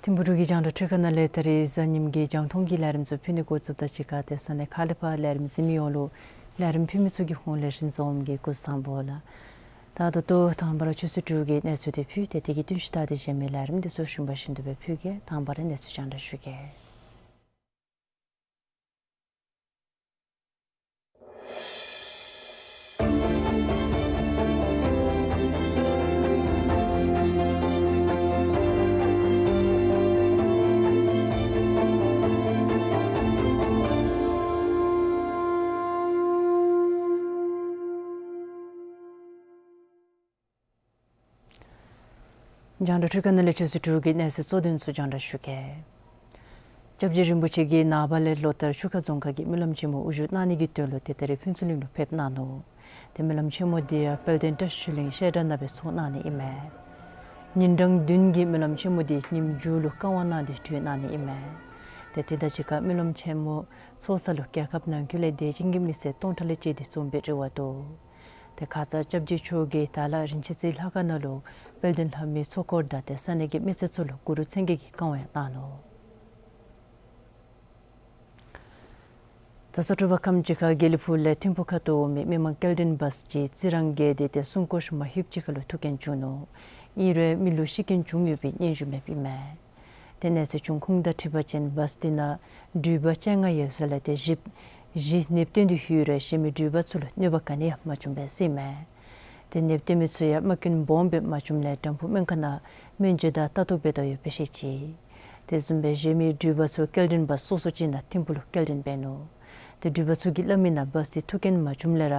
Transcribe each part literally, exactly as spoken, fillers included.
ཐིམ་ཕུ་འབྲུག་གི་རྒྱང་བསྒྲགས་འཕྲུལ་ཁང་ནང་ལས་ད་རིས་གཟའ་ཉིམ་གི་རྒྱང་མཐོང་གི་ལས་རིམ་ཚུ་ཕུལ་ནི་འགོ་བཙུགསཔ་དང་གཅིག་ཁར་ཏེ་ས་གནས་ཁག་ལས་ཕར་ལས་རིམ་གཟིགས་མི་ཡོངས་ལུ་ལས་རིམ་ཕུལ་མི་ཚུ་གི་ཧོངས་ལས་རིན་འཛོམས་ཀྱིས་སྐུ་གཟུགས་བཟང་པོ་ལགས། ད་ད་ལྟོ་དང་པ་ར་ཆུ་ཚོད་དྲུག་གི་གནས་ཚུལ་དེ་ཕུལ་ཏེ་དེ་གི་བསྟུན་གཞི་ལྟར་ཏེ་གཞན་མི་ལས་རིམ་དེ་ཚུ་རིམ་པ་བཞིན་དུ་སྦེ་ཕུལ་གེ། དང་པ་ར་གནས་ཚུལ་རྒྱང་བསྒྲགས་ཞུ་གེ། རྒྱང་བསྒྲགས་འཕྲུལ་ཁང་ནང་ལས་ཆུ་ཚོད་དྲུག་གི་གནས་ཚུལ་གཙོ་དོན་ཚུ་རྒྱང་བསྒྲགས་ཞུ་གེ། སྐྱབས་རྗེ་རིན་པོ་ཆེ་གིས་ནངས་པ་ལས་ལོ་ལྟར་ཆུ་ཁ་རྫོང་ཁག་གི་སྨོན་ལམ་ཆེན་མོ་དབུ་བཞུགས་གནང་ནི་གི་དོན་ལུ་ཏེ་ད་རིས་ཕུན་ཚོགས་གླིང་ལུ་ཕེབས་གནང་ནུག། ཏེ་སྨོན་ལམ་ཆེན་མོ་འདི་ཡང་དཔལ་ལྡན་བཀྲ་ཤིས་ཆོས་གླིང་བཤད་གྲྭ་ནང་སྦེ་ཚོགས་གནང་ནི་ཨིན་མས། ཉིན་གྲངས་བདུན་གྱི་སྨོན་ལམ་ཆེན་མོ་འདི་ཉིནམ་མཇུག་ལུ་བསྐང་བ་གནང་སྟེ་གྲོལ་གནང་ནི་ཨིན་མས། ཏེ་དེ་དང་གཅིག་ཁར་སྨོན་ལམ་ཆེན་མོ་ཚོགས་ས་ལུ་རྒྱལ་ཁབ་ནང་འཁོད་ལས་དད་ཅན་གྱི་མི་སེར་སྟོང་ཕྲག་ལས་བཅད་དེ་འཛོམས་པའི་རེ་བ་འདུག། ཏེ་ཁ་ཙ་སྐྱབས་རྗེ་མཆོག་གིས་དྭགས་ལྷ་རིན་ཆེན་རྩེ་ལྷ་ཁང་ནང་ལུ་དཔལ་ལྡན་ལྷ་མོའི་ཚོགས་འཁོར་དང་ཏེ་ས་གནས་ཀྱི་མི་སེར་ཚུ་ལུ་གུ་རུ་མཚན་བརྒྱད་ཀྱི་བསྐང་བ་གནང་ནུག། ད་རྩ་དྲོ་པ་ཁམས་ཅིག་ཁར་དགེ་ལེགས་ཕུག་ལས་ཐིམ་ཕུ་ཁ་ཐུག་འོང་མི་མི་མང་སྐྱེལ་འདྲེན་བཱས་ཅིག་རྩི་རང་བརྒལ་ཏེ་ཏེ་སྲུང་སྐར་མ་ལྷོདཔ་ཅིག་ཁར་ལུ་ཐུག་རྐྱེན་བྱུང་ནུག། ཨིན་རུང་མི་ལུ་ཤི་རྐྱེན་བྱུང་ཡོད་པའི་སྙན་ཞུ་མེདཔ་ཨིན་མས། ཏེ་གནས་ཚུལ་བྱུང་ཁུངས་དང་འཁྲིལ་བ་ཅིན་བཱས་འདི་ནང་འགྲུལ་པ་བཅོ་ལྔ་ཡོད་ས་ལས་ཏེ་བཞི་བཞི་ནདཔ་བཏོན་ཏེ་ཡོད་རུང་གཞན་མི་འགྲུལ་པ་ཚུ་ལུ་གནོད་པ་ག་ནི་ཡང་མ་བྱུང་པས་ཟེར་ཨིན་མས། ཏེ་ནདཔ་བཏོན་མི་ཚུ་ཡང་རྨ་སྐྱོན་སྦོམ་སྦེ་མ་བྱུངམ་ལས་དྲམ་ཕུག་སྨན་ཁང་ནང་སྨན་བཅོས་དང་ལྟ་རྟོག་འབད་དོ་ཡོདཔ་སྦེ་བཤད་ཅི། དེ་བཟུམ་སྦེ་གཞན་མི་འགྲུལ་པ་ཚུ་སྐྱེལ་འདྲེན་བཱས་སོ་སོ་ཅིག་ནང་ཐིམ་ཕུ་ལུ་སྐྱེལ་འདྲེན་འབད་ནུག། ཏེ་འགྲུལ་པ་ཚུ་གིས་སླབ་མི་ནང་བཱས་འདི་ཐུག་རྐྱེན་མ་བྱུངམ་ལས་ར་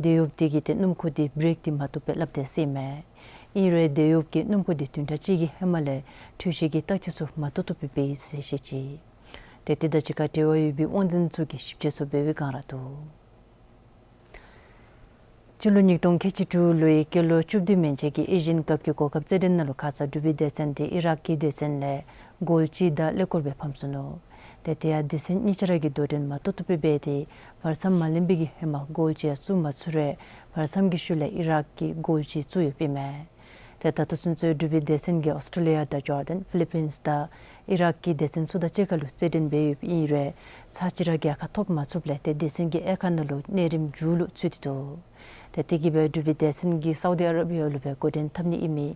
དེད་གཡོགཔ་དེ་གིས་ཏེ་སྣུམ་འཁོར་དེ་བྲེཀ་འདི་མ་བཏུབ་པས་སླབ་དེས་ཟེར་ཨིན་མས། ཨིན་རུང་དེད་གཡོགཔ་གིས་སྣུམ་འཁོར་དེ་བདུན་ཕྲག་གཅིག་གི་ཧེ་མ་ལས་འཕྲུལ་ཆས་ཀྱི་བརྟག་དཔྱད་ཚུ་མ་ཏོག་ཏོ་སྦེ་འབད་ཡི་ཟེར་བཤད་ཅི། ཏེ་དེ་དང་གཅིག་ཁར་འབྲེལ་བ་ཡོད་པའི་དབང་འཛིན་ཚུ་གིས་ཞིབ་དཔྱད་ཚུ་འབད་བའི་བསྒང་ར་འདུག། སྤྱི་ལོ་ཉིས་སྟོང་ཁལ་གཅིག་དྲུག་ལོའི་སྐྱེས་ལོ་བཅུ་བདུན་མན་ཆད་ཀྱི་ཨེ་ཤི་ཡན་ཀབ་ཀྱི་གོ་སྐབས་རྩེད་འགྲན་ནང་ལུ་ཁ་ཙ་འབྲུག་པའི་སྡེ་ཚན་དེ་ཨི་རག་གི་སྡེ་ཚན་ལས་གོལ་གཅིག་དང་ཀླད་ཀོར་སྦེ་ཕམ་སོ་ནུག། ཏེ་དེ་ཡང་སྡེ་ཚན་གཉིས་ཆ་ར་གིས་དོ་འགྲན་མ་ཏོག་ཏོ་སྦེ་འབད་དེ་བར་མཚམས་མ་ལེན་པའི་གི་ཧེ་མ་གོལ་གཅིག་ཡང་བཙུགས་མ་ཚུགས་རུང་བར་མཚམས་ཀྱི་ཤུལ་ལས་ཨི་རག་གིས་གོལ་གཅིག་བཙུགས་ཡོདཔ་ཨིན་མས། ཏེ་ད་ལྟོ་ཚུན་ཚོད་འབྲུག་པའི་སྡེ་ཚན་གྱིས་ཨོསི་ཊྲེ་ལི་ཡ་དང་ཇོར་ཌན་ཕི་ལི་པིནསི་དང་ཨི་རག་གི་སྡེ་ཚན་ཚུ་དང་གཅིག་ཁར་ལུ་རྩེད་འགྲན་འབད་ཡོདཔ་ཨིན་རུང་ཚར་གཅིག་ར་རྒྱལ་ཁ་ཐོབ་མ་ཚུགསཔ་ལས་ཏེ་སྡེ་ཚན་གྱི་དབྱེ་ཁག་ནང་ལུ་གནས་རིམ་མཇུག་ལུ་ཚུད་དེ་འདུག། ཏེ་དེ་གིས་སྦེ་འབྲུག་པའི་སྡེ་ཚན་གྱིས་སའུ་དི་ཨ་ར་བི་ཡ་ལུ་སྦེ་འགོ་འདྲེན་འཐབ་ནི་ཨིན་མི་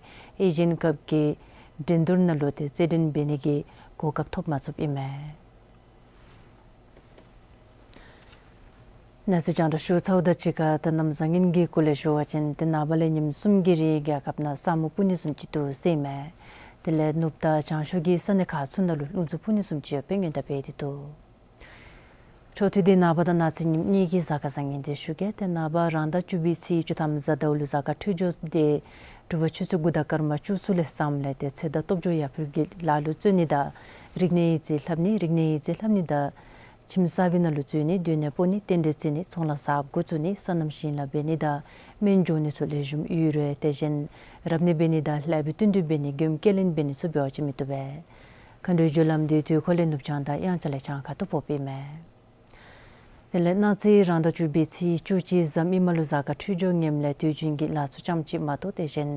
ཨེ་ཤི་ཡན་ཀབ་ཀྱི་འགྲན་བསྡུར་ནང་ལུ་ཏེ་རྩེད་འགྲན་འབད་ནི་གི་གོ་སྐབས་ཐོབ་མ་ཚུགསཔ་ཨིན་མས། གནས་ཚུལ་རྒྱང་བསྒྲགས་ཞུ་ཚརཝ་དང་གཅིག་ཁར་ད་གནམ་བཟང་ངན་གྱི་སྐོར་ལས་ཞུ་བ་ཅིན་ཏེ་ནངས་པ་ལས་ཉིནམ་གསུམ་གྱི་རིང་རྒྱལ་ཁབ་ནང་ས་སྨུག་སྤུབ་ནི་བཟུམ་ཅིག་འདུག་ཟེར་ཨིན་མས། དེ་ལས་ནུབ་དང་བྱང་ཕྱོགས་ཀྱི་ས་གནས་ཁག་ཚུ་ནང་ལུ་རླུང་འཚུབ་འཕུ་ནི་བཟུམ་ཅིག་ཡོདཔ་སྦེ་སྔོན་བརྡ་འབད་དེ་འདུག། འཕྲོ་མཐུད་དེ་ནངས་པ་དང་གནངས་ཚེ་ཉིནམ་གཉིས་ཀྱི་གཟའ་སྐར་བཟང་ངན་དེ་ཞུ་གེ། ཏེ་ནངས་པ་རང་ཟླ་བཅུ་པའི་ཚེས་བཅུ་ཐམ་གཟའ་ཟླཝ་ལུ་གཟའ་སྐར་འཕྲོད་སྦྱོར་དེ་དྲོ་པ་ཆུ་ཚོད་དགུ་དང་སྐར་མ་བཅུ་གསུམ་ལས་བཟངམ་ལས་ཏེ་ཚེས་ཟླ་སྟོབས་འབྱོར་ཡར་འཕེལ་གྱི་ལ་ལུ་བརྩོན་ནི་དང་རིག་གནས་ཡིག་རྩིས་ལྷབ་ནི་རིག་གནས་ཡིག་རྩིས་ལྷབ་ནི་དང་ ཁྱིམ་གསར་པའི་ནང་ལུ་འཛུལ་ནི་སྡོད་གནས་སྤོ་ནི་རྟེན་འབྲེལ་བརྩི་ནི་ཚོང་ལཱ་གསརཔ་འགོ་བཙུགས་ནི་སོ་ནམ་ཞིང་ལཱ་འབད་ནི་དང་སྨན་སྦྱོང་ནི་ཚུ་ལེགས་ཤོམ་ཡོད་རུང་དེ་བཞིན་རབ་གནས་འབད་ནི་དང་ལྷ་བའི་བསྟུན་གྲོས་འབད་ནི་མགྱོནམ་སྐྱེལ་ལེན་འབད་ནི་ཚུ་འབད་བ་ཅིན་མི་བཏུབ་པས། མཁའ་འགྲོའི་རྒྱུ་ལམ་འདི་དུས་འཁོར་ལས་ནུབ་བྱང་དང་དབྱངས་འཆར་ལས་བྱང་ཁ་ཐུག་ཕོགཔ་ཨིན་མས། དེ་ལས་གནངས་ཚེ་རང་ཟླ་བཅུ་པའི་ཚེས་བཅུ་གཅིག་གཟའ་མིག་དམར་ལུ་གཟའ་སྐར་འཕྲོད་སྦྱོར་ངནམ་ལས་དུས་རྒྱུན་གྱི་ལཱ་ཚུ་ཙམ་ཅིག་མ་གཏོགས་དེ་བཞིན་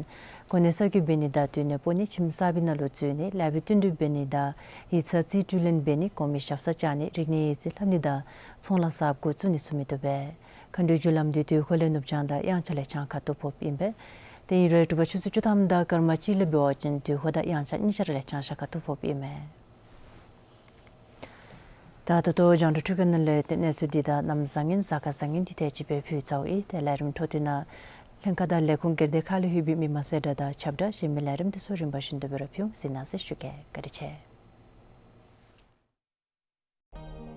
གོ་གནས་གསར་བསྐོ་འབད་ནི་དང་སྡོད་གནས་སྤོ་ནི་ཁྱིམ་གསར་པའི་ནང་ལུ་འཛུལ་ནི་ལྷ་བའི་བསྟུན་གྲོས་འབད་ནི་དང་ཡིག་ཚང་རྩིས་སྤྲོད་ལེན་འབད་ནི་གོང་མའི་ཞབས་སར་བཅར་ནི་རིག་གནས་ཡིག་རྩིས་ལྷབ་ནི་དང་ཚོང་ལཱ་གསརཔ་འགོ་བཙུགས་ནི་ཚུ་མི་བཏུབ་པས། མཁའ་འགྲོའི་རྒྱུ་ལམ་འདི་དུས་འཁོར་ལས་ནུབ་བྱང་དང་དབྱངས་འཆར་ལས་བྱང་ཁ་ཐུག་ཕོགཔ་ཨིན་པས། དེ་ཨིན་རུང་དྲོ་པ་ཆུ་ཚོད་བཅུ་ཐམ་དང་སྐར་མ་གཅིག་ལས་འབད་བ་ཅིན་དུས་འཁོར་དང་དབྱངས་འཆར་གཉིས་ཆ་ར་ལས་བྱང་ཤར་ཁ་ཐུག་ཕོགཔ་ཨིན་མས། ད་ད་ལྟོ་རྒྱང་བསྒྲགས་འཕྲུལ་ཁང་ནང་ལས་ཏེ་གནས་ཚུལ་འདི་དང་གནམ་བཟང་ངན་གཟའ་སྐར་བཟང་ངན་འདི་ཏེ་ཅིག་སྦེ་ཕུལ་ཚརཝ་ཨིན། ཏེ་ལས་རིམ་འཕྲོ་མཐུད་ནང་ལྷན་ཁག་དང་ལས་ཁུངས་སྒེར་སྡེ་ཁག་ལས་ལྷོད་པའི་མི་མང་གསལ་བསྒྲགས་དང་ཁྱབ་བསྒྲགས་གཞན་མི་ལས་རིམ་འདི་ཚུ་རིམ་པ་བཞིན་དུ་སྦེ་ར་ཕུལ་འོང་གཟིགས་གནང་ཟེར་ཞུ་གེ། བཀའ་དྲིན་ཆེ།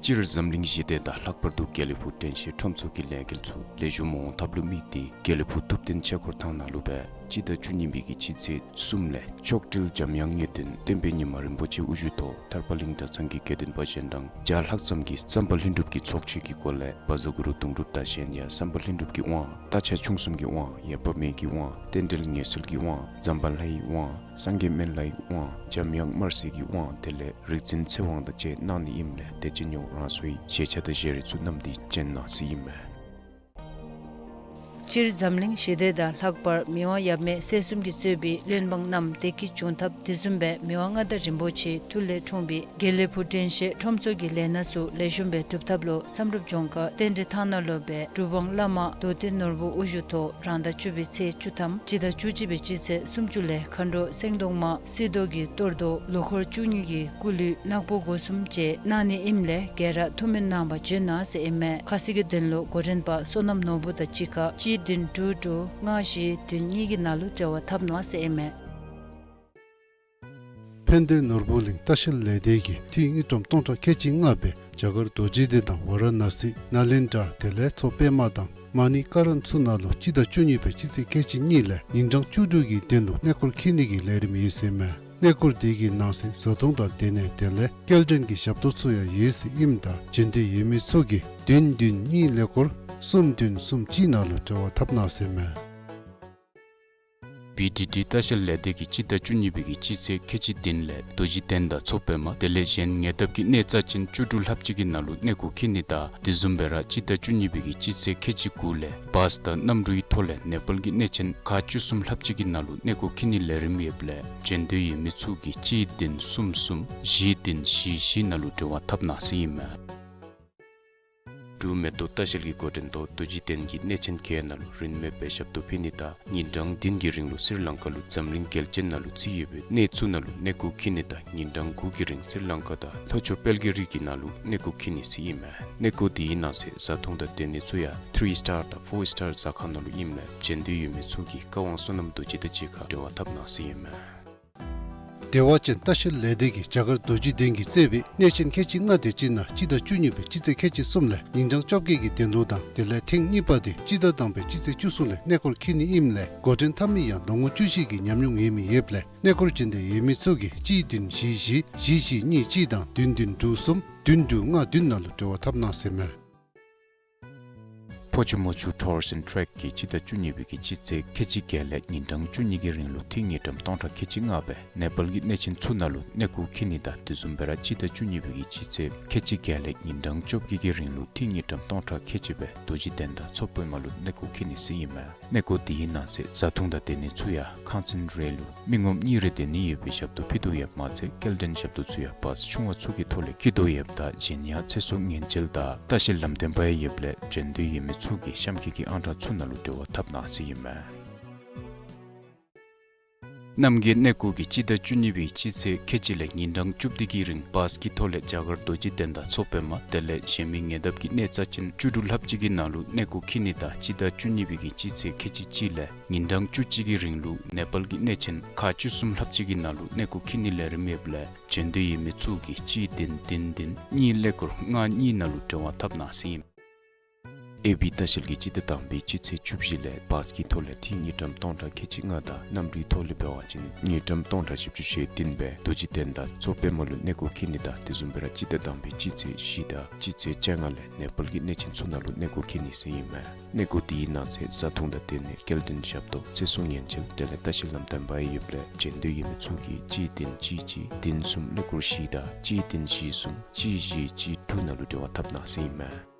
སྤྱིར་འཛམ་གླིང་ཞི་བདེ་དང་ལྷག་པར་དུ་དགེ་ལེགས་ཕུག་དྲན་ཤེས་ཁྲོམ་ཚོགས་ཀྱི་ལས་འགུལ་ཚུ་ལེགས་ཤོམ་འོང་ཐབས་ལུ་དམིགས་ཏེ་དགེ་ལེགས་ཕུག་ཐུབ་བསྟན་ཆས་འཁོར་ཐང་ནང་ལུ་སྦེ་སྤྱི་ཟླ་བཅུ་གཉིས་པའི་གི་སྤྱི་ཚེས་གསུམ་ལས་མཆོག་སྤྲུལ་འཇམ་དབྱངས་ངེས་དོན་བསྟན་པའི་ཉི་མ་རིན་པོ་ཆེ་དབུ་བཞུགས་ཐོག་ཐར་པ་གླིང་གྲྭ་ཚང་གི་དགེ་འདུན་པ་གཞན་དང་བརྒྱ་ལྷག་ཙམ་གྱིས་བསམ་པ་ལྷུན་གྲུབ་ཀྱི་ཚོགས་མཆོད་ཀྱི་སྒོ་ལས་བཛྲ་གུ་རུ་གདུང་སྒྲུབ་དང་གཞན་ཡང་བསམ་པ་ལྷུན་གྲུབ་ཀྱི་དབང་རྟ་ཕྱག་ཆུང་གསུམ་གྱི་དབང་ཡེ་པ་མེ་གི་དབང་རྟེན་འབྲེལ་ངེས་གསོལ་གྱི་དབང་ཛམ་བྷ་ལའི་དབང་སངས་རྒྱས་སྨན་བླའི་དབང་འཇམ་དབྱངས་དམར་སེར་གྱི་དབང་དེ་ལས་རིག་འཛིན་ཚེ་དབང་དང་བཅས་གནང་ནི་ཨིནམ་ལས་དེ་ཅིག་ཉོ་རང་སོའི་བཞེས་ཆས་དང་བཞེས་རིགས་ཚུ་བསྣམས་ཏེ་བྱོན་གནང་ཟེར་ཨིན་མས། སྤྱིར་འཛམ་གླིང་ཞི་བདེ་དང་ལྷག་པར་མི་དབང་ཡབ་མེས་སྲས་གསུམ་གྱིས་གཙོས་པའི་བློན་འབངས་རྣམས་བདེ་སྐྱིད་འབྱུང་ཐབས་དེ་བཟུམ་སྦེ་མི་དབང་མངའ་བདག་རིན་པོ་ཆེའི་ཐུགས་ལས་འཁྲུངས་པའི་དགེ་ལེགས་ཕུག་དྲན་ཤེས་ཁྲོམ་ཚོགས་ཀྱི་ལས་སྣ་ཚུ་ལེགས་ཤོམ་སྦེ་སྒྲུབ་ཐབས་ལུ་བསམ་གྲུབ་ལྗོངས་མཁར་རྟེན་འབྲེལ་ཐང་ནང་ལུ་སྦེ་གྲུབ་དབང་བླ་མ་རྡོ་རྗེ་ནོར་བུ་དབུ་བཞུགས་ཐོག་རང་ཟླ་བཅུ་པའི་ཚེས་བཅུ་ཐམ་སྤྱི་ཟླ་བཅུ་གཅིག་པའི་སྤྱི་ཚེས་སུམ་ཅུ་ལས་མཁའ་འགྲོ་སེང་གདོང་མ་སྲི་མདོག་གི་གཏོར་བཟློག་ལོ་འཁོར་བཅུ་གཉིས་ཀྱི་སྐུ་གླུད་ནག་པོ་སྒོ་གསུམ་བཅས་གནང་ནི་ཨིནམ་ལས་ག་ར་ཐུགས་སྨོན་གནང་བར་བྱོན་གནང་ཟེར་ཨིན་མས། ཁ་གསལ་གྱི་དོན་ལུ་འགོ་འདྲེན་པ་བསོད་ནམས་ནོར་བུ་དང་གཅིག་ཁར་གཅིག་བདུན་དྲུག་དྲུག་ལྔ་བཞི་བདུན་གཉིས་ཀྱི་ནང་ལུ་འབྲེལ་བ་འཐབ་གནང་ཟེར་ཨིན་མས། ཕན་བདེ་ནོར་བུ་གླིང་ལྟ་བཤལ་ལས་སྡེ་གིས་དངུལ་ཀྲམ་སྟོང་ཕྲག་ཁལ་གཅིག་ལྔ་སྦེ་རྒྱ་གར་རྡོ་རྗེ་གདན་དང་ཝ་ར་ཎ་སི་ནཱ་ལེནྡྲ་དེ་ལས་མཚོ་པདྨ་དང་མ་ཎི་ཀ་རན་ཚུ་ནང་ལུ་སྤྱི་ཟླ་བཅུ་གཉིས་པའི་སྤྱི་ཚེས་ཁལ་གཅིག་གཉིས་ལས་ཉིན་གྲངས་བཅུ་དྲུག་གི་དོན་ལུ་གནས་སྐོར་འཁྱིད་ནི་གི་ལས་རིམ་ཡོད་ཟེར་མས། གནས་སྐོར་དེ་གི་ནང་གསེས་བཟའ་འཐུང་དང་སྡོད་གནས་དེ་ལས་སྐྱེལ་འདྲེན་གྱི་ཞབས་ཏོག་ཚུ་ཡང་ཡོད་ཟེར་ཨིནམ་ད་བྱོན་འདོད་ཡོད་མི་ཚུ་གིས་བདུན་བདུན་གཉིས་ཀླད་ཀོར་གསུམ་བདུན་གསུམ་གཅིག་ནང་ལུ་འབྲེལ་བ་འཐབ་གནང་ཟེར་མས། བི་ཌི་ཌི་ལྟ་བཤལ་ལས་སྡེ་གིས་སྤྱི་ཟླ་བཅུ་གཉིས་པའི་གི་སྤྱི་ཚེས་ཁལ་གཅིག་བདུན་ལས་རྡོ་རྗེ་གདན་དང་མཚོ་པདྨ་དེ་ལས་གཞན་ཉེ་འདབས་ཀྱི་གནས་རྩ་ཅན་བཅུ་དྲུག་ལྷགཔ་ཅིག་གི་ནང་ལུ་གནས་སྐོར་འཁྱིད་ནི་དང་དེ་བཟུམ་སྦེ་ར་སྤྱི་ཟླ་བཅུ་གཉིས་པའི་གི་སྤྱི་ཚེས་ཁལ་གཅིག་དགུ་ལས་བཱས་དང་གནམ་གྲུའི་ཐོག་ལས་ནེ་པཱལ་གྱི་གནས་ཆེན་ཁག་བཅུ་གསུམ་ལྷགཔ་ཅིག་གི་ནང་ལུ་གནས་སྐོར་འཁྱིད་ནིའི་ལས་རིམ་ཡོདཔ་ལས་བྱོན་འདོད་ཡོད་མི་ཚུ་གིས་གཅིག་བདུན་གསུམ་གསུམ་བཞི་བདུན་བཞི་བཞི་ནང་ལུ་འབྲེལ་བ་འཐབ་གནང་ཟེར་ཨིན་མས། འབྲུག་མེ་ཏོག་ལྟ་བཤལ་གྱི་འགོ་འདྲེན་ཐོག་རྡོ་རྗེ་གདན་གྱི་གནས་ཆེན་བརྒྱད་ནང་ལུ་རིན་མེད་སྦེ་ཞབས་ཏོག་ཕུལ་ནི་དང་ཉིན་གྲངས་བདུན་གྱི་རིང་ལུ་སི་རི་ལང་ཀ་ལུ་འཛམ་གླིང་རྒྱལ་ཆེན་ནང་ལུ་རྩིས་ཡོད་པའི་གནས་ཚུ་ནང་ལུ་གནས་སྐོར་འཁྱིད་ནི་དང་ཉིན་གྲངས་དགུ་གི་རིང་སི་རི་ལང་ཀ་དང་ལྷོ་ཕྱོགས་དཔལ་གྱི་རི་གི་ནང་ལུ་གནས་སྐོར་འཁྱིད་ནི་ཟེར་ཨིན་མས། གནས་སྐོར་དེའི་ནང་གསེས་བཟའ་འཐུང་དང་སྡོད་གནས་ཚུ་ཡང་ཐི་རི་སི་ཊར་དང་ཕོར་སི་ཊར་ཟ་ཁང་ནང་ལུ་ཨིནམ་ལས་བྱོན་འདོད་ཡོད་མི་ཚུ་གིས་བཀའ་དབང་བསོད་ནམས་རྡོ་རྗེ་དང་གཅིག་ཁར་འབྲེལ་བ་འཐབ་གནང་ཟེར་ཨིན་མས། བདེ་བ་ཅན་ལྟ་བཤལ་ལས་སྡེ་གིས་རྒྱ་གར་རྡོ་རྗེ་གདན་གྱིས་གཙོས་པའི་གནས་ཆེན་ཁལ་གཅིག་ལྔ་དེ་ཅིག་ནང་སྤྱི་ཟླ་བཅུ་གཉིས་པའི་སྤྱི་ཚེས་ཁལ་གཅིག་གསུམ་ལས་ཉིན་གྲངས་བཅོ་བརྒྱད་ཀྱི་དོན་ལུ་དང་དེ་ལས་ཐེངས་གཉིས་པ་དེ་སྤྱི་ཟླ་དང་པའི་སྤྱི་ཚེས་བཅུ་གསུམ་ལས་གནས་སྐོར་འཁྱིད་ནི་ཨིནམ་ལས་འགོ་འདྲེན་འཐབ་མི་ཡང་ལོ་ངོ་བཅུ་བཞི་གི་ཉམས་མྱོང་ཡོད་མི་ཡོདཔ་ལས་གནས་སྐོར་བྱོན་འདོད་ཡོད་མི་ཚུ་གིས་གཅིག་བདུན་བཞི་བཞི་བཞི་བཞི་གཉིས་གཅིག་དང་བདུན་བདུན་དྲུག་གསུམ་བདུན་དྲུག་ལྔ་བདུན་ནང་ལུ་འབྲེལ་བ་འཐབ་གནང་ཟེར་མས། ཕོ་ཆུ་མོ་ཆུ་ཊུ་རིསམ་ཊེག་གིས་སྤྱི་ཟླ་བཅུ་གཉིས་པའི་གི་སྤྱི་ཚེས་ཁལ་གཅིག་བརྒྱད་ལས་ཉིན་གྲངས་བཅུ་གཉིས་ཀྱི་རིང་ལུ་ཐིག་ཉིས་ཀྲམ་སྟོང་ཕྲག་ཁལ་གཅིག་ལྔ་སྦེ་ནེ་པཱལ་གྱི་གནས་ཆེན་ཚུ་ནང་ལུ་གནས་སྐོར་འཁྱིད་ནི་དང་དེ་བཟུམ་སྦེ་ར་སྤྱི་ཟླ་བཅུ་གཉིས་པའི་གི་སྤྱི་ཚེས་ཁལ་གཅིག་བརྒྱད་ལས་ཉིན་གྲངས་བཅོ་བརྒྱད་ཀྱི་རིང་ལུ་ཐིག་ཉིས་ཀྲམ་སྟོང་ཕྲག་ཁལ་གཅིག་སྦེ་རྡོ་རྗེ་གདན་དང་མཚོ་པདྨ་ལུ་གནས་སྐོར་འཁྱིད་ནི་ཟེར་ཨིན་མས། གནས་སྐོར་དེའི་ནང་གསེས་བཟའ་འཐུང་དང་སྡོད་གནས་ཚུ་ཡང་ཁང་ཚན་རེ་ལུ་མི་ངོམ་གཉིས་རེ་སྡོད་ནི་ཡོད་པའི་ཞབས་ཏོག་ཕུལ་དོ་ཡོདཔ་མ་ཚད་སྐྱེལ་འདྲེན་ཞབས་ཏོག་ཚུ་ཡང་བཱས་ཆུང་བ་ཚུ་གི་ཐོག་ལས་འཁྱིད་དོ་ཡོདཔ་ད་གཞན་ཡང་ཚེ་སྲོག་ཉེན་བཅོལ་དང་ལྟ་བཤལ་ལམ་སྟོན་པ་ཡང་ཡོདཔ་ལས་བྱོན་འདོད་ཡོད་མི་ཚུ་གིས་གཤམ་འཁོད་ཀྱི་ཨང་གྲངས་ཚུ་ནང་ལུ་འབྲེལ་བ་འཐབ་གནང་ཟེར་ཨིན་མས། རྣམ་རྒྱལ་གནས་སྐོར་གྱིས་སྤྱི་ཟླ་བཅུ་གཉིས་པའི་སྤྱི་ཚེས་ཁལ་གཅིག་ལས་ཉིན་གྲངས་བཅུ་བདུན་གྱི་རིང་བཱས་ཀྱི་ཐོག་ལས་རྒྱ་གར་རྡོ་རྗེ་གདན་དང་མཚོ་པདྨ་དེ་ལས་གཞན་མི་ཉེ་འདབས་ཀྱི་གནས་རྩ་ཅན་བཅུ་དྲུག་ལྷགཔ་ཅིག་གི་ནང་ལུ་གནས་སྐོར་འཁྱིད་ནི་དང་སྤྱི་ཟླ་བཅུ་གཉིས་པའི་གི་སྤྱི་ཚེས་ཁལ་གཅིག་གཅིག་ལས་ཉིན་གྲངས་བཅུ་གཅིག་གི་རིང་ལུ་ནེ་པཱལ་གྱི་གནས་ཆེན་ཁག་བཅུ་གསུམ་ལྷགཔ་ཅིག་གི་ནང་ལུ་གནས་སྐོར་འཁྱིད་ནིའི་ལས་རིམ་ཡོདཔ་ལས་བྱོན་འདོད་ཡོད་མི་ཚུ་གིས་གཅིག་བདུན་བདུན་བདུན་གཉིས་ཀླད་ཀོར་ལྔ་གཉིས་ནང་ལུ་འབྲེལ་བ་འཐབ་གནང་ཟེར་ཨིན། ཨེ་བི་ལྟ་བཤལ་གྱིས་སྤྱི་ཟླ་དང་པའི་སྤྱི་ཚེས་བཅུ་བཞི་ལས་བཱས་ཀྱི་ཐོག་ལས་ཏིག་དངུལ་ཀྲམ་སྟོང་ཕྲག་ཁལ་གཅིག་ལྔ་དང་གནམ་གྲུའི་ཐོག་ལས་འབད་བ་ཅིན་དངུལ་ཀྲམ་སྟོང་ཕྲག་བཞི་བཅུ་ཞེ་བདུན་སྦེ་རྡོ་རྗེ་གདན་དང་མཚོ་པདྨ་ལུ་གནས་སྐོར་འཁྱིད་ནི་དང་དེ་བཟུམ་སྦེ་ར་སྤྱི་ཟླ་དང་པའི་སྤྱི་ཚེས་བཞི་དང་སྤྱི་ཚེས་བཅོ་ལྔ་ལས་ནེ་པཱལ་གྱི་གནས་ཆེན་ཚུ་ནང་ལུ་གནས་སྐོར་འཁྱིད་ནི་ཟེར་ཨིན་མས། གནས་སྐོར་དེའི་ནང་གསེས་བཟའ་འཐུང་དང་དེ་ལས་སྐྱེལ་འདྲེན་ཞབས་ཏོག་ཚེ་སྲོག་ཉེན་བཅོལ་དེ་ལས་ལྟ་བཤལ་ལམ་སྟོན་པ་ཡོདཔ་ལས་བྱོན་འདོད་ཡོད་མི་ཚུ་གིས་གཅིག་བདུན་གཅིག་གཅིག་བདུན་གསུམ་ཀླད་ཀོར་བཞི་དང་གཅིག་བདུན་བཞི་གསུམ་གཅིག་བཞི་གཅིག་དྲུག་ནང་ལུ་འབྲེལ་བ་འཐབ་གནང་ཟེར་ཨིན་མས།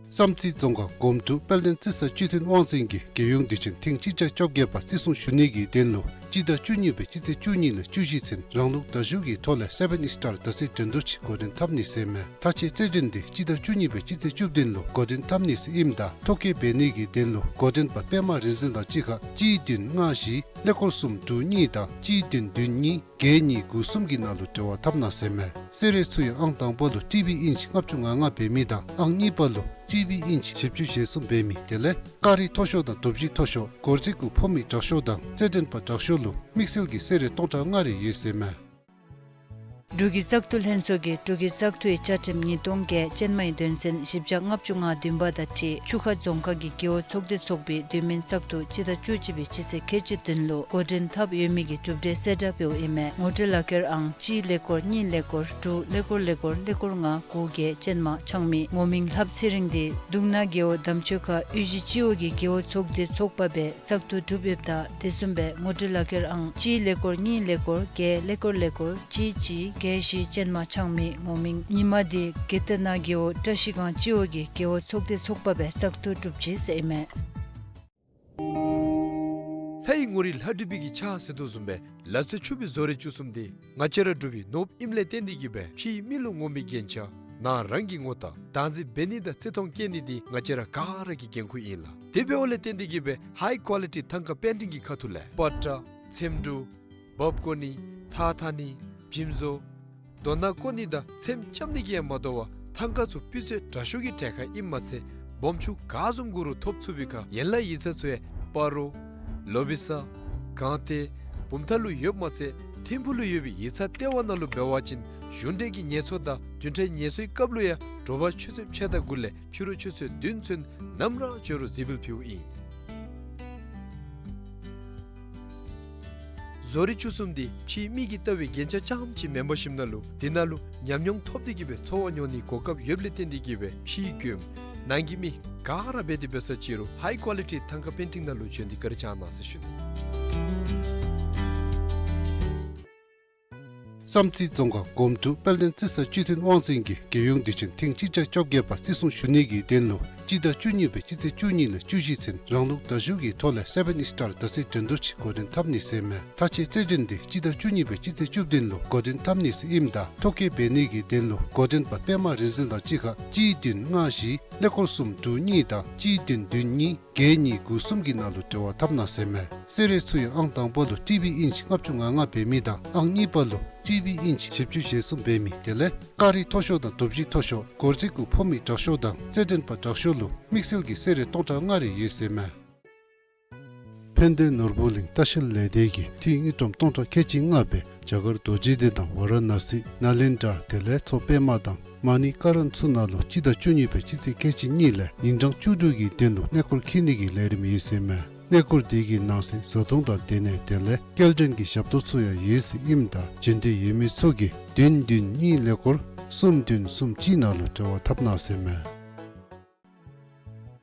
བསམ་རྩེ་རྫོང་ཁག་སྒོམ་དྲུག་དཔལ་ལྡན་རྩི་ས་བཅུད་ལྡན་དབང་འཛིན་གྱིས་རྒྱལ་ཡོངས་དུས་ཆེན་ཐེངས་གཅིག་བརྒྱ་བཅོ་བརྒྱད་པ་བརྩི་སྲུང་ཞུ་ནི་གི་དོན་ལུ་སྤྱི་ཟླ་བཅུ་གཉིས་པའི་སྤྱི་ཚེས་བཅུ་གཉིས་ལས་བཅུ་བཞི་ཚུན་རང་ལུགས་དར་ཤུགས་ཀྱི་ཐོག་ལས་སེ་བེན་ཨི་སི་ཊར་རྡ་སའི་འགྲན་བསྡུར་ཅིག་འགོ་འདྲེན་འཐབ་ནི་ཟེར་མས། མཐའ་དཔྱད་རྩེད་འགྲན་འདི་སྤྱི་ཟླ་བཅུ་གཉིས་པའི་སྤྱི་ཚེས་བཅུ་བདུན་ལུ་འགོ་འདྲེན་འཐབ་ནི་ཟེར་ཨིནམ་ད་ཐོ་བཀོད་འབད་ནི་གི་དོན་ལུ་འགོ་འདྲེན་པ་པདྨ་རིག་འཛིན་དང་གཅིག་ཁར་གཅིག་བདུན་ལྔ་བཞི་ཀླད་ཀོར་གསུམ་དྲུག་གཉིས་དང་གཅིག་བདུན་བདུན་གཉིས་བརྒྱད་གཉིས་དགུ་གསུམ་གྱི་ནང་ལུ་འབྲེལ་བ་འཐབ་གནང་ཟེར་མས། གསོལ་རས་ཚུ་ཡང་ཨང་དང་པ་ལུ་ཊི་བི་ཨིན་ཅི་ལྔ་བཅུ་ང་ལྔ་འབད་མི་དང་ཨང་གཉིས་པ་ལུ་ཊི་བི་ཨིན་ཅི་བཞི་བཅུ་ཞེ་གསུམ་འབད་མི་དེ་ལས་ཀ་རི་མཐོ་ཤོས་དང་དོ་བཞི་མཐོ་ཤོས་སྒོར་རྩིས་གུ་ཕོག་མི་དྲག་ཤོས་དང་རྩེད་འགྲན་པ་དྲག་ཤོས་ལུ་དམིགས་བསལ་གྱི་གསོལ་རས་སྟོང་ཕྲག་ལྔ་རེ་ཡོད་ཟེར་མས། འབྲུག་གི་བཙག་འཐུ་ལྷན་ཚོགས་ཀྱིས་འབྲུག་གི་བཙག་འཐུའི་བཅའ་ཁྲིམས་ཉིས་སྟོང་བརྒྱད་ཅན་མའི་དོན་ཚན་བཞི་བརྒྱ་ལྔ་བཅུ་ང་བདུན་པ་དང་འཁྲིལ་ཆུ་ཁ་རྫོང་ཁག་གི་རྒེད་འོག་ཚོགས་སྡེ་ཚོགས་པའི་དུས་མིན་བཙག་འཐུ་སྤྱི་ཟླ་བཅུ་གཅིག་པའི་སྤྱི་ཚེས་ཁལ་གཅིག་བདུན་ལུ་འགོ་འདྲེན་འཐབ་ཡོད་མི་གི་གྲུབ་འབྲས་གསལ་བསྒྲགས་འབདཝ་ཨིན་མས། ངོ་སྤྲོད་ལག་ཁྱེར་ཨང་གཅིག་ཀླད་ཀོར་གཉིས་ཀླད་ཀོར་དྲུག་ཀླད་ཀོར་ཀླད་ཀོར་ཀླད་ཀོར་ལྔ་དགུ་བརྒྱད་ཅན་མ་ཆགས་མི་ངོ་མིང་ལྷ་ཚེ་རིང་འདི་གདུང་ན་རྒེད་འོག་འདམ་ཆོས་ཁ་གཡུས་གཞི་སྤྱི་འོག་གི་རྒེད་འོག་ཚོགས་སྡེ་ཚོགས་པ་སྦེ་བཙག་འཐུ་གྲུབ་ཡོདཔ་ད་དེ་བཟུམ་སྦེ་ངོ་སྤྲོད་ལག་ཁྱེར་ཨང་གཅིག་ཀླད་ཀོར་གཉིས་ཀླད་ཀོར་བརྒྱད་ཀླད་ཀོར་ཀླད་ཀོར་གཅིག་གཅིག་བརྒྱད་བཞི་ཅན་མ་ཆགས་མི་ངོ་མིང་ཉི་མ་འདི་དགེ་ལྡན་ན་རྒེད་འོག་བཀྲ་ཤིས་སྒང་སྤྱི་འོག་གི་རྒེད་འོག་ཚོགས་སྡེ་ཚོགས་པ་སྦེ་བཙག་འཐུ་གྲུབ་ཅི་ཟེར་ཨིན་མས། ལྷའི་ངོ་རིས་ལྷ་བྲིས་པའི་གི་ཕྱག་ཟེར་དོ་བཟུམ་སྦེ་ལ་རྩེ་ཆུ་བོའི་བཟོ་རིག་བཅུ་གསུམ་འདི་ང་བཅས་ར་འབྲུག་པའི་ནོར་བུ་ཨིནམ་ལས་བརྟེན་ཏེ་གིས་སྦེ་ཕྱིའི་མི་ལུ་ངོམ་པའི་རྒྱན་ཆ་ནང་རང་གི་ངོ་རྟགས་བདག་འཛིན་འབད་ནི་དང་བརྩི་མཐོང་བསྐྱེད་ནི་འདི་ང་བཅས་ར་ག་ར་གི་འགན་ཁུར་ཨིན་ལགས། དེ་འབདཝ་ལས་བརྟེན་ཏེ་གིས་སྦེ་ཧའི་ཀོ་ལི་ཊི་ཐང་ཀ་པེན་ཊིང་གི་ཁ་ཐུག་ལས་པ་ཏྲ་ཚེམ་དྲུབ་འབག་བཀོ་ནི་ཐགས་འཐག་ནི་བྱེམ་བཟོ་རྡོ་ནག་བརྐོ་ནི་དང་ཚེམ་རྐྱབ་ནི་གིས་ཡང་མ་དོ་བར་ཐང་ཀ་ཚུ་སྤུས་ཚད་དྲག་ཤོས་ཀྱི་གྲལ་ཁར་ཨིནམ་མ་ཚད་སྦོམ་ཆུང་ག་བཟུམ་དགོ་རུང་ཐོབ་ཚུགས་པའི་ཁར་ཡན་ལག་ཡིག་ཚང་ཚུ་ཡང་སྤ་རོ་ལོ་བི་ས་སྒང་སྟེང་བུམ་ཐང་ལུ་ཡོདཔ་མ་ཚད་ཐིམ་ཕུག་ལུ་ཡོད་པའི་ཡིག་ཚང་ལྟེ་བ་ནང་ལུ་འབད་བ་ཅིན་གཞུང་འབྲེལ་གྱི་ངལ་འཚོ་དང་བདུན་ཕྲག་ངལ་འཚོའི་སྐབས་ལུ་ཡང་དྲོ་པ་ཆུ་ཚོད་ཕྱེད་དང་དགུ་ལས་ཕྱི་རུ་ཆུ་ཚོད་བདུན་ཚུན་ནམ་ར་བྱོན་རུང་གཟིགས་འབུལ་ཕུལཝ་ཨིན། བཟོ་རིག་བཅུ་གསུམ་འདི་ཕྱིའི་མི་གིས་ལྟ་བའི་རྒྱན་ཆ་རྐྱངམ་ཅིག་མེན་པར་ཞིནམ་ལས་དེ་ནང་ལུ་ཉམས་མྱོང་ཐོབ་སྟེ་གིས་སྦེ་འཚོ་བ་མྱོང་ནིའི་གོ་སྐབས་ཡོདཔ་ལས་བརྟེན་ཏེ་གིས་སྦེ་ཕྱིའི་མགྱོནམ་ནང་གི་མི་ག་ར་འབད་དེ་འབད་ས་ཅིག་རུང་ཧའི་ཀོ་ལི་ཊི་ཐང་ཀ་པེན་ཊིང་ནང་ལུ་བྱོན་ཏེ་བཀའ་དྲིན་བསྐྱང་གནང་ཟེར་ཞུ་ནི། བསམ་རྩེ་རྫོང་ཁག་སྒོམ་དྲུག་དཔལ་ལྡན་རྩི་ས་བཅུད་ལྡན་དབང་འཛིན་གྱིས་རྒྱལ་ཡོངས་དུས་ཆེན་ཐེངས་གཅིག་བརྒྱ་བཅོ་བརྒྱད་པ་བརྩི་སྲུང་ཞུ་ནི་གི་དོན་ལུ་སྤྱི་ཟླ་བཅུ་གཉིས་པའི་སྤྱི་ཚེས་བཅུ་གཉིས་ལས་བཅུ་བཞི་ཚུན་རང་ལུགས་དར་ཤུགས་ཀྱི་ཐོག་ལས་སེ་བེན་ཨི་སི་ཊར་རྡ་སའི་འགྲན་བསྡུར་ཅིག་འགོ་འདྲེན་འཐབ་ནི་ཟེར་མས། མཐའ་དཔྱད་རྩེད་འགྲན་འདི་སྤྱི་ཟླ་བཅུ་གཉིས་པའི་སྤྱི་ཚེས་བཅུ་བདུན་ལུ་འགོ་འདྲེན་འཐབ་ནི་ཟེར་ཨིནམ་ད་ཐོ་བཀོད་འབད་ནི་གི་དོན་ལུ་འགོ་འདྲེན་པ་པདྨ་རིག་འཛིན་དང་གཅིག་ཁར་གཅིག་བདུན་ལྔ་བཞི་ཀླད་ཀོར་གསུམ་དྲུག་གཉིས་དང་གཅིག་བདུན་བདུན་གཉིས་བརྒྱད་གཉིས་དགུ་གསུམ་གྱི་ནང་ལུ་འབྲེལ་བ་འཐབ་གནང་ཟེར་མས། གསོལ་རས་ཚུ་ཡང་ཨང་དང་པ་ལུ་ཊི་བི་ཨིན་ཅི་ལྔ་བཅུ་ང་ལྔ་འབད་མི་དང་ཨང་གཉིས་པ་ལུ་ཊི་བི་ཨིན་ཅི་བཞི་བཅུ་ཞེ་གསུམ་འབད་མི་དེ་ལས་ཀ་རི་མཐོ་ཤོས་དང་དོ་བཞི་མཐོ་ཤོས་སྒོར་རྩིས་གུ་ཕོག་མི་དྲག་ཤོས་དང་རྩེད་འགྲན་པ་དྲག་ཤོས་ལུ་དམིགས་བསལ་གྱི་གསོལ་རས་སྟོང་ཕྲག་ལྔ་རེ་ཡོད་ཟེར་མས། ཕན་བདེ་ནོར་བུ་གླིང་ལྟ་བཤལ་ལས་སྡེ་གིས་ཏིག་དངུལ་ཀྲམ་སྟོང་ཕྲག་ཁལ་གཅིག་ལྔ་སྦེ་རྒྱ་གར་རྡོ་རྗེ་གདན་དང་ཝ་ར་ཎ་སི་ནཱ་ལེནྡྲ་དེ་ལས་མཚོ་པདྨ་དང་མ་ཎི་ཀ་རན་ཚུ་ནང་ལུ་སྤྱི་ཟླ་བཅུ་གཉིས་པའི་སྤྱི་ཚེས་ཁལ་གཅིག་གཉིས་ལས་ཉིན་གྲངས་བཅུ་དྲུག་གི་དོན་ལུ་གནས་སྐོར་འཁྱིད་ནི་གི་ལས་རིམ་ཡོད་ཟེར་མས། གནས་སྐོར་དེ་གི་ནང་གསེས་བཟའ་འཐུང་དང་སྡོད་གནས་དེ་ལས་སྐྱེལ་འདྲེན་གྱི་ཞབས་ཏོག་ཚུ་ཡང་ཡོད་ཟེར་ཨིནམ་ད་བྱོན་འདོད་ཡོད་མི་ཚུ་གིས་བདུན་བདུན་གཉིས་ཀླད་ཀོར་གསུམ་བདུན་གསུམ་གཅིག་ནང་ལུ་འབྲེལ་བ་འཐབ་གནང་ཟེར་མས།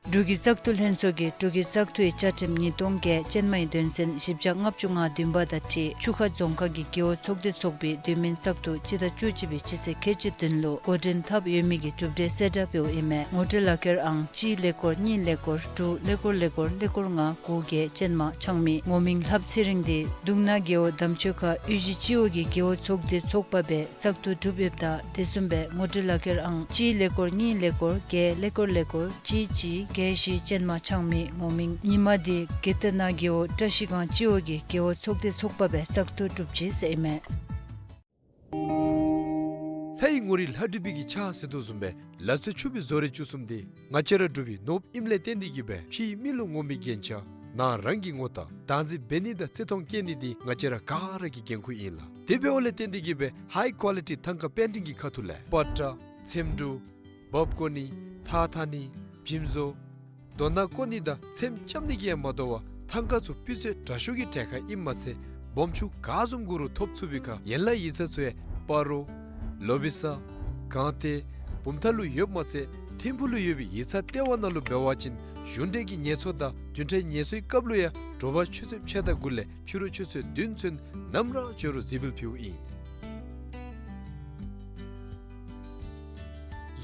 འབྲུག་གི་བཙག་འཐུ་ལྷན་ཚོགས་ཀྱིས་འབྲུག་གི་བཙག་འཐུའི་བཅའ་ཁྲིམས་ཉིས་སྟོང་བརྒྱད་ཅན་མའི་དོན་ཚན་བཞི་བརྒྱ་ལྔ་བཅུ་ང་བདུན་པ་དང་འཁྲིལ་ཆུ་ཁ་རྫོང་ཁག་གི་རྒེད་འོག་ཚོགས་སྡེ་ཚོགས་པའི་དུས་མིན་བཙག་འཐུ་སྤྱི་ཟླ་བཅུ་གཅིག་པའི་སྤྱི་ཚེས་ཁལ་གཅིག་བདུན་ལུ་འགོ་འདྲེན་འཐབ་ཡོད་མི་གི་གྲུབ་འབྲས་གསལ་བསྒྲགས་འབདཝ་ཨིན་མས། ངོ་སྤྲོད་ལག་ཁྱེར་ཨང་གཅིག་ཀླད་ཀོར་གཉིས་ཀླད་ཀོར་དྲུག་ཀླད་ཀོར་ཀླད་ཀོར་ཀླད་ཀོར་ལྔ་དགུ་བརྒྱད་ཅན་མ་ཆགས་མི་ངོ་མིང་ལྷ་ཚེ་རིང་འདི་གདུང་ན་རྒེད་འོག་འདམ་ཆོས་ཁ་གཡུས་གཞི་སྤྱི་འོག་གི་རྒེད་འོག་ཚོགས་སྡེ་ཚོགས་པ་སྦེ་བཙག་འཐུ་གྲུབ་ཡོདཔ་ད་དེ་བཟུམ་སྦེ་ངོ་སྤྲོད་ལག་ཁྱེར་ཨང་གཅིག་ཀླད་ཀོར་གཉིས་ཀླད་ཀོར་བརྒྱད་ཀླད་ཀོར་ཀླད་ཀོར་གཅིག་གཅིག་བརྒྱད་བཞི་ཅན་མ་ཆགས་མི་ངོ་མིང་ཉི་མ་འདི་དགེ་ལྡན་ན་རྒེད་འོག་བཀྲ་ཤིས་སྒང་སྤྱི་འོག་གི་རྒེད་འོག་ཚོགས་སྡེ་ཚོགས་པ་སྦེ་བཙག་འཐུ་གྲུབ་ཅི་ཟེར་ཨིན་མས། ལྷའི་ངོ་རིས་ལྷ་བྲིས་པའི་གི་ཕྱག་ཟེར་དོ་བཟུམ་སྦེ་ལ་རྩེ་ཆུ་བོའི་བཟོ་རིག་བཅུ་གསུམ་འདི་ང་བཅས་ར་འབྲུག་པའི་ནོར་བུ་ཨིནམ་ལས་བརྟེན་ཏེ་གིས་སྦེ་ཕྱིའི་མི་ལུ་ངོམ་པའི་རྒྱན་ཆ་ནང་རང་གི་ངོ་རྟགས་བདག་འཛིན་འབད་ནི་དང་བརྩི་མཐོང་བསྐྱེད་ནི་འདི་ང་བཅས་ར་ག་ར་གི་འགན་ཁུར་ཨིན་ལགས། དེ་འབདཝ་ལས་བརྟེན་ཏེ་གིས་སྦེ་ཧའི་ཀོ་ལི་ཊི་ཐང་ཀ་པེན་ཊིང་གི་ཁ་ཐུག་ལས་པ་ཏྲ་ཚེམ་དྲུབ་འབག་བཀོ་ནི་ ཐགས་འཐག་ནི་བྱེམ་བཟོ་རྡོ་ནག་བརྐོ་ནི་དང་ཚེམ་རྐྱབ་ནི་གིས་ཡང་མ་དོ་བར་ཐང་ཀ་ཚུ་སྤུས་ཚད་དྲག་ཤོས་ཀྱི་གྲལ་ཁར་ཨིནམ་མ་ཚད་སྦོམ་ཆུང་ག་བཟུམ་དགོ་རུང་ཐོབ་ཚུགས་པའི་ཁར་ཡན་ལག་ཡིག་ཚང་ཚུ་ཡང་སྤ་རོ་ལོ་བི་ས་སྒང་སྟེང་བུམ་ཐང་ལུ་ཡོདཔ་མ་ཚད་ཐིམ་ཕུག་ལུ་ཡོད་པའི་ཡིག་ཚང་ལྟེ་བ་ནང་ལུ་འབད་བ་ཅིན་གཞུང་འབྲེལ་གྱི་ངལ་གསོ་དང་བདུན་ཕྲག་ངལ་གསོའི་སྐབས་ལུ་ཡང་དྲོ་པ་ཆུ་ཚོད་ཕྱེད་དང་དགུ་ལས་ཕྱི་རུ་ཆུ་ཚོད་བདུན་ཚུན་ནམ་ར་བྱོན་རུང་གཟིགས་འབུལ་ཕུལཝ་ཨིན།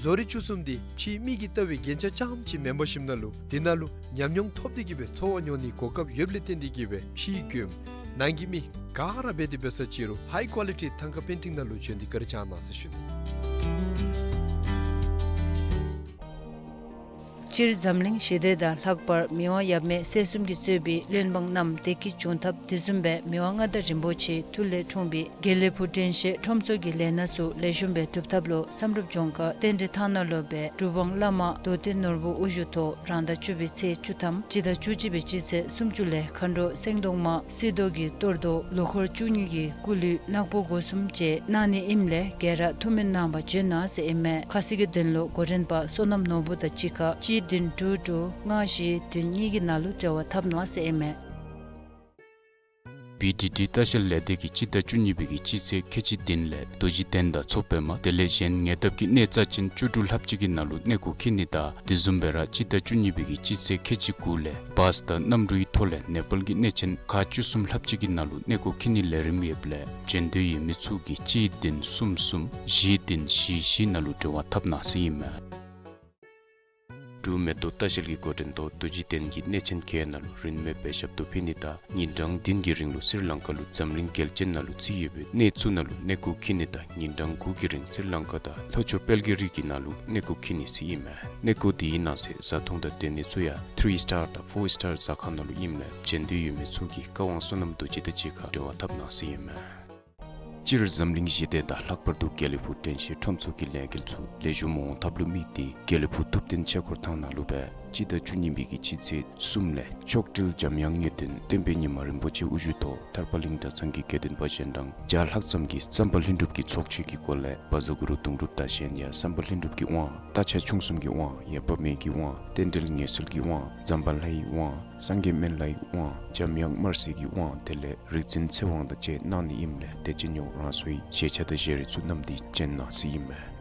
བཟོ་རིག་བཅུ་གསུམ་འདི་ཕྱིའི་མིག་གིས་བལྟ་བའི་རྒྱན་ཆ་རྐྱངམ་ཅིག་མེན་པར་ཞིནམ་ལས་འདི་ནང་ལུ་ཉམས་མྱོང་ཐོབ་སྟེ་གི་སྦེ་འཚོ་བ་སྐྱོང་ནིའི་གོ་སྐབས་ཡོདཔ་ལས་བརྟེན་ཏེ་གི་སྦེ་ཕྱིའི་མགྱོནམ་ནང་གི་མི་ག་ར་འབད་དེ་འབད་ས་ཅིག་རུང་ཧའི་ཀོ་ལི་ཊི་ཐང་ཀ་པེན་ཊིང་ནང་ལུ་བྱོན་ཏེ་བཀའ་དྲིན་བསྐྱང་གནང་ཟེར་ཞུ་ནི། སྤྱིར་འཛམ་གླིང་ཞི་བདེ་དང་ལྷག་པར་མི་དབང་ཡབ་མེས་སྲས་གསུམ་གྱིས་གཙོས་པའི་བློན་འབངས་རྣམས་བདེ་སྐྱིད་འབྱུང་ཐབས་དེ་བཟུམ་སྦེ་མི་དབང་མངའ་བདག་རིན་པོ་ཆེའི་ཐུགས་ལས་འཁྲུངས་པའི་དགེ་ལེགས་ཕུག་དྲན་ཤེས་ཁྲོམ་ཚོགས་ཀྱི་ལས་སྣ་ཚུ་ལེགས་ཤོམ་སྦེ་སྒྲུབ་ཐབས་ལུ་བསམ་གྲུབ་ལྗོངས་མཁར་རྟེན་འབྲེལ་ཐང་ནང་ལུ་སྦེ་གྲུབ་དབང་བླ་མ་རྡོ་རྗེ་ནོར་བུ་དབུ་བཞུགས་ཐོག་རང་ཟླ་བཅུ་པའི་ཚེས་བཅུ་ཐམ་སྤྱི་ཟླ་བཅུ་གཅིག་པའི་སྤྱི་ཚེས་སུམ་ཅུ་ལས་མཁའ་འགྲོ་སེང་གདོང་མ་གསེར་མདོག་གི་གཏོར་ཟློག་ལོ་འཁོར་བཅུ་གཉིས་ཀྱི་སྐུ་གླུད་ནག་པོ་སྒོ་གསུམ་བཅས་གནང་ནི་ཨིནམ་ལས་ག་ར་ཐུགས་སྨོན་གནང་བར་བྱོན་གནང་ཟེར་ཨིན་མས། ཁ་གསལ་གྱི་དོན་ལུ་འགོ་འདྲེན་པ་བསོད་ནམས་ནོར་བུ་དང་གཅིག་ཁར་གཅིག་བདུན་དྲུག་དྲུག་ལྔ་བཞི་བདུན་གཉིས་ཀྱི་ནང་ལུ་འབྲེལ་བ་འཐབ་གནང་ཟེར་ཨིན་མས། བི་ཌི་ཌི་ལྟ་བཤལ་ལས་སྡེ་གིས་སྤྱི་ཟླ་བཅུ་གཉིས་པའི་གི་སྤྱི་ཚེས་ཁལ་གཅིག་བདུན་ལས་རྡོ་རྗེ་གདན་དང་མཚོ་པདྨ་དེ་ལས་གཞན་ཉེ་འདབས་ཀྱི་གནས་རྩ་ཅན་བཅུ་དྲུག་ལྷགཔ་ཅིག་གི་ནང་ལུ་གནས་སྐོར་འཁྱིད་ནི་དང་དེ་བཟུམ་སྦེ་ར་སྤྱི་ཟླ་བཅུ་གཉིས་པའི་གི་སྤྱི་ཚེས་ཁལ་གཅིག་དགུ་ལས་བཱས་དང་གནམ་གྲུའི་ཐོག་ལས་ནེ་པཱལ་གྱི་གནས་ཆེན་ཁག་བཅུ་གསུམ་ལྷགཔ་ཅིག་གི་ནང་ལུ་གནས་སྐོར་འཁྱིད་ནིའི་ལས་རིམ་ཡོདཔ་ལས་བྱོན་འདོད་ཡོད་མི་ཚུ་གིས་གཅིག་བདུན་གསུམ་གསུམ་བཞི་བདུན་བཞི་བཞི་ནང་ལུ་འབྲེལ་བ་འཐབ་གནང་ཟེར་ཨིན་མས། འབྲུག་མེ་ཏོག་ལྟ་བཤལ་གྱི་འགོ་འདྲེན་ཐོག་རྡོ་རྗེ་གདན་གྱི་གནས་ཆེན་བརྒྱད་ནང་ལུ་རིན་མེད་པའི་ཞབས་ཏོག་ཕུལ་ནི་དང་ཉིན་གྲངས་བདུན་གྱི་རིང་ལུ་སི་རི་ལང་ཀ་ལུ་འཛམ་གླིང་རྒྱལ་ཆེན་ནང་ལུ་བརྩི་ཡོད་པའི་གནས་ཚུ་ནང་ལུ་གནས་སྐོར་འཁྱིད་ནི་དང་ཉིན་གྲངས་དགུ་གི་རིང་སི་རི་ལང་ཀ་དང་ལྷོ་ཕྱོགས་དཔལ་གྱི་རི་གི་ནང་ལུ་གནས་སྐོར་འཁྱིད་ནི་ཟེར་ཨིན་མས། གནས་སྐོར་དེའི་ནང་གསེས་བཟའ་འཐུང་དང་སྡོད་ནི་ཚུ་ཡང་ཐི་རི་སི་ཊར་དང་ཕོར་སི་ཊར་ཟ་ཁང་ནང་ལུ་ཨིནམ་ལས་བྱོན་འདོད་ཡོད་མི་ཚུ་གིས་བཀའ་དབང་བསོད་ནམས་རྡོ་རྗེ་དང་གཅིག་ཁར་འབྲེལ་བ་འཐབ་གནང་ཟེར་ཨིན་མས། སྤྱིར་འཛམ་གླིང་ཞི་བདེ་དང་ལྷག་པར་དུ་དགེ་ལེགས་ཕུག་དྲན་ཤེས་ཁྲོམ་ཚོགས་ཀྱི་ལས་འགུལ་ཚུ་ལེགས་ཤོམ་འོང་ཐབས་ལུ་དམིགས་ཏེ་དགེ་ལེགས་ཕུག་ཐུབ་བསྟན་ཆོས་འཁོར་ཐང་ནང་ལུ་སྦེ་སྤྱི་ཟླ་བཅུ་གཉིས་པའི་གི་སྤྱི་ཚེས་གསུམ་ལས་མཆོག་སྤྲུལ་འཇམ་དབྱངས་དངོས་བསྟན་བསྟན་པའི་ཉི་མ་རིན་པོ་ཆེ་དབུ་བཞུགས་ཐོག་ཐར་པ་གླིང་གྲྭ་ཚང་གི་དགེ་འདུན་པ་གཞན་གྲངས་བརྒྱ་ལྷག་ཙམ་གྱིས་བསམ་པ་ལྷུན་གྲུབ་ཀྱི་ཚོགས་མཆོད་ཀྱི་སྒོ་ལས་བཛྲ་གུ་རུ་གདུང་སྒྲུབ་དང་གཞན་ཡང་བསམ་པ་ལྷུན་གྲུབ་ཀྱི་དབང་རྟ་ཕྱག་མཆོང་གསུམ་གྱི་དབང་ཡེ་དཔག་མེད་ཀྱི་དབང་རྟེན་འབྲེལ་ངེས་གསོལ་གྱི་དབང་ཛམ་བྷ་ལའི་དབང་སངས་རྒྱས་སྨན་བླའི་དབང་འཇམ་དབྱངས་དམར་སེར་གྱི་དབང་དེ་ལས་རིག་འཛིན་ཚེ་དབང་དང་བཅས་གནང་ནི་ཨིནམ་ལས་དད་ཅན་ཡོངས་རང་སོའི་བཞེས་ཆས་དང་བཞེས་རིགས་ཚུ་བསྣམས་ཏེ་བྱོན་གནང་ཟེར་ཨིན་མས།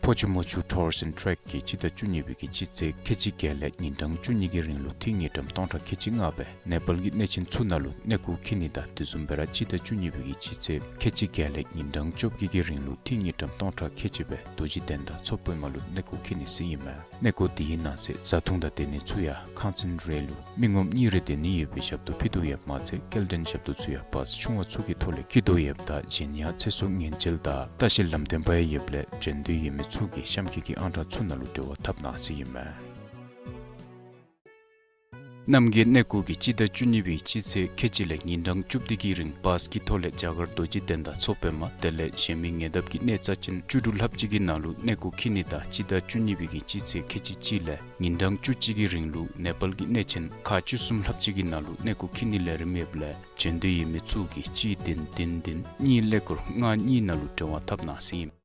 ཕོ་ཆུ་མོ་ཆུ་ཊུར་སི་ཨེནཌ་ཊེཀ་གིས་སྤྱི་ཟླ་བཅུ་གཉིས་པའི་གི་སྤྱི་ཚེས་ཁལ་གཅིག་བརྒྱད་ལས་ཉིན་གྲངས་བཅུ་གཉིས་ཀྱི་རིང་ལུ་ཐིག་དངུལ་ཀྲམ་སྟོང་ཕྲག་ཁལ་གཅིག་ལྔ་སྦེ་ནེ་པཱལ་གྱི་གནས་ཆེན་ཚུ་ནང་ལུ་གནས་སྐོར་འཁྱིད་ནི་དང་དེ་བཟུམ་སྦེ་ར་སྤྱི་ཟླ་བཅུ་གཉིས་པའི་གི་སྤྱི་ཚེས་ཁལ་གཅིག་བརྒྱད་ལས་ཉིན་གྲངས་བཅོ་བརྒྱད་ཀྱི་རིང་ལུ་ཐིག་དངུལ་ཀྲམ་སྟོང་ཕྲག་ཁལ་གཅིག་སྦེ་རྡོ་རྗེ་གདན་དང་མཚོ་པདྨ་ལུ་གནས་སྐོར་འཁྱིད་ནི་ཟེར་ཨིན་མས། གནས་སྐོར་དེའི་ནང་གསེས་བཟའ་འཐུང་དང་སྡོད་ནི་ཚུ་ཡང་ཁང་ཚན་རེ་ལུ་མི་ངོམ་གཉིས་རེ་སྡོད་ནི་ཡོད་པའི་ཞབས་ཏོག་ཕུལ་དོ་ཡོདཔ་མ་ཚད་སྐྱེལ་འདྲེན་ཞབས་ཏོག་ཚུ་ཡང་བཱས་ཆུང་བ་ཚུ་གི་ཐོག་ལས་འཁྱིད་དོ་ཡོདཔ་ད་གཞན་ཡང་ཚེ་སྲོག་ཉེན་བཅོལ་དང་ལྟ་བཤལ་ལམ་སྟོན་པ་ཡང་ཡོདཔ་ལས་བྱོན་འདོད་ཡོད་མི་ཚུ་གིས་གཤམ་འཁོད་ཀྱི་ཨང་གྲངས་ཚུ་ནང་ལུ་འབྲེལ་བ་འཐབ་གནང་ཟེར་ཨིན་མས། རྣམ་རྒྱལ་གནས་སྐོར་གྱིས་སྤྱི་ཟླ་བཅུ་གཉིས་པའི་སྤྱི་ཚེས་ཁལ་གཅིག་ལས་ཉིན་གྲངས་བཅུ་བདུན་གྱི་རིང་བཱས་ཀྱི་ཐོག་ལས་རྒྱ་གར་རྡོ་རྗེ་གདན་དང་མཚོ་པདྨ་དེ་ལས་གཞན་མི་ཉེ་འདབས་ཀྱི་གནས་རྩ་ཅན་བཅུ་དྲུག་ལྷགཔ་ཅིག་གི་ནང་ལུ་གནས་སྐོར་འཁྱིད་ནི་དང་སྤྱི་ཟླ་བཅུ་གཉིས་པའི་གི་སྤྱི་ཚེས་ཁལ་གཅིག་གཅིག་ལས་ཉིན་གྲངས་བཅུ་གཅིག་གི་རིང་ལུ་ནེ་པཱལ་གྱི་གནས་ཆེན་ཁག་བཅུ་གསུམ་ལྷགཔ་ཅིག་གི་ནང་ལུ་གནས་སྐོར་འཁྱིད་ནིའི་ལས་རིམ་ཡོདཔ་ལས་བྱོན་འདོད་ཡོད་མི་ཚུ་གིས་གཅིག་བདུན་བདུན་བདུན་གཉིས་ཀླད་ཀོར་ལྔ་གཉིས་ནང་ལུ་འབྲེལ་བ་འཐབ་གནང་ཟེར་ཨིན།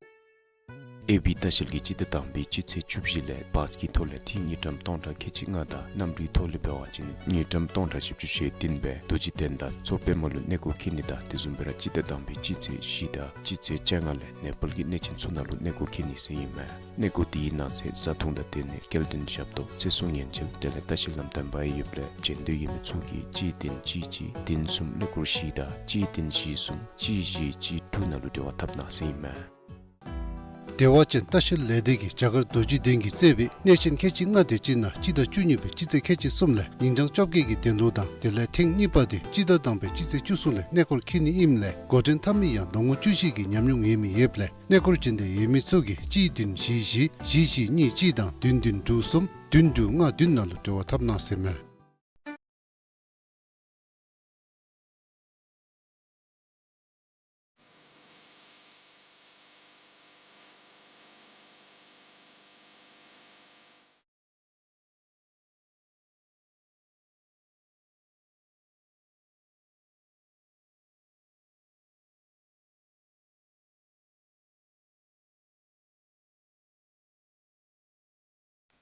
ཨེ་བི་ལྟ་བཤལ་གྱིས་སྤྱི་ཟླ་དང་པའི་སྤྱི་ཚེས་བཅུ་བཞི་ལས་བཱས་ཀྱི་ཐོག་ལས་ཐིག་དངུལ་ཀྲམ་སྟོང་ཕྲག་ཁལ་གཅིག་ལྔ་དང་གནམ་གྲུའི་ཐོག་ལས་འབད་བ་ཅིན་དངུལ་ཀྲམ་སྟོང་ཕྲག་བཞི་བཅུ་ཞེ་བདུན་སྦེ་རྡོ་རྗེ་གདན་དང་མཚོ་པདྨ་ལུ་གནས་སྐོར་འཁྱིད་ནི་དང་དེ་བཟུམ་སྦེ་ར་སྤྱི་ཟླ་དང་པའི་སྤྱི་ཚེས་བཞི་དང་སྤྱི་ཚེས་བཅོ་ལྔ་ལས་ནེ་པཱལ་གྱི་གནས་ཆེན་ཚུ་ནང་ལུ་གནས་སྐོར་འཁྱིད་ནི་ཟེར་ཨིན་མས། གནས་སྐོར་དེའི་ནང་གསེས་བཟའ་འཐུང་དང་སྡོད་ནི་སྐྱེལ་འདྲེན་ཞབས་ཏོག་ཚེ་སྲོག་ཉེན་བཅོལ་དེ་ལས་ལྟ་བཤལ་ལམ་སྟོན་པ་ཡང་ཡོདཔ་ལས་བྱོན་འདོད་ཡོད་མི་ཚུ་གིས་གཅིག་བདུན་གཅིག་གཅིག་བདུན་གསུམ་ཀླད་ཀོར་བཞི་དང་གཅིག་བདུན་བཞི་གསུམ་གཅིག་བཞི་གཅིག་དྲུག་ནང་ལུ་འབྲེལ་བ་འཐབ་གནང་ཟེར་ཨིན་མས། བདེ་བ་ཅན་ལྟ་བཤལ་ལས་སྡེ་གིས་རྒྱ་གར་རྡོ་རྗེ་གདན་གྱིས་གཙོས་པའི་གནས་ཆེན་ཁལ་གཅིག་ལྔ་དེ་ཅིག་ནང་སྤྱི་ཟླ་བཅུ་གཉིས་པའི་སྤྱི་ཚེས་ཁལ་གཅིག་གསུམ་ལས་ཉིན་གྲངས་བཅོ་བརྒྱད་ཀྱི་གདན་ལོ་དང་དེ་ལས་ཐེངས་གཉིས་པ་དེ་སྤྱི་ཟླ་དང་པའི་སྤྱི་ཚེས་བཅུ་གསུམ་ལས་གནས་སྐོར་འཁྱིད་ནི་ཨིནམ་ལས་འགོ་འདྲེན་འཐབ་མི་ཡང་ལོ་ངོ་བཅུ་བཞི་གི་ཉམས་མྱོང་ཡོད་མི་ཡོདཔ་ལས་གནས་སྐོར་བྱོན་འདོད་ཡོད་མི་ཚུ་གིས་གཅིག་བདུན་བཞི་བཞི་བཞི་བཞི་གཉིས་གཅིག་དང་བདུན་བདུན་དྲུག་གསུམ་བདུན་དྲུག་ལྔ་བདུན་ནང་ལུ་འབྲེལ་བ་འཐབ་གནང་ཟེར་མས།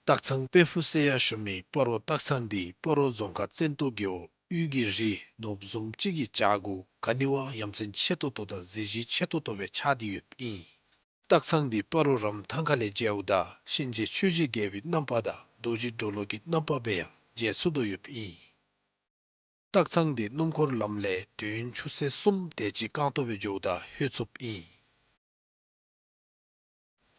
སྟག་ཚང་དཔལ་ཕུག་ཟེར་ཡང་ཞུ་མི་སྤ་རོ་སྟག་ཚང་འདི་སྤ་རོ་རྫོང་ཁག་བཙན་ཏོ་རྒེད་འོག་དབུས་ཀྱི་རི་ནོར་བུ་བཟུམ་ཅིག་གི་བྱག་གུ་ག་ནི་བ་ཡ་མཚན་ཆེ་ཏོག་ཏོ་དང་གཟི་བརྗིད་ཆེ་ཏོག་ཏོ་སྦེ་ཆགས་ཏེ་ཡོདཔ་ཨིན། སྟག་ཚང་འདི་སྤ་རོ་རམ་ཐང་ཁ་ལས་མཇལཝ་ད་གཤིན་རྗེ་ཆོས་ཀྱི་རྒྱལ་པོའི་རྣམ་པ་དང་རྡོ་རྗེ་གྲོ་ལོད་ཀྱི་རྣམ་པ་སྦེ་ཡང་མཇལ་ཚུགས་དོ་ཡོདཔ་ཨིན། སྟག་ཚང་འདི་སྣུམ་འཁོར་ལམ་ལས་དུས་ཡུན་ཆུ་ཚོད་གསུམ་དེ་ཅིག་རྐང་སྟོང་སྦེ་འགྱོཝ་ད་ལྷོད་ཚུགསཔ་ཨིན།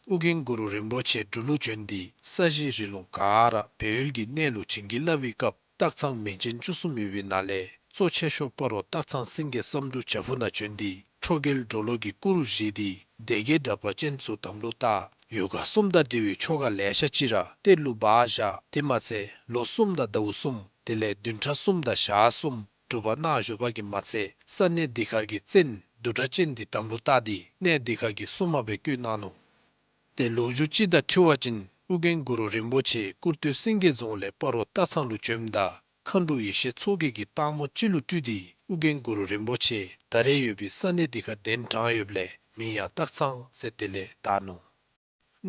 ཨོ་རྒྱན་གུ་རུ་རིན་པོ་ཆེ་འབྲུག་ལུ་བྱོན་ཏེ་ས་གཞི་རི་ལུང་ག་ར་སྦས་ཡུལ་གྱི་གནས་ལུ་བྱིན་གྱིས་བརླབས་པའི་སྐབས་སྟག་ཚང་མིང་ཅན་བཅུ་གསུམ་ཡོད་པའི་ནང་ལས་གཙོ་ཆེ་ཤོས་སྤ་རོ་སྟག་ཚང་སེང་གེ་བསམ་འགྲུབ་བྱག་ཕུག་ནང་བྱོན་ཏེ་ཁྲོ་རྒྱལ་གྲོ་ལོད་ཀྱི་སྐུ་རུ་བཞེངས་ཏེ་སྡེ་བརྒྱད་དྲེགས་པ་ཅན་ཚུ་དམ་ལུ་བཏགས། ཡོ་ག་གསུམ་དང་འབྲེལ་བའི་ཆོ་ག་ལེ་ཤ་ཅིག་ར་གཏེར་ལུ་སྦ་བཞག། དེ་མ་ཚད་ལོ་གསུམ་དང་ཟླཝ་གསུམ་དེ་ལས་བདུན་ཕྲག་གསུམ་དང་ཞག་གསུམ་སྒྲུབ་པ་གནང་བཞུགས་པ་གིས་མ་ཚད་ས་གནས་འདི་ཁར་གྱི་བཙན་བདུད་དྲེགས་ཅན་འདི་དམ་ལུ་བཏགས་ཏེ་གནས་འདི་ཁར་གྱི་སྲུང་མ་སྦེ་བསྐོས་གནང་ནུག། ཏེ་ལོ་རྒྱུས་ཅིག་དང་འཁྲིལ་བ་ཅིན་ཨོ་རྒྱན་གུ་རུ་རིན་པོ་ཆེ་ཀུར་སྟོད་སེང་གེ་རྫོང་ལས་སྤ་རོ་སྟག་ཚང་ལུ་བྱོནམ་ད་མཁའ་འགྲོ་ཡེ་ཤེས་མཚོ་རྒྱལ་གྱིས་སྟག་མོ་ཅིག་ལུ་སྤྲུལ་ཏེ་ཨོ་རྒྱན་གུ་རུ་རིན་པོ་ཆེ་ད་རེས་ཡོད་པའི་ས་གནས་འདི་ཁར་གདན་དྲངས་ཡོདཔ་ལས་མིང་ཡང་སྟག་ཚང་ཟེར་དེ་ལས་བཏགས་ནུག།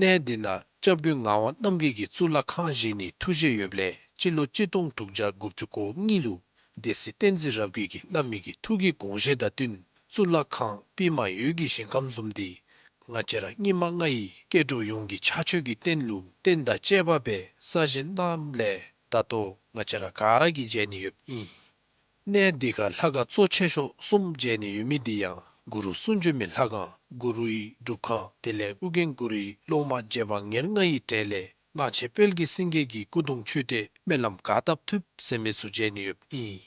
གནས་འདི་ནང་སྐྱབས་མགོན་ངག་དབང་རྣམ་རྒྱལ་གྱིས་གཙུག་ལག་ཁང་བཞེངས་ནིའི་ཐུགས་བཞེད་ཡོདཔ་ལས་སྤྱི་ལོ་གཅིག་སྟོང་དྲུག་བརྒྱ་དགུ་བཅུ་གོ་གཉིས་ལུ་སྡེ་སྲིད་བསྟན་འཛིན་རབ་རྒྱས་ཀྱིས་གནང་མི་གི་ཐུགས་ཀྱི་དགོངས་བཞེད་དང་བསྟུན་གཙུག་ལག་ཁང་པདྨ་འོད་ཀྱི་ཞིང་ཁམས་བཟུམ་འདི་ང་བཅས་ར་སྙིགས་མ་ལྔ་ཡི་སྐྱེ་འགྲོ་ཡོངས་ཀྱི་ཕྱག་མཆོད་ཀྱི་རྟེན་ལུ་རྟེན་དང་བཅས་པ་སྦེ་གསར་བཞེངས་གནངམ་ལས་ད་ལྟོ་ང་བཅས་ར་ག་ར་གིས་མཇལ་ནི་ཡོདཔ་ཨིན། གནས་འདི་ཁར་ལྷ་ཁང་གཙོ་ཆེ་ཤོས་གསུམ་མཇལ་ནི་ཡོད་མི་འདི་ཡང་གུ་རུ་གསུང་བྱོན་མའི་ལྷ་ཁང་གུ་རུའི་སྒྲུབ་ཁང་དེ་ལས་ཨོ་རྒྱན་གུ་རུའི་སློབ་མ་རྗེ་འབངས་ཉེར་ལྔ་ཡི་གྲས་ལས་གླང་ཆེན་དཔལ་གྱི་སེང་གེ་གི་སྐུ་གདུང་མཆོད་རྟེན་སྨོན་ལམ་ག་བཏབ་ཐུབ་ཟེར་མི་ཚུ་མཇལ་ནི་ཡོདཔ་ཨིན།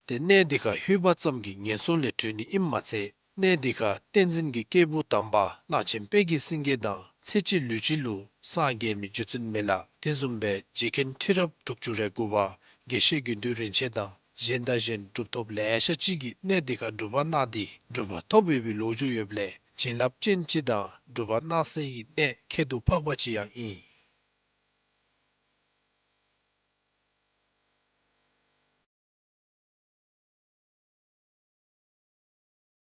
ཏེ་གནས་འདི་ཁར་ལྷོད་པ་ཙམ་གྱིས་ངན་སོང་ལས་གྲོལ་ནི་ཨིནམ་མ་ཚད་གནས་འདི་ཁར་བསྟན་འཛིན་གྱི་སྐྱེས་བུ་དམ་པ་གླང་ཆེན་དཔལ་གྱི་སེང་གེ་དང་ཚེ་གཅིག་ལུས་གཅིག་ལུ་སངས་རྒྱས་མི་རྗེ་བཙུན་མི་ལ་དེ་བཟུམ་སྦེ་རྗེ་མཁན་ཁྲི་རབས་དྲུག་ཅུ་རེ་དགུ་པ་དགེ་བཤེས་དགེ་འདུན་རིན་ཆེན་དང་གཞན་དང་གཞན་གྲུབ་ཐོབ་ལེ་ཤ་ཅིག་གིས་གནས་འདི་ཁར་སྒྲུབ་པ་གནང་སྟེ་གྲུབ་པ་ཐོབ་ཡོད་པའི་ལོ་རྒྱུས་ཡོདཔ་ལས་བྱིན་རླབས་ཅན་ཅིག་དང་སྒྲུབ་པ་གནང་སའི་གནས་ཁྱད་དུ་འཕགས་པ་ཅིག་ཡང་ཨིན།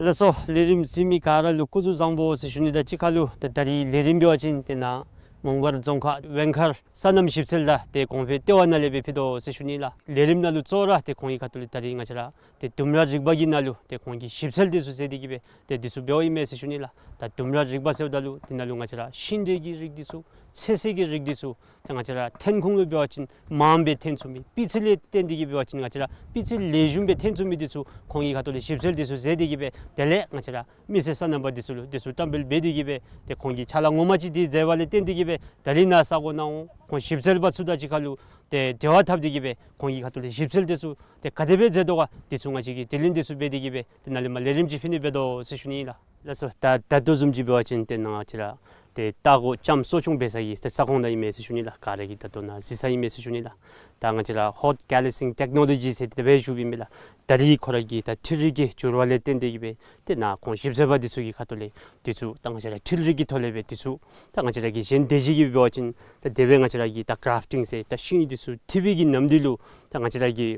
ལགས་སོ། ལས་རིམ་གཟིགས་མི་ག་ར་ལུ་སྐུ་གཟུགས་བཟང་པོ་ཟེར་ཞུ་ནི་དང་གཅིག་ཁར་ལུ་ད་ད་རིས་ལས་རིམ་འབད་བ་ཅིན་དེ་ནང་མོང་སྒར་རྫོང་ཁག་ཝེང་མཁར་སོ་ནམ་ཞིབ་འཚོལ་ལགས་ཏེ་གོང་འཕེལ་ལྟེ་བ་ནང་ལས་སྦེ་ཕུལ་དོ་ཟེར་ཞུ་ནི་ལགས། ལས་རིམ་ནང་ལུ་གཙོ་བོ་ར་ཏེ་ཁོང་གི་ཁ་ཐུག་ལས་ད་རིས་ང་བཅས་ར་ཏེ་ལྡུམ་ར་རིག་པ་གི་ནང་ལུ་ཏེ་ཁོང་གིས་ཞིབ་འཚོལ་འདི་ཚུ་མཛད་དེ་གི་སྦེ་ཏེ་འདི་ཚུ་འབདཝ་ཨིན་མས་ཟེར་ཞུ་ནི་ལགས། ད་ལྡུམ་ར་རིག་པ་ཟེརཝ་ད་ལུ་དེ་ནང་ལུ་ང་བཅས་ར་ཤིང་འབྲས་ཀྱི་རིགས་འདི་ཚུ་ཚོད་བསྲེ་གི་རིགས་འདི་ཚུ་ད་ང་བཅས་ར་ཐོན་ཁུངས་ལུ་འབད་བ་ཅིན་མངམ་སྦེ་ཐོན་ཚུགས་མི་སྤུས་ཚད་ལས་བརྟེན་ཏེ་གི་འབད་བ་ཅིན་ང་བཅས་ར་སྤུས་ཚད་ལེགས་ཤོམ་སྦེ་ཐོན་ཚུགས་མི་འདི་ཚུ་ཁོང་གི་ཁ་ཐུག་ལས་ཞིབ་འཚོལ་འདི་ཚུ་མཛད་དེ་གི་སྦེ་དེ་ལས་ང་བཅས་ར་མི་སེར་སོ་ནམ་པ་འདི་ཚུ་ལུ་འདི་ཚུ་བཀྲམ་སྤེལ་འབད་དེ་གི་སྦེ་ཏེ་ཁོང་གིས་ཕྱག་ལཱ་ངོ་མ་ཅིག་འདི་མཛད་པ་ལས་བརྟེན་ཏེ་གི་སྦེ་ད་རིས་ནཱ་ས་གོ་ནང་འོང་ཁོང་ཞིབ་འཚོལ་པ་ཚུ་དང་གཅིག་ཁར་ལུ་ཏེ་འབྲེལ་བ་འཐབ་སྟེ་གི་སྦེ་ཁོང་གི་ཁ་ཐུག་ལས་ཞིབ་འཚོལ་འདི་ཚུ་ཏེ་ག་དེ་སྦེ་མཛད་དོ་ག་འདི་ཚུ་ང་བཅས་ཀྱིས་དྲི་ལན་འདི་ཚུ་འབད་དེ་གི་སྦེ་ཏེ་ནཱ་ལས་མར་ལས་རིམ་ཅིག་ཕུལ་ནི་འབད་དོ་ཟེར་ཞུ་ནི་ཨིན་ལགས། ལགས་སོ། ད་ད་ལྟོ་བཟུམ་ཅིག་འབད་བ་ཅིན་ཏེ་ནཱ་ང་བཅས་ར་ཏེ་ལྟ་སྒོ་ལྕམ་གསོ་སྐྱོང་འབད་ས་གི་ཏེ་ས་ཁོངས་ནང་ཨིན་མས་ཟེར་ཞུ་ནི་ལགས། ག་ར་གིས་ད་ལྟོ་ནཱ་གཟིགས་ས་ཨིན་མས་ཟེར་ཞུ་ནི་ལགས། ད་ང་བཅས་ར་ཧོཊ་ཀེ་ལི་སིང་ཊེཀ་ནོ་ལོ་ཇི་ཟེར་དེ་སྦེ་ཞུཝ་ཨིན་མས་ལགས། ད་རིས་ཁོ་ར་གི་ད་འཕྲུལ་རིག་གི་འགྱུར་བ་ལས་བརྟེན་ཏེ་གི་སྦེ་ཏེ་ནཱ་ཁོང་ཞིབ་འཚོལ་པ་འདི་ཚུ་གི་ཁ་ཐུག་ལས་འདི་ཚུ་ད་ང་བཅས་ར་འཕྲུལ་རིག་གི་ཐོག་ལས་སྦེ་འདི་ཚུ་ད་ང་བཅས་ར་གི་གཞན་སྡེ་བཞི་གི་འབད་བ་ཅིན་ད་དེ་སྦེ་ང་བཅས་ར་གི་ད་གརཱཕ་ཊིང་ཟེར་ད་ཤིང་འདི་ཚུ་འཐིབས་པའི་གི་གནམ་དུས་ལུ་ད་ང་བཅས་ར་གི་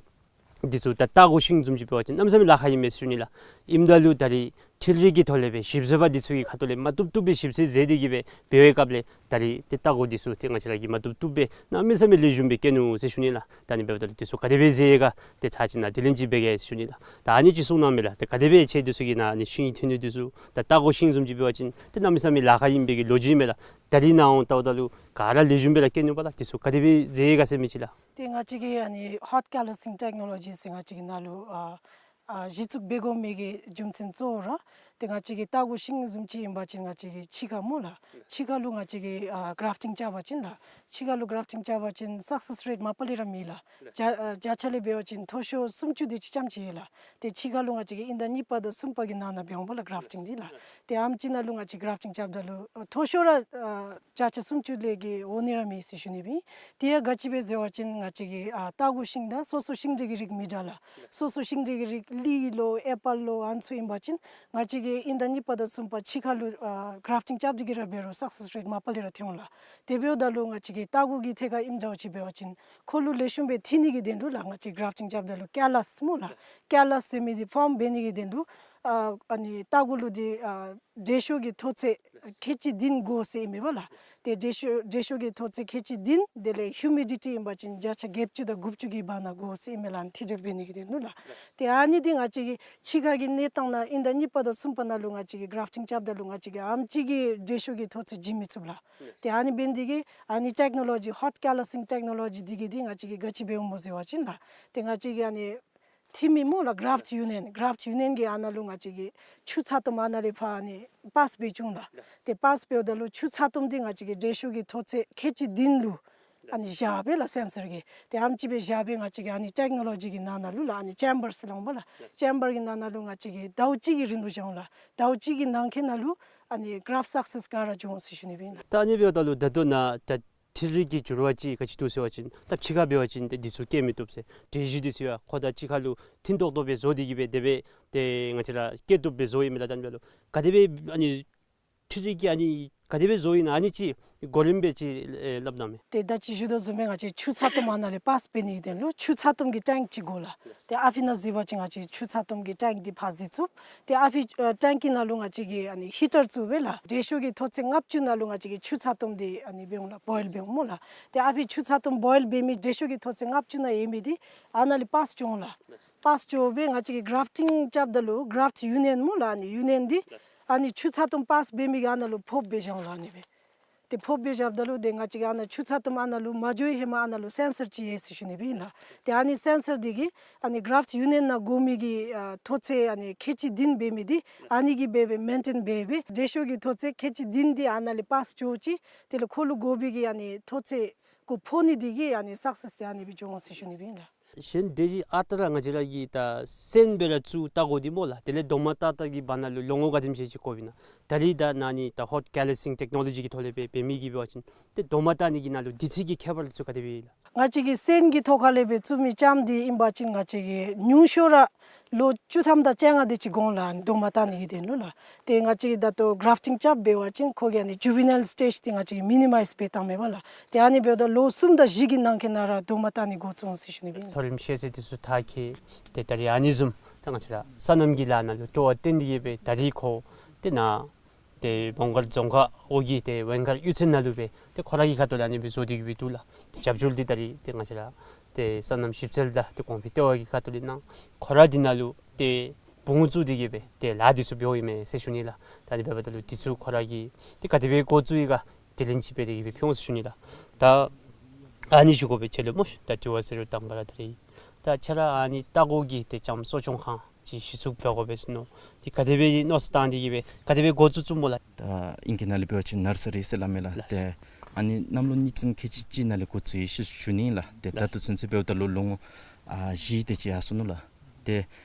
འདི་ཚུ་ད་ལྟ་སྒོ་ཤིང་བཟུམ་ཅིག་འབད་བ་ཅིན་གནམ་མེད་ས་མེད་ལཱ་ཁག་ཨིན་མས་ཟེར་ཞུ་ནི་ལགས། ཨིནམ་ད་ལུ་ད་རིས་འཕྲུལ་རིག་གི་ཐོག་ལས་སྦེ་ཞིབ་འཚོལ་པ་འདི་ཚུ་གི་ཁ་ཐུག་ལས་མ་བཏུབ་བཏུབ་སྦེ་ཞིབ་འཚོལ་མཛད་དེ་གི་སྦེ་འབད་བའི་སྐབས་ལས་ད་རིས་ཏེ་ལྟ་སྒོ་འདི་ཚུ་ཏེ་ང་བཅས་ར་གིས་མ་བཏུབ་བཏུབ་སྦེ་གནམ་མེད་ས་མེད་ལེགས་ཤོམ་སྦེ་བཀལ་ནུག་ཟེར་ཞུ་ནི་ལགས། ད་ཨ་ནི་འབདཝ་ད་ལུ་འདི་ཚུ་ག་དེ་སྦེ་མཛད་ཡི་ག་ཏེ་ཚར་ཅིག་ནཱ་དྲི་ལན་ཅིག་འབད་གེ་ཟེར་ཞུ་ནི་ལགས། ད་ཨ་ནི་ཅིག་གསུང་གནང་མས་ལགས། ཏེ་ག་དེ་སྦེ་ཁྱེད་འདི་ཚུ་གིས་ནཱ་ཨ་ནི་ཤིང་འཐིབས་ནི་འདི་ཚུ་ད་ལྟ་སྒོ་ཤིང་བཟུམ་ཅིག་འབད་བ་ཅིན་ཏེ་གནམ་མེད་ས་མེད་ལཱ་ཁག་ཨིན་པའི་གི་ལོ་རྒྱུས་མས་ལགས། ད་རིས་ནཱ་འོང་ལྟཝ་ད་ལུ་ག་ར་ལེགས་ཤོམ་སྦེ་ར་བཀལ་ནུག་པ་ལགས། འདི་ཚུ་ག་དེ་སྦེ་མཛད་ཡི་ག་ཟེར་མི་ཅིག་ལགས། ཏེ་ང་བཅས་ཀྱིས་ཨ་ནི་ཧོཊ་ཀེ་ལི་སིང་ཊེཀ་ནོ་ལོ་ཇི་ཟེར་ང་བཅས་ཀྱིས་ནཱ་ལུ་ཨ་ཨ་གཞི་བཙུགས་འབད་དགོ་མི་གི་རྒྱུ་མཚན་གཙོ་བོ་ར་ཏེ་ང་བཅས་ཀྱི་ལྟ་སྒོ་ཤིང་བཟུམ་ཅིག་ཨིན་པ་ཅིན་ང་བཅས་ཀྱིས་ཕྱི་ཁར་སྨོ་ལགས། ཕྱི་ཁར་ལུ་ང་བཅས་ཀྱིས་ཨ་གརཱཕ་ཊིང་རྐྱབ་པ་ཅིན་ལགས། ཕྱི་ཁར་ལུ་གརཱཕ་ཊིང་རྐྱབ་པ་ཅིན་སག་སེས་རེཊ་མ་པ་ལས་ར་མེད་ལགས། བརྒྱ་ཨ་བརྒྱ་ཆ་ལས་འབད་བ་ཅིན་མཐོ་ཤོས་སུམ་ཅུ་དེ་ཅིག་ཙམ་ཅིག་ཡོད་ལགས། ཏེ་ཕྱི་ཁར་ལུ་ང་བཅས་ཀྱིས་དབྱིན་ཟླ་གཉིས་པ་དང་གསུམ་པ་གི་ནང་ན་འབད་འོང་པ་ལགས་གརཱཕ་ཊིང་འདི་ལགས། ཏེ་ཨམ་ཅིག་ནང་ལུ་ང་བཅས་གརཱཕ་ཊིང་རྐྱབ་ད་ལུ་ཨ་མཐོ་ཤོས་ར་ཨ་བརྒྱ་ཆ་སུམ་ཅུ་ལས་བརྒལ་འོང་ནི་ར་མེད་ཟེར་ཞུ་ནི་སྦེ་ཨིན། དེ་ཡང་ག་ཅི་སྦེ་ཟེར་བ་ཅིན་ང་བཅས་ཀྱི་ཨ་ལྟ་སྒོ་ཤིང་ད་སོ་སོ་ཤིང་འབྲས་ཀྱི་རིགས་མི་འདྲ་ལགས། སོ་སོ་ཤིང་འབྲས་ཀྱི་རིགས་ལི་ལོ་ཨེ་པཱལ་ལོ་ཨ་ནི་ཚུ་ཨིན་པ་ཅིན་ང་བཅས་ཀྱིས་དབྱིན་ཟླ་གཉིས་པ་དང་གསུམ་པ་ཕྱི་ཁར་ལུ་ཨ་གརཱཕ་ཊིང་རྐྱབ་སྟེ་གི་ར་འབད་རུང་སག་སེས་རེཊ་མ་པ་ལས་ར་ཐོན་འོང་ལགས། དེ་འབདཝ་ད་ལུ་ང་བཅས་ཀྱི་ལྟ་སྒོ་གི་ཐད་ཁར་ཨིནམ་འདྲཝ་ཅིག་འབད་བ་ཅིན་ཁོ་ལུ་ལེགས་ཤོམ་སྦེ་འཐིབས་ནི་གི་དོན་ལུ་ལགས་ང་བཅས་གརཱཕ་ཊིང་རྐྱབ་ད་ལུ་ཀེ་ལཱས་སྨོ་ལགས། ཀེ་ལཱས་ཟེར་མི་འདི་ཕོརམ་འབད་ནི་གི་དོན་ལུ་ཨ་ཨ་ནི་ལྟ་སྒོ་ལུ་འདི་ཨ་འབྲས་ཤོག་གི་མཐོ་ཚད་ ཁལ་གཅིག་བདུན་དགོ་ཟེར་ཨིན་མས་པ་ལགས། ཏེ་དྲོད་ཤུགས་དྲོད་ཤུགས་ཀྱི་མཐོ་ཚད་ཁལ་གཅིག་བདུན་དེ་ལས་ཧིའུ་མི་ཌི་ཊི་ཨིན་པ་ཅིན་བརྒྱ་ཆ་བརྒྱད་ཅུ་དང་དགུ་བཅུ་གི་བར་ན་དགོ་ཟེར་ཨིན་མས་ལགས། ཨ་ནི་ཐིལ་བྲལ་འབད་ནི་གི་དོན་ལུ་ལགས། ཏེ་ཨ་ནི་འདི་ང་བཅས་ཀྱི་ཕྱི་ཁ་གི་གནས་སྟངས་ནང་དབྱིན་ཟླ་གཉིས་པ་དང་གསུམ་པ་ནང་ལུ་ང་བཅས་ཀྱིས་གརཱཕ་ཊིང་རྐྱབ་ད་ལུ་ང་བཅས་ཀྱིས་ཨེམ་ཅིག་གི་དྲོད་ཤུགས་ཀྱི་མཐོ་ཚད་བྱིན་མི་ཚུགས་ལགས། ཏེ་ཨ་ནི་འབད་ནི་འདི་གིས་ཨ་ནི་ཊེཀ་ནོ་ལོ་ཇི་ཧོཊ་ཀེ་ལ་སིང་ཊེཀ་ནོ་ལོ་ཇི་འདི་གིས་འདི་ང་བཅས་ཀྱིས་ག་ཅི་འབདཝ་སྨོ་ཟེར་བ་ཅིན་ལགས། ཏེ་ང་བཅས་ཀྱི་ཨ་ནི་འཐུས་མི་སྨོ་ལགས། གརཱཕ་ཊི་ཡུ་ནི་ཡན་གརཱཕ་ཊི་ཡུ་ནི་ཡན་གྱིས་ཨ་ནཱ་ལུ་ང་བཅས་ཀྱི་ཆུ་ཚ་ཏོམ་ཨ་ནཱ་ལས་ཕར་ཨ་ནི་པཱསི་འབད་བྱུང་ལགས། ཏེ་པཱསི་འབདཝ་ད་ལུ་ཆུ་ཚ་ཏོམ་འདི་ང་བཅས་ཀྱི་དྲོད་ཤུགས་ཀྱི་མཐོ་ཚད་ཁལ་གཅིག་བདུན་ལུ་ཨ་ནི་བཞག་སྦེ་ལགས་སེན་སར་གྱིས། ཏེ་ཨེམ་ཅིག་སྦེ་བཞག་སྦེ་ང་བཅས་ཀྱིས་ཨ་ནི་ཊེཀ་ནོ་ལོ་ཇི་གི་ནང་ན་ལུ་ལགས་ཨ་ནི་ཅེམ་བར་ཟེར་སླབ་པ་ལགས། ཅེམ་བར་གྱི་ནང་ན་ལུ་ང་བཅས་ཀྱིས་ཟླཝ་གཅིག་གི་རིང་ལུ་བཞག་འོང་ལགས། ཟླཝ་གཅིག་གི་ནང་འཁོད་ནང་ལུ་ཨ་ནི་གརཱཕ་སག་སེསི་ག་ར་འབྱུང་འོང་ཟེར་ཞུ་ནི་སྦེ་ཨིན་ལགས། ད་ཨ་ནི་འབདཝ་ད་ལུ་ད་ལྟོ་ནཱ་ད་འཕྲུལ་རིག་གི་འགྱུར་བ་ཅིག་ག་ཅི་འདུག་ཟེར་བ་ཅིན་ད་ཕྱི་ཁར་འབད་བ་ཅིན་ཏེ་འདི་ཚུ་བཀལ་མི་བཏུབ་ཟེར། དྲོད་གཞི་འདི་ཚུ་ཡང་ཁོ་དང་གཅིག་ཁར་ལུ་མཐུན་ཏོག་ཏོ་སྦེ་བཟོ་སྟེ་གི་སྦེ་དེ་སྦེ་ཏེ་ང་བཅས་ར་བཀལ་བཏུབ་སྦེ་བཟོ་ཡི་མས་ལགས། ད་ཨ་ནི་འབདཝ་ད་ལུ་ག་དེ་སྦེ་ཨ་ནི་འཕྲུལ་རིག་གི་ཨ་ནི་ག་དེ་སྦེ་བཟོ་ཡི་ན་ཨ་ནི་ཅིག་གོ་རིམ་སྦེ་ཅིག་ཨེ་སླབ་གནང་མས། ཏེ་ད་ཅི་ཞུ་དོ་བཟུམ་སྦེ་ང་བཅས་ཆུ་ཚ་ཏོམ་ཨ་ནཱ་ལས་པཱསི་འབད་ནི་གི་དོན་ལུ་ཆུ་ཚ་ཏོམ་གྱི་ཊེངཀ་ཅིག་དགོ་ལགས། ཏེ་ཨ་ཕི་ནང་གཟིགས་པ་ཅིན་ང་བཅས་ཆུ་ཚ་ཏོམ་གྱི་ཊེངཀ་འདི་ཕར་གཟིགས་ཚུགས། ཏེ་ཨ་ཕི་ཨེ་ཊེངཀ་གི་ནང་ལུ་ང་བཅས་ཀྱིས་ཨ་ནི་ཧི་ཊར་བཙུགས་སྦེ་ལགས་དྲོད་ཤུགས་ཀྱི་མཐོ་ཚད་ལྔ་བཅུ་ནང་ལུ་ང་བཅས་ཀྱིས་ཆུ་ཚ་ཏོམ་འདི་ཨ་ནི་འབད་འོང་ལགས། བོའིལ་འབད་འོང་སྨོ་ལགས། ཏེ་ཨ་ཕི་ཆུ་ཚ་ཏོམ་བོའིལ་འབད་མི་དྲོད་ཤུགས་ཀྱི་མཐོ་ཚད་ལྔ་བཅུ་ནང་ཡོད་མི་འདི་ཨ་ནཱ་ལས་པཱསི་འགྱོ་འོང་ལགས། པཱསི་འགྱོ་སྦེ་ང་བཅས་ཀྱིས་གརཱཕ་ཊིང་རྐྱབ་ད་ལུ་གརཱཕ་ཊི་ཡུ་ནི་ཡན་སྨོ་ལགས། ཨ་ནི་ཡུ་ནི་ཡན་འདི་ཨ་ནི་ཆུ་ཚ་ཏོམ་པཱསི་འབད་མི་གི་ཨ་ནཱ་ལུ་ཕབ་སྦེ་བཞག་འོང་ལགས། ཨ་ནི་སྦེ་ཏེ་ཕབ་སྦེ་བཞགཔ་ད་ལུ་ཏེ་ང་བཅས་ཀྱིས་ཨ་ནཱ་ཆུ་ཚ་ཏོམ་ཨ་ནཱ་ལུ་མ་འགྱོ་བའི་ཧེ་མ་ཨ་ནཱ་ལུ་སེན་སར་ཅིག་ཡོད་ཟེར་ཞུ་ནི་སྦེ་ཨིན་ལགས། ཏེ་ཨ་ནི་སེན་སར་འདི་གིས་ཨ་ནི་གརཱཕ་ཊི་ཡུ་ནི་ཡན་ནང་དགོ་མི་གི་ཨ་མཐོ་ཚད་ཨ་ནི་ཁལ་གཅིག་བདུན་འབད་མི་འདི་ཨ་ནི་གིས་འབད་སྦེ་མེན་ཊེན་འབད་སྦེ་དྲོད་ཤུགས་ཀྱི་མཐོ་ཚད་ཁལ་གཅིག་བདུན་འདི་ཨ་ནཱ་ལས་པཱསི་འགྱོ་ཅི། དེ་ལས་ཁོ་ལུ་དགོ་པའི་གི་ཨ་ནི་མཐོ་ཚད་གུ་ཕོག་ནི་འདི་གིས་ཨ་ནི་སག་སེསི་འདི་ཨ་ནི་སྦེ་འགྱོ་འོང་ཟེར་ཞུ་ནི་སྦེ་ཨིན་ལགས། གཞན་དེ་ཅིག་ཨ་རྟག་ར་ང་བཅས་ར་གིས་ད་སོན་སྦེ་ར་བཙུགས་བལྟ་དགོ་འདི་སྨོ་ལགས། དེ་ལས་རྡོག་མ་བཏགས་བཏགས་ཀྱི་བར་ན་ལུ་ལོ་ངོ་ག་དེམ་ཅིག་ཅིག་འགོརཝ་ཨིན་ན། ད་རིས་ད་ཨ་ནི་ད་ཧོཊ་ཀེ་ལ་སིང་ཊེཀ་ནོ་ལོ་ཇི་གི་ཐོག་ལས་སྦེ་འབད་མི་གིས་འབད་བ་ཅིན་ཏེ་རྡོག་མ་བཏགས་ནི་གི་ནང་ལུ་དུས་ཚོད་ཀྱི་ཁྱད་པར་ཚུ་ག་དེ་སྦེ་ཨིན་ལགས། ང་བཅས་ཀྱིས་སོན་གྱི་ཐོག་ཁ་ལས་སྦེ་བཙུགས་མི་ལྕངམ་འདི་ཨིན་པ་ཅིན་ང་བཅས་ཀྱིས་ཉུང་ཤོས་ར་ལོ་བཅུ་ཐམ་དང་བཅོ་ལྔ་དེ་ཅིག་འགོར་འོང་ལགས། རྡོག་མ་བཏགས་ནི་གི་དོན་ལུ་ལགས། ཏེ་ང་བཅས་ཀྱིས་ད་ལྟོ་གརཱཕ་ཊིང་རྐྱབ་འབད་བ་ཅིན་ཁོ་གི་ཨ་ནི་ཇུ་ཝི་ནཱའིལ་སི་ཊེཇ་འདི་ང་བཅས་ཀྱིས་མི་ནི་མའིཛ་འབད་བཏངམ་མས་པ་ལགས། ཏེ་ཨ་ནི་འབདཝ་ད་ལོ་གསུམ་དང་བཞི་གི་ནང་འཁོད་ནང་ར་རྡོག་མ་བཏགས་ནི་འགོ་བཙུགས་འོང་ཟེར་ཞུ་ནི་སྦེ་ཨིན། མཐོ་རིམ་ཤེས་ཚད་འདི་ཚུ་མཐར་འཁྱོལ། ཏེ་ད་རིས་ཨ་ནི་བཟུམ་ད་ང་བཅས་ར་སོ་ནམ་གྱི་ལཱ་ནང་ལུ་སྤྲོ་བ་བཏོན་ཏེ་གི་སྦེ་ད་རིས་ཁོ་ཏེ་ནཱ་ཏེ་བོང་སྒར་རྫོང་ཁག་འོག་གི་ཏེ་ཝེང་སྒར་གཡུས་ཚན་ནང་ལུ་སྦེ་ཏེ་ཁོ་ར་གི་ཁ་ཐུག་ལས་ཨ་ནི་སྦེ་བཟོ་སྟེ་གི་སྦེ་འདུག་ལགས། ཏེ་རྒྱབ་སྐྱོར་འདི་ད་རིས་ཏེ་ང་བཅས་ར་ཏེ་སོ་ནམ་ཞིབ་འཚོལ་དང་ཏེ་གོང་འཕེལ་ལྟེ་བ་གི་ཁ་ཐུག་ལས་གནང་། ཁོ་ར་འདི་ནང་ལུ་ཏེ་བུ་ངོ་བཙུགས་ཏེ་གི་སྦེ་ཏེ་ལཱ་འདི་ཚུ་འབདཝ་ཨིན་མས་ཟེར་ཞུ་ནི་ལགས། ད་ཨ་ནི་འབདཝ་ད་ལུ་འདི་ཚུ་ཁོ་ར་གིས་ཏེ་ག་དེ་སྦེ་འགོ་བཙུགས་ཡི་ག་དྲི་ལན་ཅིག་འབད་དེ་གི་སྦེ་ཕུལ་འོང་ཟེར་ཞུ་ནི་ལགས། ད་ཨ་ནི་ཞུ་དགོ་པའི་ཆེད་ལུ་སྨོ་ཤིག། ད་དྲི་བ་ཟེར་རུང་དང་པ་ར་ད་རིས་ད་ཁྱོད་ར་ཨ་ནི་ལྟ་སྒོ་གི་ཏེ་ལྕངམ་གསོ་སྐྱོང་ཁང་ཅིག་གཞི་བཙུགས་འབད་དགོ་པས་ཟེར་མནོ། ཏེ་ག་དེ་སྦེ་མནོ་བསམ་བཏང་སྟེ་གི་སྦེ་ག་དེ་སྦེ་འགོ་བཙུགས་བཙུགསཔ་སྨོ་ལགས། ད་ཨིང་སྐད་ནང་ལས་འབད་བ་ཅིན་ནར་སི་རི་ཟེར་སླབ་མས་ལགས། ལགས། ཏེ་ཨ་ནི་གནམ་ལོ་གཉིས་ཙམ་ཁལ་གཅིག་གཅིག་ནང་ལས་འགོ་བཙུགས་ཡི་ཟེར་ཞུ་ནི་ལགས། ཏེ་ད་ལགས། ལྟོ་ཚུན་ཚོད་འབདཝ་ད་ལུ་ལོ་ངོ་ཨ་བཞི་དེ་ཅིག་ཡར་སོ་ནུག་ལགས། ཏེ་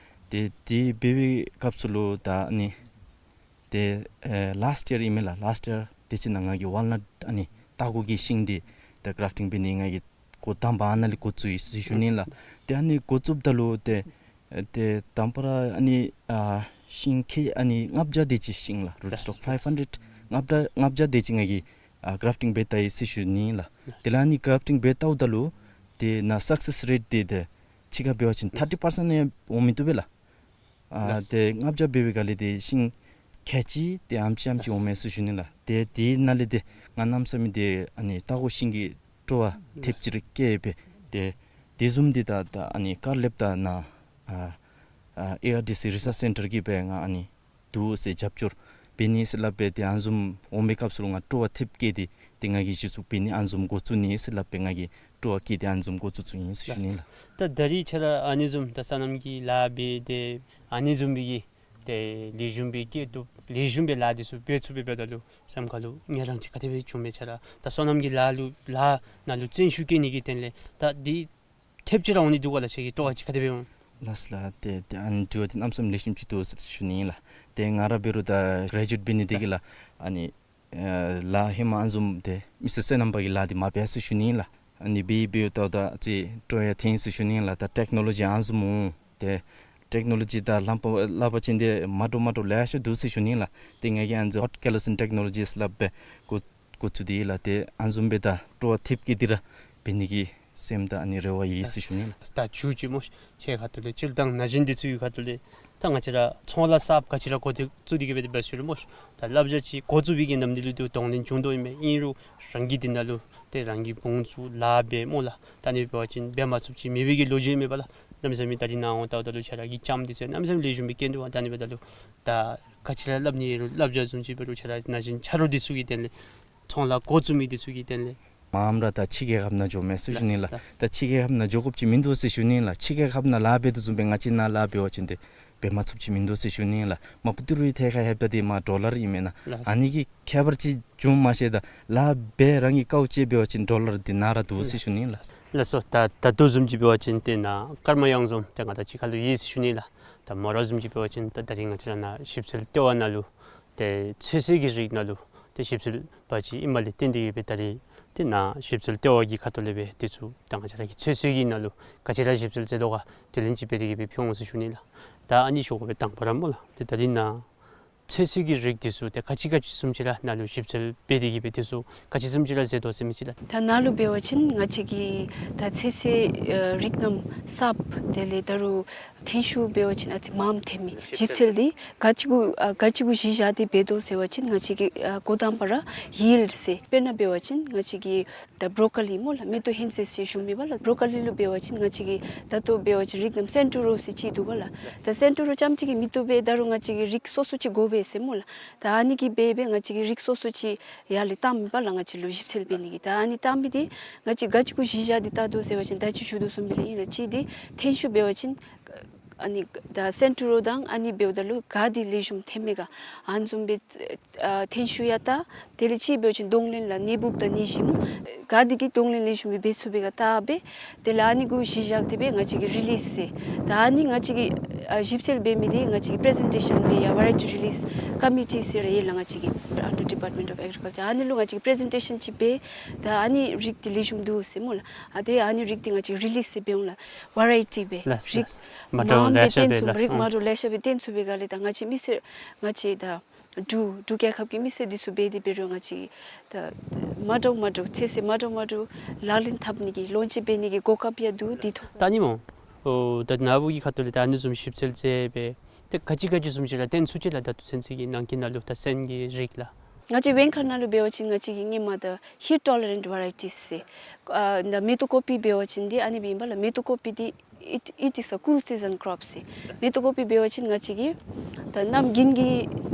ཏེ་དེ་འབད་བའི་སྐབས་སུ་ལུ་ད་ཨ་ནི་ཏེ་ཨེ་ལཱསཊ་ཡར་ཨིན་མས་ལགས། ལཱསཊ་ཡར་དེ་ཅིག་ནང་ང་གིས་ཝཱལ་ནཊ་ཨ་ནི་ལྟ་སྒོ་གི་ཤིང་འདི་ད་གརཱཕ་ཊིང་འབད་ནི་ང་གིས་འགོ་དང་པ་ཨ་ནཱ་ལས་འགོ་བཙུགས་ཡི་ཟེར་ཞུ་ནི་ལགས། ཏེ་ཨ་ནི་འགོ་བཙུགསཔ་ད་ལུ་ཏེ་ཨེ་ཏེ་དང་པ་ར་ཨ་ནི་ཨ་ཤིང་ཁལ་ཨ་ནི་ལྔ་བརྒྱ་དེ་ཅིག་ཤིང་ལགས། རུཊ་སི་ཊོག་ཕའིབ་ཧན་ཌེཌ་ལྔ་བརྒྱ་ལྔ་བརྒྱ་དེ་ཅིག་ང་གིས་ཨ་གརཱཕ་ཊིང་འབད་བལྟ་ཡི་ཟེར་ཞུ་ནི་ལགས། དེ་ལས་ཨ་ནི་གརཱཕ་ཊིང་འབད་བལྟཝ་ད་ལུ་ཏེ་ནཱ་སག་སེསི་རེཊ་འདི་ཏེ་ཕྱི་ཁར་འབད་བ་ཅིན་ཐར་ཊི་པར་སེནཊ་ཡང་འོང་མི་བཏུབ་པས་ལགས། ཨ་ལགས། ཏེ་ལྔ་བརྒྱ་འབད་བའི་སྒང་ལས་ཏེ་ཤིང་ཁལ་གཅིག་ཏེ་ཨ་ནེམ་ཅིག་ཨ་ནེམ་ཅིག་འོང་མས་ཟེར་ཞུ་ནི་ལགས། ཏེ་དེ་ནང་ལས་ཏེ་ང་གནམ་མེད་ས་མེད་ཏེ་ཨ་ནི་ལྟ་སྒོ་ཤིང་གི་སྤྲོ་བ་ཐེབས་ཅིག་ར་སྐྱེས་སྦེ་ཏེ་དེ་བཟུམ་འདི་ད་ད་ཨ་ནི་ཀར་ལེབ་དང་ནཱ་ཨ་ཨ་ཨེ་ཨར་ཌི་སི་རི་སརཆ་སེན་ཊར་གྱིས་སྦེ་ང་ཨ་ནི་འདུག་ཟེར་རྒྱབ་སྐྱོར་འབད་ནི་ཟེར་སླབ་སྦེ་ཏེ་ཨ་ནི་བཟུམ་འོང་པའི་སྐབས་སུ་ལུ་ང་སྤྲོ་བ་ཐེབས་བསྐྱེད་དེ་ཏེ་ང་གིས་གཞི་བཙུགས་འབད་ནི་ཨ་ནི་བཟུམ་འགོ་བཙུགས་ནི་ཟེར་སླབ་སྦེ་ང་གིས་སྤྲོ་བ་བསྐྱེད་དེ་ཨ་ནི་བཟུམ་འགོ་བཙུགས་བཙུགས་ཡི་ཟེར་ཞུ་ནི་ལགས། ད་ད་རིས་ཁྱོད་ར་ཨ་ནི་བཟུམ་ད་སོ་ནམ་གྱི་ལཱ་འབད་དེ་ཨ་ནི་བཟུམ་སྦེ་གི་ཏེ་ལེགས་ཤོམ་སྦེ་སྐྱེད་སྡུག་ལེགས་ཤོམ་སྦེ་ལཱ་འདི་ཚུ་འབད་ཚུགས་པའི་འབདཝ་ད་ལུ་སེམས་ཁ་ལུ་ངལ་རངས་ཅིག་ག་དེ་སྦེ་བྱུང་མས། ཁྱོད་ར་ད་སོ་ནམ་གྱི་ལཱ་ལུ་ལཱ་ནང་ལུ་བརྩོན་ཤུགས་བསྐྱེད་ནི་གི་དོན་ལས་ད་འདི་ཐེབས་ཅིག་ར་འོང་ནི་འདུག་ག་ལགས། ཁྱོད་ཀྱི་སྤྲོ་བ་ཅིག་ག་དེ་སྦེ་འོང་། ལགས་ལགས། ཏེ་ཏེ་ཨ་ནི་དྲི་བ་འདི་གནམ་མེད་ས་མེད་ལེགས་ཤོམ་ཅིག་འདུག་ཟེར་ཞུ་ནི་ཨིན་ལགས། ཏེ་ང་ར་འབད་རུང་ད་གྲེ་ཇུ་ཨེཊ་འབད་ནི་དེ་གིས་ལགས་ཨ་ནི་ཨེ་ལཱ་ཧེ་མ་ཨ་ནི་བཟུམ་ཏེ་མི་སེར་སོ་ནམ་པ་གི་ལཱ་འདི་མ་འབད་ཟེར་ཞུ་ནི་ཨིན་ལགས། ཨ་ནི་འབད་འབདཝ་ད་ད་ཅིག་སྤྲོ་ཡང་ཐོན་ཟེར་ཞུ་ནི་ཨིན་ལགས། ད་ཊེཀ་ནོ་ལོ་ཇི་ཨ་ནི་བཟུམ་འོང་ཏེ་ཊེཀ་ནོ་ལོ་ཇི་དང་ལྷམ་པ་སླབ་པ་ཅིན་ཏེ་མ་འདྲཝ་མ་འདྲཝ་ལེ་ཤ་འདུག་ཟེར་ཞུ་ནི་ཨིན་ལགས། ཏེ་ང་གིས་ཨ་ནི་ཧོཊ་ཀེ་ལ་སིང་ཊེཀ་ནོ་ལོ་ཇི་ཟེར་སླབ་སྦེ་འགོ་འགོ་བཙུགས་ཏེ་ལགས། ཏེ་ཨ་ནི་བཟུམ་སྦེ་ད་སྤྲོ་བ་ཐེབས་བསྐྱེད་དེ་ར་འབད་ནི་གི་ སེམས་དང་ཨ་ནི་རེ་བ་ཡོད་ཟེར་ཞུ་ནི་ལགས། ད་མཇུག་ཅིག་སྨོ་ཤིག་ཁྱོད་ཁ་ཐུག་ལས་སྤྱིར་བཏང་ན་གཞོན་འདི་ཚུ་གི་ཁ་ཐུག་ལས་ད་ང་བཅས་ར་ཚོང་ལཱ་གསརཔ་ག་ཅི་ར་འགོ་བཙུགས་ཏེ་གི་སྦེ་འབད་ཞུ་རུང་སྨོ་ཤིག། ད་བསླབ་བྱ་ཅིག་འགོ་བཙུགས་པའི་གི་ནམ་དུས་ལུ་ཏེ་གདོང་ལེན་བྱུང་དོ་ཨིན་མས། ཨིན་རུང་རང་གིས་འདི་ནང་ལུ་ཏེ་རང་གི་བུ་ཚུ་ལཱ་འབད་སྨོ་ལགས། ད་ཨ་ནི་འབད་བ་ཅིན་འབད་མ་ཚུགསཔ་ཅིག་མེད་པའི་གི་ལོ་རྒྱུས་མེད་པ་ལགས། གནམ་མེད་ས་མེད་ད་རིས་ནཱ་འོང་ལྟཝ་ད་ལུ་ཁྱོད་ར་གི་ལྕམ་འདི་ཚུ་གནམ་མེད་ས་མེད་ལེགས་ཤོམ་སྦེ་སྐྱེས་འདུག་པ། ད་ཨ་ནི་འབདཝ་ད་ལུ་ད་ག་ཅི་ར་སླབ་ནི་ཡོད་རུང་བསླབ་བྱ་བཟུམ་ཅིག་འབད་རུང་ཁྱོད་ར་ན་གཞོན་ཆ་རོགས་འདི་ཚུ་གི་དོན་ལས་ཚོང་ལཱ་འགོ་བཙུགས་མི་འདི་ཚུ་གི་དོན་ལས་མངམ་ར་ད་ཕྱི་རྒྱལ་ཁབ་ནང་འགྱོ་མས་ཟེར་ཞུ་ནི་ལགས། ལགས། ད་ཕྱི་རྒྱལ་ཁབ་ནང་འགྱོ་དགོཔ་ཅིག་མིན་འདུག་ཟེར་ཞུ་ནི་ལགས། ཕྱི་རྒྱལ་ཁབ་ནང་ལཱ་འབད་དོ་བཟུམ་སྦེ་ང་བཅས་ནཱ་ལཱ་འབད་བ་ཅིན་ཏེ་འབད་མ་ཚུགསཔ་ཅིག་མིན་འདུག་ཟེར་ཞུ་ནི་ལགས། མ་པ་ཏི་རུའི་ཐད་ཁར་ལྷོདཔ་ད་འདི་མར་ཌོ་ལར་ཨིན་མས་ན། ལགས། ཨ་ནི་གི་ཁྱད་པར་ཅིག་བྱུངམ་མ་ཤེས། ད་ལཱ་འབད་རང་གི་དཀའཝ་སྤྱད་འབད་བ་ཅིན་ཌོ་ལར་འདི་ནཱ་ར་འདུག་ཟེར་ཞུ་ནི་ལགས། ལགས་སོ། ད་ད་ལྟོ་བཟུམ་ཅིག་འབད་བ་ཅིན་ཏེ་ནཱ་ཀརྨ་གཡང་འཛོམས་ཏེ་ང་དང་གཅིག་ཁར་ལུ་ཡོད་ཟེར་ཞུ་ནི་ལགས། ད་མོ་ར་བཟུམ་ཅིག་འབད་བ་ཅིན་ད་ད་རིས་ང་བཅས་ར་ནཱ་ཞིབ་འཚོལ་ལྟེ་བ་ནང་ལུ་ཏེ་ཚོད་བསྲེ་གི་རིགས་ནང་ལུ་ཏེ་ཞིབ་འཚོལ་པ་ཅིག་ཨིནམ་ལས་བརྟེན་ཏེ་གི་སྦེ་ད་རིས་ཏེ་ནཱ་ཞིབ་འཚོལ་ལྟེ་བ་གི་ཁ་ཐུག་ལས་སྦེ་དེ་ཚུ་ད་ང་བཅས་ར་གི་ཚོད་བསྲེ་གི་ནང་ལུ་ག་ཅི་ར་ཞིབ་འཚོལ་མཛད་དོ་ག་དེ་ལན་ཅིག་འབད་དེ་གི་སྦེ་ཕུལ་འོང་ཟེར་ཞུ་ནི་ལགས། ད་ཨ་ནི་ཞུ་དགོ་པའི་དང་པ་ར་སྨོ་ལགས། ཏེ་ད་རིས་ནཱ་ཚོད་བསྲེ་གི་རིགས་འདི་ཚུ་ཏེ་ག་ཅི་ག་ཅི་བཟུམ་ཅིག་ར་ནཱ་ལུ་ཞིབ་འཚོལ་འབད་དེ་གི་སྦེ་དེ་ཚུ་ག་ཅི་བཟུམ་ཅིག་ར་མཛད་དོ་ཟེར་མི་ཅིག་ལགས། ད་ནཱ་ལུ་འབད་བ་ཅིན་ང་བཅས་ཀྱི་ད་ཚོད་བསྲེ་ཨ་རིགས་རྣམས་གསརཔ་དེ་ལས་ད་རུང་ཐོན་ཤུགས་འབད་བ་ཅིན་ཨ་ཙི་མངམ་ཐོན་མི་ཞིབ་འཚོལ་འདི་ག་ཅི་གུ་ཨ་ག་ཅི་གུ་གཞི་བཞག་སྟེ་འབད་དོ་ཟེར་བ་ཅིན་ང་བཅས་ཀྱི་ཨ་འགོ་དང་པ་ར་ཡིལཌ་ཟེར། དཔེར་ན་འབད་བ་ཅིན་ང་བཅས་ཀྱི་ད་བོ་རོ་ཀོ་ལི་སྨོ་ལགས། མེ་ཏོག་ཧིང་ཙེ་ཟེར་ཞུ་མི་པ་ལགས། བོ་རོ་ཀོ་ལི་ལུ་འབད་བ་ཅིན་ང་བཅས་ཀྱི་ད་ལྟོ་འབད་བ་ཅིན་རིགས་རྣམས་སེན་ཊོ་རོ་ཟེར་ཅིག་འདུག་པ་ལགས། ད་སེན་ཊོ་རོ་རྐྱངམ་གཅིག་གིས་མི་བཏུབ་པས། ད་རུང་ང་བཅས་ཀྱི་རིགས་སོ་སོ་ཅིག་དགོ་པས་ཟེར་སྨོ་ལགས། ད་ཨ་ནི་གིས་འབད་སྦེ་ང་བཅས་ཀྱིས་རིགས་སོ་སོ་ཅིག་ཡར་ལས་བཏང་མི་པ་ལགས། ང་བཅས་ལུ་ཞིབ་འཚོལ་འབད་ནི་གི། ད་ཨ་ནི་བཏང་མི་འདི་ང་བཅས་ག་ཅི་གུ་གཞི་བཞག་སྟེ་བལྟ་དོ་ཟེར་བ་ཅིན་ད་ཅི་ཞུ་དོ་བཟུམ་སྦེ་ལགས། ཨིན་ལགས། གཅིག་འདི་ཐོན་ཤུགས་འབད་བ་ཅིན་ཨ་ནི་ད་སེན་ཊོ་རོ་དང་ཨ་ནི་འབདཝ་ད་ལུ་ག་འདི་ལེགས་ཤོམ་ཐོན་མས་ག་ཨ་ནི་བཟུམ་སྦེ་ཨ་ཐོན་ཤུགས་ཡང་བལྟ། དེ་ལས་གཅིག་འབད་བ་ཅིན་གདོང་ལེན་ལགས། ནད་འབུཔ་དང་ནད་གཞི་སྨོ་ག་འདི་གིས་གདོང་ལེན་ལེགས་ཤོམ་སྦེ་འབད་ཚུགས་པས་ག་བལྟ་སྦེ། དེ་ལས་ཨ་ནི་གུ་གཞི་བཞག་སྟེ་སྦེ་ང་བཅས་ཀྱིས་རི་ལིསི་ཟེར། ད་ཨ་ནི་ང་བཅས་ཀྱིས་ཨ་ཞིབ་འཚོལ་འབད་མི་འདི་ང་བཅས་ཀྱིས་པི་རི་ཟེན་ཊེ་ཤཱན་འབད་ཡང་ཝེ་རའི་ཊི་རི་ལིསི་ཀོ་མི་ཊི་ཟེར་ར་ཡོད་ལགས། ང་བཅས་ཀྱི་under Department of Agriculture། ཨ་ནི་ལུ་ང་བཅས་ཀྱིས་པི་རི་ཟེན་ཊེ་ཤཱན་ཅིག་འབད། ད་ཨ་ནི་རིགས་འདི་ལེགས་ཤོམ་འདུག་ཟེར་སྨོ་ལགས། ཨ་ཏེ་ཨ་ནི་རིགས་འདི་ང་བཅས་ཀྱིས་རི་ལིསི་ཟེར་འབད་འོང་ལགས། ཝེ་རའི་ཊི་སྦེ་ལགས། རིགས་ལགས། མ་འདྲཝ་མངམ་སྦེ་ལེ་ཤ་བཏོན་སྦེ་ཚུགས་ལགས། རིགས་མ་འདྲཝ་ལེ་ཤ་སྦེ་བཏོན་ཚུགས་པའི་སྒང་ལས་ད་ང་བཅས་མི་སེར་ང་བཅས་ད་འབྲུག་འབྲུག་རྒྱལ་ཁབ་ཀྱི་མི་སེར་འདི་ཚུ་འབད་དེ་འབད་རུང་ང་བཅས་ད་མ་འདྲཝ་མ་འདྲཝ་ཚོད་བསྲེ་མ་འདྲཝ་མ་འདྲཝ་ལག་ལེན་འཐབ་ནི་གི་ལོན་ཅིག་འབད་ནི་གི་གོ་སྐབས་ཡང་འདུག། འདི་ཐོབ། ད་ཨ་ནི་སྨོ། ཨོ་ད་ནཱ་བུ་གི་ཁ་ཐུག་ལས་ད་ཨ་ནི་བཟུམ་ཞིབ་འཚོལ་མཛད་སྦེ་ཏེ་ག་ཅི་ག་ཅི་བཟུམ་ཅིག་ར་བཏོན་ཚུགས་ཅི་ལགས། ད་ལྟོ་ཚུན་ཚོད་ཀྱི་ནང་འཁོད་ནང་ལུ་ད་སོན་གྱི་རིགས་ལགས། ང་བཅས་བེང་ཁ་ནང་ལུ་འབད་བ་ཅིན་ང་བཅས་ཀྱིས་སྔོན་མ་ད་heat tolerant varieties ཟེར། ཨ་ད་མེ་ཏོག་ཀོ་པི་འབད་བ་ཅིན་འདི་ཨ་ནི་སྦེ་ཨིན་པ་ལགས། མེ་ཏོག་ཀོ་པི་འདི་it, it is a cool season crop ཟེར། མེ་ཏོག་ཀོ་པི་འབད་བ་ཅིན་ང་བཅས་ཀྱིས་ད་གནམ་དགུན་གྱི་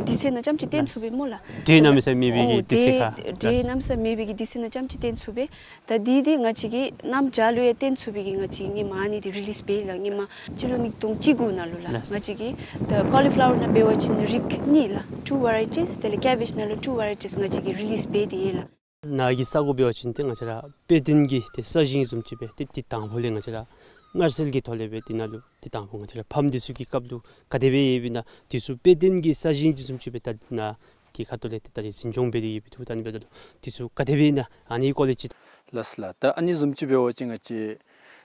དུས་ཚོད་ནང་རྐྱངམ་ཅིག་བཏོན་ཚུགས་པས་སྨོ་ལགས། འདྲེ་གནམ་མེད་ས་མེད་མེད་པའི་གི་དུས་ཚོད་ཁར། འདྲེ་གནམ་མེད་ས་མེད་མེད་པའི་གི་དུས་ཚོད་ནང་རྐྱངམ་ཅིག་བཏོན་ཚུགས་པས། ད་འདི་འདི་ང་བཅས་ཀྱིས་གནམ་བྱཱར་ལུ་ཡང་བཏོན་ཚུགས་པའི་གི་ང་བཅས་ཀྱིས་སྔོན་མ་ཨ་ནི་འདི་རི་ལིསི་འབད་ཡི་ལགས། སྔོན་མ་སྤྱི་ལོ་ཉིས་སྟོང་བཅུ་དགུ་ནང་ལུ་ལགས། ལགས། ང་བཅས་ཀྱིས་ད་ཀོ་ལི་ཕི་ལ་ཝར་ནང་འབད་བ་ཅིན་རིགས་གཉིས་ལགས། two varieties། དེ་ལས་ཀེ་བེཇ་ནང་ལུ་two varieties ང་བཅས་ཀྱིས་རི་ལིསི་འབད་དེ་ཡོད་ལགས། ནཱ་གི་ས་གོ་འབད་བ་ཅིན་ཏེ་ང་བཅས་ར་དཔེ་སྟོན་གྱི་ཏེ་ས་ཞིང་བཟུམ་ཅིག་སྦེ་ཏེ་ཏེ་དང་ཕུ་ལས་ང་བཅས་ར་མངར་སེལ་གྱི་ཐོག་ལས་སྦེ་ཏེ་ནཱ་ལུ་ཏེ་དང་ཕུ་ང་བཅས་ར་ཕམ་འདི་ཚུ་གི་སྐབས་ལུ་ག་དེ་སྦེ་ཡོདཔ་ཨིན་ན་འདི་ཚུ་དཔེ་སྟོན་གྱི་ས་ཞིང་བཟུམ་ཅིག་སྦེ་ད་ནཱ་གི་ཁ་ཐུག་ལས་ཏེ་ད་རིས་འཛིན་སྐྱོང་འབད་དེ་ཡོདཔ་འདུག། ད་ཨ་ནི་འབདཝ་ད་ལུ་འདི་ཚུ་ག་དེ་སྦེ་ཨིན་ན་ཨ་ནི་སྐོར་ལས་ཅིག། ལགས་ལགས། ད་ཨ་ནི་བཟུམ་ཅིག་འབད་བ་ཅིན་ང་བཅས་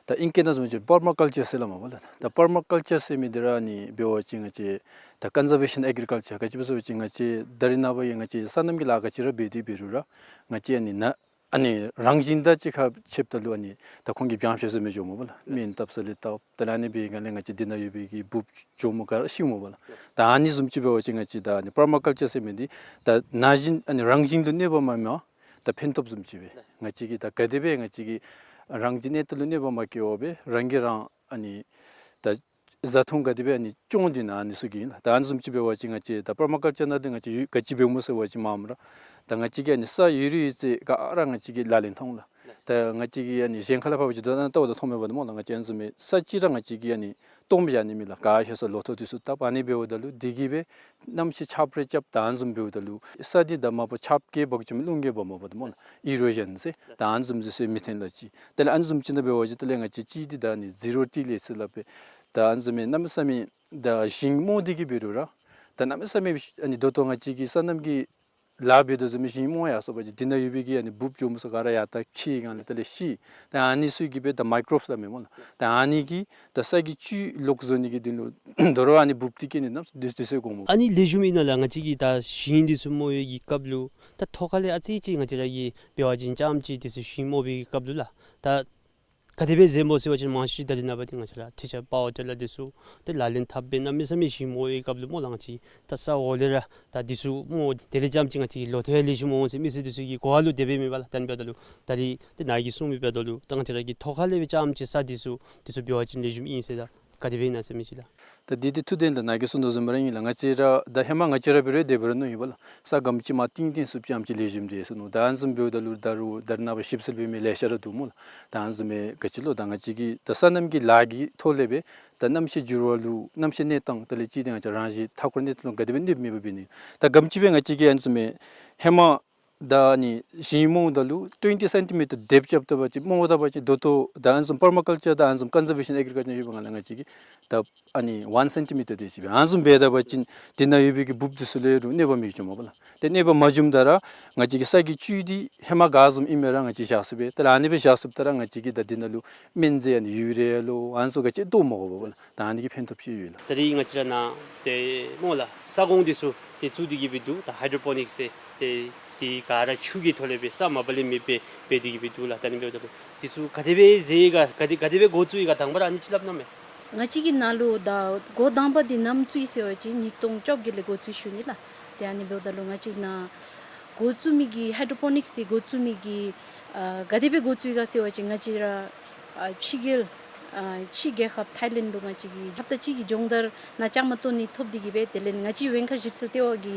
ད་ཨིང་སྐད་ནང་བཟུམ་ཅིག་པར་མ་ཀལ་ཅར་ཟེར་སླབ་མས་པ་ལགས། ད་པར་མ་ཀལ་ཅར་ཟེར་མི་འདི་ར་ཨ་ནི་འབད་བ་ཅིན་ང་བཅས་ད་ཀོན་ཟར་ཝེ་ཤཱན་ཨེག་རི་ཀལ་ཅར་ག་ཅི་སྦེ་ཟེར་བ་ཅིན་ང་བཅས་ད་རིས་ནངས་པ་ཡང་ང་བཅས་སོ་ནམ་གྱི་ལཱ་ག་ཅི་ར་འབད་དེ་འབད་རུང་ར་ང་བཅས་ཨ་ནི་ནཱ་ཨ་ནི་རང་བཞིན་དང་གཅིག་ཁར་ཕྱདཔ་ད་ལུ་ཨ་ནི་ད་ཁོང་གིས་བྱང་ཤ་ཟེར་མི་འགྱོཝ་མས་པ་ལགས། སྨན་བཏབ་ས་ལས་བཏབ་ད་ལས་ཨ་ནི་འབད་བའི་སྒང་ལས་ང་བཅས་འདི་ནང་ཡོད་པའི་གི་འབུཔ་འགྱོཝ་མས་ག་ར་ཤིཝ་མས་པ་ལགས། ད་ཨ་ནི་བཟུམ་ཅིག་འབད་བ་ཅིན་ང་བཅས་ད་ཨ་ནི་པར་མ་ཀལ་ཅར་ཟེར་མི་འདི་ད་ན་གཞོན་ཨ་ནི་རང་བཞིན་དུ་གནོད་པ་མ་མེད་པར་ད་ཕན་ཐོགས་བཟུམ་ཅིག་སྦེ་ང་བཅས་ཀྱིས་ད་ག་དེ་སྦེ་ང་བཅས་ཀྱིས་རང་བཞིན་གནས་སྟངས་ལུ་གནོད་པ་མ་བཀལ་བར་སྦེ་རང་གིས་རང་ཨ་ནི་ད་བཟའ་འཐུང་ག་དེ་སྦེ་ཨ་ནི་སྐྱོང་སྟེ་ནཱ་ཨ་ནི་ཚུ་གི་ཨིན་ལགས། ད་ཨ་ནི་བཟུམ་ཅིག་འབད་བ་ཅིན་ང་བཅས་ད་པར་མ་ཀལ་ཅར་ནང་འདི་ང་བཅས་ཡོད་ག་ཅི་འབདཝ་སྨོ་ཟེར་བ་ཅིན་མངམ་ར་ད་ང་བཅས་ཀྱིས་ཨ་ནི་ས་ཡོད་རིགས་ཡོད་ཚད་ག་ར་ང་བཅས་ཀྱིས་ལག་ལེན་འཐབ་འོང་ལགས། ད་ང་བཅས་ཀྱིས་ཨ་ནི་གཞན་ཁ་ལས་ཕར་འབད་བ་ཅིན་ད་ལྟོ་ད་མཐོང་མས་པ་ད་སྨོ་ལགས། ང་བཅས་ཨ་ནི་བཟུམ་མའི་ས་ཅིག་ར་ང་བཅས་ཀྱིས་ཨ་ནི་སྟོངམ་བཞག་ནི་མེད་ལགས། ག་ཧེ་ས་ལོ་ཐོག་འདི་ཚུ་བཏབ་ཨ་ནི་འབདཝ་ད་ལུ་འདི་གིས་སྦེ་གནམ་གཤིས་ཆརཔ་རེ་རྐྱབ་ད་ཨ་ནི་བཟུམ་འབདཝ་ད་ལུ་ས་འདི་ད་མ་པ་ཆརཔ་བཀལ་འབག་བཅུག་མི་རླུང་བཀལ་འབག་མ་པ་ད་སྨོ་ལགས། ཨི་རོ་ཤཱན་ཟེར་ད་ཨ་ནི་བཟུམ་ཅིག་ཟེར་མི་ཐོན་ལགས་ཅིག། དེ་ལས་ཨ་ནི་བཟུམ་ཅིག་ནང་འབད་བ་ཅིན་དེ་ལས་ང་བཅས་ཅིག་འདི་ད་ཨ་ནི་ཟི་རོ་ཊི་ལེཊ་ཟེར་སླབ་པས། ད་ཨ་ནི་བཟུམ་མའི་གནམ་མེད་ས་མེད་ད་ཞིང་རྨོ་སྟེ་གི་འབད་རུང་ར་ད་གནམ་མེད་ས་མེད་ཨ་ནི་ད་ལྟོ་ང་བཅས་ཀྱིས་སོ་ནམ་གྱི་ལཱ་འབད་དོ་བཟུམ་མའི་ཞིང་རྨོ་ཡར་སོང་པ་ཅིན་འདི་ནང་ཡོད་པའི་གི་ཨ་ནི་འབུཔ་འགྱོཝ་སྨོ་ཟེར་ག་ར་ཡར་ད་ཕྱེ་སྒང་ལས་དེ་ལས་ཤི། ད་ཨ་ནི་ཚུ་གིས་སྦེ་ད་མའི་ཀོརོབསི་སླབ་མས་སྨོ་ལགས། ད་ཨ་ནི་གིས་ད་ས་གི་བཅུད་ལོག་བཟོ་ནི་གི་དོན་ལུ་དོ་རུང་ཨ་ནི་འབུཔ་འདི་གིས་ཨ་ནི་གནམ་མེད་ས་མེད་དུས་ཚོད་འགོརཝ་མས། ཨ་ནི་ལེགས་ཤོམ་ཨིན་ན་ལགས། ང་བཅས་ཀྱིས་ད་ཞིང་འདི་ཚུ་རྨོ་བའི་གི་སྐབས་ལུ་ད་ཐོག་ཁ་ལས་ཨ་ཙི་ཅིག་ང་བཅས་ར་གིས་འབད་བ་ཅིན་རྐྱངམ་ཅིག་འདི་ཚུ་ཞིང་རྨོ་བའི་གི་སྐབས་ལུ་ལགས། ད་ ག་དེ་སྦེ་མཛད་སྨོ་ཟེར་བ་ཅིན་མང་ཤོས་ཅིག་ད་རེས་ནངས་པ་འདི་ང་བཅས་ར་ཁྲི་ཆབ་པར་ཊེ་ལ་འདི་ཚུ་ཏེ་ལག་ལེན་འཐབ་སྦེ་གནམ་མེད་ས་མེད་ཞིབ་མོ་བའི་སྐབས་ལུ་སྨོ་ལགས། ང་བཅས་ད་ས་འོག་ལས་ར་ད་འདི་ཚུ་སྨོ་དེ་ལས་རྐྱངམ་ཅིག་ང་བཅས་ལོ་ཐོག་ཡང་ལེགས་ཤོམ་འོང་ཟེར་མི་སེར་འདི་ཚུ་གི་གོ་བ་ལུ་དེ་སྦེ་མེད་པ་ལགས། ད་ཨ་ནི་འབདཝ་ད་ལུ་ད་རེས་ཏེ་ནཱ་གིས་གསུངས་མི་འབདཝ་ད་ལུ་ད་ང་བཅས་ར་གི་ཐོག་ཁ་ལས་སྦེ་རྐྱངམ་ཅིག་ས་འདི་ཚུ་འདི་ཚུ་འབད་བ་ཅིན་ལེགས་ཤོམ་ཨིན་ཟེར་ད་ག་དེ་སྦེ་ཨིན་ན་ཟེར་མི་ཅིག་ལགས། ད་འདི་འདི་ཐུགས་བདེན་ལགས། ནཱ་གིས་གསུངས་དོ་བཟུམ་སྦེ་ར་ཨིན་ལགས། ང་བཅས་ར་ད་ཧེ་མ་ང་བཅས་ར་འབད་རུང་དེ་འབད་རུང་མནོ་ཡི་པ་ལགས། ས་སྒམ་ཅིག་མར་བཏིང་བཏིང་ཚུགསཔ་ཅིག་ཨ་ནེམ་ཅིག་ལེགས་ཤོམ་འདུག་ཟེར་མནོ། ད་ཨ་ནི་བཟུམ་འབདཝ་ད་ལུ་ད་རུང་ད་རེས་ནངས་པ་ཞིབ་འཚོལ་འབད་མི་ལེ་ཤ་ར་འདུག་སྨོ་ལགས། ད་ཨ་ནི་བཟུམ་མའི་ག་ཅི་ལོ་ད་ང་བཅས་ཀྱིས་ད་སོ་ནམ་གྱི་ལཱ་གི་ཐོག་ལས་སྦེ་ད་གནམ་གཤིས་འགྱུར་བ་ལུ་གནམ་གཤིས་གནས་སྟངས་དེ་ལས་གཅིག་ཏེ་ང་བཅས་རང་བཞིན་མཐའ་འཁོར་གནས་སྟངས་ལུ་ག་དེ་སྦེ་གནོདཔ་མེད་པ་འབད་ནི། ད་སྒམ་ཅིག་སྦེ་ང་བཅས་ཀྱིས་ཨ་ནི་བཟུམ་མའི་ཧེ་མ་ད་ཨ་ནི་ཞིང་རྨོཝ་ད་ལུ་twenty centimeter depth རྐྱབ་ད་པ་ཅིན་རྨོ་ད་པ་ཅིན་ད་ལྟོ་ད་ཨ་ནི་བཟུམ་པར་མ་ཀལ་ཅར་དང་ཨ་ནི་བཟུམ་ཀོན་ཟར་བེ་ཤཱན་ཨེག་རི་ཀལ་ཅར་ཡོད་པའི་སྒང་ལས་ང་བཅས་ཀྱིས་ད་ཨ་ནི་one centimeter དེ་ཅིག་སྦེ་ཨ་ནི་བཟུམ་འབད་ད་པ་ཅིན་དེ་ནང་ཡོད་པའི་གི་འབུཔ་འདི་ཚུ་ལུ་རུང་གནོད་པ་མི་འབྱུངམ་པ་ལགས། ཏེ་གནོད་པ་མ་འབྱུངམ་ད་ར་ང་བཅས་ཀྱི་ས་གི་བཅུད་འདི་ཧེ་མ་ག་བཟུམ་ཨིན་མི་ར་ང་བཅས་བཞག་ཚུགས་པས། ཏེ་ཨ་ནི་སྦེ་བཞག་ཚུགསཔ་ད་ར་ང་བཅས་ཀྱིས་ད་འདི་ནང་ལུ་སྨན་རྫས་ཨ་ནི་ཡུ་རི་ཡ་ལོ་ཨ་ནི་ཚུ་ག་ཅི་བཏོག་མ་དགོ་པས་ལགས། ད་ཨ་ནི་གི་ཕན་ཐོགས་ཅིག་ཡོད་ལགས། ད་རེས་ང་བཅས་ར་ནཱ་ཏེ་སྨོ་ལགས་ས་སྒོང་འདི་ཚུ་ཏེ་བཙུགས་ཏེ་གི་སྦེ་འདུག། ད་ཧའི་ཌྲོ་པོ་ནིཀསི་ཟེར་ཏེ་དེ་ག་ར་ཆུ་གི་ཐོག་ལས་སྦེ་ས་མ་པ་ལས་མེད་པར་འབད་དེ་གི་སྦེ་འདུག་ལགས། ད་ཨ་ནི་འབདཝ་ད་ལུ་འདི་ཚུ་ག་དེ་སྦེ་མཛད་ཡི་ག་ག་དེ་ག་དེ་སྦེ་འགོ་བཙུགས་ཡི་ག་དང་པ་ར་ཨ་ནི་ཅིག་སླབ་གནང་མས། ང་བཅས་ཀྱི་ནང་ལུ་ད་འགོ་དང་པ་འདི་ནམ་བཙུགས་ཡི་ཟེར་བ་ཅིན་ཉིས་སྟོང་བཅོ་བརྒྱད་ལས་འགོ་བཙུགས་ཞུ་ནི་ལགས། ཏེ་ཨ་ནི་འབདཝ་ད་ལུ་ང་བཅས་ནཱ་འགོ་བཙུགས་མི་གི་ཧའི་ཌྲོ་པོ་ནིཀསི་འགོ་བཙུགས་མི་གི་ཨ་ག་དེ་སྦེ་འགོ་བཙུགས་ཡི་ག་ཟེར་བ་ཅིན་ང་བཅས་ར་ཨ་ཕྱི་རྒྱལ་ཨ་ཕྱི་རྒྱལ་ཁབ་ཐའི་ལེནཌ་ལུ་ང་བཅས་ཀྱིས་ཧབ་ཏ་གཅིག་གི་སྦྱོང་བརྡར་ནཱ་བཅའ་མར་གཏོགས་ནི་ཐོབ་སྟེ་གི་སྦེ་དེ་ལས་ང་བཅས་ཝེང་ཁ་ཞིབ་འཚོལ་ལྟེ་བ་གི་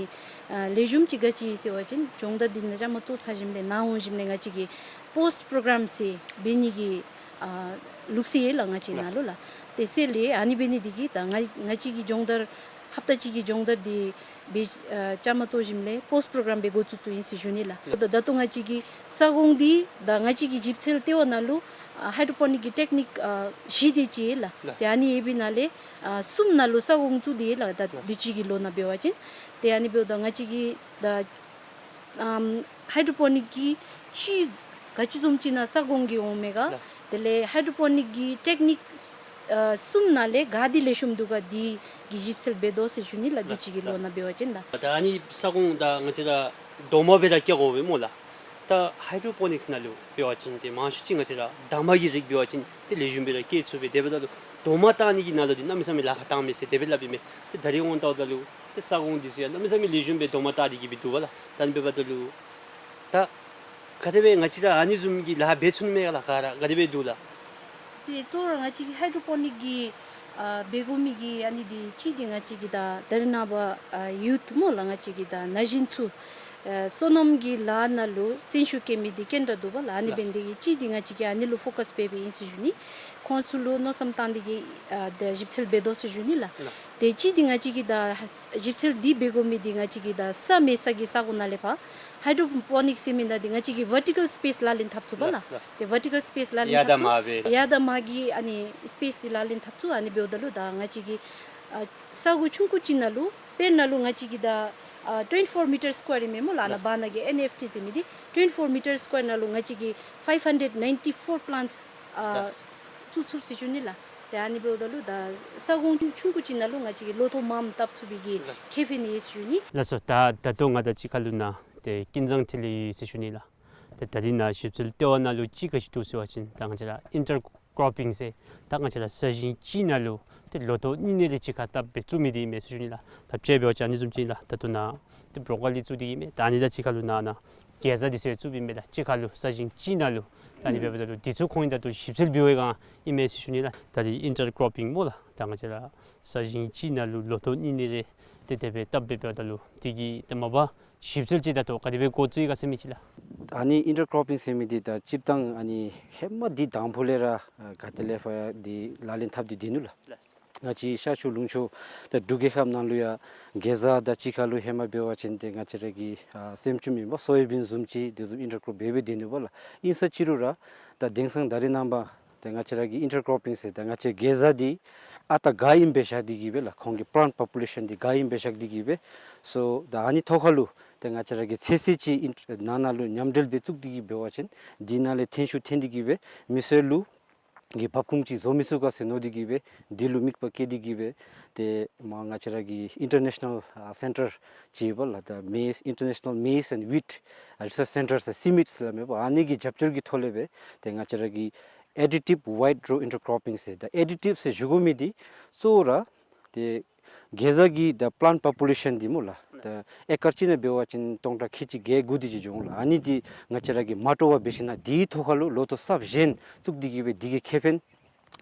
ཨ་ལེགས་ཤོམ་ཅིག་ག་ཅི་ཨིན་ཟེར་བ་ཅིན་སྦྱོང་བརྡར་འདི་ནཱ་བཅའ་མར་གཏོགས་ཚར་ཞིནམ་ལས་ནཱ་འོང་ཞིནམ་ལས་ང་བཅས་ཀྱིས་པོསཊ་པྲོ་གརམ་ཟེར་འབད་ནི་གི་ཨ་ལུགས་སྲོལ་ཡོད་ལགས་ང་བཅས་ནང་ལུ་ལགས། ཏེ་ཟེར་ལས་ཨ་ནི་འབད་ནི་འདི་གིས་ད་ང་ང་བཅས་ཀྱི་སྦྱོང་བརྡར་ཧབ་ཏ་གཅིག་གི་སྦྱོང་བརྡར་འདི་སྦེ་ཨ་བཅའ་མར་གཏོགས་ཞིནམ་ལས་པོསཊ་པྲོ་གརམ་སྦེ་འགོ་བཙུགས་བཙུགས་ཨིན་ཟེར་ཞུ་ནི་ལགས། ད་ད་ལྟོ་ང་བཅས་ཀྱི་ས་སྒོང་འདི་ད་ང་བཅས་ཀྱི་ཞིབ་འཚོལ་ལྟེ་བ་ནང་ལུ་ཨ་ཧའི་ཌྲོ་པོ་ནིཀ་གི་ཊེཀ་ནིཀ་ཨ་བཞི་དེ་ཅིག་ཡོད་ལགས། ལགས། ཏེ་ཨ་ནི་ཡོད་པའི་ནང་ལས་ཨ་གསུམ་ནང་ལུ་ས་སྒོང་བཙུགས་ཏེ་ཡོད་ལགས། ད་ལགས། དུས་ཅི་གི་ལོ་ནང་འབད་བ་ཅིན་ཏེ་ཨ་ནི་འབདཝ་ད་ང་བཅས་ཀྱི་ད་ཨམ་ཧའི་ཌྲོ་པོ་ནིཀ་གི་ཅིག་ག་ཅི་བཟུམ་ཅིག་ནང་ས་སྒོང་གི་འོང་མས་ག། ལགས། དེ་ལས་ཧའི་ཌྲོ་པོ་ནིཀ་གི་ཊེཀ་ནིཀ་ཨ་གསུམ་ནང་ལས་ག་འདི་ལེགས་ཤོམ་འདུག་ག་འདི་གི་ཞིབ་འཚོལ་འབད་དོ་ཟེར་ཞུ་ནི་ལགས། དུས་ཅི་གི་ལོ་ནང་འབད་བ་ཅིན་ལགས། ད་ཨ་ནི་ས་སྒོང་ད་ང་བཅས་ར་རྡོག་མ་སྦེ་ར་བཀལ་དགོ་པས་སྨོ་ལགས། ད་ཧའི་ཌྲོ་པོ་ནིཀསི་ནང་ལུ་འབད་བ་ཅིན་ཏེ་མང་ཤོས་ཅིག་ང་བཅས་ར་འདབ་མ་གི་རིགས་འབད་བ་ཅིན་ཏེ་ལེགས་ཤོམ་སྦེ་ར་བཀལ་ཚུགས་པས། དེ་འབདཝ་ད་ལུ་རྡོག་མ་བཏགས་ནི་གི་ནང་ལུ་འདི་གནམ་མེད་ས་མེད་ལཱ་ཁག་བཏང་མས་ཟེར་དེ་སྦེ་སླབ་ཨིན་མས། ཏེ་ད་རེས་འོང་ལྟཝ་ད་ལུ་ཏེ་ས་སྒོང་འདི་ཚུ་ཡང་གནམ་མེད་ས་མེད་ལེགས་ཤོམ་སྦེ་རྡོག་མ་བཏགས་ཏེ་གི་སྦེ་འདུག་པ་ལགས། ད་ཨ་ནི་འབདཝ་ད་ལུ་ད་ག་དེ་སྦེ་ང་བཅས་ར་ཨ་ནི་བཟུམ་གྱི་ལཱ་འབད་ཚུགས་ནི་མས་ག་ལགས། ག་ར་ག་དེ་སྦེ་འདུག་ལགས། ཏེ་གཙོ་བོ་ར་ང་བཅས་ཀྱི་ཧའི་ཌྲོ་པོ་ནིཀ་གི་ཨ་འབད་དགོ་མི་གི་ཨ་ནི་འདི་གཅིག་འདི་ང་བཅས་ཀྱི་ད་ད་རེས་ནངས་པ་ཨ་ཡུཐ་སྨོ་ལགས། ང་བཅས་ཀྱི་ད་ན་གཞོན་ཚུ་ཨ་སོ་ནམ་གྱི་ལཱ་ནང་ལུ་བརྩོན་ཤུགས་བསྐྱེད་མི་འདི་དཀོན་དྲགས་འདུག་པ་ལགས། ཨ་ནི་འབད་ནི་འདི་གིས་གཅིག་འདི་ང་བཅས་ཀྱིས་ཨ་ནི་ལུ་ཕོ་ཀསི་འབད་འབདཝ་ཨིན་ཟེར་ཞུ་ནི། ཁོང་ཚུ་ལུ་མནོ་བསམ་བཏང་སྟེ་གི་ཨ་ད་ཞིབ་འཚོལ་འབད་དོ་ཟེར་ཞུ་ནི་ལགས། ལགས། ཏེ་གཅིག་འདི་ང་བཅས་ཀྱི་ད་ཞིབ་འཚོལ་འདི་འབད་དགོ་མི་འདི་ང་བཅས་ཀྱི་ད་ས་མེད་ས་གི་ས་གོ་ནང་ལས་ཕར་ཧའི་ཌྲོ་པོ་ནིཀསི་ཟེར་མི་ནང་འདི་ང་བཅས་ཀྱིས་ཝར་ཊི་ཀལ་སི་པེསི་ལག་ལེན་འཐབ་ཚུགས་པ་ལགས། ལགས། ལགས། ཏེ་ཝར་ཊི་ཀལ་སི་པེསི་ལག་ལེན་ཡར་དང་འཐབ་ཚུགས། མར་སྦེ། ཡར་དང་མར་གྱི་ཨ་ནི་སི་པེསི་འདི་ལག་ལེན་འཐབ་ཚུགས། ཨ་ནི་འབདཝ་ད་ལུ་ད་ང་བཅས་ཀྱི་ཨ་ས་གོ་ཆུང་ཀུ་ཅིག་ནང་ལུ་དཔེར་ན་ལུ་ང་བཅས་ཀྱི་ད་ཨ་twenty four meter square ཨིན་མས་སྨོ་ལགས། ཨ་ནཱ་ལགས། བར་ན་གི་ཨེན་ཨེཕ་ཊི་ཟེར་མི་འདི་twenty four meter square ནང་ལུ་ང་བཅས་ཀྱིས་five hundred ninety four plants ཨ་ལགས། བཙུགས་ཚུགས་ཟེར་ཞུ་ནི་ལགས། ཏེ་ཨ་ནི་འབདཝ་ད་ལུ་ད་ས་གོ་ཆུང་ཀུ་ཅིག་ནང་ལུ་ང་བཅས་ཀྱིས་ལོ་ཐོག་མངམ་བཏབ་ཚུགས་པའི་གི་ལགས། ཁེ་ཕན་ཡོད་ཟེར་ཞུ་ནི། ལགས་སོ། ད་ད་ལྟོ་ང་དང་གཅིག་ཁར་ལུ་ནཱ་ཏེ་ཀུན་བཟང་འཕྲིན་ལས་ཡོད་ཟེར་ཞུ་ནི་ལགས། ཏེ་ད་རིས་ནཱ་ཞིབ་འཚོལ་ལྟེ་བ་ནང་ལུ་ཅིག་ག་ཅི་འདུག་ཟེར་བ་ཅིན་ད་ང་བཅས་ར་ཨིན་ཊར་ཀོར་པིང་ཟེར་ད་ང་བཅས་ར་ས་ཞིང་གཅིག་ནང་ལུ་ཏེ་ལོ་ཐོག་གཉིས་གཉིས་རེ་གཅིག་ཁར་བཏབ་སྦེ་བཙུགས་མི་འདི་ཨིན་མས་ཟེར་ཞུ་ནི་ལགས། ད་དཔྱེ་འབད་བ་ཅིན་ཨ་ནི་བཟུམ་ཅིག་ལགས། ད་ལྟོ་ནཱ་ཏེ་བྲོ་ཀོ་ལི་བཙུགས་ཏེ་ཨིན་མས། ད་ཨ་ནི་དང་གཅིག་ཁར་ལུ་ནཱ་ནཱ་གེ་ཟ་འདི་ཚུ་ཡང་བཙུགསཔ་ཨིན་མས་ལགས། གཅིག་ཁར་ལུ་ས་ཞིང་གཅིག་ནང་ལུ། ད་ཨ་ནི་འབདཝ་ད་ལུ་འདི་ཚུ་ཁོང་གིས་ད་ལྟོ་ཞིབ་འཚོལ་འབད་བའི་སྒང་ཨིན་མས་ཟེར་ཞུ་ནི་ལགས། ད་རིས་ཨིན་ཊར་ཀོར་པིང་སྨོ་ལགས། ད་ང་བཅས་ར་ས་ཞིང་གཅིག་ནང་ལུ་ལོ་ཐོག་གཉིས་གཉིས་རེ་ཏེ་དེ་སྦེ་བཏབ་སྦེ་འབདཝ་ད་ལུ་དེ་གི་ཏེ་མ་པ་ཞིབ་འཚོལ་ཅིག་ད་ལྟོ་ག་དེ་སྦེ་འགོ་བཙུགས་ཡི་ག་ཟེར་མི་ཅིག་ལགས། ཨ་ནི་ཨིན་ཊར་ཀོར་པིང་ཟེར་མི་འདི་ད་སྤྱིར་བཏང་ཨ་ནི་ཧེ་མ་འདི་དང་ཕུ་ལས་ར་ཨ་ག་ཏེ་ལས་ཕར་འདི་ལག་ལེན་འཐབ་སྟེ་སྡོད་ནུག་ལགས། ལགས། ང་བཅས་ཤར་ཕྱོགས་ལུང་ཕྱོགས་ད་འབྲུག་རྒྱལ་ཁབ་ནང་ལུ་ཡང་གེ་ཟ་དང་གཅིག་ཁར་ལུ་ཧེ་མ་འབད་བ་ཅིན་ཏེ་ང་བཅས་ར་གི་ཨ་སྲནམ་ཅུང་ཨིན་པ་སོ་ཡ་བིན་བཟུམ་ཅིག་དེ་བཟུམ་ཨིན་ཊར་ཀོར་པིང་འབད་སྦེ་སྡོད་ནུག་པ་ལགས། ཨིན་ས་ཅི་རུང་ར་ད་དེང་སང་ད་རེས་ནངས་པ་ཏེ་ང་བཅས་ར་གི་ཨིན་ཊར་ཀོར་པིང་ཟེར་ད་ང་བཅས་གེ་ཟ་འདི་ཨ་རྟག་ག་ཨིནམ་སྦེ་བཞག་སྟེ་གི་སྦེ་ལགས། ཁོང་གི་པ་ལཱནཊ་པོ་པུ་ལེ་ཤཱན་འདི་ག་ཨིནམ་སྦེ་བཞག་སྟེ་གི་སྦེ། སོ་ད་ཨ་ནི་ཐོག་ཁར་ལུ་ཏེ་ང་བཅས་ར་གི་ཚོད་བསྲེ་ཅིག་ཨིན་ནང་ན་ལུ་མཉམ་འབྲེལ་སྦེ་བཙུགས་ཏེ་གི་འབད་བ་ཅིན་འདི་ནང་ལས་ཐོན་ཤུགས་ཐོན་ཏེ་གི་སྦེ་མི་སེར་ལུ་གི་འབབ་ཁུངས་ཅིག་བཟོ་མི་ཚུགས་ག་ཟེར་མནོ་སྟེ་གི་སྦེ་འདི་ལུ་དམིགས་པ་བསྐྱེད་དེ་གི་སྦེ་ཏེ་མར་ང་བཅས་ར་གི་ཨིན་ཊར་ནེ་ཤ་ནཱལ་ཨ་སེན་ཊར་ཅིག་ཡོད་པ་ལགས། ད་མེ་ཨིན་ཊར་ནེ་ཤ་ནཱལ་མེ་ཛི་ཨེནཌ་ཝིཊ་ཨ་རི་སརཆ་སེན་ཊར་ཟེར་སི་མིཊ་ཟེར་སླབ་མས་པ། ཨ་ནི་གི་རྒྱབ་སྐྱོར་གྱི་ཐོག་ལས་སྦེ་ཏེ་ང་བཅས་ར་གི་ additive wide row intercropping ཟེར། ད་ཨེ་ཌི་ཊིབ་ཟེར་ཞུ་དགོ་མི་འདི་གཙོ་བོ་ར་ཏེ་གེ་ཛ་གི་ད་པ་ལཱནཊ་པོ་པུ་ལེ་ཤཱན་འདི་སྨོ་ལགས། ད་ཨེ་ཀར་གཅིག་ནང་འབད་བ་ཅིན་སྟོང་ཕྲག་ཁལ་གཅིག་བརྒྱད་དགུ་དེ་ཅིག་འབྱུང་ལགས། ཨ་ནི་འདི་ང་བཅས་ར་གིས་མ་སྤྲོ་བར་འབད་ཞིན་ན་དེའི་ཐོག་ཁ་ལུ་ལོ་ཐོག་གསརཔ་གཞན་བཙུགས་ཏེ་གིས་སྦེ་དེ་གི་ཁེ་ཕན་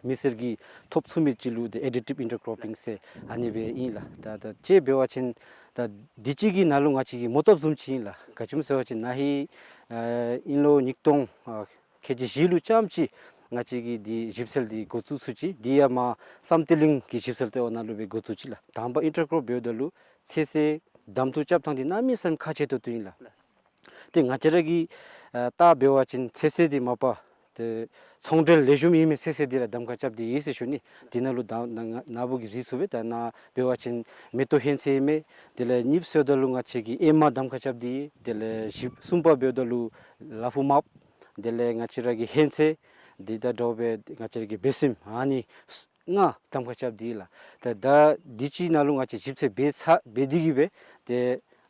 མི་སེར་གྱིས་ཐོབ་ཚུགས་མི་ཅིག་ལུ་ཏེ་additive intercropping ཟེར་ཨ་ནི་སྦེ་ཨིན་ལགས། ད་ད་དཔྱེ་འབད་བ་ཅིན་ད་དུས་ཅི་གི་ནང་ལུ་ང་བཅས་ཀྱི་མོ་བཏབ་བཟུམ་ཅིག་ཨིན་ལགས། ག་ཅི་སྨོ་ཟེར་བ་ཅིན་ན་ཧིང་ཨ་དབྱིན་ལོ་ཉིས་སྟོང་ཨ་ཁལ་གཅིག་བཞི་ལུ་རྐྱངམ་ཅིག་ང་བཅས་ཀྱིས་འདི་ཞིབ་འཚོལ་འདི་འགོ་བཙུགས་ཚུགས་ཅི། འདི་ཡང་མར་བསམ་གཏན་གླིང་གི་ཞིབ་འཚོལ་ལྟེ་བ་ནང་ལུ་སྦེ་འགོ་བཙུགས་ཅི་ལགས། དང་པ་ཨིན་ཊར་ཀོརོཔ་འབདཝ་ད་ལུ་ཚོད་བསྲེ་གདམ་འཐུ་རྐྱབ་ཐངས་འདི་གནམ་མེད་ས་མེད་ཁག་ཆེ་ཏོག་ཏོ་ཨིན་ལགས། ཏེ་ང་བཅས་ར་གིས་ཨ་ད་འབད་བ་ཅིན་ཚོད་བསྲེ་འདི་མ་པ་ཏེ་ཚོང་འབྲེལ་ལེགས་ཤོམ་ཨིན་མི་ཚོད་བསྲེ་འདི་ར་གདམ་ཁ་རྐྱབ་སྟེ་ཡོད་ཟེར་ཞུ་ནི། འདི་ནང་ལུ་ད་ན་ན་བུ་གིས་གཟིགས་ཚུགས་པས། ད་ནཱ་འབད་བ་ཅིན་མེ་ཏོག་ཧོན་ཚོད་ཨིན་མས། དེ་ལས་གཉིས་པ་ཟེརཝ་ད་ལུ་ང་བཅས་ཀྱིས་ཨེ་མ་གདམ་ཁ་རྐྱབ་སྟེ་ཡོད། དེ་ལས་བཞི་གསུམ་པ་འབདཝ་ད་ལུ་ལ་ཕུག་མརཔ། དེ་ལས་ང་བཅས་ར་གི་ཧོན་ཚོད་འདི་དང་འདྲཝ་སྦེ་ང་བཅས་ར་གི་སྦས་སྲིནམོ་ཨ་ནི་ལྔ་གདམ་ཁ་རྐྱབ་སྟེ་ཡོད་ལགས། ད་ད་དུས་ཅི་ནང་ལུ་ང་བཅས་ཞིབ་འཚོལ་འབད་ཚར་འབད་དེ་གིས་སྦེ་ཏེ་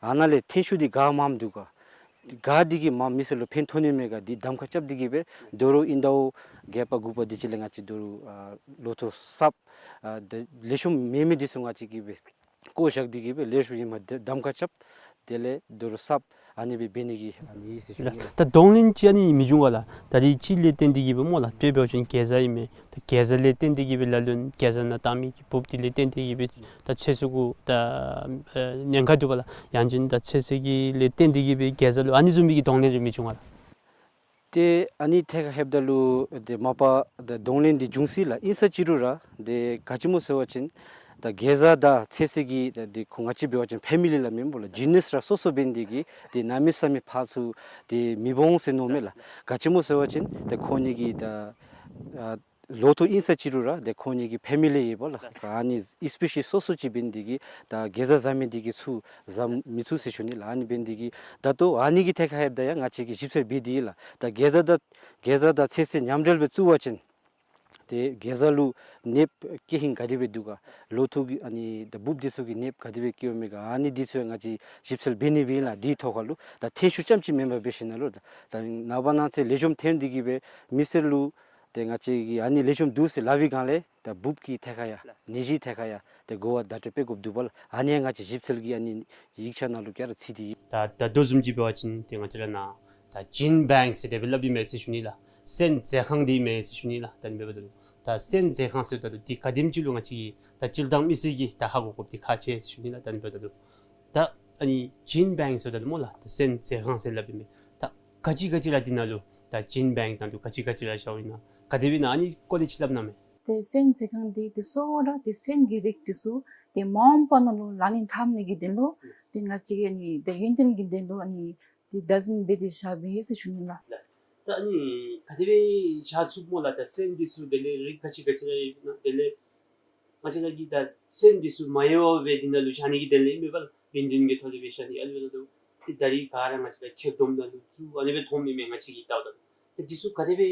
ཨ་ནཱ་ལས་ཐོན་ཤུགས་འདི་ག་མངམ་འདུག་ག། ག་འདི་གིས་མ་མི་སེར་ལུ་ཕན་ཐོགས་ནི་མས་ག་འདི་གདམ་ཁ་རྐྱབ་སྟེ་གིས་སྦེ་དོ་རུང་ཨིན་ཟླཝ་བརྒྱད་པ་དགུ་པ་དུས་ཅི་ལས་ང་བཅས་དོ་རུང་ཨ་ལོ་ཐོག་གསརཔ་ཨ་ད་ལེགས་ཤོམ་མེད་མི་འདི་ཚུ་ང་བཅས་ཀྱིས་སྦེ་བཀོ་བཞག་སྟེ་གིས་སྦེ་ལེགས་ཤོམ་ཨིན་མས་གདམ་ཁ་རྐྱབ། དེ་ལས་དོ་རུང་གསརཔ་ཨ་ནི་སྦེ་འབད་ནི་གི་ཨ་ནི་ཨིན་ཟེར་ཞུ་ནི་ལགས། ད་གདོང་ལེན་ཅིག་ཨ་ནི་མི་འབྱུང་ག་ལགས། ད་རིས་ཅིག་ལས་བརྟེན་ཏེ་གིས་སྦེ་སྨོ་ལགས། དཔེ་འབད་བ་ཅིན་གེ་ཛ་ཨིན་མས། ད་གེ་ཛ་ལས་བརྟེན་ཏེ་གིས་སྦེ་ལ་ལུ་གེ་ཛ་ནང་བཏང་མི་གི་འབུཔ་འདི་ལས་བརྟེན་ཏེ་གིས་སྦེ་ད་ཚོད་བསྲེ་གུ་ད་ཨེ་ཉེན་ཁ་འདུག་པ་ལགས། ཡང་ཅིན་ད་ཚོད་བསྲེ་གི་ལས་བརྟེན་ཏེ་གིས་སྦེ་གེ་ཛ་ལུ་ཨ་ནི་བཟུམ་མའི་གི་གདོང་ལེན་རེ་མི་འབྱུང་ག་ལགས། ཏེ་ཨ་ནི་ཐད་ཁར་ལྷོདཔ་ད་ལུ་ཏེ་མ་པ་ད་གདོང་ལེན་འདི་འབྱུང་སྲིད་ལགས། ཨིན་ས་ཅི་རུང་ར་ཏེ་ག་ཅི་སྨོ་ཟེར་བ་ཅིན་ད་གེ་ཛ་དང་ཚོད་བསྲེ་གི་ད་ཏེ་ཁོང་ང་བཅས་འབད་བ་ཅིན་ཕེ་མི་ལི་སླབ་མི་སྨོ་ལགས། ཇི་ནསི་ར་སོ་སོ་འབད་ནི་དེ་གིས་ཏེ་གནམ་མེད་ས་མེད་ཕར་ཚུར་ཏེ་མི་འོང་ཟེར་མནོཝ་མས་ལགས། ག་ཅི་སྨོ་ཟེར་བ་ཅིན་ད་ཁོང་གཉིས་ཀྱི་ད་ཨ་ལོ་ཐོག་ཨིན་ས་ཅི་རུང་ར་ཏེ་ཁོང་གཉིས་ཀྱི་ཕེ་མི་ལི་ཡོདཔ་ལགས། ཨ་ནི་སི་པེ་ཤིས་སོ་སོ་ཅིག་འབད་ནི་དེ་གིས་ད་གེ་ཛ་བཟའ་མི་དེ་གིས་ཚུར་བཟའ་མི་ཚུགས་ཟེར་ཞུ་ནི་ལགས། ཨ་ནི་འབད་ནི་དེ་གིས་ད་ལྟོ་ཨ་ནི་གི་ཐད་ཁར་ལྷོདཔ་ད་ཡང་ང་བཅས་ཀྱིས་ཞིབ་འཚོལ་འབད་དེ་ཡོད་ལགས། ད་གེ་ཛ་དང་གེ་ཛ་དང་ཚོད་བསྲེ་མཉམ་འབྲེལ་སྦེ་བཙུགས་པ་ཅིན་ཏེ་གེ་ཛ་ལུ་ནདཔ་སྐྱེ་ཧིང་ག་དེ་སྦེ་འདུག་ག། ལོ་ཐོག་གི་ཨ་ནི་ད་འབུཔ་འདི་ཚུ་གི་ནདཔ་ག་དེ་སྦེ་སྐྱེཝ་མས་ག། ཨ་ནི་འདི་ཚུ་ཡང་ང་བཅས་ཞིབ་འཚོལ་འབད་ནི་སྦེ་ཨིན་ལགས། དེའི་ཐོག་ཁར་ལུ་ད་ཐོན་ཤུགས་རྐྱངམ་ཅིག་མེན་པར་འབད་ཞིན་ན་ལུ་ད་ནངས་པ་གནངས་ཚེ་ལེགས་ཤོམ་ཐོན་ཏེ་གིས་སྦེ་མི་སེར་ལུ་ཏེ་ང་བཅས་ཀྱིས་ཨ་ནི་ལེགས་ཤོམ་འདུག་ཟེར་སླབ་པའི་སྒང་ལས་ད་འབུཔ་གི་ཐད་ཁར་ཡང་ནད་གཞི་ཐད་ཁར་ཡང་ཏེ་གོ་བ་བརྡ་སྤྲོད་འབད་དགོཔ་འདུག་པ་ལགས། ཨ་ནི་ཡང་ང་བཅས་ཞིབ་འཚོལ་གྱི་ཨ་ནི་ཡིག་ཆ་ནང་ལུ་ག་ར་ཚུད་དེ་ཡོད། ད་ད་ལྟོ་བཟུམ་ཅིག་འབད་བ་ཅིན་ཏེ་ང་བཅས་ར་ནཱ་ད་ཇིན་བེངཀ་ཟེར་དེ་སྦེ་སླབ་ཨིན་མས་ཟེར་ཞུ་ནི་ལགས། སོན་མཛོད་ཁང་འདི་ཨིན་མས་ཟེར་ཞུ་ནི་ལགས། ད་ཨ་ནི་འབདཝ་ད་ལུ་ད་སོན་མཛོད་ཁང་ཟེརཝ་ད་ལུ་འདི་ག་དེམ་ཅིག་ལུ་ང་བཅས་ཀྱིས་ད་སྤྱིར་བཏང་མི་སེར་གྱིས་ད་ཧ་གོ་དགོཔ་འདི་ཁག་ཆེ་ཟེར་ཞུ་ནི་ལགས། ད་ཨ་ནི་འབདཝ་ད་ལུ་ད་ཨ་ནི་ཇིན་བེངཀ་ཟེརཝ་ད་ལུ་སྨོ་ལགས། ད་སོན་མཛོད་ཁང་ཟེར་སླབ་ཨིན་མས། ད་ག་ཅི་ག་ཅི་ར་འདི་ནང་ལུ་ད་ཇིན་བེངཀ་ནང་ལུ་ག་ཅི་ག་ཅི་ར་བཞགཔ་ཨིན་ན་ག་དེ་སྦེ་ཨིན་ན་ཨ་ནི་སྐོར་ལས་ཅིག་སླབ་གནང་མས། ཏེ་སོན་མཛོད་ཁང་འདི་ཏེ་གཙོ་བོ་ར་ཏེ་སོན་གྱི་རིགས་འདི་ཚུ་ཏེ་མ་འོངས་པ་ནང་ལུ་ལག་ལེན་འཐབ་ནི་གི་དོན་ལུ་ཏེ་ང་བཅས་ཀྱི་ཨ་ནི་ཏེ་ཡུན་བརྟན་གྱི་དོན་ལུ་ཨ་ནི་ཏེ་བདག་འཛིན་འབད་དེ་བཞགཔ་ཨིན་ཟེར་ཞུ་ནི་ལགས། ད་ཨ་ནི་ག་དེ་སྦེ་བཞག་ཚུགས་སྨོ་ལགས། ད་སོན་འདི་ཚུ་དེ་ལས་རིགས་ག་ཅི་ག་ཅི་ར་ཡོད་ན་དེ་ལས་ང་བཅས་ར་གིས་ད་སོན་འདི་ཚུ་མ་ཡལ་བར་སྦེ་འདི་ནང་ལུ་བཞག་ནི་གི་དོན་ལས་ཨིན་མས་པ་ལགས། ཡུན་བརྟན་གྱི་ཐོག་ལས་སྦེ་བཞག་ནི། ཨ་ནི་འབདཝ་ད་ལུ་ཏེ་ད་རིས་ག་ར་ང་བཅས་ར་ཁྱེག་སྒྲོམ་ནང་ལུ་བཙུགས་ཨ་ནི་སྦེ་མཐོངམ་ཨིན་མས། ང་བཅས་ཀྱིས་བལྟཝ་ད་ལུ་ཏེ་འདི་ཚུ་ག་དེ་སྦེ་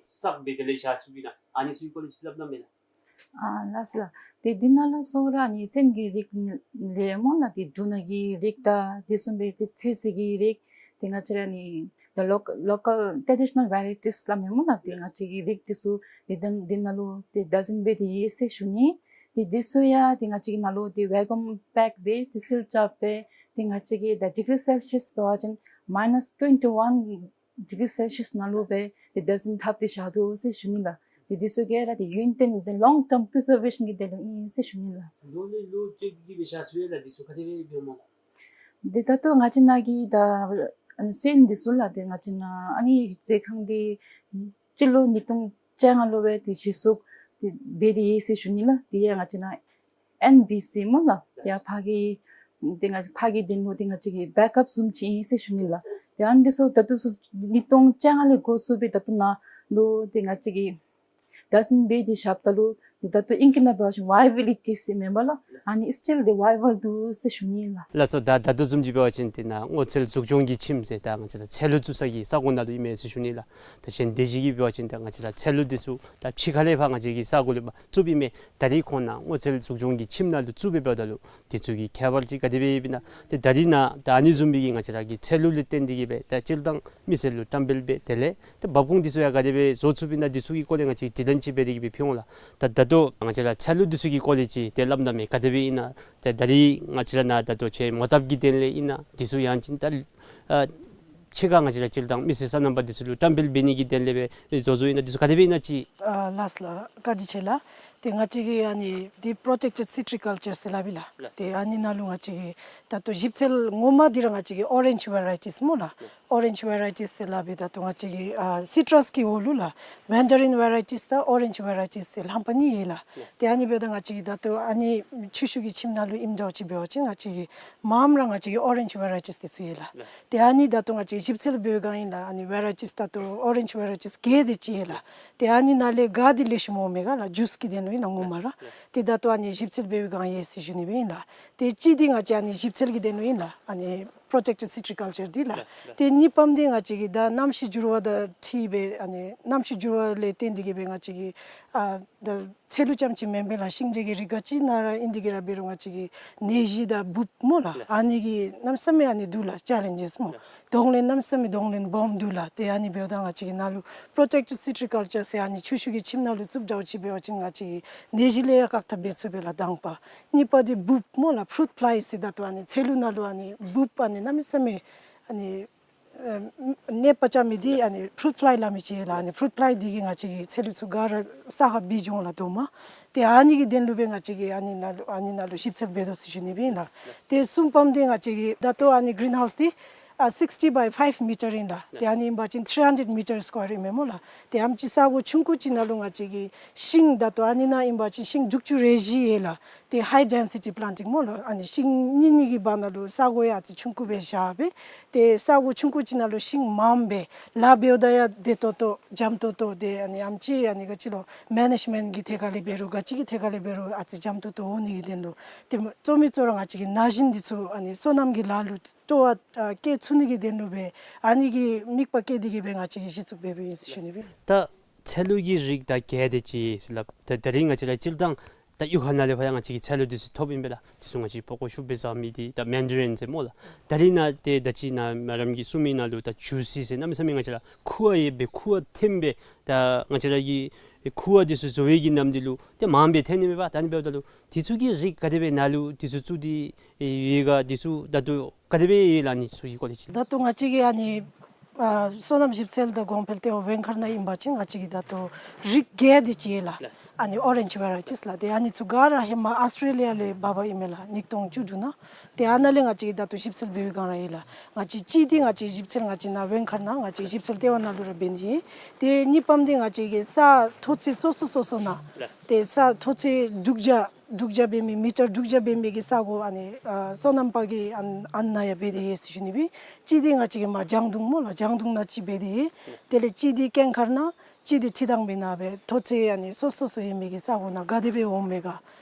བསགས་སྦེ་དེ་ལས་བཞག་ཚུགསཔ་ཨིན་ན་ཨ་ནི་ཚུ་གི་སྐོར་ལས་ཅིག་སླབ་གནང་མས་ལགས། ཨ་ལགས་ལགས། ཏེ་འདི་ནང་ལུ་གཙོ་བོ་ར་ཨ་ནི་སོན་གྱི་རིགས་ལས་སྨོ་ལགས། ཏེ་འབྲུ་སྣ་གི་རིགས་དང་དེ་བཟུམ་སྦེ་ཏེ་ཚོད་བསྲེ་གི་རིགས་ཏེ་ང་བཅས་ར་ཨ་ནི་the local, local traditional varieties སླབ་མས་སྨོ་ལགས། ཏེ་ང་བཅས་ཀྱི་རིགས་འདི་ཚུ་ཏེ་འདི་འདི་ནང་ལུ་ཏེ་བདག་འཛིན་འབད་དེ་ཡོད་ཟེར་ཞུ་ནི། ཏེ་འདི་ཚུ་ཡང་ཏེ་ང་བཅས་ཀྱིས་ནཱ་ལུ་ཏེ་ཝེ་ཀུམ་པེཀ་འབད་དེ་སིལ་རྐྱབ་སྦེ་ཏེ་ང་བཅས་ཀྱིས་ད་ཌིག་རི་སེལ་སི་ཡས་འབད་བ་ཅིན་མའི་ནས་ཊུ་ཝེན་ཊི་ཝན་ཌིག་རི་སེལ་སི་ཡས་ནང་ལུ་སྦེ་ཏེ་བདག་འཛིན་འཐབ་སྟེ་བཞག་དོ་ཟེར་ཞུ་ནི་ལགས། ཏེ་འདི་ཚུ་ག་ར་ཏེ་ཡུན་བརྟན་ཏེ་ལོང་ཊརམ་པི་རི་ཛར་ཝེ་ཤཱན་གྱི་དོན་ལུ་ཨིན་ཟེར་ཞུ་ནི་ལགས། ལོ་ལས་ལོ་བཅད་དེ་གིས་སྦེ་བཞག་ཚུགས་ཡོད་ལགས། འདི་ཚུ་ག་དེ་སྦེ་འབདཝ་སྨོ་ལགས། ཏེ་ད་ལྟོ་ང་བཅས་ནཱ་གི་ད་ཨ་ནི་སོན་འདི་ཚུ་ལགས། ཏེ་ང་བཅས་ནཱ་ཨ་ནི་མཛོད་ཁང་འདི་སྤྱི་ལོ་ཉིས་སྟོང་བཅོ་ལྔ་ལུ་སྦེ་ཏེ་གཞི་བཙུགས་ཏེ་འབད་དེ་ཡོད་ཟེར་ཞུ་ནི་ལགས། དེ་ཡང་ང་བཅས་ནཱ་ཨེན་བི་སི་སྨོ་ལགས། ཏེ་ཡང་ཕར་གྱི་ཏེ་ང་ཕར་གྱི་དོན་ལུ་ཏེ་ང་བཅས་ཀྱི་བེཀ་ཨཔ་བཟུམ་ཅིག་ཨིན་ཟེར་ཞུ་ནི་ལགས། ཏེ་ཨ་ནི་འདི་ཚུ་ད་ལྟོ་ཚུ་ཉིས་སྟོང་བཅོ་ལྔ་ལས་འགོ་བཙུགས་སྦེ་ད་ལྟོ་ནཱ་ལུ་ཏེ་ང་བཅས་ཀྱིས་བདག་འཛིན་འབད་དེ་བཞགཔ་ད་ལུ་ ད་ལྟོ་ཨིང་སྐད་ནང་འབད་བ་ཅིན་ཝའི་བི་ལི་ཊི་ཟེར་མེན་པ་ལགས། ཨ་ནི་སི་ཊིལ་དེ་ཝའའི་བཱལ་འདུག་ཟེར་ཞུ་ནི་ལགས། ལགས་སོ། ད་ད་ལྟོ་བཟུམ་ཅིག་འབད་བ་ཅིན་དེ་ནཱ་སྔོ་ཚལ་འཛུགས་སྐྱོང་གི་ཁྱིམ་ཟེར་ད་ང་བཅས་ར་ཚལ་ལུ་བཙུགས་ས་གི་ས་གོ་ནང་ལུ་ཨིན་མས་ཟེར་ཞུ་ནི་ལགས། ད་གཞན་སྡེ་བཞི་གིས་འབད་བ་ཅིན་ད་ང་བཅས་ར་ཚལ་ལུ་འདི་ཚུ་ད་ཕྱི་ཁ་ལས་ཕར་ང་བཅས་ཀྱི་ས་གོ་ལས་ཕར་བཙུགསཔ་ཨིན་མས། ད་རིས་ཁོང་ནཱ་སྔོ་ཚལ་འཛུགས་སྐྱོང་གི་ཁྱིམ་ནང་ལུ་བཙུགས་སྦེ་འབདཝ་ད་ལུ་དེ་ཚུ་གི་ཁྱད་པར་ཅིག་ག་དེ་སྦེ་ཡོདཔ་ཨིན་ན། ཏེ་ད་རིས་ནཱ་ད་ཨ་ནི་བཟུམ་སྦེ་གི་ང་བཅས་ར་གི་ཚལ་ལུ་ལས་བརྟེན་ཏེ་གི་སྦེ་ད་སྤྱིར་བཏང་མི་སེར་ལུ་བཀྲམ་སྤེལ་འབད་དེ་ལས་ཏེ་འབབ་ཁུངས་འདི་ཚུ་ཡང་ག་དེ་སྦེ་བཟོ་ཚུགསཔ་ཨིན་ན་འདི་ཚུ་གི་སྐོར་ལས་ང་བཅས་དྲི་ལན་ཅིག་འབད་དེ་གི་སྦེ་ཕུལ་འོང་ལགས། ད་ད་ལྟོ་ང་བཅས་ར་ཚལ་ལུ་འདི་ཚུ་གི་སྐོར་ལས་ཅིག་ཏེ་སླབ་ད་མས། ག་དེ་སྦེ་ཨིན་ན། ཏེ་ད་རིས་ང་བཅས་ར་ནཱ་ད་ལྟོ་ཁྱོད་མོ་བཏབ་ཀྱི་དོན་ལས་ཨིན་ན་འདི་ཚུ་ཡང་ཅིན་ད་ཨ་ཕྱི་ཁར་ང་བཅས་ར་སྤྱིར་བཏང་མི་སེར་སོ་ནམ་པ་འདི་ཚུ་ལུ་བཀྲམ་སྤེལ་འབད་ནི་གི་དོན་ལས་སྦེ་བཟོ་བཟོཝ་ཨིན་ན་འདི་ཚུ་ག་དེ་སྦེ་ཨིན་ན་ཅིག། ཨ་ལགས་ལགས། བཀའ་དྲིན་ཆེ་ལགས། ཏེ་ང་བཅས་ཀྱིས་ཨ་ནི་འདི་པྲོ་ཊེཀ་ཊེཌ་སི་ཊི་རི་ཀཱལ་ཅར་ཟེར་སླབ་ཨིན་ལགས། ལགས། ཏེ་ཨ་ནི་ནང་ལུ་ང་བཅས་ཀྱིས་ད་ལྟོ་ཞིབ་འཚོལ་ངོ་མ་འདི་ར་ང་བཅས་ཀྱིས་ཨོ་རེནཇ་ཝེ་རའི་ཊིས་སྨོ་ལགས། ཨོ་རེནཇ་ཝེ་རའི་ཊིས་ཟེར་སླབ་ཨིན། ད་ལྟོ་ང་བཅས་ཀྱིས་ཨ་སི་ཊྲས་ཀྱི་འོག་ལུ་ལགས་མེན་ཌ་རིན་ཝེ་རའི་ཊིས་དང་ཨོ་རེནཇ་ཝེ་རའི་ཊིས་ཟེར་རྣམ་པ་གཉིས་ཡོད་ལགས། ཏེ་ཨ་ནི་འབདཝ་ད་ང་བཅས་ཀྱིས་ད་ལྟོ་ཨ་ནི་ཆུ་ཤུགས་ཀྱི་ཁྱིམ་ནང་ལུ་ཨིནམ་འདྲཝ་ཅིག་འབད་བ་ཅིན་ང་བཅས་ཀྱིས་མངམ་ར་ང་བཅས་ཀྱིས་ཨོ་རེནཇ་ཝེ་རའི་ཊིས་འདི་ཚུ་ཡོད་ལགས། ཏེ་ཨ་ནི་ད་ལྟོ་ང་བཅས་ཞིབ་འཚོལ་འབད་བའི་སྒང་ཨིན་ལགས། ཨ་ནི་ཝེ་རའི་ཊིས་ད་ལྟོ་ཨོ་རེནཇ་ཝེ་རའི་ཊིས་བརྒྱད་དེ་ཅིག་ཡོད་ལགས། ཏེ་ཨ་ནི་ནང་ལས་ག་འདི་ལེགས་ཤོམ་འོང་མས་ག་ལགས། ཇུས་ཀྱི་དོན་ལུ་ཨིན་ལགས་ངོ་མ་ར། ཏེ་ད་ལྟོ་ཨ་ནི་ཞིབ་འཚོལ་འབད་བའི་སྒང་ཡོད་ཟེར་ཞུ་ནི་སྦེ་ཨིན་ལགས། ཏེ་གཅིག་འདི་ང་བཅས་ཨ་ནི་ཞིབ་འཚོལ་གྱི་དོན་ལུ་ཨིན་ལགས། ཨ་ནི་པྲོ་ཊེཀ་ཊེཌ་སི་ཊི་རི་ཀཱལ་ཅར་འདི་ལགས། ཏེ་གཉིས་པམ་འདི་ང་བཅས་ཀྱིས་ད་གནམ་གཤིས་འགྱུར་བ་དང་འཁྲིལ་སྦེ་ཨ་ནི་གནམ་གཤིས་འགྱུར་བ་ལས་བརྟེན་ཏེ་གི་སྦེ་ང་བཅས་ཀྱིས་ཨ་ད་ཚལ་ལུ་རྐྱངམ་ཅིག་མེན་པར་ལགས་ཤིང་འབྲས་ཀྱི་རིགས་ག་ཅི་ནང་ར་ཨིན་ཏེ་གི་ར་འབད་རུང་ང་བཅས་ཀྱིས་ནད་གཞི་དང་འབུཔ་སྨོ་ལགས། ཨ་ནི་གི་གནམ་མེད་ས་མེད་ཨ་ནི་འདུག་ལགས་ཅེ་ལེནཇེས་སྨོ། གདོང་ལེན་གནམ་མེད་ས་མེད་གདོང་ལེན་སྦོམ་འདུག་ལགས། ཏེ་ཨ་ནི་འབདཝ་ད་ང་བཅས་ཀྱིས་ནཱ་ལུ་པྲོ་ཊེཀ་ཊེཌ་སི་ཊི་རི་ཀཱལ་ཅར་ཟེར་ཨ་ནི་ཆུ་ཤུགས་ཀྱི་ཁྱིམ་ནང་ལུ་བཙུགསཔ་འདྲཝ་ཅིག་འབད་བ་ཅིན་ང་བཅས་ཀྱིས་ནད་གཞི་ལས་ཡང་བཀག་ཐབས་འབད་ཚུགས་པས་ལགས་དང་པ། གཉིས་པ་འདི་འབུཔ་སྨོ་ལགས་ཕུ་རུཊ་ཕླའི་ཟེར་ད་ལྟོ་ཨ་ནི་ཚལ་ལུ་ནང་ལུ་ཨ་ནི་འབུཔ་ཨ་ནི་གནམ་མེད་ས་མེད་ཨ་ནི་ཨ་ནདཔ་རྐྱབ་མི་འདི་ཨ་ནི་ཕུ་རུཊ་ཕླའི་སླབ་མི་ཅིག་ཡོད་ལགས། ཨ་ནི་ཕུ་རུཊ་ཕླའི་འདི་གིས་ང་བཅས་ཀྱི་ཚལ་ལུ་ཚུ་ག་ར་ས་ཁར་སྦིས་འགྱོ་འོང་ལགས་རྡོག་མ། ཏེ་ཨ་ནི་གི་དོན་ལུ་སྦེ་ང་བཅས་ཀྱིས་ཨ་ནི་ནང་ལུ་ཨ་ནི་ནང་ལུ་ཞིབ་འཚོལ་འབད་དོ་ཟེར་ཞུ་ནི་སྦེ་ཨིན་ལགས། ཏེ་གསུམ་པམ་འདི་ང་བཅས་ཀྱི་ད་ལྟོ་ཨ་ནི་གི་རིན་ཧའུསི་འདི་ཨ་སིགསི་ཊི་བའི་ཕའིབ་མི་ཊར་ཨིན་ལགས། ཏེ་ཨ་ནི་ཨིན་པ་ཅིན་ཐྲི་ཧན་ཌེཌ་མི་ཊར་སི་ཀོ་ཡར་ཨིན་མས་སྨོ་ལགས། ཏེ་ཨ་ནེམ་ཅིག་ས་གོ་ཆུང་ཀུ་ཅིག་ནང་ལུ་ང་བཅས་ཀྱིས་ཤིང་ད་ལྟོ་ཨ་ནི་ནང་ཨིན་པ་ཅིན་ཤིང་དྲུག་ཅུ་རེ་བཞི་ཡོད་ལགས། ཏེ་ཧའི་ཌེན་སི་ཊི་པི་ལཱན་ཊིང་སྨོ་ལགས། ཨ་ནི་ཤིང་གཉིས་གཉིས་ཀྱི་བར་ན་ལུ་ས་གོ་ཡང་ཨ་ཙི་ཆུང་ཀུ་སྦེ་བཞག་སྦེ། ཏེ་ས་གོ་ཆུང་ཀུ་ཅིག་ནང་ལུ་ཤིང་མངམ་སྦེ་ལཱ་འབདཝ་ད་ཡང་བདེ་ཏོག་ཏོ་འཇམ་ཏོག་ཏོ། ཏེ་ཨ་ནི་ཨ་ནེམ་ཅིག་ཨ་ནི་ག་ཅི་ལོ་མེ་ནེཇ་མེནཊ་གི་ཐད་ཁར་ལས་འབད་རུང་ག་ཅི་གི་ཐད་ཁར་ལས་འབད་རུང་ཨ་ཙི་འཇམ་ཏོག་ཏོ་འོང་ནི་གི་དོན་ལུ། ཏེ་གཙོ་མི་གཙོ་ར་ང་བཅས་ཀྱིས་ན་གཞོན་འདི་ཚུ་ཨ་ནི་སོ་ནམ་གྱི་ལཱ་ལུ་སྤྲོ་བ་ཨ་བསྐྱེད་ཚུགས་ནི་གི་དོན་ལུ་སྦེ་ཨ་ནི་གི་དམིགས་པ་བསྐྱེད་དེ་གི་སྦེ་ང་བཅས་ཀྱིས་གཞི་བཙུགས་འབད་འབདཝ་ཨིན་ཟེར་ཞུ་ནི་སྦེ། ད་ཚལ་ལུ་གི་རིགས་ད་བརྒྱད་དེ་ཅིག་ཟེར་སླབ། ད་ད་རིས་ང་བཅས་ར་སྤྱིར་བཏང་ད་གཡུས་ཁ་ནང་ལས་ཕར་ཡང་ང་བཅས་ཀྱིས་ཚལ་ལུ་འདི་ཚུ་ཐོབ་ཨིན་པས་ལགས། འདི་ཚུ་ང་བཅས་པགས་ཀོ་ཤུགས་སྦེ་བཟའ་མི་འདི་ད་མེན་ཌ་རིན་ཟེར་སྨོ་ལགས། ད་རིས་ནཱ་ཏེ་ད་ཅི་ནཱ་མེ་ཌམ་གྱིས་གསུངས་མི་ནང་ལུ་ད་ཇུ་སི་ཟེར་གནམ་མེད་ས་མེད་ང་བཅས་ར་ཁུ་བ་ཡོད་པའི་ཁུ་བ་ཐོན་པའི་ད་ང་བཅས་ར་གི་ཁུ་བ་འདི་ཚུ་བཟོ་བའི་གི་ནམ་འདི་ལུ་ཏེ་མངམ་སྦེ་ཐོན་ནི་མས་པ། ད་ཨ་ནི་འབདཝ་ད་ལུ་འདི་ཚུ་གི་རིགས་ག་དེ་སྦེ་ནཱ་ལུ་འདི་ཚུ་བཙུགས་ཏེ་ཡོད་ག། འདི་ཚུ་ད་ལྟོ་ག་དེ་སྦེ་ཡོད་ལགས། ཨ་ནི་ཚུ་གི་སྐོར་ལས་ཅིག། ད་ལྟོ་ང་བཅས་ཀྱིས་ཨ་ནི་ཨ་སོ་ནམ་ཞིབ་འཚོལ་དང་གོང་འཕེལ་ལྟེ་བ་ཝེང་མཁར་ནང་ཨིན་པ་ཅིན་ང་བཅས་ཀྱིས་ད་ལྟོ་རིགས་བརྒྱད་དེ་ཅིག་ཡོད་ལགས། ཨ་ནི་ཨོ་རེནཇ་ཝེ་རའི་ཊིས་ལགས། ཏེ་ཨ་ནི་ཚུ་ག་ར་ཧེ་མ་ཨཱོས་ཊྲེ་ལི་ཡ་ལས་འབག་འབག་ཨིན་མས་ལགས། ཉིས་སྟོང་བཅུ་དྲུག་ནང་། ཏེ་ཨ་ནཱ་ལས་ང་བཅས་ཀྱིས་ད་ལྟོ་ཞིབ་འཚོལ་འབད་བའི་སྒང་ར་ཡོད་ལགས། ང་བཅས་གཅིག་འདི་ང་བཅས་ཞིབ་འཚོལ་ང་བཅས་ནཱ་ཝེང་མཁར་ནང་ང་བཅས་ཞིབ་འཚོལ་ལྟེ་བ་ནང་ལུ་ར་འབད་ནི་ཨིན། ཏེ་གཉིས་པམ་འདི་ང་བཅས་ཀྱིས་ས་མཐོ་ཚད་སོ་སོ་སོ་སོ་ནང་ཏེ་ས་མཐོ་ཚད་དྲུག་བརྒྱ་དྲུག་བརྒྱ་འབད་མི་མི་ཊར་དྲུག་བརྒྱ་འབད་མི་གི་ས་གོ་ཨ་ནི་ཨ་སོ་ནམ་པ་གི་ཨ་ཨ་ནཱ་ཡང་འབད་དེ་ཡོད་ཟེར་ཞུ་ནི་སྦེ། གཅིག་འདི་ང་བཅས་ཀྱིས་མར་ལྗང་དུང་སྨོ་ལགས། ལྗང་དུང་ནང་གཅིག་འབད་དེ་ཡོད། དེ་ལས་གཅིག་འདི་སྐྱེངས་མཁར་ནང་གཅིག་འདི་ཁྲི་ཐང་པའི་ནང་སྦེ་མཐོ་ཚད་ཨ་ནི་སོ་སོ་སོ་ཡོད་མི་གི་ས་གོ་ནང་ག་དེ་སྦེ་འོང་མས་ག།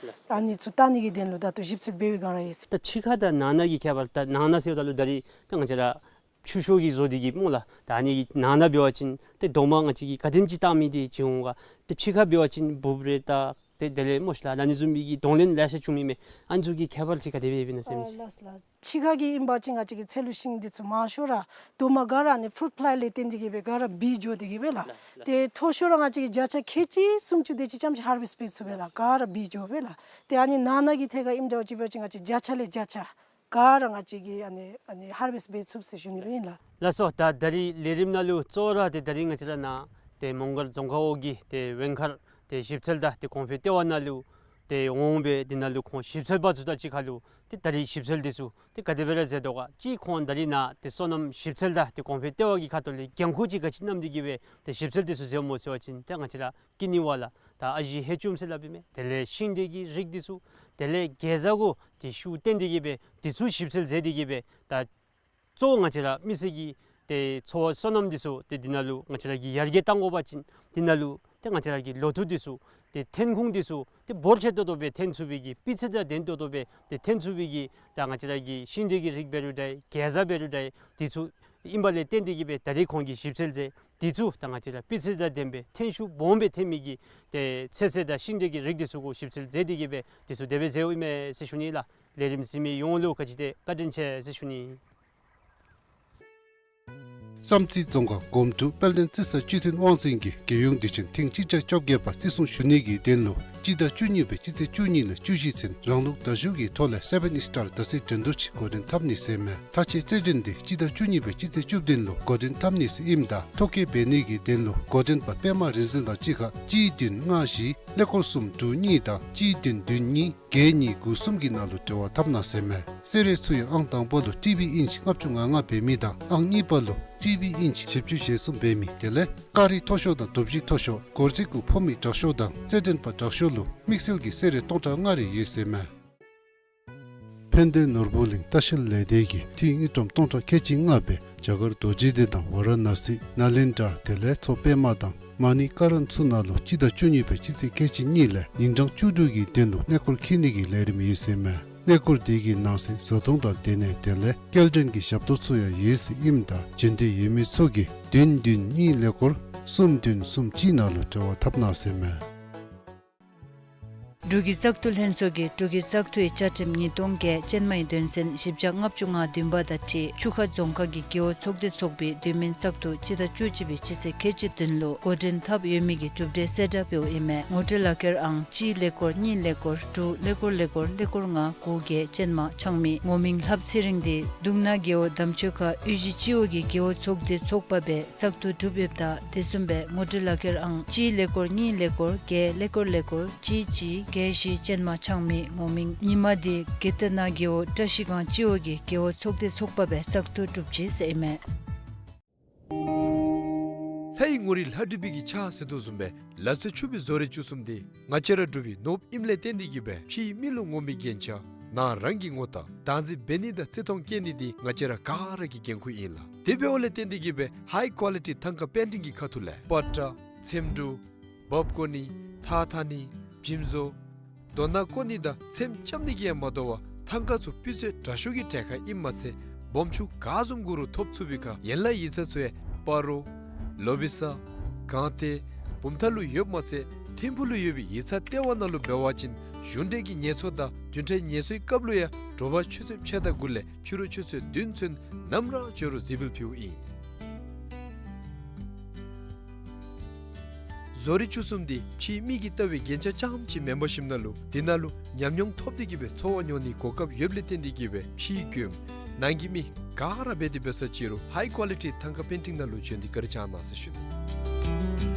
ཨ་ནི་ཚུ་བལྟ་ནི་གི་དོན་ལུ་ད་ལྟོ་ཞིབ་འཚོལ་འབད་བའི་སྒང་ར་ཡོད་ཟེར། ད་ཕྱི་ཁ་དང་ནང་ན་གི་ཁྱད་པར། ད་ནང་ན་ཟེརཝ་ད་ལུ་ད་རིས་ད་ང་བཅས་ར་ཆུ་ཤོག་གི་བཟོ་སྟེ་གི་སྨོ་ལགས། ད་ཨ་ནི་གི་ནང་ན་འབད་བ་ཅིན་ཏེ་རྡོག་མ་ང་བཅས་ཀྱིས་ག་དེམ་ཅིག་བཏགས་མི་འདི་ཅིག་འོང་ག། ཏེ་ཕྱི་ཁ་འབད་བ་ཅིན་འབུཔ་རེ་བཏགས། ཏེ་དེ་ལས་སྨོ་ཤིག་ལགས་ཨ་ནི་བཟུམ་མའི་གི་གདོང་ལེན་ལེ་ཤ་བྱུང་མི་མས། ཨ་ནི་ཚུ་གི་ཁྱད་པར་ཅིག་ག་དེ་སྦེ་ཡོདཔ་ཨིན་ན་ཟེར་མི་ཅིག། ཨ་ལགས་ལགས། ཕྱི་ཁ་གི་ཨིན་པ་ཅིན་ང་བཅས་ཀྱི་ཚལ་ལུ་ཤིང་འདི་ཚུ་མང་ཤོས་ར་རྡོག་མ་ག་ར་ཨ་ནི་ཕུ་རུཊ་ཕླའི་ལས་བརྟེན་ཏེ་གི་སྦེ་ག་ར་སྦིས་འགྱོ་སྟེ་གི་སྦེ་ལགས། ཏེ་མཐོ་ཤོས་ར་ང་བཅས་ཀྱིས་བརྒྱ་ཆ་ཁལ་གཅིག་སུམ་ཅུ་དེ་ཅིག་རྐྱངམ་ཅིག་ཧར་ཝེསཊ་འབད་ཚུགས་པས་ལགས། ག་ར་སྦིས་འགྱོ་སྦེ་ལགས། ཏེ་ཨ་ནི་ནང་ན་གི་ཐད་ཁར་ཨིནམ་འདྲཝ་ཅིག་འབད་བ་ཅིན་ང་བཅས་བརྒྱ་ཆ་ལས་བརྒྱ་ཆ་ག་ར་ང་བཅས་ཀྱིས་ཨ་ནི་ཨ་ནི་ཧར་ཝེསཊ་འབད་ཚུགས་ཟེར་ཞུ་ནི་སྦེ་ཨིན་ལགས། ལགས་སོ། ད་ད་རིས་ལས་རིམ་ནང་ལུ་གཙོ་བོ་ར་ཏེ་ད་རིས་ང་བཅས་ར་ནཱ་ཏེ་མོང་སྒར་རྫོང་ཁག་འོག་གི་ཏེ་ཝེང་མཁར་ཏེ་ཞིབ་འཚོལ་དང་ཏེ་གོང་འཕེལ་ལྟེ་བ་ནང་ལུ་ཏེ་འོང་སྦེ་དེ་ནང་ལུ་ཁོང་ཞིབ་འཚོལ་པ་ཚུ་དང་གཅིག་ཁར་ལུ་ཏེ་ད་རིས་ཞིབ་འཚོལ་འདི་ཚུ་ཏེ་ག་དེ་སྦེ་ར་མཛད་དོ་ག། གཅིག་ཁོང་ད་རིས་ནཱ་ཏེ་སོ་ནམ་ཞིབ་འཚོལ་དང་ཏེ་གོང་འཕེལ་ལྟེ་བ་གི་ཁ་ཐུག་ལས་འགན་ཁུར་ཅིག་ག་ཅི་བསྣམས་ཏེ་གི་སྦེ་ཏེ་ཞིབ་འཚོལ་འདི་ཚུ་མཛདཔ་སྨོ་ཟེར་བ་ཅིན་ཏེ་ང་བཅས་ར་ཀི་ནི་ཝ་ལ་ད་ཨ་ཞེ་ཧེ་ཅུམ་ཟེར་སླབ་ཨིན་མས། དེ་ལས་ཤིང་འབྲས་ཀྱི་རིགས་འདི་ཚུ་དེ་ལས་གེ་ཛ་གུ་ཏེ་ཤུགས་བཏོན་ཏེ་གི་སྦེ་འདི་ཚུ་ཞིབ་འཚོལ་མཛད་དེ་གི་སྦེ་ད་གཙོ་བོ་ང་བཅས་ར་མི་སེར་གྱི་ཏེ་འཚོ་བ་སོ་ནམ་འདི་ཚུ་ཏེ་འདི་ནང་ལུ་ང་བཅས་ར་གིས་ཡར་རྒྱས་གཏང་དགོ་པ་ཅིན་འདི་ནང་ལུ་ཏེ་ང་བཅས་ར་གི་ལོ་ཐོག་འདི་ཚུ་ ཏེ་འཐོན་ཁུངས་འདི་ཚུ་ཏེ་འབོར་ཆེ་ཏོག་ཏོ་སྦེ་འཐོན་ཚུགས་པའི་གི་སྤུས་ཚད་དང་ལྡན་ཏོག་ཏོ་སྦེ་ཏེ་འཐོན་ཚུགས་པའི་གི་ད་ང་བཅས་ར་གི་ཤིང་འབྲས་ཀྱི་རིགས་འབད་རུང་འདྲ་གེ་ཛ་འབད་རུང་འདྲ་འདི་ཚུ་ཨིན་པ་ལས་བརྟེན་ཏེ་གིས་སྦེ་ད་རིས་ཁོང་གིས་ཞིབ་འཚོལ་མཛད། འདི་ཚུ་ད་ང་བཅས་ར་སྤུས་ཚད་དང་ལྡན་པའི་འཐོན་ཤུགས་སྦོམ་སྦེ་ཐོན་མི་གི་ཏེ་ཚོད་བསྲེ་དང་ཤིང་འབྲས་ཀྱི་རིགས་འདི་ཚུ་གུ་ཞིབ་འཚོལ་མཛད་དེ་གིས་སྦེ་འདི་ཚུ་དེ་སྦེ་མཛདཔ་ཨིན་མས་ཟེར་ཞུ་ནི་ལགས། ལས་རིམ་གཟིགས་མི་ཡོངས་ལུ་ག་ཅི་དེ་བཀའ་དྲིན་ཆེ་ཟེར་ཞུ་ནི། བསམ་རྩེ་རྫོང་ཁག་སྒོམ་དྲུག་དཔལ་ལྡན་རྩི་ས་སྤྱི་མཐུན་དབང་འཛིན་གྱིས་རྒྱལ་ཡོངས་དུས་ཆེན་ཐེངས་གཅིག་བརྒྱ་བཅོ་བརྒྱད་པ་བརྩི་སྲུང་ཞུ་ནི་གི་དོན་ལུ་སྤྱི་ཟླ་བཅུ་གཉིས་པའི་སྤྱི་ཚེས་བཅུ་གཉིས་ལས་བཅུ་བཞི་ཚུན་རང་ལུགས་དར་ཤུགས་ཀྱི་ཐོག་ལས་སེ་བཱན་སི་ཊར་དར་ཚིགས་འགྲན་བསྡུར་ཅིག་འགོ་འདྲེན་འཐབ་ནི་ཟེར་མས། མཐའ་དཔྱད་རྩེད་འགྲན་འདི་སྤྱི་ཟླ་བཅུ་གཉིས་པའི་སྤྱི་ཚེས་བཅུ་བདུན་ལུ་འགོ་འདྲེན་འཐབ་ནི་ཟེར་ཨིནམ་ད་ཐོ་བཀོད་འབད་ནི་གི་དོན་ལུ་འགོ་འདྲེན་པ་པདྨ་རིག་འཛིན་དང་གཅིག་ཁར་གཅིག་བདུན་ལྔ་བཞི་ཀླད་ཀོར་གསུམ་དྲུག་གཉིས་དང་གཅིག་བདུན་བདུན་གཉིས་བརྒྱད་གཉིས་དགུ་གསུམ་གྱི་ནང་ལུ་འབྲེལ་བ་འཐབ་གནང་ཟེར་མས། གསོལ་རས་ཚུ་ཡང་ཨང་དང་པ་ལུ་ཊི་བི་ཨིན་ཅི་ལྔ་བཅུ་ང་ལྔ་འབད་མི་དང་ཨང་གཉིས་པ་ལུ་ཊི་བི་ཨིན་ཅི་བཞི་བཅུ་ཞེ་གསུམ་འབད་མི་དེ་ལས་ཀ་རི་མཐོ་ཤོས་དང་གྲུ་བཞི་མཐོ་ཤོས་སྒོར་རྩིས་གུ་ཕོག་མི་དྲག་ཤོས་དང་རྩེད་འགྲན་པ་དྲག་ཤོས་ལུ་དམིགས་བསལ་གྱི་གསོལ་རས་སྟོང་ཕྲག་ལྔ་རེ་ཡོད་ཟེར་མས། ཕན་བདེ་ནོར་བུ་གླིང་ལྟ་བཤལ་ལས་སྡེ་གིས་འཐུས་དངུལ་ཀྲམ་སྟོང་ཕྲག་ཁལ་གཅིག་ལྔ་སྦེ་རྒྱ་གར་རྡོ་རྗེ་གདན་དང་ཝཱ་ར་ཎ་སི་ནཱ་ལེནྡྲ་དེ་ལས་མཚོ་པདྨ་དང་མ་ཎི་ཀ་རན་ཚུ་ནང་ལུ་སྤྱི་ཟླ་བཅུ་གཉིས་པའི་སྤྱི་ཚེས་ཁལ་གཅིག་གཉིས་ལས་ཉིན་གྲངས་བཅུ་དྲུག་གི་དོན་ལུ་གནས་སྐོར་འཁྱིད་ནི་གི་ལས་རིམ་ཡོད་ཟེར་མས། གནས་སྐོར་དེ་གི་ནང་གསེས་བཟའ་འཐུང་དང་སྡོད་གནས་དེ་ལས་སྐྱེལ་འདྲེན་གྱི་ཞབས་ཏོག་ཚུ་ཡང་ཡོད་ཟེར་ཨིནམ་ད་འབྱོན་འདོད་ཡོད་མི་ཚུ་གིས་བདུན་བདུན་གཉིས་ཀླད་ཀོར་གསུམ་བདུན་གསུམ་གཅིག་ནང་ལུ་འབྲེལ་བ་འཐབ་གནང་ཟེར་མས། འབྲུག་གི་བཙག་འཐུ་ལྷན་ཚོགས་ཀྱིས་འབྲུག་གི་བཙག་འཐུའི་བཅའ་ཁྲིམས་ཉིས་སྟོང་བརྒྱད་ཅན་མའི་དོན་ཚན་བཞི་བརྒྱ་ལྔ་བཅུ་ང་བདུན་པ་དང་འཁྲིལ་ཆུ་ཁ་རྫོང་ཁག་གི་རྒེད་འོག་ཚོགས་སྡེ་ཚོགས་པའི་དུས་མིན་བཙག་འཐུ་སྤྱི་ཟླ་བཅུ་གཅིག་པའི་སྤྱི་ཚེས་ཁལ་གཅིག་བདུན་ལུ་འགོ་འདྲེན་འཐབ་ཡོད་མི་གི་གྲུབ་འབྲས་གསལ་བསྒྲགས་འབདཝ་ཨིན་མས། ངོ་སྤྲོད་ལག་ཁྱེར་ཨང་གཅིག་ཀླད་ཀོར་གཉིས་ཀླད་ཀོར་དྲུག་ཀླད་ཀོར་ཀླད་ཀོར་ཀླད་ཀོར་ལྔ་དགུ་བརྒྱད་ཅན་མ་ཆགས་མི་ངོ་མིང་ལྷ་བ་ཚེ་རིང་འདི་གདུང་ནག་རྒེད་འོག་དམ་ཆོས་ཁ་གཡུས་གཞི་སྤྱི་འོག་གི་རྒེད་འོག་ཚོགས་སྡེ་ཚོགས་པ་སྦེ་བཙག་འཐུ་གྲུབ་ཡོདཔ་ད་དེ་བཟུམ་སྦེ་ངོ་སྤྲོད་ལག་ཁྱེར་ཨང་གཅིག་ཀླད་ཀོར་གཉིས་ཀླད་ཀོར་བརྒྱད་ཀླད་ཀོར་ཀླད་ཀོར་གཅིག་གཅིག་བརྒྱད་བཞི་ཅན་མ་ཆགས་མི་ངོ་མིང་ཉི་མ་འདི་དགེ་ལྡན་ནག་རྒེད་འོག་བཀྲ་ཤིས་སྒང་སྤྱི་འོག་གི་རྒེད་འོག་ཚོགས་སྡེ་ཚོགས་པ་སྦེ་བཙག་འཐུ་གྲུབ་ཅི་ཟེར་ཨིན་མས། ལྷ་ཡི་ངོ་རིས་ལྷ་བྲིས་པའི་གི་ཕྱག་ཟེར་དོ་བཟུམ་སྦེ་ལ་རྩེ་ཆུ་སྦིས་བཟོ་རིག་བཅུ་གསུམ་འདི་ང་བཅས་ར་འབྲུག་པའི་ནོར་བུ་ཨིནམ་ལས་བརྟེན་ཏེ་གིས་སྦེ་ཕྱིའི་མི་ལུ་ངོམ་པའི་རྒྱན་ཆ་ནང་རང་གི་ངོ་རྟགས་བདག་འཛིན་འབད་ནི་དང་བརྩི་མཐོང་བསྐྱེད་ནི་འདི་ང་བཅས་ར་ག་ར་གི་འགན་ཁུར་ཨིན་ལགས། དེ་འབདཝ་ལས་བརྟེན་ཏེ་གིས་སྦེ་ཧའི་ཀོ་ལི་ཊི་ཐང་ཀ་པེན་ཊིང་གི་ཁ་ཐུག་ལས་པ་ཏྲ་ཚེམ་དྲུབ་འབག་བཀོ་ནི་ཐགས་འཐག་ནི་འཇིམ་བཟོ་རྡོ་ནག་བརྐོ་ནི་དང་ཚེམ་རྐྱབ་ནི་གིས་ཡང་མ་དོ་བར་ཐང་ཀ་ཚུ་སྤུས་ཚད་དྲག་ཤོས་ཀྱི་གྲལ་ཁར་ཨིནམ་མ་ཚད་སྦོམ་ཆུང་ག་བཟུམ་དགོ་རུང་ཐོབ་ཚུགས་པའི་ཁར་ཡན་ལག་ཡིག་ཚང་ཚུ་ཡང་སྤ་རོ་ལོ་བི་ས་སྒང་སྟེང་བུམ་ཐང་ལུ་ཡོདཔ་མ་ཚད་ཐིམ་ཕུག་ལུ་ཡོད་པའི་ཡིག་ཚང་ལྟེ་བ་ནང་ལུ་འབད་བ་ཅིན་གཞུང་འབྲེལ་གྱི་ངལ་གསོ་དང་བདུན་ཕྲག་ངལ་གསོའི་སྐབས་ལུ་ཡང་དྲོ་པ་ཆུ་ཚོད་ཕྱེད་དང་དགུ་ལས་ཕྱི་རུ་ཆུ་ཚོད་བདུན་ཚུན་ནམ་ར་བྱོན་རུང་གཟིགས་འབུལ་ཕུལཝ་ཨིན། བཟོ་རིག་བཅུ་གསུམ་འདི་ཕྱིའི་མི་གིས་བལྟ་བའི་རྒྱན་ཆ་རྐྱངམ་ཅིག་མེན་པར་ཞིནམ་ལས་དེ་ནང་ལུ་ཉམས་མྱོང་ཐོབ་སྟེ་གིས་སྦེ་འཚོ་བ་མྱོང་ནིའི་གོ་སྐབས་ཡོདཔ་ལས་བརྟེན་ཏེ་གིས་སྦེ་ཕྱིའི་མགྱོནམ་ནང་གི་མི་ག་ར་འབད་དེ་འབད་ས་ཅིག་རུང་ཧའི་ཀོ་ལི་ཊི་ཐང་ཀ་པེན་ཊིང་ནང་ལུ་བྱོན་ཏེ་བཀའ་དྲིན་བསྐྱང་གནང་ཟེར་ཞུ་ནི།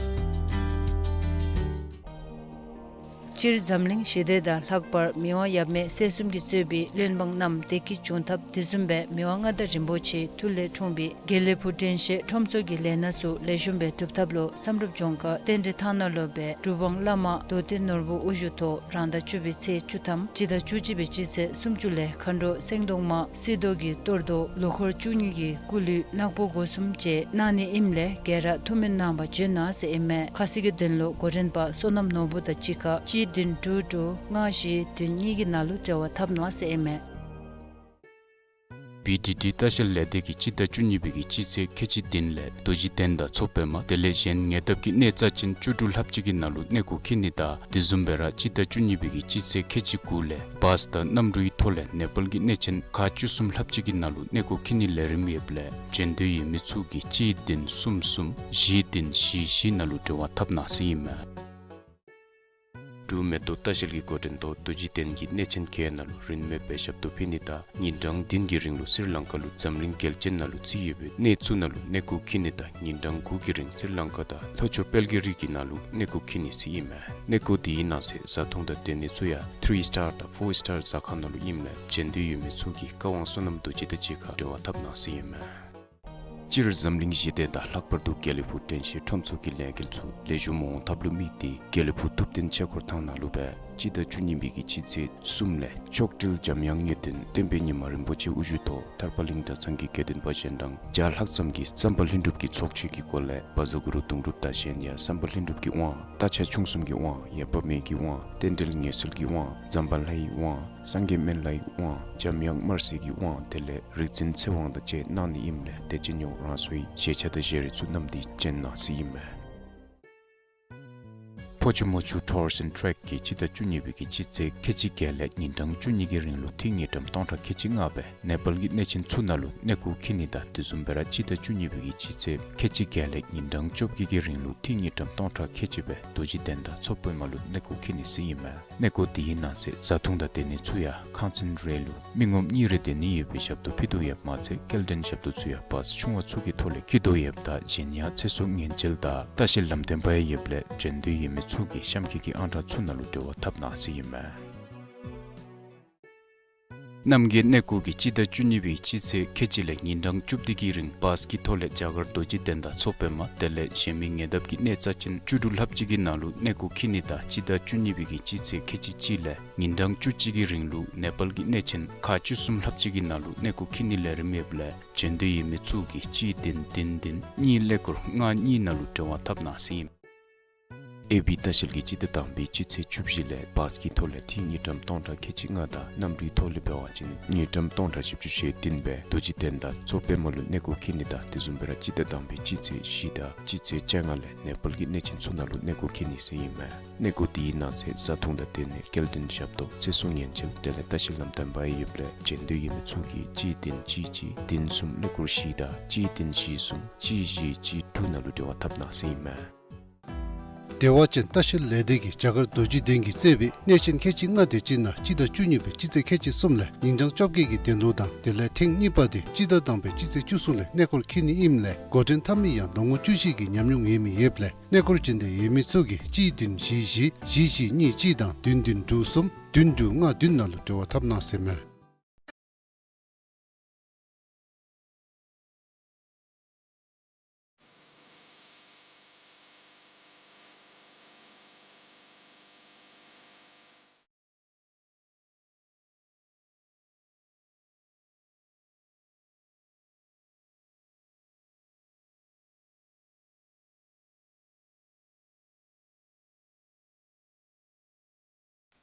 སྤྱིར་འཛམ་གླིང་ཞི་བདེ་དང་ལྷག་པར་མི་དབང་ཡབ་མེས་སྲས་གསུམ་གྱིས་གཙོས་པའི་བློན་འབངས་རྣམས་བདེ་སྐྱིད་འབྱུང་ཐབས་དེ་བཟུམ་སྦེ་མི་དབང་མངའ་བདག་རིན་པོ་ཆེའི་མཐུ་ལས་འཁྲུངས་པའི་དགེ་ལེགས་ཕུག་དྲན་ཤེས་ཁྲོམ་ཚོགས་ཀྱི་ལས་སྣ་ཚུ་ལེགས་ཤོམ་སྦེ་སྒྲུབ་ཐབས་ལུ་བསམ་གྲུབ་ལྗོངས་མཁར་རྟེན་འབྲེལ་ཐང་ནང་ལུ་སྦེ་གྲུབ་དབང་བླ་མ་རྡོར་གདན་ནོར་བུ་དབུ་བཞུགས་ཐོག་རང་ཟླ་བཅུ་པའི་ཚེས་བཅུ་ཐམ་སྤྱི་ཟླ་བཅུ་གཅིག་པའི་སྤྱི་ཚེས་སུམ་ཅུ་ལས་མཁའ་འགྲོ་སེང་གདོང་མ་སྲི་ཏོག་གི་གཏོར་བཟློག་ལོ་འཁོར་བཅུ་གཉིས་ཀྱི་སྐུ་གླུད་ནག་པོ་སྒོ་གསུམ་བཅས་གནང་ནི་ཨིནམ་ལས་ག་ར་ཐུགས་སྨོན་གནང་བར་བྱོན་གནང་ཟེར་ཨིན་མས། ཁ་གསལ་གྱི་དོན་ལུ་འགོ་འདྲེན་པ་བསོད་ནམས་ནོར་བུ་དང་གཅིག་ཁར་གཅིག་བདུན་དྲུག་དྲུག་ལྔ་བཞི་བདུན་གཉིས་ཀྱི་ནང་ལུ་འབྲེལ་བ་འཐབ་གནང་ཟེར་ཨིན་མས། བི་ཌི་ཌི་ལྟ་བཤལ་ལས་སྡེ་གིས་སྤྱི་ཟླ་བཅུ་གཉིས་པའི་གི་སྤྱི་ཚེས་ཁལ་གཅིག་བདུན་ལས་རྡོ་རྗེ་གདན་དང་མཚོ་པདྨ་དེ་ལས་གཞན་ཉེ་འདབས་ཀྱི་གནས་རྩ་ཅན་བཅུ་དྲུག་ལྷ་བརྒྱུད་ཀྱི་ནང་ལུ་གནས་སྐོར་འཁྱིད་ནི་དང་དེ་བཟུམ་སྦེ་ར་སྤྱི་ཟླ་བཅུ་གཉིས་པའི་གི་སྤྱི་ཚེས་ཁལ་གཅིག་དགུ་ལས་བཱས་དང་གནམ་གྲུའི་ཐོག་ལས་ནེ་པཱལ་གྱི་གནས་ཆེན་ཁག་བཅུ་གསུམ་ལྷ་བརྒྱུད་ཀྱི་ནང་ལུ་གནས་སྐོར་འཁྱིད་ནིའི་ལས་རིམ་ཡོདཔ་ལས་བྱོན་འདོད་ཡོད་མི་ཚུ་གིས་གཅིག་བདུན་གསུམ་གསུམ་བཞི་བདུན་བཞི་བཞི་ནང་ལུ་འབྲེལ་བ་འཐབ་གནང་ཟེར་ཨིན་མས། འབྲུག་མེ་ཏོག་ལྟ་བཤལ་གྱི་འགོ་འདྲེན་ཐོག་རྡོ་རྗེ་གདན་གྱི་གནས་ཆེན་བརྒྱད་ནང་ལུ་རིན་མེད་པའི་ཞབས་ཏོག་ཕུལ་ནི་དང་ཉིན་གྲངས་བདུན་གྱི་རིང་ལུ་སི་རི་ལང་ཀ་ལུ་འཛམ་གླིང་རྒྱལ་ཆེན་ནང་ལུ་རྩིས་ཡོད་པའི་གནས་ཚུ་ནང་ལུ་གནས་སྐོར་འཁྱིད་ནི་དང་ཉིན་གྲངས་དགུ་གི་རིང་སི་རི་ལང་ཀ་དང་ལྷོ་ཕྱོགས་དཔལ་གྱི་རི་གི་ནང་ལུ་གནས་སྐོར་འཁྱིད་ནི་ཟེར་ཨིན་མས། གནས་སྐོར་དེའི་ནང་གསེས་བཟའ་འཐུང་དང་སྡོད་གནས་ཚུ་ཡང་ཐི་རི་སི་ཊར་དང་ཕོར་སི་ཊར་ཟ་ཁང་ནང་ལུ་ཨིནམ་ལས་བྱོན་འདོད་ཡོད་མི་ཚུ་གིས་བཀའ་དབང་བསོད་ནམས་རྡོ་རྗེ་དང་གཅིག་ཁར་འབྲེལ་བ་འཐབ་གནང་ཟེར་ཨིན་མས། སྤྱིར་འཛམ་གླིང་ཞི་བདེ་དང་ལྷག་པར་དུ་དགེ་ལེགས་ཕུག་དྲན་ཤེས་ཁྲོམ་ཚོགས་ཀྱི་ལས་འགུལ་ཚུ་ལེགས་ཤོམ་འོང་ཐབས་ལུ་དམིགས་ཏེ་དགེ་ལེགས་ཕུག་ཐུབ་བསྟན་ཆོས་འཁོར་ཐང་ནང་ལུ་སྦེ་ སྤྱི་ཟླ་བཅུ་གཉིས་པའི་གི་སྤྱི་ཚེས་གསུམ་ལས་མཆོག་སྤྲུལ་འཇམ་དབྱངས་ངེས་དོན་བསྟན་པའི་ཉི་མ་རིན་པོ་ཆེ་དབུ་བཞུགས་ཐོག་ཐར་པ་གླིང་གྲྭ་ཚང་གི་དགེ་འདུན་པ་གཞན་དང་བརྒྱ་ལྷག་ཙམ་གྱིས་བསམ་པ་ལྷུན་གྲུབ་ཀྱི་ཚོགས་མཆོད་ཀྱི་སྒོ་ལས་བཛྲ་གུ་རུ་དུང་སྒྲུབ་དང་གཞན་ཡང་བསམ་པ་ལྷུན་གྲུབ་ཀྱི་དབང་། རྟ་ཕྱག་མཆོང་གསུམ་གྱི་དབང་། ཡེ་པ་མེ་གི་དབང་། རྟེན་འབྲེལ་ངེས་གསལ་གྱི་དབང་། ཛམ་བྷ་ལའི་དབང་། སངས་རྒྱས་སྨན་བླའི་དབང་། འཇམ་དབྱངས་དམར་སེར་གྱི་དབང་། དེ་ལས་རིག་འཛིན་ཚེ་དབང་དང་བཅས་གནང་ནི་ཨིནམ་ལས་དད་ཅན་ཡོངས་རང་སོའི་བཞེས་ཆ་དང་བཞེས་རིགས་ཚུ་བསྣམས་ཏེ་བྱོན་གནང་ཟེར་ཨིན་མས། ཕོ་ཆུ་མོ་ཆུ་ཊུར་སི་ཨེནཌ་ཊེཀ་གིས་སྤྱི་ཟླ་བཅུ་གཉིས་པའི་གི་སྤྱི་ཚེས་ཁལ་གཅིག་བརྒྱད་ལས་ཉིན་གྲངས་བཅུ་གཉིས་ཀྱི་རིང་ལུ་ཐིག་དངུལ་ཀྲམ་སྟོང་ཕྲག་ཁལ་གཅིག་ལྔ་སྦེ་ནེ་པཱལ་གྱི་གནས་ཆེན་ཚུ་ནང་ལུ་གནས་སྐོར་འཁྱིད་ནི་དང་དེ་བཟུམ་སྦེ་ར་སྤྱི་ཟླ་བཅུ་གཉིས་པའི་གི་སྤྱི་ཚེས་ཁལ་གཅིག་བརྒྱད་ལས་ཉིན་གྲངས་བཅོ་བརྒྱད་ཀྱི་རིང་ལུ་ཐིག་དངུལ་ཀྲམ་སྟོང་ཕྲག་ཁལ་གཅིག་སྦེ་རྡོ་རྗེ་གདན་དང་མཚོ་པདྨ་ལུ་གནས་སྐོར་འཁྱིད་ནི་ཟེར་ཨིན་མས། གནས་སྐོར་དེའི་ནང་གསེས་བཟའ་འཐུང་དང་སྡོད་ནི་ཚུ་ཡང་ཁང་ཚན་རེ་ལུ་མི་ངོམ་གཉིས་རེ་སྡོད་ནི་ཡོད་པའི་ཞབས་ཏོག་ཕུལ་དོ་ཡོདཔ་མ་ཚད་སྐྱེལ་འདྲེན་ཞབས་ཏོག་ཚུ་ཡང་བཱས་ཆུང་བ་ཚུ་གི་ཐོག་ལས་འཁྱིད་དོ་ཡོདཔ་ད་གཞན་ཡང་ཚེ་སྲོག་ཉེན་བཅོལ་དང་ལྟ་བཤལ་ལམ་སྟོན་པ་ཡང་ཡོདཔ་ལས་བྱོན་འདོད་ཡོད་མི་ཚུ་གིས་གཤམ་འཁོད་ཀྱི་ཨང་གྲངས་ཚུ་ནང་ལུ་འབྲེལ་བ་འཐབ་གནང་ཟེར་ཨིན་མས། རྣམ་རྒྱལ་གནས་སྐོར་གྱིས་སྤྱི་ཟླ་བཅུ་གཉིས་པའི་སྤྱི་ཚེས་ཁལ་གཅིག་ལས་ཉིན་གྲངས་བཅུ་བདུན་གྱི་རིང་བཱས་ཀྱི་ཐོག་ལས་རྒྱ་གར་རྡོ་རྗེ་གདན་དང་མཚོ་པདྨ་དེ་ལས་གཞན་མི་ཉེ་འདབས་ཀྱི་གནས་རྩ་ཅན་བཅུ་དྲུག་ལྷགཔ་ཅིག་གི་ནང་ལུ་གནས་སྐོར་འཁྱིད་ནི་དང་སྤྱི་ཟླ་བཅུ་གཉིས་པའི་གི་སྤྱི་ཚེས་ཁལ་གཅིག་གཅིག་ལས་ཉིན་གྲངས་བཅུ་གཅིག་གི་རིང་ལུ་ནེ་པཱལ་གྱི་གནས་ཆེན་ཁག་བཅུ་གསུམ་ལྷགཔ་ཅིག་གི་ནང་ལུ་གནས་སྐོར་འཁྱིད་ནི་ལས་རིམ་ཡོདཔ་ལས་བྱོན་འདོད་ཡོད་མི་ཚུ་གིས་གཅིག་བདུན་བདུན་བདུན་གཉིས་ཀླད་ཀོར་ལྔ་གཉིས་ནང་ལུ་འབྲེལ་བ་འཐབ་གནང་ཟེར་ཨིན། ཨེ་བི་ལྟ་བཤལ་གྱིས་སྤྱི་ཟླ་དང་པའི་སྤྱི་ཚེས་བཅུ་བཞི་ལས་བཱས་ཀྱི་ཐོག་ལས་ཐིག་དངུལ་ཀྲམ་སྟོང་ཕྲག་ཁལ་གཅིག་ལྔ་དང་གནམ་གྲུའི་ཐོག་ལས་འབད་བ་ཅིན་དངུལ་ཀྲམ་སྟོང་ཕྲག་བཞི་བཅུ་ཞེ་བདུན་སྦེ་རྡོ་རྗེ་གདན་དང་མཚོ་པདྨ་ལུ་གནས་སྐོར་འཁྱིད་ནི་དང་དེ་བཟུམ་སྦེ་ར་སྤྱི་ཟླ་དང་པའི་སྤྱི་ཚེས་བཞི་དང་སྤྱི་ཚེས་བཅོ་ལྔ་ལས་ནེ་པཱལ་གྱི་གནས་ཆེན་ཚུ་ནང་ལུ་གནས་སྐོར་འཁྱིད་ནི་ཟེར་ཨིན་མས། གནས་སྐོར་དེའི་ནང་གསེས་བཟའ་འཐུང་དང་སྡོད་ནི་སྐྱེལ་འདྲེན་ཞབས་ཏོག་ཚེ་སྲོག་ཉེན་བཅོལ་དེ་ལས་ལྟ་བཤལ་ལམ་སྟོན་པ་ཡང་ཡོདཔ་ལས་བྱོན་འདོད་ཡོད་མི་ཚུ་གིས་གཅིག་བདུན་གཅིག་གཅིག་བདུན་གསུམ་ཀླད་ཀོར་བཞི་དང་གཅིག་བདུན་བཞི་གསུམ་གཅིག་བཞི་གཅིག་དྲུག་ནང་ལུ་འབྲེལ་བ་འཐབ་གནང་ཟེར་ཨིན་མས། བདེ་བ་ཅན་ལྟ་བཤལ་ལས་སྡེ་གིས་རྒྱ་གར་རྡོ་རྗེ་གདན་གྱིས་གཙོས་པའི་གནས་ཆེན་ཁལ་གཅིག་ལྔ་དེ་ཅིག་ནང་སྤྱི་ཟླ་བཅུ་གཉིས་པའི་སྤྱི་ཚེས་ཁལ་གཅིག་གསུམ་ལས་ཉིན་གྲངས་བཅོ་བརྒྱད་ཀྱི་གདན་ལོ་དང་དེ་ལས་ཐེངས་གཉིས་པ་དེ་སྤྱི་ཟླ་དང་པའི་སྤྱི་ཚེས་བཅུ་གསུམ་ལས་གནས་སྐོར་འཁྱིད་ནི་ཨིནམ་ལས་འགོ་འདྲེན་འཐབ་མི་ཡང་ལོ་ངོ་བཅུ་བཞི་གི་ཉམས་མྱོང་ཡོད་མི་ཡོདཔ་ལས་གནས་སྐོར་བྱོན་འདོད་ཡོད་མི་ཚུ་གིས་གཅིག་བདུན་བཞི་བཞི་བཞི་བཞི་གཉིས་གཅིག་དང་བདུན་བདུན་དྲུག་གསུམ་བདུན་དྲུག་ལྔ་བདུན་ནང་ལུ་འབྲེལ་བ་འཐབ་གནང་ཟེར་མས།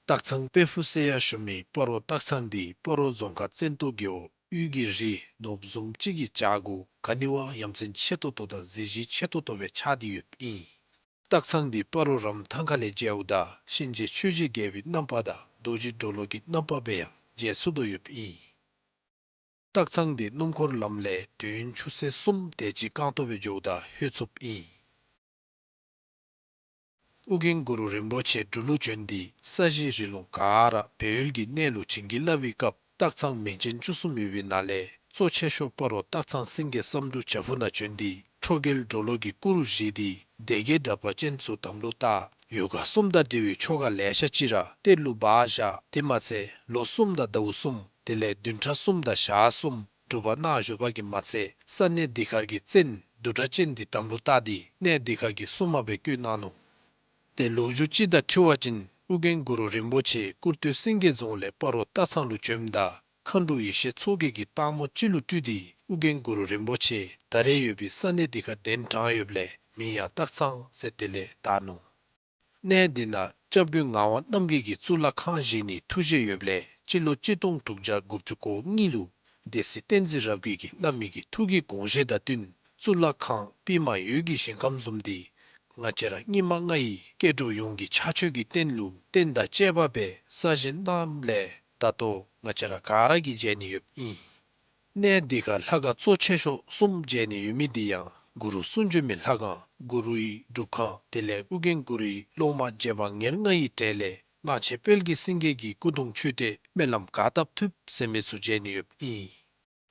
སྟག་ཚང་དཔལ་ཕུག་ཟེར་ཡང་ཞུ་མི་སྤ་རོ་སྟག་ཚང་འདི་སྤ་རོ་རྫོང་ཁག་བཙན་ཏོ་རྒེད་འོག་དབུས་ཀྱི་རི་ནོར་བུ་བཟུམ་ཅིག་གི་བྱག་གུ་ག་ནི་བ་ཡ་མཚན་ཆེ་ཏོག་ཏོ་དང་གཟི་བརྗིད་ཆེ་ཏོག་ཏོ་སྦེ་ཆགས་ཏེ་ཡོདཔ་ཨིན། སྟག་ཚང་འདི་སྤ་རོ་རམ་ཐང་ཁ་ལས་མཇལཝ་ད་གཤིན་རྗེ་ཆོས་རྗེ་རྒྱལ་པོའི་རྣམ་པ་དང་རྡོ་རྗེ་གྲོ་ལོད་ཀྱི་རྣམ་པ་སྦེ་ཡང་མཇལ་ཚུགས་དོ་ཡོདཔ་ཨིན། སྟག་ཚང་འདི་སྣུམ་འཁོར་ལམ་ལས་དུས་ཡུན་ཆུ་ཚོད་གསུམ་དེ་ཅིག་རྐང་སྟོང་སྦེ་འགྱོཝ་ད་ལྷོད་ཚུགསཔ་ཨིན། ཨོ་རྒྱན་གུ་རུ་རིན་པོ་ཆེ་འབྲུག་ལུ་བྱོན་ཏེ་ས་གཞི་རི་ལུང་ག་ར་སྦས་ཡུལ་གྱི་གནས་ལུ་བྱིན་གྱིས་བརླབས་པའི་སྐབས་སྟག་ཚང་མིང་ཅན་བཅུ་གསུམ་ཡོད་པའི་ནང་ལས་གཙོ་ཆེ་ཤོས་སྤ་རོ་སྟག་ཚང་སེང་གེ་བསམ་འགྲུབ་བྱག་ཕུག་ནང་བྱོན་ཏེ་ཁྲོ་རྒྱལ་གྲོ་ལོད་ཀྱི་སྐུ་རུ་བཞེངས་ཏེ་སྡེ་བརྒྱད་དྲེགས་པ་ཅན་ཚུ་དམ་ལུ་བཏགས། ཡོ་ག་གསུམ་དང་འབྲེལ་བའི་ཆོ་ག་ལེ་ཤ་ཅིག་ར་གཏེར་ལུ་སྦ་བཞག། དེ་མ་ཚད་ལོ་གསུམ་དང་ཟླཝ་གསུམ་དེ་ལས་བདུན་ཕྲག་གསུམ་དང་ཞག་གསུམ་སྒྲུབ་པ་གནང་བཞུགས་པ་གིས་མ་ཚད་ས་གནས་འདི་ཁར་གྱི་བཙན་བདུད་དྲེགས་ཅན་འདི་དམ་ལུ་བཏགས་ཏེ་གནས་འདི་ཁར་གྱི་སྲུང་མ་སྦེ་བསྐོས་གནང་ནུག། ཏེ་ལོ་རྒྱུས་ཅིག་དང་འཁྲིལ་བ་ཅིན་ཨོ་རྒྱན་གུ་རུ་རིན་པོ་ཆེ་ཀུར་སྟོད་སེང་གེ་རྫོང་ལས་སྤ་རོ་སྟག་ཚང་ལུ་བྱོནམ་ད་མཁའ་འགྲོ་ཡེ་ཤེས་མཚོ་རྒྱལ་གྱིས་སྟག་མོ་ཅིག་ལུ་སྤྲུལ་ཏེ་ཨོ་རྒྱན་གུ་རུ་རིན་པོ་ཆེ་ད་རེས་ཡོད་པའི་ས་གནས་འདི་ཁར་གདན་དྲངས་ཡོདཔ་ལས་མིང་ཡང་སྟག་ཚང་ཟེར་དེ་ལས་བཏགས་ནུག། གནས་འདི་ནང་སྐྱབས་མགོན་ངག་དབང་རྣམ་རྒྱལ་གྱིས་གཙུག་ལག་ཁང་བཞེངས་ནིའི་ཐུགས་བཞེད་ཡོདཔ་ལས་སྤྱི་ལོ་གཅིག་སྟོང་དྲུག་བརྒྱ་དགུ་བཅུ་གོ་གཉིས་ལུ་སྡེ་སྲིད་བསྟན་འཛིན་རབ་རྒྱས་ཀྱིས་གནང་མི་གི་ཐུགས་ཀྱི་དགོངས་བཞེད་དང་བསྟུན་གཙུག་ལག་ཁང་པདྨ་འོད་ཀྱི་ཞིང་ཁམས་བཟུམ་འདི་ང་བཅས་ར་སྙིགས་མ་ལྔ་ཡི་སྐྱེ་འགྲོ་ཡོངས་ཀྱི་ཕྱག་མཆོད་ཀྱི་རྟེན་ལུ་རྟེན་དང་བཅས་པ་སྦེ་གསར་བཞེངས་གནངམ་ལས་ད་ལྟོ་ང་བཅས་ར་ག་ར་གིས་མཇལ་ནི་ཡོདཔ་ཨིན། གནས་འདི་ཁར་ལྷ་ཁང་གཙོ་ཆེ་ཤོས་གསུམ་མཇལ་ནི་ཡོད་མི་འདི་ཡང་གུ་རུ་གསུང་བྱོན་མའི་ལྷ་ཁང་གུ་རུའི་སྒྲུབ་ཁང་དེ་ལས་ཨོ་རྒྱན་གུ་རུའི་སློབ་མ་རྗེ་འབངས་ཉེར་ལྔ་ཡི་གྲས་ལས་གླང་ཆེན་དཔལ་གྱི་སེང་གེ་གི་སྐུ་གདུང་མཆོད་རྟེན་སྨོན་ལམ་ག་བཏབ་ཐུབ་ཟེར་མི་ཚུ་མཇལ་ནི་ཡོདཔ་ཨིན།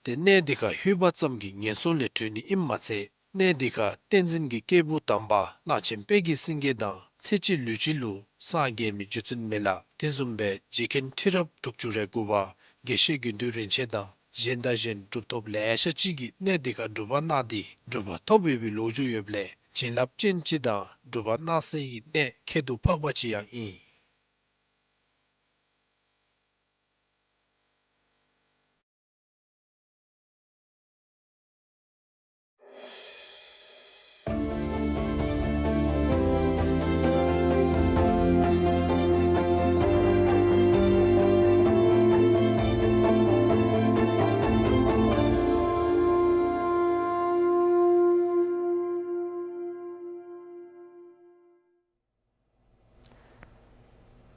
ཏེ་གནས་འདི་ཁར་ལྷོད་པ་ཙམ་གྱིས་ངན་སོང་ལས་གྲོལ་ནི་ཨིནམ་མ་ཚད་གནས་འདི་ཁར་བསྟན་འཛིན་གྱི་སྐྱེས་བུ་དམ་པ་གླང་ཆེན་དཔལ་གྱི་སེང་གེ་དང་ཚེ་གཅིག་ལུས་གཅིག་ལུ་སངས་རྒྱས་མི་རྗེ་བཙུན་མི་ལ་དེ་བཟུམ་སྦེ་རྗེ་མཁན་ཁྲི་རབས་དྲུག་ཅུ་རེ་དགུ་པ་དགེ་བཤེས་དགེ་འདུན་རིན་ཆེན་དང་གཞན་དང་གཞན་གྲུབ་ཐོབ་ལེ་ཤ་ཅིག་གིས་གནས་འདི་ཁར་སྒྲུབ་པ་གནང་སྟེ་གྲུབ་པ་ཐོབ་ཡོད་པའི་ལོ་རྒྱུས་ཡོདཔ་ལས་བྱིན་རླབས་ཅན་ཅིག་དང་སྒྲུབ་པ་གནང་སའི་གནས་ཁྱད་དུ་འཕགས་པ་ཅིག་ཡང་ཨིན།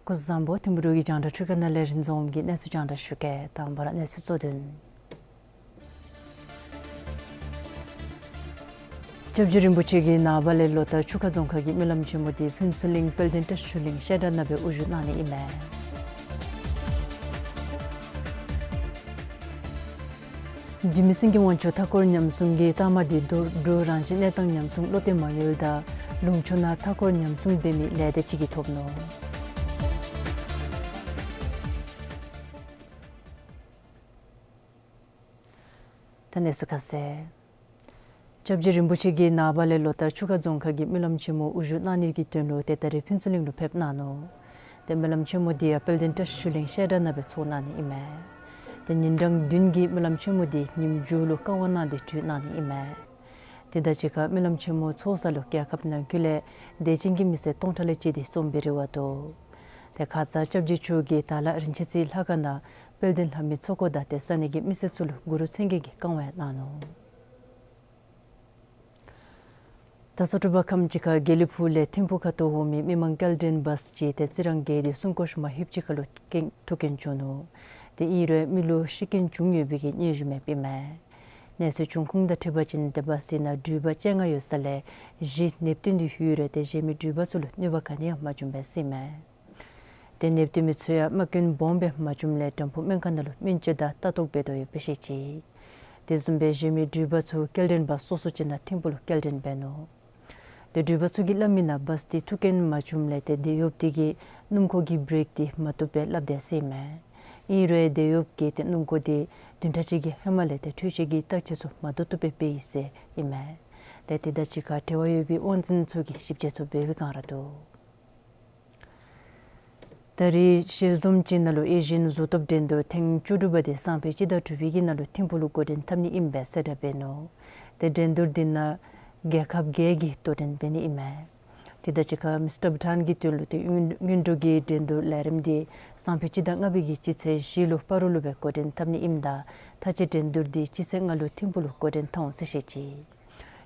སྐུ་གཟུགས་བཟང་པོ། ཐིམ་ཕུ་རུ་གི་རྒྱང་བསྒྲགས་འཕྲུལ་ཁང་ནང་ལས་རིན་འཛོམས་ཀྱིས་གནས་ཚུལ་རྒྱང་བསྒྲགས་ཞུ་གེ། དང་པ་ར་གནས་ཚུལ་གཙོ་དོན། སྐྱབས་རྗེ་རིན་པོ་ཆེ་གིས་ནངས་པ་ལས་ལོ་ལྟར་ཆུ་ཁ་རྫོང་ཁག་གི་སྨོན་ལམ་ཆེན་མོ་དེ་ཕུན་ཚོགས་གླིང་དཔལ་ལྡན་བཀྲ་ཤིས་ཆོས་གླིང་བཤད་གྲྭ་ནང་སྦེ་དབུ་བཞུགས་གནང་ནི་ཨིན་མས། འཇིགས་མེད་སེང་གེ་དབང་ཕྱུག་མཐའ་འཁོར་ཉམས་སྲུང་གི་རྟགས་མ་དེ་འབྲུག་འབྲུག་རང་བཞིན་གནས་སྟངས་ཉམས་སྲུང་བློ་གཏད་མ་དངུལ་དང་ལུང་ཕྱོགས་ནང་མཐའ་འཁོར་ཉམས་སྲུང་འབད་མི་ལས་སྡེ་ཅིག་གིས་ཐོབ་ནུག། ད་གནས་ཚུལ་ཁ་གསལ། སྐྱབས་རྗེ་རིན་པོ་ཆེ་གིས་ནངས་པ་ལས་ལོ་ལྟར་ཆུ་ཁ་རྫོང་ཁག་གི་སྨོན་ལམ་ཆེན་མོ་དབུ་བཞུགས་གནང་ནི་གི་དོན་ལུ་ཏེ་ད་རིས་ཕུན་ཚོགས་གླིང་ལུ་ཕེབས་གནང་ནུག། ཏེ་སྨོན་ལམ་ཆེན་མོ་དེ་ཡང་དཔལ་ལྡན་བཀྲ་ཤིས་ཆོས་གླིང་བཤད་གྲྭ་ནང་སྦེ་ཚོགས་གནང་ནི་ཨིན་མས། ཏེ་ཉིན་གྲངས་བདུན་གྱི་སྨོན་ལམ་ཆེན་མོ་དེ་ཉིནམ་མཇུག་ལུ་བསྐང་བ་གནང་སྟེ་གྲོལ་གནང་ནི་ཨིན་མས། དེ་དང་གཅིག་ཁར་སྨོན་ལམ་ཆེན་མོ་ཚོགས་ས་ལུ་རྒྱལ་ཁབ་ནང་འཁོད་ལས་དད་ཅན་གྱི་མི་སེར་སྟོང་ཕྲག་ལས་བཅད་དེ་འཛོམས་པའི་རེ་བ་འདུག། ཏེ་ཁ་ཙ་སྐྱབས་རྗེ་མཆོག་གིས་དྭགས་ལྷ་རིན་ཆེན་རྩེ་ལྷ་ཁང་ནང་དཔལ་ལྡན་ལྷ་མོའི་ཚོགས་འཁོར་དང་ཏེ་ས་གནས་ཀྱི་མི་སེར་ཚུ་ལུ་གུ་རུ་མཚན་བརྒྱད་ཀྱི་བསྐང་བ་གནང་ནུག། ད་སོ་དྲུག་པ་ཁམས་ཅིག་ཁར་དགེ་ལེགས་ཕུག་ལས་ཐིམ་ཕུ་ཁ་ཐུག་འོང་མི་མི་མང་སྐྱེལ་འདྲེན་བཱསི་ཅིག་ཏེ་རྩི་རང་བརྒལ་ཏེ་སྲུང་སྐྱོབ་མ་ལྷོདཔ་ཅིག་ཁར་ལུ་རྐྱེན་ཐུག་རྐྱེན་བྱུང་ནུག། ཏེ་ཨིན་རུང་མི་ལུ་ཤི་རྐྱེན་བྱུང་ཡོད་པའི་གི་སྙན་ཞུ་མེད་པས་མས། གནས་ཚུལ་བྱུང་ཁུངས་དང་འཁྲིལ་བ་ཅིན་ཏེ་བཱསི་དེ་ནང་འགྲུལ་པ་བཅོ་ལྔ་ཡོད་ས་ལས་བཞི་ནདཔ་བཏོན་ཏེ་ཡོད་རུང་ཏེ་གཞན་མི་འགྲུལ་པ་ཚུ་ལུ་གནོད་པ་ག་ནི་ཡང་མ་བྱུང་པས་ཟེར་མས། ཏེ་ནདཔ་བཏོན་མི་ཚུ་ཡང་རྨ་སྐྱོན་སྦོམ་སྦེ་མ་བྱུངམ་ལས་དྲམ་ཕུག་སྨན་ཁང་ནང་ལུ་སྨན་བཅོས་དང་ལྟ་རྟོག་འབད་དོ་ཡོདཔ་སྦེ་བཤད་ཅི། དེ་བཟུམ་སྦེ་གཞན་མི་འགྲུལ་པ་ཚུ་སྐྱེལ་འདྲེན་བཱསི་སོ་སོ་ཅིག་ནང་ཐིམ་ཕུ་ལུ་སྐྱེལ་འདྲེན་འབད་ནུག། ཏེ་འགྲུལ་པ་ཚུ་གིས་སླབ་མི་ནང་བཱསི་དེ་ཐུག་རྐྱེན་མ་བྱུངམ་ལས་ཏེ་དེད་གཡོགཔ་དེ་གིས་སྣུམ་འཁོར་གྱི་བྲེཀ་དེ་མ་བཏུབ་པས་སླབ་དེས་ཟེར་མས། ཨིན་རུང་དེད་གཡོགཔ་གིས་ཏེ་སྣུམ་འཁོར་དེ་བདུན་ཕྲག་གཅིག་གི་ཧེ་མ་ལས་ཏེ་འཕྲུལ་ཆས་ཀྱི་བརྟག་དཔྱད་ཚུ་མ་བཏུབ་བཏུབ་སྦེ་འབད་ཡི་ཟེར་ཨིན་མས། ཏེ་དེ་དང་གཅིག་ཁར་འབྲེལ་བ་ཡོད་པའི་དབང་འཛིན་ཚུ་གིས་ཞིབ་དཔྱད་ཚུ་འབད་བའི་བསྒང་ར་འདུག། ད་རིས་ཞལ་འཛོམས་ཅིག་ནང་ལུ་ཨེ་ཤི་ཡན་གཟུགས་སྟོབས་འགྲན་བསྡུར་ཐེངས་བཅུ་དྲུག་པ་དེ་སང་ཕོད་སྤྱི་ཟླ་དྲུག་པའི་གི་ནང་ལུ་ཐིམ་ཕུག་ལུ་འགོ་འདྲེན་འཐབ་ནི་ཨིནམ་སྦེ་གསལ་བསྒྲགས་འབད་ནུག། ཏེ་འགྲན་བསྡུར་དེ་ནང་རྒྱལ་ཁབ་བརྒྱད་ཀྱིས་དོ་འགྲན་འབད་ནི་ཨིན་མས། དེ་དང་གཅིག་ཁར་མིས་ཊར་བྷུ་ཊཱན་གྱི་དོན་ལུ་ཏེ་སྔོན་སྔོན་འགྲོ་གི་འགྲན་བསྡུར་ལས་རིམ་དེ་སང་ཕོད་སྤྱི་ཟླ་ལྔ་པའི་གི་སྤྱི་ཚེས་བཞི་ལུ་སྤ་རོ་ལུ་སྦེ་འགོ་འདྲེན་འཐབ་ནི་ཨིནམ་ད་མཐའ་དཔྱད་འགྲན་བསྡུར་དེ་སྤྱི་ཚེས་ལྔ་ལུ་ཐིམ་ཕུག་ལུ་འགོ་འདྲེན་འཐབ་འོང་ཟེར་བཤད་ཅི།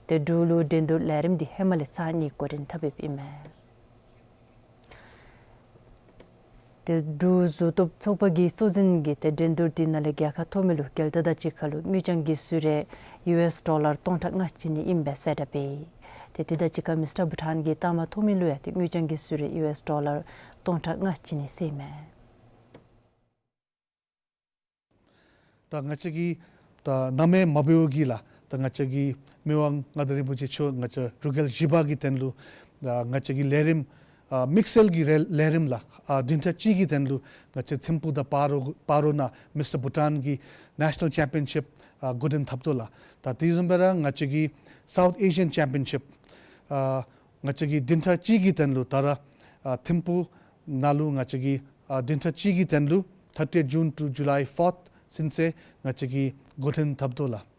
ཏེ་འབྲུག་ལུ་འགྲན་བསྡུར་ལས་རིམ་དེ་ཧེ་མ་ལས་ཚར་གཉིས་འགོ་འདྲེན་འཐབ་ཡོདཔ་ཨིན་མས། ཏེ་འབྲུག་གཟུགས་སྟོབས་ཚོགས་པ་གི་གཙོ་འཛིན་གྱིས་ཏེ་འགྲན་བསྡུར་དེ་ནང་ལས་རྒྱལ་ཁ་ཐོབ་མི་ལུ་རྒྱལ་དར་དང་གཅིག་ཁར་ལུ་དངུལ་རྐྱང་གི་གསོལ་རས་ཡུ་ཨེསི་ཌོ་ལར་སྟོང་ཕྲག་ལྔ་བྱིན་ནི་ཨིནམ་སྦེ་གསལ་བསྒྲགས་འབད་ཡི། ཏེ་དེ་དང་གཅིག་ཁར་མིས་ཊར་བྷུ་ཊཱན་གྱི་རྟགས་མ་ཐོབ་མི་ལུ་ཡང་ཏེ་དངུལ་རྐྱང་གི་གསོལ་རས་ཡུ་ཨེསི་ཌོ་ལར་སྟོང་ཕྲག་ལྔ་བྱིན་ནི་ཟེར་མས། ད་ང་བཅས་ཀྱིས་ད་ནམ་ཡང་མ་འབདཝ་གི་ལཱ་ད་ང་བཅས་ཀྱི་མི་དབང་མངའ་བདག་རིན་པོ་ཆེ་མཆོག་ང་བཅས་འབྲུག་རྒྱལ་བཞི་པ་གི་དོན་ལུ་ད་ང་བཅས་ཀྱི་ལས་རིམ་ཨ་དམིགས་བསལ་གྱི་རེ་ལས་རིམ་ལཱ་ཨ་བདུན་ཕྲག་གཅིག་གི་དོན་ལུ་ང་བཅས་ཐིམ་ཕུག་དང་སྤ་རོ་སྤ་རོ་ནང་མིས་ཊར་བྷུ་ཊཱན་གྱི་ནེ་ཤ་ནཱལ་ཅེམ་པི་ཡན་ཤིཔ་ཨ་འགོ་འདྲེན་འཐབ་དོ་ལགས། ད་དེ་བཟུམ་སྦེ་ར་ང་བཅས་ཀྱི་སའུཐ་ཨེ་ཤི་ཡན་ཅེམ་པི་ཡན་ཤིཔ་ཨ་ང་བཅས་ཀྱིས་བདུན་ཕྲག་གཅིག་གི་དོན་ལུ་ད་ར་ཨ་ཐིམ་ཕུག་ནང་ལུ་ང་བཅས་ཀྱིས་ཨ་བདུན་ཕྲག་གཅིག་གི་དོན་ལུ་thirtieth June to July fourth ཚུན་ཚོད་ང་བཅས་ཀྱིས་འགོ་འདྲེན་འཐབ་དོ་ལགས།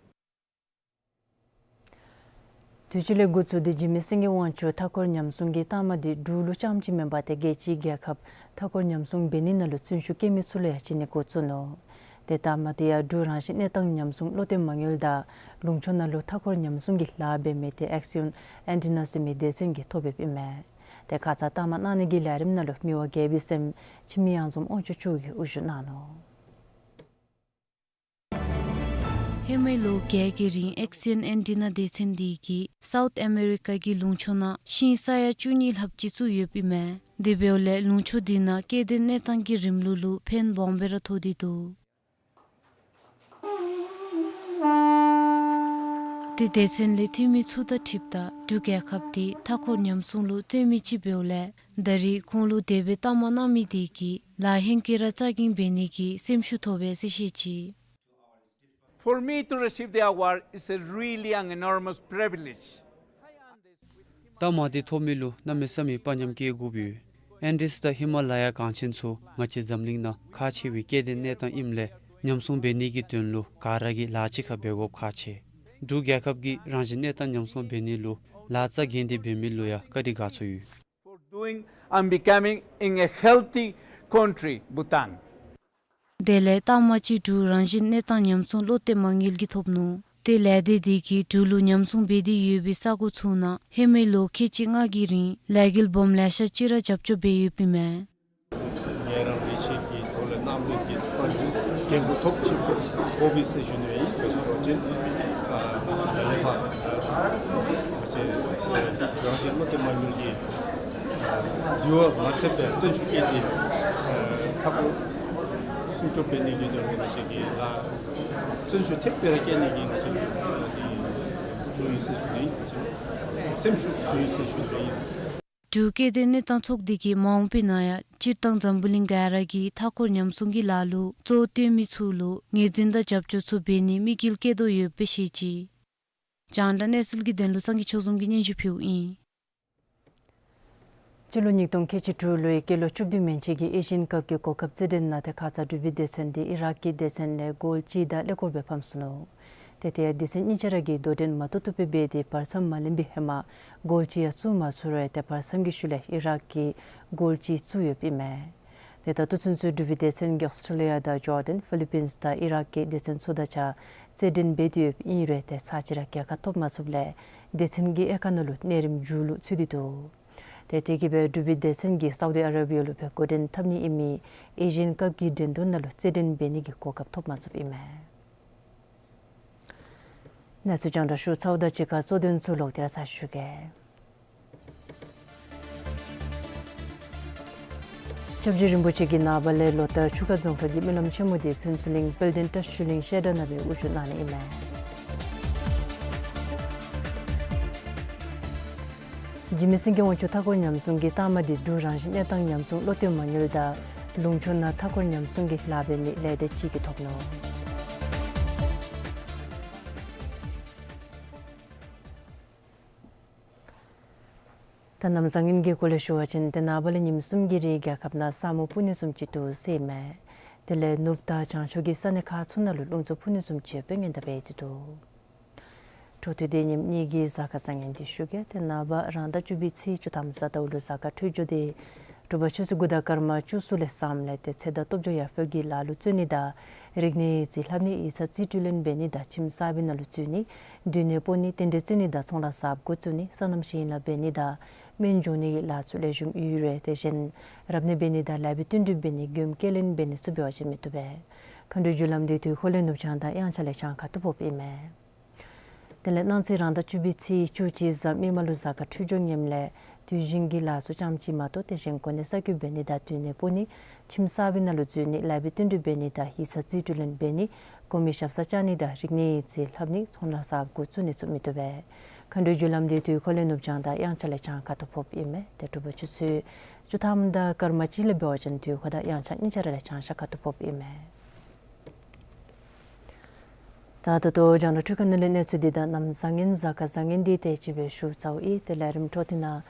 དུས་ཅི་ལས་འགོ་བཙུགས་ཏེ་འཇིགས་མེད་སེང་གེ་དབང་ཕྱུག་མཐའ་འཁོར་ཉམས་སྲུང་གི་རྟགས་མ་དེ་འབྲུག་ལུ་རྐྱངམ་ཅིག་མེན་པར་ཏེ་རྒྱལ་སྤྱིའི་རྒྱལ་ཁབ་མཐའ་འཁོར་ཉམས་སྲུང་འབད་ནི་ནང་ལུ་བརྩོན་ཤུགས་བསྐྱེད་མི་ཚུ་ལུ་ཡང་བྱིན་ནི་འགོ་བཙུགས་ནུག། ཏེ་རྟགས་མ་དེ་ཡང་འབྲུག་རང་བཞིན་གནས་སྟངས་ཉམས་སྲུང་བློ་གཏད་མ་དངུལ་དང་ལུང་ཕྱོགས་ནང་ལུ་མཐའ་འཁོར་ཉམས་སྲུང་གི་ལཱ་འབད་མི་ཏེ་ཨེག་སི་ཡོན་ཨན་ཊི་ན་ཟེར་མི་སྡེ་ཚན་གྱིས་ཐོབ་ཡོདཔ་ཨིན་མས། ཏེ་ཁ་ཙ་རྟགས་མ་གནང་ནི་གི་ལས་རིམ་ནང་ལུ་མི་དབང་རྒྱལ་པོའི་སྲསམོ་འཆི་མེད་གཡང་འཛོམས་དབང་ཕྱུག་མཆོག་གིས་དབུ་བཞུགས་གནང་ནུག། ཧེ་མའི་ལོ་བརྒྱད་ཀྱི་རིང་ཨེག་སི་ཡོན་ཨན་ཊི་ན་སྡེ་ཚན་དེ་གིས་སའུཐ་ཨ་མེ་རི་ཀ་གི་ལུང་ཕྱོགས་ནང་ཤིང་ས་ཡ་བཅུ་གཉིས་ལྷགཔ་ཅིག་བཙུགས་ཡོདཔ་ཨིན་མས། དེ་འབདཝ་ལས་ལུང་ཕྱོགས་དེ་ནང་སྐྱེ་ལྡན་གནས་སྟངས་ཀྱི་རིམ་ལུགས་ལུ་ཕན་སྦོམ་སྦེ་ར་ཐོགས་ཏེ་འདུག། ཏེ་སྡེ་ཚན་ལས་འཐུས་མི་ཚུ་དང་འཁྲིལཝ་ད་འབྲུག་རྒྱལ་ཁབ་དེ་མཐའ་འཁོར་ཉམས་སྲུང་ལུ་བརྩོན་མི་ཅིག་འབདཝ་ལས་ད་རིས་ཁོང་ལུ་དེ་སྦེ་རྟགས་མ་གནང་མི་དེ་གིས་ལཱ་ཧེང་སྐལ་ར་རྩ་འགེངས་འབད་ནི་གི་སེམས་ཤུགས་ཐོབ་པས་ཟེར་བཤད་ཅི། For me to receive the award is a really an enormous privilege. རྟགས་མ་དེ་ཐོབ་མི་ལུ་གནམ་མེད་ས་མེད་དཔའ་ཉམས་སྐྱེ་དགོཔ་ཡོད། ཨེན་ཌིས་དང་ཧི་མ་ལ་ཡ་གངས་ཆེན་ཚུ་ང་བཅས་འཛམ་གླིང་ནང་ཁག་ཆེ་བའི་སྐྱེ་ལྡན་གནས་སྟངས་ཨིནམ་ལས་ཉམས་སྲུང་འབད་ནི་གི་དོན་ལུ་ག་ར་གིས་ལཱ་གཅིག་ཁར་འབད་དགོཔ་ཁག་ཆེ། འབྲུག་རྒྱལ་ཁབ་ཀྱིས་རང་བཞིན་གནས་སྟངས་ཉམས་སྲུང་འབད་ནི་ལུ་ལཱ་རྩ་འགེངས་ཏེ་འབད་མི་ལུ་ཡང་བཀའ་དྲིན་དགའ་ཚོར་ཡོད། For doing and becoming in a healthy country, Bhutan. དེ་ལས་རྟགས་མ་ཅིག་འབྲུག་རང་བཞིན་གནས་སྟངས་ཉམས་སྲུང་བློ་གཏད་མ་དངུལ་གྱིས་ཐོབ་ནུག། ཏེ་ལས་སྡེ་དེ་གིས་འབྲུག་ལུ་ཉམས་སྲུང་འབད་དེ་ཡོད་པའི་ས་གོ་ཚུ་ནང་ཧེ་མའི་ལོ་ཁལ་གཅིག་ལྔ་གི་རིང་ལས་འགུལ་སྦོམ་ལེ་ཤ་ཅིག་ར་རྒྱབ་སྐྱོར་འབད་ཡོདཔ་ཨིན་མས། ཆེད་ཀྱི་ཐོག་ལས་གནམ་བདེ་གི་ཐོག་ལུ་འགན་ཁུར་ཐོབ་ཅིག་ཕོག་པས་ཟེར་ཞུ་ནི་ཨིན། དེ་འབད་བ་ཅིན་ཨ་ད་ལས་ཕར་ཨ་ང་བཅས་ཨ་རང་བཞིན་བློ་གཏད་མ་དགོ་གི་ཨ་འདུལ་བ་མ་ཚད་པའི་བརྩོན་ཤུགས་བསྐྱེད་དེ་ཨ་མཐའ་འཁོར་སྲུང་སྐྱོབ་འབད་ནི་གི་དོན་ལུ་ང་བཅས་ཀྱིས་ལཱ་བརྩོན་ཤུགས་ཐེབས་སྦེ་ར་བསྐྱེད་ནི་གི་ང་བཅས་ཀྱི་ཨ་འདི་ཞུ་ཡི་ཟེར་ཞུ་ནི་ཨིན། ང་བཅས་སེམས་ཤུགས་ཞུ་ཡི་ཟེར་ཞུ་ནི་ཨིན། འབྲུག་སྐད་དོན་གནས་སྟངས་ཚོགས་སྡེ་གིས་མ་འོངས་པའི་ནང་ཡང་སྤྱིར་བཏང་འཛམ་བུ་གླིང་ག་ར་གི་མཐའ་འཁོར་ཉམས་སྲུང་གི་ལཱ་ལུ་གཙོ་བོ་བཏོན་མི་ཚུ་ལུ་ངོས་འཛིན་དང་རྒྱབ་སྐྱོར་ཚུ་འབད་ནིའི་དམིགས་ཡུལ་བསྐྱེད་དོ་ཡོདཔ་སྦེ་བཤད་ཅི། རྒྱང་བསྒྲགས་གནས་ཚུལ་གྱི་དོན་ལུ་སངས་རྒྱས་ཆོས་འཛོམས་ཀྱིས་སྙན་ཞུ་ཕུལཝ་ཨིན། སྤྱི་ལོ་ཉིས་སྟོང་ཁལ་གཅིག་དྲུག་ལོའི་སྐྱེས་ལོ་བཅུ་བདུན་མན་ཆད་ཀྱི་ཨེ་ཤི་ཡན་ཀབ་ཀྱི་གོ་སྐབས་རྩེད་འགྲན་ནང་ཏེ་ཁ་ཙ་འབྲུག་པའི་སྡེ་ཚན་འདི་ཨི་རག་གི་སྡེ་ཚན་ལས་གོལ་གཅིག་དང་ཀླད་ཀོར་སྦེ་ཕམ་སོ་ནུག། ཏེ་ཏེ་སྡེ་ཚན་གཉིས་ཆ་ར་གིས་དོ་འགྲན་མ་བཏུབ་བཏུབ་སྦེ་འབད་དེ་བར་མཚམས་མ་ལེན་པའི་ཧེ་མ་གོལ་གཅིག་ཡང་བཙུགས་མ་ཚུགས་རུང་ཏེ་བར་མཚམས་ཀྱི་ཤུལ་ལས་ཨི་རག་གིས་གོལ་གཅིག་བཙུགས་ཡོདཔ་ཨིན་མས། ཏེ་ད་ལྟོ་ཚུན་ཚོད་འབྲུག་པའི་སྡེ་ཚན་གྱིས་ཨོསི་ཊྲེ་ལི་ཡ་དང་ཇོར་ཌན་ཕི་ལི་པིནསི་དང་ཨི་རག་གི་སྡེ་ཚན་ཚུ་དང་གཅིག་ཁར་རྩེད་འགྲན་འབད་དེ་ཡོདཔ་ཨིན་རུང་ཏེ་ཚར་གཅིག་ར་རྒྱལ་ཁ་ཐོབ་མ་ཚུགསཔ་ལས་སྡེ་ཚན་གྱི་དབྱེ་ཁག་ནང་ལུ་གནས་རིམ་མཇུག་ལུ་ཚུད་དེ་འདུག། ཏེ་དེ་གིས་སྦེ་འབྲུག་པའི་སྡེ་ཚན་གྱིས་སའུ་ཌི་ཨ་རེ་བི་ཡ་ལུ་སྦེ་འགོ་འདྲེན་འཐབ་ནི་ཨིན་མི་ཨེ་ཤི་ཡན་ཀབ་ཀྱི་འགྲན་བསྡུར་ནང་ལུ་རྩེད་འགྲན་འབད་ནི་གི་གོ་སྐབས་ཐོབ་མ་ཚུགསཔ་ཨིན་མས། གནས་ཚུལ་རྒྱང་བསྒྲགས་ཞུ་ཚརཝ་དང་གཅིག་ཁར་གཙོ་དོན་ཚུ་ལོག་སྟེ་ར་ཚར་ཞུ་གེ། སྐྱབས་རྗེ་རིན་པོ་ཆེ་གིས་ནངས་པ་ལས་ལོ་ལྟར་ཆུ་ཁ་རྫོང་ཁག་གི་སྨོན་ལམ་ཆེན་མོ་འདི་ཕུན་ཚོགས་གླིང་དཔལ་ལྡན་བཀྲ་ཤིས་ཆོས་གླིང་བཤད་གྲྭ་ནང་སྦེ་དབུ་བཞུགས་གནང་ནི་ཨིན་མས། འཇིགས་མེད་སེང་གེ་དབང་ཕྱུག་མཐའ་འཁོར་ཉམས་སྲུང་གི་རྟགས་མ་འདི་འབྲུག་རང་བཞིན་གནས་སྟངས་ཉམས་སྲུང་བློ་གཏད་མ་དངུལ་དང་ལུང་ཕྱོགས་ནང་མཐའ་འཁོར་ཉམས་སྲུང་གི་ལཱ་འབད་མི་ལས་སྡེ་གཅིག་གིས་ཐོབ་ནུག། ད་གནམ་བཟང་ངན་གྱི་སྐོར་ལས་ཞུ་བ་ཅིན་ཏེ་ནངས་པ་ལས་ཉིནམ་གསུམ་གྱི་རིང་རྒྱལ་ཁབ་ནང་ས་སྨུག་སྤུབ་ནི་བཟུམ་ཅིག་འདུག་ཟེར་ཨིན་མས། དེ་ལས་ནུབ་དང་བྱང་ཕྱོགས་ཀྱི་ས་གནས་ཁག་ཚུ་ནང་ལུ་རླུང་འཚུབ་འཕུ་ནི་བཟུམ་ཅིག་ཡོདཔ་སྦེ་སྔོན་བརྡ་འབད་དེ་འདུག། འཕྲོ་མཐུད་དེ་ཉིནམ་གཉིས་ཀྱི་གཟའ་སྐར་བཟང་ངན་འདི་ཞུ་གེ། ཏེ་ནངས་པ་རང་ཟླ་བཅུ་པའི་ཚེས་བཅུ་ཐམ་གཟའ་ཟླཝ་ལུ་གཟའ་སྐར་འཕྲོད་སྦྱོར་འདི་དྲོ་པ་ཆུ་ཚོད་དགུ་དང་སྐར་མ་བཅུ་གསུམ་ལས་བརྩམས་ལས་ཏེ་ཚེ་དང་སྟོབས་འབྱོར་ཡར་འཕེལ་གྱི་ལཱ་ལུ་བརྩོན་ནི་དང་རིག་གནས་ཡིག་རྩིས་ལྷབ་ནི་ཡིག་ཚང་རྩིས་སྤྲོད་ལེན་འབད་ནི་དང་ཁྱིམ་གསར་པའི་ནང་ལུ་འཛུལ་ནི་སྡོད་གནས་སྤོ་ནི་རྟེན་འབྲེལ་བརྩི་ནི་དང་ཚོང་ལཱ་གསརཔ་འགོ་བཙུགས་ནི་སོ་ནམ་ཞིང་ལཱ་འབད་ནི་དང་སྨན་སྦྱོང་ནི་གི་ལཱ་ཚུ་ལེགས་ཤོམ་ཡོད་རུང་དེ་བཞིན་རབ་གནས་འབད་ནི་དང་ལེགས་པའི་བསྟུན་གྲོས་འབད་ནི་མགྱོནམ་སྐྱེལ་ལེན་འབད་ནི་ཚུ་འབད་བ་ཅིན་མི་བཏུབ་པས། མཁའ་འགྲོའི་རྒྱུ་ལམ་འདི་དུས་འཁོར་ལས་ནུབ་བྱང་དང་དབྱངས་འཆར་ལས་བྱང་ཁ་ཐུག་ཕོགཔ་ཨིན་མས། དེ་ལས་གནངས་ཚེ་རང་ཟླ་བཅུ་པའི་ཚེས་བཅུ་གཅིག་གཟའ་མིག་དམར་ལུ་གཟའ་སྐར་འཕྲོད་སྦྱོར་ངནམ་ལས་དུས་ཆེན་གྱི་ལཱ་ཚུ་ཙམ་ཅིག་མ་གཏོགས་དེ་བཞིན་གོ་གནས་གསར་བསྐོ་འབད་ནི་དང་སྡོད་གནས་སྤོ་ནི་ཁྱིམ་གསར་པའི་ནང་ལུ་འཛུལ་ནི་ལེགས་པའི་བསྟུན་གྲོས་འབད་ནི་དང་ཡིག་ཚང་རྩིས་སྤྲོད་ལེན་འབད་ནི་གོང་མའི་ཞབས་སར་བཅར་ནི་དང་རིག་གནས་ཡིག་རྩིས་ལྷབ་ནི་ཚོང་ལཱ་གསརཔ་འགོ་བཙུགས་ནི་ཚུ་མི་བཏུབ་པས། མཁའ་འགྲོའི་རྒྱུ་ལམ་འདི་དུས་འཁོར་ལས་ནུབ་བྱང་དང་དབྱངས་འཆར་ལས་བྱང་ཁ་ཐུག་ཕོགཔ་ཨིན་མས། ཏེ་དྲོ་པ་ཆུ་ཚོད་བཅུ་ཐམ་དང་སྐར་མ་གཅིག་ལས་འབད་བ་ཅིན་དུས་འཁོར་དང་དབྱངས་འཆར་གཉིས་ཆ་ར་ལས་བྱང་ཤར་ཁ་ཐུག་ཕོགཔ་ཨིན་མས། ད་ད་ལྟོ་རྒྱང་བསྒྲགས་འཕྲུལ་ཁང་ནང་ལས་གནས་ཚུལ་འདི་དང་གནམ་བཟང་ངན་གཟའ་སྐར་བཟང་ངན་འདི་དེ་ཅིག་སྦེ་ཞུ་ཚརཝ་ཨིན། ཏེ་ལས་རིམ་འཕྲོ་མཐུད་ནང་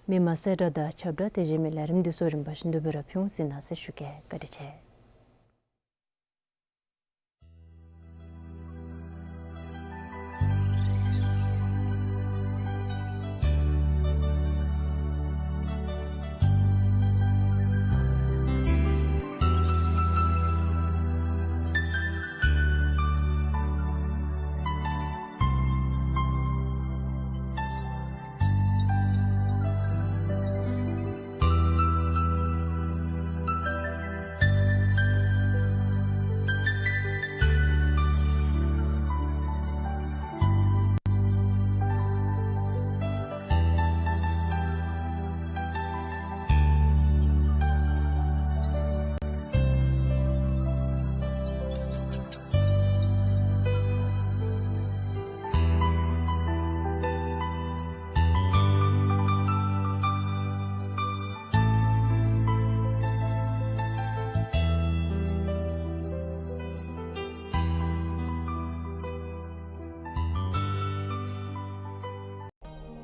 མི་མང་གསལ་བསྒྲགས་དང་ཁྱབ་བསྒྲགས་དེ་བཞིན་མི་ལས་རིམ་འདི་ཚུ་རིམ་པ་བཞིན་དུ་སྦེ་ར་ཕུལ་འོང་ཟེར་གནང་ཟེར་ཞུ་གེ། བཀའ་དྲིན་ཆེ།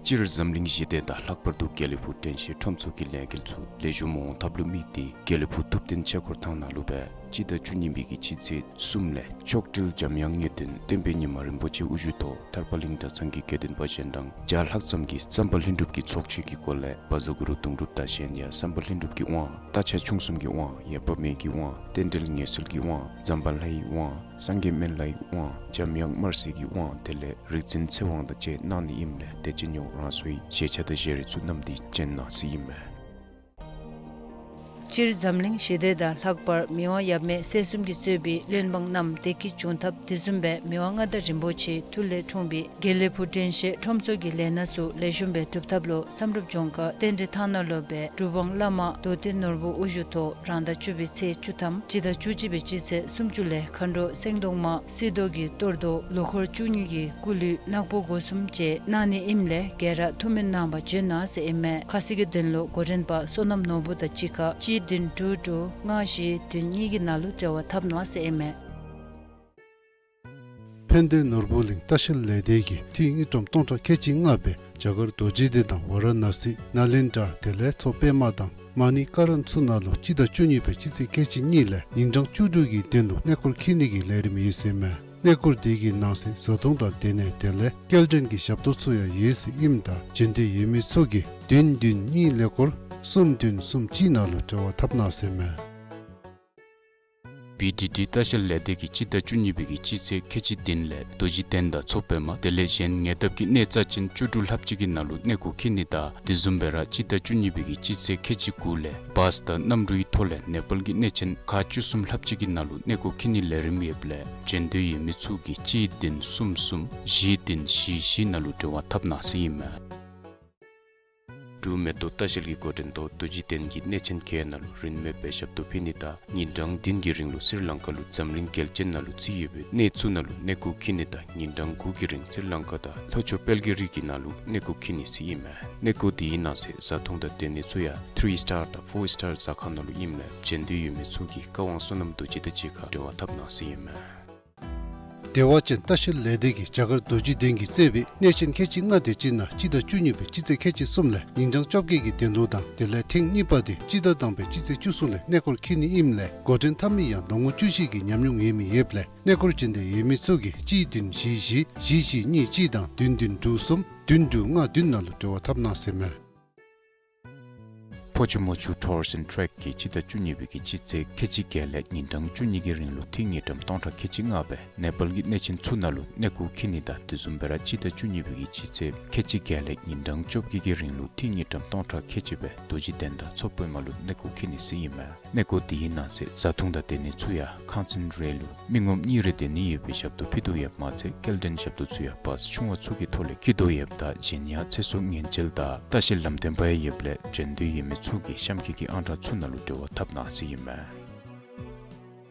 སྤྱིར་འཛམ་གླིང་ཞི་བདེ་དང་ལྷག་པར་དུ་དགེ་ལེགས་ཕུག་དྲན་ཤེས་ཁྲོམ་ཚོགས་ཀྱི་ལས་འགུལ་ཚུ་ལེགས་ཤོམ་འོང་ཐབས་ལུ་དམིགས་ཏེ་དགེ་ལེགས་ཕུག་ཐུབ་བསྟན་ཆོས་འཁོར་ཐང་ནང་ལུ་སྦེ་སྤྱི་ཟླ་བཅུ་གཉིས་པའི་གི་སྤྱི་ཚེས་གསུམ་ལས་མཆོག་སྤྲུལ་འཇམ་དབྱངས་ངེས་དོན་བསྟན་པའི་ཉི་མ་རིན་པོ་ཆེ་དབུ་བཞུགས་ཐོག་ཐར་པ་གླིང་གྲྭ་ཚང་གི་དགེ་འདུན་པ་གཞན་དང་བརྒྱ་ལྷག་ཙམ་གྱིས་བསམ་པ་ལྷུན་གྲུབ་ཀྱི་ཚོགས་མཆོད་ཀྱི་སྒོ་ལས་བཛྲ་གུ་རུ་དུང་སྒྲུབ་དང་གཞན་ཡང་བསམ་པ་ལྷུན་གྲུབ་ཀྱི་དབང་། རྟ་ཕྱག་ཆུང་གསུམ་གྱི་དབང་། ཡབ་བ་མེས་ཀྱི་དབང་། རྟེན་འབྲེལ་ངེས་སེལ་གྱི་དབང་། ཛམ་བྷ་ལའི་དབང་། སངས་རྒྱས་སྨན་བླའི་དབང་། འཇམ་དབྱངས་དམར་སེར་གྱི་དབང་། དེ་ལས་རིག་འཛིན་ཚེ་དབང་དང་བཅས་གནང་ནི་ཨིནམ་ལས་ཏེ་སྤྱི་ནོར་རང་སོའི་བཞེས་ཆ་དང་བཞེས་རིགས་ཚུ་བསྣམས་ཏེ་བྱོན་གནང་ཟེར་ཨིན་མས། སྤྱིར་འཛམ་གླིང་ཞི་བདེ་དང་ལྷག་པར་མི་དབང་ཡབ་མེས་སྲས་གསུམ་གྱིས་གཙོས་པའི་བློན་འབངས་རྣམས་བདེ་སྐྱིད་འབྱུང་ཐབས་དེ་བཟུམ་སྦེ་མི་དབང་མངའ་བདག་རིན་པོ་ཆེའི་མཐུ་ལས་འཁྲུངས་པའི་དགེ་ལེགས་ཕུག་དྲན་ཤེས་ཁྲོམ་ཚོགས་ཀྱི་ལས་སྣ་ཚུ་ལེགས་ཤོམ་སྦེ་གྲུབ་ཐབས་ལུ་བསམ་གྲུབ་ལྗོངས་མཁར་རྟེན་འབྲེལ་ཐང་ནང་ལུ་སྦེ་གྲུབ་དབང་བླ་མ་རྡོ་རྗེ་ནོར་བུ་དབུ་བཞུགས་ཐོག་རང་ཟླ་བཅུ་པའི་ཚེས་བཅུ་ཐམ་སྤྱི་ཟླ་བཅུ་གཅིག་པའི་སྤྱི་ཚེས་སུམ་ཅུ་ལས་མཁའ་འགྲོ་སེང་གདོང་མ་སྲི་ཏོག་གི་གཏོར་བཟློག་ལོ་འཁོར་བཅུ་གཉིས་ཀྱི་སྐུ་གླུད་ནག་པོ་སྒོ་གསུམ་བཅས་གནང་ནི་ཨིནམ་ལས་ག་ར་ཐུགས་སྨོན་གནང་བར་བྱོན་གནང་ཟེར་ཨིན་མས། ཁ་གསལ་གྱི་དོན་ལུ་འགོ་འདྲེན་པ་བསོད་ནམས་ནོར་བུ་དང་གཅིག་ཁར་གཅིག་བདུན་དྲུག་དྲུག་ལྔ་བཞི་བདུན་གཉིས་ཀྱི་ནང་ལུ་འབྲེལ་བ་འཐབ་གནང་ཟེར་ཨིན་མས། ཕན་བདེ་ནོར་བུ་གླིང་ལྟ་བཤལ་ལས་སྡེ་གིས་ཐིག་དངུལ་ཀྲམ་སྟོང་ཕྲག་ཁལ་གཅིག་ལྔ་སྦེ་རྒྱ་གར་རྡོ་རྗེ་གདན་དང་ཝ་ར་ཎ་སི་ནཱ་ལེནྡྲ་དེ་ལས་མཚོ་པདྨ་དང་མ་ཎི་ཀ་རན་ཚུ་ནང་ལུ་སྤྱི་ཟླ་བཅུ་གཉིས་པའི་སྤྱི་ཚེས་ཁལ་གཅིག་གཉིས་ལས་ཉིན་གྲངས་བཅུ་དྲུག་གི་དོན་ལུ་གནས་སྐོར་འཁྱིད་ནི་གི་ལས་རིམ་ཡོད་ཟེར་མས། གནས་སྐོར་དེ་གི་ནང་གསེས་བཟའ་འཐུང་དང་སྡོད་གནས་དེ་ལས་སྐྱེལ་འདྲེན་གྱི་ཞབས་ཏོག་ཚུ་ཡང་ཡོད་ཟེར་ཨིནམ་ད་བྱོན་འདོད་ཡོད་མི་ཚུ་གིས་བདུན་བདུན་གཉིས་ཀླད་ཀོར་གསུམ་བདུན་གསུམ་གཅིག་ནང་ལུ་འབྲེལ་བ་འཐབ་གནང་ཟེར་མས། བི་ཌི་ཌི་ལྟ་བཤལ་ལས་སྡེ་གིས་སྤྱི་ཟླ་བཅུ་གཉིས་པའི་གི་སྤྱི་ཚེས་ཁལ་གཅིག་བདུན་ལས་རྡོ་རྗེ་གདན་དང་མཚོ་པདྨ་དེ་ལས་གཞན་ཉེ་འདབས་ཀྱི་གནས་རྩ་ཅན་བཅུ་དྲུག་ལྷགཔ་ཅིག་གི་ནང་ལུ་གནས་སྐོར་འཁྱིད་ནི་དང་དེ་བཟུམ་སྦེ་ར་སྤྱི་ཟླ་བཅུ་གཉིས་པའི་གི་སྤྱི་ཚེས་ཁལ་གཅིག་དགུ་ལས་བཱས་དང་གནམ་གྲུའི་ཐོག་ལས་ནེ་པཱལ་གྱི་གནས་ཆེན་ཁག་བཅུ་གསུམ་ལྷགཔ་ཅིག་གི་ནང་ལུ་གནས་སྐོར་འཁྱིད་ནི་ལས་རིམ་ཡོདཔ་ལས་བྱོན་འདོད་ཡོད་མི་ཚུ་གིས་གཅིག་བདུན་གསུམ་གསུམ་བཞི་བདུན་བཞི་བཞི་ནང་ལུ་འབྲེལ་བ་འཐབ་གནང་ཟེར་ཨིན་མས། འབྲུག་མེ་ཏོག་ལྟ་བཤལ་གྱི་འགོ་འདྲེན་ཐོག་རྡོ་རྗེ་གདན་གྱི་གནས་ཆེན་བརྒྱད་ནང་ལུ་རིན་མེད་པའི་ཞབས་ཏོག་ཕུལ་ནི་དང་ཉིན་གྲངས་བདུན་གྱི་རིང་ལུ་སི་རི་ལང་ཀ་ལུ་འཛམ་གླིང་རྒྱལ་ཆེན་ནང་ལུ་བརྩི་ཡོད་པའི་གནས་ཚུ་ནང་ལུ་གནས་སྐོར་འཁྱིད་ནི་དང་ཉིན་གྲངས་དགུ་གི་རིང་སི་རི་ལང་ཀ་དང་ལྷོ་ཕྱོགས་དཔལ་གྱི་རི་གི་ནང་ལུ་གནས་སྐོར་འཁྱིད་ནི་ཟེར་ཨིན་མས། གནས་སྐོར་དེའི་ནང་གསེས་བཟའ་འཐུང་དང་སྡོད་གནས་ཚུ་ཡང་ཐི་རི་སི་ཊར་དང་ཕོར་སི་ཊར་ཟ་ཁང་ནང་ལུ་ཨིནམ་ལས་བྱོན་འདོད་ཡོད་མི་ཚུ་གིས་བཀའ་དབང་བསོད་ནམས་རྡོ་རྗེ་དང་གཅིག་ཁར་འབྲེལ་བ་འཐབ་གནང་ཟེར་ཨིན་མས། བདེ་བ་ཅན་ལྟ་བཤལ་ལས་སྡེ་གིས་རྒྱ་གར་རྡོ་རྗེ་གདན་གྱིས་གཙོས་པའི་གནས་ཆེན་ཁལ་གཅིག་ལྔ་དེ་ཅིག་ནང་སྤྱི་ཟླ་བཅུ་གཉིས་པའི་སྤྱི་ཚེས་ཁལ་གཅིག་གསུམ་ལས་ཉིན་གྲངས་བཅོ་བརྒྱད་ཀྱི་དོན་ལུ་དང་དེ་ལས་ཐེངས་གཉིས་པ་དེ་སྤྱི་ཟླ་དང་པའི་སྤྱི་ཚེས་བཅུ་གསུམ་ལས་གནས་སྐོར་འཁྱིད་ནི་ཨིནམ་ལས་འགོ་འདྲེན་འཐབ་མི་ཡང་ལོ་ངོ་བཅུ་བཞི་གི་ཉམས་མྱོང་ཡོད་མི་ཡོདཔ་ལས་གནས་སྐོར་བྱོན་འདོད་ཡོད་མི་ཚུ་གིས་གཅིག་བདུན་བཞི་བཞི་བཞི་གཉིས་གཅིག་དང་བདུན་བདུན་དྲུག་གསུམ་བདུན་དྲུག་ལྔ་བདུན་ནང་ལུ་འབྲེལ་བ་འཐབ་གནང་ཟེར་མས། ཕོ་ཆུ་མོ་ཆུ་ཊུར་སི་ཨེནཌ་ཊེཀ་གིས་སྤྱི་ཟླ་བཅུ་གཉིས་པའི་གི་སྤྱི་ཚེས་ཁལ་གཅིག་བརྒྱད་ལས་ཉིན་གྲངས་བཅུ་གཉིས་ཀྱི་རིང་ལུ་ཐིག་དངུལ་ཀྲམ་སྟོང་ཕྲག་ཁལ་གཅིག་ལྔ་སྦེ་ནེ་པཱལ་གྱི་གནས་ཆེན་ཚུ་ནང་ལུ་གནས་སྐོར་འཁྱིད་ནི་དང་དེ་བཟུམ་སྦེ་ར་སྤྱི་ཟླ་བཅུ་གཉིས་པའི་གི་སྤྱི་ཚེས་ཁལ་གཅིག་བརྒྱད་ལས་ཉིན་གྲངས་བཅོ་བརྒྱད་ཀྱི་རིང་ལུ་ཐིག་དངུལ་ཀྲམ་སྟོང་ཕྲག་ཁལ་གཅིག་སྦེ་རྡོ་རྗེ་གདན་དང་མཚོ་པདྨ་ལུ་གནས་སྐོར་འཁྱིད་ནི་ཟེར་ཨིན་མས། གནས་སྐོར་དེའི་ནང་གསེས་བཟའ་འཐུང་དང་སྡོད་གནས་ཚུ་ཡང་ཁང་ཚན་རེ་ལུ་མི་ངོམ་གཉིས་རེ་སྡོད་ནི་ཡོད་པའི་ཞབས་ཏོག་ཕུལ་དོ་ཡོདཔ་མ་ཚད་སྐྱེལ་འདྲེན་ཞབས་ཏོག་ཚུ་ཡང་བཱས་ཆུང་བ་ཚུ་གི་ཐོག་ལས་འཁྱིད་དོ་ཡོདཔ་ད་གཞན་ཡང་ཚེ་སྲོག་ཉེན་བཅོལ་དང་ལྟ་བཤལ་ལམ་སྟོན་པ་ཡང་ཡོདཔ་ལས་བྱོན་འདོད་ཡོད་མི་ཚུ་གིས་གཤམ་འཁོད་ཀྱི་ཨང་གྲངས་ཚུ་ནང་ལུ་འབྲེལ་བ་འཐབ་གནང་ཟེར་ཨིན་མས།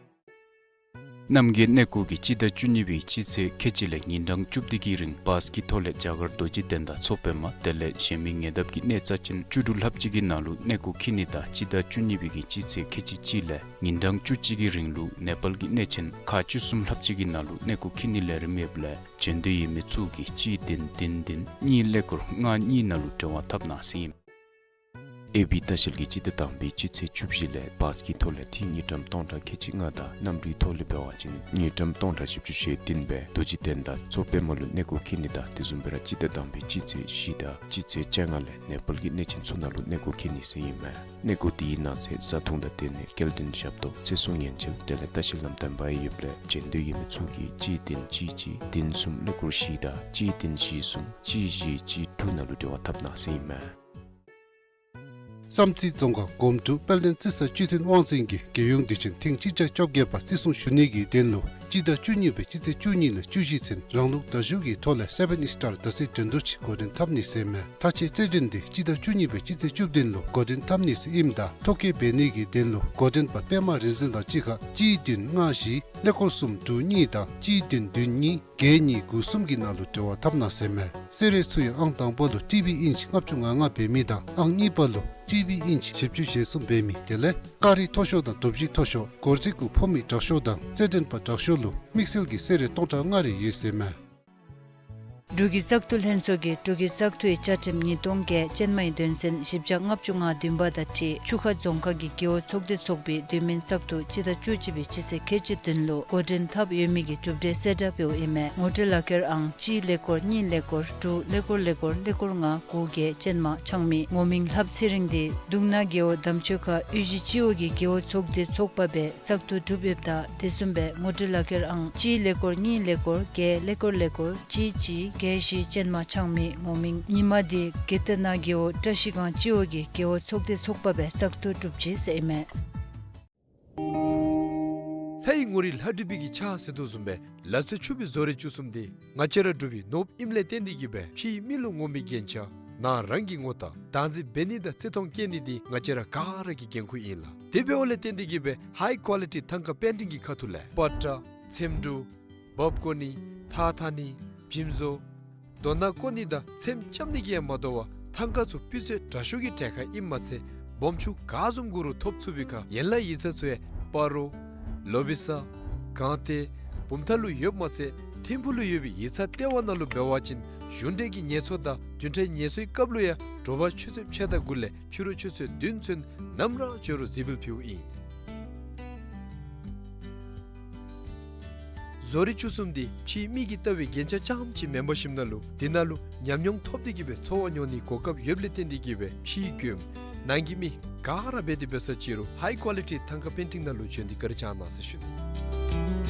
རྣམ་རྒྱལ་གནས་སྐོར་གྱིས་སྤྱི་ཟླ་བཅུ་གཉིས་པའི་སྤྱི་ཚེས་ཁལ་གཅིག་ལས་ཉིན་གྲངས་བཅུ་བདུན་གྱི་རིང་བཱས་ཀྱི་ཐོག་ལས་རྒྱ་གར་རྡོ་རྗེ་གདན་དང་མཚོ་པདྨ་དེ་ལས་གཞན་མི་ཉེ་འདབས་ཀྱི་གནས་རྩ་ཅན་བཅུ་དྲུག་ལྷགཔ་ཅིག་གི་ནང་ལུ་གནས་སྐོར་འཁྱིད་ནི་དང་སྤྱི་ཟླ་བཅུ་གཉིས་པའི་གི་སྤྱི་ཚེས་ཁལ་གཅིག་གཅིག་ལས་ཉིན་གྲངས་བཅུ་གཅིག་གི་རིང་ལུ་ནེ་པཱལ་གྱི་གནས་ཆེན་ཁག་བཅུ་གསུམ་ལྷགཔ་ཅིག་གི་ནང་ལུ་གནས་སྐོར་འཁྱིད་ནི་ལས་རིམ་ཡོདཔ་ལས་བྱོན་འདོད་ཡོད་མི་ཚུ་གིས་གཅིག་བདུན་བདུན་བདུན་གཉིས་ཀླད་ཀོར་ལྔ་གཉིས་ནང་ལུ་འབྲེལ་བ་འཐབ་གནང་ཟེར་ཨིན། ཨེ་བི་ལྟ་བཤལ་གྱིས་སྤྱི་ཟླ་དང་པའི་སྤྱི་ཚེས་བཅུ་བཞི་ལས་བཱས་ཀྱི་ཐོག་ལས་ཐིག་དངུལ་ཀྲམ་སྟོང་ཕྲག་ཁལ་གཅིག་ལྔ་དང་གནམ་གྲུའི་ཐོག་ལས་འབད་བ་ཅིན་དངུལ་ཀྲམ་སྟོང་ཕྲག་བཞི་བཅུ་ཞེ་བདུན་སྦེ་རྡོ་རྗེ་གདན་དང་མཚོ་པདྨ་ལུ་གནས་སྐོར་འཁྱིད་ནི་དང་དེ་བཟུམ་སྦེ་ར་སྤྱི་ཟླ་དང་པའི་སྤྱི་ཚེས་བཞི་དང་སྤྱི་ཚེས་བཅོ་ལྔ་ལས་ནེ་པཱལ་གྱི་གནས་ཆེན་ཚུ་ནང་ལུ་གནས་སྐོར་འཁྱིད་ནི་ཟེར་ཨིན་མས། གནས་སྐོར་དེའི་ནང་གསེས་བཟའ་འཐུང་དང་སྡོད་གནས་སྐྱེལ་འདྲེན་ཞབས་ཏོག་ཚེ་སྲོག་ཉེན་བཅོལ་དེ་ལས་ལྟ་བཤལ་ལམ་སྟོན་པ་ཡང་ཡོདཔ་ལས་བྱོན་འདོད་ཡོད་མི་ཚུ་གིས་གཅིག་བདུན་གཅིག་གཅིག་བདུན་གསུམ་ཀླད་ཀོར་བཞི་དང་གཅིག་བདུན་བཞི་གསུམ་གཅིག་བཞི་གཅིག་དྲུག་ནང་ལུ་འབྲེལ་བ་འཐབ་གནང་ཟེར་ཨིན་མས། བསམ་རྩེ་རྫོང་ཁག་སྒོམ་སྒྲུབ་དཔལ་ལྡན་རྩི་ས་སྤྱི་མཐུན་དབང་འཛིན་གྱིས་རྒྱལ་ཡོངས་དུས་ཆེན་ཐེངས་གཅིག་བརྒྱ་བཅོ་བརྒྱད་པ་བརྩི་སྲུང་ཞུ་ནི་གི་དོན་ལུ་སྤྱི་ཟླ་བཅུ་གཉིས་པའི་སྤྱི་ཚེས་བཅུ་གཉིས་ལས་བཅུ་བཞི་ཚུན་རང་ལུགས་བརྡ་བརྒྱུད་ཀྱི་ཐོག་ལས་སེ་བཱན་ཨིསི་ཊར་རྡ་སའི་འགྲན་བསྡུར་ཅིག་འགོ་འདྲེན་འཐབ་ནི་ཟེར་མས། ད་ཅི་རྩེད་འགྲན་དེ་སྤྱི་ཟླ་བཅུ་གཉིས་པའི་སྤྱི་ཚེས་བཅུ་བདུན་ལུ་འགོ་འདྲེན་འཐབ་ནི་ཟེར་ཨིནམ་ད་ཐོ་བཀོད་འབད་ནི་གི་དོན་ལུ་འགོ་འདྲེན་པ་པདྨ་རིག་འཛིན་དང་གཅིག་ཁར་གཅིག་བདུན་ལྔ་བཞི་ཀླད་ཀོར་གསུམ་དྲུག་གཉིས་དང་གཅིག་བདུན་བདུན་གཉིས་བརྒྱད་གཉིས་དགུ་གསུམ་གྱི་ནང་ལུ་འབྲེལ་བ་འཐབ་གནང་ཟེར་མས། གསོལ་རས་ཚུ་ཡང་ཨང་དང་པ་ལུ་ཊི་བི་ཨིན་ཅི་ལྔ་བཅུ་ང་ལྔ་འབད་མི་དང་ཨང་གཉིས་པ་ལུ་ཊི་བི་ཨིན་ཅི་བཞི་བཅུ་ཞེ་གསུམ་འབད་མི་དེ་ལས་ཀ་རི་མཐོ་ཤོས་དང་དོ་བརྒྱད་མཐོ་ཤོས་སྒོར་རྩིས་གུ་ཕོག་མི་དྲག་ཤོས་དང་རྩེད་འགྲན་པ་དྲག་ཤོས་ལུ་དམིགས་བསལ་གྱི་གསོལ་རས་སྟོང་ཕྲག་ལྔ་རེ་ཡོད་ཟེར་མས། འབྲུག་གི་བཙག་འཐུ་ལྷན་ཚོགས་ཀྱིས་འབྲུག་གི་བཙག་འཐུའི་བཅའ་ཁྲིམས་ཉིས་སྟོང་བརྒྱད་ཅན་མའི་དོན་ཚན་བཞི་བརྒྱ་ལྔ་བཅུ་ང་བདུན་པ་དང་འཁྲིལ་ཆུ་ཁ་རྫོང་ཁག་གི་རྒེད་འོག་ཚོགས་སྡེ་ཚོགས་པའི་དུས་མིན་བཙག་འཐུ་སྤྱི་ཟླ་བཅུ་གཅིག་པའི་སྤྱི་ཚེས་ཁལ་གཅིག་བདུན་ལུ་འགོ་འདྲེན་འཐབ་ཡོད་མི་གི་གྲུབ་འབྲས་གསལ་བསྒྲགས་འབདཝ་ཨིན་མས། ངོ་སྤྲོད་ལག་ཁྱེར་ཨང་གཅིག་ཀླད་ཀོར་གཉིས་ཀླད་ཀོར་དྲུག་ཀླད་ཀོར་ཀླད་ཀོར་ཀླད་ཀོར་ལྔ་དགུ་བརྒྱད་ཅན་མ་ཆགས་མི་ངོ་མིང་ལྷ་བ་ཚེ་རིང་དེ་གདུང་ན་རྒེད་འོག་དམ་ཆོས་ཁ་གཡུས་གཞི་སྤྱི་འོག་གི་རྒེད་འོག་ཚོགས་སྡེ་ཚོགས་པ་སྦེ་བཙག་འཐུ་གྲུབ་ཡོདཔ་ད་དེ་བཟུམ་སྦེ་ངོ་སྤྲོད་ལག་ཁྱེར་ཨང་གཅིག་ཀླད་ཀོར་གཉིས་ཀླད་ཀོར་བརྒྱད་ཀླད་ཀོར་ཀླད་ཀོར་གཅིག་གཅིག་ རྒྱལ་བཞི་ཅན་མ་ཆགས་མེད་ངོ་མིང་ཉི་མ་འདི་དགེ་ལྡན་ནག་རྒེད་འོག་བཀྲ་ཤིས་སྒང་སྤྱི་འོག་གི་རྒེད་འོག་ཚོགས་སྡེ་ཚོགས་པ་སྦེ་བཙག་འཐུ་གྲུབ་ཅི་ཟེར་ཨིན་མས། ལྷའི་ངོ་རིས་ལྷ་བྲིས་པའི་གི་ཕྱག་ཟེར་དོ་བཟུམ་སྦེ་ལ་རྩེ་ཆུ་སྦིས་བཟོ་རིག་བཅུ་གསུམ་འདི་ང་བཅས་ར་འབྲུག་པའི་ནོར་བུ་ཨིནམ་ལས་བརྟེན་ཏེ་གིས་སྦེ་ཕྱིའི་མི་ལུ་ངོམ་པའི་རྒྱན་ཆ་ནང་རང་གི་ངོ་རྟགས་བདག་འཛིན་འབད་ནི་དང་བརྩི་མཐོང་བསྐྱེད་ནི་འདི་ང་བཅས་ར་ག་ར་གི་འགན་ཁུར་ཨིན་ལགས། དེ་འབདཝ་ལས་བརྟེན་ཏེ་གིས་སྦེ་ཧའི་ཀོ་ལི་ཊི་ཐང་ཀ་པེན་ཊིང་གི་ཁ་ཐུག་ལས་པ་ཏྲ་ཚེམ་དྲུབ་འབག་བརྐོ་ནི་ཐགས་འཐག་ནི་འཇིམ་བཟོ་རྡོ་ནག་བརྐོ་ནི་དང་ཚེམ་རྐྱབ་ནི་གིས་ཡང་མ་དོ་བར་ཐང་ཀ་ཚུ་སྤུས་ཚད་དྲག་ཤོས་ཀྱི་གྲལ་ཁར་ཨིནམ་མ་ཚད་སྦོམ་ཆུང་ག་བཟུམ་དགོ་རུང་ཐོབ་ཚུགས་པའི་ཁར་ཡན་ལག་ཡིག་ཚང་ཚུ་ཡང་སྤ་རོ་ལོ་བི་ས་སྒང་སྟེང་བུམ་ཐང་ལུ་ཡོདཔ་མ་ཚད་ཐིམ་ཕུག་ལུ་ཡོད་པའི་ཡིག་ཚང་ལྟེ་བ་ནང་ལུ་འབད་བ་ཅིན་གཞུང་འབྲེལ་གྱི་ངལ་གསོ་དང་བདུན་ཕྲག་ངལ་གསོའི་སྐབས་ལུ་ཡང་དྲོ་པ་ཆུ་ཚོད་ཕྱེད་དང་དགུ་ལས་ཕྱི་རུ་ཆུ་ཚོད་བདུན་ཚུན་ནམ་ར་བྱོན་རུང་གཟིགས་འབུལ་ཕུལཝ་ཨིན། བཟོ་རིག་བཅུ་གསུམ་འདི་ཕྱིའི་མི་གིས་ལྟ་བའི་རྒྱན་ཆ་རྐྱངམ་ཅིག་མེན་པར་ཞིནམ་ལས་འདི་ནང་ལུ་ཉམས་མྱོང་ཐོབ་སྟེ་གིས་སྦེ་འཚོ་བ་མྱོང་ནིའི་གོ་སྐབས་ཡོདཔ་ལས་བརྟེན་ཏེ་གིས་སྦེ་ཕྱིའི་མགྱོནམ་ནང་གི་མི་ག་ར་འབད་དེ་འབད་ས་ཅི་རུང་ཧའི་ཀོ་ལི་ཊི་ཐང་ཀ་པེན་ཊིང་ནང་ལུ་བྱོན་ཏེ་བཀའ་དྲིན་བསྐྱང་གནང་ཟེར་ཞུ་ནི།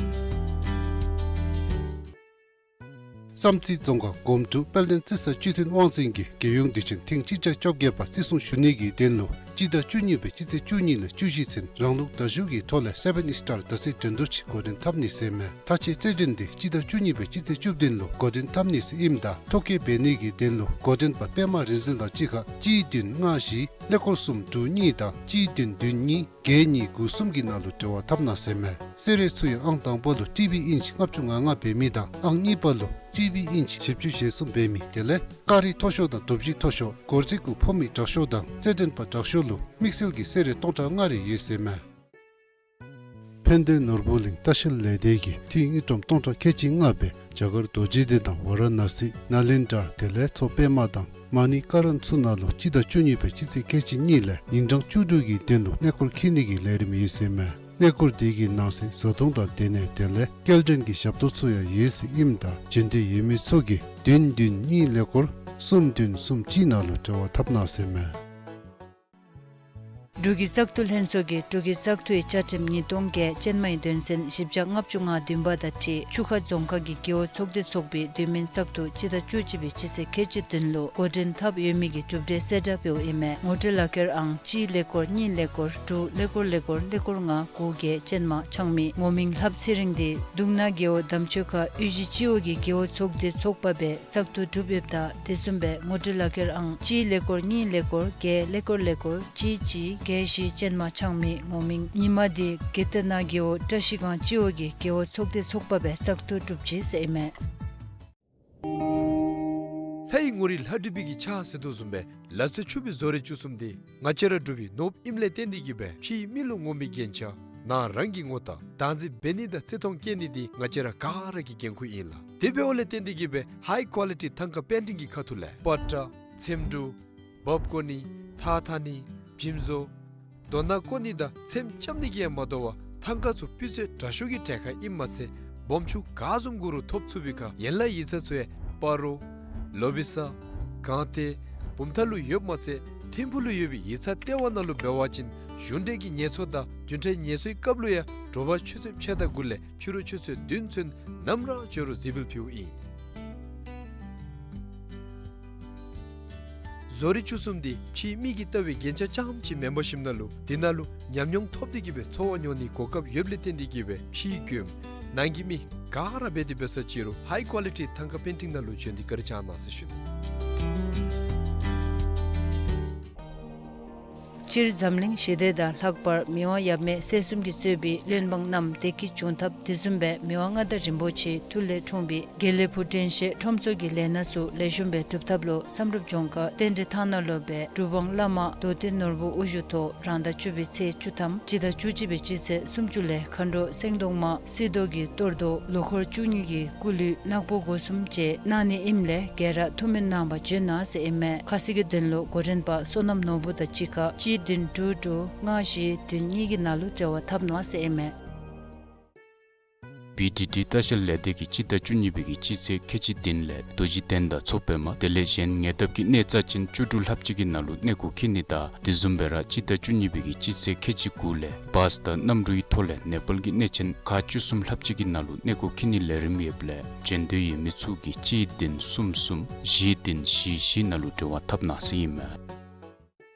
བསམ་རྩེ་རྫོང་ཁག་སྒོམ་ཕྲུག་དཔལ་ལྡན་རྩི་ས་བཅུད་ལྡན་དབང་འཛིན་གྱིས་རྒྱལ་ཡོངས་དུས་ཆེན་ཐེངས་གཅིག་བརྒྱ་བཅོ་བརྒྱད་པ་བརྩི་སྲུང་ཞུ་ནི་གི་དོན་ལུ་སྤྱི་ཟླ་བཅུ་གཉིས་པའི་སྤྱི་ཚེས་བཅུ་གཉིས་ལས་བཅུ་བཞི་ཚུན་རང་ལུགས་བརྡ་བརྒྱུད་ཀྱི་ཐོག་ལས་སེ་བཱན་སི་ཊར་བརྡ་རྩིས་འགྲན་བསྡུར་ཅིག་འགོ་འདྲེན་འཐབ་ནི་ཟེར་མས། ད་ཅི་རྩེད་འགྲན་འདི་སྤྱི་ཟླ་བཅུ་གཉིས་པའི་སྤྱི་ཚེས་བཅུ་བདུན་ལུ་འགོ་འདྲེན་འཐབ་ནི་ཟེར་ཨིནམ་ད་ཐོ་བཀོད་འབད་ནི་གི་དོན་ལུ་འགོ་འདྲེན་པ་པདྨ་རིག་འཛིན་དང་གཅིག་ཁར་གཅིག་བདུན་ལྔ་བཞི་ཀླད་ཀོར་གསུམ་དྲུག་གཉིས་དང་གཅིག་བདུན་བདུན་གཉིས་བརྒྱད་གཉིས་དགུ་གསུམ་གྱི་ནང་ལུ་འབྲེལ་བ་འཐབ་གནང་ཟེར་མས། གསོལ་རས་ཚུ་ཡང་ཨང་དང་པ་ལུ་ཊི་བི་ཨིན་ཅི་ལྔ་བཅུ་ང་ལྔ་འབད་མི་དང་ཨང་གཉིས་པ་ལུ་ཊི་བི་ཨིན་ཅི་བཞི་བཅུ་ཞེ་གསུམ་འབད་མི་དེ་ལས་ཀ་རི་མཐོ་ཤོས་དང་རྡོ་བཞི་མཐོ་ཤོས་སྒོར་རྩིས་གུ་ཕོག་མི་དྲག་ཤོས་དང་རྩེད་འགྲན་པ་དྲག་ཤོས་ལུ་དམིགས་བསལ་གྱི་གསོལ་རས་སྟོང་ཕྲག་ལྔ་རེ་ཡོད་ཟེར་མས། ཕན་བདེ་ནོར་བུ་གླིང་ལྟ་བཤལ་ལས་སྡེ་གིས་འཐུས་དངུལ་ཀྲམ་སྟོང་ཕྲག་ཁལ་གཅིག་ལྔ་སྦེ་རྒྱ་གར་རྡོ་རྗེ་གདན་དང་ཝ་ར་ཎ་སི་ནཱ་ལེནྡྲ་དེ་ལས་མཚོ་པདྨ་དང་མ་ཎི་ཀ་རན་ཚུ་ནང་ལུ་སྤྱི་ཟླ་བཅུ་གཉིས་པའི་སྤྱི་ཚེས་ཁལ་གཅིག་གཉིས་ལས་ཉིན་གྲངས་བཅུ་དྲུག་གི་དོན་ལུ་གནས་སྐོར་འཁྱིད་ནི་གི་ལས་རིམ་ཡོད་ཟེར་མས། གནས་སྐོར་དེ་གི་ནང་གསེས་བཟའ་འཐུང་དང་སྡོད་གནས་དེ་ལས་སྐྱེལ་འདྲེན་གྱི་ཞབས་ཏོག་ཚུ་ཡང་ཡོད་ཟེར་ཨིནམ་ད་བྱོན་འདོད་ཡོད་མི་ཚུ་གིས་བདུན་བདུན་གཉིས་ཀླད་ཀོར་གསུམ་བདུན་གསུམ་གཅིག་ནང་ལུ་འབྲེལ་བ་འཐབ་གནང་ཟེར་མས། འབྲུག་གི་བཙག་འཐུ་ལྷན་ཚོགས་ཀྱིས་འབྲུག་གི་བཙག་འཐུའི་བཅའ་ཁྲིམས་ཉིས་སྟོང་བརྒྱད་ཅན་མའི་དོན་ཚན་བཞི་བརྒྱ་ལྔ་བཅུ་ང་བདུན་པ་དང་འཁྲིལ་ཆུ་ཁ་རྫོང་ཁག་གི་རྒེད་འོག་ཚོགས་སྡེ་ཚོགས་པའི་དུས་མིན་བཙག་འཐུ་སྤྱི་ཟླ་བཅུ་གཅིག་པའི་སྤྱི་ཚེས་ཁལ་གཅིག་བདུན་ལུ་འགོ་འདྲེན་འཐབ་ཡོད་མི་གི་གྲུབ་འབྲས་གསལ་བསྒྲགས་འབདཝ་ཨིན་མས། ངོ་སྤྲོད་ལག་ཁྱེར་ཨང་གཅིག་ཀླད་ཀོར་གཉིས་ཀླད་ཀོར་དྲུག་ཀླད་ཀོར་ཀླད་ཀོར་ཀླད་ཀོར་ལྔ་དགུ་བརྒྱད་ཅན་མ་ཆགས་མེད། ངོ་མིང་ལྷབ་ཚེ་རིང་འདི་གདུང་ནག་རྒེད་འོག་འདམ་ཆོས་ཁ་གཡུས་གཞི་སྤྱི་འོག་གི་རྒེད་འོག་ཚོགས་སྡེ་ཚོགས་པ་སྦེ་བཙག་འཐུ་གྲུབ་ཡོདཔ་ད་དེ་བཟུམ་སྦེ་ངོ་སྤྲོད་ལག་ཁྱེར་ཨང་གཅིག་ཀླད་ཀོར་གཉིས་ཀླད་ཀོར་བརྒྱད་ཀླད་ཀོར་ཀླད་ཀོར་གཅིག་གཅིག་བརྒྱད་བཞི་ཅན་མ་ཆགས་མེད། ངོ་མིང་ཉི་མ་འདི་དགེ་ལྡན་ནག་རྒེད་འོག་བཀྲ་ཤིས་སྒང་སྤྱི་འོག་གི་རྒེད་འོག་ཚོགས་སྡེ་ཚོགས་པ་སྦེ་བཙག་འཐུ་གྲུབ་ཅི་ཟེར་ཨིན་མས། ལྷའི་ངོ་རིས་ལྷ་བྲིས་པའི་གི་ཕྱག་ཟེར་དོ་བཟུམ་སྦེ་ལ་རྩེ་ཆུ་སྦིས་བཟོ་རིག་བཅུ་གསུམ་འདི་ང་བཅས་ར་འབྲུག་པའི་ནོར་བུ་ཨིནམ་ལས་བརྟེན་ཏེ་གིས་སྦེ་ཕྱིའི་མི་ལུ་ངོམ་པའི་རྒྱན་ཆ་ནང་རང་གི་ངོ་རྟགས་བདག་འཛིན་འབད་ནི་དང་བརྩི་མཐོང་བསྐྱེད་ནི་འདི་ང་བཅས་ར་ག་ར་གི་འགན་ཁུར་ཨིན་ལགས། དེ་འབདཝ་ལས་བརྟེན་ཏེ་གིས་སྦེ་ཧའི་ཀོ་ལི་ཊི་ཐང་ཀ་པེན་ཊིང་གི་ཁ་ཐུག་ལས་པ་ཏྲ་ཚེམ་དྲུབ་འབག་བརྐོ་ནི་ཐགས་འཐག་ནི་འཇིམ་བཟོ་རྡོ་ནག་བརྐོ་ནི་དང་ཚེམ་རྐྱབ་ནི་གིས་ཡང་མ་དོ་བར་ཐང་ཀ་ཚུ་སྤུས་ཚད་དྲག་ཤོས་ཀྱི་གྲལ་ཁར་ཨིནམ་མ་ཚད་སྦོམ་ཆུང་ག་བཟུམ་དགོ་རུང་ཐོབ་ཚུགས་པའི་ཁར་ཡན་ལག་ཡིག་ཚང་ཚུ་ཡང་སྤ་རོ་ལོ་བི་ས་སྒང་སྟེང་བུམ་ཐང་ལུ་ཡོདཔ་མ་ཚད་ཐིམ་ཕུག་ལུ་ཡོད་པའི་ཡིག་ཚང་ལྟེ་བ་ནང་ལུ་འབད་བ་ཅིན་གཞུང་འབྲེལ་གྱི་ངལ་གསོ་དང་བདུན་ཕྲག་ངལ་གསོའི་སྐབས་ལུ་ཡང་དྲོ་པ་ཆུ་ཚོད་ཕྱེད་དང་དགུ་ལས་ཕྱི་རུ་ཆུ་ཚོད་བདུན་ཚུན་ནམ་ར་བྱོན་རུང་གཟིགས་འབུལ་ཕུལཝ་ཨིན། བཟོ་རིག་བཅུ་གསུམ་འདི་ཕྱིའི་མི་གིས་ལྟ་བའི་རྒྱན་ཆ་རྐྱངམ་ཅིག་མེན་པར་ཞིནམ་ལས་འདི་ནང་ལུ་ཉམས་མྱོང་ཐོབ་སྟེ་གིས་སྦེ་འཚོ་བ་མྱོང་ནིའི་གོ་སྐབས་ཡོདཔ་ལས་བརྟེན་ཏེ་གིས་སྦེ་ཕྱིའི་མགྱོནམ་ནང་གི་མི་ག་ར་འབད་དེ་འབད་ས་ཅི་རུང་ཧའི་ཀོ་ལི་ཊི་ཐང་ཀ་པེན་ཊིང་ནང་ལུ་བྱོན་ཏེ་བཀའ་དྲིན་བསྐྱང་གནང་ཟེར་ཞུ་ནི། སྤྱིར་འཛམ་གླིང་ཞི་བདེ་དང་ལྷག་པར་མི་དབང་ཡབ་མེས་སྲས་གསུམ་གྱིས་གཙོས་པའི་བློན་འབངས་རྣམས་བདེ་སྐྱིད་འབྱུང་ཐབས་དེ་བཟུམ་སྦེ་མི་དབང་མངའ་བདག་རིན་པོ་ཆེའི་ཐུགས་ལས་འཁྲུངས་པའི་དགེ་ལེགས་ཕུག་དྲན་ཤེས་ཁྲོམ་ཚོགས་ཀྱི་ལས་སྣ་ཚུ་ལེགས་ཤོམ་སྦེ་སྒྲུབ་ཐབས་ལུ་བསམ་གྲུབ་ལྗོངས་མཁར་རྟེན་འབྲེལ་ཐང་ནང་ལུ་སྦེ་གྲུབ་དབང་བླ་མ་རྡོར་གདན་ནོར་བུ་དབུ་བཞུགས་ཐོག་རང་ཟླ་བཅུ་པའི་ཚེས་བཅུ་ཐམ་སྤྱི་ཟླ་བཅུ་གཅིག་པའི་སྤྱི་ཚེས་སུམ་ཅུ་ལས་མཁའ་འགྲོ་སེང་གདོང་མ་སིལ་མདོག་གི་གཏོར་བཟློག་ལོ་འཁོར་བཅུ་གཉིས་ཀྱི་སྐུ་གླུད་ནག་པོ་སྒོ་གསུམ་བཅས་གནང་ནི་ཨིནམ་ལས་ག་ར་ཐུགས་སྨོན་གནང་བར་བྱོན་གནང་ཟེར་ཨིན་མས། ཁ་གསལ་གྱི་དོན་ལུ་འགོ་འདྲེན་པ་བསོད་ནམས་ནོར་བུ་དང་གཅིག་ཁར་གཅིག་བདུན་དྲུག་དྲུག་ལྔ་བཞི་བདུན་གཉིས་ཀྱི་ནང་ལུ་འབྲེལ་བ་འཐབ་གནང་ཟེར་ཨིན་མས། བི་ཌི་ཌི་ལྟ་བཤལ་ལས་སྡེ་གིས་སྤྱི་ཟླ་བཅུ་གཉིས་པའི་གི་སྤྱི་ཚེས་ཁལ་གཅིག་བདུན་ལས་རྡོ་རྗེ་གདན་དང་མཚོ་པདྨ་དེ་ལས་གཞན་ཉེ་འདབས་ཀྱི་གནས་རྩ་ཅན་བཅུ་དྲུག་ལྷགཔ་ཅིག་གི་ནང་ལུ་གནས་སྐོར་འཁྱིད་ནི་དང་དེ་བཟུམ་སྦེ་ར་སྤྱི་ཟླ་བཅུ་གཉིས་པའི་གི་སྤྱི་ཚེས་ཁལ་གཅིག་དགུ་ལས་བཱས་དང་གནམ་གྲུའི་ཐོག་ལས་ནེ་པཱལ་གྱི་གནས་ཆེན་ཁག་བཅུ་གསུམ་ལྷགཔ་ཅིག་གི་ནང་ལུ་གནས་སྐོར་འཁྱིད་ནིའི་ལས་རིམ་ཡོདཔ་ལས་འབྱོན་འདོད་ཡོད་མི་ཚུ་གིས་གཅིག་བདུན་གསུམ་གསུམ་བཞི་བདུན་བཞི་བཞི་ནང་ལུ་འབྲེལ་བ་འཐབ་གནང་ཟེར་ཨིན་མས།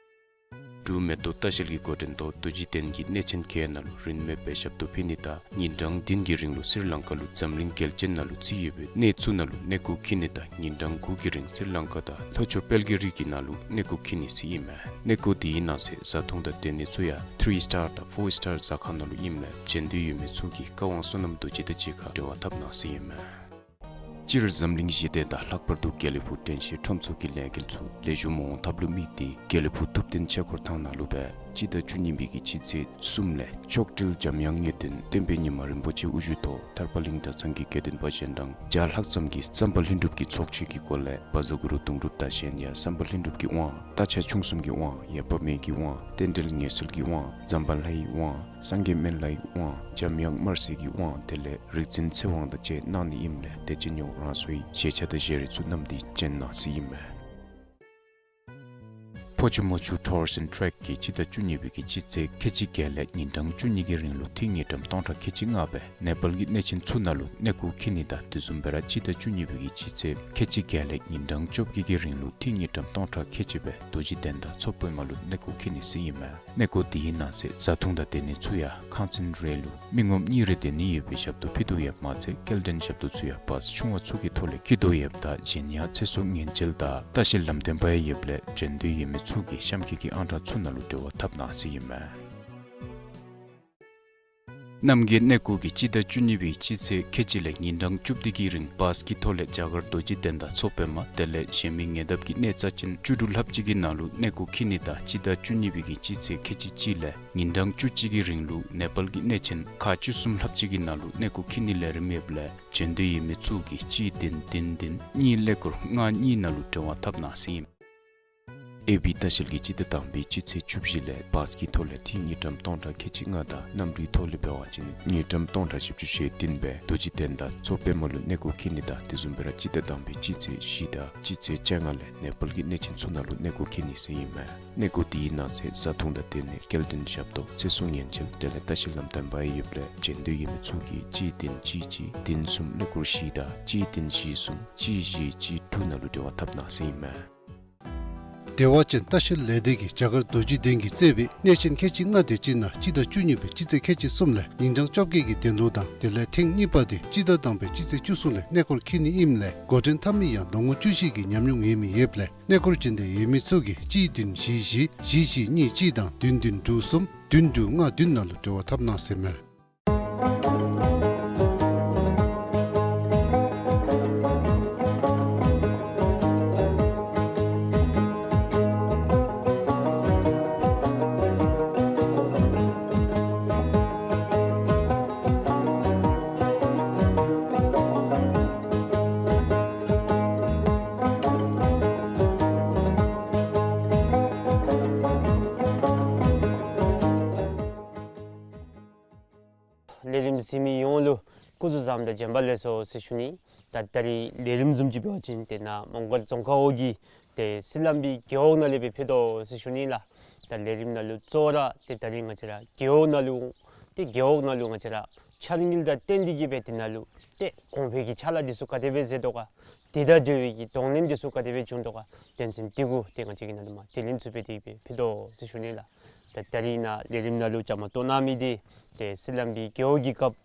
འབྲུག་མེ་ཏོག་ལྟ་བཤལ་གྱི་འགོ་འདྲེན་ཐོག་རྡོ་རྗེ་གདན་གྱི་གནས་ཆེན་བརྒྱད་ནང་ལུ་རིན་མེད་པའི་ཞབས་ཏོག་ཕུལ་ནི་དང་ཉིན་གྲངས་བདུན་གྱི་རིང་ལུ་སི་རི་ལང་ཀ་ལུ་འཛམ་གླིང་རྒྱལ་ཅན་ནང་ལུ་རྩིས་ཡོད་པའི་གནས་ཚུ་ནང་ལུ་གནས་སྐོར་འཁྱིད་ནི་དང་ཉིན་གྲངས་དགུ་གི་རིང་སི་རི་ལང་ཀ་དང་ལྷོ་ཕྱོགས་དཔལ་གྱི་རི་གི་ནང་ལུ་གནས་སྐོར་འཁྱིད་ནི་ཟེར་ཨིན་མས། གནས་སྐོར་དེའི་ནང་གསེས་བཟའ་འཐུང་དང་སྡོད་གནས་ཚུ་ཡང་ཐི་རི་སི་ཊར་དང་ཕོར་སི་ཊར་ཟ་ཁང་ནང་ལུ་ཨིནམ་ལས་འབྱོན་འདོད་ཡོད་མི་ཚུ་གིས་བཀའ་དབང་བསོད་ནམས་རྡོ་རྗེ་དང་གཅིག་ཁར་འབྲེལ་བ་འཐབ་གནང་ཟེར་ཨིན་མས། སྤྱིར་འཛམ་གླིང་ཞི་བདེ་དང་ལྷག་པར་དུ་དགེ་ལེགས་ཕུག་དྲན་ཤེས་ཁྲོམ་ཚོགས་ཀྱི་ལས་འགུལ་ཚུ་ལེགས་ཤོམ་འོང་ཐབས་ལུ་དམིགས་ཏེ་དགེ་ལེགས་ཕུག་ཐུབ་བསྟན་ཆོས་འཁོར་ཐང་ནང་ལུ་སྦེ་སྤྱི་ཟླ་བཅུ་གཉིས་པའི་གི་སྤྱི་ཚེས་གསུམ་ལས་མཆོག་སྤྲུལ་འཇམ་དབྱངས་དངོས་བསྟན་བསྟན་པའི་ཉི་མ་རིན་པོ་ཆེ་དབུ་བཞུགས་ཐོག་ཐར་པ་གླིང་གྲྭ་ཚང་གི་དགེ་འདུན་པ་གཞན་གྲངས་བརྒྱ་ལྷག་ཙམ་གྱིས་བསམ་པ་ལྷུན་གྲུབ་ཀྱི་ཚོགས་མཆོད་ཀྱི་སྒོ་ལས་བཛྲ་གུ་རུ་གདུང་སྒྲུབ་དང་གཞན་ཡང་བསམ་པ་ལྷུན་གྲུབ་ཀྱི་དབང་རྟ་ཕྱག་མཆོང་གསུམ་གྱི་དབང་ཡར་བབས་མའི་གི་དབང་རྟེན་འབྲེལ་ཉེས་སེལ་གྱི་དབང་ཛམ་བྷ་ལའི་དབང་སངས་རྒྱས་སྨན་བླའི་དབང་འཇམ་དབྱངས་དམར་སེར་གྱི་དབང་དེ་ལས་རིག་འཛིན་ཚེ་དབང་དང་བཅས་གནང་ནི་ཨིནམ་ལས་དེ་ཅིག་ཉོག་རང་སོའི་བཞེས་ཆ་དང་བཞེས་རིགས་ཚུ་བསྣམས་ཏེ་བྱོན་གནང་ཟེར་ཨིན་མས། ཕོ་ཆུ་མོ་ཆུ་ཊུར་སི་ཨེནཌ་ཊེཀ་གིས་སྤྱི་ཟླ་བཅུ་གཉིས་པའི་གི་སྤྱི་ཚེས་ཁལ་གཅིག་བརྒྱད་ལས་ཉིན་གྲངས་བཅུ་གཉིས་ཀྱི་རིང་ལུ་ཐིག་དངུལ་ཀྲམ་སྟོང་ཕྲག་ཁལ་གཅིག་ལྔ་སྦེ་ནེ་པཱལ་གྱི་གནས་ཆེན་ཚུ་ནང་ལུ་གནས་སྐོར་འཁྱིད་ནི་དང་དེ་བཟུམ་སྦེ་ར་སྤྱི་ཟླ་བཅུ་གཉིས་པའི་གི་སྤྱི་ཚེས་ཁལ་གཅིག་བརྒྱད་ལས་ཉིན་གྲངས་བཅོ་བརྒྱད་ཀྱི་རིང་ལུ་ཐིག་དངུལ་ཀྲམ་སྟོང་ཕྲག་ཁལ་གཅིག་སྦེ་རྡོ་རྗེ་གདན་དང་མཚོ་པདྨ་ལུ་གནས་སྐོར་འཁྱིད་ནི་ཟེར་ཨིན་མས། གནས་སྐོར་དེའི་ནང་གསེས་བཟའ་འཐུང་དང་སྡོད་གནས་ཚུ་ཡང་ཁང་ཚན་རེ་ལུ་མི་ངོམ་གཉིས་རེ་སྡོད་ནི་ཡོད་པའི་ཞབས་ཏོག་ཕུལ་དོ་ཡོདཔ་མ་ཚད་སྐྱེལ་འདྲེན་ཞབས་ཏོག་ཚུ་ཡང་བཱས་ཆུང་བ་ཚུ་གི་ཐོག་ལས་འཁྱིད་དོ་ཡོདཔ་ད་གཞན་ཡང་ཚེ་སྲོག་ཉེན་བཅོལ་དང་ལྟ་བཤལ་ལམ་སྟོན་པ་ཡང་ཡོདཔ་ལས་འབྱོན་འདོད་ཡོད་མི་ཚུ་གིས་གཤམ་འཁོད་ཀྱི་ཨང་གྲངས་ཚུ་ནང་ལུ་འབྲེལ་བ་འཐབ་གནང་ཟེར་ཨིན་མས། རྣམ་རྒྱལ་གནས་སྐོར་གྱིས་སྤྱི་ཟླ་བཅུ་གཉིས་པའི་སྤྱི་ཚེས་ཁལ་གཅིག་ལས་ཉིན་གྲངས་བཅུ་བདུན་གྱི་རིང་བཱས་ཀྱི་ཐོག་ལས་རྒྱ་གར་རྡོ་རྗེ་གདན་དང་མཚོ་པདྨ་དེ་ལས་གཞན་མི་ཉེ་འདབས་ཀྱི་གནས་རྩ་ཅན་བཅུ་དྲུག་ལྷགཔ་ཅིག་གི་ནང་ལུ་གནས་སྐོར་འཁྱིད་ནི་དང་སྤྱི་ཟླ་བཅུ་གཉིས་པའི་གི་སྤྱི་ཚེས་ཁལ་གཅིག་གཅིག་ལས་ཉིན་གྲངས་བཅུ་གཅིག་གི་རིང་ལུ་ནེ་པཱལ་གྱི་གནས་ཆེན་ཁག་བཅུ་གསུམ་ལྷགཔ་ཅིག་གི་ནང་ལུ་གནས་སྐོར་འཁྱིད་ནིའི་ལས་རིམ་ཡོདཔ་ལས་འབྱོན་འདོད་ཡོད་མི་ཚུ་གིས་གཅིག་བདུན་བདུན་བདུན་གཉིས་ཀླད་ཀོར་ལྔ་གཉིས་ནང་ལུ་འབྲེལ་བ་འཐབ་གནང་ཟེར་ཨིན། ཨེ་བི་ལྟ་བཤལ་གྱིས་སྤྱི་ཟླ་དང་པའི་སྤྱི་ཚེས་བཅུ་བཞི་ལས་བཱས་ཀྱི་ཐོག་ལས་ཐིག་དངུལ་ཀྲམ་སྟོང་ཕྲག་ཁལ་གཅིག་ལྔ་དང་གནམ་གྲུའི་ཐོག་ལས་འབད་བ་ཅིན་དངུལ་ཀྲམ་སྟོང་ཕྲག་བཞི་བཅུ་ཞེ་བདུན་སྦེ་རྡོ་རྗེ་གདན་དང་མཚོ་པདྨ་ལུ་གནས་སྐོར་འཁྱིད་ནི་དང་དེ་བཟུམ་སྦེ་ར་སྤྱི་ཟླ་དང་པའི་སྤྱི་ཚེས་བཞི་དང་སྤྱི་ཚེས་བཅོ་ལྔ་ལས་ནེ་པཱལ་གྱི་གནས་ཆེན་ཚུ་ནང་ལུ་གནས་སྐོར་འཁྱིད་ནི་ཟེར་ཨིན་མས། གནས་སྐོར་དེའི་ནང་གསེས་བཟའ་འཐུང་དང་སྡོད་གནས་སྐྱེལ་འདྲེན་ཞབས་ཏོག་ཚེ་སྲོག་ཉེན་བཅོལ་དེ་ལས་ལྟ་བཤལ་ལམ་སྟོན་པ་ཡང་ཡོདཔ་ལས་འབྱོན་འདོད་ཡོད་མི་ཚུ་གིས་གཅིག་བདུན་གཅིག་གཅིག་བདུན་གསུམ་ཀླད་ཀོར་བཞི་དང་གཅིག་བདུན་བཞི་གསུམ་གཅིག་བཞི་གཅིག་དྲུག་ནང་ལུ་འབྲེལ་བ་འཐབ་གནང་ཟེར་ཨིན་མས། བདེ་བ་ཅན་ལྟ་བཤལ་ལས་སྡེ་གིས་རྒྱ་གར་རྡོ་རྗེ་གདན་གྱིས་གཙོས་པའི་གནས་ཆེན་ཁལ་གཅིག་ལྔ་དེ་ཅིག་ནང་སྤྱི་ཟླ་བཅུ་གཉིས་པའི་སྤྱི་ཚེས་ཁལ་གཅིག་གསུམ་ལས་ཉིན་གྲངས་བཅོ་བརྒྱད་ཀྱི་གདན་ལོ་དང་དེ་ལས་ཐེངས་གཉིས་པ་དེ་སྤྱི་ཟླ་དང་པའི་སྤྱི་ཚེས་བཅུ་གསུམ་ལས་གནས་སྐོར་འཁྱིད་ནི་ཨིནམ་ལས་འགོ་འདྲེན་འཐབ་མི་ཡང་ལོ་ངོ་བཅུ་བཞི་གི་ཉམས་མྱོང་ཡོད་མི་ཡོདཔ་ལས་གནས་སྐོར་འབྱོན་འདོད་ཡོད་མི་ཚུ་གིས་གཅིག་བདུན་བཞི་བཞི་བཞི་བཞི་གཉིས་གཅིག་དང་བདུན་བདུན་དྲུག་གསུམ་བདུན་དྲུག་ལྔ་བདུན་ནང་ལུ་འབྲེལ་བ་འཐབ་གནང་ཟེར་མས། ལས་རིམ་གཟིགས་མི་ཡོངས་ལུ་སྐུ་གཟུགས་བཟང་དང་བྱོན་པ་ལེགས་སོ་ཟེར་ཞུ་ནི། ད་ད་རིས་ལས་རིམ་བཟུམ་ཅིག་འབད་བ་ཅིན་ཏེ་ནཱ་མོང་སྒར་རྫོང་ཁག་འོག་གི་ཏེ་སི་ལམ་བི་རྒེད་འོག་ནང་ལས་སྦེ་ཕུལ་དོ་ཟེར་ཞུ་ནི་ལགས། ད་ལས་རིམ་ནང་ལུ་གཙོ་བོ་ར་ཏེ་ད་རིས་ང་བཅས་ར་རྒེད་འོག་ནང་ལུ་ཏེ་རྒེད་འོག་ནང་ལུ་ང་བཅས་ར་འཆར་དངུལ་དང་བསྟུན་ཏེ་གིས་སྦེ་དེ་ནང་ལུ་ཏེ་གོང་འཕེལ་གྱི་ཕྱག་ལཱ་འདི་ཚུ་ག་དེ་སྦེ་མཛད་དོ་ག། དེ་དང་འབྲེལ་བའི་གི་གདོང་ལེན་འདི་ཚུ་ག་དེ་སྦེ་བྱུང་དོ་ག། དོན་ཚན་འདི་གུ་ཏེ་ང་བཅས་ཀྱིས་ནཱ་ལུ་མར་དྲི་ལན་ཚུ་འབད་དེ་གིས་སྦེ་ཕུལ་དོ་ཟེར་ཞུ་ནི་ལགས། ད་ད་རིས་ནཱ་ལས་རིམ་ནང་ལུ་བཅའ་མར་གཏོགས་གནང་མི་འདི་ཏེ་སི་ལམ་བི་རྒེད་འོག་གི་སྐབས་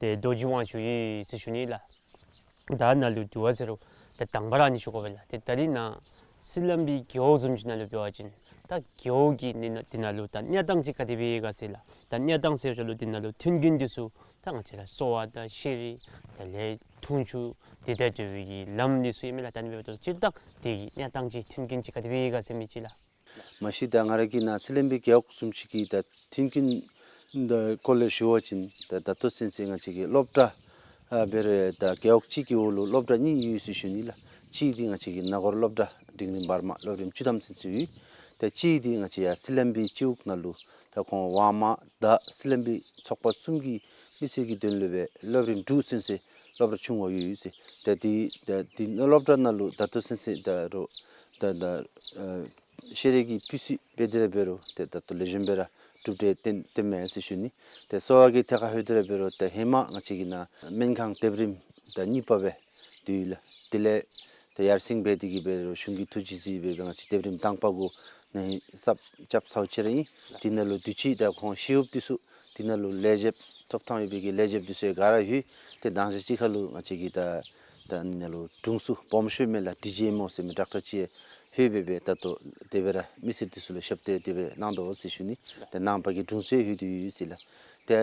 ཏེ་རྡོ་རྗེ་དབང་ཕྱུག་ཨིན་ཟེར་ཞུ་ནི་ལགས། ད་ནཱ་ལུ་དྲི་བ་ཟེར་རུང་ད་དང་པ་ར་ཨ་ནི་ཞུ་དགོ་པས་ལགས། ཏེ་ད་རིས་ནཱ་སི་ལམ་བི་རྒེད་འོག་བཟུམ་ཅིག་ནང་ལུ་འབད་བ་ཅིན་ད་རྒེད་འོག་གི་ནི་ནཱ་འདི་ནང་ལུ་ད་གནས་སྟངས་ཅིག་ག་དེ་སྦེ་ཡོད་ག་ཟེར་ལགས། ད་གནས་སྟངས་ཟེར་བ་ཅིན་ལུ་འདི་ནང་ལུ་མཐུན་རྐྱེན་འདི་ཚུ་ད་ང་བཅས་ར་གསོ་བ་དང་ཤེས་རིག་དེ་ལས་འཐུང་ཆུ་དེ་དང་འབྲེལ་བའི་གི་ལམ་འདི་ཚུ་ཨིན་མས་ལགས། ད་ཨ་ནི་འབདཝ་ད་སྤྱིར་བཏང་དེ་གི་གནས་སྟངས་ཅིག་མཐུན་རྐྱེན་ཅིག་ག་དེ་སྦེ་ཡོད་ག་ཟེར་མི་ཅིག་ལགས། མ་གཞི་ད་ང་ར་གིས་ནཱ་སི་ལམ་བི་རྒེད་འོག་བཟུམ་ཅིག་གི་ད་མཐུན་རྐྱེན་ད་སྐོར་ལས་ཞུ་བ་ཅིན་ད་ད་ལྟོ་ཚུན་ཚོད་ང་བཅས་ཀྱི་སློབ་གྲྭ་ཨ་འབད་རུང་ད་རྒེད་འོག་གཅིག་གི་འོག་ལུ་སློབ་གྲྭ་གཉིས་ཡོད་ཟེར་ཞུ་ནི་ལགས། གཅིག་འདི་ང་བཅས་ཀྱི་ན་གོར་སློབ་གྲྭ་འབྲིང་རིམ་བར་མ་སློབ་རིམ་བཅུ་ཐམ་ཚུན་ཚོད་ཡོད། ད་གཅིག་འདི་ང་བཅས་ཡར་སི་ལམ་བི་སྤྱི་འོག་ནང་ལུ་ད་ཁོང་ཝང་མ་དང་སི་ལམ་བི་ཚོགས་པ་གསུམ་གྱི་ མི་སེར་གྱི་དོན་ལུ་སྦེ་སློབ་རིམ་དྲུག་ཚུན་ཚོད་སློབ་གྲྭ་ཆུང་བ་ཡོད་ཡོད་ཟེར། ད་འདི་ད་འདི་སློབ་གྲྭ་ནང་ལུ་ད་ལྟོ་ཚུན་ཚོད་ད་རུང་ད་ད་ཨ་ཤེས་རིག་གི་སྤུས་ཚད་འབད་དེ་ར་འབད་རུང་ཏེ་ད་ལྟོ་ལེགས་ཤོམ་སྦེ་ར་གྲུབ་འབྲས་ཐོན་ཐོནམ་མས་ཟེར་ཞུ་ནི། ཏེ་གསོ་བ་གི་ཐད་ཁར་ལྷོད་དེ་ར་འབད་རུང་ཏེ་ཧེ་མ་ང་བཅས་ཀྱི་ནཱ་སྨན་ཁང་དེབ་རིམ་ད་གཉིས་པ་སྦེ་འདུག་ལགས། དེ་ལས་ཏེ་ཡར་སེང་འབད་དེ་གིས་འབད་རུང་གཞུང་གི་ཐུགས་རྗེ་གིས་འབད་རུང་ང་བཅས་དེབ་རིམ་དང་པ་གུ་ནཱ་ཧིང་སར་རྐྱབ་ཚརཝ་ཅིག་ར་ཨིན། དེ་ནང་ལུ་དུས་ཅི་ད་ཁོང་ཤེས་ཡོདཔ་འདི་ཚུ་དེ་ནང་ལུ་ལེགས་ཤོམ་ཐོབ་ཐངས་ཡོད་པའི་གི་ལེགས་ཤོམ་འདི་ཚུ་ག་ར་ཡོད། ཏེ་དང་ཞག་ཅིག་ཁར་ལུ་ང་བཅས་ཀྱིས་ད་ད་ཨ་ནཱ་ལུ་དྲུང་འཚོ་སྦོམ་ཤོས་མས་ལགས། ཌི་ཇི་ཨེམ་ཨོ་ཟེར་མི་ཌོག་ཊར་ཅིག་ལྷོད་སྦེ་སྦེ་ད་ལྟོ་དེ་སྦེ་ར་མི་སེར་འདི་ཚུ་ལུ་ཞབས་ཏོག་དེ་སྦེ་གནང་དོ་ཟེར་ཞུ་ནི། ཏེ་ནང་པ་གི་དྲུང་འཚོ་ལྷོད་དེ་ཡོད་ཟེར་ལགས། ཏེ་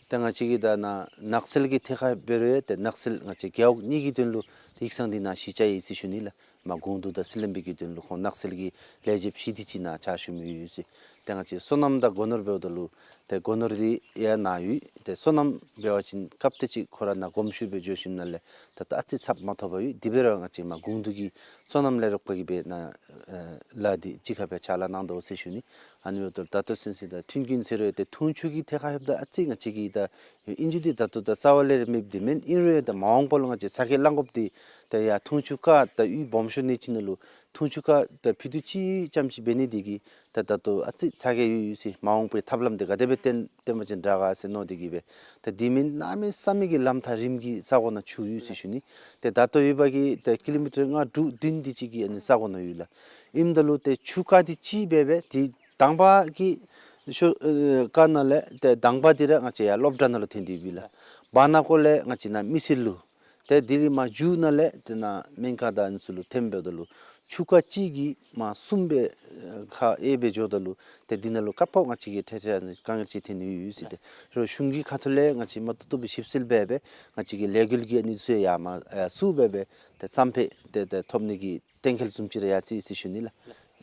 ཏེ་ང་བཅས་ཀྱིས་ད་ནཱ་ནགས་ཚལ་གྱི་ཐད་ཁར་འབད་རུང་ཏེ་ནགས་ཚལ་ང་བཅས་རྒེད་འོག་གཉིས་ཀྱི་དོན་ལུ་ཡིག་ཚང་འདི་ནཱ་གཞི་བཅའ་ཡི་ཟེར་ཞུ་ནི་ལགས། མར་དགུང་ལོ་དང་སྲིད་ལམ་པའི་གི་དོན་ལུ་ཁོང་ནགས་ཚལ་གྱི་ལས་བྱེདཔ་ཞི་བདེ་ཅིག་ནཱ་བཅའ་ཞུ་མི་ཡོད་ཟེར། ཏེ་ང་བཅས་སོ་ནམ་དང་སྒོ་ནོར་འབདཝ་ད་ལུ་ཏེ་སྒོ་ནོར་འདི་ཡང་ནཱ་ཡོད། ཏེ་སོ་ནམ་འབད་བ་ཅིན་སྐབས་དེ་ཅིག་ཁོ་ར་ནཱ་གོམས་ཤུགས་སྦེ་འགྱོ་ཞིནམ་ལས་ད་ལྟོ་ཨ་ཙི་ཚབ་མ་ཐོབ་པར་ཡོད། དེ་འབད་རུང་ང་བཅས་མར་དགུང་ལོ་གི་སོ་ནམ་ལས་རོགས་པ་གིས་སྦེ་ནཱ་ཨེ་ལཱ་འདི་གཅིག་ཁར་སྦེ་ཕྱག་ལཱ་གནང་དོ་ཟེར་ཞུ་ནི། ཨ་ནི་འབདཝ་ད་ད་ལྟོ་ཚུན་ཚོད་ད་མཐུན་རྐྱེན་ཟེར་རུང་ཏེ་འཐུང་ཆུ་གི་ཐད་ཁར་ལྷོདཔ་ད་ཨ་ཙི་ང་བཅས་ཀྱིས་ད་ཨིན་རྒྱུ་འདི་ད་ལྟོ་ད་རྩ་བ་ལས་ར་མེདཔ་འདི་མེན། ཨིན་རུང་ཡང་ད་མ་འོངས་པ་ལུ་ང་བཅས་ཚ་གྱང་ལང་དགོཔ་འདི་ད་ཡར་འཐུང་ཆུ་ཁ་ད་གཡུས་སྦོམ་ཤོས་ནང་ཅིག་ནང་ལུ་འཐུང་ཆུ་ཁ་ད་ཕུད་རྡོག་གཅིག་ཙམ་ཅིག་འབད་ནི་འདི་གིས་ད་ད་ལྟོ་ཨ་ཙི་ཚ་གྱང་ཡོད་ཡོད་ཟེར། མ་འོངས་པའི་ཐབས་ལམ་འདི་ག་དེ་སྦེ་བཏོན་བཏོན་པ་ཅིན་དྲག་ག་ཟེར་མནོ་སྟེ་གིས་སྦེ་ད་འདི་མེན་གནམ་མེད་ས་མེད་ཀྱི་ལམ་ཐག་རིངམོ་གི་ས་གོ་ནང་ཆུ་ཡོད་ཟེར་ཞུ་ནི། ཏེ་ད་ལྟོ་ཡོད་པ་གི་ད་ཀི་ལོ་མི་ཊར་ལྔ་དྲུག་བདུན་དེ་ཅིག་གི་ཨ་ནི་ས་གོ་ནང་ཡོད་ལགས། ཨིནམ་ད་ལུ་ཏེ་ཆུ་ཁ་འདི་གཅིག་འབད་སྦེ་ཏེ་དང་པ་གི་ཤོ་ཨེ་ཁ་ནང་ལས་ཏེ་དང་པ་འདི་ར་ང་བཅས་ཡར་སློབ་གྲྭ་ནང་ལུ་ཐོན་ཏེ་ཡོད་པས་ལགས། བར་ན་ཁོག་ལས་ང་བཅས་ནཱ་མི་སེར་ལུ། ཏེ་དེ་གི་མར་མཇུག་ནང་ལས་ཏེ་ནཱ་སྨན་ཁང་དང་ཨ་ནི་ཚུ་ལུ་ཐོནམ་འབདཝ་ད་ལུ་ཆུ་ཁ་གཅིག་གིས་མར་གསུམ་སྦེ་ཨེ་ཁ་དབྱེ་སྦེ་འགྱོཝ་ད་ལུ་ཏེ་འདི་ནང་ལུ་རྐྱབ་པར་ང་བཅས་ཀྱི་ཐད་ཐད་དཀའ་ངལ་ཅིག་ཐོན་ནི་ཡོད་ཡོད་ཟེར། ཏེ་རོགས་གཞུང་གི་ཁ་ཐུག་ལས་ང་བཅས་མ་ཏོག་ཏོ་སྦེ་ཞིབ་འཚོལ་འབད་སྦེ་ང་བཅས་ཀྱི་ལས་འགུལ་གྱི་ཨ་ནི་ཚུ་ཡང་མར་ཨེ་བཙུགས་འབད་སྦེ་ཏེ་བསམ་འཕེལ་ཏེ་ཏེ་ཐོབ་ནི་གི་གཏན་འཁེལ་བཟུམ་ཅིག་ར་ཡར་སོ་ཡི་ཟེར་ཞུ་ནི་ལགས།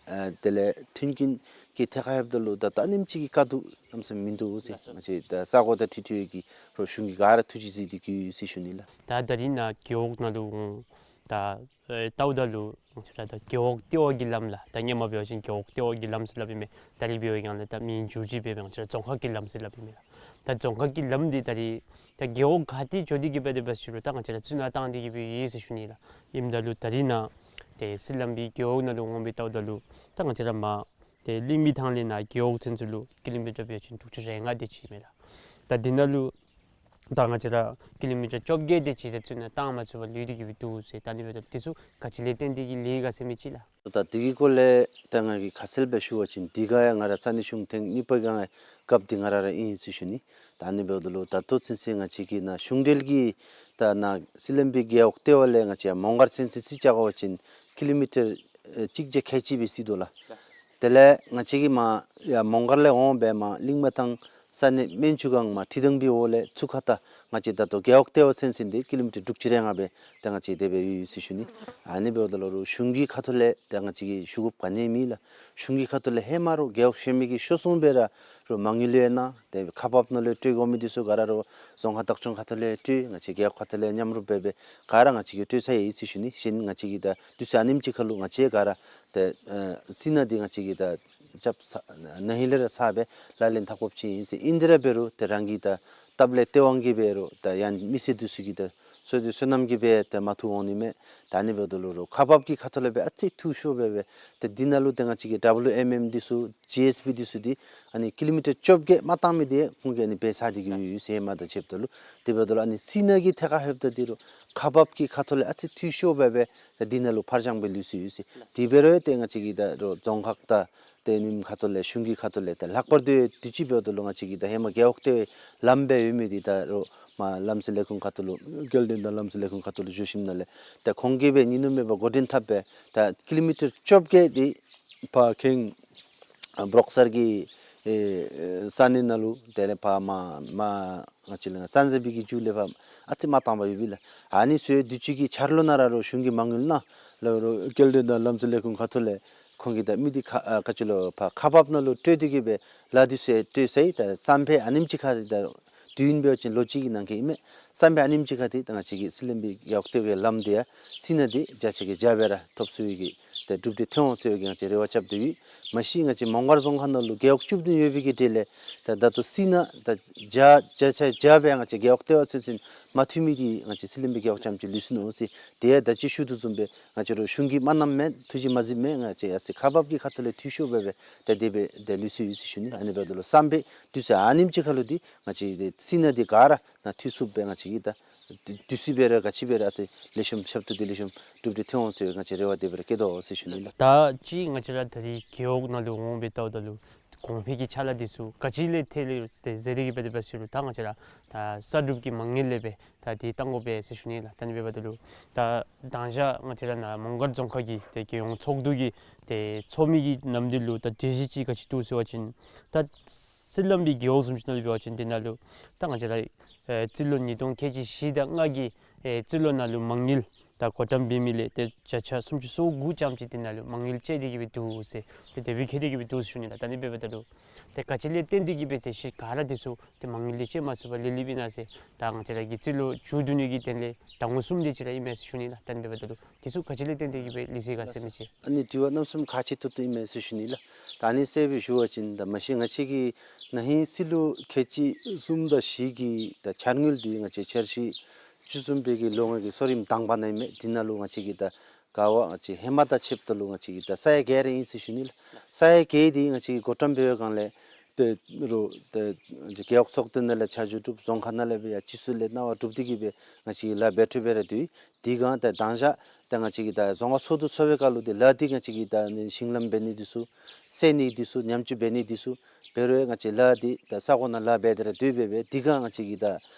ཨ་དེ་ལས་མཐུན་རྐྱེན་གྱི་ཐད་ཁར་ལྷོདཔ་ད་ལུ་ད་ད་ཨ་ནེམ་ཅིག་གི་དཀའ་སྡུག་གནམ་མེད་ས་མེད་མིན་འདུག་ཟེར། ལགས་སོ། ང་བཅས་ད་ས་གོ་དང་འཁྲིལ་འཁྲིལ་བའི་གི་རོགས་གཞུང་གིས་ག་ར་ཐུགས་རྗེ་གཟིགས་ཏེ་གི་ཡོད་ཟེར་ཞུ་ནི་ལགས། ད་ད་རིས་ནཱ་རྒེད་འོག་ནང་ལུ་འོང་ད་ཨེ་བལྟཝ་ད་ལུ་ང་བཅས་ར་ད་རྒེད་འོག་ལྟེ་བ་གི་ལམ་ལགས། ད་སྔོན་མ་འབད་བ་ཅིན་རྒེད་འོག་ལྟེ་བ་གི་ལམ་ཟེར་སླབ་ཨིན་མས། ད་རིས་འབད་བའི་སྒང་ལས་ད་མིང་བསྒྱུར་བཅོས་འབད་སྦེ་ང་བཅས་ར་རྫོང་ཁག་གི་ལམ་ཟེར་སླབ་ཨིན་མས་ལགས། ད་རྫོང་ཁག་གི་ལམ་འདི་ད་རིས་ད་རྒེད་འོག་ག་ཏེ་འགྱོ་སྟེ་གི་སྦེ་དེ་སྦེ་ཞུ་རུང་ད་ང་བཅས་ར་རྩིས་ནང་བཏང་སྟེ་གི་སྦེ་ཡོད་ཟེར་ཞུ་ནི་ལགས། ཨིནམ་ད་ལུ་ད་རིས་ནཱ་ཏེ་སྲིད་ལམ་པའི་རྒེད་འོག་ནང་ལུ་འོང་སྦེ་བལྟཝ་ད་ལུ་ད་ང་བཅས་ར་མར་ཏེ་གླིང་མི་ཐང་ལས་ནཱ་རྒེད་འོག་ཚུན་ཚོད་ལུ་ཀི་ལོ་མི་ཊར་འབད་བ་ཅིན་དྲུག་ཅུ་རེ་ལྔ་དེ་ཅིག་མས་ལགས། ད་འདི་ནང་ལུ་ད་ང་བཅས་ར་ཀི་ལོ་མི་ཊར་བཅོ་བརྒྱད་དེ་ཅིག་ད་རྩིས་ནང་བཏང་མ་ཚུགས་པར་ལུས་ཏེ་གི་སྦེ་འདུག་ཟེར། ད་ཨ་ནི་འབདཝ་ད་འདི་ཚུ་ག་ཅི་ལས་བརྟེན་ཏེ་གི་ལུས་ག་ཟེར་མི་ཅིག་ལགས། ད་དེ་གི་སྐོར་ལས་ད་ང་གིས་ཁ་གསལ་སྦེ་ཞུ་བ་ཅིན་འདི་ག་ཡང་ང་ར་ས་གནས་གཞུང་ཐེངས་གཉིས་པ་གི་ཡང་སྐབས་འདི་ང་ར་ར་ཨིན་ཟེར་ཞུ་ནི། ད་ཨ་ནི་འབདཝ་ད་ལུ་ད་ལྟོ་ཚུན་ཚོད་ང་བཅས་ཀྱི་ནཱ་གཞུང་འབྲེལ་གྱི་ད་ནཱ་སྲིད་ལམ་པའི་རྒེད་འོག་ལྟེ་བ་ལས་ང་བཅས་མོང་སྒར་ཚུན་ཚོད་རྩིས་རྐྱབ་པ་ཅིན་ཀི་ལོ་མི་ཊར་ཨེ་གཅིག་བརྒྱ་ཁལ་གཅིག་སྦེ་རྩིས་དོ་ལགས། དེ་ལས་ང་བཅས་ཀྱིས་མར་ཡར་མོང་སྒར་ལས་འོང་སྦེ་མར་གླིང་མི་ཐང་ས་གནས་སྨན་ཆུ་སྒང་མར་ཁྲི་སྡང་པའི་འོག་ལས་ཚུར་ཁ་ད་ང་བཅས་ད་ལྟོ་རྒེད་འོག་ལྟེ་བ་ཚུན་ཚོད་འདི་ཀི་ལོ་མི་ཊར་དྲུག་ཅུ་རེ་ལྔ་སྦེ་ད་ང་བཅས་དེ་སྦེ་ཡོད་ཡོད་ཟེར་ཞུ་ནི། ཨ་ནི་འབདཝ་ད་ལུ་རོགས་གཞུང་གི་ཁ་ཐུག་ལས་ད་ང་བཅས་ཀྱིས་ཞུ་དགོཔ་ག་ནི་མེད་ལགས། གཞུང་གི་ཁ་ཐུག་ལས་ཧེ་མ་རོགས་རྒེད་འོག་གཞན་མི་གིས་ཤོར་སོང་སྦེ་ར་རོགས་མ་དངུལ་ཡོད་ན་ཏེ་ཁག་འབགཔ་ནང་ལུ་སྤྲོད་དགོ་མི་འདི་ཚུ་ག་ར་རོགས་རྫོང་ཁག་བདག་སྐྱོང་ཁ་ཐུག་ལས་སྤྲོད། ང་བཅས་རྒེད་འོག་ཁ་ཐུག་ལས་མཉམ་རུབ་འབད་སྦེ་ག་ར་ང་བཅས་ཀྱིས་སྤྲོད་ཚར་ཡི་ཟེར་ཞུ་ནི། གཞན་ང་བཅས་ཀྱིས་ད་དུས་ཚོད་ཨ་ནེམ་ཅིག་ཁར་ལུ་ང་བཅས་ག་ར་ཏེ་ཨེ་རྩིས་ནང་འདི་ང་བཅས་ཀྱིས་ད་རྐྱབ་ཚར་ན་ཧིང་ལས་ར་ཚར་སྦེ་ལག་ལེན་འཐབ་དགོཔ་ཅིག་ཨིན་ཟེར། ཨིན་དེ་ར་འབད་རུང་ཏེ་རང་གི་ད་སྟབས་ལས་སྟེས་དབང་གིས་འབད་རུང་ད་ཡང་མི་སེར་འདི་ཚུ་གིས་ད་བསོད་བདེ་བསོད་ནམས་ཀྱིས་སྦེ་ཏེ་མ་ཐུབ་འོང་ནི་མས། ད་ཨ་ནི་འབདཝ་ད་ལུ་རོགས་ཁག་འབག་གི་ཁ་ཐུག་ལས་སྦེ་ཨ་ཙི་འཐུས་ཤོར་སྦེ་སྦེ་ཏེ་འདི་ནང་ལུ་ཏེ་ང་བཅས་ཀྱི་ཌབ་ལུ་ཨེམ་ཨེམ་འདི་ཚུ་ཇི་ཨེསི་བི་འདི་ཚུ་འདི་ཨ་ནི་ཀི་ལོ་མི་ཊར་བཅོ་བརྒྱད་མ་བཏང་མི་འདི་ཁོང་གིས་ཨ་ནི་འབད་ཚར་ཏེ་གི་ཡོད་ཡོད་ཟེར། ཧེ་མ་དང་ཕྱདཔ་ད་ལུ། དེ་འབདཝ་ད་ལུ་ཨ་ནི་རྩིས་ནང་གི་ཐད་ཁར་ལྷོདཔ་ད་འདི་རོགས་ཁག་འབག་གི་ཁ་ཐུག་ལས་ཨ་ཙི་འཐུས་ཤོར་སྦེ་སྦེ་ཏེ་འདི་ནང་ལུ་ཕར་འགྱངས་སྦེ་ལུས་སོ་ཡོད་ཟེར། དེ་འབད་རུང་ཏེ་ང་བཅས་ཀྱི་ད་རོགས་རྫོང་ཁག་དང་ཏེ་ནིམ་ཁ་ཐུག་ལས་གཞུང་གི་ཁ་ཐུག་ལས་ཏེ་ལྷག་པར་དུ་དུས་ཅི་འབདཝ་ད་ལུ་ང་བཅས་ཀྱི་ད་ཧེ་མ་རྒེད་འོག་ལྟེ་བའི་ལམ་སྦེ་ཡོད་མི་འདི་ད་རོགས་མར་ལམ་སེལ་ལས་ཁུངས་ཁ་ཐུག་ལུ་སྐྱེལ་འདྲེན་དང་ལམ་སེལ་ལས་ཁུངས་ཁ་ཐུག་ལུ་འགྱོ་ཞིནམ་ལས་ཏེ་ཁོང་གིས་སྦེ་ཉིན་ནུབ་མེད་པར་འགོ་འདྲེན་འཐབ་སྦེ་ད་ཀི་ལོ་མི་ཊར་བཅོ་བརྒྱད་འདི་ཕར་ཁེངས་ཨ་པྲོག་གསར་གྱི་ཨེ་ས་གནས་ནང་ལུ་དེ་ལས་ཕར་མར་མར་ང་བཅས་ལུ་ཙན་དན་པའི་གི་མཇུག་ལས་ཕར་ཨ་ཙི་མ་བཏང་པར་ཡོད་པས་ལགས། ཨ་ནི་ཚུ་དུས་ཅི་གི་འཆར་ལོ་ནང་ར་རོགས་གཞུང་གིས་མ་དངུལ་གནང་ལགས། རོགས་སྐྱེལ་འདྲེན་དང་ལམ་སེལ་ལས་ཁུངས་ཁ་ཐུག་ལས་ཁོང་གིས་ད་མི་འདི་ཁ་ཨ་ག་ཅི་ལོ་ཕར་ཁག་འབག་ནང་ལུ་སྤྲོད་དེ་གི་སྦེ་ལཱ་འདི་ཚུ་སྤྲོད་ཚར་ཡི། ད་བསམ་འཕེལ་ཨ་ནེམ་ཅིག་ཁར་ད་དུས་ཡུན་འབད་བ་ཅིན་ལོ་གཅིག་གི་ནང་འཁོད་ཨིན་མས། བརྩམས་སྦེ་ཨ་ནེམ་ཅིག་ཁར་འདི་ད་ང་བཅས་ཀྱི་སྲིད་བློན་པའི་རྒེད་འོག་ལྟེ་བའི་ལམ་འདི་ཡང་སྲིད་ན་འདི་བརྒྱ་ཆ་གི་བརྒྱ་སྦེ་ར་ཐོབ་ཚུགས་པའི་གི་ཏེ་གྲུབ་འབྲས་ཐོན་འོང་ཟེར་བའི་གི་ང་བཅས་རེ་བ་རྐྱབ་སྟེ་ཡོད། མ་གཞི་ང་བཅས་མོང་སྒར་རྫོང་ཁག་ནང་ལུ་རྒེད་འོག་བཅུ་བདུན་ཡོད་པའི་གི་གྲས་ལས་ད་ད་ལྟོ་སྲིད་ན་ད་བརྒྱ་བརྒྱ་ཆ་བརྒྱ་སྦེ་ང་བཅས་རྒེད་འོག་ལྟེ་བ་ཚུན་ཚོད་མ་ཐུབ་མི་འདི་ང་བཅས་སྲིད་བློན་པའི་རྒེད་འོག་རྐྱངམ་ཅིག་ལུས་སོ་ནུག་ཟེར། དེ་ཡང་ད་ཅི་ཞུ་དོ་བཟུམ་སྦེ་ང་བཅས་ར་གཞུང་གིས་མ་གནངམ་མེན། ཐུགས་རྗེ་མ་གཟིགསཔ་མེན། ང་བཅས་ཡར་སོ་ཁག་འབགཔ་གི་ཁ་ཐུག་ལས་འཐུས་ཤོར་སྦེ་སྦེ་ད་དེ་སྦེ་ད་ལུས་སོ་ཡི་ཟེར་ཞུ་ནི། ཨ་ནི་འབདཝ་ད་ལུ་བསམ་པའི་དུས་ཚོད་ཨ་ནེམ་ཅིག་ཁར་ལུ་འདི་ང་བཅས་ཀྱི་སྲིད་ན་འདི་ག་ར་ནཱ་འཐུས་ཚུགསཔ་སྦེ་ང་བཅས་ཀྱིས་ད་དུས་ཚོད་སྦེ་ར་ག་ཅི་སྦེ་ར་ཨ་ཙི་ལེགས་ཤོམ་ཞབས་ཏོག་འདི་ལེགས་ཤོམ་གྲུབ་འབྲས་ཐོན་འོང་ཟེར་ང་བཅས་རེ་བ་དེ་སྦེ་ར་བསྐྱེད་དོ་ཟེར་ཞུ་ནི་ལགས། ད་ཅི་ང་བཅས་ར་ད་རེས་རྒེད་འོག་ནང་ལུ་འོང་སྦེ་བལྟཝ་ད་ལུ་གོང་འཕེལ་གྱི་ཕྱག་ལཱ་འདི་ཚུ་ག་ཅི་ལས་ཐལ་ཡི་ཟེར་ཟེར་དེ་གིས་འབད་དེ་འབད་ཟེར་རུང་ད་ང་བཅས་ར་ད་གསར་སྒྲུབ་ཀྱི་མ་དངུལ་ལས་སྦེ་ད་འདི་བཏང་དགོ་པས་ཟེར་ཞུ་ནི་ལགས། ད་ཨ་ནི་འབདཝ་ད་ལུ་ད་དང་ཞག་ང་བཅས་ར་ནཱ་མོང་སྒར་རྫོང་ཁག་གི་ཏེ་རྒྱལ་ཡོངས་ཚོགས་འདུ་གི་ཏེ་ཚོགས་མི་གི་ནམ་དུས་ལུ་ད་གྲོས་གཞི་ཅིག་ག་ཅི་འདུག་ཟེར་བ་ཅིན་ད་སྲིད་བློན་པའི་རྒེད་འོག་བཟུམ་ཅིག་ནང་ལུ་འབད་བ་ཅིན་དེ་ནང་ལུ་ད་ང་བཅས་ར་ཨེ་རྩིས་ལོ་ཉིས་སྟོང་ཁལ་གཅིག་བཞི་དང་ལྔ་གི་ཨེ་རྩིས་ལོ་ནང་ལུ་མ་དངུལ་ད་བགོ་བཀྲམ་འབད་མི་ལས་ཏེ་བརྒྱ་ཆ་སུམ་ཅུ་སོ་དགུ་ཙམ་ཅིག་དེ་ནང་ལུ་མ་དངུལ་བཅད་དེ་གིས་སྦེ་འདུག་ཟེར་ཏེ་དེ་སྦེ་བཀལ་ཏེ་གིས་སྦེ་འདུག་ཟེར་ཞུ་ནི་ལགས། ད་ཨ་ནི་འབདཝ་ད་ལུ་ཏེ་ག་ཅི་ལས་བརྟེན་ཏེ་གིས་སྦེ་ཏེ་གཞི་ག་ར་འདི་ཚུ་ཏེ་མ་དངུལ་འདི་བཅད་མ་ཚུགས་པར་ལུས་ལུསཔ་ཨིན་ན་ཟེར། ད་ང་བཅས་ར་གི་རྩིས་ལོ་མཇུག་བསྡུ་ནི་གི་དོན་ལས་ཟླ་ངོ་གསུམ་དེ་ཅིག་ར་ཨིན་མས་ཟེར་ཞུ་ནི་ལགས། ད་ཨ་ནི་འབདཝ་ད་ལུ་འདི་ཚུ་ག་ཅི་ལས་བརྟེན་ཏེ་གིས་སྦེ་ལུས་སོ་ཡི་ག་ཟེར་མི་ཅིག། ཨ་ནི་དྲི་བ་གནམ་མེད་ས་མེད་ཁག་ཆེ་ཏོག་ཏོ་ཨིན་མས་ཟེར་ཞུ་ནི་ལགས། ད་ཨ་ནི་གསལ་སྦེ་ཞུ་བ་ཅིན་ད་མ་གཞི་ང་བཅས་ཀྱི་ན་ཧིང་སྲིད་ལོ་ཁལ་གཅིག་གསུམ་དང་བཞི་གི་ད་འཆར་དངུལ་འདི་ང་བཅས་འཆར་གཞི་བཅུ་གསུམ་པའི་གི་ལོ་ལྔ་གི་གསོ་རིམ་དང་པ་ནང་ཨིན་མས། འདི་ནང་ལུ་ང་བཅས་ཀྱིས་ད་ག་བ་ང་བཅས་ཧེ་མ་དང་ཕྱདཔ་ད་ལུ་ང་བཅས་ཀྱིས་ད་ས་ཡ་བརྒྱད་ར་ཨིན་ཟེར་ཞུ་ནི་ལགས། ས་ཡ་བརྒྱད་འདི་ང་བཅས་ཀྱིས་བགོ་བཀྲམ་འབད་བའི་སྒང་ལས་ཏེ་རུང་ཏེ་རྒེད་འོག་ཚོགས་སྡེ་ནང་ལས་ཆ་འཇོག་གྲུབ། རྫོང་ཁག་ནང་ལས་སྦེ་ཡང་སྤྱི་ཚོགས་ལས་གནང་བ་གྲུབ་སྟེ་གིས་སྦེ་ང་བཅས་ཀྱིས་ལཱ་འབད་འཕྲོ་འབད་ར་འདུག། དེ་སྒང་ཏེ་དང་ཞག་ཏེ་ང་བཅས་ཀྱིས་ད་རྫོང་ཁག་ཚོགས་འདུ་ཚོགས་པའི་སྐབས་ལུ་ཏེ་ལཱ་འདི་ང་བཅས་ཀྱིས་ད་ཨ་ནི་ཞིང་ལམ་འབད་ནི་འདི་ཚུ་སེལ་ནི་འདི་ཚུ་ཉམས་བཅོས་འབད་ནི་འདི་ཚུ་འབད་རུང་ང་བཅས་ལཱ་འདི་ད་ས་གོ་ནང་ལཱ་འབད་དེ་ར་སྡོད་སྦེ་སྦེ་དེ་སྒང་ང་བཅས་ཀྱིས་ད་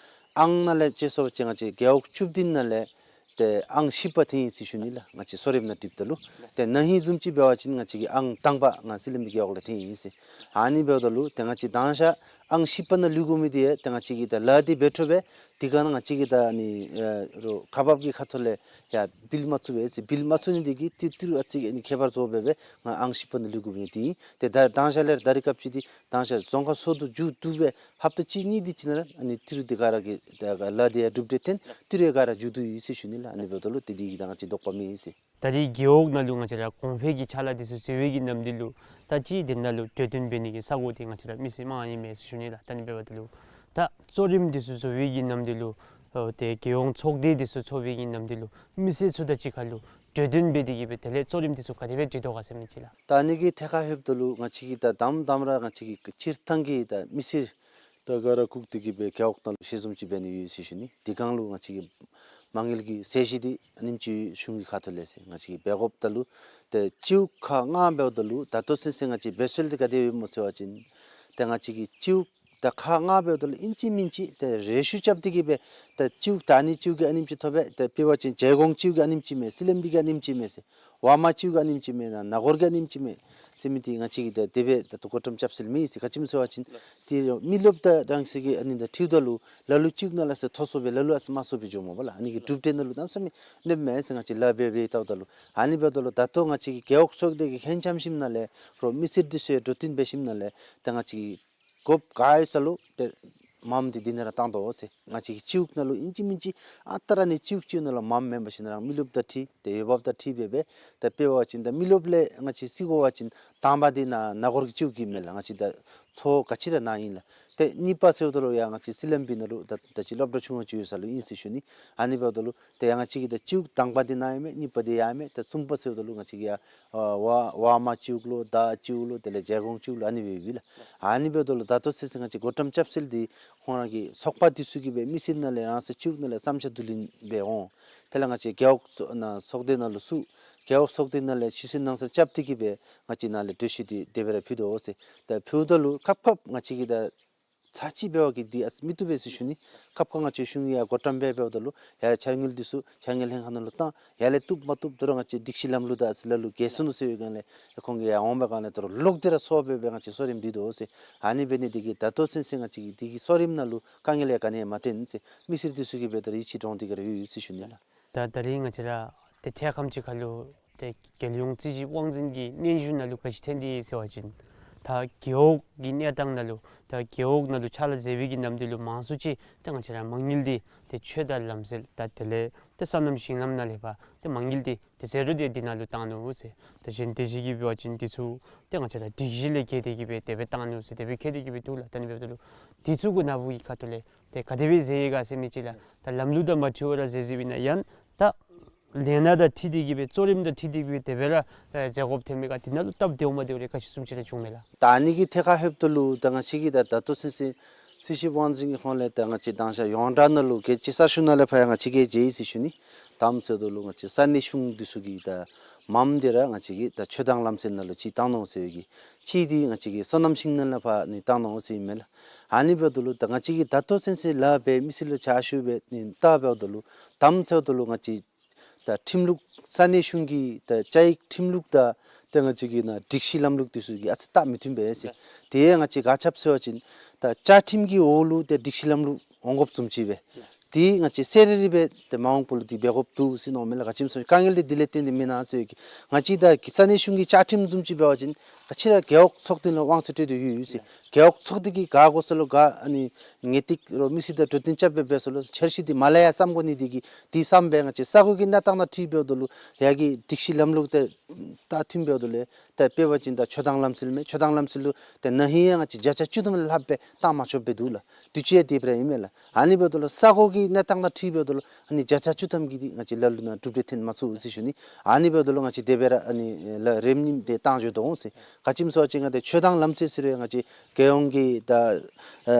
ཨང་ནང་ལས་དཔྱད་ཞིན་ན་ང་བཅས་རྒེད་འོག་བཅུ་བདུན་ནང་ལས་ཏེ་ཨང་བཞི་པ་ཐོན་ཡི་ཟེར་ཞུ་ནི་ལགས། ང་བཅས་གསོ་རིམ་ནང་འགྲུབ་ད་ལུ་ཏེ་ན་ཧིང་བཟུམ་ཅིག་འབད་བ་ཅིན་ང་བཅས་ཀྱིས་ཨང་དང་པ་ང་སྲིད་བློན་པའི་རྒེད་འོག་ལས་ཐོན་ཡི་ཟེར། ཨ་ནི་འབདཝ་ད་ལུ་ཏེ་ང་བཅས་དང་ཞག་ཨང་བཞི་པ་ནང་ལུས་དགོ་མི་འདི་ཡང་ཏེ་ང་བཅས་ཀྱིས་ད་ལཱ་འདི་འབད་འཕྲོ་སྦེ་དེ་སྒང་ང་བཅས་ཀྱིས་ད་ཨ་ནི་ཨེ་རུང་ཁག་འབགཔ་གི་ཁ་ཐུག་ལས་ཡང་བིལ་མ་བཙུགས་པས་ཟེར། བིལ་མ་བཙུགས་ནི་འདི་གིས་ཏི་ཏི་རུ་ཨ་ཙི་ཨ་ནི་ཁྱད་པར་བཟོ་སྦེ་སྦེ་ང་ཨང་བཞི་པ་ནང་ལུས་དགོ་མི་འདི་ཨིན། ཏེ་ད་དང་ཞག་ལས་ད་རིས་སྐབས་ཅིག་འདི་དང་ཞག་རྫོང་ཁག་ཚོགས་འདུ་མཇུག་བསྡུ་སྦེ་ཧབ་ཏ་གཅིག་གཉིས་དེ་ཅིག་ནང་ཨ་ནི་ཏི་རུ་འདི་ག་ར་གི་ད་ལཱ་འདི་ཡང་གྲུབ་འབྲས་ཐོན་ཏི་རུ་ཡང་ག་ར་མཇུག་བསྡུ་ཡི་ཟེར་ཞུ་ནི་ལགས། ཨ་ནི་འབདཝ་ད་ལུ་ཏེ་འདི་གིས་ད་ང་བཅས་དོགས་པ་མེད་ཟེར། ད་རེས་རྒེད་འོག་ནང་ལུ་ང་བཅས་ར་གོང་འཕེལ་གྱི་ཕྱག་ལཱ་འདི་ཚུ་ཟེར་བའི་གི་ནམ་དུས་ལུ་ད་ཅི་དེ་ནང་ལུ་གྲོས་བསྟུན་འབད་ནི་གི་ས་གོ་འདི་ང་བཅས་ར་མི་སེར་མང་ཨིན་མས་ཟེར་ཞུ་ནི་ལགས། ད་ཨ་ནི་འབདཝ་ད་ལུ་ད་གཙོ་རིམ་འདི་ཚུ་བཟོ་བའི་གི་ནམ་དུས་ལུ་ཨོ་ཏེ་རྒེད་ཡོངས་ཚོགས་སྡེ་འདི་ཚུ་ཚོགས་པའི་གི་ནམ་དུས་ལུ་མི་སེར་ཚུ་དང་གཅིག་ཁར་ལུ་གྲོས་བསྟུན་འབད་དེ་གིས་སྦེ་དེ་ལས་གཙོ་རིམ་འདི་ཚུ་ག་དེ་སྦེ་སྒྲིག་དོ་ག་ཟེར་མི་ཅིག་ལགས། ད་ཨ་ནི་གི་ཐད་ཁར་ལྷོདཔ་ད་ལུ་ང་བཅས་ཀྱིས་ད་དང་དང་ར་ང་བཅས་ཀྱིས་སྤྱིར་བཏང་གི་ད་མི་སེར་ད་ག་ར་བཀུག་སྟེ་གིས་སྦེ་རྒེད་འོག་ནང་ལུ་ཞལ་འཛོམས་ཅིག་འབད་ནི་ཡོད་ཟེར་ཞུ་ནི། དེ་སྒང་ལུ་ང་བཅས་ཀྱིས་མ་དངུལ་གྱི་ཟད་གཞི་འདི་ཨ་ནེམ་ཅིག་གཞུང་གི་ཁ་ཐུག་ལས་ཟེར་ང་བཅས་ཀྱིས་འབད་དགོཔ་ད་ལུ་ཏེ་སྤྱི་འོག་ཁག་ལྔ་འབདཝ་ད་ལུ་ད་ལྟོ་ཚུན་ཚོད་ང་བཅས་འབད་སྲོལ་འདི་ག་དེ་ཡོདཔ་སྨོ་ཟེར་བ་ཅིན་ཏེ་ང་བཅས་ཀྱིས་སྤྱི་འོག་ད་ཁག་ལྔ་འབདཝ་ད་ལུ་ཨིན་ཅི་མིན་ཅི་ཏེ་རེ་ཞུ་རྐྱབ་སྟེ་གིས་སྦེ་ཏེ་སྤྱི་འོག་ད་ཨ་ནི་སྤྱི་འོག་གིས་ཨ་ནེམ་ཅིག་ཐོབ་པས། ཏེ་དཔེ་འབད་བ་ཅིན་བྱེ་སྒོང་སྤྱི་འོག་གིས་ཨ་ནེམ་ཅིག་མས། སྲིད་བློན་པའི་གིས་ཨ་ནེམ་ཅིག་མས་ཟེར། ཝར་མ་སྤྱི་འོག་གིས་ཨ་ནེམ་ཅིག་མས། ན་ན་གོར་གྱིས་ཨ་ནེམ་ཅིག་མས་ཟེར་མི་འདི་ང་བཅས་ཀྱིས་ད་དེ་སྦེ་ད་ལྟོ་བགོ་བཀྲམ་རྐྱབ་སྲོལ་མེད་ཟེར། ག་ཅི་སྨོ་ཟེར་བ་ཅིན་ཏེ་མི་རློབས་དང་རང་སོའི་གི་ཨ་ནི་དང་འཁྲིལཝ་ད་ལུ་ལ་ལུ་སྤྱི་འོག་ནང་ལས་ཟེར་མཐོ་སུ་སྦེ་ལ་ལུ་ཨ་ཙི་དམའ་སུ་སྦེ་འགྱོཝ་མས་པ་ལགས། ཨ་ནི་གི་གྲུབ་འབྲས་ནང་ལུ་གནམ་མེད་ས་མེད་གནོདཔ་མས་ཟེར་ང་བཅས་ལཱ་འབད་འབད་བལྟཝ་ད་ལུ། ཨ་ནི་འབདཝ་ད་ལུ་ད་ལྟོ་ང་བཅས་ཀྱིས་རྒེད་འོག་ཚོགས་སྡེ་གི་ཧེང་འབྱམས་ཞིནམ་ལས་རོགས་མི་སེར་འདི་ཚུ་ཡང་འགྲོ་དོན་འབད་ཞིནམ་ལས་ད་ང་བཅས་ཀྱིས་དགོཔ་ག་ཡོད་ས་ལུ་ཏེ་མངམ་འདི་འདི་ནང་ར་བཏང་དོ་ཟེར། ང་བཅས་ཀྱི་སྤྱི་འོག་ནང་ལུ་ཨིན་ཅི་མིན་ཅི་ཨ་རྟག་ར་ཨ་ནི་སྤྱི་འོག་སྤྱི་འོག་ནང་ལུ་མངམ་མེན་པར་ཞིནམ་ར་མི་རློབས་དང་འཁྲིལ་ཏེ་འོས་འབབ་དང་འཁྲིལ་སྦེ་སྦེ་ད་དཔེ་འབད་བ་ཅིན་ད་མི་རློབས་ལས་ང་བཅས་རྩིས་དགོ་པ་ཅིན་དང་པ་འདི་ནཱ་ན་གོར་གྱི་སྤྱི་འོག་གི་མས་ལགས། ང་བཅས་ད་ཚོ་ག་ཅི་ར་ནཱ་ཨིན་ལགས། ཏེ་གཉིས་པ་ཟེརཝ་ད་ལུ་ཡང་ང་བཅས་སྲིད་བློན་པའི་ནང་ལུ་ད་ད་ཅི་སློབ་གྲྭ་ཆུང་ངུ་ཅིག་ཡོད་ས་ལུ་ཨིན་ཟེར་ཞུ་ནི། ཨ་ནི་འབདཝ་ད་ལུ་ཏེ་ཡང་ང་བཅས་ཀྱི་ད་སྤྱི་འོག་དང་པ་འདི་ནཱ་ཨིན་མས། གཉིས་པ་འདི་ཡར་ཨིན་མས། ད་གསུམ་པ་ཟེརཝ་ད་ལུ་ང་བཅས་ཀྱི་ཡར་ཨ་ཝར་ཝར་མ་སྤྱི་འོག་ལོ་དར་སྤྱི་འོག་ལོ་དེ་ལས་བྱེ་སྒོང་སྤྱི་འོག་ལོ་ཨ་ནི་སྦེ་ཡོད་པས་ལགས། ཨ་ནི་འབདཝ་ད་ལུ་ད་ལྟོ་ཚུན་ཚོད་ང་བཅས་བགོ་བཀྲམ་རྐྱབ་སྲོལ་འདི་ཁོང་ར་གི་ཚོགས་པ་འདི་ཚུ་གིས་སྦེ་མི་སེར་ནང་ལས་རང་སོའི་སྤྱི་འོག་ནང་ལས་བསམ་འཆར་བསྡུ་ལེན་འབད་འོང་། དེ་ལས་ང་བཅས་རྒེད་འོག་ཚོགས་ནང་ཚོགས་སྡེ་ནང་ལུ་ཚུད། རྒེད་འོག་ཚོགས་སྡེ་ནང་ལས་ཕྱི་སེལ་ནང་སེལ་རྐྱབ་སྟེ་གིས་སྦེ་ང་བཅས་ནཱ་ལས་གྲོས་གཞི་འདི་དེ་སྦེ་ར་ཕུལ་དོ་ཟེར། ད་ཕུལཝ་ད་ལུ་སྐབས་སྐབས་ང་བཅས་ཀྱིས་ད་ཚར་གཅིག་འབད་བ་གིས་འདི་ཨ་ཙི་མི་བཏུབ་པས་ཟེར་ཞུ་ནི། སྐབས་སྐབས་ང་བཅས་གཞུང་གིས་ཡར་བགོ་བཀྲམ་འབད་འབདཝ་ད་ལུ་ཡར་འཆར་དངུལ་འདི་ཚུ་འཆར་དངུལ་ལྷན་ཁག་ནང་ལུ་བཏང་། ཡར་ལས་བཏུབ་མ་བཏུབ་དོ་རུང་ང་བཅས་སྒྲིག་གཞི་ལམ་ལུགས་དང་ཨ་ཙི་ལ་ལུ་འགལ་སོ་ནུག་ཟེར་བའི་སྒང་ལས་ཁོང་གིས་ཡར་འོང་བའི་སྒང་ལས་དོ་རུང་ལོག་སྟེ་ར་འཚོལ་སྦེ་སྦེ་ང་བཅས་གསོ་རིམ་སྒྲིག་དོ་ཟེར། ཨ་ནི་འབད་ནི་འདི་གིས་ད་ལྟོ་ཚུན་ཚོད་ང་བཅས་ཀྱི་འདི་གི་གསོ་རིམ་ནང་ལུ་དཀའ་ངལ་ཡང་ག་ནི་ཡང་མ་ཐོན་ཟེར། མི་སེར་འདི་ཚུ་གིས་འབད་དོ་རུང་ཡིད་ཆེས་འདྲོངས་ཏེ་གི་ར་ཡོད་ཡོད་ཟེར་ཞུ་ནི་ལགས། ད་ད་རིས་ང་བཅས་ར་ཏེ་འཕྲལ་ཁམས་ཅིག་ཁར་ལུ་ཏེ་རྒྱལ་ཡོངས་རྩིས་ཞིབ་དབང་འཛིན་གྱི་སྙན་ཞུ་ནང་ལུ་ག་ཅི་ཐོན་ཏེ་ཡོད་ཟེར་བ་ཅིན་ ད་རྒེད་འོག་གི་གནས་སྟངས་ནང་ལུ་ད་རྒེད་འོག་ནང་ལུ་ཕྱག་ལཱ་མཛད་པའི་གི་ནམ་དུས་ལུ་མང་སུ་ཅིག་ཏེ་ང་བཅས་ར་མ་དངུལ་འདི་ཏེ་ཆོས་དང་ལམ་སྲོལ་དང་དེ་ལས་ཏེ་སོ་ནམ་ཞིང་ལམ་ནང་ལས་ཕར་ཏེ་མ་དངུལ་འདི་ཏེ་ཟད་འགྲོ་འདི་འདི་ནང་ལུ་བཏང་ནུག་ཟེར། ད་གཞན་དེ་ཅིག་གིས་འབད་བ་ཅིན་འདི་ཚུ་ཏེ་ང་བཅས་ར་སྒྲིག་གཞི་ལས་འགལ་ཏེ་གིས་སྦེ་དེ་སྦེ་བཏང་ནུག་ཟེར་དེ་སྦེ་འཁོད་དེ་གིས་སྦེ་འདུག་ལགས། ད་ཨ་ནི་འབདཝ་ད་ལུ་འདི་ཚུ་གི་ནང་པའི་ཁ་ཐུག་ལས་ཏེ་ག་དེ་སྦེ་མཛད་ཡི་ག་ཟེར་མི་ཅིག་ལགས། ད་ལམ་ལུགས་དང་མ་འཁྲིལ་བར་མཛད་མཛདཔ་ཨིན་ན་ཡང་ད་ལས་སྣ་དང་འཁྲིལ་ཏེ་གིས་སྦེ་གཙོ་རིམ་དང་འཁྲིལ་ཏེ་གིས་སྦེ་དེ་སྦེ་ར་ཨེ་མཛད་དགོཔ་ཐོནམ་མས་ག། འདི་ནང་ལུ་སྟབས་བདེཝ་མ་བདེཝ་རེ་ག་ཅི་བཟུམ་ཅིག་ར་བྱུངམ་མས་ལགས། ད་ཨ་ནི་གི་ཐད་ཁར་ལྷོདཔ་ད་ལུ་ད་ང་བཅས་ཀྱིས་ད་ད་ལྟོ་ཚུན་ཚོད་རྩིས་ཞིབ་དབང་འཛིན་གྱི་ཧོངས་ལས་ད་ང་བཅས་དང་ཤ་ཡོངས་གྲགས་ནང་ལུ་རྒྱལ་སྤྱི་གསར་ཤོག་ནང་ལས་ཕར་ཡང་ང་བཅས་ཀྱིས་མཇལ་ཡི་ཟེར་ཞུ་ནི། དམ་ཚིག་ད་ལུ་ང་བཅས་ས་གནས་གཞུང་འདི་ཚུ་གིས་ད་མངམ་འདི་ར་ང་བཅས་ཀྱིས་ད་ཆོས་དང་ལམ་སྲོལ་ནང་ལུ་གཅིག་བཏང་ནུག་ཟེར་གི། གཅིག་འདི་ང་བཅས་ཀྱིས་སོ་ནམ་ཞིང་ལམ་ལས་ཕར་ནི་བཏང་ནུག་ཟེར་ཨིན་མས་ལགས། ཨ་ནི་འབདཝ་ད་ལུ་ད་ང་བཅས་ཀྱིས་ད་ལྟོ་ཚུན་ཚོད་ལཱ་འབད་མི་སེར་ལུ་ཕྱག་ཞུ་སྦེ་ནི་བལྟ་འབདཝ་ད་ལུ་དམ་ཚིག་ད་ལུ་ང་བཅས་ད་ཁྲིམས་ལུགས་ས་གནས་གཞུང་གི་ད་བཅའ་ཡིག་ཁྲིམས་ལུགས་དང་ཏེ་ང་བཅས་ཀྱི་ནང་སྒྲིག་གཞི་ལམ་ལུགས་འདི་ཚུ་གིས་ཨ་ཙི་སྟབས་མི་མཐུན་པས་ཟེར། ལགས། དེ་ཡང་ང་བཅས་ག་ཅི་སྦེ་ཟེར་བ་ཅིན་ད་བཅའ་ཁྲིམས་ཀྱི་འོག་ལུ་ཏེ་སྒྲིག་གཞི་ལམ་ལུགས་འོང་དགོཔ་བཟུམ་ཅིག་སྦེ། ལགས། དེ་ང་བཅས་གསལ་རི་རི་སྦེ་ཏེ་མ་འོངས་པ་ལུ་འདི་འབད་དགོཔ་འདུག་ཟེར་མནོཝ་མས་ལགས། ག་ཅི་སྦེ་ཟེར་དཀའ་ངལ་འདི་འདི་ལས་བརྟེན་ཏེ་མེན་ན་ཟེར་གི། ང་བཅས་ད་ས་གནས་གཞུང་གི་བཅའ་ཁྲིམས་བཟུམ་ཅིག་འབད་བ་ཅིན་ག་ཅི་ར་རྒེད་འོག་ཚོགས་སྡེ་ལུ་དབང་ཚད་སྤྲོད་དེ་ཡོད་ཡོད་ཟེར། རྒེད་འོག་ཚོགས་སྡེ་གིས་ག་དགོ་ས་ལུ་ག་ཨ་ནི་ངེས་ཏིག་རོགས་མི་སེར་དང་གྲོས་བསྟུན་རྐྱབ་སྦེ་འབད་ས་ལུ་འཆར་གཞི་འདི་མ་ལས་ཡར་བསམ་དགོ་ནི་འདི་གིས་འདི་བསམ་སྦེ་ང་བཅས་ས་གོ་གི་གནས་སྟངས་དང་འཁྲིལ་འབདཝ་ད་ལུ་ཡ་གི་སྒྲིག་གཞི་ལམ་ལུགས་དེ་ད་མཐུན་འབདཝ་ད་ལུ་ད་དཔེ་འབད་བ་ཅིན་ད་ཆོས་དང་ལམ་སྲོལ་མས། ཆོས་དང་ལམ་སྲོལ་ལུ་ཏེ་ན་ཧིང་ཡང་ང་བཅས་བརྒྱ་ཆ་བཅུ་ཐམ་ལྷགཔ་སྦེ་བཏང་མ་ཆོགཔ་སྦེ་འདུག་ལགས། དུས་ཅི་ཡང་དེ་སྦེ་ར་ཨིན་མས་ལགས། ཨ་ནི་འབདཝ་ད་ལུ་ས་གོ་གི་གནས་སྟངས་དང་འཁྲིལ་འབདཝ་ད་ལུ་ཨ་ནི་བརྒྱ་ཆ་བཅུ་ཐམ་གྱིས་འདི་ང་བཅས་ལ་ལུ་ནང་གྲུབ་འབྲས་ཐོན་མ་ཚུགས་ཟེར་ཞུ་ནི། ཨ་ནི་འབདཝ་ད་ལུ་ང་བཅས་དེ་སྦེ་ར་ཨ་ནི་ལགས་རེམ་ནིམ་དེ་བཏང་འགྱོ་དོ་འོང་ཟེར། ག་ཅི་སྨོ་ཟེར་བ་ཅིན་ང་བཅས་ཆོས་དང་ལམ་སྲོལ་ཟེར་རུང་ང་བཅས་རྒྱལ་ཡོངས་ཀྱི་ད་ཨ་ཨ་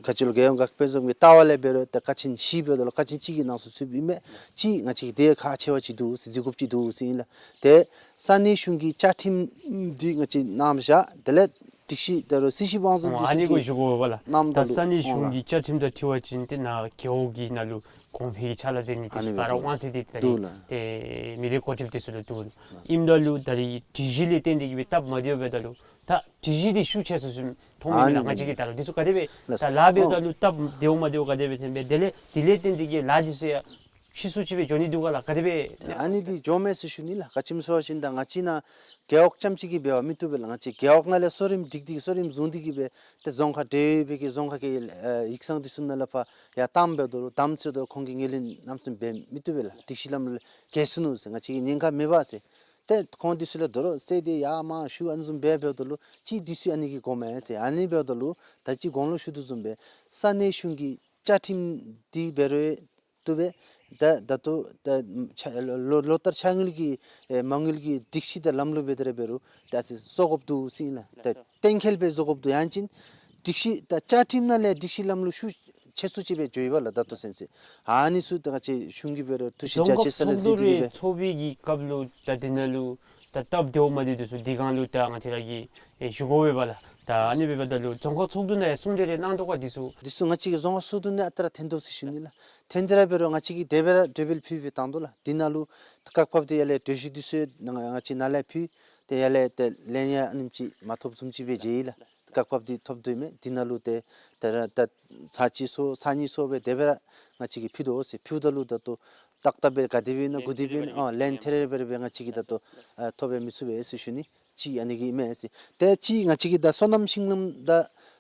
ག་ཅི་ལོ་རྒྱལ་ཡོངས་འགག་དཔོན་འཛོམས་ཀྱི་ལྟ་བ་ལས་འབད་རུང་ད་ཀ་ཆེན་བཞི་འབདཝ་ད་ལུ་ཀ་ཆེན་གཅིག་གི་ནང་ཚུད་ཚུདཔ་ཨིན་མས། གཅིག་ང་བཅས་ཀྱིས་དེ་ཁག་ཆེ་བ་ཅིག་འདུག་ཟེར་གཟིགས་དགོཔ་ཅིག་འདུག་ཟེར་ཨིན་ལགས། ཏེ་ས་གནས་གཞུང་གི་བཅའ་ཁྲིམས་འདི་ང་བཅས་གནང་བཞག། དེ་ལས་སྒྲིག་གཞི་ད་རུང་རྩིས་ཞིབ་དབང་འཛིན་འདི་ཨ་ཚུ་ནི་གུ་གིས་ཞུ་དགོ་པས་ལགས། གནངམ་ད་ད་ལུ་ས་གནས་གཞུང་གི་བཅའ་ཁྲིམས་དང་འཁྲིལ་བ་ཅིན་ཏེ་ནཱ་རྒེད་འོག་གི་ནང་ལུ་གོང་འཕེལ་གྱི་ཕྱག་ལཱ་མཛད་ནི་དེ་ཨ་ནི་ཚུ་ད་རུང་དབང་ཚད་འདི་ད་འདུག་རིས་ལགས། ཏེ་མི་སྡེ་འགོ་ཁྲིདཔ་དེ་ཚུ་ལུ་འདུག་རིས། ཨིནམ་ད་ལུ་ད་རིས་སྒྲིག་གཞི་ལས་བརྟེན་ཏེ་གིས་སྦེ་སྟབས་མ་བདེཝ་འབདཝ་ད་ལུ་ད་སྒྲིག་གཞི་འདི་ཤུགས་ཆེ་སུ་སུ་མཐོང་མི་ཨ་ལགས། ནི་ང་བཅས་ཀྱིས་ད་རུང་དེ་ཚུ་ག་དེ་སྦེ་ལགས་ད་ལཱ་འབདཝ་ད་ལུ་སྟབས་བདེཝ་མ་བདེཝ་ག་དེ་སྦེ་ཐོན་པས། དེ་ལས་དེ་ལས་བརྟེན་ཏེ་གིས་ལཱ་འདི་ཚུ་ཡང་ཕྱིས་སུ་ཅིག་སྦེ་འགྱོ་ནི་འདུག་ག་ལགས། ག་དེ་སྦེ་ཨ་ནི་འདི་འགྱོཝ་མས་ཟེར་ཞུ་ནི་ལགས། ག་ཅི་སྨོ་ཟེར་བ་ཅིན་ད་ང་བཅས་ནཱ་རྒེད་འོག་རྐྱངམ་ཅིག་གིས་འབད་བ་མི་བཏུབ་པས་ལགས། ང་བཅས་རྒེད་འོག་ནང་ལས་གཙོ་རིམ་སྒྲིག་སྟེ་གཙོ་རིམ་བཟུང་སྟེ་གིས་སྦེ་ཏེ་རྫོང་ཁག་འབྲེལ་ཡོད་པའི་གི་རྫོང་ཁག་གི་ཨེ་ཡིག་ཚང་འདི་ཚུ་ནང་ལས་ཕར་ཡར་བཏངམ་འབདཝ་ད་ལུ་དམ་ཚིག་ད་ཁོང་གིས་ངོས་ལེན་ནམ་ཡང་འབད་མི་བཏུབ་པས་ལགས། སྒྲིག་གཞི་ལམ་ལུགས་འགལ་སོ་ནུག་ཟེར། ང་བཅས་ཀྱིས་ཉེན་ཁ་མེད་པས་ཟེར། ཏེ་ཁོང་འདི་ཚུ་ལས་དོ་རུང་ཟེར་ཏེ་ཡར་མར་ཞུ་ཨ་ནི་བཟུམ་སྦེ་འབདཝ་ད་ལུ་གཅིག་འདི་ཚུ་ཨ་ནི་གིས་འགོ་མས་ཟེར། ཨ་ནི་འབདཝ་ད་ལུ་ད་ཅི་གོང་ལུ་ཞུ་དོ་བཟུམ་སྦེ་ས་གནས་གཞུང་གི་བཅའ་ཁྲིམས་འདི་འབད་རུང་བཏུབ་པས། ད་ད་ལྟོ་ད་ཆ་ལོ་ལོ་ལྟར་ཆ་དངུལ་གྱི་ཨེ་མ་དངུལ་གྱི་སྒྲིག་གཞི་དང་ལམ་ལུགས་འབད་དེ་ར་འབད་རུང་ད་ཨ་ཙི་བཟོ་དགོཔ་འདུག་ཟེར་ཨིན་ལགས། ད་གཏན་འཁེལ་སྦེ་བཟོ་དགོཔ་འདུག། ཡང་ཅིན་སྒྲིག་གཞི་ད་བཅའ་ཁྲིམས་ནང་ལས་སྒྲིག་གཞི་ལམ་ལུགས་ཤུགས་ཆེ་སུ་ཅིག་སྦེ་འགྱོ་ཡི་པས་ལགས། ད་ལྟོ་ཚུན་ཚོད་ཨ་ནི་ཚུ་ད་ང་བཅས་གཞུང་གིས་འབད་རུང་ཐུགས་བཞེད་རྒྱ་ཆེ་ས་ལས་གཟིགས་ཏེ་གིས་སྦེ། རྫོང་ཁག་ཚོགས་འདུ་རེ་ཚོགས་པའི་གི་སྐབས་ལུ་ད་དེ་ནང་ལུ་ད་སྟབས་བདེཝ་མ་བདེཝ་འདི་ཚུ་དེ་སྒང་ལུ་ད་ང་བཅས་ར་གིས་ཨེ་ཞུ་དགོ་པས་ལགས། ད་ཨ་ནི་འབདཝ་ད་ལུ་རྫོང་ཁག་ཚོགས་འདུ་ནང་ཡང་གསུང་གྲོས་རེ་གནང་དོ་ག། འདི་ཚུ་འདི་ཚུ་ང་བཅས་ཀྱི་རྫོང་ཁག་ཚོགས་འདུ་ནང་ཨ་རྟག་ར་འཐོན་དོ་ཟེར་ཞུ་ནི་ལགས། འཐོན་ཏེ་ར་འབད་རུང་ང་བཅས་ཀྱིས་དེ་སྦེ་ར་གྲོས་འབུལ་ཕུལ་སྦེ་བཏང་དོ་ལགས། འདི་ནང་ལུ་སྐབས་སྐབས་དེ་ཡར་ལས་གྲོས་གཞི་འདི་ཚུ་ནང་ང་བཅས་ནཱ་ལས་ཕུལ། ཏེ་ཡར་ལས་ཏེ་ལན་ཡང་ཨ་ནེམ་ཅིག་མ་ཐོབ་བཟུམ་ཅིག་སྦེ་མཇལ་ཡི་ལགས། སྐབས་སྐབས་འདི་ཐོབ་དོ་མས། འདི་ནང་ལུ་ཏེ་ད་ར་ད་ཚར་གཅིག་སོང་ཚར་གཉིས་སོང་སྦེ་དེ་སྦེ་ར་ང་བཅས་ཀྱིས་ཕུལ་དོ་ཟེར། ཕུལཝ་ད་ལུ་ད་ལྟོ་ཏག་ཏ་སྦེ་ག་དེ་སྦེ་ཨིན་ན་གུ་དེ་སྦེ་ཨིན་ན་ཨ་ལན་ཐེ་རེ་སྦེ་ར་སྦེ་ང་བཅས་ཀྱིས་ད་ལྟོ་ཨ་ཐོབ་སྦེ་མི་ཚུགས་པས་ཟེར་ཞུ་ནི། གཅིག་ཨ་ནི་གི་མས་ཟེར། ཏེ་གཅིག་ང་བཅས་ཀྱིས་ད་སོ་ནམ་ཤིང་ལམ་ད་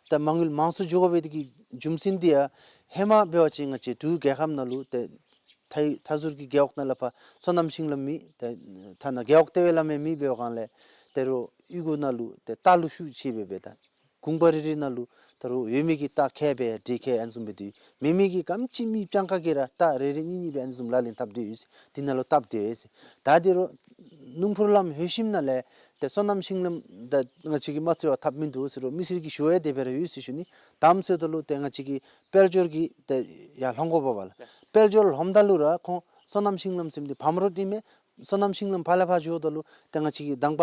ད་མ་དངུལ་མང་སུ་འགྱོ་དགོ་པའི་དེ་གི་རྒྱུ་མཚན་འདི་ཡང་ཧེ་མ་འབད་བ་ཅིན་ང་བཅས་འབྲུག་རྒྱལ་ཁབ་ནང་ལུ་ཏེ་མཐའ་མཐའ་ཟུར་གྱི་རྒེད་འོག་ནང་ལས་ཕར་སོ་ནམ་ཤིང་ལམ་མེད། ཏེ་ཐ་ན་རྒེད་འོག་དེ་བས་ལམ་ཡང་མེད། འབད་བའི་སྒང་ལས་ད་རུང་གཡུས་སྒོ་ནང་ལུ་ཏེ་རྟ་ལུ་ཤུགས་ཆེ་སྦེ་སྦེ་ད་གུང་པ་རེ་རེ་ནང་ལུ་ད་རུང་ཡོད་མི་གི་རྟ་ཁལ་སྦེ་འདྲེ་ཁལ་ཨ་ནི་བཟུམ་སྦེ་འདུག། མེད་མི་གི་ག་དེམ་ཅིག་མི་སྤྱང་ཀ་གིས་ར་རྟ་རེ་རེ་གཉིས་གཉིས་སྦེ་ཨ་ནི་བཟུམ་ལག་ལེན་འཐབ་སྡོད་ཡོད་ཟེར། འདི་ནང་ལུ་སྟབས་བདེ་ཟེར། ད་དེ་རུང་སྣུམ་འཁོར་ལམ་ལྷོད་ཞིནམ་ལས་ཏེ་སོ་ནམ་ཤིང་ལམ་ད་ང་བཅས་ཀྱིས་མ་བརྩི་བར་འཐབ་མིན་འདུག་ཟེར་རུང་མི་སེར་གྱིས་ཞུ་ཡང་དེ་སྦེ་ར་ཡོད་ཟེར་ཞུ་ནི། དེམ་ཟེརཝ་ད་ལུ་ཏེ་ང་བཅས་ཀྱི་དཔལ་འབྱོར་གྱི་ཏེ་ཡར་ལྷོང་དགོ་པས་ལགས། དཔལ་འབྱོར་ལྷོངམ་ད་ལུ་ར་ཁོང་སོ་ནམ་ཤིང་ལམ་ཟེར་མི་འདི་ཕམ་རོགས་ཨིན་མས། སོ་ནམ་ཤིང་ལམ་ཕར་ལས་ཕར་འགྱོཝ་ད་ལུ་ཏེ་ང་བཅས་ཀྱིས་དང་པ་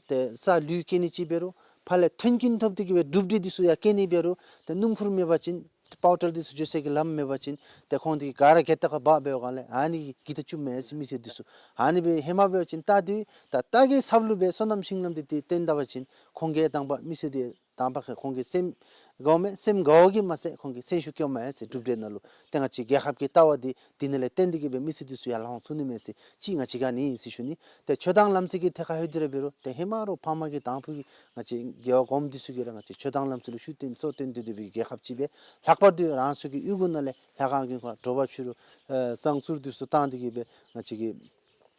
ཏེ་ས་ལུད་སྐྱེལ་ནི་ཅིག་འབད་རུང་ཕར་ལས་མཐུན་རྐྱེན་ཐོབ་སྟེ་གིས་སྦེ་གྲུབ་འབྲས་འདི་ཚུ་ཡང་སྐྱེལ་ནི་འབད་རུང་ཏེ་སྣུམ་འཁོར་མེད་པ་ཅིན་ཏེ་པའུ་ཊར་འདི་ཚུ་འགྱོ་སའི་གི་ལམ་མེད་པ་ཅིན་ཏེ་ཁོང་འདི་ག་ར་གྱལ་ཏ་ཁར་འབག་འབད་བའི་སྒང་ལས་ཨ་ནི་གིས་འགྱོ་ཚུགསཔ་མས་ཟེར་མི་སེར་འདི་ཚུ། ཨ་ནི་སྦེ་ཧེ་མ་འབད་བ་ཅིན་རྟ་འདི་ད་རྟ་གི་ཚབ་ལུ་སྦེ་སོ་ནམ་ཤིང་ལམ་འདི་ཏེ་བཏོན་ད་པ་ཅིན་ཁོང་གིས་དང་པ་མི་སེར་འདི་ དང་པ་ཁོང་གི་སེམས་དགའཝ་མས། སེམས་དགའཝ་གིས་མ་ཚད་ཁོང་གིས་སེམས་ཤུགས་སྐྱེཝ་མས་ཟེར། གྲུབ་འབྲས་ནང་ལུ་ཏེ་ང་བཅས་རྒྱལ་ཁབ་ཀྱི་ལྟ་བ་འདི་འདི་ནང་ལས་བརྟེན་ཏེ་གིས་སྦེ་མི་སེར་འདི་ཚུ་ཡར་ལྷང་ཚུགས་ནི་མས་ཟེར་ཅིག་ང་བཅས་ཀྱིས་ཨ་ནི་ཨིན་ཟེར་ཞུ་ནི། ཏེ་ཆོས་དང་ལམ་སྲོལ་གྱི་ཐད་ཁར་ལྷོད་དེ་ར་འབད་རུང་ཏེ་ཧེ་མ་རོགས་ཕམ་གི་དང་ཕུ་གི་ང་བཅས་རྒེད་འོག་གོངམ་འདི་ཚུ་གིས་ར་ང་བཅས་ཆོས་དང་ལམ་སྲོལ་ལུ་ཤུགས་བཏོན་གསོ་བཏོན་ཏེ་སྡོད་པའི་རྒྱལ་ཁབ་ཅིག་སྦེ་ལྷག་པར་དུ་རང་སོའི་གི་གཡུས་ཁ་ནང་ལས་ལྷ་ཁང་གི་ཁར་དྲོ་པ་ཕྱི་རུ་ཨེ་བསང་གསུར་འདི་ཚུ་བཏང་སྟེ་གིས་སྦེ་ང་བཅས་ཀྱི་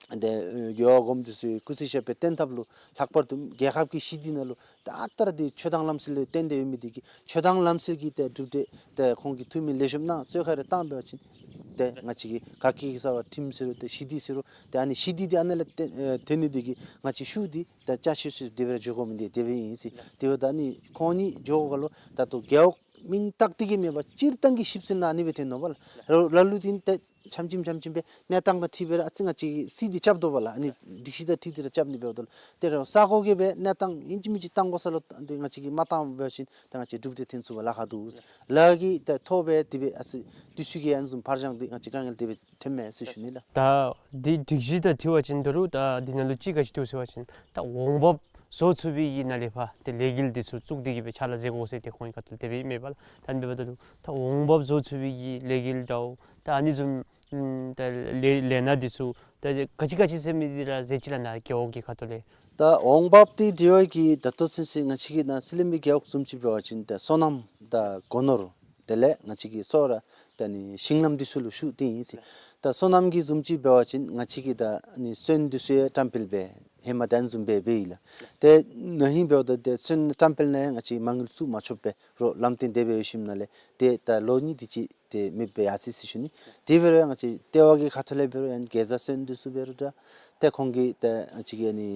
ཏེ་རྒེད་འོག་གོངམ་འདི་ཚུ་གི་སྐུ་ཚེ་ཞབས་པད་བརྟན་ཐབས་ལུ་ལྷག་པར་དུ་རྒྱལ་ཁབ་ཀྱི་ཞི་བདེ་ནང་ལུ་ད་ལྟོ་ར་འདི་ཆོས་དང་ལམ་སྲོལ་ལས་བརྟེན་ཏེ་ཡོད་མི་འདི་གིས་ཆོས་དང་ལམ་སྲོལ་གྱི་ཏེ་གྲུབ་འབྲས་ཏེ་ཁོང་གིས་ཐུགས་སྨོན་ལེགས་ཤོམ་གནང་གསོལ་ཁ་རེ་བཏང་འབད་བ་ཅིན་ཏེ་ང་བཅས་ཀྱི་ག་གིས་གསལ་བ་ཁྲིམས་ཟེར་རུང་ཏེ་ཞི་བདེ་ཟེར་རུང་ཏེ་ཨ་ནི་ཞི་བདེ་འདི་ཨ་ནཱ་ལས་ཏེ་ཨེ་ཐོན་ནི་འདི་གིས་ང་བཅས་ཤུགས་འདི་ད་ཅ་ཆས་སུ་དེ་སྦེ་ར་འགྱོ་དགོ་མི་འདི་དེ་སྦེ་ཨིན་ཟེར། དེ་འབདཝ་ད་ཨ་ནི་ཁོང་གཉིས་འགྱོཝ་ད་ལུ་ད་ལྟོ་རྒེད་འོག་མིང་བཏགས་ཏེ་གིས་མེད་པར་སྤྱིར་བཏང་གི་ཞིབ་འཚོལ་ནང་ཨ་ནི་སྦེ་ཐོན་ནུག་པ་ལགས། ལ་ལུ་འདི་ཏེ་ཆམ་ཆིམ་ཆམ་ཆིམ་སྦེ་གནས་སྟངས་དང་འཁྲིལ་སྦེ་ར་ཨ་ཙི་ང་བཅས་ཀྱིས་སྲིད་འདི་རྐྱབ་དོ་བ་ལགས། ཨ་ནི་སྒྲིག་གཞི་དང་འཁྲིལ་ཏེ་ར་རྐྱབ་ནི་འབདཝ་ད་ལུ་ཏེ་ར་ས་གོ་གིས་སྦེ་གནས་སྟངས་ཨིན་ཅི་མིན་ཅི་བཏང་དགོ་ས་ལུ་ཏེ་ང་བཅས་ཀྱིས་མ་བཏང་འབད་བ་ཅིན་ཏེ་ང་བཅས་གྲུབ་འབྲས་ཐོན་ཚུགས་པར་ལཱ་ཁག་འདུག། ལཱ་གི་ཏེ་ཐོག་སྦེ་དེ་སྦེ་ཨ་ཙི་འདི་ཚུ་གི་ཨ་ནི་བཟུམ་ཕར་འགྱངས་འདི་ང་བཅས་དཀའ་ངལ་དེ་སྦེ་ཐོནམ་མས་ཟེར་ཞུ་ནི་ལགས། ད་འདི་སྒྲིག་གཞི་དང་འཁྲིལ་བ་ཅིན་ད་རུང་ད་འདི་ནང་ལུ་ཅིག་ག་ཅི་འདུག་ཟེར་བ་ཅིན་ད་འོང་འབབ་བཟོ་ཚུགས་པའི་གི་ནང་ལས་ཕར་ཏེ་ལས་འགུལ་འདི་ཚུ་བཙུགས་ཏེ་གིས་སྦེ་ཕྱག་ལཱ་མཛད་དགོ་ཟེར་ཏེ་ཁོང་གི་ཁ་ཐུག་ལས་དེ་སྦེ་ཨིན་མས་པ་ལགས། ད་འབདཝ་ད་ལུ་ད་འོང་འབབ་བཟོ་ཚུགས་པའི་གི་ལས་འགུལ་འདྲཝ་ད་ཨ་ནི་བཟུམ་ཨམ་ད་ལས་ལས་སྣ་འདི་ཚུ་ད་ག་ཅི་ག་ཅི་ཟེར་མི་འདི་ར་ཟེར་ཅི་ལགས་ནཱ་རྒེད་འོག་གི་ཁ་ཐུག་ལས། ད་འོང་འབབ་འདི་འབྲེལ་བའི་གི་ད་ལྟོ་ཚུན་ཚོད་ང་བཅས་ཀྱི་ནཱ་སི་ལིང་པའི་རྒེད་འོག་བཟུམ་ཅིག་འབད་བ་ཅིན་ད་སོ་ནམ་དང་སྒོ་ནོར་དེ་ལས་ང་བཅས་ཀྱི་སོ་ར་ད་ཨ་ནི་ཤིང་ལམ་འདི་ཚུ་ལུ་ཤུགས་བཏོན་ཡི་ཟེར། ད་སོ་ནམ་གྱི་བཟུམ་ཅིག་འབད་བ་ཅིན་ང་བཅས་ཀྱི་ད་ཨ་ནི་སོན་འདི་ཚུ་ཡང་བཀྲམ་སྤེལ་འབད་ཧེ་མ་དེ་བཟུམ་སྦེ་འབད་ཡི་ལགས། ཏེ་ན་ཧིང་འབདཝ་ད་ཏེ་སོན་བཀྲམ་སྤེལ་ནང་ཡང་ང་བཅས་མ་དངུལ་བཙུགས་མ་ཆོགཔ་སྦེ་རོགས་ལམ་སྟོན་དེ་སྦེ་ཡོད་ཞིནམ་ལས་ཏེ་ད་ལོ་གཉིས་དེ་ཅིག་ཏེ་མེདཔ་སྦེ་ཡར་སོ་ཡི་ཟེར་ཞུ་ནི། དེ་འབད་རུང་ང་བཅས་ལྟེ་བ་གི་ཁ་ཐུག་ལས་འབད་རུང་ཡང་གེ་ཛ་སོན་འདི་ཚུ་འབད་རུང་ད་ཏེ་ཁོང་གིས་ད་ང་བཅས་ཀྱི་ཨ་ནི་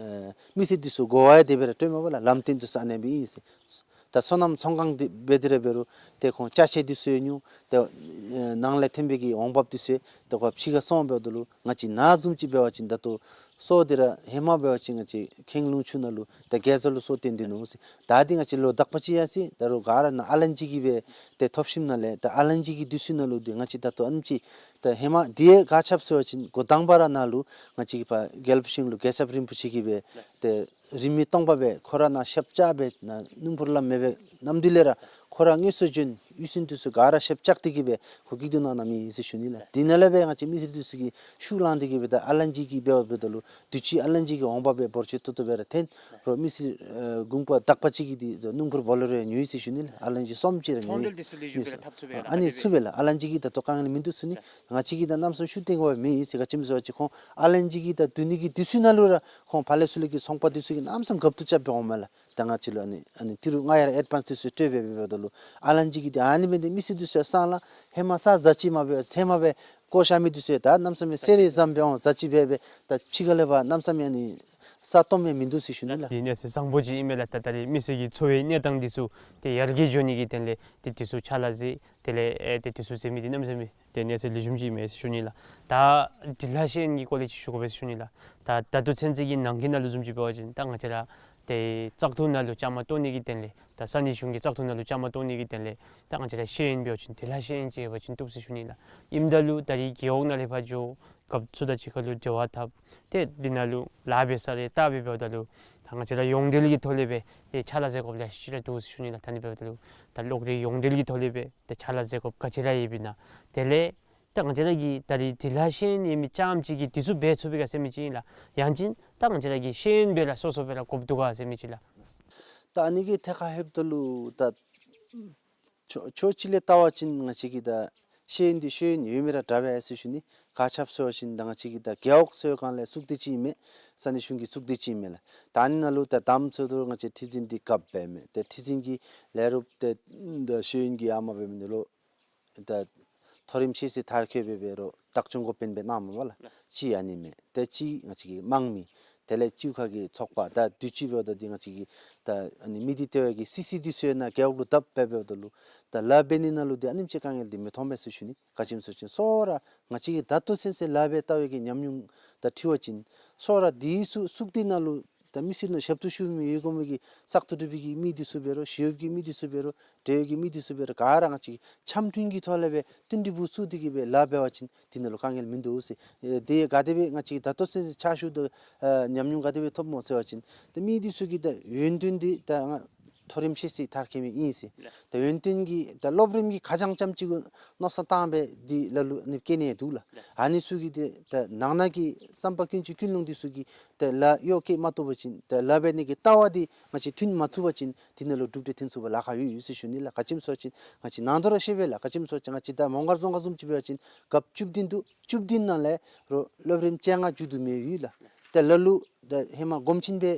ཨེ་མི་སེར་འདི་ཚུ་གོ་བ་ཡང་དེ་སྦེ་ར་སྤྲོད་མས་པ་ལགས། ལམ་སྟོན་འདི་ཚུ་ཨ་ནེ་སྦེ་ཨིན་ཟེར། ད་སོ་ནམ་ཚོང་ཁང་འདི་འབད་དེ་ར་འབད་རུང་ཏེ་ཁོང་ཅ་ཆས་འདི་ཚུ་ཡང་ཉོ་ཏེ་ཨེ་ནང་ལས་ཐོན་པའི་གི་འོང་འབབ་འདི་ཚུ་ཏེ་ཁོ་ཕྱི་ཁར་སོང་འབདཝ་ད་ལུ་ང་བཅས་ནཱ་བཟུམ་ཅིག་འབད་བ་ཅིན་ད་ལྟོ་སོ་འདི་ར་ཧེ་མ་འབད་བ་ཅིན་ང་བཅས་ཁེངས་ལུང་ཆུ་ནང་ལུ་ད་གེ་ཛ་ལུ་སོ་བཏོན་ཏེ་ནུག་ཟེར། ད་འདི་ང་བཅས་ལོ་དག་པ་ཅིག་ཡར་སོ་ཡི། ད་རུང་ག་ར་ནཱ་ཨ་ལན་ཅི་གིས་སྦེ་ཏེ་ཐོབ་ཞིནམ་ལས་ད་ཨ་ལན་ཅི་གི་དུས་ཚོད་ནང་ལུ་འདི་ང་བཅས་ད་ལྟོ་ཨ་ནེམ་ཅིག་ད་ཧེ་མ་འདི་ཡང་ག་ཅི་སྦེ་ཟེར་བ་ཅིན་འགོ་དང་པ་ར་ནཱ་ལུ་ང་བཅས་ཀྱི་ཕར་རྒྱལ་པོ་ཤིང་ལུ་རྒྱལ་ཚབ་རིན་པོ་ཆེ་གིས་སྦེ་ཏེ་རིས་མེད་སྟོང་པ་སྦེ་ཁོ་ར་ནཱ་ཞབས་བཅགས་སྦེ་ནཱ་སྣུམ་འཁོར་ལམ་མེད་པའི་གནམ་དུས་ལས་ར་ཁོ་ར་དངོས་སུ་བྱོན་གཡུས་ཚན་འདི་ཚུ་ག་ར་ཞབས་བཅགས་ཏེ་གིས་སྦེ་ཁོ་སྐྱིད་སྡུག་གནང་གནངམ་ཨིན་ཟེར་ཞུ་ནི་ལགས། འདི་ནང་ལས་སྦེ་ང་བཅས་མི་སེར་འདི་ཚུ་གིས་ཤུགས་བླངས་ཏེ་གིས་སྦེ་ད་ཨ་ལན་ཅི་གིས་འབདཝ་འབདཝ་ད་ལུ་དུས་ཅི་ཨ་ལན་ཅི་གི་འོང་འབབ་སྦེ་འབོར་ཆེ་ཏོག་ཏོ་སྦེ་ར་ཐོན། རོགས་མི་སེར་ཨེ་གུང་པ་དག་པ་ཅིག་གིས་འདི་སྣུམ་འཁོར་བོ་ལེ་རོ་ཡང་ཉོ་ཡི་ཟེར་ཞུ་ནི་ལགས། ཨ་ལན་ཅི་གསུམ་ཅིག་ར་ཉོ་ཡི། ཚོང་འབྲེལ་འདི་ཚུ་ལེགས་ཤོམ་སྦེ་ར་འཐབ་ཚུགས་པས་ལགས། ཨ་ནི་ཚུགས་པས་ལགས། ཨ་ལན་ཅི་གིས་ད་ལྟོ་དཀའ་ངལ་མིན་འདུག་ཟེར་ཞུ་ནི། ང་བཅས་ཀྱིས་ད་གནམ་མེད་ས་མེད་ཤུགས་བཏོན་དགོཔ་མེད་ཟེར། ག་ཅི་སྨོ་ཟེར་བ་ཅིན་ཁོང་ཨ་ལན་ཅི་གིས་ད་བསྡུ་ནི་གི་དུས་ཚོད་ནང་ལུ་ར་ཁོང་ཕར་ལས་ཚུར་ལས་ཀྱི་ཚོང་པ་འདི་ཚུ་གིས་གནམ་མེད་ས་མེད་རྒཔོ་ཏོ་རྐྱབ་སྦེ་འོངམ་མས་ལགས། ད་ང་བཅས་ལུ་ཨ་ནི་ཨ་ནི་ཏི་རུ་ལྔ་ཡར་ཨེཌ་བཱནསི་འདི་ཚུ་སྤྲོད་སྦེ་འབདཝ་ད་ལུ་ཨ་ལན་ཅི་གིས་འདི་ཨ་ནི་འབད་ནི་འདི་མི་སེར་འདི་ཚུ་སང་ལ་ཧེ་མ་ས་ཟ་ཅི་མ་འབད་ཚེ་མ་འབད་བཀོ་བཞག་མི་འདི་ཚུ་ད་གནམ་མེད་ས་མེད་གསེར་རི་བཟུམ་སྦེ་འོང་ཟ་ཅི་འབད་འབད་ད་ཕྱི་ཁ་ལས་ཕར་གནམ་མེད་ས་མེད་ཨ་ནི་ས་སྟོངམ་ཡང་མིན་འདུག་ཟེར་ཞུ་ནི་ལགས། འདི་གནས་ཚུལ་བཟང་པོ་ཅིག་ཨིན་མས་ལགས། ད་ད་རེས་མི་སེར་གྱི་འཚོ་བའི་གནས་སྟངས་འདི་ཚུ་ཏེ་ཡར་རྒྱས་འགྱོ་ནི་གི་དོན་ལས་ཏེ་འདི་ཚུ་ཕྱག་ལཱ་མཛད། དེ་ལས་ཨེ་ཏེ་འདི་ཚུ་མཛད་མི་འདི་གནམ་མེད་ས་མེད་ཏེ་གནས་ཚུལ་ལེགས་ཤོམ་ཅིག་ཨིན་མས་ཟེར་ཞུ་ནི་ལགས། ད་འབྲི་ལྷག་ཤེས་ཡོན་གྱི་སྐོར་ལས་ཅིག་ཞུ་དགོ་པས་ཟེར་ཞུ་ནི་ལགས། ད་ད་ལྟོ་ཚུན་ཚོད་ཀྱི་ནང་འཁོད་ནང་ལུ་བཟུམ་ཅིག་འབད་བ་ཅིན་ད་ང་བཅས་ར་ཏེ་བཙག་འཐུ་ནང་ལུ་བཅའ་མར་གཏོགས་ནི་གི་དོན་ལས་ད་ས་གནས་གཞུང་གི་བཙག་འཐུ་ནང་ལུ་བཅའ་མར་གཏོགས་ནི་གི་དོན་ལས་ད་ང་བཅས་ར་ཤེས་ཡོན་འབད་བ་ཅིན་འབྲི་ལྷག་ཤེས་ཡོན་ཅིག་ཡོད་པ་ཅིན་བཏུབ་ཟེར་ཞུ་ནི་ལགས། ཨིནམ་ད་ལུ་ད་རེས་རྒེད་འོག་ནང་ལས་ཕར་འགྱོ་རྒཔོ་ཚུ་དང་གཅིག་ཁར་ལུ་འབྲེལ་བ་འཐབ། ཏེ་འདི་ནང་ལུ་ལཱ་འབད་ས་རེ་བལྟ་སྦེ་འབདཝ་ད་ལུ་ད་ང་བཅས་ར་ཡོངས་འབྲེལ་གྱི་ཐོག་ལས་སྦེ་ཏེ་ཕྱག་ལཱ་མཛད་དགོཔ་ལེ་ཤ་ཅིག་ར་འདུག་ཟེར་ཞུ་ནི་ལགས། ད་ཨ་ནི་འབདཝ་ད་ལུ་ད་གློག་རིག་ཡོངས་འབྲེལ་གྱི་ཐོག་ལས་སྦེ་ཏེ་ཕྱག་ལཱ་མཛད་དགོཔ་ག་ཅི་ར་ཡོདཔ་ཨིན་ན། དེ་ལས་ད་ང་བཅས་ར་གི་ད་རེས་འབྲི་ལྷག་ཤེས་ཡོན་ཡོད་མི་རྐྱངམ་ཅིག་གིས་འདི་ཚུ་འབད་ཚུགས་པས་ག་ཟེར་མི་ཅིག་ཨིན་ལགས། ཡང་ཅིན་ད་ང་བཅས་ར་གི་ཤེས་ཡོན་སྦེ་ར་སོ་སོ་སྦེ་ར་དགོཔ་འདུག་ག་ཟེར་མི་ཅིག་ལགས། ད་ཨ་ནི་གི་ཐད་ཁར་ལྷོདཔ་ད་ལུ་ད་ཕྱོགས་ཕྱོགས་གཅིག་ལས་བལྟ་བ་ཅིན་ང་བཅས་ཀྱི་ད་ཤེས་ཡོན་འདི་ཤེས་ཡོན་ཡོད་མི་ར་འདྲ་བས་ཟེར་ཞུ་ནི། ག་ཅི་སྦེ་ཟེར་བ་ཅིན་ད་ང་བཅས་ཀྱི་ད་རྒེད་འོག་ཟེར་བའི་སྒང་ལས་གཙུག་སྡེ་ཅིག་ཨིན་མས། ས་གནས་གཞུང་གི་གཙུག་སྡེ་ཅིག་ཨིན་མས་ལགས། ད་ཨ་ནི་ནང་ལུ་ད་དང་པ་ཚུ་ད་ང་བཅས་ཁྲི་འཛིན་འདི་རྒཔོ་འབད་མས། ཏེ་ཁྲི་འཛིན་གྱི་ལས་རོགསཔ་ཏེ་ད་ཤེས་ཡོན་གྱི་ཡར་མར་འབད་མི་འདི་ལུ་ད་མཐོ་རིམ་ཤེས་ཚད་མཐར་འཁྱོལ་འབད་འབད་རུང་བདག་སྐྱོང་འགོ་དཔོན་སྦེ་གནངམ་མས་པ་ལགས། གཅིག་ཨ་ནི་མས། ཏེ་གཅིག་ང་བཅས་ཀྱི་དམངས་མི་དེ་ལས་ཅིག་ཁ་གི་ཚོགས་པ་ད་དུས་ཅི་འབདཝ་ད་འདི་ང་བཅས་ཀྱི་ད་ཨ་ནི་མི་སྡེ་ལྟེ་བའི་གི་སི་སི་འདི་ཚུ་ཡང་ནཱ་རྒེད་འོག་ལུ་བཏབ་སྦེ་འབདཝ་ད་ལུ་ད་ལཱ་འབད་ནི་ནང་ལུ་འདི་ཨ་ནེམ་ཅིག་དཀའ་ངལ་འདི་མི་མཐོང་པས་ཟེར་ཞུ་ནི། ག་ཅི་སྨོ་ཟེར་བ་ཅིན་སོ་ར་ང་བཅས་ཀྱིས་ད་ལྟོ་ཚུན་ཚོད་ལཱ་འབད་ལྟ་བའི་གི་ཉམས་མྱོང་དང་འཁྲིལ་བ་ཅིན་སོ་ར་འདི་ཚུ་གཙུག་སྡེ་ནང་ལུ་ད་མི་སེར་ནང་ཞབས་ཏོག་ཞུ་མི་ཡོད་དགོ་མི་གི་བཙག་འཐུ་གྲུབ་པའི་གི་མི་འདི་ཚུ་འབད་རུང་ཞི་གཡོགཔ་གི་མི་འདི་ཚུ་འབད་རུང་འབྲེལ་ཡོད་ཀྱི་མི་འདི་ཚུ་འབད་རུང་ག་ར་ང་བཅས་འཆམ་མཐུན་གྱི་ཐོག་ལས་སྦེ་མཐུན་སྒྲིལ་བུ་ཚུགས་ཏེ་གིས་སྦེ་ལཱ་འབད་བ་ཅིན་འདི་ནང་ལུ་དཀའ་ངལ་མིན་འདུག་ཟེར། ཨེ་དེ་ག་དེ་སྦེ་ང་བཅས་ད་ལྟོ་ཚུན་ཚོད་ཕྱག་ཞུ་དོ་ཨེ་ཉམས་མྱོང་ག་དེ་སྦེ་ཐོབ་སྨོ་ཟེར་བ་ཅིན་ཏེ་མི་འདི་ཚུ་གི་ད་ཡོན་ཏན་འདི་ད་ང་ མཐོ་རིམ་ཤེས་ཚད་མཐར་འཁྱོལ་མི་ཨིན་ཟེར། ལགས། ད་ཡོན་ཏན་གྱི་ད་སློབ་རིམ་གྱི་ཁ་བྱང་ཙམ་ཅིག་གུ་མནོ་བསམ་བཏང་སྦེ་འདི་ལ་ལུ་ཨ་ནི་བསྐྱལ་ནི་འདུག་ལགས། ལགས། ཨ་ནི་ཚུ་གིས་ཏེ་ད་ནང་ན་གི་བསམ་པ་ཀུན་སྤྱོད་ཀུན་སློང་འདི་ཚུ་གིས་ཏེ་ལཱ་གཡོག་བཀལ་མ་བཏུབ་པ་ཅིན་ཏེ་ལཱ་འབད་ནི་གི་ལྟ་བ་འདི་ང་བཅས་མཐུན་མ་ཚུགས་པ་ཅིན་འདི་ནང་ལུ་གྲུབ་འབྲས་ཐོན་ཚུགས་པར་ལཱ་ཁག་ཡོད་ཡོད་ཟེར་ཞུ་ནི་ལགས། ག་ཅི་སྨོ་ཟེར་བ་ཅིན་ང་བཅས་ནང་དོན་ར་ཤེས་པས་ལགས། ག་ཅི་སྨོ་ཟེར་བ་ཅིན་ང་བཅས་ད་མོང་སྒར་རྫོང་ཁག་བཟུམ་ཅིག་འབད་བ་ཅིན་རྒཔོ་བཅུ་བདུན་འདུག། བཅུ་བདུན་ནང་ལས་རོགས་སློབ་རིམ་བཅོ་ལྔ་མཇུག་བསྡུ་མི་ཡོད་ལགས། ཏེ་ལ་ལུ་ད་ཧེ་མ་སྒོམ་ཆེན་པའི་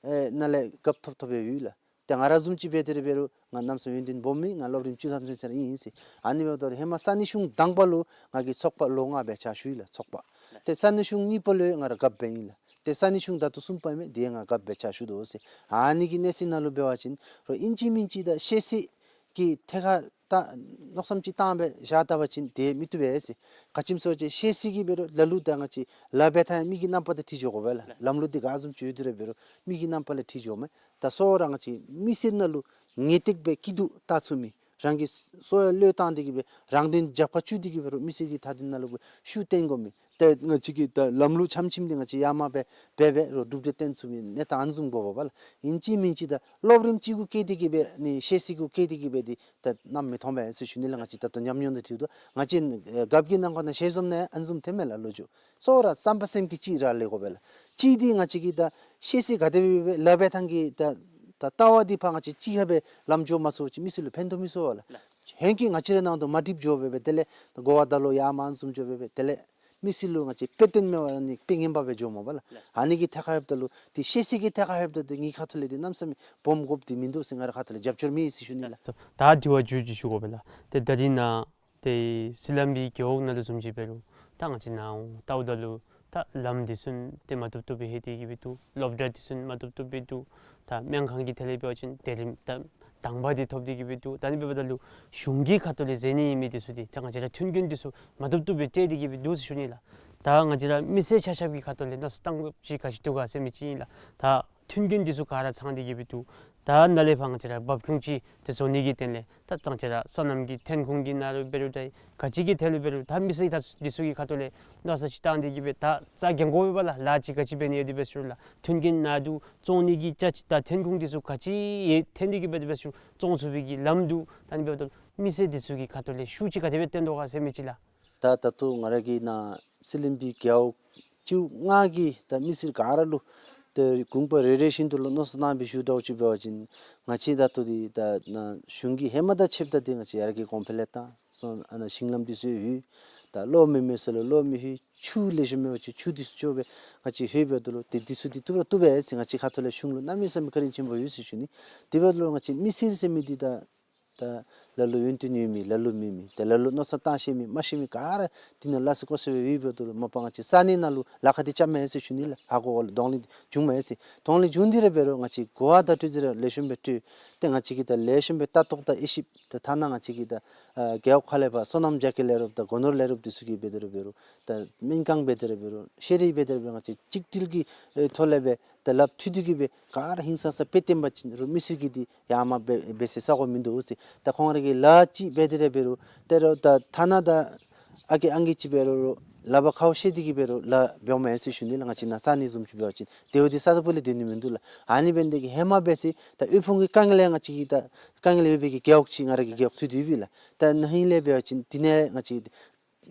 ཨེ་ནང་ལས་རྒཔོ་ཐོབ་ཐོབ་ཡོད་ཡོད་ལགས། ཏེ་ང་ར་བཟུམ་ཅིག་འབད་དེ་ར་འབད་རུང་ང་གནམ་མེད་ས་མེད་ཡོན་ཏན་སྦོམ་མེད། ང་སློབ་རིམ་བཅུ་ཐམ་ཚུན་ཚོད་ར་ཨིན་ཟེར། ཨ་ནི་འབདཝ་ད་ཧེ་མ་ས་གནས་གཞུང་དང་པ་ལུ་ང་གིས་ཚོགས་པ་ལོ་ལྔ་སྦེ་ཕྱག་ཞུ་ཡི་ལགས། ཚོགས་པ། ལགས། ཏེ་ས་གནས་གཞུང་གཉིས་པ་ལུ་ང་ར་རྒཔོ་འབད་ཡི་ལགས། ཏེ་ས་གནས་གཞུང་ད་ལྟོ་གསུམ་པ་མས། དེ་ང་རྒཔོ་སྦེ་ཕྱག་ཞུ་དོ་ཟེར། ཨ་ནི་གི་གནས་ཚུལ་ནང་ལུ་འབད་བ་ཅིན་རོགས་ཨིན་ཅི་མིན་ཅི་ད་ཤེས་ཚད་ཀྱི་ཐད་ཁར་ད་མནོ་བསམ་ཅིག་བཏང་སྦེ་བཞག་ད་པ་ཅིན་དེ་མི་བཏུབ་པས་ཟེར། ག་ཅི་སྨོ་ཟེར་བ་ཅིན་ཤེས་ཚད་ཀྱིས་འབད་རུང་ལ་ལུ་ད་ང་བཅས་ལཱ་འབད་ཐངས་མི་གི་རྣམ་པ་དང་འཁྲིལ་འགྱོ་དགོ་པས་ལགས། ལམ་ལུགས་འདི་ག་བཟུམ་ཅིག་ཡོད་དེ་ར་འབད་རུང་མི་གི་རྣམ་པ་ལས་འཁྲིལ་འགྱོཝ་མས། ད་གཙོ་བོ་ར་ང་བཅས་མི་སེར་ནང་ལུ་ངེས་ཏིག་སྦེ་སྐྱིད་སྡུག་བལྟ་ཚུགས་མི། རང་གི་གསོ་ཡ་བློས་བཏང་སྟེ་གི་སྦེ་རང་དོན་རྒྱབ་ཁར་བཅུག་སྟེ་གི་འབད་རུང་མི་སེར་གྱི་མཐའ་དོན་ནང་ལུ་སྦེ་ཤུགས་བཏོན་དགོ་མི། ཏེ་ང་བཅས་ཀྱི་ད་ལམ་ལུགས་འཆམ་འཆམ་འདི་ང་བཅས་ཡར་མར་སྦེ་འབད་འབད་རུང་གྲུབ་འབྲས་བཏོན་ཚུགས་མི་གནས་སྟངས་ཨ་ནི་བཟུམ་དགོ་པས་ལགས། ཨིན་ཅི་མིན་ཅི་ད་སློབ་རིམ་གཅིག་གུ་བསྐྱལ་ཏེ་གི་སྦེ་ནི་ཤེས་ཚད་གུ་བསྐྱལ་ཏེ་གི་སྦེ་འདི་ད་གནམ་མི་མཐོང་པས་ཟེར་ཞུ་ནི་ལགས། ང་བཅས་ད་ལྟོ་ཉམས་མྱོང་དང་འཁྲིལཝ་ད་ང་བཅས་ཨེ་རྒཔོ་གི་ནང་འཁོད་ནང་ཞལ་འཛོམས་ནང་ཨ་ནི་བཟུམ་ཐོནམ་མས་ལགས། ལོ་རྒྱུས་གཙོ་བོ་ར་བསམ་པ་སེམས་བསྐྱེད་ཅིག་ར་ལས་དགོ་པས་ལགས། གཅིག་འདི་ང་བཅས་ཀྱི་ད་ཤེས་ཚད་ག་དེ་སྦེ་སྦེ་ལཱ་འབད་ཐངས་ཀྱི་ད་ད་ལྟ་བ་འདི་ཕར་ང་བཅས་གཅིག་ཁར་སྦེ་ལམ་འགྱོ་མ་ཚུགས་པ་ཅིན་མི་སེར་ལུ་ཕན་ཐོགས་མི་ཚུགས་པས་ལགས། ལགས། ཧེང་སྐལ་ང་བཅས་ར་ནང་དོག་མ་འགྲིགཔ་འགྱོ་སྦེ་སྦེ་དེ་ལས་གོ་བ་ད་ལུ་ཡར་མར་ཨ་ནི་བཟུམ་འགྱོ་སྦེ་སྦེ་དེ་ལས་མི་སེར་ལུ་ང་བཅས་དཔེ་སྟོན་མེད་པ་ནི་དཔེ་ངན་པ་སྦེ་འགྱོཝ་མས་པ་ལགས། ལགས། ཨ་ནི་གི་ཐད་ཁར་འབདཝ་ད་ལུ་འདི་ཤེས་ཚད་ཀྱི་ཐད་ཁར་འབདཝ་ད་འདི་ངེའི་ཁ་ཐུག་ལས་འདི་གནམ་མེད་ས་མེད་སྦོམ་དགོཔ་འདི་མིན་འདུག་ཟེར་ང་རའི་ཁ་ཐུག་ལས་རྒྱབ་སྐྱོར་མེད་ཟེར་ཞུ་ནི་ལགས། ད་དྲི་བ་མཇུག་ཅིག་ཞུ་དགོ་པས་ལགས། ཏེ་ད་རིས་ནཱ་ཏེ་སི་ལམ་པའི་རྒེད་འོག་ནང་ལུ་བཟུམ་ཅིག་འབད་རུང་ད་ང་བཅས་ནཱ་འོང་ལྟཝ་ད་ལུ་ད་ལམ་འདི་ཚུ་ཏེ་མ་བཏུབ་བཏུབ་སྦེ་ལྷོད་དེ་གི་སྦེ་འདུག། སློབ་གྲྭ་འདི་ཚུ་མ་བཏུབ་བཏུབ་སྦེ་འདུག། ད་སྨན་ཁང་གི་ཐད་ལས་འབད་བ་ཅིན་དེ་རིམ་ད་དང་པ་འདི་ཐོབ་སྟེ་གི་སྦེ་འདུག། ད་ཨ་ནི་འབདཝ་ད་ལུ་གཞུང་གི་ཁ་ཐུག་ལས་མཛད་ནི་ཨིན་མི་འདི་ཚུ་འདི་ད་ང་བཅས་ར་མཐུན་རྐྱེན་འདི་ཚུ་མ་བཏུབ་བཏུབ་སྦེ་སྤྲོད་དེ་གི་སྦེ་འདུག་ཟེར་ཞུ་ནི་ལགས། ད་ང་བཅས་ར་མི་སེར་ཆ་ཁྱབ་ཀྱི་ཁ་ཐུག་ལས་མནོ་བསམ་བཏང་དགོཔ་ཅིག་ག་ཅི་འདུག་ག་ཟེར་མི་ཅིག་ཨིན་ལགས། ད་མཐུན་རྐྱེན་འདི་ཚུ་ག་ར་ཚང་སྟེ་གི་སྦེ་འདུག། ད་ནཱ་ལས་ཕར་ང་བཅས་ར་འབབ་ཁུངས་ཅིག་ཏེ་བཟོ་ནི་གི་དོན་ལས་ད་ང་བཅས་ར་སོ་ནམ་གྱི་ཐོན་ཁུངས་ཀྱི་ནང་ལུ་འབད་རུང་འདྲ་ག་ཅི་གི་ཐད་ལུ་འབད་རུང་ད་མི་སེར་ད་འདི་ཚུ་གི་ཁ་ཐུག་ལས་མནོ་བསམ་ཅིག་བཏང་སྟེ་གི་སྦེ་ད་རྩ་འགེངས་དགོ་པས་ལགས། ལཱ་ཅིག་ག་ཅི་འབད་ནི་ཡོད་དེ་འབད་ཟེར་རུང་ལགས། མཐུན་རྐྱེན་ནང་དུ་བཙོང་ནི་གི་ཅ་ཅི་ད་ཐོན་ཁུངས་འདི་ཚུ་ག་ཅི་ཡོད་ཐོན་ཏེ་གི་སྦེ་དེ་འབད་ཟེར་རུང་བཙོང་ཚུགས་པའི་གི་ལམ་འདུག། ད་ཨ་ནི་འབདཝ་ད་མི་སེར་འདི་ཚུ་གི་ཁ་ཐུག་ལས་ཤུགས་ཅིག་ག་དེ་སྦེ་བཏོན་དོ་ག་ཟེར་མི་ཅིག་ལགས། ད་ད་ལྟོ་ང་ར་གི་ནཱ་སི་ལིམ་པའི་རྒེད་འོག་བཅུ་ལྔ་གི་ད་མི་སེར་ག་ར་ལུ་ཏེ་གུང་པ་རེ་རེ་བཞིན་དུ་ལུ་མནོ་བསམ་བཏང་སྦེ་ཞུ་དོ་ཅིག་འབད་བ་ཅིན་ང་བཅས་ད་ལྟོ་འདི་ད་ནཱ་གཞུང་གིས་ཧེ་མ་དང་ཕྱདཔ་ད་འདི་ང་བཅས་ཡར་རྒྱས་གོང་འཕེལ་ལས་བཏང་སོང་། ཨ་ནཱ་ཞིང་ལམ་འདི་ཚུ་ཡོད། ད་གློག་མེད་མི་ཚུ་ལུ་གློག་མི་ལྷོད། ཆུ་ལེགས་ཤོམ་མེད་པ་ཅིན་ཆུ་འདི་ཚུ་ཆོག་སྦེ་ང་བཅས་ལྷོད་འབདཝ་ད་ལུ་ཏེ་འདི་ཚུ་འདི་བཏུབ་ར་བཏུབ་པས་ཟེར་ང་བཅས་ཁ་ཐུག་ལས་གཞུང་ལུ་གནམ་མེད་ས་མེད་བཀའ་དྲིན་ཆེན་པོ་ཡོད་ཟེར་ཞུ་ནི། དེ་འབདཝ་ད་ལུ་ང་བཅས་མི་སེར་ཟེར་མི་འདི་ད་ད་ལ་ལུ་ཡོན་ཏན་ཡོད་མི་ལ་ལུ་མེད་མི་ཏེ་ལ་ལུ་མནོ་བསམ་བཏང་ཤེས་མི་མ་ཤེས་མི་ག་ར་འདི་ནང་ལཱ་ཚུ་བཀོད་སོང་སྦེ་ཡོད་འབདཝ་ད་ལུ་མ་པ་ང་བཅས་ས་གནས་ནང་ལུ་ལཱ་ཁག་འདི་རྐྱབ་མས་ཟེར་ཞུ་ནི་ལགས། ཧ་གོ་བ་ལུ་གདོང་ལེན་འབྱུང་མས་ཟེར། གདོང་ལེན་འབྱུང་སྟེ་ར་འབད་རུང་ང་བཅས་གོ་བ་བརྡ་སྤྲོད་འདི་ར་ལེགས་ཤོམ་སྦེ་སྤྲོད། ཏེ་ང་བཅས་ཀྱིས་ད་ལེགས་ཤོམ་སྦེ་ལྟ་རྟོག་དང་དབྱེ་ཞིབ་ད་ཐ་ན་ང་བཅས་ཀྱིས་ད་ཨ་རྒེད་འོག་ཁ་ལས་ཕར་སོ་ནམ་རྒྱ་སྐྱེད་ལས་རོགསཔ་དང་སྒོ་ནོར་ལས་རོགསཔ་འདི་ཚུ་གིས་འབད་དེ་ར་འབད་རུང་ད་སྨན་ཁང་འབད་དེ་ར་འབད་རུང་ཤེས་རིག་འབད་དེ་ར་འབད་རུང་ང་བཅས་གཅིག་སྒྲིལ་གྱི་ཨེ་ཐོག་ལས་སྦེ་ད་ལགཔ་མཐུད་དེ་གི་སྦེ་ག་ར་ཧིང་སངས་ས་དཔེ་སྟོན་པ་ཅིན་རུང་མི་སེར་གྱིས་འདི་ཡར་མར་འབད་འབད་སའི་ས་གོ་མིན་འདུག་ཟེར། ད་ཁོང་ར་གིས་ལཱ་ཅིག་འབད་དེ་ར་འབད་རུང་ད་རུང་ད་ཐ་ན་ད་ཨ་རྒས་ཨང་རྒས་ཅིག་འབད་རུང་རུང་ལག་པར་ཁཝ་བཤེད་དེ་གི་འབད་རུང་ལཱ་འབདཝ་མས་ཟེར་ཞུ་ནི་ལགས། ང་བཅས་ནཱ་ས་གནས་བཟུམ་ཅིག་འབད་བ་ཅིན་དེ་བ་འདི་ས་ད་པུ་ལས་སྡོད་ནི་མིན་འདུག་ལགས། ཨ་ནི་འབད་ནི་དེ་གིས་ཧེ་མ་འབད་སའི་ད་དབུལ་ཕོངས་ཀྱི་དཀའ་ངལ་ཡང་ང་བཅས་ཀྱི་ད་དཀའ་ངལ་ཡོད་པའི་གི་རྒེད་འོག་ཅིག་ང་ར་གི་རྒེད་འོག་ཚུད་དེ་ཡོད་པས་ལགས། ད་ན་ཧིང་ལས་འབད་བ་ཅིན་འདི་ནང་ང་བཅས་ཀྱི་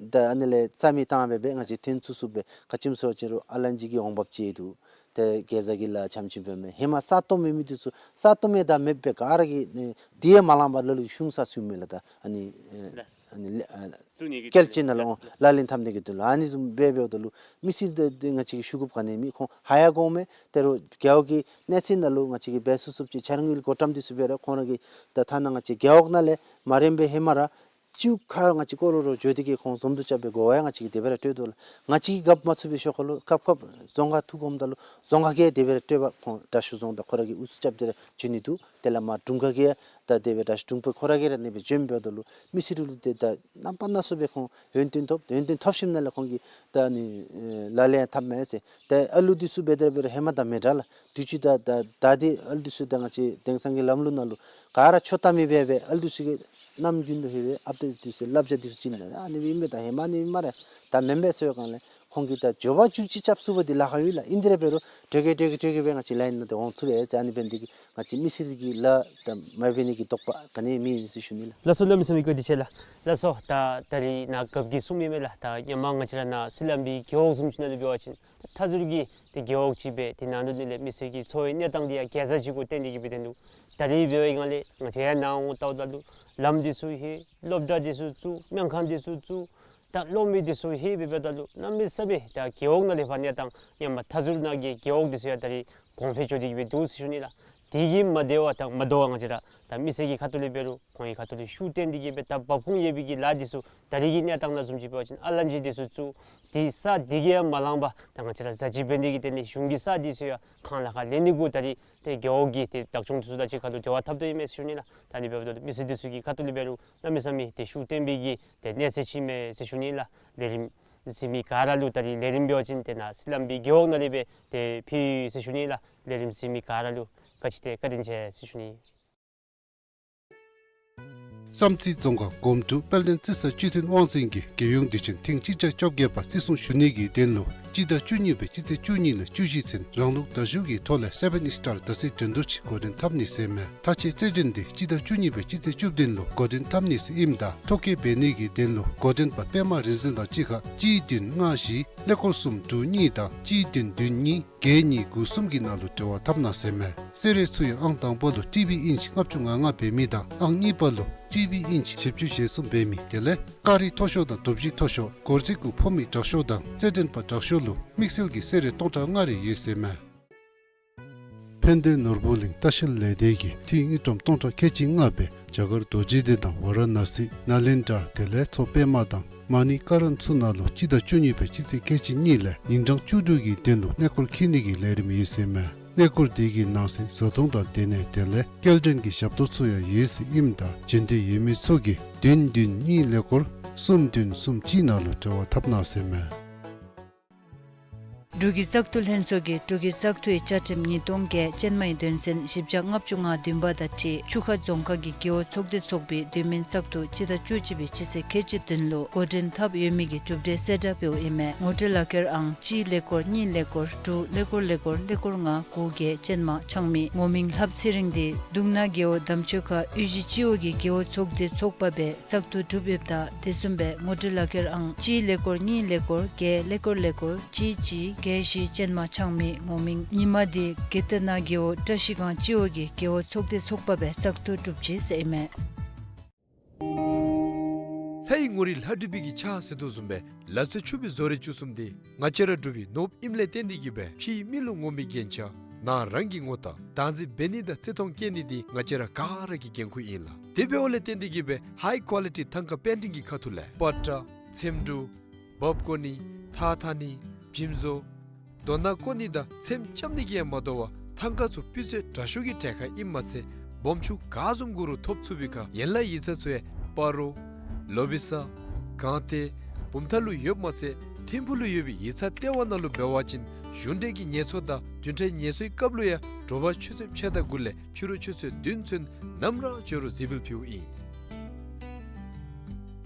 ད་ཨ་ནི་ལས་རྩ་མེད་བཏང་སྦེ་སྦེ་ང་བཅས་ཐོན་ཚུགས་ཚུགས་སྦེ་ག་ཅི་སྨོ་ཟེར་བ་ཅིན་རུང་ཨ་ལན་ཅིག་གི་འོང་འབབ་ཅིག་འདུག། ཏེ་གེ་ཛ་གི་ལཱ་འཆམ་འཆམ་འབད་མི་ཧེ་མ་ས་སྟོངམ་མེད་མི་འདི་ཚུ་ས་སྟོངམ་ད་མེདཔ་སྦེ་ག་ར་གིས་ནི་དེ་ཡང་མ་ལང་པར་ལ་ལུ་ཤུང་ས་ཤུང་མི་ལགས། ད་ཨ་ནི་ཨེ་ལགས། ཨ་ནི་ལེ་ཨ་བཙུགས་ནི་གི་སྐྱེལ་ཆེན་ནང་ལུ་ལགས། ལགས་ལགས། ལག་ལེན་འཐབ་ནི་གི་དོན་ལུ་ཨ་ནི་བཟུམ་འབད་འབདཝ་ད་ལུ་མི་སེར་འདི་འདི་ང་བཅས་ཀྱིས་ཞུ་དགོཔ་ག་ནི་མེད། ཁོང་ཧ་ཡང་གོ་མས། ད་རུང་རྒེད་འོག་གི་གནས་ཚད་ནང་ལུ་ང་བཅས་ཀྱིས་འབད་ཚུགས་ཚུགསཔ་ཅིག་འཆར་དངུལ་བགོ་བཀྲམ་འདི་ཚུ་འབད་རུང་ཁོང་ར་གིས་ད་ཐ་ན་ང་བཅས་རྒེད་འོག་ནང་ལས་མ་རན་པའི་ཧེ་མ་ར་བཅུ་ཁ་ང་བཅས་སྐོར་ར་ར་འགྱོ་སྟེ་གི་ཁོང་འཛོམས་འདུ་རྐྱབ་པའི་གོ་བ་ཡང་ང་བཅས་ཀྱིས་དེ་སྦེ་ར་སྤྲོད་དོ་ལགས། ང་བཅས་ཀྱིས་རྒཔོ་མ་ཚུད་པའི་ཤུལ་ཁ་ལུ་སྐབས་སྐབས་རྫོང་ཁག་ཐུག་འོངམ་ད་ལུ་རྫོང་ཁག་གིས་དེ་སྦེ་ར་སྤྲོད་པར་ཁོང་དྲག་ཤོས་རྫོང་ད་ཁོ་ར་གིས་ཨུ་ཚུགས་རྐྱབ་སྟེ་ར་འགྱོ་ནི་འདུག། དེ་ལས་མར་དྲུང་ཁག་གིས་ད་དེ་སྦེ་དྲག་ཤོས་དྲུང་འཕར་ཁོ་ར་གིས་ར་ཨ་ནི་སྦེ་འབྱོན་འབདཝ་ད་ལུ་མི་སེར་ལུ་ཏེ་ད་རྣམ་པ་སྣ་ཚོགས་སྦེ་ཁོང་ཡོན་ཏན་ཐོབ། ཡོན་ཏན་ཐོབ་ཞིནམ་ལས་ཁོང་གིས་ད་ཨ་ནི་ཨེ་ལག་ལེན་འཐབ་མས་ཟེར། ཏེ་ཨ་ལུ་འདི་ཚུ་འབད་དེ་ར་འབད་རུང་ཧེ་མ་དང་མི་འདྲ་ལགས། དུས་ཅི་ད་ད་ད་འདི་ཨ་ལུ་འདི་ཚུ་ད་ང་བཅས་དེང་སང་གི་ལམ་ལུགས་ནང་ལུ་ག་ར་ཆོ་ད་མི་འབད་འབད་ཨ་ལུ་འདི་ཚུ་གིས་ནམ་རྒྱུན་ལུ་ལྷོད་པའི་ཨཔ་ཏ་འདི་ཚུ་བསླབ་བྱ་འདི་ཚུ་ཅིག་ཨ་ནི་སྦེ་ཨིན་པས། ད་ཧེ་མ་ཨ་ནི་སྦེ་སྨ་རེ། ད་མེན་པས་ཟེར་བའི་སྒང་ལས་ ཁོང་གིས་ད་འགྱོ་བ་བཅུ་གཅིག་རྐྱབ་ཚུགས་པ་འདི་ལཱ་ཁག་ཡོད་ལགས། ཨིན་དེ་ར་འབད་རུང་དྲོས་ཀྱི་དྲོས་ཀྱི་དྲོས་ཀྱི་སྦེ་ང་བཅས་ལཱའི་ནང་ཏེ་འོང་ཚུགས་པས་ཟེར། ཨ་ནི་འབད་ནི་འདི་གིས་ང་བཅས་མི་སེར་གྱིས་ལཱ་ད་མ་འབད་ནི་གི་དོགས་པ་ག་ནི་ཡང་མེད་ཟེར་ཞུ་ནི་ལགས། ལགས་སོ་བླམ་མི་ཚུ་གི་བཀའ་དྲིན་ཆེ་ལགས། ལགས་སོ། ད་ད་རིས་ནཱ་རྒཔོ་གིས་གསུངམ་ཨིན་མས་ལགས། ད་ཧེ་མ་ང་བཅས་ར་ནཱ་སི་ལམ་པའི་རྒེད་འོག་བཟུམ་ཅིག་ནང་ལུ་འབད་བ་ཅིན་ད་མཐའ་ཟུར་གྱི་ཏེ་རྒེད་འོག་ཅིག་སྦེ་ཏེ་ནང་དོག་ནི་ལས་མི་སེར་གྱི་འཚོ་བའི་གནས་སྟངས་འདི་ཡང་གེ་ཛ་ཅིག་གུ་བརྟེན་ཏེ་གིས་སྦེ་ཏེ་འདུག། ད་རིས་འབད་བའི་སྒང་ལས་ང་བཅས་ཡར་ནཱ་འོང་ལྟཝ་ད་ལུ་ལམ་འདི་ཚུ་ཧེ་སློབ་གྲྭ་འདི་ཚུ་བཙུགས། སྨན་ཁང་འདི་ཚུ་བཙུགས། ད་གློག་མེ་འདི་ཚུ་ཧེ་འབད་འབདཝ་ད་ལུ་གནམ་མེད་ས་མེད་ད་རྒེད་འོག་ནང་ལས་ཕར་གནས་སྟངས་ཧེ་མ་མཐའ་ཟུར་ནང་གི་རྒེད་འོག་འདི་ཚུ་ཡང་ད་རིས་གོང་འཕེལ་འགྱོ་སྟེ་གིས་སྦེ་འདུག་ཟེར་ཞུ་ནི་ལགས། དེ་གིས་མ་བདེ་བར་ད་མ་དོ་བར་ང་བཅས་ར་ད་མི་སེར་གྱི་ཁ་ཐུག་ལས་འབད་རུང་ཁོང་གི་ཁ་ཐུག་ལས་ཤུགས་བཏོན་ཏེ་གིས་སྦེ་ད་འབབ་ཁུངས་ཡོད་པའི་གི་ལཱ་འདི་ཚུ་ད་རིས་ཀྱི་གནས་སྟངས་ནང་བཟུམ་ཅིག་འབད་བ་ཅིན་ཨ་ལན་ཇི་འདི་ཚུ་བཙུགས། དེ་ས་འདི་གིས་ཡང་མ་ལང་པར་ད་ང་བཅས་ར་ཟ་ཅིག་འབད་ནི་གི་དོན་ལས་གཞུང་གི་ས་འདི་ཚུ་ཡང་ཁང་གླ་ཁར་ལེན་ནི་གུ་ད་རིས་ཏེ་རྒེད་འོག་གི་ཏེ་བདག་སྐྱོང་འདི་ཚུ་དང་གཅིག་ཁར་ལུ་འབྲེལ་བ་འཐབ་དོ་ཨིན་མས་ཟེར་ཞུ་ནི་ལགས། ད་ཨ་ནི་འབདཝ་ད་ལུ་མི་སེར་འདི་ཚུ་གི་ཁ་ཐུག་ལས་འབད་རུང་གནམ་མེད་ས་མེད་ཏེ་ཤུགས་བཏོན་པའི་གི་ཏེ་གནས་ཚད་ཅིག་མས་ཟེར་ཞུ་ནི་ལགས། ལས་རིམ་གཟིགས་མི་ག་ར་ལུ་ད་རིས་ལས་རིམ་འབད་བ་ཅིན་ཏེ་ནཱ་སི་ལམ་པའི་རྒེད་འོག་ནང་ལས་སྦེ་ཏེ་ཕུལ་ཡི་ཟེར་ཞུ་ནི་ལགས། ལས་རིམ་གཟིགས་མི་ག་ར་ལུ་བཀའ་དྲིན་ཏེ་བཀའ་དྲིན་ཆེ་ཟེར་ཞུ་ནི། བསམ་རྩེ་རྫོང་ཁག་སྒོམ་ཕྲུག་དཔལ་ལྡན་རྩི་ས་བཅུད་ལྡན་དབང་འཛིན་གྱིས་རྒྱལ་ཡོངས་དུས་ཆེན་ཐེངས་གཅིག་བརྒྱ་བཅོ་བརྒྱད་པ་བརྩི་སྲུང་ཞུ་ནི་གི་དོན་ལུ་སྤྱི་ཟླ་བཅུ་གཉིས་པའི་སྤྱི་ཚེས་བཅུ་གཉིས་ལས་བཅུ་བཞི་ཚུན་རང་ལུགས་དར་ཤུགས་ཀྱི་ཐོག་ལས་སེ་བཱན་ཨིསི་ཊར་དར་སྲི་འགྲན་བསྡུར་ཅིག་འགོ་འདྲེན་འཐབ་ནི་ཟེར་ཨིན་མས། མཐའ་དཔྱད་རྩེད་འགྲན་འདི་སྤྱི་ཟླ་བཅུ་གཉིས་པའི་སྤྱི་ཚེས་བཅུ་བདུན་ལུ་འགོ་འདྲེན་འཐབ་ནི་ཟེར་ཨིནམ་ད་ཐོ་བཀོད་འབད་ནི་གི་དོན་ལུ་འགོ་འདྲེན་པ་པདྨ་རིག་འཛིན་དང་གཅིག་ཁར་གཅིག་བདུན་ལྔ་བཞི་ཀླད་ཀོར་གསུམ་དྲུག་གཉིས་དང་གཅིག་བདུན་བདུན་གཉིས་བརྒྱད་གཉིས་དགུ་གསུམ་གྱི་ནང་ལུ་འབྲེལ་བ་འཐབ་གནང་ཟེར་ཨིན་མས། གསོལ་རས་ཚུ་ཡང་ཨང་དང་པ་ལུ་ཊི་བི་ཨིན་ཅི་ལྔ་བཅུ་ང་ལྔ་འབད་མི་དང་ཨང་གཉིས་པ་ལུ་ཊི་བི་ཨིན་ཅི་བཞི་བཅུ་ཞེ་གསུམ་འབད་མི་དེ་ལས་ཀ་རི་མཐོ་ཤོས་དང་དོ་བཞི་མཐོ་ཤོས་སྒོར་རྩིས་གུ་ཕོག་མི་དྲག་ཤོས་དང་རྩེད་འགྲན་པ་དྲག་ཤོས་ལུ་དམིགས་བསལ་གྱི་གསོལ་རས་སྟོང་ཕྲག་ལྔ་རེ་ཡོད་ཟེར་ཨིན་མས། ཕན་བདེ་ནོར་བུ་གླིང་ལྟ་བཤལ་ལས་སྡེ་གིས་འཐུས་དངུལ་ཀྲམ་སྟོང་ཕྲག་ཁལ་གཅིག་ལྔ་སྦེ་རྒྱ་གར་རྡོ་རྗེ་གདན་དང་ཝ་ར་ཎ་སི་ནཱ་ལེནྡྲ་དེ་ལས་མཚོ་པདྨ་དང་མ་ཎི་ཀ་རན་ཚུ་ནང་ལུ་སྤྱི་ཟླ་བཅུ་གཉིས་པའི་སྤྱི་ཚེས་ཁལ་གཅིག་གཉིས་ལས་ཉིན་གྲངས་བཅུ་དྲུག་གི་དོན་ལུ་གནས་སྐོར་འཁྱིད་ནི་གི་ལས་རིམ་ཡོད་ཟེར་ཨིན་མས། གནས་སྐོར་དེ་གི་ནང་གསེས་བཟའ་འཐུང་དང་སྡོད་གནས་དེ་ལས་སྐྱེལ་འདྲེན་གྱི་ཞབས་ཏོག་ཚུ་ཡང་ཡོད་ཟེར་ཨིནམ་ད་འབྱོན་འདོད་ཡོད་མི་ཚུ་གིས་བདུན་བདུན་གཉིས་ཀླད་ཀོར་གསུམ་བདུན་གསུམ་གཅིག་ནང་ལུ་འབྲེལ་བ་འཐབ་གནང་ཟེར་ཨིན་མས། འབྲུག་གི་བཙག་འཐུ་ལྷན་ཚོགས་ཀྱིས་འབྲུག་གི་བཙག་འཐུའི་བཅའ་ཁྲིམས་ཉིས་སྟོང་བརྒྱད་ཅན་མའི་དོན་ཚན་བཞི་བརྒྱ་ལྔ་བཅུ་ང་བདུན་པ་དང་འཁྲིལ་ཆུ་ཁ་རྫོང་ཁག་གི་རྒེད་འོག་ཚོགས་སྡེ་ཚོགས་པའི་དུས་མིན་བཙག་འཐུ་སྤྱི་ཟླ་བཅུ་གཅིག་པའི་སྤྱི་ཚེས་ཁལ་གཅིག་བདུན་ལུ་འགོ་འདྲེན་འཐབ་ཡོད་མི་གི་གྲུབ་འབྲས་གསལ་བསྒྲགས་འབདཝ་ཨིན་མས། ངོ་སྤྲོད་ལག་ཁྱེར་ཨང་གཅིག་ཀླད་ཀོར་གཉིས་ཀླད་ཀོར་དྲུག་ཀླད་ཀོར་ཀླད་ཀོར་ཀླད་ཀོར་ལྔ་དགུ་བརྒྱད་ཅན་མ་ཆགས་མི་ངོ་མིང་ལྷ་བ་ཚེ་རིང་འདི་གདུང་ན་རྒེད་འོག་འདམ་ཆོས་ཁ་གཡུས་གཞི་སྤྱི་འོག་གི་རྒེད་འོག་ཚོགས་སྡེ་ཚོགས་པ་སྦེ་བཙག་འཐུ་གྲུབ་ཡོདཔ་ད་དེ་བཟུམ་སྦེ་ངོ་སྤྲོད་ལག་ཁྱེར་ཨང་གཅིག་ཀླད་ཀོར་གཉིས་ཀླད་ཀོར་བརྒྱད་ཀླད་ཀོར་ཀླད་ཀོར་གཅིག་གཅིག་བརྒྱད་བཞི་ཅན་མ་ཆགས་མི་ངོ་མིང་ཉི་མ་འདི་དགེ་ལྡན་ན་རྒེད་འོག་བཀྲ་ཤིས་སྒང་སྤྱི་འོག་གི་རྒེད་འོག་ཚོགས་སྡེ་ཚོགས་པ་སྦེ་བཙག་འཐུ་གྲུབ་ཅི་ཟེར་ཨིན་མས། ལྷའི་ངོ་རིས་ལྷ་བྲིས་པའི་གི་ཕྱག་ཟེར་དོ་བཟུམ་སྦེ་ལབ་ཙེ་ཕྱུག་པའི་བཟོ་རིག་བཅུ་གསུམ་འདི་ང་བཅས་ར་འབྲུག་པའི་ནོར་བུ་ཨིནམ་ལས་བརྟེན་ཏེ་གིས་སྦེ་ཕྱིའི་མི་ལུ་ངོམ་པའི་རྒྱན་ཆ་ནང་རང་གི་ངོ་རྟགས་བདག་འཛིན་འབད་ནི་དང་བརྩི་མཐོང་བསྐྱེད་ནི་འདི་ང་བཅས་ར་ག་ར་གི་འགན་ཁུར་ཨིན་ལགས། དེ་འབདཝ་ལས་བརྟེན་ཏེ་གིས་སྦེ་ཧའི་ཀོ་ལི་ཊི་ཐང་ཀ་པེན་ཊིང་གི་ཁ་ཐུག་ལས་པ་ཏྲ་ཚེམ་དྲུབ་འབག་བཀོ་ནི་ཐགས་འཐག་ནི་བྱིམ་བཟོ་རྡོ་ནག་བརྐོ་ནི་དང་ཚེམ་རྐྱབ་ནི་གིས་ཡང་མ་དོ་བར་ཐང་ཀ་ཚུ་སྤུས་ཚད་དྲག་ཤོས་ཀྱི་གྲལ་ཁར་ཨིནམ་མ་ཚད་སྦོམ་ཆུང་ག་བཟུམ་དགོ་རུང་ཐོབ་ཚུགས་པའི་ཁར་ཡན་ལག་ཡིག་ཚང་ཚུ་ཡང་སྤ་རོ་ལོ་བི་ས་སྒང་སྟེང་བུམ་ཐང་ལུ་ཡོདཔ་མ་ཚད་ཐིམ་ཕུག་ལུ་ཡོད་པའི་ཡིག་ཚང་ལྟེ་བ་ནང་ལུ་འབད་བ་ཅིན་གཞུང་འབྲེལ་གྱི་ངལ་གསོ་དང་བདུན་ཕྲག་ངལ་གསོའི་སྐབས་ལུ་ཡང་དྲོ་པ་ཆུ་ཚོད་ཕྱེད་དང་དགུ་ལས་ཕྱི་རུ་ཆུ་ཚོད་བདུན་ཚུན་ནམ་ར་འབྱོན་རུང་གཟིགས་འབུལ་ཕུལཝ་ཨིན།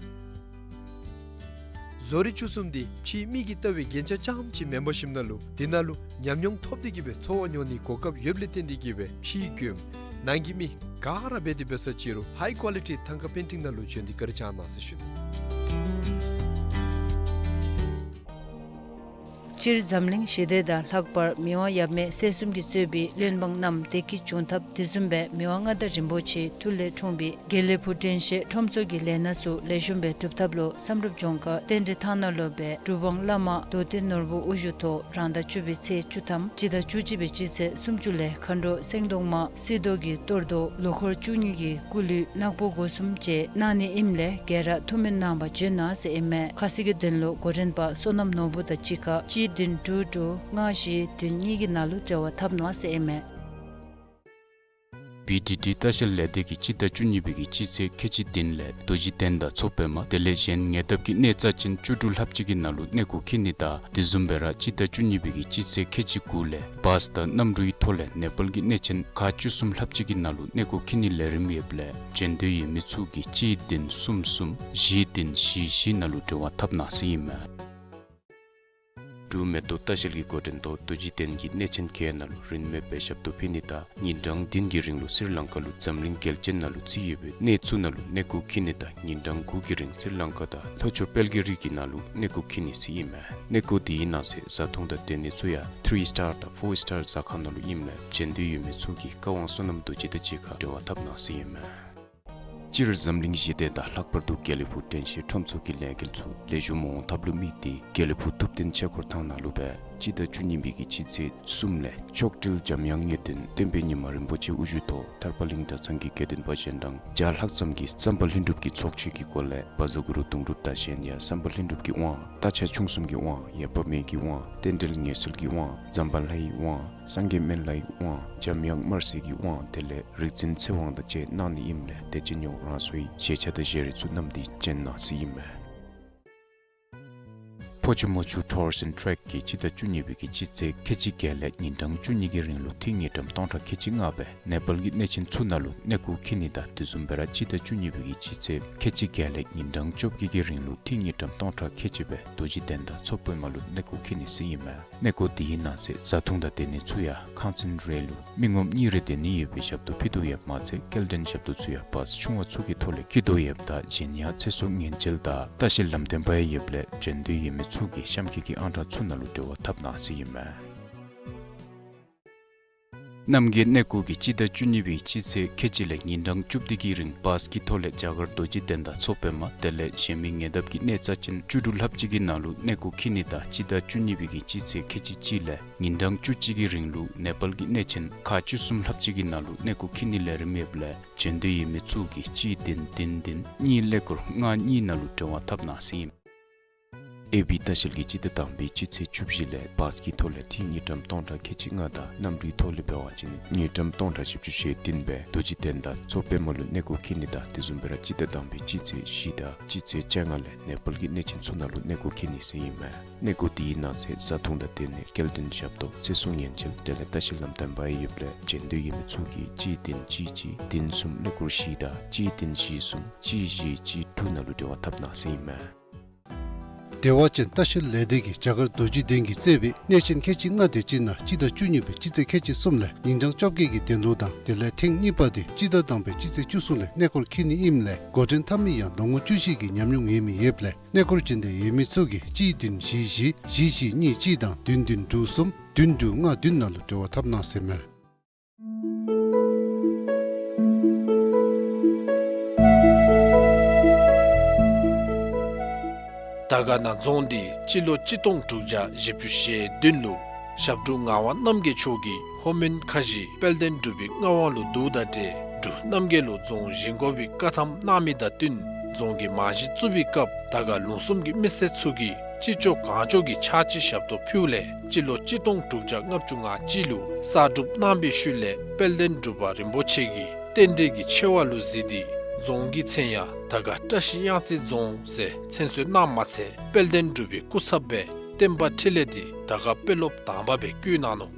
བཟོ་རིག་བཅུ་གསུམ་འདི་ཕྱིའི་མིག་གིས་བལྟ་བའི་རྒྱན་ཆ་རྐྱངམ་ཅིག་མེན་པར་ཞིནམ་ན་ལུ་དེ་ནང་ལུ་ཉམས་མྱོང་ཐོབ་སྟེ་གིས་སྦེ་འཚོ་བ་མྱོང་ནིའི་གོ་སྐབས་ཡོདཔ་ལས་བརྟེན་ཏེ་གིས་སྦེ་ཕྱིའི་མགྱོནམ་ནང་གི་མི་ག་ར་འབད་དེ་འབད་ས་ཅི་རུང་ཧའི་ཀོ་ལི་ཊི་ཐང་ཀ་པེན་ཊིང་ནང་ལུ་བྱོན་ཏེ་བཀའ་དྲིན་བསྐྱང་གནང་ཟེར་ཞུ་ནི། སྤྱིར་འཛམ་གླིང་ཞི་བདེ་དང་ལྷག་པར་མི་དབང་ཡབ་མེས་སྲས་གསུམ་གྱིས་གཙོས་པའི་བློན་འབངས་རྣམས་བདེ་སྐྱིད་འབྱུང་ཐབས་དེ་བཟུམ་སྦེ་མི་དབང་མངའ་བདག་རིན་པོ་ཆེའི་ཐུགས་ལས་འཁྲུངས་པའི་དགེ་ལེགས་ཕུག་དྲན་ཤེས་ཁྲོམ་ཚོགས་ཀྱི་ལས་སྣ་ཚུ་ལེགས་ཤོམ་སྦེ་འགྲུབ་ཐབས་ལུ་བསམ་གྲུབ་ལྗོངས་མཁར་རྟེན་འབྲེལ་ཐང་ནང་ལུ་སྦེ་གྲུབ་དབང་བླ་མ་རྡོ་རྗེ་ནོར་བུ་དབུ་བཞུགས་ཐོག་རང་ཟླ་བཅུ་པའི་ཚེས་བཅུ་ཐམ་སྤྱི་ཟླ་བཅུ་གཅིག་པའི་སྤྱི་ཚེས་སུམ་ཅུ་ལས་མཁའ་འགྲོ་སེང་གདོང་མ་སྲི་ཏོག་གི་གཏོར་བཟློག་ལོ་འཁོར་བཅུ་གཉིས་ཀྱི་སྐུ་གླུད་ནག་པོ་སྒོ་གསུམ་བཅས་གནང་ནི་ཨིནམ་ལས་ག་ར་ཐུགས་སྨོན་གནང་བར་བྱོན་གནང་ཟེར་ཨིན་མས། ཁ་གསལ་གྱི་དོན་ལུ་འགོ་འདྲེན་པ་བསོད་ནམས་ནོར་བུ་དང་གཅིག་ཁར་གཅིག་བདུན་དྲུག་དྲུག་ལྔ་བཞི་བདུན་གཉིས་ཀྱི་ནང་ལུ་འབྲེལ་བ་འཐབ་གནང་ཟེར་ཨིན་མས། བི་ཌི་ཌི་ལྟ་བཤལ་ལས་སྡེ་གིས་སྤྱི་ཟླ་བཅུ་གཉིས་པའི་གི་སྤྱི་ཚེས་ཁལ་གཅིག་བདུན་ལས་རྡོ་རྗེ་གདན་དང་མཚོ་པདྨ་དེ་ལས་གཞན་ཉེ་འདབས་ཀྱི་གནས་རྩ་ཅན་བཅུ་དྲུག་ལྷགཔ་ཅིག་གི་ནང་ལུ་གནས་སྐོར་འཁྱིད་ནི་དང་དེ་བཟུམ་སྦེ་ར་སྤྱི་ཟླ་བཅུ་གཉིས་པའི་གི་སྤྱི་ཚེས་ཁལ་གཅིག་དགུ་ལས་བཱས་དང་གནམ་གྲུའི་ཐོག་ལས་ནེ་པཱལ་གྱི་གནས་ཆེན་ཁག་བཅུ་གསུམ་ལྷགཔ་ཅིག་གི་ནང་ལུ་གནས་སྐོར་འཁྱིད་ནིའི་ལས་རིམ་ཡོདཔ་ལས་བྱོན་འདོད་ཡོད་མི་ཚུ་གིས་གཅིག་བདུན་གསུམ་གསུམ་བཞི་བདུན་བཞི་བཞི་ནང་ལུ་འབྲེལ་བ་འཐབ་གནང་ཟེར་ཨིན་མས། འབྲུག་མེ་ཏོག་ལྟ་བཤལ་གྱི་འགོ་འདྲེན་ཐོག་རྡོ་རྗེ་གདན་གྱི་གནས་ཆེན་གྱི་ནང་ལུ་རིན་མེད་སྦེ་ཞབས་ཏོག་ཕུལ་ནི་དང་ཉིན་གྲངས་བདུན་གྱི་རིང་ལུ་སི་རི་ལང་ཀ་ལུ་འཛམ་གླིང་རྒྱལ་ཆེན་ནང་ལུ་བརྩི་ཡོད་པའི་གནས་ཚུ་ནང་ལུ་གནས་སྐོར་འཁྱིད་ནི་དང་ཉིན་གྲངས་དགུ་གི་རིང་སི་རི་ལང་ཀ་དང་ལྷོ་ཕྱོགས་དཔལ་གྱི་རི་གི་ནང་ལུ་གནས་སྐོར་འཁྱིད་ནི་ཟེར་ཨིན་མས། གནས་སྐོར་དེའི་ནང་གསེས་བཟའ་འཐུང་དང་སྡོད་ནི་ཚུ་ཡང་ཐི་རི་སི་ཊར་དང་ཕོར་སི་ཊར་ཟ་ཁང་ནང་ལུ་ཨིནམ་ལས་བྱོན་འདོད་ཡོད་མི་ཚུ་གིས་བཀའ་དབང་བསོད་ནམས་རྡོ་རྗེ་དང་གཅིག་ཁར་འབྲེལ་བ་འཐབ་གནང་ཟེར་ཨིན་མས། སྤྱིར་འཛམ་གླིང་ཞི་བདེ་དང་ལྷག་པར་དུ་དགེ་ལེགས་ཕུག་དྲན་ཤེས་ཁྲོམ་ཚོགས་ཀྱི་ལས་འགུལ་ཚུ་ལེགས་ཤོམ་འོང་ཐབས་ལུ་དམིགས་ཏེ་དགེ་ལེགས་ཕུག་ཐུབ་བསྟན་ཆོས་འཁོར་ཐང་ནང་ལུ་སྦེ་སྤྱི་ཟླ་བཅུ་གཉིས་པའི་གི་སྤྱི་ཚེས་གསུམ་ལས་མཆོག་སྤྲུལ་འཇམ་དབྱངས་ངེས་དོན་བསྟན་པའི་ཉི་མ་རིན་པོ་ཆེ་དབུ་བཞུགས་ཐོག་ཐར་པ་གླིང་གྲྭ་ཚང་གི་དགེ་འདུན་པ་གཞན་དང་བརྒྱ་ལྷག་ཙམ་གྱིས་བསམ་པ་ལྷུན་གྲུབ་ཀྱི་ཚོགས་མཆོད་ཀྱི་སྒོ་ལས་བཛྲ་གུ་རུ་གདུང་སྒྲུབ་དང་གཞན་ཡང་བསམ་པ་ལྷུན་གྲུབ་ཀྱི་དབང་། རྟ་ཕྱག་ཆུང་གསུམ་གྱི་དབང་། ཡེ་བ་མེ་གི་དབང་། རྟེན་འབྲེལ་ངེས་གསལ་གྱི་དབང་། ཛམ་བྷ་ལའི་དབང་། སངས་རྒྱས་སྨན་བླའི་དབང་། འཇམ་དབྱངས་དམར་སེར་གྱི་དབང་དེ་ལས་རིག་འཛིན་ཚེ་དབང་དང་བཅས་གནང་ནི་ཨིནམ་ལས་དེ་བྱིན་ཡོད་རང་སོའི་བཞེས་ཆ་དང་བཞེས་རིགས་ཚུ་བསྣམས་ཏེ་བྱོན་གནང་ཟེར་ཨིན་མས། ཕོ་ཆུ་མོ་ཆུ་ཊུར་ཨེནཌ་ཊེཀ་གིས་སྤྱི་ཟླ་བཅུ་གཉིས་པའི་གི་སྤྱི་ཚེས་ཁལ་གཅིག་བརྒྱད་ལས་ཉིན་གྲངས་བཅུ་གཉིས་ཀྱི་རིང་ལུ་ཐིག་དངུལ་ཀྲམ་སྟོང་ཕྲག་ཁལ་གཅིག་ལྔ་སྦེ་ནེ་པཱལ་གྱི་གནས་ཆེན་ཚུ་ནང་ལུ་གནས་སྐོར་འཁྱིད་ནི་དང་དེ་བཟུམ་སྦེ་ར་སྤྱི་ཟླ་བཅུ་གཉིས་པའི་གི་སྤྱི་ཚེས་ཁལ་གཅིག་བརྒྱད་ལས་ཉིན་གྲངས་བཅོ་བརྒྱད་ཀྱི་རིང་ལུ་ཐིག་དངུལ་ཀྲམ་སྟོང་ཕྲག་ཁལ་གཅིག་སྦེ་རྡོ་རྗེ་གདན་དང་མཚོ་པདྨ་ལུ་གནས་སྐོར་འཁྱིད་ནི་ཟེར་ཨིན་མས། གནས་སྐོར་དེའི་ནང་གསེས་བཟའ་འཐུང་དང་སྡོད་ནི་ཚུ་ཡང་ཁང་ཚན་རེ་ལུ་མི་ངོམ་གཉིས་རེ་སྡོད་ནི་ཡོད་པའི་ཞབས་ཏོག་ཕུལ་དོ་ཡོདཔ་མ་ཚད་སྐྱེལ་འདྲེན་ཞབས་ཏོག་ཚུ་ཡང་བཱས་ཆུང་བ་ཚུ་གི་ཐོག་ལས་འཁྱིད་དོ་ཡོདཔ་ད་གཞན་ཡང་ཚེ་སྲོག་ཉེན་བཅོལ་དང་ལྟ་བཤལ་ལམ་སྟོན་པ་ཡང་ཡོདཔ་ལས་བྱོན་འདོད་ཡོད་མི་ཚུ་གིས་གཤམ་འཁོད་ཀྱི་ཨང་གྲངས་ཚུ་ནང་ལུ་འབྲེལ་བ་འཐབ་གནང་ཟེར་ཨིན་མས། རྣམ་རྒྱལ་གནས་སྐོར་གྱིས་སྤྱི་ཟླ་བཅུ་གཉིས་པའི་སྤྱི་ཚེས་ཁལ་གཅིག་ལས་ཉིན་གྲངས་བཅུ་བདུན་གྱི་རིང་བཱས་ཀྱི་ཐོག་ལས་རྒྱ་གར་རྡོ་རྗེ་གདན་དང་མཚོ་པདྨ་དེ་ལས་གཞན་མི་ཉེ་འདབས་ཀྱི་གནས་རྩ་ཅན་བཅུ་དྲུག་ལྷགཔ་ཅིག་གི་ནང་ལུ་གནས་སྐོར་འཁྱིད་ནི་དང་སྤྱི་ཟླ་བཅུ་གཉིས་པའི་གི་སྤྱི་ཚེས་ཁལ་གཅིག་གཅིག་ལས་ཉིན་གྲངས་བཅུ་གཅིག་གི་རིང་ལུ་ནེ་པཱལ་གྱི་གནས་ཆེན་ཁག་བཅུ་གསུམ་ལྷགཔ་ཅིག་གི་ནང་ལུ་གནས་སྐོར་འཁྱིད་ནི་ལས་རིམ་ཡོདཔ་ལས་བྱོན་འདོད་ཡོད་མི་ཚུ་གིས་གཅིག་བདུན་བདུན་བདུན་གཉིས་ཀླད་ཀོར་ལྔ་གཉིས་ནང་ལུ་འབྲེལ་བ་འཐབ་གནང་ཟེར་ཨིན། ཨེ་བི་ལྟ་བཤལ་གྱིས་སྤྱི་ཟླ་དང་པའི་སྤྱི་ཚེས་བཅུ་བཞི་ལས་བཱས་ཀྱི་ཐོག་ལས་ཐིག་དངུལ་ཀྲམ་སྟོང་ཕྲག་ཁལ་གཅིག་ལྔ་དང་གནམ་གྲུའི་ཐོག་ལས་འབད་བ་ཅིན་དངུལ་ཀྲམ་སྟོང་ཕྲག་བཞི་བཅུ་ཞེ་བདུན་སྦེ་རྡོ་རྗེ་གདན་དང་མཚོ་པདྨ་ལུ་གནས་སྐོར་འཁྱིད་ནི་དང་དེ་བཟུམ་སྦེ་ར་སྤྱི་ཟླ་དང་པའི་སྤྱི་ཚེས་བཞི་དང་སྤྱི་ཚེས་བཅོ་ལྔ་ལས་ནེ་པཱལ་གྱི་གནས་ཆེན་ཚུ་ནང་ལུ་གནས་སྐོར་འཁྱིད་ནི་ཟེར་ཨིན་མས། གནས་སྐོར་དེའི་ནང་གསེས་བཟའ་འཐུང་དང་སྡོད་ནི་སྐྱེལ་འདྲེན་ཞབས་ཏོག་ཚེ་སྲོག་ཉེན་བཅོལ་དེ་ལས་ལྟ་བཤལ་ལམ་སྟོན་པ་ཡང་ཡོདཔ་ལས་བྱོན་འདོད་ཡོད་མི་ཚུ་གིས་གཅིག་བདུན་གཅིག་གཅིག་བདུན་གསུམ་ཀླད་ཀོར་བཞི་དང་གཅིག་བདུན་བཞི་གསུམ་གཅིག་བཞི་གཅིག་དྲུག་ནང་ལུ་འབྲེལ་བ་འཐབ་གནང་ཟེར་ཨིན་མས། བདེ་བ་ཅན་ལྟ་བཤལ་ལས་སྡེ་གིས་རྒྱ་གར་རྡོ་རྗེ་གདན་གྱིས་གཙོས་པའི་གནས་ཆེན་ཁལ་གཅིག་ལྔ་དེ་ཅིག་ནང་སྤྱི་ཟླ་བཅུ་གཉིས་པའི་སྤྱི་ཚེས་ཁལ་གཅིག་གསུམ་ལས་ཉིན་གྲངས་བཅོ་བརྒྱད་ཀྱི་གདན་ལུ་དང་དེ་ལས་ཐེངས་གཉིས་པ་དེ་སྤྱི་ཟླ་དང་པའི་སྤྱི་ཚེས་བཅུ་གསུམ་ལས་གནས་སྐོར་འཁྱིད་ནི་ཨིནམ་ལས་འགོ་འདྲེན་འཐབ་མི་ཡང་ལོ་ངོ་བཅུ་བཞི་གི་ཉམས་མྱོང་ཡོད་མི་ཡོདཔ་ལས་གནས་སྐོར་བྱོན་འདོད་ཡོད་མི་ཚུ་གིས་གཅིག་བདུན་བཞི་བཞི་བཞི་བཞི་གཉིས་གཅིག་དང་བདུན་བདུན་དྲུག་གསུམ་བདུན་དྲུག་ལྔ་བདུན་ནང་ལུ་འབྲེལ་བ་འཐབ་གནང་ཟེར་མས། དར་དཀར་ན་རྫོང་འདི་སྤྱི་ལོ་གཅིག་སྟོང་དྲུག་བརྒྱ་བཞི་བཅུ་ཞེ་བདུན་ལུ་ཞབས་དྲུང་ངག་དབང་རྣམ་རྒྱལ་མཆོག་གིས་ལྷོ་མོན་ཁ་བཞི་དཔལ་ལྡན་འབྲུག་པའི་མངའ་དབང་ལུ་བསྡུཝ་ད་ཏེ་འབྲུག་རྣམ་རྒྱལ་ལུ་རྫོང་བཞེངས་དགོ་པའི་བཀའ་ཐམ་གནང་མི་དང་བསྟུན་རྫོང་གི་རྨང་གཞི་བཙུགས་པའི་སྐབས་དར་དཀར་ལུང་གསུམ་གྱི་མི་སེར་ཚུ་གིས་ཅི་ལྕོགས་གང་ལྕོགས་ཀྱི་ཕྱག་ཕྱི་ཞབས་ཏོག་ཕུལཝ་ལས་སྤྱི་ལོ་གཅིག་སྟོང་དྲུག་བརྒྱ་ལྔ་བཅུ་ང་གཅིག་ལུ་གསར་སྒྲུབ་གནང་པའི་ཤུལ་ལས་དཔལ་ལྡན་འབྲུག་པ་རིན་པོ་ཆེ་གིས་རྟེན་འབྲེལ་གྱི་ཆེ་བ་ལུ་གཟིགས་ཏེ་རྫོང་གི་མཚན་ཡང་དར་དཀར་བཀྲ་ཤིས་གཡང་རྩེ་རྫོང་ཟེར་མཚན་གསོལ་གནངམ་མ་ཚད་དཔལ་ལྡན་འབྲུག་པའི་སྐུ་ཚབ་སྦེ་བསྟན་པ་འཕྲིན་ལས་འདི་དར་དཀར་དཔོན་སློབ་དང་པ་སྦེ་བསྐོ་གནང་ནུག།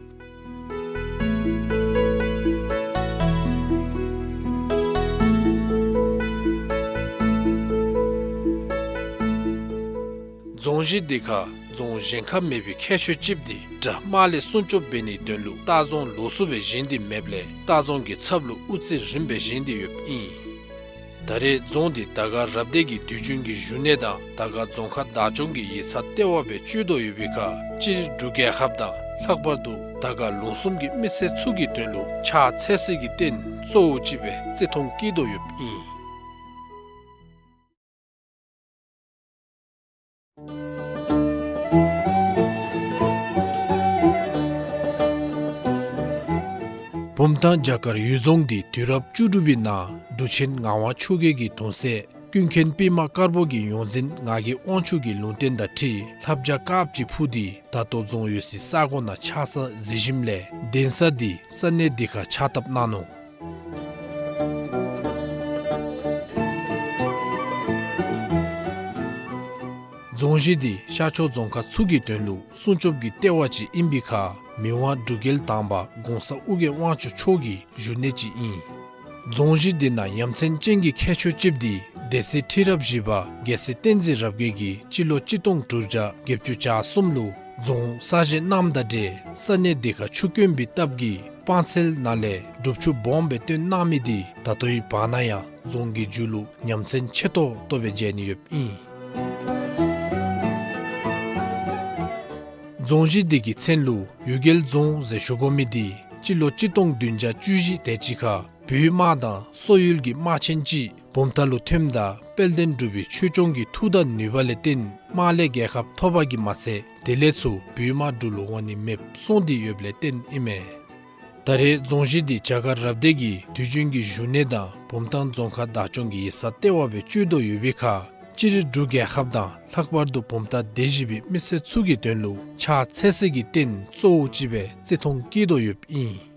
རྫོང་གཞི་འདི་ཁར་རྫོང་བཞེངས་ཁ་མེད་པའི་ཁྱད་ཆོས་ཅིག་འདི་དགྲ་དམག་ལས་སྲུང་སྐྱོབ་འབད་ནིའི་དོན་ལུ་ལྟ་རྫོང་ལོགས་སུ་སྦེ་བཞེངས་ཏེ་མེདཔ་ལས་ལྟ་རྫོང་གི་ཚབ་ལུ་དབུ་རྩེ་རིམ་སྦེ་བཞེངས་ཏེ་ཡོདཔ་ཨིན། ད་རེས་རྫོང་འདི་དར་དཀར་རབ་སྡེ་གི་དུས་རྒྱུན་གྱི་བཞུགས་གནས་དང་དར་དཀར་རྫོང་ཁག་བདག་སྐྱོང་གི་ཡིག་ཚང་ལྟེ་བ་སྦེ་སྤྱོད་དོ་ཡོད་པའི་ཁར་སྤྱིར་འབྲུག་རྒྱལ་ཁབ་དང་ལྷག་པར་དུ་དར་དཀར་ལུང་གསུམ་གྱི་མི་སེར་ཚུ་གི་དོན་ལུ་ཕྱག་འཚལ་སའི་རྟེན་གཙོ་བོ་ཅིག་སྦེ་བརྩི་མཐོང་བསྐྱེད་དོ་ཡོདཔ་ཨིན། བུམ་ཐང་རྒྱ་གར་ཡུལ་རྫོང་འདི་དུས་རབས་བཅུ་དྲུག་པའི་ནང་འབྲུག་ཆེན་ངག་དབང་ཆོས་རྒྱལ་གྱི་གདུང་སྲས་ཀུན་མཁྱེན་པདྨ་དཀར་པོ་གི་ཡོངས་འཛིན་ངག་གི་དབང་ཕྱུག་གི་ལུང་བསྟན་དང་འཁྲིལ་ལྷ་བྱ་དཀརཔོ་ཅིག་འཕུར་ཏེ་ད་ལྟོ་རྫོང་ཡོད་སའི་ས་གོ་ནང་ཆགས་ས་གཟིགས་ཞིནམ་ལས་གདན་ས་འདི་ས་གནས་འདི་ཁར་ཕྱག་བཏབ་གནང་ནུག། རྫོང་གཞི་འདི་ཤར་ཕྱོགས་རྫོང་ཁག་ཚུ་གི་དོན་ལུ་སྲུང་སྐྱོབ་ཀྱི་ལྟེ་བ་ཅིག་ཨིན་པའི་ཁར་མི་དབང་འབྲུག་རྒྱལ་དང་པ་གོང་ས་ཨོ་རྒྱན་དབང་ཕྱུག་མཆོག་གི་བཞུགས་གནས་ཅིག་ཨིན། རྫོང་གཞི་འདི་ནང་ཡ་མཚན་ཅན་གྱི་ཁྱད་ཆོས་ཅིག་འདི་ སྡེ་སྲིད་ཁྲི་རབས་བཞི་པ་རྒྱལ་སྲས་བསྟན་འཛིན་རབ་རྒྱས་ཀྱིས་སྤྱི་ལོ་གཅིག་སྟོང་དྲུག་བརྒྱ་བརྒྱད་ཅུ་གྱ་གསུམ་ལུ་རྫོང་གསར་བཞེངས་གནངམ་དང་འབྲེལ་ས་གནས་དེ་ཁར་ཆུ་དཀོན་པའི་སྟབས་ཀྱིས་སྤང་ཚལ་ནང་ལས་སྒྲུབ་ཆུ་སྦོམ་སྦེ་བཏོན་གནང་མི་དེ་ད་ལྟོའི་བར་ན་ཡང་རྫོང་གི་མཇུག་ལུ་ཉམས་ཚན་ཆེ་ཏོག་ཏོ་སྦེ་མཇལ་ནི་ཡོདཔ་ཨིན། རྫོང་གཞི་དེ་གི་མཚན་ལུ་གཡུལ་རྒྱལ་རྫོང་ཟེར་ཞུ་དགོ་མི་དེ་སྤྱི་ལོ་གཅིག་སྟོང་བདུན་བརྒྱ་བཅུ་བཞི་དེ་ཅིག་ཁར་བོད་དམག་དང་སོག་ཡུལ་གྱི་དམག་ཆེན་ཅིག་བུམ་ཐང་ལུ་ཐོནམ་ད་དཔལ་ལྡན་འབྲུག་པའི་ཆོས་སྐྱོང་གི་མཐུ་དང་ནུས་པ་ལས་བརྟེན་དམག་ལས་རྒྱལ་ཁ་ཐོབ་པ་གིས་མ་ཚད་དེ་ལས་ཚུར་བོད་དམག་འབྲུག་ལུ་འོང་ནི་མེདཔ་སོང་སྟེ་ཡོདཔ་ལས་བརྟེན་ཨིན་མས། ད་རེས་རྫོང་གཞི་འདི་རྒྱ་གར་རབ་སྡེ་གི་དུས་རྒྱུན་གྱི་བཞུགས་གནས་དང་བུམ་ཐང་རྫོང་ཁག་བདག་སྐྱོང་གི་ཡིག་ཚང་ལྟེ་བ་སྦེ་སྤྱོད་དོ་ཡོད་པའི་ཁར་སྤྱིར་འབྲུག་རྒྱལ་ཁབ་དང་ལྷག་པར་དུ་བུམ་ཐང་སྡེ་བཞི་པའི་མི་སེར་ཚུ་གི་དོན་ལུ་ཕྱག་འཚལ་སའི་རྟེན་གཙོ་བོ་ཅིག་སྦེ་བརྩི་མཐོང་བསྐྱེད་དོ་ཡོདཔ་ཨིན།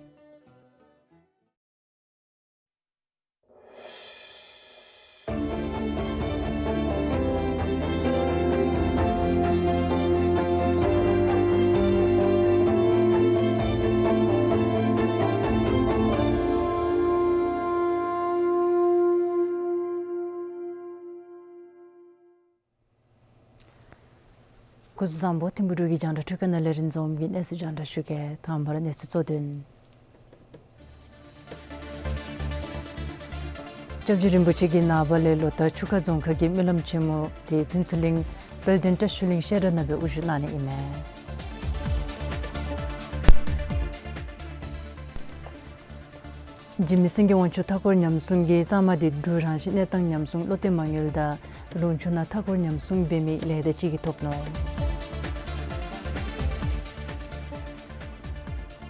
སྐུ་གཟུགས་བཟང་པོ། ཐིམ་ཕུག་འབྲུག་གི་རྒྱང་བསྒྲགས་འཕྲུལ་ཁང་ནང་ལས་རིན་འཛོམས་ཀྱིས་གནས་ཚུལ་རྒྱང་བསྒྲགས་ཞུ་གེ། དང་པ་ར་གནས་ཚུལ་གཙོ་དོན། སྐྱབས་རྗེ་རིན་པོ་ཆེ་གིས་ནངས་པ་ལས་ལོ་ལྟར་ཆུ་ཁ་རྫོང་ཁག་གི་སྨོན་ལམ་ཆེན་མོ་དེ་ཕུན་ཚོགས་གླིང་དཔལ་ལྡན་བཀྲ་ཤིས་གླིང་བཤད་གྲྭ་ནང་སྦེ་དབུ་བཞུགས་གནང་ནི་ཨིན་མས། འཇིགས་མེད་སེང་གེ་དབང་ཕྱུག་མཐའ་འཁོར་ཉམས་སྲུང་གི་རྟགས་མ་དེ་འབྲུག་རང་བཞིན་གནས་སྟངས་ཉམས་སྲུང་བློ་གཏད་མ་དངུལ་དང་ལུང་ཕྱོགས་ནང་མཐའ་འཁོར་ཉམས་སྲུང་འབད་མི་ལས་སྡེ་ཅིག་གིས་ཐོབ་ནུག།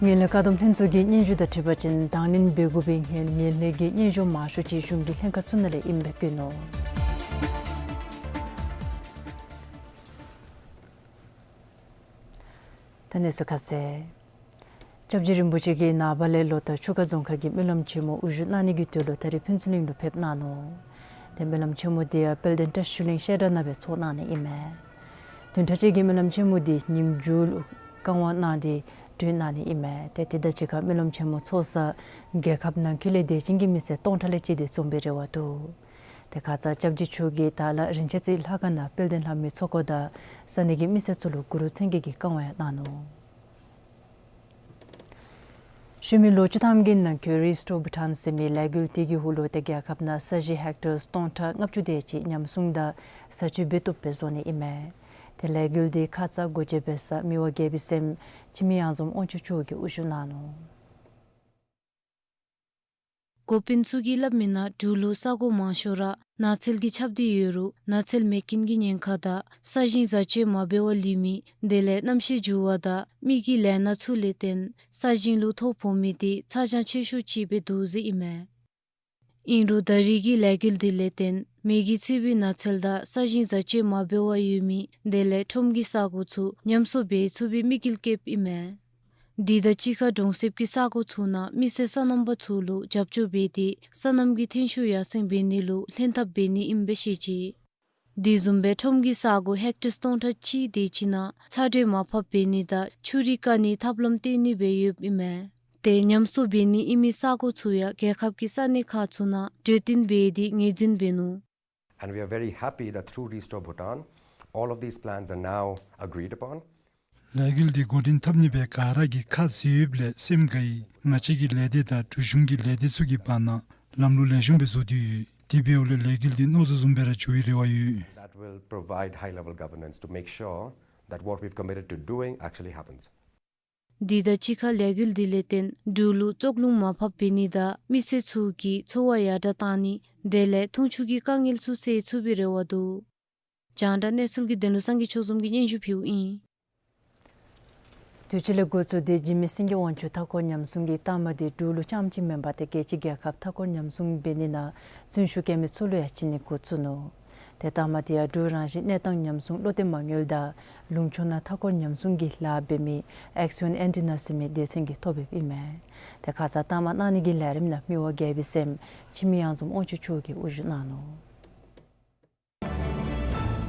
ངན་ལྷད་བཀག་སྡོམ་ལྷན་ཚོགས་ཀྱི་སྙན་ཞུ་དང་འཁྲིལ་བ་ཅིན་དང་ལེན་འབད་དགོ་པའི་ངན་ངན་ལྷད་ཀྱི་སྙན་ཞུ་མང་ཤོས་ཅིག་གཞུང་གི་ལྷན་ཁག་ཚུ་ནང་ལས་ཨིནམ་སྦེ་བཀོད་ནུག། ད་གནས་ཚུལ་ཁ་གསལ། སྐྱབས་རྗེ་རིན་པོ་ཆེ་གིས་ནངས་པ་ལས་ལོ་ལྟར་ཆུ་ཁ་རྫོང་ཁག་གི་སྨོན་ལམ་ཆེན་མོ་དབུ་བཞུགས་གནང་ནི་གི་དོན་ལུ་ད་རེས་ཕུན་ཚོགས་གླིང་ལུ་ཕེབས་གནང་ནུག། ཏེ་སྨོན་ལམ་ཆེན་མོ་དེ་ཡང་དཔལ་ལྡན་བཀྲ་ཤིས་གླིང་བཤད་གྲྭ་ནང་སྦེ་ཚོགས་གནང་ནི་ཨིན་མས། བདུན་ཕྲག་གཅིག་གི་སྨོན་ལམ་ཆེན་མོ་དེ་ཉིནམ་མཇུག་ལུ་བསྐང་བ་གནང་སྟེ་གྲོལ་གནང་ནི་ཨིན་མས། ཏེ་དེ་དང་གཅིག་ཁར་སྨོན་ལམ་ཆེན་མོ་ཚོགས་ས་རྒྱལ་ཁབ་ནང་འཁོད་ལས་དད་ཅན་གྱི་མི་སེར་སྟོང་ཕྲག་ལས་བཅད་དེ་འཛོམས་པའི་རེ་བ་འདུག། ཏེ་ཁ་ཙ་སྐྱབས་རྗེ་མཆོག་གིས་ད་ལ་རིན་ཆེན་རྩེ་ལྷ་ཁང་ནང་དཔལ་ལྡན་ལྷ་མོའི་ཚོགས་འཁོར་དང་ས་གནས་ཀྱི་མི་སེར་ཚུ་ལུ་གུ་རུ་མཚན་བརྒྱད་ཀྱི་བསྐང་བ་ཡང་གནང་ནུག། ཤུལ་མའི་ལོ་བཅུ་ཐམ་གྱི་ནང་འཁོད་Restore Bhutan ཟེར་མི་ལས་འགུལ་དེ་གི་འོག་ལུ་ཏེ་རྒྱལ་ཁབ་ནང་ས་གཞི་ཧེཀ་ཊར་སྟོང་ཕྲག་ལྔ་བཅུ་དེ་ཅིག་ཉམས་སྲུང་དང་ས་ཆུ་འབད་བཏུབ་སྦེ་བཟོ་ནི་ཨིན་མས། ཏེ་ལས་འགུལ་དེ་ཁ་ཙ་སྒོ་འབྱེད་འབད་ས་མི་དབང་རྒྱལ་པོའི་སྲསམོ་འཆི་མེད་གཡང་འཛོམས་དབང་ཕྱུག་མཆོག་གིས་དབུ་བཞུགས་གནང་ནུག། འགོ་དཔོན་ཚུ་གིས་སླབ་མི་ནང་འབྲུག་ལུ་ས་གོ་མང་ཤོས་ར་ནགས་ཚལ་གྱིས་ཁྱབ་སྟེ་ཡོད་རུང་ནགས་ཚལ་མེད་མཁན་གྱི་ཉེན་ཁ་དང་ས་ཞིང་བཟའ་སྤྱོད་མ་འབད་བར་ལུས་མི་དེ་ལས་གནམ་གཤིས་འགྱུར་བ་དང་མི་གི་ལས་སྣ་ཚུ་ལས་བརྟེན་ས་ཞིང་ལུ་ཐོ་ཕོག་མི་དེ་ཚ་གྱང་ཆེ་ཤོས་ཅིག་སྦེ་འདུག་ཟེར་ཨིན་མས། ཨིན་རུང་ད་རེས་ཀྱི་ལས་འགུལ་དེ་ལས་བརྟེན་མེ་གིས་ཚིག་པའི་ནགས་ཚལ་དང་ས་ཞིང་བཟའ་སྤྱོད་མ་འབད་བར་ཡོད་མི་དེ་ལས་ཁྲོམ་གྱི་ས་གོ་ཚུ་ཉམས་གསོ་འབད་ཚུགས་པའི་དམིགས་ཡུལ་བསྐྱེདཔ་ཨིན་མས། དེ་དང་གཅིག་ཁར་གྲོང་གསེབ་ཀྱི་ས་གོ་ཚུ་ནང་མི་སེར་སོ་ནམ་པ་ཚུ་ལུ་རྒྱབ་སྐྱོར་འབད་དེ་སོ་ནམ་གྱི་ཐོན་ཤུགས་ཡར་སེང་འབད་ནི་ལུ་ལྷན་ཐབས་འབད་ནི་ཨིནམ་སྦེ་བཤད་ཅི། དེ་བཟུམ་སྦེ་ཁྲོམ་གྱི་ས་གོ་ཧེཀ་ཊར་སྟོང་ཕྲག་གཅིག་དེ་ཅིག་ནང་ཚ་དྲོད་མར་ཕབ་འབད་ནི་དང་ཆུ་རུད་བཀག་ནིའི་ཐབས་ལམ་བཏོན་ནི་སྦེ་ཡོདཔ་ཨིན་མས། ཏེ་ཉམས་གསོ་འབད་ནི་ཨིན་མི་ས་གོ་ཚུ་ཡང་རྒྱལ་ཁབ་ཀྱི་ས་གནས་ཁག་ཚུ་ནང་གྲོས་བསྟུན་འབད་དེ་ངོས་འཛིན་འབད་ནུག། And we are very happy that through Restore Bhutan, all of these plans are now agreed upon. ལས་འགུལ་འདི་འགོ་འདྲེན་འཐབ་ནི་སྦེ་ག་ར་གིས་ཁ་བཟེད་ཡོདཔ་ལས་སེམས་དགའ་ཡི། ང་བཅས་ཀྱི་ལས་སྡེ་དང་འབྲུག་གཞུང་གི་ལས་སྡེ་ཚུ་གི་བར་ན་ལམ་ལུགས་ལེགས་ཤོམ་སྦེ་བཟོ་སྟེ་ཡོད། དེ་འབདཝ་ལས་ལས་འགུལ་འདི་མནོ་བཟོ་བཟུམ་སྦེ་ར་འགྱོ་བའི་རེ་བ་ཡོད། That will provide high level governance to make sure that what we've committed to doing actually happens. དེ་དང་གཅིག་ཁར་ལས་འགུལ་འདི་ལས་བརྟེན་འབྲུག་ལུ་བཙོག་རླུང་མར་ཕབ་འབད་ནི་དང་མི་སེར་ཚུ་གི་འཚོ་བ་ཡར་དྲག་གཏང་ནི་དེ་ལས་འཐུང་ཆུ་གི་དཀའ་ངལ་ཚུ་སེལ་ཚུགས་པའི་རེ་བ་འདུག། རྒྱང་བསྒྲགས་གནས་ཚུལ་གྱི་དོན་ལུ་སངས་རྒྱས་ཆོས་འཛོམས་ཀྱིས་སྙན་ཞུ་ཕུལཝ་ཨིན། དུས་ཅི་ལས་འགོ་བཙུགས་ཏེ་འཇིགས་མེད་སེང་གེ་དབང་ཕྱུག་མཐའ་འཁོར་ཉམས་སྲུང་གི་རྟགས་མ་དེ་འབྲུག་ལུ་རྐྱངམ་གཅིག་མེན་པར་ཏེ་རྒྱལ་སྤྱི་རྒྱལ་ཁབ་མཐའ་འཁོར་ཉམས་སྲུང་འབད་ནི་ནང་བརྩོན་ཤུགས་བསྐྱེད་མི་ཚུ་ལུ་ཡང་བྱིན་ནི་འགོ་བཙུགས་ནུག། ཏེ་རྟགས་མ་དེ་ཡང་འབྲུག་རང་བཞིན་གནས་སྟངས་ཉམས་སྲུང་བློ་གཏད་མ་དངུལ་དང་ལུང་ཕྱོགས་ནང་མཐའ་འཁོར་ཉམས་སྲུང་གི་ལཱ་འབད་མི་ཨེག་སི་ཡོན་ཨེན་ཊི་ན་ཟེར་མི་སྡེ་ཚན་གྱིས་ཐོབ་ཡོདཔ་ཨིན་མས། ཏེ་ཁ་ཙ་རྟགས་མ་གནང་ནི་གི་ལས་རིམ་ནང་མི་དབང་རྒྱལ་པོའི་སྲསམོ་འཆི་མེད་གཡང་འཛོམས་དབང་ཕྱུག་མཆོག་གིས་དབུ་བཞུགས་གནང་ནུག།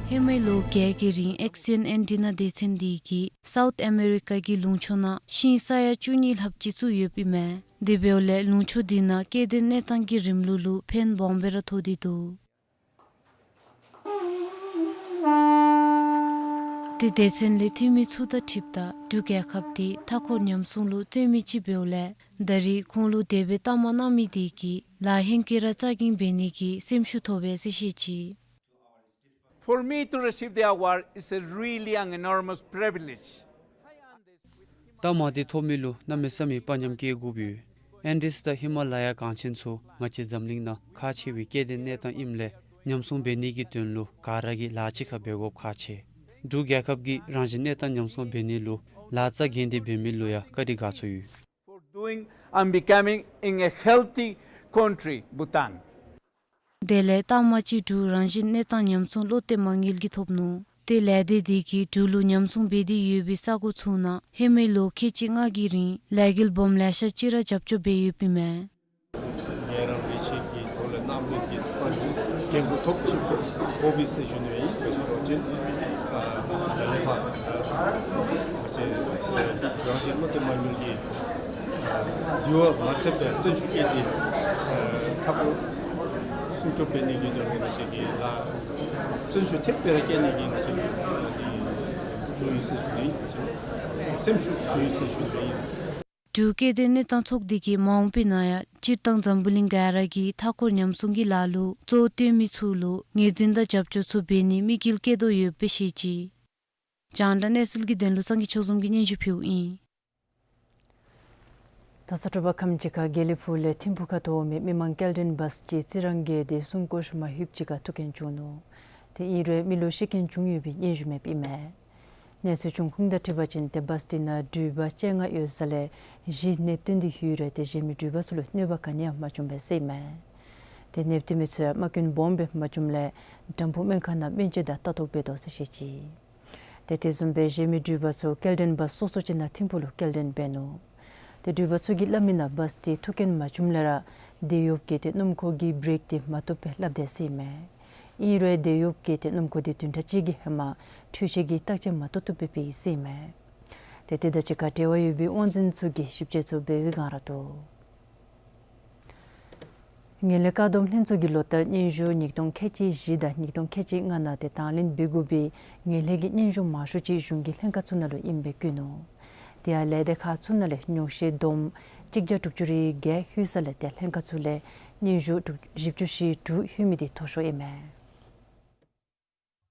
ཧེ་མའི་ལོ་བརྒྱད་ཀྱི་རིང་ཨེག་སི་ཡོན་ཨེན་ཊི་ན་སྡེ་ཚན་དེ་གིས་སའུཐ་ཨ་མེ་རི་ཀ་གི་ལུང་ཕྱོགས་ནང་ཤིང་ས་ཡ་བཅུ་གཉིས་ལྷགཔ་ཅིག་བཙུགས་ཡོདཔ་ཨིན་མས། དེ་འབདཝ་ལས་ལུང་ཕྱོགས་དེ་ནང་སྐྱེ་ལྡན་གནས་སྟངས་ཀྱི་རིམ་ལུགས་ལུ་ཕན་སྦོམ་སྦེ་ར་ཐོགས་ཏེ་འདུག། ཏེ་སྡེ་ཚན་ལས་འཐུས་མི་ཚུ་དང་འཁྲིལཝ་ད་འབྲུག་རྒྱལ་ཁབ་འདི་མཐའ་འཁོར་ཉམས་སྲུང་ལུ་བརྩོན་མི་ཅིག་འབདཝ་ལས་ད་རིས་ཁོང་ལུ་དེ་སྦེ་གཏའ་མ་གནང་མི་དེ་གིས་ལཱ་ཧེང་སྐལ་ར་རྩ་འགེངས་འབད་ནི་གི་སེམས་ཤུགས་ཐོབ་པས་ཟེར་བཤད་ཅི། For me to receive the award is a really an enormous privilege. གཏའ་མ་འདི་ཐོབ་མི་ལུ་གནམ་མེད་ས་མེད་དཔའ་ཉམས་སྐྱེ་དགོཔ་ཡོད། ཨེན་ཌིས་དང་ཧི་མ་ལ་ཡ་གངས་ཆེན་ཚུ་ང་བཅས་འཛམ་གླིང་ནང་ཁག་ཆེ་བའི་སྐྱེ་ལྡན་གནས་སྟངས་ཨིནམ་ལས་ཉམས་སྲུང་འབད་ནི་གི་དོན་ལུ་ག་ར་གིས་ལཱ་གཅིག་ཁར་འབད་དགོཔ་ཁག་ཆེ། འབྲུག་རྒྱལ་ཁབ་ཀྱིས་རང་བཞིན་གནས་སྟངས་ཉམས་སྲུང་འབད་ནི་ལུ་ལཱ་རྩ་འགེངས་ཏེ་འབད་མི་ལུ་ཡང་བཀའ་དྲིན་དགའ་ཚོར་ཡོད། For doing and becoming in a healthy country, Bhutan. དེ་ལས་གཏའ་མ་ཅིག་འབྲུག་རང་བཞིན་གནས་སྟངས་ཉམས་སྲུང་བློ་གཏད་མ་དངུལ་གྱིས་ཐོབ་ནུག། ཏེ་ལས་སྡེ་དེ་གིས་འབྲུག་ལུ་ཉམས་སྲུང་འབད་དེ་ཡོད་པའི་ས་གོ་ཚུ་ནང་ཧེ་མའི་ལོ་ཁལ་གཅིག་ལྔ་གི་རིང་ལས་འགུལ་སྦོམ་ལེ་ཤ་ཅིག་ར་རྒྱབ་སྐྱོར་འབད་ཡོདཔ་ཨིན་མས། ངལ་རངས་རི་ཆད་ཀྱི་ཐོག་ལས་གནམ་མེད་ཀྱི་ཐོག་ལུ་འགན་ཁུར་ཐོག་ཅིག་དགོ་པས་ཟེར་ཞུ་ནི་ཨིན། དེ་འབད་བ་ཅིན་ཨ་ད་ལས་ཕར་ང་བཅས་རང་བཞིན་བློ་གཏད་མ་དངུལ་གྱིས་ཨ་འདི་བ་མ་ཚད་པའི་བརྩོན་ཤུགས་བསྐྱེད་དེ་ཨ་མཐའ་འཁོར་སྲུང་སྐྱོབ་འབད་ནི་གི་དོན་ལུ་ང་བཅས་ཀྱིས་ལཱ་བརྩོན་ཤུགས་ཐེབས་སྦེ་ར་བསྐྱེད་ནི་གི་ང་བཅས་ཀྱིས་ཨ་འདི་བྱུང་ཡི་ཟེར་ཞུ་ནི་ཨིན། སེམས་ཤུགས་བྱུང་ཡི་ཟེར་ཞུ་ནི་ཨིན། འབྲུག་སྐྱེ་ལྡན་གནས་སྟངས་ཚོགས་སྡེ་གིས་མ་འོངས་པའི་ནང་ཡང་སྤྱིར་བཏང་འཛམ་བུ་གླིང་ག་ར་གིས་མཐའ་འཁོར་ཉམས་སྲུང་གི་ལཱ་ལུ་གཙོ་བོ་བཏོན་མི་ཚུ་ལུ་ངོས་འཛིན་དང་རྒྱབ་སྐྱོར་ཚུ་འབད་ནིའི་དམིགས་ཡུལ་བསྐྱེད་དོ་ཡོདཔ་སྦེ་བཤད་ཅི། རྒྱང་བསྒྲགས་གནས་ཚུལ་གྱི་དོན་ལུ་སངས་རྒྱས་ཆོས་འཛོམས་ཀྱིས་སྙན་ཞུ་ཕུལཝ་ཨིན། ད་ས་དྲོ་པ་ཁམས་ཅིག་ཁར་དགེ་ལེགས་ཕུག་ལས་ཐིམ་ཕུག་ཁ་ཐུག་འོང་མི་མི་མང་སྐྱེལ་འདྲེན་བཱས་ཅིག་རྩི་རང་བརྒལ་ཏེ་སྲུང་སྐྱོབ་མ་ལྷོདཔ་ཅིག་ཁར་ཐུག་རྐྱེན་བྱུང་ནུག། ཏེ་ཨིན་རུང་མི་ལུ་ཤི་རྐྱེན་བྱུང་ཡོད་པའི་སྙན་ཞུ་མེདཔ་ཨིན་མས། གནས་ཚུལ་བྱུང་ཁུངས་དང་འཁྲིལ་བ་ཅིན་ཏེ་བཱས་དེ་ནང་འགྲུལ་པ་བཅོ་ལྔ་ཡོད་ས་ལས་བཞི་གནོདཔ་བསྟུན་ཏེ་ཡོད་རུང་ཏེ་གཞན་མི་འགྲུལ་པ་ཚུ་ལུ་གནོད་པ་ག་ནི་ཡང་མ་བྱུང་པས་ཟེར་ཨིན་མས། ཏེ་གནོདཔ་བསྟུན་མི་ཚུ་ཡང་རྨ་སྐྱོན་སྦོམ་སྦེ་མ་བྱུངམ་ལས་དྲམ་ཕུག་སྨན་ཁང་ནང་སྨན་བཅོས་དང་ལྟ་རྟོག་འབད་དོ་ཟེར་བཤད་ཅི། ཏེ་དེ་བཟུམ་སྦེ་གཞན་མི་འགྲུལ་པ་ཚུ་སྐྱེལ་འདྲེན་བཱས་སོ་སོ་ཅིག་ནང་ཐིམ་ཕུག་ལུ་སྐྱེལ་འདྲེན་འབད་ནུག། ཏེ་འགྲུལ་པ་ཚུ་གིས་སླབ་མི་ནང་བཱས་དེ་ཐུག་རྐྱེན་མ་བྱུངམ་ལས་ར་དེད་གཡོགཔ་གིས་ཏེ་སྣུམ་འཁོར་གྱི་བྲེཀ་དེ་མ་བཏུབ་པས་སླབ་དེས་ཟེར་ཨིན་མས། ཨིན་རུང་དེད་གཡོགཔ་གིས་ཏེ་སྣུམ་འཁོར་དེ་བདུན་ཕྲག་གཅིག་གི་ཧེ་མ་འཕྲུལ་ཆས་ཀྱིས་བརྟག་དཔྱད་མ་བཏུབ་བཏུབ་སྦེ་འབད་ཡི་ཟེར་ཨིན་མས། ཏེ་དེ་དང་གཅིག་ཁར་འབྲེལ་བ་ཡོད་པའི་དབང་འཛིན་ཚུ་གིས་ཞིབ་དཔྱད་ཚུ་འབད་བའི་སྒང་ར་འདུག། ངན་ལྷད་བཀག་སྡོམ་ལྷན་ཚོགས་ཀྱི་ལོ་བསྟར་སྙན་ཞུ་ཉིས་སྟོང་ཁལ་གཅིག་བཞི་དང་ཉིས་སྟོང་ཁལ་གཅིག་ལྔ་ནང་ཏེ་དང་ལེན་འབད་དགོ་པའི་ངན་ལྷད་ཀྱི་སྙན་ཞུ་མང་ཤོས་ཅིག་གཞུང་གི་ལྷན་ཁག་ཚུ་ནང་ལུ་ཨིནམ་སྦེ་བཀོད་ནུག། དེ་ཡང་ལས་སྡེ་ཁག་ཚུ་ནང་ལས་ཉོགས་བཤད་བསྡོམས་གཅིག་བརྒྱ་དྲུག་ཅུ་རེ་བརྒྱད་ལྷོད་ས་ལས་ཏེ་ལྷན་ཁག་ཚུ་ལས་སྙན་ཞུ་དྲུག་བཞི་བཅུ་ཞེ་དྲུག་ལྷོད་མི་དེ་མཐོ་ཤོས་ཨིན་མས།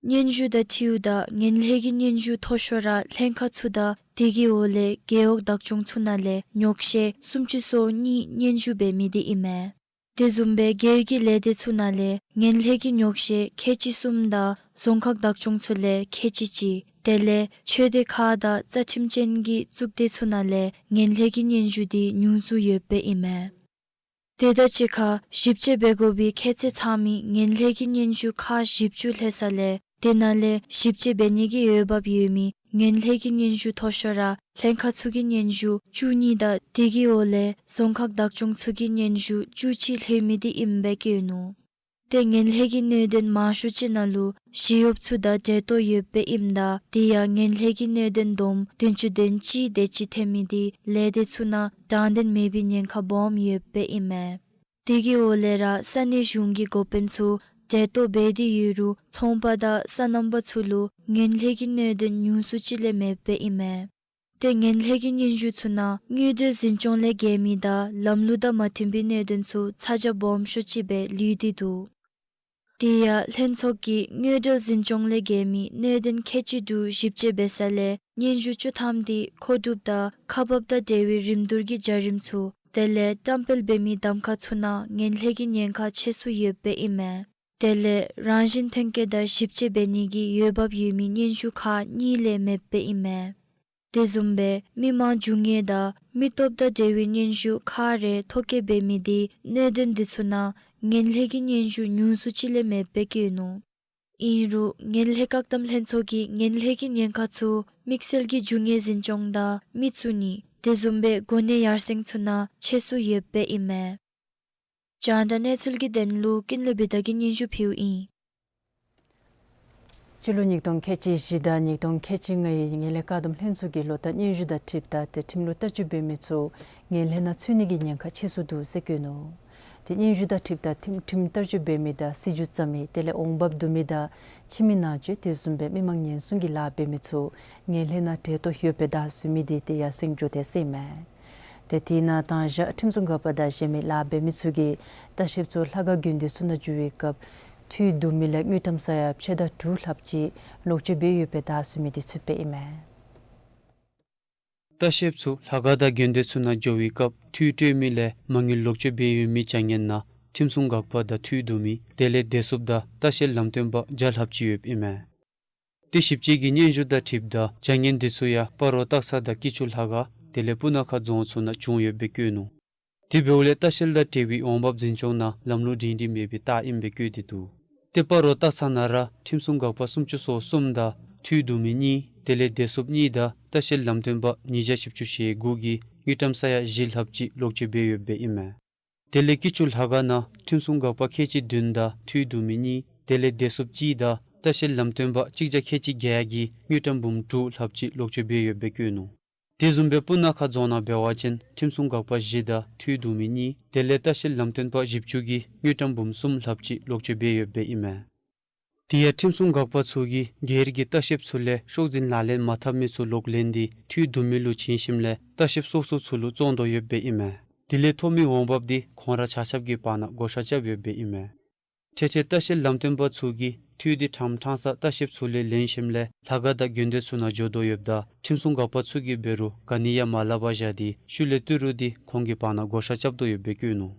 སྙན་ཞུ་དང་འཁྲིལཝ་ད་ངན་ལྷད་ཀྱི་སྙན་ཞུ་མཐོ་ཤོས་ར་ལྷན་ཁག་ཚུ་དང་དེ་གི་འོག་ལས་རྒེད་འོག་བདག་སྐྱོང་ཚུ་ནང་ལས་ཉོགས་བཤད་སུམ་ཅུ་སོ་གཉིས་སྙན་ཞུ་འབད་མི་དེ་ཨིན་མས། དེ་བཟུམ་སྦེ་སྒེར་གྱི་ལས་སྡེ་ཚུ་ནང་ལས་ངན་ལྷད་ཀྱི་ཉོགས་བཤད་ཁལ་གཅིག་གསུམ་དང་རྫོང་ཁག་བདག་སྐྱོང་ཚུ་ལས་ཁལ་གཅིག་གཅིག། དེ་ལས་ཆོས་སྡེ་ཁག་དང་རྩ་ཁྲིམས་ཅན་གྱི་གཙུག་སྡེ་ཚུ་ནང་ལས་ངན་ལྷད་ཀྱི་སྙན་ཞུ་དེ་ཉུང་སུ་ཡོདཔ་ཨིན་མས། དེ་དང་གཅིག་ཁར་ཞིབ་དཔྱད་འབད་དགོ་པའི་ཁྱད་ཚད་ཚང་མི་ངན་ལྷད་ཀྱི་སྙན་ཞུ་ཁག་བཞི་བཅུ་ལྷོད་ས་ལས་དེ་ནང་ལས་ཞིབ་དཔྱད་འབད་ནི་གི་འོས་འབབ་ཡོད་མི་ངན་ལྷད་ཀྱི་སྙན་ཞུ་མཐོ་ཤོས་ར་ལྷན་ཁག་ཚུ་གི་སྙན་ཞུ་བཅུ་གཉིས་དང་དེ་གི་འོག་ལས་རྫོང་ཁག་བདག་སྐྱོང་ཚུ་གི་སྙན་ཞུ་བཅུ་གཅིག་ལྷོད་མི་དེ་ཨིནམ་སྦེ་བཀོད་ནུག། ཏེ་ངན་ལྷད་ཀྱི་གནད་དོན་མང་ཤོས་ཅིག་ནང་ལུ་ཞི་གཡོགཔ་ཚུ་དང་འབྲེལ་གཏོགས་ཡོདཔ་ཨིནམ་ད་དེ་ཡང་ངན་ལྷད་ཀྱི་གནད་དོན་བསྡོམས་བདུན་ཅུ་དོན་གཅིག་དེ་ཅིག་ཐོན་མི་དེ་ལས་སྡེ་ཚུ་ནང་དྲང་བདེན་མེད་པའི་ཉེན་ཁ་སྦོམ་ཡོདཔ་ཨིན་མས། དེ་གི་འོག་ལས་ར་ས་གནས་གཞུང་གི་འགོ་དཔོན་ཚུ་འབྲེལ་གཏོགས་འབད་དེ་ཡོད་རུང་ཚོང་པ་དང་སོ་ནམ་པ་ཚུ་ལུ་ངན་ལྷད་ཀྱི་གནད་དོན་ཉུང་སུ་ཅིག་ལས་མེདཔ་ཨིན་མས། ཏེ་ངན་ལྷད་ཀྱི་སྙན་ཞུ་ཚུ་ནང་དངུལ་འབྲེལ་འཛིན་སྐྱོང་ལས་འགལ་མི་དང་ལམ་ལུགས་དང་མ་མཐུན་པའི་གནད་དོན་ཚུ་ཚ་གྱང་སྦོམ་ཤོས་ཅིག་སྦེ་ལུས་ཏེ་འདུག། དེ་ཡང་ལྷན་ཚོགས་ཀྱིས་དངུལ་འབྲེལ་འཛིན་སྐྱོང་ལས་འགལ་མི་གནད་དོན་ཁལ་གཅིག་དྲུག་ཞིབ་དཔྱད་འབད་ས་ལས་སྙན་ཞུ་བཅུ་ཐམ་དེ་མཁོ་སྒྲུབ་དང་ཁག་འབགཔ་དང་འབྲེལ་བའི་རིམ་བསྡུར་གྱི་བྱ་རིམ་ཚུ་དེ་ལས་བཀྲམ་སྤེལ་འབད་མི་གདམ་ཁ་ཚུ་ནང་ངན་ལྷད་ཀྱི་ཉེན་ཁ་ཆེ་སུ་ཡོདཔ་ཨིན་མས། དེ་ལས་རང་བཞིན་ཐོན་སྐྱེད་དང་ཞིབ་དཔྱད་འབད་ནི་གི་འོས་འབབ་ཡོད་མི་སྙན་ཞུ་ཁག་གཉིས་ལས་མེདཔ་ཨིན་མས། དེ་བཟུམ་སྦེ་མི་མང་རྒྱུ་དངོས་དང་མི་སྟོབས་དང་འབྲེལ་བའི་སྙན་ཞུ་ཁག་རེ་ཐོ་བཀོད་འབད་མི་དེ་གནད་དོན་དེ་ཚུ་ནང་ངན་ལྷད་ཀྱི་སྙན་ཞུ་ཉུང་སུ་ཅིག་ལས་མེདཔ་སྦེ་བཀོད་ནུག། ཨིན་རུང་ངན་ལྷད་བཀག་སྡོམ་ལྷན་ཚོགས་ཀྱིས་ངན་ལྷད་ཀྱི་ཉེན་ཁ་ཚུ་དམིགས་བསལ་གྱི་རྒྱུ་དངོས་འཛིན་སྐྱོང་དང་མི་བཙུགས་ནི་དེ་བཟུམ་སྦེ་གོ་གནས་ཡར་སེང་ཚུ་ནང་ཆེ་སུ་ཡོདཔ་ཨིན་མས། རྒྱང་བསྒྲགས་གནས་ཚུལ་གྱི་དོན་ལུ་ཀུན་ལེགས་བི་དྷ་གིས་སྙན་ཞུ་ཕུལཝ་ཨིན། སྤྱི་ལོ་ཉིས་སྟོང་ཁལ་གཅིག་བཞི་དང་ཉིས་སྟོང་ཁལ་གཅིག་ལྔའི་ངན་ལྷད་བཀག་སྡོམ་ལྷན་ཚོགས་ཀྱི་ལོ་བསྟར་སྙན་ཞུ་དང་འཁྲིལཝ་ད་ཏེ་ཁྲིམས་ལུགས་ལྟ་སྤྱོད་འབད་མི་ཚུ་ངན་ལྷད་ནང་ཚུད་ནི་གི་ཉེན་ཁ་ཆེ་སུ་འདུག་ཟེར་བཀོད་ནུག། ཏེ་སྙན་ཞུ་དང་འཁྲིལཝ་ད་ཁྲིམས་ཁྲིམས་བསྟར་སྤྱོད་འབད་མི་དང་སྲིད་བྱུས་བརྩམ་མི་དེ་ལས་འོང་འབབ་བསྡུ་མི་དང་ཁྱིམ་མི་ནང་འཛུལ་དེ་བཟུམ་སྦེ་མི་མང་ཉེན་སྲུང་གི་ལཱ་འབད་མི་ཚུ་ངན་ལྷད་ནང་གྲལ་གཏོགས་ཡོདཔ་སྦེ་བརྡ་བཟོ་མི་དེ་ཏེ་ཡར་སེང་འགྱོ་དེས་ཟེར་ཨིན་མས། ཏེ་དེ་ནང་དང་ཞག་ཁྲིམས་སྲུང་འགག་པ་དང་གཞན་མི་ལཱ་འབད་མི་ཚུ་གིས་ལྟ་བཤལཔ་ཚུ་ལྷ་ཁང་དགོན་སྡེ་ཚུ་ནང་འཛུལ་བའི་སྐབས་འཐུས་བསྡུ་མི་ལས་དངུལ་ཀྲམ་ས་ཡ་ཕྱེད་དང་དྲུག་ལྷགཔ་ཅིག་ལོག་སྤྱོད་འབད་ཡོདཔ་སྦེ་བརྡ་བཟོ་མི་དེ་ཚུ་སྦེ་ཨིན་མས། ལྟ་བཤལཔ་ཚུ་ལྷ་ཁང་དང་དགོན་སྡེ་ཚུ་ནང་འགྱོ་བའི་སྐབས་འཐུས་སྤྲོད་མི་ལས་མ་དངུལ་ལོག་སྤྱོད་འབད་ཡོད་མི་བྱ་ངན་ནང་ཁྲིམས་སྲུང་འགག་པ་དང་འཐུས་བསྡུ་མི་དེ་ལས་བདེ་སྲུངཔ་དང་ལྟ་བཤལ་ལམ་སྟོན་པ་བརྒྱ་ལྷགཔ་ཅིག་ཡོདཔ་ཨིན་མས། ཏེ་ཞིབ་དཔྱད་ཀྱི་སྙན་ཞུ་དང་འཁྲིལཝ་ད་བྱ་ངན་དེ་ཚུ་ཡང་སྤ་རོ་སྟག་ཚང་དང་སྐྱིད་ཆུ་ལྷ་ཁང་དེ་ལས་སྤུ་ན་ཁ་རྫོང་ཚུ་ནང་བྱུང་ཡོདཔ་སྦེ་བཀོད་ནུག། དེ་འབདཝ་ལས་ལྟ་བཤལ་དང་འབྲེལ་བའི་འོང་འབབ་འཛིན་སྐྱོང་ནང་ལམ་ལུགས་སྒྲིང་སྒྲིང་མེད་པའི་རྟགས་ཨིནམ་སྦེ་བཀོད་དེ་འདུག། ཏེ་སྤ་རོ་སྟག་ཚང་ནང་ར་ཁྲིམས་སྲུང་འགག་པ་སུམ་ཅུ་སོ་གསུམ་དང་འཐུས་བསྡུ་མི་གཉིས་དེ་ལས་བདེ་སྲུངཔ་གཉིས་དང་ལྟ་བཤལ་ལམ་སྟོན་པ་ཉིས་བརྒྱ་བཞི་བཅུ་ཞེ་དགུ་གིས་དངུལ་ཀྲམ་ས་ཡ་བཞི་ལྷགཔ་ཅིག་ལོག་སྤྱོད་འབད་ཡོདཔ་སྦེ་ཨིན་མས། དེ་ལས་སྐྱིད་ཆུ་ལྷ་ཁང་ནང་ཁྲིམས་སྲུང་འགག་པ་ཁལ་གཅིག་བདུན་དང་འཐུས་བསྡུ་མི་གཉིས་དེ་ལས་བདེ་སྲུངཔ་གཅིག་དང་ལྟ་བཤལ་ལམ་སྟོན་པ་གཅིག་བརྒྱ་ཁལ་གཅིག་བརྒྱད་ཀྱིས་དངུལ་ཀྲམ་འབུམ་དྲུག་ལྷགཔ་ཅིག་ལོག་སྤྱོད་འབད་ཡོདཔ་སྦེ་བཀོད་ནུག། དེ་བཟུམ་སྦེ་སྤུ་ན་ཁ་རྫོང་ནང་འབད་བ་ཅིན་ཁྲིམས་སྲུང་འགག་པ་བཞི་དང་འཐུས་བསྡུ་མི་གཉིས་དེ་ལས་ལྟ་བཤལ་ལམ་སྟོན་པ་བཞི་བཅུ་གིས་དངུལ་ཀྲམ་འབུམ་གསུམ་ལྷགཔ་ཅིག་ལོག་སྤྱོད་འབད་ཡོདཔ་སྦེ་ཨིན་མས། དེ་ཡང་ཁྲིམས་སྲུང་འགག་པ་ཚུ་གིས་སྒེར་གྱི་ལྟ་བཤལཔ་ཚུ་ལས་ཤོག་འཛིན་ལག་ལེན་མ་འཐབ་མི་ཚུ་ལོག་ལེན་ཏེ་འཐུས་བསྡུ་མི་ལུ་བྱིན་ཞིནམ་ལས་ལྟ་བཤལཔ་སོ་སོ་ཚུ་ལུ་བཙོང་དོ་ཡོདཔ་སྦེ་ཨིན་མས། དེ་ལས་ཐོབ་མི་འོང་འབབ་དེ་ཁོང་ར་ཆ་ཁྱབ་ཀྱི་བར་ན་བགོ་བཤའ་རྐྱབ་ཡོདཔ་སྦེ་ཨིན་མས། ཐེངས་ཅིག་ལྟ་བཤལ་ལམ་སྟོན་པ་ཚུ་གིས་འཐུས་དེ་ཕྲང་ཕྲང་ས་ལྟ་བཤལཔ་ཚུ་ལས་ལེན་ཞིནམ་ལས་ལྷ་ཁང་དང་དགོན་སྡེ་ཚུ་ནང་འགྱོ་དོ་ཡོདཔ་ད་ཁྲིམས་སྲུང་འགག་པ་ཚུ་གིས་འབད་རུང་ག་ནི་ཡང་མ་སླབ་པར་བཞག་སྟེ་ཤུལ་ལས་ཏི་རུ་དེ་ཁོང་གི་བར་ན་བགོ་བཤའ་རྐྱབ་དོ་ཡོདཔ་སྦེ་བཀོད་ནུག།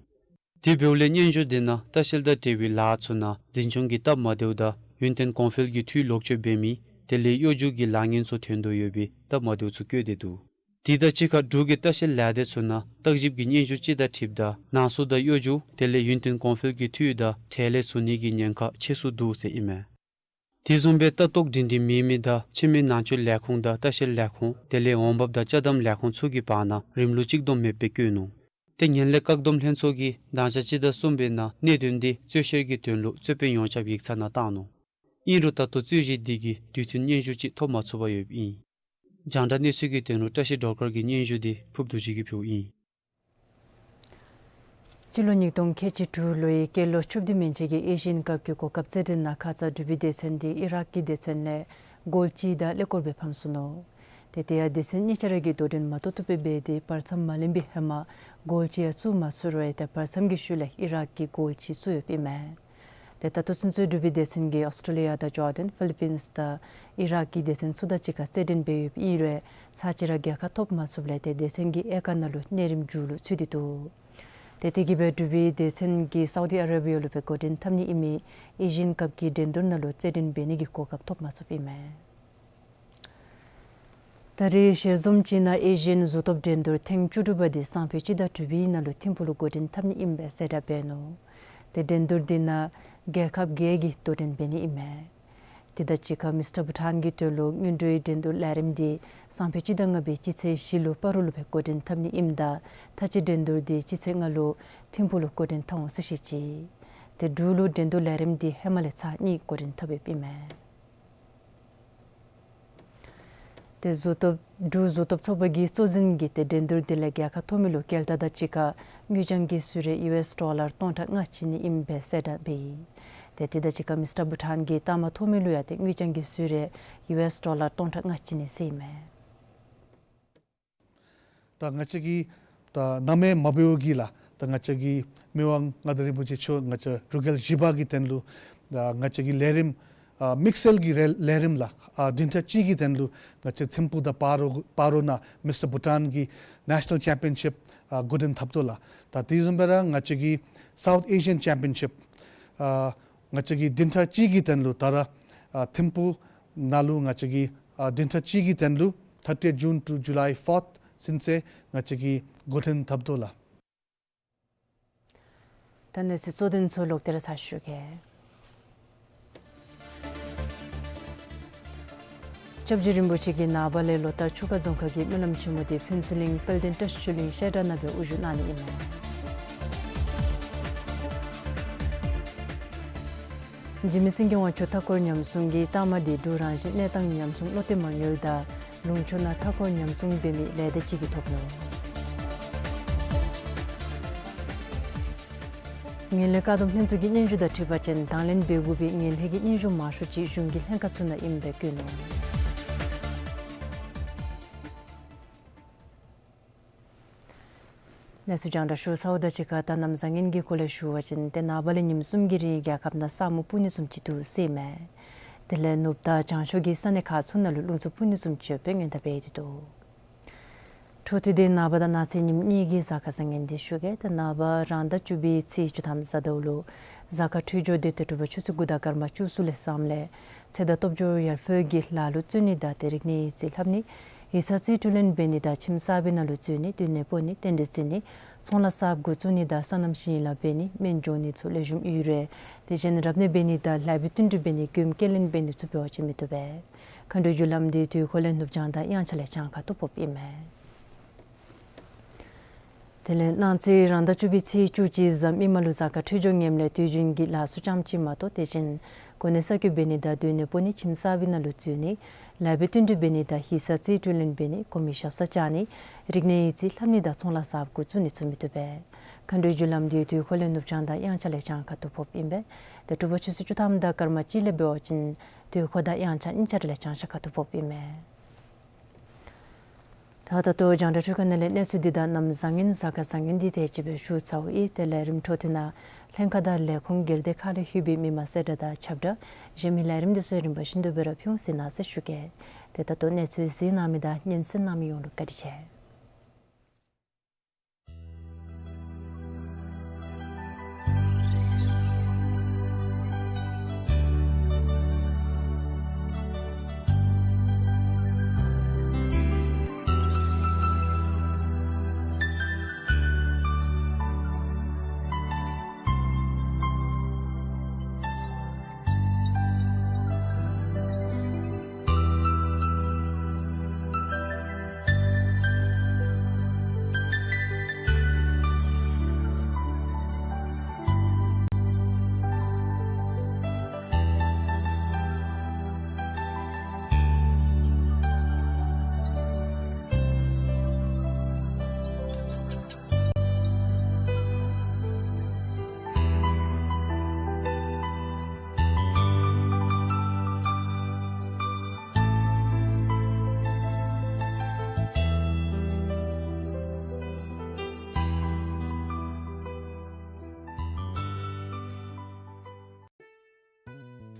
དེ་འབདཝ་ལས་སྙན་ཞུ་དེ་ནང་ལྟ་བཤལ་དང་འབྲེལ་བའི་ལཱ་ཚུ་ནང་འཛིན་སྐྱོང་གི་སྟབས་མ་བདེཝ་དང་ཡུན་བརྟན་གོང་འཕེལ་གྱི་འཐུས་ལོག་སྤྱོད་འབད་མི་དེ་ལས་གཡོ་སྒྱུ་གི་ལཱ་ངན་ཚུ་ཐོན་དོ་ཡོད་པའི་སྟབས་མ་བདེཝ་ཚུ་བཀོད་དེ་འདུག། དེ་དང་གཅིག་ཁར་འབྲུག་གི་ལྟ་བཤལ་ལས་སྡེ་ཚུ་ནང་བརྟག་ཞིབ་ཀྱི་སྙན་ཞུ་ཅིག་དང་འཁྲིལཝ་ད་ནང་གསུག་དང་གཡོ་སྒྱུ་དེ་ལས་ཡུན་བརྟན་གོང་འཕེལ་གྱི་འཐུས་དང་ཁྲལ་ལས་བཟོ་ནི་གི་ཉེན་ཁ་ཆེ་སུ་འདུག་ཟེར་ཨིན་མས། དེ་བཟུམ་སྦེ་ལྟ་རྟོག་སྒྲིང་སྒྲིང་མེད་མི་དང་ཁྱིམ་མི་ནང་འཛུལ་ལས་ཁུངས་དང་ལྟ་བཤལ་ལས་ཁུངས་དེ་ལས་འོང་འབབ་དང་ཅ་དམ་ལས་ཁུངས་ཚུ་གི་བར་ན་རིམ་ལུགས་གཅིག་བསྡོམས་མེདཔ་སྦེ་བཀོད་ནུག། ཏེ་ངན་ལྷད་བཀག་སྡོམ་ལྷན་ཚོགས་ཀྱིས་དང་ཞག་སྤྱི་ཟླ་གསུམ་པའི་ནང་གནད་དོན་དེ་རྩོད་བཤེར་གྱི་དོན་ལུ་རྩོད་དཔོན་ཡོངས་ཁྱབ་ཡིག་ཚང་ནང་བཏང་ནུག། ཨིན་རུང་ད་ལྟོ་རྩོད་གཞི་དེ་གི་དུས་མཐུན་སྙན་ཞུ་ཅིག་ཐོབ་མ་ཚུགས་པར་ཡོདཔ་ཨིན། རྒྱང་བསྒྲགས་གནས་ཚུལ་གྱི་དོན་ལུ་བཀྲ་ཤིས་སྒྲོལ་དཀར་གྱི་སྙན་ཞུ་དེ་ཕུརཔ་རྡོ་རྗེ་གིས་ཕུལཝ་ཨིན། སྤྱི་ལོ་ཉིས་སྟོང་ཁལ་གཅིག་དྲུག་ལོའི་སྐྱེས་ལོ་བཅུ་བདུན་མན་ཆད་ཀྱི་ཨེ་ཤི་ཡན་ཀབ་ཀྱི་གོ་སྐབས་རྩེད་འགྲན་ནང་ཁ་ཙ་འབྲུག་པའི་སྡེ་ཚན་དེ་ཨི་རག་གི་སྡེ་ཚན་ལས་གོལ་གཅིག་དང་ཀླད་ཀོར་སྦེ་ཕམ་སོ་ནུག། ཏེ་དེ་ཡང་སྡེ་ཚན་གཉིས་ཆ་ར་གིས་དོ་འགྲན་མ་ཐོབ་ཐོབ་སྦེ་འབད་དེ་བར་མཚམས་མ་ལེན་པའི་ཧེ་མ་གོལ་གཅིག་ཡང་བཙུགས་མ་ཚུགས་རུང་ཏེ་བར་མཚམས་ཀྱི་ཤུལ་ལས་ཨི་རག་གིས་གོལ་གཅིག་བཙུགས་ཡོདཔ་ཨིན་མས། ཏེ་ད་ལྟོ་ཚུན་ཚོད་འབྲུག་པའི་སྡེ་ཚན་གྱིས་ཨོསི་ཊེ་ལི་ཡ་དང་ཇོར་ཌན་ཕི་ལི་པིནསི་དང་ཨི་རག་གི་སྡེ་ཚན་ཚུ་དང་གཅིག་ཁར་རྩེད་འགྲན་འབད་ཡོདཔ་ཨིན་རུང་ཚར་གཅིག་ར་རྒྱལ་ཁ་ཐོབ་མ་ཚུགསཔ་ལས་ཏེ་སྡེ་ཚན་གྱི་དབྱེ་ཁག་ནང་ལུ་གནས་རིམ་མཇུག་ལུ་ཚུད་དེ་འདུག། ཏེ་དེ་གིས་སྦེ་འབྲུག་པའི་སྡེ་ཚན་གྱིས་སའུ་དི་ཨ་རེ་བི་ཡ་ལུ་སྦེ་འགོ་འདྲེན་འཐབ་ནི་ཨིན་མི་ཨེ་ཤི་ཡན་ཀབ་ཀྱི་འགྲན་བསྡུར་ནང་ལུ་རྩེད་འགྲན་འབད་ནི་གི་གོ་སྐབས་ཐོབ་མ་ཚུགསཔ་ཨིན་མས། ད་རེས་ཞལ་འཛོམས་ཅིག་ནང་ཨེ་ཤི་ཡན་གཟུགས་སྟོབས་འགྲན་བསྡུར་ཐེངས་བཅུ་དྲུག་པ་དེ་སང་ཕོད་སྤྱི་ཟླ་དྲུག་པའི་ནང་ལུ་ཐིམ་ཕུག་ལུ་འགོ་འདྲེན་འཐབ་ནི་ཨིན་པས་གསལ་བསྒྲགས་འབད་ནུག། ཏེ་འགྲན་བསྡུར་དེ་ནང་རྒྱལ་ཁབ་བརྒྱད་ཀྱིས་དོ་འགྲན་འབད་ནི་ཨིན་མས། དེ་དང་གཅིག་ཁར་མིས་ཊར་བྷུ་ཊཱན་གྱི་དོན་ལུ་སྔོན་འགྲོའི་འགྲན་བསྡུར་ལས་རིམ་དེ་སང་ཕོད་སྤྱི་ཟླ་ལྔ་པའི་སྤྱི་ཚེས་བཞི་ལུ་སྤ་རོ་ལུ་སྦེ་འགོ་འདྲེན་འཐབ་ནི་ཨིནམ་ད་མཐའ་དཔྱད་འགྲན་བསྡུར་དེ་སྤྱི་ཚེས་ལྔ་ལུ་ཐིམ་ཕུག་ལུ་འགོ་འདྲེན་འཐབ་འོང་ཟེར་བཤད་ཅི། ཏེ་འབྲུག་ལུ་འགྲན་བསྡུར་ལས་རིམ་དེ་ཧེ་མ་ལས་ཚར་གཉིས་འགོ་འདྲེན་འཐབ་ཡོདཔ་ཨིན་མས། ཏེ་གཟུགས་སྟོབས་འབྲུག་གཟུགས་སྟོབས་ཚོགས་པ་གིས་གཙོ་འཛིན་གྱིས་ཏེ་འགྲན་བསྡུར་དེ་ལས་རྒྱལ་ཁ་ཐོབ་མི་ལུ་རྒྱལ་དར་དང་གཅིག་ཁར་དངུལ་རྐྱང་གི་གསོལ་རས་ཡུ་ཨེསི་ཌོ་ལར་སྟོང་ཕྲག་ལྔ་བྱིན་ནི་ཨིན་པས་གསལ་བསྒྲགས་འབད་ཡི། ཏེ་དེ་དང་གཅིག་ཁར་མིས་ཊར་བྷུ་ཊཱན་གྱིས་རྟགས་མ་ཐོབ་མི་ལུ་ཡང་ཏེ་དངུལ་རྐྱང་གི་གསོལ་རས་ཡུ་ཨེསི་ཌོ་ལར་སྟོང་ཕྲག་ལྔ་བྱིན་ནི་ཟེར་ཨིན་མས། ད་ང་བཅས་ཀྱི་ད་ནམ་ཡང་མ་འབདཝ་གི་ལཱ་ད་ང་བཅས་ཀྱི་མི་དབང་མངའ་བདག་རིན་པོ་ཆེ་མཆོག་ང་བཅས་རུ་རྒྱལ་བཞི་པ་གི་དོན་ལུ་ད་ང་བཅས་ཀྱི་ལས་རིམ་ཨ་དམིགས་བསལ་གྱི་རེ་ལས་རིམ་ལཱ་ཨ་བདུན་ཕྲག་གཅིག་གི་དོན་ལུ་ང་བཅས་ཐིམ་ཕུག་དང་སྤ་རོ་སྤ་རོ་ནང་མིས་ཊར་བྷུ་ཊཱན་གྱི་ནེ་ཤ་ནཱལ་ཅེམ་པི་ཡན་ཤིབ་ཨ་འགོ་འདྲེན་འཐབ་དོ་ལགས། ད་དེ་བཟུམ་སྦེ་ར་ང་བཅས་ཀྱི་སའུཐ་ཨེ་ཤི་ཡན་ཅེམ་པི་ཡན་ཤིབ་ཨ་ང་བཅས་ཀྱི་བདུན་ཕྲག་གཅིག་གི་དོན་ལུ་ད་ར་ཨ་ཐིམ་ཕུག་ནང་ལུ་ང་བཅས་ཀྱི་ཨ་བདུན་ཕྲག་གཅིག་གི་དོན་ལུ་ཐར་ཊི་ཨེཊ་ཇུན་ཊུ་ཇུ་ལའི་ཕོརཐ་ཚུན་ཚོད་ང་བཅས་ཀྱིས་འགོ་འདྲེན་འཐབ་དོ་ལགས། ད་གནས་ཚུལ་གཙོ་དོན་ཚུ་ལོག་སྟེ་ར་ཚར་ཞུ་གེ། སྐྱབས་རྗེ་རིན་པོ་ཆེ་གིས་ནངས་པ་ལས་ལོ་ལྟར་ཆུ་ཁ་རྫོང་ཁག་གི་སྨོན་ལམ་ཆེན་མོ་དེ་ཕུན་ཚོགས་གླིང་དཔལ་ལྡན་བཀྲ་ཤིས་ཆོས་གླིང་བཤད་གྲྭ་ནང་སྦེ་དབུ་བཞུགས་གནང་ནི་ཨིན་མས། འཇིགས་མེད་སེང་གེ་དབང་ཕྱུག་མཐའ་འཁོར་ཉམས་སྲུང་གི་རྟགས་མ་དེ་འབྲུག་རང་བཞིན་གནས་སྟངས་ཉམས་སྲུང་བློ་གཏད་མ་དངུལ་དང་ལུང་ཕྱོགས་ནང་མཐའ་འཁོར་ཉམས་སྲུང་འབད་མི་ལས་སྡེ་གཅིག་གིས་ཐོབ་ནུག། ངན་ལྷད་བཀག་སྡོམ་ལྷན་ཚོགས་ཀྱི་སྙན་ཞུ་དང་འཁྲིལ་བ་ཅིན་དང་ལེན་འབད་དགོ་པའི་ངན་ལྷད་ཀྱི་སྙན་ཞུ་མང་ཤོས་ཅིག་གཞུང་གི་ལྷན་ཁག་ཚུ་ནང་ཨིནམ་སྦེ་བཀོད་ནུག། གནས་ཚུལ་རྒྱང་བསྒྲགས་ཞུ་ཚརཝ་དང་གཅིག་ཁར་ད་གནམ་བཟང་ངན་གྱི་སྐོར་ལས་ཞུ་བ་ཅིན་ཏེ་ནངས་པ་ལས་ཉིནམ་གསུམ་གྱི་རིང་རྒྱལ་ཁབ་ནང་ས་སྨུག་སྤུབ་ནི་བཟུམ་ཅིག་འདུག་ཟེར་ཨིན་མས། དེ་ལས་ནུབ་དང་བྱང་ཕྱོགས་ཀྱི་ས་གནས་ཁག་ཚུ་ནང་ལུ་རླུང་འཚུབ་འཕུ་ནི་བཟུམ་ཅིག་ཡོད་པའི་སྔོན་བརྡ་འབད་དེ་འདུག། འཕྲོ་མཐུད་དེ་ནངས་པ་དང་གནངས་ཚེ་ཉིནམ་གཉིས་ཀྱི་གཟའ་སྐར་བཟང་ངན་འདི་ཞུ་གེ། ཏེ་ནངས་པ་རང་ཟླ་བཅུ་པའི་ཚེས་བཅུ་ཐམ་གཟའ་ཟླཝ་ལུ་གཟའ་སྐར་འཕྲོད་སྦྱོར་འདི་ཏེ་དྲོ་པ་ཆུ་ཚོད་དགུ་དང་སྐར་མ་བཅུ་གསུམ་ལས་བཟངམ་ལས་ཚེ་དང་སྟོབས་འབྱོར་ཡར་འཕེལ་གྱི་ལཱ་ལུ་བརྩོན་ནི་དང་ཏེ་རིག་གནས་ཡིག་རྩིས་ལྷབ་ནི་ཡིག་ཚང་རྩིས་སྤྲོད་ལེན་འབད་ནི་དང་ཁྱིམ་གསར་པའི་ནང་ལུ་འཛུལ་ནི་སྡོད་གནས་སྤོ་ནི་རྟེན་འབྲེལ་བརྩི་ནི་ཚོང་ལཱ་གསརཔ་འགོ་བཙུགས་ནི་དང་སོ་ནམ་ཞིང་ལཱ་འབད་ནི་སྨན་སྦྱོང་ནི་ཚུ་ལེགས་ཤོམ་ཡོད་རུང་དེ་བཞིན་རབ་གནས་འབད་ནི་དང་ལཱ་འབད་བསྟུན་གྲོས་འབད་ནི་མགྱོནམ་སྐྱེལ་ལེན་འབད་ནི་ཚུ་འབད་བ་ཅིན་མི་བཏུབ་པས། མཁའ་འགྲོའི་རྒྱུ་ལམ་འདི་དུས་འཁོར་ལས་ནུབ་བྱང་དང་དབྱངས་འཆར་ལས་བྱང་ཁ་ཐུག་ཕོགཔ་ཨིན་མས། དེ་ལས་གནངས་ཚེ་རང་ཟླ་བཅུ་པའི་ཚེས་བཅུ་གཅིག་གཟའ་མིག་དམར་ལུ་གཟའ་སྐར་འཕྲོད་སྦྱོར་ངནམ་ལས་དུས་རྒྱུན་གྱི་ལཱ་ཚུ་ཙམ་ཅིག་མ་གཏོགས་དེ་བཞིན་གོ་གནས་གསར་བསྐོ་འབད་ནི་དང་སྡོད་གནས་སྤོ་ནི་ཁྱིམ་གསར་པའི་ནང་ལུ་འཛུལ་ནི་ལཱ་འབད་བསྟུན་གྲོས་འབད་ནི་དང་ཡིག་ཚང་རྩིས་སྤྲོད་ལེན་འབད་ནི་གོ་མི་ཞབས་སར་བཅར་ནི་རིག་གནས་ཡིག་རྩིས་ལྷབ་ནི་དང་ཚོང་ལཱ་གསརཔ་འགོ་བཙུགས་ནི་ཚུ་མི་བཏུབ་པས། མཁའ་འགྲོའི་རྒྱུ་ལམ་འདི་དུས་འཁོར་ལས་ནུབ་བྱང་དང་དབྱངས་འཆར་ལས་བྱང་ཁ་ཐུག་ཕོགཔ་ཨིན་པས། ཏེ་དྲོ་པ་ཆུ་ཚོད་བཅུ་ཐམ་དང་སྐར་མ་གཅིག་ལས་འབད་བ་ཅིན་དུས་འཁོར་དང་དབྱངས་འཆར་དབྱངས་འཆར་ལས་བྱང་ཤར་ཁ་ཐུག་ཕོགཔ་ཨིན་མས། ད་ད་ལྟོ་རྒྱང་བསྒྲགས་འཕྲུལ་ཁང་ནང་ལས་གནས་ཚུལ་འདི་དང་གནམ་བཟང་ངན་གཟའ་སྐར་བཟང་ངན་འདི་དེ་ཅིག་སྦེ་ཞུ་ཚརཝ་ཨིན། དེ་ལས་རིམ་འཕྲོ་མཐུད་ནང་ལྷན་ཁག་དང་ལས་ཁུངས་སྒེར་སྡེ་ཁག་ལས་ལྷོད་པའི་མི་མང་གསལ་བསྒྲགས་དང་ཁྱབ་བསྒྲགས་གཞན་མི་ལས་རིམ་འདི་ཚུ་རིམ་པ་བཞིན་དུ་སྦེ་ར་ཕུལ་འོང་ཟེར་མནོ་བསམ་ཞུ་གེ། ཏེ་ད་ལྟོ་གནས་ཚུལ་གཟིགས་གནང་མི་དང་སྙན་གསན་གནང་མི་ཡོངས་ལུ་བཀའ་དྲིན་ཆེ།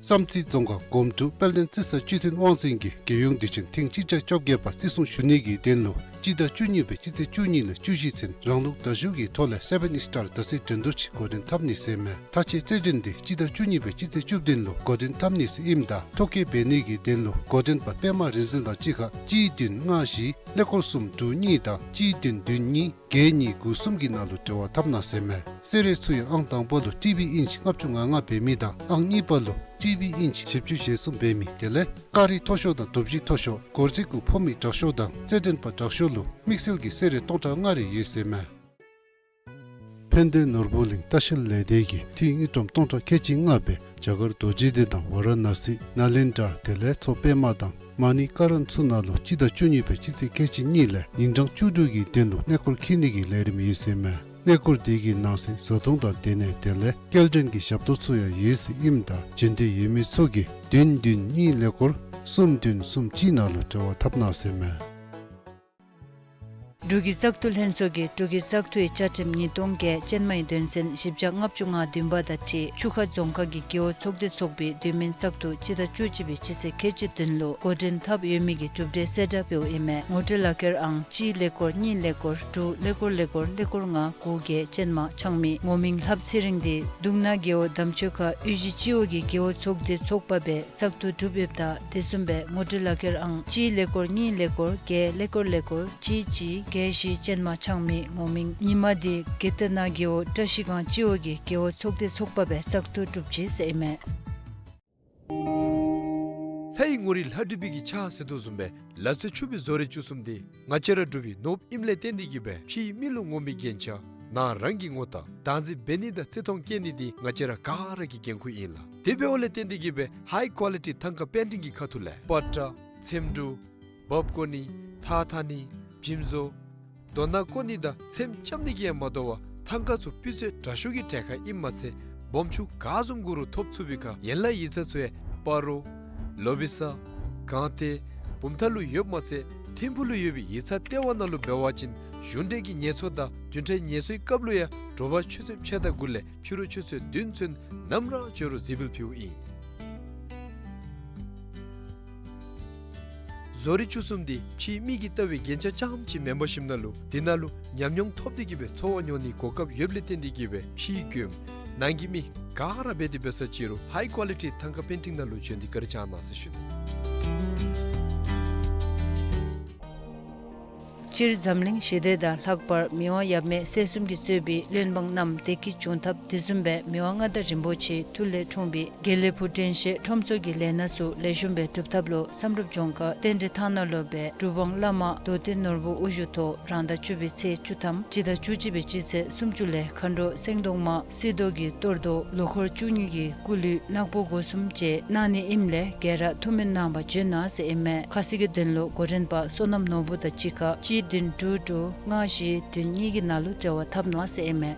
བསམ་རྩེ་རྫོང་ཁག་སྒོམ་ཕྲུག་དཔལ་ལྡན་རྩི་ས་བཅུད་ལྡན་དབང་འཛིན་གྱིས་རྒྱལ་ཡོངས་དུས་ཆེན་ཐེངས་གཅིག་བརྒྱ་བཅོ་བརྒྱད་པ་བརྩི་སྲུང་ཞུ་ནི་གི་དོན་ལུ་སྤྱི་ཟླ་བཅུ་གཉིས་པའི་སྤྱི་ཚེས་བཅུ་གཉིས་ལས་བཅུ་བཞི་ཚུན་རང་ལུགས་དར་ལྕོག་གི་ཐོག་ལས་སེ་བཱན་སི་ཊར་དར་ཚིགས་འགྲན་བསྡུར་ཅིག་འགོ་འདྲེན་འཐབ་ནི་ཟེར་མས། ད་ཅི་རྩེད་འགྲན་འདི་སྤྱི་ཟླ་བཅུ་གཉིས་པའི་སྤྱི་ཚེས་བཅུ་བདུན་ལུ་འགོ་འདྲེན་འཐབ་ནི་ཟེར་ཨིནམ་ད་ཐོ་བཀོད་འབད་ནི་གི་དོན་ལུ་འགོ་འདྲེན་པ་པདྨ་རིག་འཛིན་དང་གཅིག་ཁར་གཅིག་བདུན་ལྔ་བཞི་ཀླད་ཀོར་གསུམ་དྲུག་གཉིས་དང་གཅིག་བདུན་བདུན་གཉིས་བརྒྱད་གཉིས་དགུ་གསུམ་གྱི་ནང་ལུ་འབྲེལ་བ་འཐབ་གནང་ཟེར་མས། གསོལ་རས་ཚུ་ཡང་ཨང་དང་པ་ལུ་ཊི་བི་ཨིན་ཅི་ལྔ་བཅུ་ང་ལྔ་འབད་མི་དང་ཨང་གཉིས་པ་ལུ་ཊི་བི་ཨིན་ཅི་བཞི་བཅུ་ཞེ་གསུམ་འབད་མི་དེ་ལས་ཀ་རི་མཐོ་ཤོས་དང་དོ་བཞི་མཐོ་ཤོས་སྒོར་རྩིས་གུ་ཕོག་མི་དྲག་ཤོས་དང་རྩེད་འགྲན་པ་དྲག་ཤོས་ལུ་དམིགས་བསལ་གྱི་གསོལ་རས་སྟོང་ཕྲག་ལྔ་རེ་ཡོད་ཟེར་མས། ཕན་བདེ་ནོར་བུ་གླིང་ལྟ་བཤལ་ལས་སྡེ་གིས་འཐུས་དངུལ་ཀྲམ་སྟོང་ཕྲག་ཁལ་གཅིག་ལྔ་སྦེ་རྒྱ་གར་རྡོ་རྗེ་གདན་དང་ཝ་ར་ཎ་སི་ནཱ་ལེནྡྲ་དེ་ལས་མཚོ་པདྨ་དང་མ་ཎི་ཀ་རན་ཚུ་ནང་ལུ་སྤྱི་ཟླ་བཅུ་གཉིས་པའི་སྤྱི་ཚེས་ཁལ་གཅིག་གཉིས་ལས་ཉིན་གྲངས་བཅུ་དྲུག་གི་དོན་ལུ་གནས་སྐོར་འཁྱིད་ནི་གི་ལས་རིམ་ཡོད་ཟེར་མས། གནས་སྐོར་དེ་གི་ནང་གསེས་བཟའ་འཐུང་དང་སྡོད་གནས་དེ་ལས་སྐྱེལ་འདྲེན་གྱི་ཞབས་ཏོག་ཚུ་ཡང་ཡོད་ཟེར་ཨིནམ་ད་འབྱོན་འདོད་ཡོད་མི་ཚུ་གིས་བདུན་བདུན་གཉིས་ཀླད་ཀོར་གསུམ་བདུན་གསུམ་གཅིག་ནང་ལུ་འབྲེལ་བ་འཐབ་གནང་ཟེར་མས། འབྲུག་གི་བཙག་འཐུ་ལྷན་ཚོགས་ཀྱིས་འབྲུག་གི་བཙག་འཐུའི་བཅའ་ཁྲིམས་ཉིས་སྟོང་བརྒྱད་ཅན་མའི་དོན་ཚན་བཞི་བརྒྱ་ལྔ་བཅུ་ང་བདུན་པ་དང་འཁྲིལ་ཆུ་ཁ་རྫོང་ཁག་གི་རྒེད་འོག་ཚོགས་སྡེ་ཚོགས་པའི་དུས་མིན་བཙག་འཐུ་སྤྱི་ཟླ་བཅུ་གཅིག་པའི་སྤྱི་ཚེས་ཁལ་གཅིག་བདུན་ལུ་འགོ་འདྲེན་འཐབ་ཡོད་མི་གི་གྲུབ་འབྲས་གསལ་བསྒྲགས་འབདཝ་ཨིན་མས། ངོ་སྤྲོད་ལག་ཁྱེར་ཨང་གཅིག་ཀླད་ཀོར་གཉིས་ཀླད་ཀོར་དྲུག་ཀླད་ཀོར་ཀླད་ཀོར་ཀླད་ཀོར་ལྔ་དགུ་བརྒྱད་ཅན་མ་ཆང་མེད། ངོ་མིང་ལྷ་བུ་ཚེ་རིང་། འདི་གདུང་ནག་རྒེད་འོག་འདམ་ཆོས་ཁ་གཡུས་གཞི་སྤྱི་འོག་གི་རྒེད་འོག་ཚོགས་སྡེ་ཚོགས་པ་སྦེ་བཙག་འཐུ་གྲུབ་ཡོདཔ་ད་དེ་བཟུམ་སྦེ་ངོ་སྤྲོད་ལག་ཁྱེར་ཨང་གཅིག་ཀླད་ཀོར་གཉིས་ཀླད་ཀོར་བརྒྱད་ཀླད་ཀོར་ཀླད་ཀོར་གཅིག་གཅིག་བརྒྱད་བཞི་ཅན་མ་ཆང་མེད། ངོ་མིང་ཉི་མ་འདི་དགེ་ལྡན་ནག་རྒེད་འོག་བཀྲ་ཤིས་སྒང་སྤྱི་འོག་གི་རྒེད་འོག་ཚོགས་སྡེ་ཚོགས་པ་སྦེ་བཙག་འཐུ་གྲུབ་ཅི་ཟེར་ཨིན་མས། ལྷའི་ངོ་རིས་ལྷ་བྲིས་པའི་གི་ཕྱག་ཟེར་དོ་བཟུམ་སྦེ་ལ་རྩེ་ཆུ་སྦིས་བཟོ་རིགས་བཅུ་གསུམ་འདི་ང་བཅས་ར་འབྲུག་པའི་ནོར་བུ་ཨིནམ་ལས་བརྟེན་ཏེ་གིས་སྦེ་ཕྱིའི་མི་ལུ་ངོམ་པའི་རྒྱན་ཆ་ནང་རང་གི་ངོ་རྟགས་བདག་འཛིན་འབད་ནི་དང་བརྩི་མཐོང་བསྐྱེད་ནི་འདི་ང་བཅས་ར་ག་ར་གི་འགན་ཁུར་ཨིན་ལགས། དེ་འབདཝ་ལས་བརྟེན་ཏེ་གིས་སྦེ་ཧའི་ཀོ་ལི་ཊི་ཐང་ཀ་པེན་ཊིང་གི་ཁ་ཐུག་ལས་པ་ཏྲ་ཚེམ་དྲུབ་འབག་བཀོ་ནི་ཐགས་འཐག་ནི་འཇིམ་བཟོ་རྡོ་ནག་བརྐོ་ནི་དང་ཚེམ་རྐྱབ་ནི་གིས་ཡང་མ་དོ་བར་ ཐང་ཀ་ཚུ་སྤུས་ཚད་དྲག་ཤོས་ཀྱི་གྲལ་ཁར་ཨིནམ་མ་ཚད་སྦོམ་ཆུང་ག་བཟུམ་དགོ་རུང་ཐོབ་ཚུགས་པའི་ཁར་ཡན་ལག་ཡིག་ཚང་ཚུ་ཡང་སྤ་རོ་ལོ་བི་ས་སྒང་སྟེང་བུམ་ཐང་ལུ་ཡོདཔ་མ་ཚད་ཐིམ་ཕུག་ལུ་ཡོད་པའི་ཡིག་ཚང་ལྟེ་བ་ནང་ལུ་འབད་བ་ཅིན་གཞུང་འབྲེལ་གྱི་ངལ་གསོ་དང་བདུན་ཕྲག་ངལ་གསོའི་སྐབས་ལུ་ཡང་དྲོ་པ་ཆུ་ཚོད་ཕྱེད་དང་དགུ་ལས་ཕྱི་རུ་ཆུ་ཚོད་བདུན་ཚུན་ནམ་ར་འབྱོན་རུང་གཟིགས་འབུལ་ཕུལཝ་ཨིན། བཟོ་རིག་བཅུ་གསུམ་འདི་ཕྱིའི་མིག་གིས་བལྟ་བའི་རྒྱན་ཆ་རྐྱངམ་ཅིག་མེན་པར་ཞིནམ་ལས་དེ་ནང་ལུ་ཉམས་མྱོང་ཐོབ་སྟེ་གི་སྦེ་འཚོ་བ་འགྱོ་ནིའི་གོ་སྐབས་ཡོདཔ་ལས་བརྟེན་ཏེ་གི་སྦེ་ཕྱིའི་མགྱོནམ་ནང་གི་མི་ག་ར་འབད་དེ་འབད་ས་ཅིག་རུང་ཧའི་ཀོ་ལི་ཊི་ཐང་ཀ་པེན་ཊིང་ནང་ལུ་འབྱོན་ཏེ་བཀའ་དྲིན་བསྐྱང་གནང་ཟེར་ཞུ་ནི། སྤྱིར་འཛམ་གླིང་ཞི་བདེ་དང་ལྷག་པར་མི་དབང་ཡབ་མེས་སྲས་གསུམ་གྱིས་གཙོས་པའི་བློན་འབངས་རྣམས་བདེ་སྐྱིད་འབྱུང་ཐབས་དེ་བཟུམ་སྦེ་མི་དབང་མངའ་བདག་རིན་པོ་ཆེའི་མཐུ་ལས་འཁྲུངས་པའི་དགེ་ལེགས་ཕུག་དྲན་ཤེས་ཁྲོམ་ཚོགས་ཀྱི་ལས་སྣ་ཚུ་ལེགས་ཤོམ་སྦེ་སྒྲུབ་ཐབས་ལུ་བསམ་གྲུབ་ལྗོངས་མཁར་རྟེན་འབྲེལ་ཐང་ནང་ལུ་སྦེ་གྲུབ་དབང་བླ་མ་མདོ་སྡེ་ནོར་བུ་དབུ་བཞུགས་ཐོག་རང་ཟླ་བཅུ་པའི་ཚེས་བཅུ་ཐམ་སྤྱི་ཟླ་བཅུ་གཅིག་པའི་སྤྱི་ཚེས་སུམ་ཅུ་ལས་མཁའ་འགྲོ་སེང་གདོང་མ་སྲིད་མདོ་གི་གཏོར་བཟློག་ལོ་འཁོར་བཅུ་གཉིས་ཀྱི་སྐུ་གླུད་ནག་པོ་སྒོ་གསུམ་བཅས་གནང་ནི་ཨིནམ་ལས་ག་ར་ཐུགས་སྨོན་གནང་བར་བྱོན་གནང་ཟེར་ཨིན་མས། ཁ་གསལ་གྱི་དོན་ལུ་འགོ་འདྲེན་པ་བསོད་ནམས་ནོར་བུ་དང་གཅིག་ཁར་གཅིག་བདུན་དྲུག་དྲུག་ལྔ་བཞི་བདུན་གཉིས་ཀྱི་ནང་ལུ་འབྲེལ་བ་འཐབ་གནང་ཟེར་ཨིན་མས།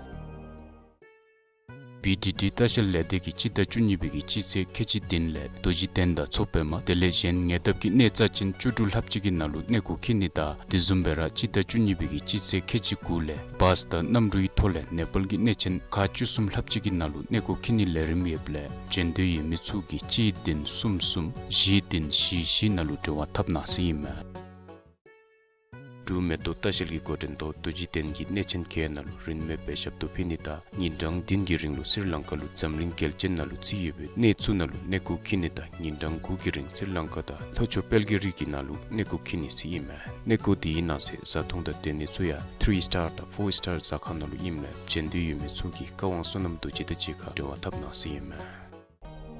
བི་ཌི་ཌི་ལྟ་བཤལ་ལས་སྡེ་གིས་སྤྱི་ཟླ་བཅུ་གཉིས་པའི་གི་སྤྱི་ཚེས་ཁལ་གཅིག་བདུན་ལས་རྡོ་རྗེ་གདན་དང་མཚོ་པདྨ་དེ་ལས་གཞན་ཉེ་འདབས་ཀྱི་གནས་རྩ་ཅན་བཅུ་དྲུག་ལྷགཔ་ཅིག་གི་ནང་ལུ་གནས་སྐོར་འཁྱིད་ནི་དང་དེ་བཟུམ་སྦེ་ར་སྤྱི་ཟླ་བཅུ་གཉིས་པའི་གི་སྤྱི་ཚེས་ཁལ་གཅིག་དགུ་ལས་བཱས་དང་གནམ་གྲུའི་ཐོག་ལས་ནེ་པཱལ་གྱི་གནས་ཆེན་ཁག་བཅུ་གསུམ་ལྷགཔ་ཅིག་གི་ནང་ལུ་གནས་སྐོར་འཁྱིད་ནིའི་ལས་རིམ་ཡོདཔ་ལས་འབྱོན་འདོད་ཡོད་མི་ཚུ་གིས་གཅིག་བདུན་གསུམ་གསུམ་བཞི་བདུན་བཞི་བཞི་ནང་ལུ་འབྲེལ་བ་འཐབ་གནང་ཟེར་ཨིན་མས། འབྲུག་མེ་ཏོག་ལྟ་བཤལ་གྱི་འགོ་འདྲེན་ཐོག་རྡོ་རྗེ་གདན་གྱི་གནས་ཆེན་བརྒྱད་ནང་ལུ་རིན་མེད་སྦེ་ཞབས་ཏོག་ཕུལ་ནི་དང་ཉིན་གྲངས་བདུན་གྱི་རིང་ལུ་སི་རི་ལང་ཀ་ལུ་འཛམ་གླིང་རྒྱལ་ཆེན་ནང་ལུ་རྩིས་ཡོད་པའི་གནས་ཚུ་ནང་ལུ་གནས་སྐོར་འཁྱིད་ནི་དང་ཉིན་གྲངས་དགུ་གི་རིང་སི་རི་ལང་ཀ་དང་ལྷོ་ཕྱོགས་དཔལ་གྱི་རི་གི་ནང་ལུ་གནས་སྐོར་འཁྱིད་ནི་ཟེར་ཨིན་མས། གནས་སྐོར་དེའི་ནང་གསེས་བཟའ་འཐུང་དང་སྡོད་ནི་ཚུ་ཡང་ཐི་རི་སི་ཊར་དང་ཕོར་སི་ཊར་ཟ་ཁང་ནང་ལུ་ཨིནམ་ལས་འབྱོན་འདོད་ཡོད་མི་ཚུ་གིས་བཀའ་དབང་བསོད་ནམས་རྡོ་རྗེ་དང་གཅིག་ཁར་འབྲེལ་བ་འཐབ་གནང་ཟེར་ཨིན་མས།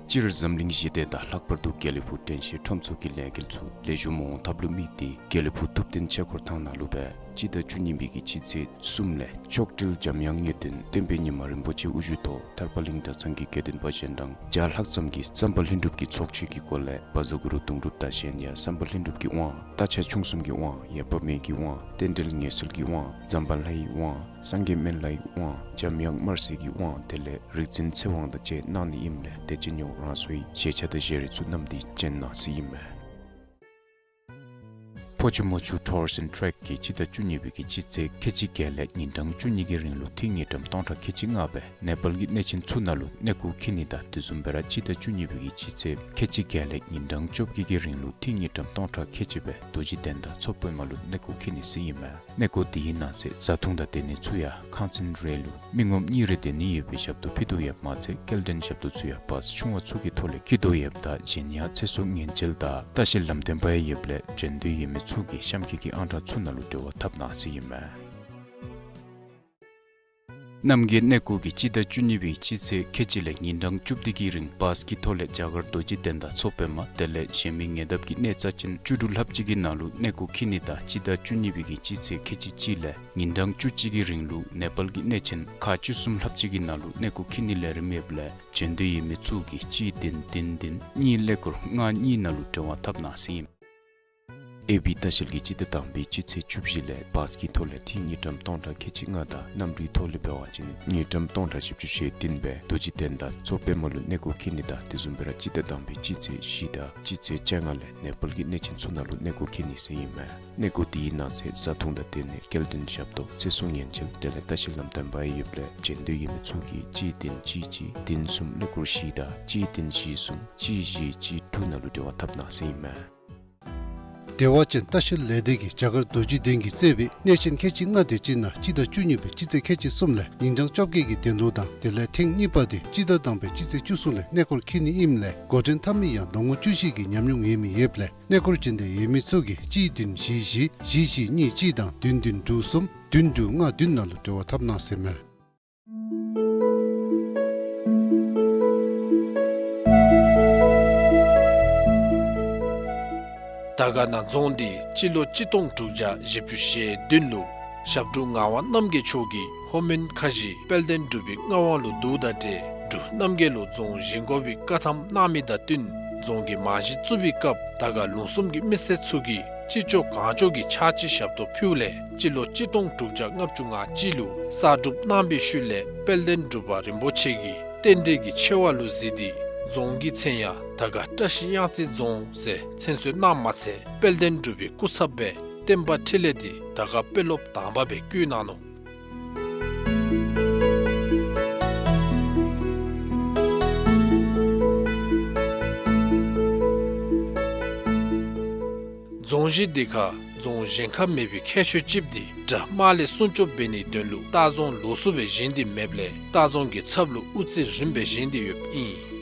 སྤྱིར་འཛམ་གླིང་ཞི་བདེ་དང་ལྷག་པར་དུ་དགེ་ལེགས་ཕུག་དྲན་ཤེས་ཁྲོམ་ཚོགས་ཀྱི་ལས་འགུལ་ཚུ་ལེགས་ཤོམ་འོང་ཐབས་ལུ་དམིགས་ཏེ་དགེ་ལེགས་ཕུག་ཐུབ་བསྟན་ཆོས་འཁོར་ཐང་ནང་ལུ་སྦེ་སྤྱི་ཟླ་བཅུ་གཉིས་པའི་གི་སྤྱི་ཚེས་གསུམ་ལས་མཆོག་སྤྲུལ་འཇམ་དབྱངས་ངེས་དོན་བསྟན་པའི་ཉི་མ་རིན་པོ་ཆེ་དབུ་བཞུགས་ཐོག་ཐར་པ་གླིང་གྲྭ་ཚང་གི་དགེ་འདུན་པ་གཞན་དང་བརྒྱ་ལྷག་ཙམ་གྱིས་བསམ་པ་ལྷུན་གྲུབ་ཀྱི་ཚོགས་མཆོད་ཀྱི་སྒོ་ལས་བཛྲ་གུ་རུ་གདུང་སྒྲུབ་དང་གཞན་ཡང་བསམ་པ་ལྷུན་གྲུབ་ཀྱི་དབང་། རྟ་ཕྱག་མཆོང་གསུམ་གྱི་དབང་། ཡེ་བབ་མེ་གི་དབང་། རྟེན་འབྲེལ་ངེས་སེལ་གྱི་དབང་། ཛམ་བྷ་ལའི་དབང་། སངས་རྒྱས་སྨན་བླའི་དབང་། འཇམ་དབྱངས་དམར་སེར་གྱི་དབང་དེ་ལས་རིག་འཛིན་ཚེ་དབང་དང་བཅས་གནང་ནི་ཨིནམ་ལས་དད་ཅན་ཡོངས་རང་སོའི་བཞེས་ཆས་དང་བཞེས་རིགས་ཚུ་བསྣམས་ཏེ་བྱོན་གནང་ཟེར་ཨིན་མས། ཕོ་ཆུ་མོ་ཆུ་ཊུར་སི་ཨེནཌ་ཊེཀ་གིས་སྤྱི་ཟླ་བཅུ་གཉིས་པའི་གི་སྤྱི་ཚེས་ཁལ་གཅིག་བརྒྱད་ལས་ཉིན་གྲངས་བཅུ་གཉིས་ཀྱི་རིང་ལུ་ཐིག་དངུལ་ཀྲམ་སྟོང་ཕྲག་ཁལ་གཅིག་ལྔ་སྦེ་ནེ་པཱལ་གྱི་གནས་ཆེན་ཚུ་ནང་ལུ་གནས་སྐོར་འཁྱིད་ནི་དང་དེ་བཟུམ་སྦེ་ར་སྤྱི་ཟླ་བཅུ་གཉིས་པའི་གི་སྤྱི་ཚེས་ཁལ་གཅིག་བརྒྱད་ལས་ཉིན་གྲངས་བཅོ་བརྒྱད་ཀྱི་རིང་ལུ་ཐིག་དངུལ་ཀྲམ་སྟོང་ཕྲག་ཁལ་གཅིག་སྦེ་རྡོ་རྗེ་གདན་དང་མཚོ་པདྨ་ལུ་གནས་སྐོར་འཁྱིད་ནི་ཟེར་ཨིན་མས། གནས་སྐོར་དེའི་ནང་གསེས་བཟའ་འཐུང་དང་སྡོད་ནི་ཚུ་ཡང་ཁང་ཚན་རེ་ལུ་མི་ངོམ་གཉིས་རེ་སྡོད་ནི་ཡོད་པའི་ཞབས་ཏོག་ཕུལ་དོ་ཡོདཔ་མ་ཚད་སྐྱེལ་འདྲེན་ཞབས་ཏོག་ཚུ་ཡང་བཱས་ཆུང་བ་ཚུ་གི་ཐོག་ལས་འཁྱིད་དོ་ཡོདཔ་ད་གཞན་ཡང་ཚེ་སྲོག་ཉེན་བཅོལ་དང་ལྟ་བཤལ་ལམ་སྟོན་པ་ཡང་ཡོདཔ་ལས་འབྱོན་འདོད་ཡོད་མི་ཚུ་གིས་གཤམ་འཁོད་ཀྱི་ཨང་གྲངས་ཚུ་ནང་ལུ་འབྲེལ་བ་འཐབ་གནང་ཟེར་ཨིན་མས། རྣམ་རྒྱལ་གནས་སྐོར་གྱིས་སྤྱི་ཟླ་བཅུ་གཉིས་པའི་སྤྱི་ཚེས་ཁལ་གཅིག་ལས་ཉིན་གྲངས་བཅུ་བདུན་གྱི་རིང་བཱས་ཀྱི་ཐོག་ལས་རྒྱ་གར་རྡོ་རྗེ་གདན་དང་མཚོ་པདྨ་དེ་ལས་གཞན་མི་ཉེ་འདབས་ཀྱི་གནས་རྩ་ཅན་བཅུ་དྲུག་ལྷགཔ་ཅིག་གི་ནང་ལུ་གནས་སྐོར་འཁྱིད་ནི་དང་སྤྱི་ཟླ་བཅུ་གཉིས་པའི་གི་སྤྱི་ཚེས་ཁལ་གཅིག་གཅིག་ལས་ཉིན་གྲངས་བཅུ་གཅིག་གི་རིང་ལུ་ནེ་པཱལ་གྱི་གནས་ཆེན་ཁག་བཅུ་གསུམ་ལྷགཔ་ཅིག་གི་ནང་ལུ་གནས་སྐོར་འཁྱིད་ནིའི་ལས་རིམ་ཡོདཔ་ལས་འབྱོན་འདོད་ཡོད་མི་ཚུ་གིས་གཅིག་བདུན་བདུན་བདུན་གཉིས་ཀླད་ཀོར་ལྔ་གཉིས་ནང་ལུ་འབྲེལ་བ་འཐབ་གནང་ཟེར་ཨིན། ཨེ་བི་ལྟ་བཤལ་གྱིས་སྤྱི་ཟླ་དང་པའི་སྤྱི་ཚེས་བཅུ་བཞི་ལས་བཱས་ཀྱི་ཐོག་ལས་ཐིག་དངུལ་ཀྲམ་སྟོང་ཕྲག་ཁལ་གཅིག་ལྔ་དང་གནམ་གྲུའི་ཐོག་ལས་འབད་བ་ཅིན་དངུལ་ཀྲམ་སྟོང་ཕྲག་བཞི་བཅུ་ཞེ་བདུན་སྦེ་རྡོ་རྗེ་གདན་དང་མཚོ་པདྨ་ལུ་གནས་སྐོར་འཁྱིད་ནི་དང་དེ་བཟུམ་སྦེ་ར་སྤྱི་ཟླ་དང་པའི་སྤྱི་ཚེས་བཞི་དང་སྤྱི་ཚེས་བཅོ་ལྔ་ལས་ནེ་པཱལ་གྱི་གནས་ཆེན་ཚུ་ནང་ལུ་གནས་སྐོར་འཁྱིད་ནི་ཟེར་ཨིན་མས། གནས་སྐོར་དེའི་ནང་གསེས་བཟའ་འཐུང་དང་སྡོད་ནི་སྐྱེལ་འདྲེན་ཞབས་ཏོག་ཚེ་སྲོག་ཉེན་བཅོལ་དེ་ལས་ལྟ་བཤལ་ལམ་སྟོན་པ་ཡང་ཡོདཔ་ལས་འབྱོན་འདོད་ཡོད་མི་ཚུ་གིས་གཅིག་བདུན་གཅིག་གཅིག་བདུན་གསུམ་ཀླད་ཀོར་བཞི་དང་གཅིག་བདུན་བཞི་གསུམ་གཅིག་བཞི་གཅིག་དྲུག་ནང་ལུ་འབྲེལ་བ་འཐབ་གནང་ཟེར་ཨིན་མས། བདེ་བ་ཅན་ལྟ་བཤལ་ལས་སྡེ་གིས་རྒྱ་གར་རྡོ་རྗེ་གདན་གྱིས་གཙོས་པའི་གནས་ཆེན་ཁལ་གཅིག་ལྔ་དེ་ཅིག་ནང་སྤྱི་ཟླ་བཅུ་གཉིས་པའི་སྤྱི་ཚེས་ཁལ་གཅིག་གསུམ་ལས་ཉིན་གྲངས་བཅོ་བརྒྱད་ཀྱི་གདན་ལོ་དང་དེ་ལས་ཐེངས་གཉིས་པ་དེ་སྤྱི་ཟླ་དང་པའི་སྤྱི་ཚེས་བཅུ་གསུམ་ལས་གནས་སྐོར་འཁྱིད་ནི་ཨིནམ་ལས་འགོ་འདྲེན་འཐབ་མི་ཡང་ལོ་ངོ་བཅུ་བཞི་གི་ཉམས་མྱོང་ཡོད་མི་ཡོདཔ་ལས་གནས་སྐོར་འབྱོན་འདོད་ཡོད་མི་ཚུ་གིས་གཅིག་བདུན་བཞི་བཞི་བཞི་གཉིས་གཅིག་དང་བདུན་བདུན་དྲུག་གསུམ་བདུན་དྲུག་ལྔ་བདུན་ནང་ལུ་འབྲེལ་བ་འཐབ་གནང་ཟེར་མས། དར་དཀར་ན་རྫོང་འདི་སྤྱི་ལོ་གཅིག་སྟོང་དྲུག་བརྒྱ་བཞི་བཅུ་ཞེ་བདུན་ལུ་ཞབས་དྲུང་ངག་དབང་རྣམ་རྒྱལ་མཆོག་གིས་ལྷོ་མོན་ཁ་བཞི་དཔལ་ལྡན་འབྲུག་པའི་མངའ་དབང་ལུ་བསྡུཝ་དང་འབྲེལ་འབྲུག་རྣམ་རྒྱལ་ལུ་རྫོང་བཞེངས་དགོ་པའི་བཀའ་ཐམ་གནང་མི་དང་བསྟུན་རྫོང་གི་རྨང་གཞི་བཙུགས་པའི་སྐབས་དར་དཀར་ལུང་གསུམ་གྱི་མི་སེར་ཚུ་གིས་ ཅི་ལྕོགས་གང་ལྕོགས་ཀྱི་ཕྱག་ཕྱི་ཞབས་ཏོག་ཕུལཝ་ལས་སྤྱི་ལོ་གཅིག་སྟོང་དྲུག་བརྒྱ་ལྔ་བཅུ་ང་གཅིག་ལུ་གསར་སྒྲུབ་གནང་བའི་ཤུལ་ལས་དཔལ་ལྡན་འབྲུག་པ་རིན་པོ་ཆེ་གིས་རྟེན་འབྲེལ་གྱི་ཆེ་བ་ལུ་གཟིགས་ཏེ་རྫོང་གི་མཚན་ཡང་དར་དཀར་བཀྲ་ཤིས་གཡང་རྩེ་རྫོང་ཟེར་མཚན་གསོལ་གནངམ་མ་ཚད་དཔལ་ལྡན་འབྲུག་པའི་སྐུ་ཚབ་སྦེ་བསྟན་པ་འཕྲིན་ལས་འདི་དར་དཀར་དཔོན་སློབ་དང་པ་སྦེ་བསྐོ་གནང་ནུག། རྫོང་གཞི་འདི་ཁར་རྫོང་གཞན་ཁར་མེད་པའི་ཁྱད་ཆོས་ཅིག་འདི་དགྲ་དམག་ལས་སྲུང་སྐྱོབ་འབད་ནིའི་དོན་ལུ་ལྟ་རྫོང་ལོགས་སུ་སྦེ་བཞེངས་ཏེ་མེདཔ་ལས་ལྟ་རྫོང་གི་ཚབ་ལུ་དབུ་རྩེ་རིམ་པས་བཞེངས་ཏེ་ཡོདཔ་ཨིན།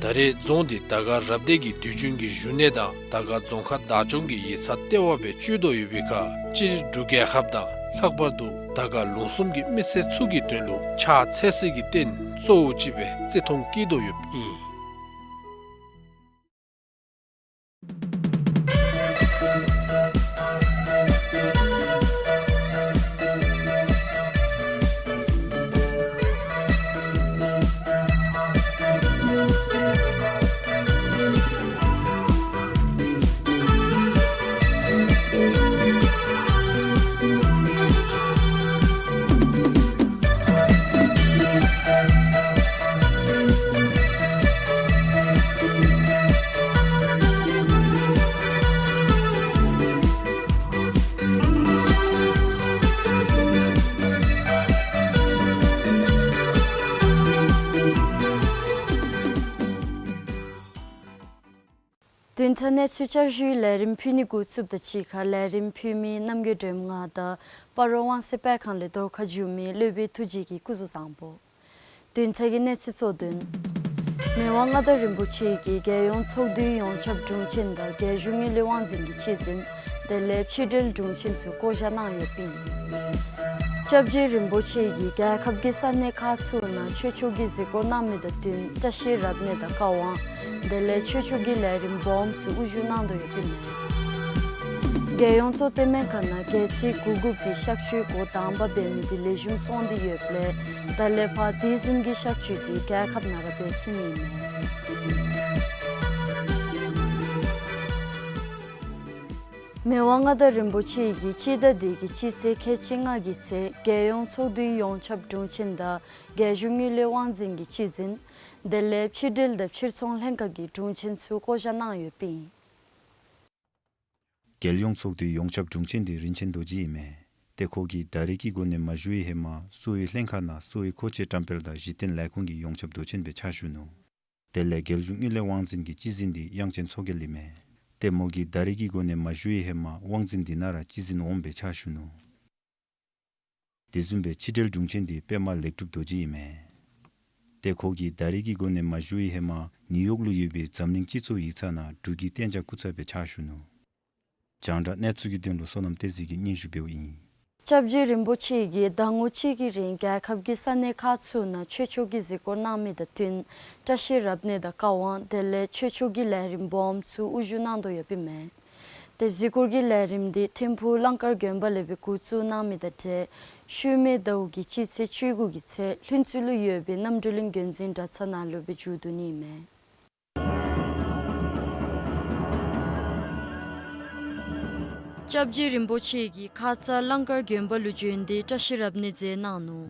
ད་རེས་རྫོང་འདི་དར་དཀར་རབ་སྡེ་གི་དུས་རྒྱུན་གྱི་བཞུགས་གནས་དང་དར་དཀར་རྫོང་ཁག་བདག་སྐྱོང་གི་ཡིག་ཚང་ལྟེ་བ་སྦེ་སྤྱོད་དོ་ཡོད་པའི་ཁར་སྤྱིར་འབྲུག་རྒྱལ་ཁབ་དང་ལྷག་པར་དུ་དར་དཀར་ལུང་གསུམ་གྱི་མི་སེར་ཚུ་གི་དོན་ལུ་ཕྱག་འཚལ་སའི་རྟེན་གཙོ་བོ་ཅིག་སྦེ་བརྩི་མཐོང་བསྐྱེད་དོ་ཡོདཔ་ཨིན། བདུན་ཕྲག་གནས་ཚུལ་བསྐྱར་ཞུའི་ལས་རིམ་ཕུལ་ནི་འགོ་བཙུགསཔ་དང་གཅིག་ཁར་ལས་རིམ་ཕུལ་མི་རྣམ་རྒྱལ་སྒྲོལམ་ང་དང་སྤ་རོ་དབང་གསལ་དཔེ་ཁང་ལས་རྫོང་ཁ་བསྒྱུར་མི་སློབ་དཔོན་ཐུགས་རྗེ་གིས་སྐུ་གཟུགས་བཟང་པོ། བདུན་ཕྲག་གི་གནས་ཚུལ་གཙོ་དོན། མི་དབང་མངའ་བདག་རིན་པོ་ཆེ་གིས་རྒྱལ་ཡོངས་ཚོགས་འདུའི་ཡོངས་ཁྱབ་དྲུང་ཆེན་དང་རྒྱལ་གཞུང་དངུལ་ལས་དབང་འཛིན་གྱི་སྤྱི་འཛིན་དེ་ལས་ཕྱི་འབྲེལ་དྲུང་ཆེན་ཚུ་བསྐོ་བཞག་གནང་ཡོདཔ་ཨིན། སྐྱབས་རྗེ་རིན་པོ་ཆེ་གིས་རྒྱལ་ཁབ་ཀྱི་ས་གནས་ཁག་ཚུ་ནང་ཆོས་ཕྱོགས་ཀྱི་གཟིགས་སྐོར་གནང་མི་དང་བསྟུན་བཀྲ་ཤིས་རབ་གནས་དང་བཀའ་དབང་དེ་ལས་ཆོས་ཕྱོགས་ཀྱི་ལས་རིམ་སྦོམ་ཚུ་དབུ་བཞུགས་གནང་དོ་ཡོདཔ་ཨིན། རྒྱལ་ཡོངས་གཙོ་བསྟེན་སྨན་ཁང་ནང་གལ་ཚིགས་གོ་དགུ་པའི་གཤག་བཅོས་འགོ་དང་པ་འབད་མི་དེ་ལེགས་ཤོམ་སོང་སྟེ་ཡོདཔ་ལས་ད་ལས་ཕར་དེ་བཟུམ་གྱི་གཤག་བཅོས་དེ་རྒྱལ་ཁབ་ནང་ར་འབད་ཚུགས་ནི་ཨིན་མས། མི་དབང་མངའ་བདག་རིན་པོ་ཆེ་གིས་སྤྱི་ཟླ་འདི་གི་སྤྱི་ཚེས་ཁལ་གཅིག་ལྔ་གི་ཚེ་རྒྱལ་ཡོངས་ཚོགས་འདུའི་ཡོངས་ཁྱབ་དྲུང་ཆེན་དང་རྒྱལ་གཞུང་དངུལ་ལས་དབང་འཛིན་གྱི་སྤྱི་འཛིན་དེ་ལས་ཕྱི་འབྲེལ་དང་ཕྱིར་ཚོང་ལྷན་ཁག་གི་དྲུང་ཆེན་ཚུ་བསྐོ་བཞག་གནང་ཡོདཔ་ཨིན། རྒྱལ་ཡོངས་ཚོགས་འདུའི་ཡོངས་ཁྱབ་དྲུང་ཆེན་འདི་རིན་ཆེན་རྡོ་རྗེ་ཨིན་མས། ཏེ་ཁོ་གིས་ད་རེས་ཀྱི་སྒོ་ནས་མ་ཞུ་བའི་ཧེ་མ་གསོ་བའི་ལྷན་ཁག་ནང་གསོ་བའི་མཁོ་ཆས་བཀྲམ་སྤེལ་དང་གཞི་རྟེན་ལས་ཁུངས་ཀྱི་ཡོངས་ཁྱབ་མདོ་ཆེན་སྦེ་ཕྱག་ཞུ་ནུག། དེ་ལས་རྒྱལ་གཞུང་དངུལ་ལས་དབང་འཛིན་གྱི་སྤྱི་འཛིན་འདི་དབྱངས་ཅན་མཚོ་རྒྱལ་ཨིན་མས། ཏེ་མོ་གིས་ད་རེས་ཀྱི་སྒོ་ནས་མ་ཞུ་བའི་ཧེ་མ་དབང་འཛིན་འདི་ནང་ར་སྤྱི་འཛིན་འོགམ་སྦེ་ཕྱག་ཞུ་ནུག། དེ་བཟུམ་སྦེ་ཕྱི་འབྲེལ་དྲུང་ཆེན་འདི་པདྨ་ལེགས་གྲུབ་རྡོ་རྗེ་ཨིན་མས། ཏེ་ཁོ་གིས་ད་རེས་ཀྱི་སྒོ་ནས་མ་ཞུ་བའི་ཧེ་མ་ནིའུ་ཡོག་ལུ་ཡོད་པའི་འཛམ་གླིང་སྤྱི་ཚོགས་ཡིག་ཚང་ནང་འབྲུག་གི་གཏན་འཇགས་སྐུ་ཚབ་སྦེ་ཕྱག་ཞུ་ནུག། རྒྱང་བསྒྲགས་གནས་ཚུལ་གྱི་དོན་ལུ་བསོད་ནམས་བསྟན་འཛིན་གྱིས་སྙན་ཞུ་འབདཝ་ཨིན། སྐྱབས་རྗེ་རིན་པོ་ཆེ་གིས་ཟླ་ངོ་གཅིག་གི་རིང་རྒྱལ་ཁབ་ཀྱི་ས་གནས་ཁག་ཚུ་ནང་ཆོས་ཕྱོགས་ཀྱི་གཟིགས་སྐོར་གནང་མི་དང་བསྟུན་བཀྲ་ཤིས་རབ་གནས་དང་བཀའ་དབང་དེ་ལས་ཆོས་ཕྱོགས་ཀྱི་ལས་རིམ་སྦོམ་ཚུ་དབུ་བཞུགས་གནང་དོ་ཡོདཔ་ཨིན་མས། ཏེ་གཟིགས་སྐོར་གྱི་ལས་རིམ་འདི་ཐིམ་ཕུག་གླང་དཀར་དགོན་པ་ལས་སྦེ་འགོ་བཙུགས་གནང་མི་དང་འབྲེལ་ཤུལ་མའི་ཟླཝ་གི་སྤྱི་ཚེས་བཅུ་དགུ་གི་ཚེ་ལྷུན་རྩེ་ལུ་ཡོད་པའི་རྣམ་གྲོལ་གླིང་དགོན་འཛིན་གྲྭ་ཚང་ནང་ལུ་སྦེ་མཇུག་བསྡུ་ནི་ཨིན་མས། སྐྱབས་རྗེ་རིན་པོ་ཆེ་གིས་ཁ་ཙ་གླང་དཀར་དགོན་པ་ལུ་བྱོན་ཏེ་བཀྲ་ཤིས་རབ་གནས་མཛད་གནང་ནུག།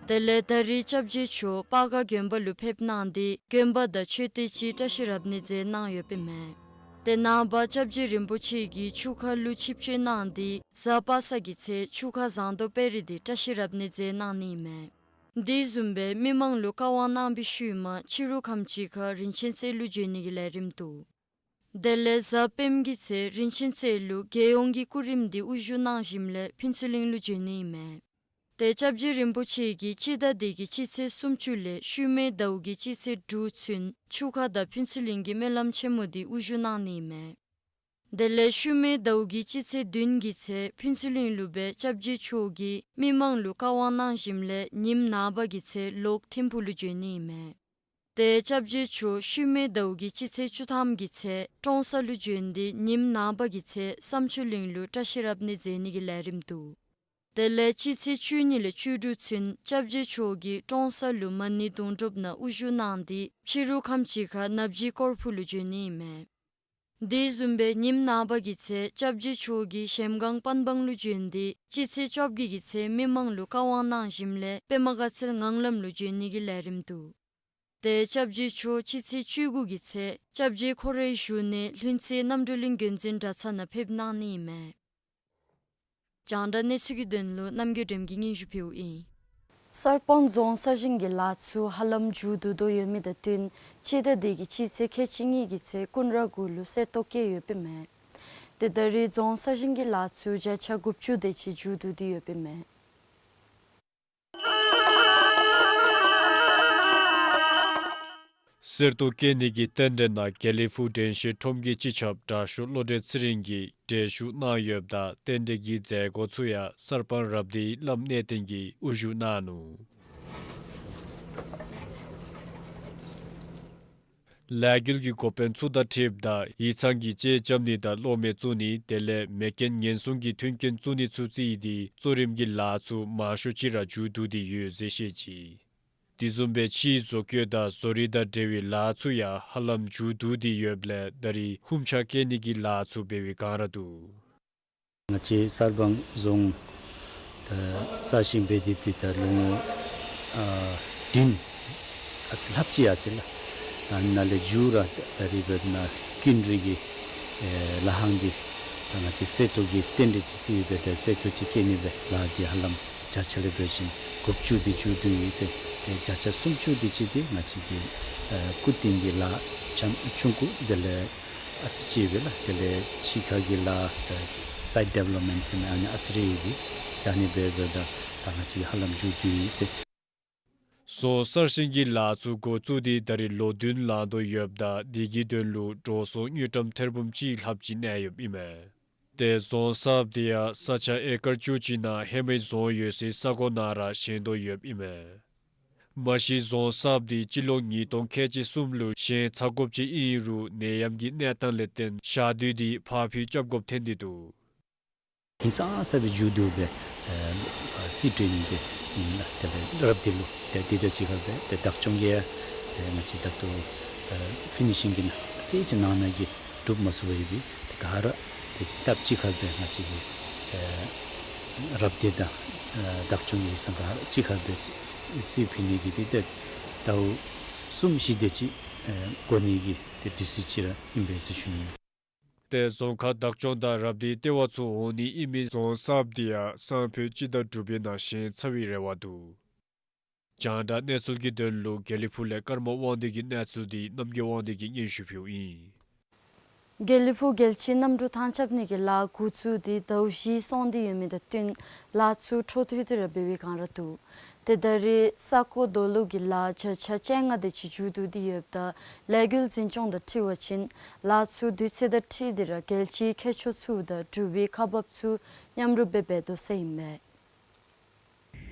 དེ་ལས་ད་རིས་སྐྱབས་རྗེ་མཆོག་སྤ་སྒར་དགོན་པ་ལུ་ཕེབས་གནང་སྟེ་དགོན་པ་དང་མཆོད་རྟེན་ཅིག་བཀྲ་ཤིས་རབ་གནས་མཛད་གནང་ཡོདཔ་ཨིན་མས། ཏེ་ནངས་པ་སྐྱབས་རྗེ་རིན་པོ་ཆེ་གིས་ཆུ་ཁ་ལུ་ཆིབས་བསྐྱོད་གནང་སྟེ་གཟའ་པ་སངས་ཀྱི་ཚེ་ཆུ་ཁ་ཟངས་མདོག་དཔལ་རི་འདི་བཀྲ་ཤིས་རབ་གནས་མཛད་གནང་ནི་ཨིན་མས། དེ་བཟུམ་སྦེ་མི་མང་ལུ་བཀའ་དབང་གནང་བའི་ཤུལ་མ་ཕྱི་རུ་ཁམས་ཅིག་ཁར་རིན་ཆེན་རྩེ་ལུ་བྱོན་ནི་གི་ལས་རིམ་འདུག། དེ་ལས་གཟའ་སྤེནམ་གི་ཚེ་རིན་ཆེན་རྩེ་ལུ་རྒྱལ་ཡོངས་ཀྱི་སྐུ་རིམ་འདི་དབུ་བཞུགས་གནང་ཞིནམ་ལས་ཕུན་ཚོགས་གླིང་ལུ་བྱོན་ནི་ཨིན་མས། ཏེ་སྐྱབས་རྗེ་རིན་པོ་ཆེ་གིས་སྤྱི་ཟླ་འདི་གི་སྤྱི་ཚེས་སུམ་ཅུ་ལས་ཤུལ་མའི་ཟླཝ་གི་སྤྱི་ཚེས་དྲུག་ཚུན་ཆུ་ཁ་དང་ཕུན་ཚོགས་གླིང་གི་སྨོན་ལམ་ཆེན་མོ་འདི་དབུ་བཞུགས་གནང་ནི་ཨིན་མས། དེ་ལས་ཤུལ་མའི་ཟླཝ་གི་སྤྱི་ཚེས་བདུན་གྱི་ཚེ་ཕུན་ཚོགས་གླིང་ལུ་སྦེ་སྐྱབས་རྗེ་མཆོག་གིས་མི་མང་ལུ་བཀའ་དབང་གནང་ཞིནམ་ལས་ཉིནམ་ནངས་པ་གི་ཚེ་ལོག་ཐིམ་ཕུག་ལུ་བྱོན་ནི་ཨིན་མས། ཏེ་སྐྱབས་རྗེ་མཆོག་ཤུལ་མའི་ཟླཝ་གི་སྤྱི་ཚེས་བཅུ་ཐམ་གྱི་ཚེ་ཀྲོང་གསར་ལུ་བྱོན་ཏེ་ཉིནམ་ནངས་པ་གི་ཚེ་བསམ་ཆོས་གླིང་ལུ་བཀྲ་ཤིས་རབ་གནས་མཛད་ནི་གི་ལས་རིམ་འདུག། དེ་ལས་སྤྱི་ཚེས་བཅུ་གཉིས་ལས་བཅུ་དྲུག་ཚུན་སྐྱབས་རྗེ་མཆོག་གིས་ཀྲོང་གསར་ལུ་མ་ཎི་དུང་སྒྲུབ་ནང་དབུ་བཞུགས་གནང་སྟེ་ཕྱི་རུ་ཁམས་ཅིག་ཁར་ནབ་ཇི་སྐོར་ཕུ་ལུ་བྱོན་ནི་ཨིན་མས། དེ་བཟུམ་སྦེ་ཉིནམ་ནངས་པ་གི་ཚེ་སྐྱབས་རྗེ་མཆོག་གིས་གཞལམ་སྒང་པན་སྦང་ལུ་བྱོན་ཏེ་སྤྱི་ཚེས་བཅོ་བརྒྱད་ཀྱི་ཚེ་མི་མང་ལུ་བཀའ་དབང་གནང་ཞིནམ་ལས་པདྨ་དགའ་ཚལ་ངང་ལམ་ལུ་བྱོན་ནི་གི་ལས་རིམ་འདུག། ཏེ་སྐྱབས་རྗེ་མཆོག་སྤྱི་ཚེས་བཅུ་དགུ་གི་ཚེ་སྐྱབས་རྗེ་ཁོ་རའི་བཞུགས་གནས་ལྷུན་རྩེ་རྣམ་གྲོལ་གླིང་དགོན་འཛིན་གྲྭ་ཚང་ནང་ཕེབས་གནང་ནི་ཨིན་མས། རྒྱང་བསྒྲགས་གནས་ཚུལ་གྱི་དོན་ལུ་རྣམ་རྒྱལ་སྒྲོལམ་གྱིས་སྙན་ཞུ་ཕུལཝ་ཨིན། གསར་སྤང་རྫོང་གསར་བཞེངས་ཀྱི་ལཱ་ཚུ་ཧ་ལམ་མཇུག་བསྡུ་དོ་ཡོད་མི་དང་བསྟུན་སྤྱི་ཟླ་འདི་གི་སྤྱི་ཚེས་ཁལ་གཅིག་གཉིས་ཀྱི་ཚེ་ཀུན་ར་གུ་ལུ་གསེར་ཏོག་བཀལ་ཡོདཔ་ཨིན་མས། ཏེ་ད་རེས་རྫོང་གསར་བཞེངས་ཀྱི་ལཱ་ཚུ་བརྒྱ་ཆ་དགུ་བཅུ་དེ་ཅིག་མཇུག་བསྡུ་སྟེ་ཡོདཔ་ཨིན་མས། གསེར་ཏོག་བཀལ་ནི་གི་རྟེན་འབྲེལ་ནང་དགེ་ལེགས་ཕུག་དྲན་ཤེས་ཁྲོམ་གྱི་སྤྱི་ཁྱབ་དྲག་ཤོས་བློ་གྲོས་ཚེ་རིང་གིས་གྲལ་བཞུགས་གནང་ཡོདཔ་ད་རྟེན་འབྲེལ་གྱི་མཛད་སྒོ་ཚུ་ཡང་གསར་སྤང་རབ་སྡེའི་བླམ་གནས་བརྟན་གྱིས་དབུ་བཞུགས་གནང་ནུག། ལས་འགུལ་གྱི་འགོ་དཔོན་ཚུ་དང་འཁྲིལཝ་ད་ཡིག་ཚང་གི་ཅེ་རྐྱབ་ནི་དང་གློག་མེ་བཙུགས་ནི་དེ་ལས་མེ་རྐྱེན་ཉེན་སྲུང་གི་མཐུན་རྐྱེན་བཙུགས་ནི་ཚུ་བརྩིས་ཏེ་གཙོ་རིམ་གྱི་ལཱ་ཚུ་མང་ཤོས་ཅིག་ར་མཇུག་བསྡུ་སྟེ་ཡོད་ཟེར་བཤད་ཅི། དེ་བཟུམ་སྦེ་ཕྱིའི་བཟོ་བཀོད་དང་བཟོ་རིག་དང་འབྲེལ་བའི་ལཱ་ཚུ་ཡང་ཧ་ལམ་མཇུག་བསྡུ་སྟེ་ཡོདཔ་ལས་ད་རེས་ཧུམ་ཆ་བཀལ་ནི་གི་ལཱ་ཚུ་འབད་བའི་བསྒང་ར་འདུག། ང་བཅས་གསར་སྤང་རྫོང་ད་གསར་བཞེངས་འབད་དེ་ཏེ་ད་ལོ་ངོ་ཨ་བདུན་ཨ་ཙི་ལྷགཔ་ཅིག་ཡར་སོ་ཡི་ལགས། ད་ནཱ་ལས་མཇུག་ར་ད་རེས་འབདན་ཀུན་ར་གི་ཨེ་ལཱ་ཧང་འདི་ད་ང་བཅས་གསེར་ཏོག་གི་རྟེན་འབྲེལ་ཅིག་བརྩིས་ཡོདཔ་ད་གསེར་ཏོག་ཅིག་བཀལ་ནི་སྦེ་ལཱ་འདི་ཧ་ལམ་བརྒྱ་ཆ་ལས་འབད་བ་ཅིན་དགུ་བཅུ་འདི་མཇུག་བསྡུ་ཡི་ཟེར། ཏེ་བརྒྱ་ཆ་སུམ་ཅུ་འདི་ཅིག་འདི་ང་བཅས་ཀྱི་ཨེ་སྐུ་རྟེན་གྱི་ལཱ་ཆུང་ཀུ་དེ་ལས་ཨ་ཙི་ཅིག་སྦེ་ལགས། དེ་ལས་ཕྱི་ཁ་གི་ལཱ་ད་སའིཊ་ཌི་བེ་ལོབ་མེནཊ་ཟེར་མི་ཨ་ནི་ཨ་ཙི་རེ་ཡོད་པས། ད་ཨ་ནི་སྦེ་འབདཝ་ད་ད་ང་བཅས་ཧ་ལམ་མཇུག་བསྡུ་ཡི་ཟེར། རྫོང་གསར་བཞེངས་ཀྱི་ལཱ་ཚུ་འགོ་བཙུགས་ཏེ་ད་རེས་ལོ་བདུན་ལང་དོ་ཡོདཔ་ད་དེ་གི་དོན་ལུ་འགྲོ་སོང་དངུལ་ཀྲམ་ཐེར་འབུམ་གཅིག་ལྷགཔ་ཅིག་གནས་ཡོདཔ་ཨིན་མས། ཏེ་རྫོང་གསརཔ་འདི་ཡང་ས་ཆ་ཨེ་ཀར་བཅུ་གཅིག་ནང་ཧེ་མའི་རྫོང་ཡོད་སའི་ས་གོ་ནང་ར་བཞེངས་དོ་ཡོདཔ་ཨིན་མས། མ་གཞི་རྫོང་གསརཔ་འདི་སྤྱི་ལོ་ཉིས་སྟོང་ཁལ་གཅིག་གསུམ་ལུ་བཞེངས་ཚར་དགོཔ་ཅིག་ཨིན་རུང་ནད་ཡམས་ཀྱི་གནས་སྟངས་ལས་བརྟེན་ཞག་དུས་འདི་ཕར་འཕུལ་རྐྱབ་དགོཔ་ཐོན་ཏེ་འདུག། ཧིང་སངས་ས་སྦེ་མཇུག་བསྡུ་སྦེ་ཨེ་རྩིས་སྤྲོད་ནི་འདི་ཨིན་ལགས། དེ་ལས་རབ་སྡེ་ལུ་ཏེ་དེ་དང་གཅིག་ཁར་སྦེ་ཏེ་བདག་སྐྱོང་གིས་ཡང་ཏེ་ང་བཅས་ད་ལྟོ་ཨེ་ཕི་ནི་ཤིང་གི་ནང་ཨ་ཙི་ཅིག་ནང་ན་གི་གྲུབ་མ་ཚུགས་པར་ཡོད་པས། ཏེ་ག་ར་ཏེ་སྟབས་གཅིག་ཁར་སྦེ་ང་བཅས་ཀྱི་ཨེ་རབ་སྡེ་དང་ཨེ་བདག་སྐྱོང་གི་ཡིག་ཚང་ག་ར་གཅིག་ཁར་སྦེ་རྩིས་རྩིས་ཕུལ་ནི་གི་འདི་ཏེ་ཟླཝ་གསུམ་བཞི་དེ་ཅིག་ཨེ་འགོར་ནི་གི་ཏེ་དུས་ཚོད་ཅིག་ར་ཨིན་པས་ཟེར་ཞུ་ནི་ཨིན། ཏེ་རྫོང་ཁག་བདག་སྐྱོང་དང་རབ་སྡེའི་ལྟེ་བ་ཚུ་འོང་ནི་ཨིན་མི་རྫོང་གསརཔ་འདི་ཡང་སང་ཕོད་སྤྱི་ཟླ་དྲུག་པའི་ནང་བཞེངས་ཚར་བའི་རེ་བ་འདུག། རྒྱང་བསྒྲགས་གནས་ཚུལ་གྱི་དོན་ལུ་དགེ་ལེགས་ཕུག་ལས་ཀརྨ་དབང་འདུས་ཀྱི་གནས་ཚུལ་འདི་རྣམ་རྒྱལ་དབང་འདུས་ཀྱིས་སྙན་ཞུ་ཕུལཝ་ཨིན། དགེ་ལེགས་ཕུག་རྒྱལ་སྤྱིའི་གནམ་གྲུ་ཐང་རྐྱབ་ནི་གི་ལཱ་འགོ་བཙུགས་ཏེ་ཟླཝ་བཞི་སོང་སྟེ་ཡོད་མི་དང་བསྟུན་ལཱ་ཚུ་འཕྲོ་མཐུད་དེ་ར་འབད་བའི་བསྒང་ར་འདུག། ཏེ་ད་རེས་ས་གོ་རྡོ་སློག་གི་ལཱ་བརྒྱ་ཆ་བཅོ་ལྔ་དེ་ཅིག་མཇུག་བསྡུ་སྟེ་ཡོདཔ་ད་ལས་འགུལ་འཛིན་སྐྱོང་དང་འཁྲིལ་བ་ཅིན་ལཱ་ཚུ་དུས་ཚོད་དང་འཁྲིལ་ཏེ་ར་རྒྱལ་སྤྱིའི་མཁས་མཆོག་ཚུ་དང་འབྲུག་པའི་ཁག་འབགཔ་ཚུ་མཉམ་རུབ་སྦེ་འབད་དོ་ཟེར་ཨིན་མས།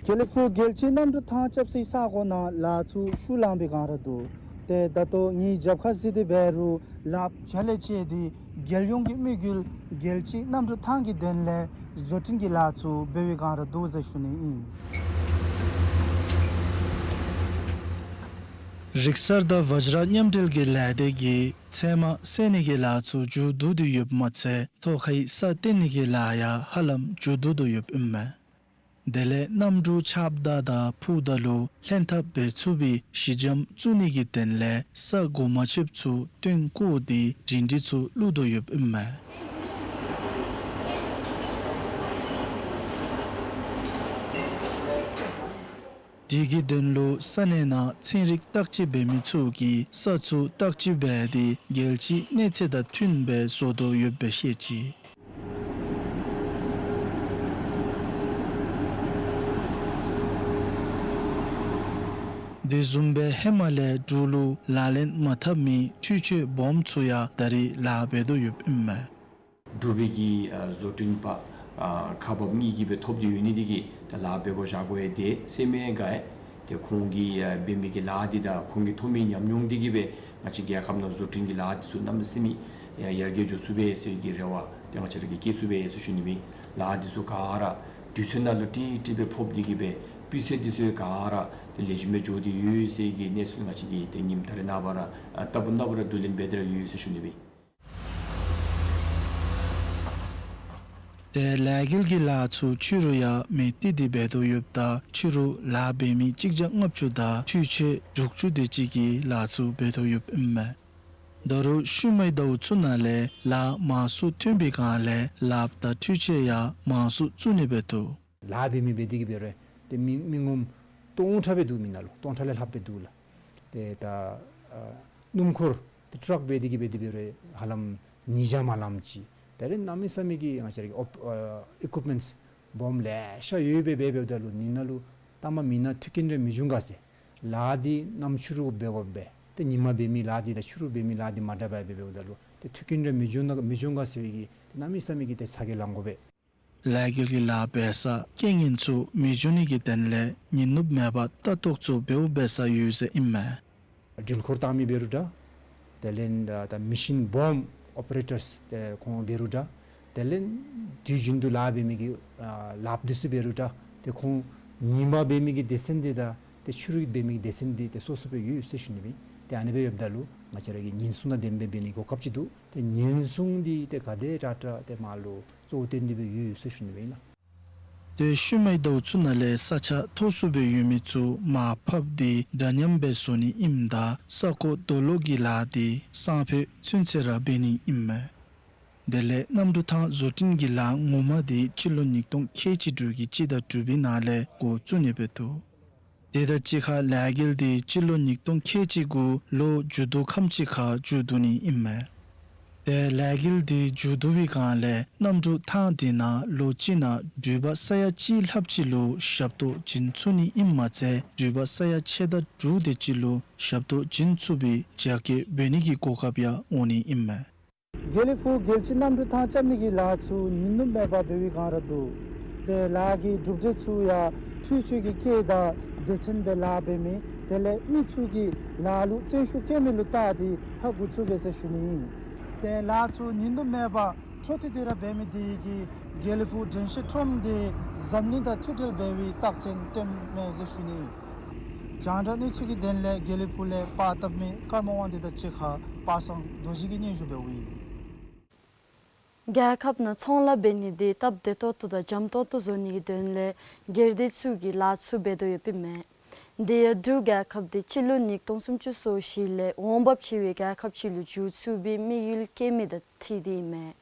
དགེ་ལེགས་ཕུག་རྒྱལ་སྤྱིའི་གནམ་གྲུ་ཐང་རྐྱབ་སའི་ས་གོ་ནང་ལཱ་ཚུ་ཤུགས་ལང་པའི་བསྒང་ར་འདུག། ཏེ་ད་ལྟོ་ངེའི་རྒྱབ་ཁར་གཟིགས་ཏེ་འབད་རུང་ལཱ་བྱ་ལས་བཅད་དེ་རྒྱལ་ཡོངས་ཀྱི་དམིགས་ཡུལ་རྒྱལ་སྤྱིའི་གནམ་གྲུ་ཐང་གི་དོན་ལས་བཟོ་སྐྲུན་གྱི་ལཱ་ཚུ་འབད་བའི་བསྒང་ར་འདུག་ཟེར་ཞུ་ནི་ཨིན། རིག་གསར་དང་བཛྲ་མཉམ་འབྲེལ་གྱི་ལས་སྡེ་གིས་ཚལ་མ་བསལ་ནི་གི་ལཱ་ཚུ་མཇུག་བསྡུ་སྟེ་ཡོདཔ་མ་ཚད་ཐོག་ཁའི་ས་བརྟེན་ནི་གི་ལཱ་ཡང་ཧ་ལམ་མཇུག་བསྡུ་དོ་ཡོདཔ་ཨིན་མས། དེ་ལས་གནམ་གྲུ་ཆརཔ་དང་ཕུ་དང་ལུ་ལྷན་ཐབས་འབད་ཚུགས་པའི་ཞི་འཇམ་བཙུགས་ནི་གི་དོན་ལས་ས་གོ་མ་ཆོདཔ་ཚུ་བཏོན་བཀོ་སྟེ་འདྲེན་འདྲི་ཚུ་བླུག་དོ་ཡོདཔ་ཨིན་མས། དེ་གི་དོན་ལུ་ས་གནས་ནང་ཚན་རིག་བརྟག་དཔྱད་འབད་མི་ཚུ་གིས་ས་ཚུ་བརྟག་དཔྱད་འབད་དེ་རྒྱལ་སྤྱིའི་གནས་ཚད་དང་མཐུནམ་སྦེ་བཟོ་དོ་ཡོདཔ་སྦེ་བཤད་ཅི། དེ་བཟུམ་སྦེ་ཧེ་མ་ལས་འབྲུག་ལུ་ལག་ལེན་མ་འཐབ་མི་འཕྲུལ་ཆས་སྦོམ་ཚུ་ཡང་ད་རེས་ལཱ་འབད་དོ་ཡོདཔ་ཨིན་མས། འབྲུག་པའི་གི་ཨ་བཟོ་སྐྲུན་པ་ཨ་ཁག་འབགཔ་གཉིས་ཀྱིས་སྦེ་ཐོབ་སྟེ་ཡོད་ནི་དེ་གིས་ད་ལཱ་འབད་དགོ་བཞག་དགོ་ཡི་དེ་ཟེར་མི་ག་ཡང་ཏེ་ཁོང་གིས་ཨ་འབད་མི་གི་ལཱ་འདི་དང་ཁོང་གིས་ཐོབ་མི་ཉམས་མྱོང་འདི་གིས་སྦེ་ང་བཅས་རྒྱལ་ཁབ་ནང་བཟོ་སྐྲུན་གྱི་ལཱ་འདི་ཚུ་གནམ་མེད་ས་མེད་ཡར་རྒྱས་འགྱོ་ཚུགས་པས་ཟེར་གྱི་རེ་བ་ཏེ་ང་བཅས་ར་གིས་བསྐྱེད་ཚུགས་པས་ཟེར་ཞུ་ནི་མས། ལཱ་འདི་ཚུ་ག་ར་ དུས་ཚོད་ནང་ལུ་ཏིག་ཏིག་སྦེ་ཕོག་སྟེ་གི་སྦེ་སྤུས་ཚད་འདི་ཚུ་ག་ར་ཏེ་ལེགས་ཤོམ་སྦེ་འགྱོ་སྟེ་ཡོད་ཟེར་གྱི་གནས་ཚུལ་ང་བཅས་ཀྱིས་ཏེ་ཉིནམ་ད་རེས་ནངས་པ་ར་ཨ་ལྟ་བུ་ནངས་པ་ར་བསྡུ་ལེན་འབད་དེ་ར་ཡོད་ཟེར་ཞུ་ནི་སྦེ། ཏེ་ལས་འགུལ་གྱི་ལཱ་ཚུ་ཕྱི་རུ་ཡང་མི་བཏུབ་སྟེ་འབད་དོ་ཡོདཔ་ད་ཕྱི་རུ་ལཱ་འབད་མི་གཅིག་བརྒྱ་ལྔ་བཅུ་དང་འཕྲུལ་ཆས་དྲུག་ཅུ་དེ་ཅིག་གིས་ལཱ་ཚུ་འབད་དོ་ཡོདཔ་ཨིན་མས། ད་རུང་ཤུལ་མའི་ཟླཝ་ཚུ་ནང་ལས་ལཱ་མང་སུ་ཐོན་པའི་སྒང་ལས་ལགཔ་དང་འཕྲུལ་ཆས་ཡང་མང་སུ་བཙུགས་ནི་འབད་དོ། ལཱ་འབད་མི་འབད་དེ་གི་འབད་རུང་ཏེ་མི་མི་ངོམ་སྟོང་ཕྲག་སྦེ་འདུག། མི་ནང་ལུ་སྟོང་ཕྲག་ལས་ལྷགཔ་སྦེ་འདུག་ལགས། ཏེ་ད་ཨ་སྣུམ་འཁོར་ཏེ་ཊཱརཀ་འབད་དེ་གི་འབད་དེ་འབད་རུང་ཧ་ལམ་ཉིས་བརྒྱ་མ་ལངམ་ཅིག། ད་རེས་གནམ་མེད་ས་མེད་ཀྱི་ང་བཅས་ར་གི་ཨོཔ་ཨ་ཨི་ཀུཡིཔ་མེནཊསི་སྦོམ་ལེ་ཤ་ཡོད་པའི་འབད་འབདཝ་ད་ལུ་ཨ་ནི་ནང་ལུ་ལྟ་མ་མི་ནང་མཐུན་རྐྱེན་རེ་མི་འབྱུང་ག་ཟེར། ལཱ་འདི་གནམ་ཕྱི་རུ་འབད་དགོ་པས། ཏེ་ཉིནམ་འབད་མི་ལཱ་འདི་དང་ཕྱི་རུ་འབད་མི་ལཱ་འདི་མ་འདྲ་བར་འབད་འབདཝ་ད་ལུ་ཏེ་མཐུན་རྐྱེན་རེ་མི་འབྱུང་ན་མི་འབྱུང་ག་ཟེར་བའི་གི་ཏེ་གནམ་མེད་ས་མེད་ཀྱི་ཏེ་ཚ་གྱང་ལང་དགོ་པས། ལས་འགུལ་གྱི་ལཱ་འབད་སར་རྐྱེན་ངན་ཚུ་མི་འབྱུང་ནི་གི་དོན་ལས་ཉིན་ནུབ་མེད་པར་ལྟ་རྟོག་ཚུ་འབདཝ་འབད་ས་ཡོད་ཟེར་ཨིན་མས། འགྲུལ་འཁོར་བཏང་མི་འབད་རུང་འདྲ། དེ་ལས་ད་མེ་ཤིན་སྦོམ་ཨོ་པ་རེ་ཊརསི་ཏེ་ཁོང་འབད་རུང་འདྲ། དེ་ལས་དུས་རྒྱུན་དུ་ལཱ་འབད་མི་གི་ཨ་ལགཔ་འདི་ཚུ་འབད་རུང་འདྲ། ཏེ་ཁོང་ཉིནམ་འབད་མི་གི་སྡེ་ཚན་འདི་དང་ཏེ་ཕྱི་རུ་འབད་མི་གི་སྡེ་ཚན་འདི་ཏེ་སོ་སོ་སྦེ་ཡོད་ཟེར་ཞུ་ནི་སྦེ། ཏེ་ཨ་ནི་སྦེ་ཡོདཔ་ད་ལུ་ང་བཅས་ར་གིས་ཉེན་སྲུང་དང་ལྡནམ་སྦེ་འབད་ནི་གོ་སྐབས་ཅིག་འདུག། ཏེ་ཉེན་སྲུང་འདི་ཏེ་ག་དེ་དྲག་དྲག་ཏེ་མར་ལུ་གཙོ་བོ་བཏོན་ཏེ་སྦེ་ཡོད་ཟེར་ཞུ་ནི་སྦེ་ཨིན་ལགས། ཏེ་ཤུལ་མའི་ཟླཝ་ཚུ་ནང་ལས་ས་ཆ་མཐོ་སུ་སྦེ་ཡོད་མི་ཚུ་མར་ཕབ་སྟེ་འདྲ་མཉམ་སྦེ་བཟོ་ནི་ཨིནམ་ད་ས་རྐོ་རྡོ་སློག་གི་ལཱ་འདི་སང་ཕོད་ཚུན་ཚོད་ར་འབད་ནི་ཨིན་མས། དེ་ལས་གནམ་གྲུ་ཐང་བཟོ་སྐྲུན་གྱི་ལཱ་ངོ་མ་འདི་སྤྱི་ལོ་ཉིས་སྟོང་ཁལ་གཅིག་དྲུག་གི་སྤྱི་ཟླ་དྲུག་པའི་ནང་ལས་འགོ་བཙུགས་ནི་འབད་དོ། དེ་དང་གཅིག་ཁར་ལས་འགུལ་འདི་སྤྱི་ལོ་ཉིས་སྟོང་ཁལ་གཅིག་དགུ་ལོ་མཇུག་བསྡུ་ཁམས་ཅིག་ཁར་མཇུག་བསྡུ་ནི་ཨིན་མས། ཏེ་ལས་འགུལ་འདི་མཇུག་བསྡུ་བའི་སྒང་ལས་གནམ་གྲུ་ཐང་འདི་ནང་ལོ་གཅིག་ནང་འགྲུལ་པ་ས་ཡ་གཅིག་ལྷགཔ་ཅིག་ལུ་ཞབས་ཏོག་བྱིན་ཚུགས་ནི་ཨིནམ་མ་ཚད་འགྲུལ་པ་ས་ཡ་ཕྱེད་དང་དྲུག་དེ་ཅིག་ལུ་ཞབས་ཏོག་བྱིན་ཚུགས་པའི་རྒྱ་སྐྱེད་འབད་ནི་གི་གོ་སྐབས་ཡང་འོང་ནི་ཨིན་མས། དགེ་ལེགས་ཕུག་རྒྱལ་སྤྱི་གནམ་གྲུ་ཐང་རྐྱབ་ནི་གི་ལཱ་ཚུ་ཉིན་ནུབ་མེད་པར་འབད་བའི་སྒང་ར་འདུག། ཏེ་ལཱ་གི་གྲུབ་འབྲས་ཚུ་ཡང་འཕྲུལ་ཆས་ཀྱི་སྐད་དང་སྡེ་ཚན་སྦེ་ལཱ་འབད་མི་དེ་ལས་མི་ཚུ་གིས་ལཱ་ལུ་བརྩོན་ཤུགས་བསྐྱེད་མི་ལུ་བལྟ་སྟེ་ཧ་གོ་ཚུགས་པས་ཟེར་ཞུ་ནི་ཨིན། ཏེ་ལཱ་ཚུ་ཉིན་ནུབ་མེད་པར་འཕྲོ་མཐུད་དེ་ར་འབད་མི་དེ་གིས་དགེ་ལེགས་ཕུག་དྲན་ཤེས་ཁྲོམ་འདི་འཛམ་གླིང་དང་མཐུད་འབྲེལ་འབད་བའི་རྟགས་མཚན་སྟོནམ་མས་ཟེར་ཞུ་ནི་ཨིན། རྒྱང་བསྒྲགས་གནས་ཚུལ་གྱི་དོན་ལས་དགེ་ལེགས་ཕུག་ལས་པར་བཏབ་མི་ཀརྨ་དབང་འདུས་དང་གཅིག་ཁར་པ་སངས་རྡོ་རྗེ་གིས་སྙན་ཞུ་འབདཝ་ཨིན། རྒྱལ་ཁབ་ནང་ཚོང་ལཱ་འབད་ནི་འདི་སྟབས་བདེ་ཏོག་ཏོ་དང་འཇམ་ཏོག་ཏོ་བཟོ་ནི་གི་དོན་ལས་སྒེར་སྡེ་ཚུ་གིས་ལཱ་ཚུ་འབད་དོ་ཡོདཔ་ཨིན་མས། དེ་ཡང་འབྲུག་རྒྱལ་ཁབ་འདི་སྤྱི་ལོ་ཉིས་སྟོང་སུམ་ཅུ་སོ་བཞི་ལས་འོང་འབབ་ཆེ་བའི་རྒྱལ་ཁབ་ཅིག་ལུ་འགྱུར་ཚུགས་པའི་དམིགས་ཡུལ་བསྐྱེད་མི་དང་འཁྲིལ་ཏེ་ཨིན་མས།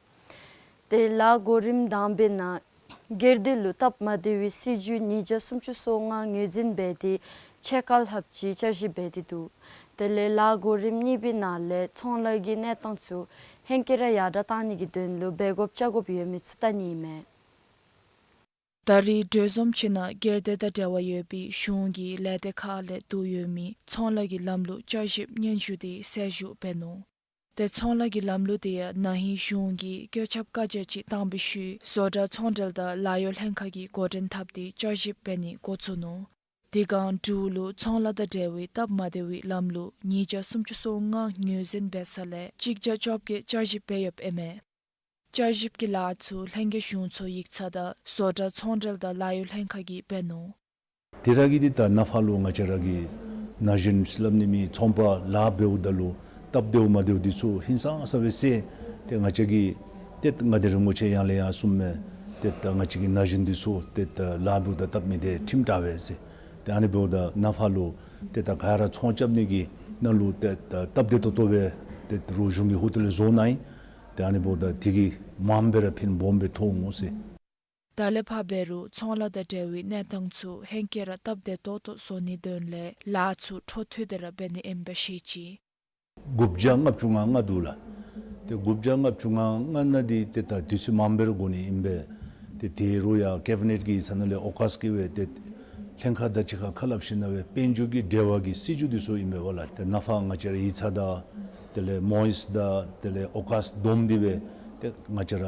ཏེ་ལཱ་གོ་རིམ་དང་པའི་ནང་སྒེར་སྡེ་ལུ་སྟབས་མ་བདེ་བའི་སྲིད་བྱུས་ཉིས་བརྒྱ་སུམ་ཅུ་སོ་ལྔ་ངོས་འཛིན་འབད་དེ་ཕྱེད་ཀ་ལྷགཔ་ཅིག་བསྐྱར་ཞིབ་འབད་དེ་འདུག། དེ་ལས་ལཱ་གོ་རིམ་གཉིས་པའི་ནང་ལས་ཚོང་ལཱ་གི་གནས་སྟངས་ཚུ་ཧེང་སྐལ་ར་ཡར་དྲག་གཏང་ནི་གི་དོན་ལུ་འབད་དགོཔ་བཅའ་དགོཔ་ཡོད་མི་ཚུ་བལྟ་ནི་ཨིན་མས། ད་རེས་གྲོས་འཛོམས་ཅིག་ནང་སྒེར་སྡེ་དང་འབྲེལ་བ་ཡོད་པའི་གཞུང་གི་ལས་སྡེ་ཁག་ལས་བསྡུ་ཡོད་མི་ཚོང་ལཱ་གི་ལམ་ལུགས་བསྐྱར་ཞིབ་སྙན་ཞུ་འདི་གསལ་ཞུ་འབད་ནུག། ཏེ་ཚོང་ལཱ་གི་ལམ་ལུགས་འདི་ཡང་ན་ཧིང་གཞུང་གིས་བཀོད་ཁྱབ་བཀའ་རྒྱ་ཅིག་བཏང་བའི་ཤུལ་བཟོ་གྲྭ་ཚོང་འབྲེལ་དང་ལཱ་གཡོག་ལྷན་ཁག་གིས་འགོ་འདྲེན་འཐབ་སྟེ་བསྐྱར་ཞིབ་འབད་ནི་འགོ་བཙུགས་ནུག། དེ་སྒང་འབྲུག་ལུ་ཚོང་ལཱ་དང་འབྲེལ་བའི་སྟབས་མ་བདེ་བའི་ལམ་ལུགས་ཉིས་བརྒྱ་སུམ་ཅུ་སོ་ལྔ་ངོས་འཛིན་འབད་ས་ལས་གཅིག་བརྒྱ་བཅོ་བརྒྱད་བསྐྱར་ཞིབ་འབད་ཡོདཔ་ཨིན་མས། བསྐྱར་ཞིབ་ཀྱི་ལཱ་ཚུ་ལྷན་རྒྱས་གཞུང་ཚོགས་ཡིག་ཚང་དང་བཟོ་གྲྭ་ཚོང་འབྲེལ་དང་ལཱ་གཡོག་ལྷན་ཁག་གིས་འབད་ནུག། དེ་ར་གི་འདི་ད་ནངས་པ་ལུ་ང་བཅས་ར་གི་ན་གཞོན་སླབ་ནི་མེད་ཚོང་པ་ལཱ་འབདཝ་ད་ལུ་སྟབས་བདེཝ་མ་བདེཝ་འདི་ཚུ་ཧིང་སངས་ས་སྦེ་བསལ་ཏེ་ང་བཅས་ཀྱིས་ཏེ་ང་བདེ་རིན་པོ་ཆེ་ཡང་ལས་ཡང་གསུངམ་མས། ཏེ་ད་ང་བཅས་ཀྱི་ན་གཞོན་འདི་ཚུ་ཏེ་ད་ལཱ་འབདཝ་ད་སྟབས་མི་བདེ་ཁྲིམས་དྲག་པས་ཟེར། ཏེ་ཨ་ནི་འབདཝ་ད་ནངས་པ་ལུ་ཏེ་ད་ག་ར་ཚོང་རྐྱབ་ནི་གི་ནང་ལུ་ཏེ་ད་སྟབས་བདེ་ཏོག་ཏོ་སྦེ་ཏེ་རོགས་གཞུང་གི་ཧོངས་ལས་བཟོ་གནང་ཡི། ཏེ་ཨ་ནི་འབདཝ་ད་དེ་གིས་མངམ་སྦེ་ར་ཕན་སྦོམ་སྦེ་ཐོགས་འོང་ཟེར། ད་ལས་ཕར་འབད་རུང་ཚོང་ལཱ་དང་འབྲེལ་བའི་གནས་སྟངས་ཚུ་ཧེང་སྐལ་ར་སྟབས་བདེ་ཏོག་ཏོ་བཟོ་ནིའི་དོན་ལས་ལཱ་ཚུ་འཕྲོ་མཐུད་དེ་ར་འབད་ནི་ཨིནམ་སྦེ་བཤད་ཅི། དགུ་བརྒྱ་ལྔ་བཅུ་ང་ལྔ་འདུག་ལགས། ཏེ་དགུ་བརྒྱ་ལྔ་བཅུ་ང་ལྔ་ནང་འདི་ཏེ་ད་དུས་ཚོད་མངམ་སྦེ་ར་འགོར་ནི་ཨིན་པས། ཏེ་དེ་རུང་ཡང་ཀེ་བི་ནེཊ་གི་ཡིག་ཚང་ནང་ལས་ཨོ་ཀཱས་བཀོད་སྦེ་ཏེ་ལྷན་ཁག་དང་གཅིག་ཁར་ཁ་སླབ་ཞིནམ་ལས་དཔལ་འབྱོར་གྱི་འབྲེལ་བ་གི་སྲིད་བྱུས་འདི་ཚུ་ཨིན་པས་ལགས། ཏེ་ནངས་པ་ང་བཅས་ར་ཡིག་ཚང་དང་དེ་ལས་མོ་ཡིས་དང་དེ་ལས་ཨོ་ཀཱས་བསྡོམས་ཏེ་སྦེ་ཏེ་ང་བཅས་ར་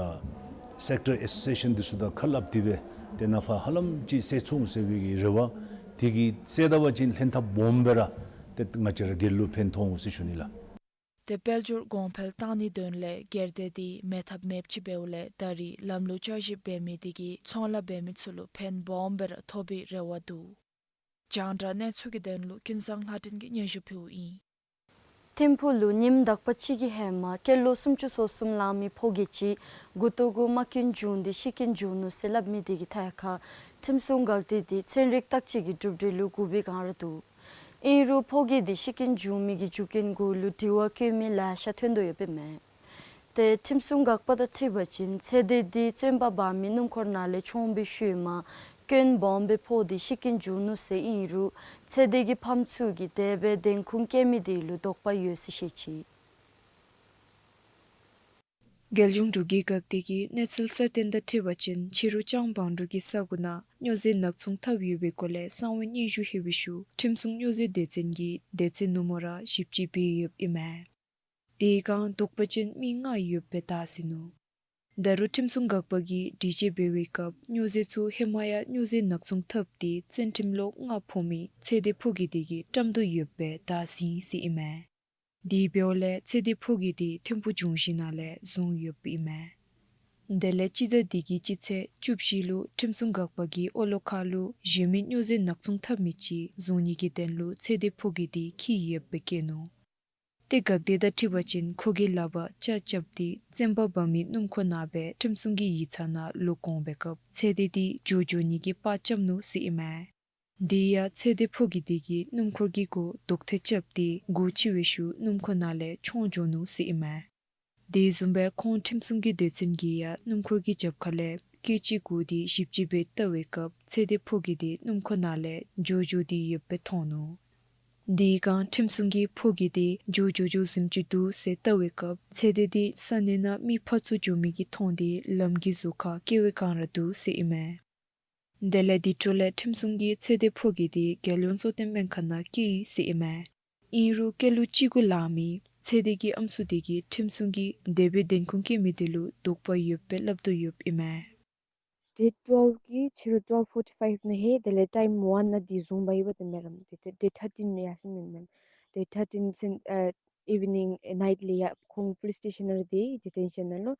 སེཀ་ཊར་ཨེ་སོ་སི་ཨེ་ཤཱན་འདི་ཚུ་དང་ཁ་སླབ་སྟེ་སྦེ་ཏེ་ནངས་པ་ཧ་ལམ་ཅིག་སེལ་ཚུགས་འོང་ཟེར་བའི་གི་རེ་བ། དེ་གིས་སེལ་ད་པ་ཅིན་ལྷན་ཐབས་སྦོམ་སྦེ་ར་ཏེ་ང་བཅས་ར་སྒེར་ལུ་ཕན་ཐོགས་འོང་ཟེར་ཞུ་ནི་ལགས། ཏེ་དཔལ་འབྱོར་གོང་འཕེལ་གཏང་ནིའི་དོན་ལས་སྒེར་སྡེ་འདི་མེད་ཐབས་མེདཔ་ཅིག་འབདཝ་ལས་ད་རིས་ལམ་ལུགས་བསྐྱར་ཞིབ་འབད་མི་དེ་གིས་ཚོང་ལཱ་འབད་མི་ཚུ་ལུ་ཕན་སྦོམ་སྦེ་ར་ཐོགས་པའི་རེ་བ་འདུག། རྒྱང་བསྒྲགས་གནས་ཚུལ་གྱི་དོན་ལུ་ཀུན་བཟང་ལྷ་སྒྲོན་གྱིས་སྙན་ཞུ་ཕུལཝ་ཨིན། ཐིམ་ཕུག་ལུ་ཉིནམ་དག་པ་ཅིག་གི་ཧེ་མ་སྐྱེས་ལོ་སུམ་ཅུ་སོ་གསུམ་ལང་མི་ཕོ་སྐྱེས་ཅིག་མགུ་ཏོ་གུ་རྨ་སྐྱོན་བྱུང་སྟེ་ཤི་རྐྱེན་བྱུང་ནུག་ཟེར་སླབ་མི་དེ་གི་ཐད་ཁར་ཁྲིམས་སྲུང་འགག་སྡེ་འདི་ཚན་རིག་བརྟག་དཔྱད་ཀྱི་གྲུབ་འབྲས་ལུ་བསྒུགས་པའི་བསྒང་ར་འདུག། ཨིན་རུང་ཕོ་སྐྱེས་འདི་ཤི་རྐྱེན་བྱུང་མི་གི་རྒྱུ་རྐྱེན་གུ་ལུ་དྲི་བ་བཀོད་མི་ལེ་ཤ་ཐོན་དོ་ཡོདཔ་ཨིན་མས། ཏེ་ཁྲིམས་སྲུང་འགག་པ་དང་འཁྲིལ་བ་ཅིན་ཚེ་འདས་འདི་བཙོན་པ་འབག་མི་སྣུམ་འཁོར་ནང་ལས་མཆོངས་པའི་ཤུལ་མ་སྐྱོན་སྦོམ་སྦེ་ཕོག་སྟེ་ཤི་རྐྱེན་བྱུང་ནུག་ཟེར་ཨིན་རུང་ཚེ་འདས་ཀྱི་ཕམ་ཚུ་གིས་དེ་སྦེ་བདེན་ཁུངས་བཀལ་མི་དེ་ལུ་དོགས་པ་ཡོད་ཟེར་བཤད་ཅི། རྒྱལ་གཞུང་འབྲུག་གི་འགག་སྡེ་གིས་གནས་ཚུལ་གསར་བཏོན་དང་འཁྲིལ་བ་ཅིན་ཕྱི་རུ་ལྕང་བང་འབྲུག་གི་ས་གོ་ནང་སྨྱོ་རྫས་ནག་ཚོང་འཐབ་ཡོད་པའི་སྐོར་ལས་གསང་བའི་སྙན་ཞུ་ལྷོད་པའི་ཤུལ་ཁྲིམས་སྲུང་སྨྱོ་རྫས་སྡེ་ཚན་གྱིས་དེ་ཚེ་ནུབ་མོ་ར་ཞིབ་དཔྱད་འབད་ཡོདཔ་ཨིན་མས། དེའི་སྒང་དོགས་པ་ཅན་མི་ལྔ་ཡོདཔ་སྦེ་བརྡ་ཟིན་ནུག། ད་རུང་ཁྲིམས་སྲུང་འགག་པ་གིས་དྲི་དཔྱད་འབད་བའི་སྐབས་སྨྱོ་རྫས་ཚུ་ཧེ་མ་ཡང་སྨྱོ་རྫས་ནག་ཚོང་འཐབ་སྟེ་བཙོན་ཁྲིམས་ལོ་ལྔ་ཕོག་མི་ཚེ་འདས་ཕོ་སྐྱེས་དེ་གིས་བཀྲམ་དོ་ཡོདཔ་སྦེ་བརྡ་ཟིན་ཟེར་ཨིན་མས། དེ་འབདཝ་ལས་ཚེ་འདས་ཕོ་སྐྱེས་དེ་ཐིམ་ཕུག་ལྗོངས་བཞི་ནང་ལས་བཟུང་ཡོདཔ་ཨིན་མས། དེ་ལས་སྤྱི་ཟླ་འདི་གི་སྤྱི་ཚེས་བཅུ་བཞི་ལུ་ཁྲིམས་སྲུང་འགག་པ་གིས་ཨོ་ལོ་ཁ་ལུ་གཞན་མི་སྨྱོ་རྫས་ནག་ཚོང་འཐབ་མི་ཅིག་བཟུང་ནི་གི་དོན་ལུ་ཚེ་འདས་ཕོ་སྐྱེས་དེ་འཁྱིད་ཡོདཔ་སྦེ་བཀོད་ནུག། ཏེ་འགག་སྡེ་དང་འཁྲིལ་བ་ཅིན་ཁོ་གིས་ལག་པར་ལྕགས་རྐྱབ་སྟེ་བཙོན་པ་འབག་མི་སྣུམ་འཁོར་ནང་སྦེ་ཁྲིམས་སྲུང་གི་ཡིག་ཚང་ནང་ལོག་འོང་པའི་སྐབས་ཚེ་འདས་དེ་འགྱོ་འགྱོ་ནི་གི་པར་རྐྱབ་ནུག་ཟེར་ཨིན་མས། དེ་ཡང་ཚེ་འདས་ཕོ་སྐྱེས་དེ་གིས་སྣུམ་འཁོར་གྱི་སྒོ་རྡོག་ཐལ་རྐྱབ་སྟེ་སྒོ་ཕྱེ་བའི་ཤུལ་སྣུམ་འཁོར་ནང་ལས་མཆོངས་འགྱོ་ནུག་ཟེར་ཨིན་མས། དེ་བཟུམ་སྦེ་ཁོང་ཁྲིམས་སྲུང་གི་སྡེ་ཚན་གྱིས་ཡང་སྣུམ་འཁོར་གྱི་རྒྱབ་ཁ་ལས་སྐད་ཅིག་གོ་སྟེ་ཞིབ་དཔྱད་འབད་བལྟ་བའི་སྐབས་ཚེ་འདས་ཕོ་སྐྱེས་དེ་སྣུམ་འཁོར་ནང་ལས་འགྱོ་འགྱོ་སྟེ་ཡོདཔ་སྦེ་མཐོང་ནུག། དེའི་སྒང་ཁྲིམས་སྲུང་གིས་ཕོ་སྐྱེས་དེ་འགྱོ་འགྱོ་འགྱོ་བཟུམ་ཅིག་འདུག་ཟེར་བལྟ་བའི་སྐབས་ཚེ་འདས་དེ་ས་གནས་ནང་མི་ཕར་ཚུར་འགྱོ་མི་གིས་མཐོང་སྟེ་ལམ་གྱི་ཟུར་ཁར་བཀལ་བའི་བསྒང་ར་འདུག་ཟེར་ཨིན་མས། དེ་ལས་དེ་འཕྲོ་ལས་ཁྲིམས་སྲུང་གིས་ཚེ་འདས་ཕོ་སྐྱེས་དེ་རྒྱལ་ཡོངས་གཙོ་བསྟེན་སྨན་ཁང་ནང་བསྐྱལ་ཡི་ཟེར་ཨིན་མས། ཨིན་རུང་སྐྱེས་ལོ་གཅིག་དགུ་ལང་མི་ཚེ་འདས་ཀྱི་ཨམ་སྲུ་དེ་གིས་ཁྲིམས་སྲུང་གིས་དེ་སྦེ་བདེན་ཁུངས་བཀལ་མི་དེ་ལུ་དོགས་པ་ཡོདཔ་སྦེ་སླབ་དོ་ཡོདཔ་ཨིན་མས། Date twelve གི་ཕྱི་རུ་twelve forty-five ནང་ཧེ་དེ་ལས་time one ནང་དེ་བཟུང་འབག་ཡི་པ་དེ་མེན་རམ། དེ་དེ་date thirteen ནང་ཡར་སོང་མེན་མེན། Date thirteen སེམ་ཨ་evening night ལས་ཡར་ཁོང་police station ནང་ར་སྡོད་detention ནང་ལུ།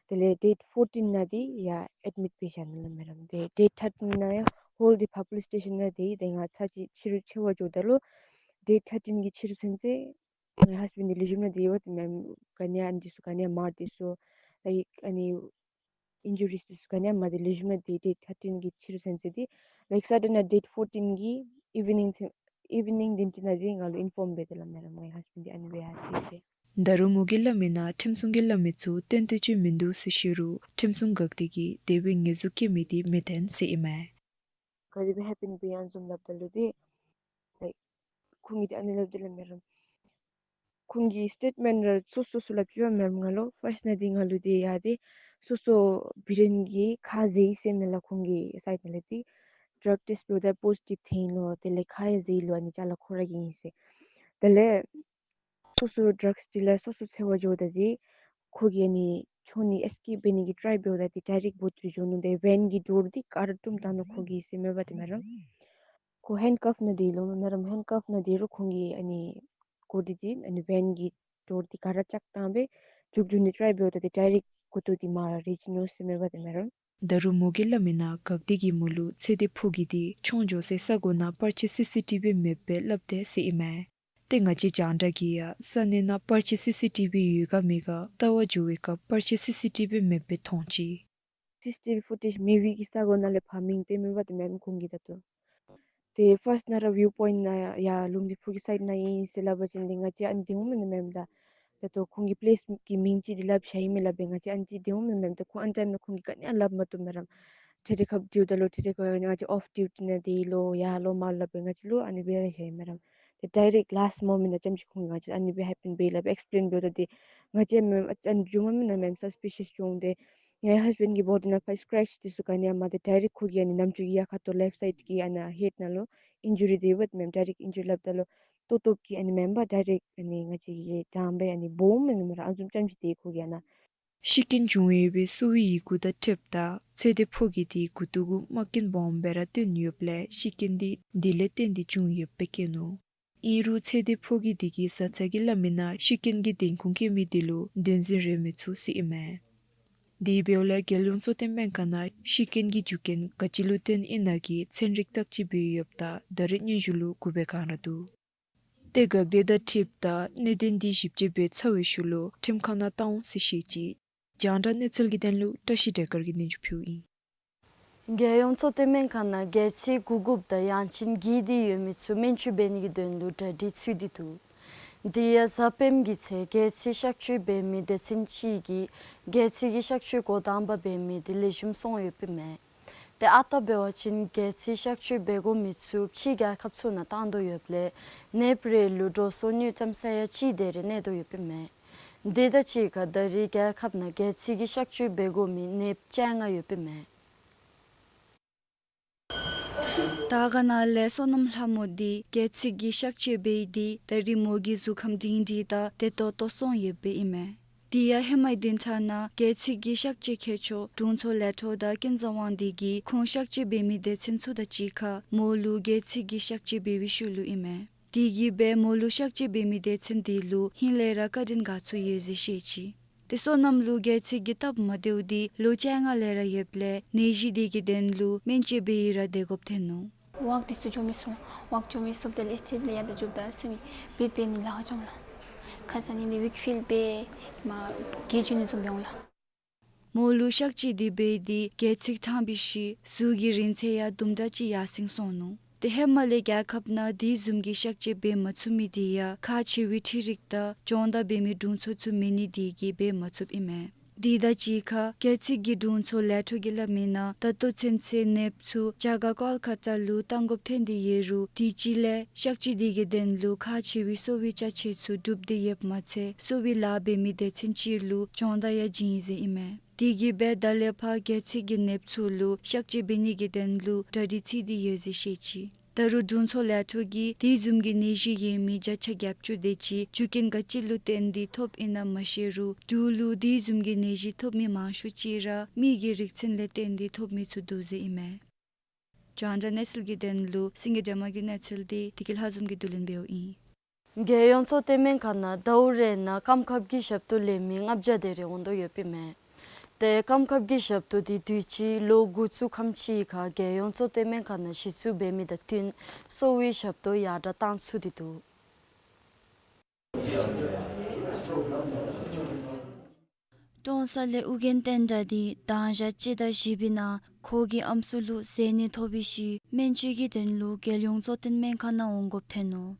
དེ་ལས་date fourteen ནང་དེ་ཡར་admit འབད་བཞག་ནུག་ལགས་མེན་རམ། དེ་date thirteen ནང་ཡང་whole དེ་ཕར་police station ནང་ར་སྡོད་དེ་ང་ཚར་ཅིག་ཕྱི་རུ་འཚོལ་བར་འགྱོཝ་ད་ལུ་date thirteen གི་ཕྱི་རུ་ཚུན་ཚོད་ངེའི་husband དེ་ལེགས་ཤོམ་ནང་སྡོད་ཡི་པ་དེ་མེན། ག་ནི་ཡང་ཨ་ནི་འདི་ཚུ་ག་ནི་ཡང་མར་འདི་ཚུ་like ཨ་ནི་injuries འདི་ཚུ་ག་ནི་ཡང་མེད། དེ་ལེགས་ཤོམ་ནང་སྡོད་དེ་date thirteen གི་ཕྱི་རུ་ཚུན་ཚོད་དེ་like sudden ཨ་date fourteen གི་evening ཚུན་evening དེམ་ཅིག་ནང་དེ་ང་ལུ་inform འབད་དེ་ལགས་མེན་རམ། ངེའི་husband དེ་ཨ་ནི་སྦེ་ཡར་སོ་ཡི་ཟེར། ད་རུང་མོ་གིས་སླབ་མིའི་ནང་ཁྲིམས་སྲུང་གིས་སླབ་མི་ཚུ་བཏོན་ཏེ་ཅིག་མིན་འདུག་ཟེར་ཞུ་རུང་ཁྲིམས་སྲུང་འགག་སྡེ་གིས་དེ་སྦེ་ངོས་འཛུལ་བཀལ་མི་དེ་མི་བདེན་ཟེར་ཨིན་མས། ག་དེ་སྦེ་happen འབད་ཡི་ཨ་ནི་བཟུམ་སླབ་ད་ལུ་དེ་like ཁོང་གིས་དེ་ཨ་ནི་སླབ་དེ་ལགས་མེན་རམ། ཁོང་གིས་statement ར་སོ་སོ་སོ་སླབ་ཅི་པ་མེན་རམ་ང་ལུ། first ནང་དེ་ང་ལུ་དེ་ཡར་དེ་སོ་སོ་བི་རེན་གྱིས་ཁ་བཟེད་ཡི་ཟེར་མི་ལགས། ཁོང་གི་side ནང་ལས་དེ་drug test འབདཝ་ད་positive ཐོན་ཡི་ལོ། དེ་ལས་ཁ་ཡང་བཟེད་ཡི་ལོ། ཨ་ནི་ཅ་ལ་ཁོ་ར་གིས་ཨིན་ཟེར། དེ་ལས་སོ་སོ་drugs dealer སོ་སོ་འཚོལ་བར་འགྱོཝ་ད་དེ་ཁོ་གིས་ཨ་ནི་མཆོང་ནི་escape འབད་ནི་གི་try འབདཝ་ད་དེ་direct འབོ་སྟེ་འགྱོ་ནུག། དེ་van གི་door དེ་ག་ར་བཀྲུམ་བཏང་ནུག་ཁོ་གིས་ཟེར་མས་པ་དེ་མེན་རམ། ཁོ་handcuff ནང་སྡོད་ཡི་ལོ་མེན་རམ། handcuff ནང་སྡོད་རུང་ཁོང་གིས་ཨ་ནི་གོ་དེ་དེ་ཨ་ནི་van གི་door དེ་ག་ར་བཅག་བཏང་སྦེ་རྒྱུག་རྒྱུག་ནི་try འབདཝ་ད་དེ་direct མགུ་ཏོ་དེ་མར་རེག་ཅི་ནུག་ཟེར་མས་པ་དེ་མེན་རམ། ད་རུང་མོ་གིས་སླབ་མིའི་ནང་འགག་སྡེ་གིས་མོ་ལུ་ཚེ་འདས་ཕོ་སྐྱེས་དེ་མཆོང་འགྱོ་སའི་ས་གོ་ནང་པར་ཆས་སི་སི་ཊི་བི་མེདཔ་སྦེ་སླབ་དེས་ཟེར་ཨིན་མས། ཏེ་ང་བཅས་རྒྱང་བསྒྲགས་ཀྱིས་ཡང་ས་གནས་ནང་པར་ཆས་སི་སི་ཊི་བི་ཡོད་ག་མེད་ག་བལྟ་བར་འགྱོ་བའི་སྐབས་པར་ཆས་སི་སི་ཊི་བི་མེདཔ་སྦེ་མཐོང་ཅི། སི་སི་ཊི་བི་ཕུ་ཊེཇ་མེད་པའི་གི་ས་གོ་ནང་ལས་ཕར་མིང་བཏོན་མས་པ་དེ་མེན་རམ་ཁོང་གིས་ད་ལྟོ། ཏེ་ཕརསཊ་ནང་ར་བིའུ་པོའིནཊ་ནང་ཡར་ལུང་བདེ་ཕུག་གི་སའིཌ་ནང་ཨིན་ཟེར་སླབ་པ་ཅིན་ཏེ་ང་བཅས་ཨ་ནི་འདི་འོང་མས་མེན་ན་མེན་ན། ད་ལྟོ་ཁོང་གིས་པ་ལེསི་གི་མིང་ཅིག་འདི་སླབ་བཞག་ཡི་མས་སླབ་སྦེ་ང་བཅས་ཨ་ནི་ཅིག་འདི་འོང་མས་མེན་ན་མེན་ན། ད་ཁོང་ཨ་ནི་ཊའིམ་ནང་ཁོང་གིས་ག་ནི་ཡང་སླབ་མ་བཏུབ་མེན་རམ། ཊེ་ཊེ་ཁབ་ཌིའུ་ད་ལུ་ཊེ་ཊེ་ཁབ་ང་བཅས་ཨོཕ་ཌིའུ་ཊི་ནང་སྡོད་ཡི་ལོ་ཡར་ལོ་མར་ལོ་སླབ་སྦེ་ང་བཅས་ལུ་ཨ་ནི་སྦེ་ར་བཞག་ཡི་མེན་རམ། ཏེ་ཌའི་རེཀཊ་ལཱསཊ་མོ་མེནཊ་ནང་ཙམ་ཅིག་ཁོང་གིས་ང་བཅས་ཨ་ནི་སྦེ་ཧེ་པེན་འབད་ཡི་སླབ་སྦེ་ཨེགསི་པི་ལེན་འབདཝ་ད་ཏེ་ང་བཅས་མེན་ཨ་ནི་འགྱོ་མས་མེན་ན་མེན་སཱས་པི་ཤཱས་བྱུང་སྟེ། ངེའི་ཧཱསི་བེནཌ་གི་བོ་ཌི་ནང་ཕར་སི་ཀེརེཆ་འདི་ཚུ་ག་ནི་ཡང་མེད། ཏེ་ཌའི་རེཀཊ་ཁོ་གི་ཨ་ནི་ནམ་ཅིག་གི་ཡར་ཁ་ཐུག་ལེཕཊ་སའིཌ་གི་ཨ་ནཱ་ཧེཌ་ནང་ལུ་ཨིན་ཇུ་རི་སྡོདཔ་མས། ཌའི་རེཀཊ་ཨིན་ཇུ་རི་སླབ་ད་ལུ་ཏོག་ཏོ་གི་ཨ་ནི་མེན་པར་ཌའི་རེཀཊ་ཨ་ནི་ང་བཅས་ཀྱིས་དྲངས་སྦེ་ཨ་ནི་སྦོམ་མེན་ན་མེན་ར་ཨ་ནི་བཟུམ་ཙམ་ཅིག་སྡོད་ཁོ་གི་ཨ་ནཱ། ཤི་རྐྱེན་བྱུང་ཡོད་པའི་གསོ་བའི་ཡི་གུ་དང་འཁྲིལཝ་ད་ཚེ་འདས་ཕོ་སྐྱེས་དེའི་མགུ་ཏོ་གུ་རྨ་རྐྱེན་སྦོམ་སྦེ་ར་བཏོན་ཡོདཔ་ལས་ཤི་རྐྱེན་དེ་འདི་ལས་བརྟེན་ཏེ་བྱུང་ཡོདཔ་སྦེ་བཀོད་ནུག། ཨིན་རུང་ཚེ་འདི་ཕོ་སྐྱེས་འདི་གིས་བཟའ་ཚང་གི་ལམ་མེན་ན་ཤི་རྐྱེན་གྱི་འདེན་ཁུངས་བཀལ་མི་འདི་ལུ་བདེན་འཛིན་རེ་མི་ཚུགས་ཟེར་ཨིན་མས། དེ་འབདཝ་ལས་རྒྱལ་ཡོངས་གཙོ་བསྟེན་སྨན་ཁང་ནང་ཤི་རྐྱེན་གྱི་རྒྱུ་རྐྱེན་ག་ཅི་ལུ་བརྟེན་ཨིན་ན་གི་ཚན་རིག་བརྟག་དཔྱད་འབད་ཡོདཔ་ད་ད་རེས་སྙན་ཞུ་ལུ་གུ་བེ་གང་ར་འདུག། ཏེ་དགག་སྒྲུབ་དང་འཁྲིལཝ་ད་གནད་དོན་འདི་ཞིབ་དཔྱད་འབད་ཚར་བའི་ཤུལ་ལུ་ཁྲིམས་ཁང་ནང་གཏང་འོང་ཟེར་བཤད་ཅི། རྒྱང་བསྒྲགས་གནས་ཚུལ་གྱི་དོན་ལུ་བཀྲ་ཤིས་བདེ་དཀར་གྱིས་སྙན་ཞུ་ཕུལཝ་ཨིན། རྒྱལ་ཡོངས་གཙོ་བསྟེན་སྨན་ཁང་ནང་སྒལ་ཚིགས་གུག་གུགཔ་དང་ཡང་ཅིན་འགྱིག་སྟེ་ཡོད་མི་ཚུ་སྨན་བཅོས་འབད་ནི་གི་དོན་ལུ་གྲ་སྒྲིག་ཚུད་དེ་འདུག། དེ་ཡང་གཟའ་སྤེནམ་གྱི་ཚེ་སྒལ་ཚིགས་གཤག་བཅོས་འབད་མི་སྡེ་ཚན་ཅིག་གིས་སྒལ་ཚིགས་ཀྱི་གཤག་བཅོས་འགོ་དང་པ་འབད་མི་དེ་ལེགས་ཤོམ་སོང་ཡོདཔ་ཨིན་མས། ཏེ་ཨ་རྟག་འབད་བ་ཅིན་སྒལ་ཚིགས་གཤག་བཅོས་འབད་དགོ་མི་ཚུ་ཕྱི་རྒྱལ་ཁབ་ཚུ་ནང་གཏང་དོ་ཡོདཔ་ལས་ནདཔ་རེ་ལུ་འགྲོ་སོང་དངུལ་ཙམ་ཟད་ཡང་ཅིག་དེ་རེ་གནས་དོ་ཡོདཔ་ཨིན་མས། དེ་དང་གཅིག་ཁར་ད་རེས་རྒྱལ་ཁབ་ནང་སྒལ་ཚིགས་ཀྱི་གཤག་བཅོས་འབད་དགོ་མི་ནདཔ་བཅོ་ལྔ་ཡོདཔ་ཨིན་མས། དར་དཀར་ནང་ལས་སོ་ནམ་ལྷ་མོ་དེ་སྒལ་ཚིགས་ཀྱི་གཤག་བཅོས་འབད་དེ་ད་རེས་མོ་གི་གཟུགས་ཁམས་སྒྲིང་སྒྲིང་དང་བདེ་ཏོག་ཏོ་སོང་ཡོདཔ་ཨིན་མས། དེ་ཡང་ཧེ་མའི་བདུན་ཕྲག་ནང་སྒལ་ཚིགས་ཀྱི་གཤག་བཅོས་མཁས་མཆོག་དྲུང་འཚོ་ལས་འཕྲོ་དང་ཀུན་བཟང་དབང་འདུས་ཀྱིས་ཁོང་གཤག་བཅོས་འབད་མི་སྡེ་ཚན་ཚུ་དང་གཅིག་ཁར་མོ་ལུ་སྒལ་ཚིགས་ཀྱི་གཤག་བཅོས་འབད་བའི་ཤུལ་ལུ་ཨིན་མས། དེ་གིས་འབད་མོ་ལུ་གཤག་བཅོས་འབད་མི་སྡེ་ཚན་དེ་ལུ་ཧིང་ལས་ར་བཀའ་དྲིན་དགའ་ཚོར་ཡོད་ཟེར་བཤད་ཅི། ཏེ་སོ་ནམ་ལུ་སྒལ་ཚིགས་ཀྱི་སྟབས་མ་བདེཝ་དེ་ལོ་བཅོ་ལྔ་ལས་ར་ཡོདཔ་ལས་ནད་གཞི་དེ་གི་དོན་ལུ་སྨན་བཅོས་འབད་ཡི་ར་བདེ་དགོཔ་ཐོན་ནུག། ཝོག་དེ་ཚུ་འགྱོ་མི་ཚུགས་ལགས། ཝོག་འགྱོ་མི་ཚུགསཔ་ད་ལུ་སི་ཊེབ་ལས་ཡར་ད་འགྱོཝ་ད་སེམས་མི་བདེ་ནི་ལཱ་ཁག་བྱུང་ལགས། ཁ་སང་ཉིནམ་ལས་ཝིཀ་ཕིལ་འབད་མ་གི་འགྱོ་ནི་བཟུམ་འབད་འོང་ལགས། མོ་ལུ་གཤག་བཅོས་དེ་འབད་དེ་སྒལ་ཚིགས་དྲང་པའི་ཤུལ་གཟུགས་ཀྱི་རིང་ཚད་ཡང་དུམ་གྲ་ཅིག་ཡར་སེང་སོང་ནུག། ཏེ་ཧེ་མ་ལས་རྒྱལ་ཁབ་ནང་དེ་བཟུམ་གྱི་གཤག་བཅོས་འབད་མ་ཚུགས་མི་དེ་ཡང་ཁག་ཆེ་བའི་འཕྲུལ་རིག་དང་སྦྱོང་བརྡར་འབད་མི་དྲུང་འཚོ་ཚུ་མེད་ནི་དེ་གིས་འབད་མ་ཚུགསཔ་ཨིན་མས། དེ་དང་གཅིག་ཁར་སྒལ་ཚིགས་ཀྱི་དྲུང་འཚོ་ལས་འཕྲོ་གིས་སླབ་མི་ནང་ད་ལྟོ་ཚུན་ཚོད་ནདཔ་ཚུ་རྒྱ་གར་ཀོལ་ཀ་ཏ་ལུ་གཏང་དགོཔ་ཐོན་ཏེ་ཡོད་རུང་དེ་ཅིག་ལས་གཤག་བཅོས་དེ་གི་དོན་ལུ་ཁག་ཆེ་བའི་གསོ་བའི་ཅ་ཆས་ཚུ་གྲུབ་སྟེ་ཡོདཔ་མ་ཚད་གསོ་བའི་ལཱ་འབད་མི་སྡེ་ཚན་ཅིག་ལུ་སྦྱོང་བརྡར་ཡང་བྱིན་ཡི་ཟེར་ཨིན་མས། དེ་གིས་འབད་ད་ལས་ཕར་སྒལ་ཚིགས་ཀྱི་ནདཔ་ཚུ་ལུ་གཤག་བཅོས་འབད་ནི་གི་དོན་ལུ་གྲ་སྒྲིག་ཚུད་དེ་ཡོད་ཟེར་བཤད་ཅི། ད་རུང་དྲུང་འཚོ་ལས་འཕྲོ་གིས་དེ་བཟུམ་གྱི་ནད་གཞི་ཡོད་མི་བརྒྱ་ཆ་བརྒྱད་ཅུ་དེ་ཅིག་རྒྱུ་རྐྱེན་ག་ཅི་ལུ་བརྟེན་ཏེ་ཐོབ་ཨིན་ན་མ་ཤེས་རུང་འབྲུག་ལུ་དེ་བཟུམ་གྱི་ནད་གཞི་ཐོབ་མི་མང་ཤོས་ཅིག་ར་མི་གི་རིགས་མཚན་ལས་བརྟེན་ཏེ་ཐོབ་མི་ཚུ་འདུག་ཟེར་ཨིན་མས། རྒྱང་བསྒྲགས་གནས་ཚུལ་གྱི་དོན་ལུ་སེང་གེ་སྒྲོལ་མ་གི་གནས་ཚུལ་དེ་བདེ་སྐྱིད་ལྷ་འཛོམས་ཀྱིས་བསྡུ་ལེན་འབདཝ་ཨིན། རྒྱལ་ཡོངས་གཙོ་བསྟེན་སྨན་ཁང་ནང་ཟླཝ་རེ་ནང་སྐམ་ཁབ་ཀྱི་ཞབས་ཏོག་ལེན་མི་ལྔ་བརྒྱ་དེ་རེ་འོང་དོ་ཡོདཔ་ཨིན་མས། ཏེ་སྐམ་ཁབ་ཀྱི་ཞབས་ཏོག་དེ་དུས་ཅི་ལོ་འགོ་བཙུགས་ཁམས་ཅིག་ཁར་རྒྱལ་ཡོངས་གཙོ་བསྟེན་སྨན་ཁང་ནང་གཞི་བཙུགས་འབད་མི་དང་བསྟུན་གསོ་བའི་ཞབས་ཏོག་ཡར་དྲག་གཏང་ཚུགས་ཏེ་འདུག། ཀྲོང་གསར་ལས་ཨོ་རྒྱན་བསྟན་དགྲ་དེ་དང་ཞག་སྤྱི་ཟླ་བཞི་པའི་ནང་ཁོ་གི་ཨམ་སྲུ་ལུ་བཟས་ནད་ཐོབ་པའི་ཤུལ་སྨན་བཅོས་ཀྱི་དོན་ལུ་རྒྱལ་ཡོངས་གཙོ་བསྟེན་སྨན་ཁང་ནང་འོང་དགོཔ་ཐོན་ནུག།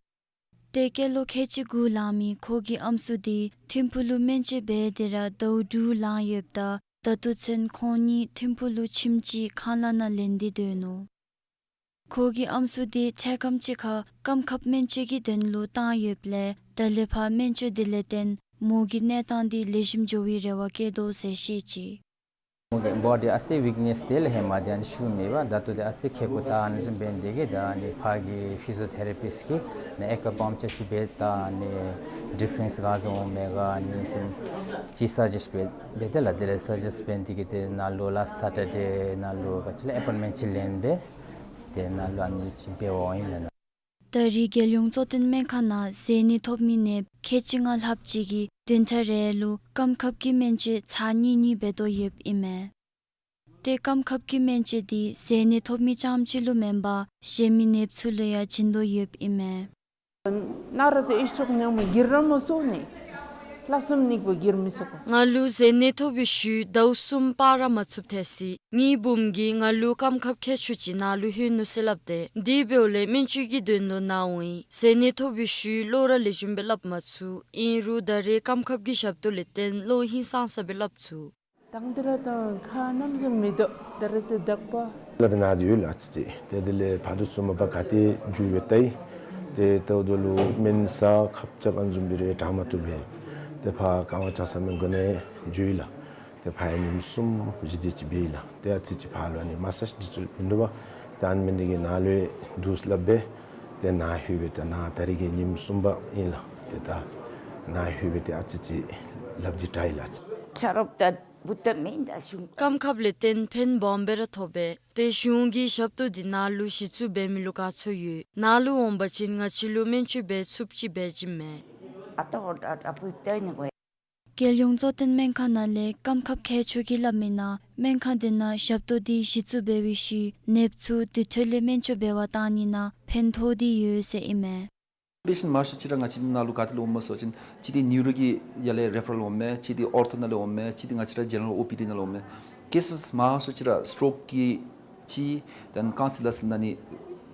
ཏེ་སྐྱེས་ལོ་ཁལ་གཅིག་དགུ་ལང་མི་ཁོ་གི་ཨམ་སྲུ་དེ་ཐིམ་ཕུག་ལུ་སྨན་བཅོས་འབད་དེ་ར་ཟླཝ་དྲུག་ལང་ཡོདཔ་ད་ད་ལྟོ་ཚུན་ཁོང་གཉིས་ཐིམ་ཕུག་ལུ་ཁྱིམ་ཅིག་ཁང་གླ་ནང་ལེན་ཏེ་སྡོད་ནུག། ཁོ་གི་ཨམ་སྲུ་དེ་འཕྲལ་ཁམས་ཅིག་ཁར་སྐམ་ཁབ་སྨན་བཅོས་ཀྱི་དོན་ལུ་བཏང་ཡོདཔ་ལས་ད་ལས་ཕར་སྨན་བཅོས་དེ་ལས་བརྟེན་མོ་གི་གནས་སྟངས་དེ་ལེགས་ཤོམ་འགྱོ་བའི་རེ་བ་བསྐྱེད་དོ་ཟེར་བཤད་ཅི། མོ་གི་བོ་ཌི་ཨ་ཙི་ཝིཀ་ནེས་དེ་ལས་ཧེ་མ་དེ་ཨ་ནི་ཤུགས་མེད་པ་ད་ལྟོ་དེ་ཨ་ཙི་ཁེ་ཀོ་ད་ཨ་ནི་བཟུམ་འབད་ནི་དེ་གིས་ད་ཨ་ནི་ཕར་གྱི་ཕི་ཟི་ཡོ་ཐེ་ར་པིསཊ་ཀྱིས་ནི་ཨེ་ཀ་པམ་ཅ་ཅིག་འབད་ད་ཨ་ནི་ཌི་ཕེརེནསི་ག་བཟུམ་འོང་མས་ག་ཨ་ནི་བཟུམ་ཅིག་སཱ་ཇེསཊ་འབད་འབད་དེ་ལགས། དེ་ལས་སཱ་ཇེསཊ་འབད་ནི་དེ་གིས་དེ་ནཱ་ལུ་ལཱསཊ་སེ་ཊར་ཌེ་ནཱ་ལུ་ག་ཅི་ལགས་ཨེ་པོའིནཊ་མེནཊ་ཅིག་ལེན་སྦེ་དེ་ནཱ་ལུ་ཨ་ནི་ཅིག་འབདཝ་ཨིན་ལགས། ད་རེས་རྒྱལ་ཡོངས་གཙོ་བསྟེན་སྨན་ཁང་ནང་བཟས་ནད་ཐོབ་མི་ནདཔ་ཁལ་གཅིག་ལྔ་ལྷགཔ་ཅིག་གིས་བདུན་ཕྲག་རེ་ལུ་སྐམ་ཁབ་ཀྱི་སྨན་བཅོས་ཚར་གཉིས་གཉིས་འབད་དོ་ཡོདཔ་ཨིན་མས། ཏེ་སྐམ་ཁབ་ཀྱི་སྨན་བཅོས་དེ་བཟས་ནད་ཐོབ་མི་རྐྱངམ་ཅིག་ལུ་མེན་པར་གཞན་མི་ནདཔ་ཚུ་ལུ་ཡང་བྱིན་དོ་ཡོདཔ་ཨིན་མས། ན་ར་ཏེ་ཨི་ཤོག་ཉང་མ་གིར་ར་མ་སོ་ནི། ལྷག་བསམ་ནིག་པོ་གིར་མི་སོ་ག། ང་ལུ་བཟས་ནད་ཐོབ་པའི་ཤུལ་ཟླཝ་གསུམ་སྤར་ར་མ་ཚུགསཔ་ཐལ་ཅི། ངེའི་བུམོ་གིས་ང་ལུ་སྐམ་ཁབ་ཁལ་གཅིག་ཅིག་ནཱ་ལུ་ལྷོད་ནུག་ཟེར་སླབ་སྟེ། དེ་འབདཝ་ལས་སྨན་བཅོས་ཀྱི་དོན་ལུ་ནཱ་འོང་ཡི། བཟས་ནད་ཐོབ་པའི་ཤུལ་བློ་ར་ལེགས་ཤོམ་སྦེ་སླབ་མ་ཚུགས། ཨིན་རུང་ད་རེས་སྐམ་ཁབ་ཀྱི་ཞབས་ཏོག་ལས་བརྟེན་བློ་ཧིང་སངས་ས་སྦེ་སླབ་ཚུགས། དང་དེ་ར་དང་ཁ་ནམ་བཟུམ་མི་དོ་ད་རེས་ཏེ་དག་པ། ལག་པའི་ནང་དེ་ཡོད་ལགས་ཨ་ཙི་ཅིག། ཏེ་དེ་ལས་ཕར་དུ་ཚུར་མ་པ་ག་ཏེ་འགྱོ་ཡོད་ད་ཡི། ཏེ་ཏེ་དེ་ལུ་སྨན་ཟ་ཁབ་རྐྱབ་ཨ་ནི་བཟུམ་སྦེ་རེ་དྲག་མ་བཏུབ་པས། ཏེ་ཕར་ག་ཝང་ཅང་ས་སྨན་ཁང་ནང་འགྱོ་ཡི་ལགས། ཏེ་ཕར་ཡང་ཉིནམ་གསུམ་བཞི་དེ་ཅིག་འབད་ཡི་ལགས། ཏེ་ཨ་ཙི་ཅིག་ཕར་ལུ་ཨ་ནི་མ་སཱཇ་འདི་ཚུ་མིན་འདུག་པ། ཏེ་ཨ་ནི་མེན་ནི་གི་ནཱ་ལུ་འདུག་སླབ་སྦེ་ཏེ་ནཱ་ལྷོད་སྦེ་ཏེ་ནཱ་ད་རིས་ཀྱི་ཉིནམ་གསུམ་པ་ཨིན་ལགས། ཏེ་ད་ནཱ་ལྷོད་སྦེ་ཏེ་ཨ་ཙི་ཅིག་ལགཔ་འདི་དྲག་ཡི་ལགས། ཆ་རོགས་ད་ བུ་ཏ་མེན་ད་གཞུང་། སྐམ་ཁབ་ལས་བརྟེན་ཕན་སྦོམ་སྦེ་ར་ཐོབ་པས། ཏེ་གཞུང་གིས་ཞབས་ཏོག་འདི་ནཱ་ལུ་གཞི་བཙུགས་འབད་མི་ལུ་དགའ་ཚོར་ཡོད། ནཱ་ལུ་འོང་པ་ཅིན་ང་བཅས་ལུ་སྨན་བཅོས་འབད་ཚུགསཔ་ཅིག་འབད་བྱིནམ་མས། ཨ་ཏོ་ཨ་ཨ་བུ་ཏ་ནི་གོ། རྒྱལ་ཡོངས་གཙོ་བསྟེན་སྨན་ཁང་ནང་ལས་སྐམ་ཁབ་མཁས་མཆོག་གིས་སླབ་མི་ནང་སྨན་ཁང་འདི་ནང་ཞབས་ཏོག་འདི་གཞི་བཙུགས་འབད་བའི་ཤུལ་ནདཔ་ཚུ་དུར་ཁྲོད་ལས་སྨན་བཅོས་འབད་བར་བཏང་ནི་ནང་ཕན་ཐོགས་ཏེ་ཡོད་ཟེར་ཨིན་མས། པེ་ཤེནཊ་མང་ཤོས་ཅིག་ར་ང་བཅས་ནཱ་ལུ་ག་ཏེ་ལས་འོངམ་སྨོ་ཟེར་བ་ཅིན་གཅིག་འདི་ནིའུ་རོ་གི་ཡ་ལས་རེ་ཕ་རལ་འོངམ་མས། གཅིག་འདི་ཨོར་ཐོ་ནང་ལས་འོངམ་མས། གཅིག་འདི་ང་བཅས་ར་ཇེ་ནེ་རལ་ཨོ་པི་ཌི་ནང་ལས་འོངམ་མས། ཀེ་སེས་མང་ཤོས་ཅིག་ར་སི་ཊོཀ་གི་ཅིག་དེན་རྐང་རྩེད་ལ་སོགས་ཨ་ནི་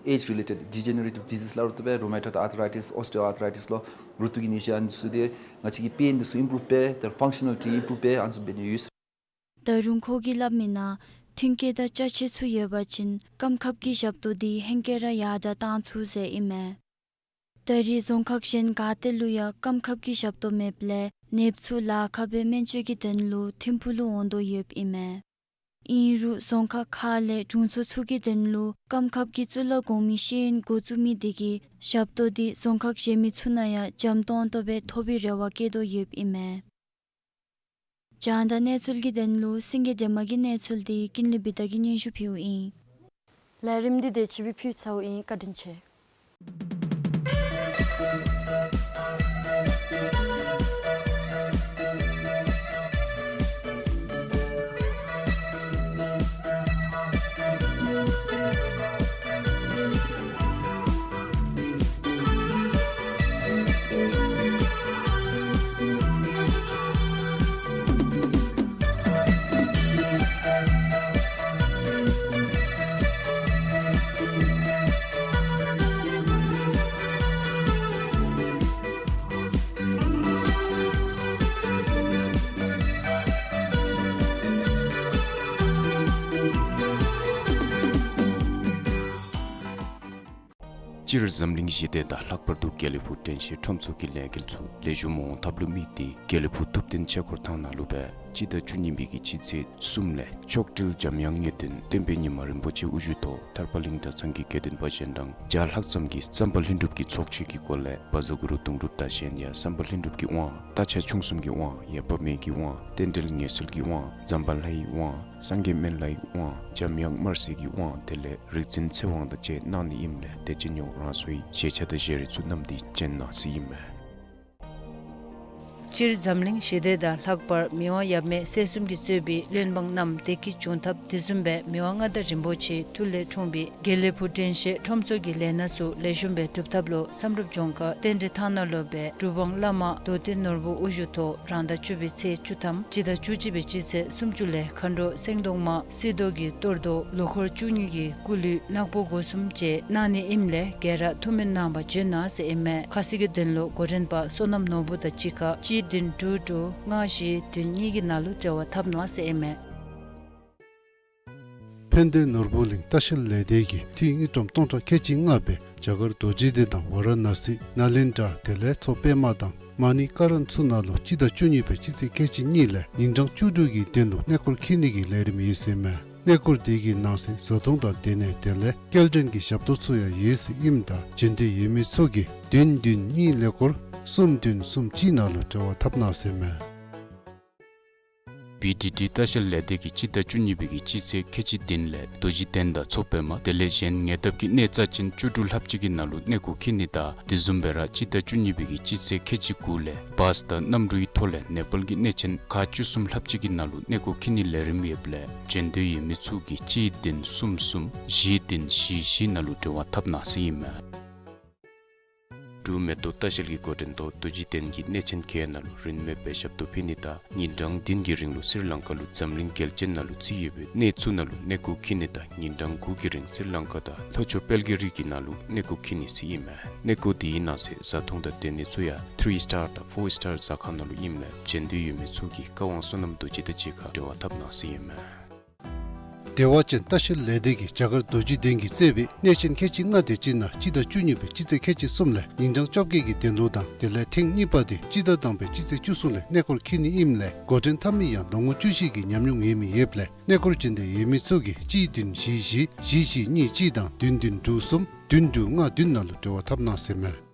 ཨེཇ་རི་ལེ་ཊེཌ་ཌི་ཇེ་ནེ་རེ་ཊིབ་ཌི་ཟིས་ལ་རུ་ཏོ་སྦེ་རུ་མ་ཊོའིཌ་ཨར་ཐ་རའི་ཊིས་ཨོ་སི་ཊི་ཨོ་ཨར་ཐ་རའི་ཊིས་ལུ་རུ་ཏོ་གི་ནད་གཞི་ཨ་ནི་ཚུ་དེ་ང་བཅས་ཀྱི་པེན་འདི་ཚུ་ཨིམ་པུ་རུབ་འབད་དེ་ཕང་ཤ་ནལ་ཊི་ཨིམ་པུ་རུབ་འབད་ཨ་ནི་ཚུ་འབད་ནི་ཡོད། ད་རུང་ཁོ་གིས་སླབ་མི་ནང་མཐུན་རྐྱེན་དང་ཅ་ཆས་ཚུ་ཡོད་པ་ཅིན་སྐམ་ཁབ་ཀྱི་ཞབས་ཏོག་འདི་ཧེང་སྐལ་ར་ཡར་དྲགས་བཏང་ཚུགས་ཟེར་ཨིན་མས། ད་རེས་རྫོང་ཁག་གཞན་ག་ཏེ་ལུ་ཡང་སྐམ་ཁབ་ཀྱི་ཞབས་ཏོག་མེདཔ་ལས་ནདཔ་ཚུ་ལཱ་ཁག་སྦེ་སྨན་བཅོས་ཀྱི་དོན་ལུ་ཐིམ་ཕུག་ལུ་འོང་དོ་ཡོདཔ་ཨིན་མས། ཨིན་རུང་རྫོང་ཁག་ཁག་ལས་དྲུང་འཚོ་ཚུ་གི་དོན་ལུ་སྐམ་ཁབ་ཀྱི་གཙུག་ལག་གོང་མའི་ཤེས་ཡོན་འགོ་བཙུགས་མི་དེ་གིས་ཞབས་ཏོག་འདི་རྫོང་ཁག་གཞན་མི་ཚུ་ནང་ཡང་འཇམ་ཏོང་ཏོ་སྦེ་ཐོབ་པའི་རེ་བ་བསྐྱེད་དོ་ཡོདཔ་ཨིན་མས། རྒྱང་བསྒྲགས་གནས་ཚུལ་གྱི་དོན་ལུ་སེང་གེ་སྒྲོལ་མ་གི་གནས་ཚུལ་འདི་ཀུན་ལེགས་བི་ཏ་གིས་སྙན་ཞུ་ཕུལཝ་ཨིན། ལས་རིམ་འདི་དེ་ཅིག་སྦེ་ཕུལ་ཚརཝ་ཨིན། བཀའ་དྲིན་ཆེ། སྤྱིར་འཛམ་གླིང་ཞི་བདེ་དང་ལྷག་པར་དུ་དགེ་ལེགས་ཕུག་དྲན་ཤེས་ཁྲོམ་ཚོགས་ཀྱི་ལས་འགུལ་ཚུ་ལེགས་ཤོམ་འོང་ཐབས་ལུ་དམིགས་ཏེ་དགེ་ལེགས་ཕུག་ཐུབ་བསྟན་ཆོས་འཁོར་ཐང་ནང་ལུ་སྦེ་སྤྱི་ཟླ་བཅུ་གཉིས་པའི་གི་སྤྱི་ཚེས་གསུམ་ལས་མཆོག་སྤྲུལ་འཇམ་དབྱངས་ངེས་དོན་བསྟན་པའི་ཉི་མ་རིན་པོ་ཆེ་དབུ་བཞུགས་ཐོག་ཐར་པ་གླིང་གྲྭ་ཚང་གི་དགེ་འདུན་པ་གཞན་དང་བརྒྱ་ལྷག་ཙམ་གྱིས་བསམ་པ་ལྷུན་གྲུབ་ཀྱི་ཚོགས་མཆོད་ཀྱི་སྒོ་ལས་བཛྲ་གུ་རུ་གདུང་སྒྲུབ་དང་གཞན་ཡང་བསམ་པ་ལྷུན་གྲུབ་ཀྱི་དབང་རྟ་ཕྱག་མཆོང་གསུམ་གྱི་དབང་ཡང་དཔག་མེད་ཀྱི་དབང་རྟེན་འབྲེལ་ངེས་གསལ་གྱི་དབང་འཛམ་བྷ་ལ་ཡི་དབང་སངས་རྒྱས་སྨན་བླའི་དབང་འཇམ་དབྱངས་དམར་སེར་གྱི་དབང་དེ་ལས་རིག་འཛིན་ཚེ་དབང་དང་བཅས་གནང་ནི་ཨིནམ་ལས་དད་ཅན་ཡོངས་རང་སོའི་བཞེས་ཆས་དང་བཞེས་རིགས་ཚུ་བསྣམས་ཏེ་བྱོན་གནང་ཟེར་ཨིན་མས། སྤྱིར་འཛམ་གླིང་ཞི་བདེ་དང་ལྷག་པར་མི་དབང་ཡབ་མེས་སྲས་གསུམ་གྱིས་གཙོས་པའི་བློན་འབངས་རྣམས་བདེ་སྐྱིད་འབྱུང་ཐབས་དེ་བཟུམ་སྦེ་མི་དབང་མངའ་བདག་རིན་པོ་ཆེའི་མཐུ་ལས་འཁྲུངས་པའི་དགེ་ལེགས་ཕུག་དྲན་ཤེས་ཁྲོམ་ཚོགས་ཀྱི་ལས་སྣ་ཚུ་ལེགས་ཤོམ་སྦེ་སྒྲུབ་ཐབས་ལུ་བསམ་གྲུབ་ལྗོངས་མཁར་རྟེན་འབྲེལ་ཐང་ནང་ལུ་སྦེ་གྲུབ་དབང་བླ་མ་མདོ་སྡེ་ནོར་བུ་དབུ་བཞུགས་ཐོག་རང་ཟླ་བཅུ་པའི་ཚེས་བཅུ་ཐམ་སྤྱི་ཟླ་བཅུ་གཅིག་པའི་སྤྱི་ཚེས་སུམ་ཅུ་ལས་མཁའ་འགྲོ་སེང་གདོང་མ་སྲིད་མདོག་གི་གཏོར་བཟློག་ལོ་འཁོར་བཅུ་གཉིས་ཀྱི་སྐུ་གླུད་ནག་པོ་སྒོ་གསུམ་བཅས་གནང་ནི་ཨིནམ་ལས་ག་ར་ཐུགས་སྨོན་གནང་བར་བྱོན་གནང་ཟེར་ཨིན་མས། ཁ་གསལ་གྱི་དོན་ལུ་འགོ་འདྲེན་པ་བསོད་ནམས་ནོར་བུ་དང་གཅིག་ཁར་གཅིག་བདུན་དྲུག་དྲུག་ལྔ་བཞི་བདུན་གཉིས་ཀྱི་ནང་ལུ་འབྲེལ་བ་འཐབ་གནང་ཟེར་ཨིན་མས། ཕན་བདེ་ནོར་བུ་གླིང་ལྟ་བཤལ་ལས་སྡེ་གིས་ཏི་རུ་དངུལ་ཀྲམ་སྟོང་ཕྲག་ཁལ་གཅིག་ལྔ་སྦེ་རྒྱ་གར་རྡོ་རྗེ་གདན་དང་ཝ་ར་ཎ་སི་ནཱ་ལེནྡྲ་དེ་ལས་མཚོ་པདྨ་དང་མ་ཎི་ཀ་རན་ཚུ་ནང་ལུ་སྤྱི་ཟླ་བཅུ་གཉིས་པའི་སྤྱི་ཚེས་ཁལ་གཅིག་གཉིས་ལས་ཉིན་གྲངས་བཅུ་དྲུག་གི་དོན་ལུ་གནས་སྐོར་འཁྱིད་ནི་གི་ལས་རིམ་ཡོད་ཟེར་ཨིན་མས། གནས་སྐོར་དེ་གི་ནང་གསེས་བཟའ་འཐུང་དང་སྡོད་གནས་དེ་ལས་སྐྱེལ་འདྲེན་གྱི་ཞབས་ཏོག་ཚུ་ཡང་ཡོད་ཟེར་ཨིནམ་ད་བྱོན་འདོད་ཡོད་མི་ཚུ་གིས་བདུན་བདུན་གཉིས་ཀླད་ཀོར་གསུམ་བདུན་གསུམ་གཅིག་ནང་ལུ་འབྲེལ་བ་འཐབ་གནང་ཟེར་ཨིན་མས། བི་ཌི་ཌི་ལྟ་བཤལ་ལས་སྡེ་གིས་སྤྱི་ཟླ་བཅུ་གཉིས་པའི་གི་སྤྱི་ཚེས་ཁལ་གཅིག་བདུན་ལས་རྡོ་རྗེ་གདན་དང་མཚོ་པདྨ་དེ་ལས་གཞན་ཉེ་འདབས་ཀྱི་གནས་རྩ་ཅན་བཅུ་དྲུག་ལྷགཔ་ཅིག་གི་ནང་ལུ་གནས་སྐོར་འཁྱིད་ནི་དང་དེ་བཟུམ་སྦེ་ར་སྤྱི་ཟླ་བཅུ་གཉིས་པའི་གི་སྤྱི་ཚེས་ཁལ་གཅིག་དགུ་ལས་བཱས་དང་གནམ་གྲུའི་ཐོག་ལས་ནེ་པཱལ་གྱི་གནས་ཆེན་ཁག་བཅུ་གསུམ་ལྷགཔ་ཅིག་གི་ནང་ལུ་གནས་སྐོར་འཁྱིད་ནི་ལས་རིམ་ཡོདཔ་ལས་བྱོན་འདོད་ཡོད་མི་ཚུ་གིས་གཅིག་བདུན་གསུམ་གསུམ་བཞི་བདུན་བཞི་བཞི་ནང་ལུ་འབྲེལ་བ་འཐབ་གནང་ཟེར་ཨིན་མས། འབྲུག་མེ་ཏོག་ལྟ་བཤལ་གྱི་འགོ་འདྲེན་ཐོག་རྡོ་རྗེ་གདན་གྱི་གནས་ཆེན་ཁག་ནང་ལུ་རིན་མེད་སྦེ་ཞབས་ཏོག་ཕུལ་ནི་དང་ཉིན་གྲངས་བདུན་གྱི་རིང་ལུ་སི་རི་ལང་ཀ་ལུ་འཛམ་གླིང་རྒྱལ་ཆེན་ནང་ལུ་བརྩི་ཡོད་པའི་གནས་ཚུ་ནང་ལུ་གནས་སྐོར་འཁྱིད་ནི་དང་ཉིན་གྲངས་དགུ་གི་རིང་སི་རི་ལང་ཀ་དང་ལྷོ་ཕྱོགས་དཔལ་གྱི་རི་གི་ནང་ལུ་གནས་སྐོར་འཁྱིད་ནི་ཟེར་ཨིན་མས། གནས་སྐོར་དེའི་ནང་གསེས་བཟའ་འཐུང་དང་སྡོད་གནས་ཚུ་ཡང་ཐི་རི་སི་ཊར་དང་ཕོར་སི་ཊར་ཟ་ཁང་ནང་ལུ་ཨིནམ་ལས་བྱོན་འདོད་ཡོད་མི་ཚུ་གིས་བཀའ་དབང་བསོད་ནམས་རྡོ་རྗེ་དང་གཅིག་ཁར་འབྲེལ་བ་འཐབ་གནང་ཟེར་ཨིན་མས། བདེ་བ་ཅན་ལྟ་བཤལ་ལས་སྡེ་གིས་རྒྱ་གར་རྡོ་རྗེ་གདན་གྱིས་གཙོས་པའི་གནས་ཆེན་ཁལ་གཅིག་ལྔ་དེ་ཅིག་ནང་སྤྱི་ཟླ་བཅུ་གཉིས་པའི་སྤྱི་ཚེས་ཁལ་གཅིག་གསུམ་ལས་ཉིན་གྲངས་བཅོ་བརྒྱད་ཀྱི་དོན་ལུ་དང་དེ་ལས་ཐེངས་གཉིས་པ་དེ་སྤྱི་ཟླ་དང་པའི་སྤྱི་ཚེས་བཅུ་གསུམ་ལས་གནས་སྐོར་འཁྱིད་ནི་ཨིནམ་ལས་འགོ་འདྲེན་འཐབ་མི་ཡང་ལོ་ངོ་བཅུ་བཞི་གི་ཉམས་མྱོང་ཡོད་མི་ཡོདཔ་ལས་གནས་སྐོར་བྱོན་འདོད་ཡོད་མི་ཚུ་གིས་གཅིག་བདུན་བཞི་བཞི་བཞི་གཉིས་གཅིག་དང་བདུན་བདུན་དྲུག་གསུམ་བདུན་དྲུག་ལྔ་བདུན་ནང་ལུ་འབྲེལ་བ་འཐབ་གནང་ཟེར་ཨིན་མས།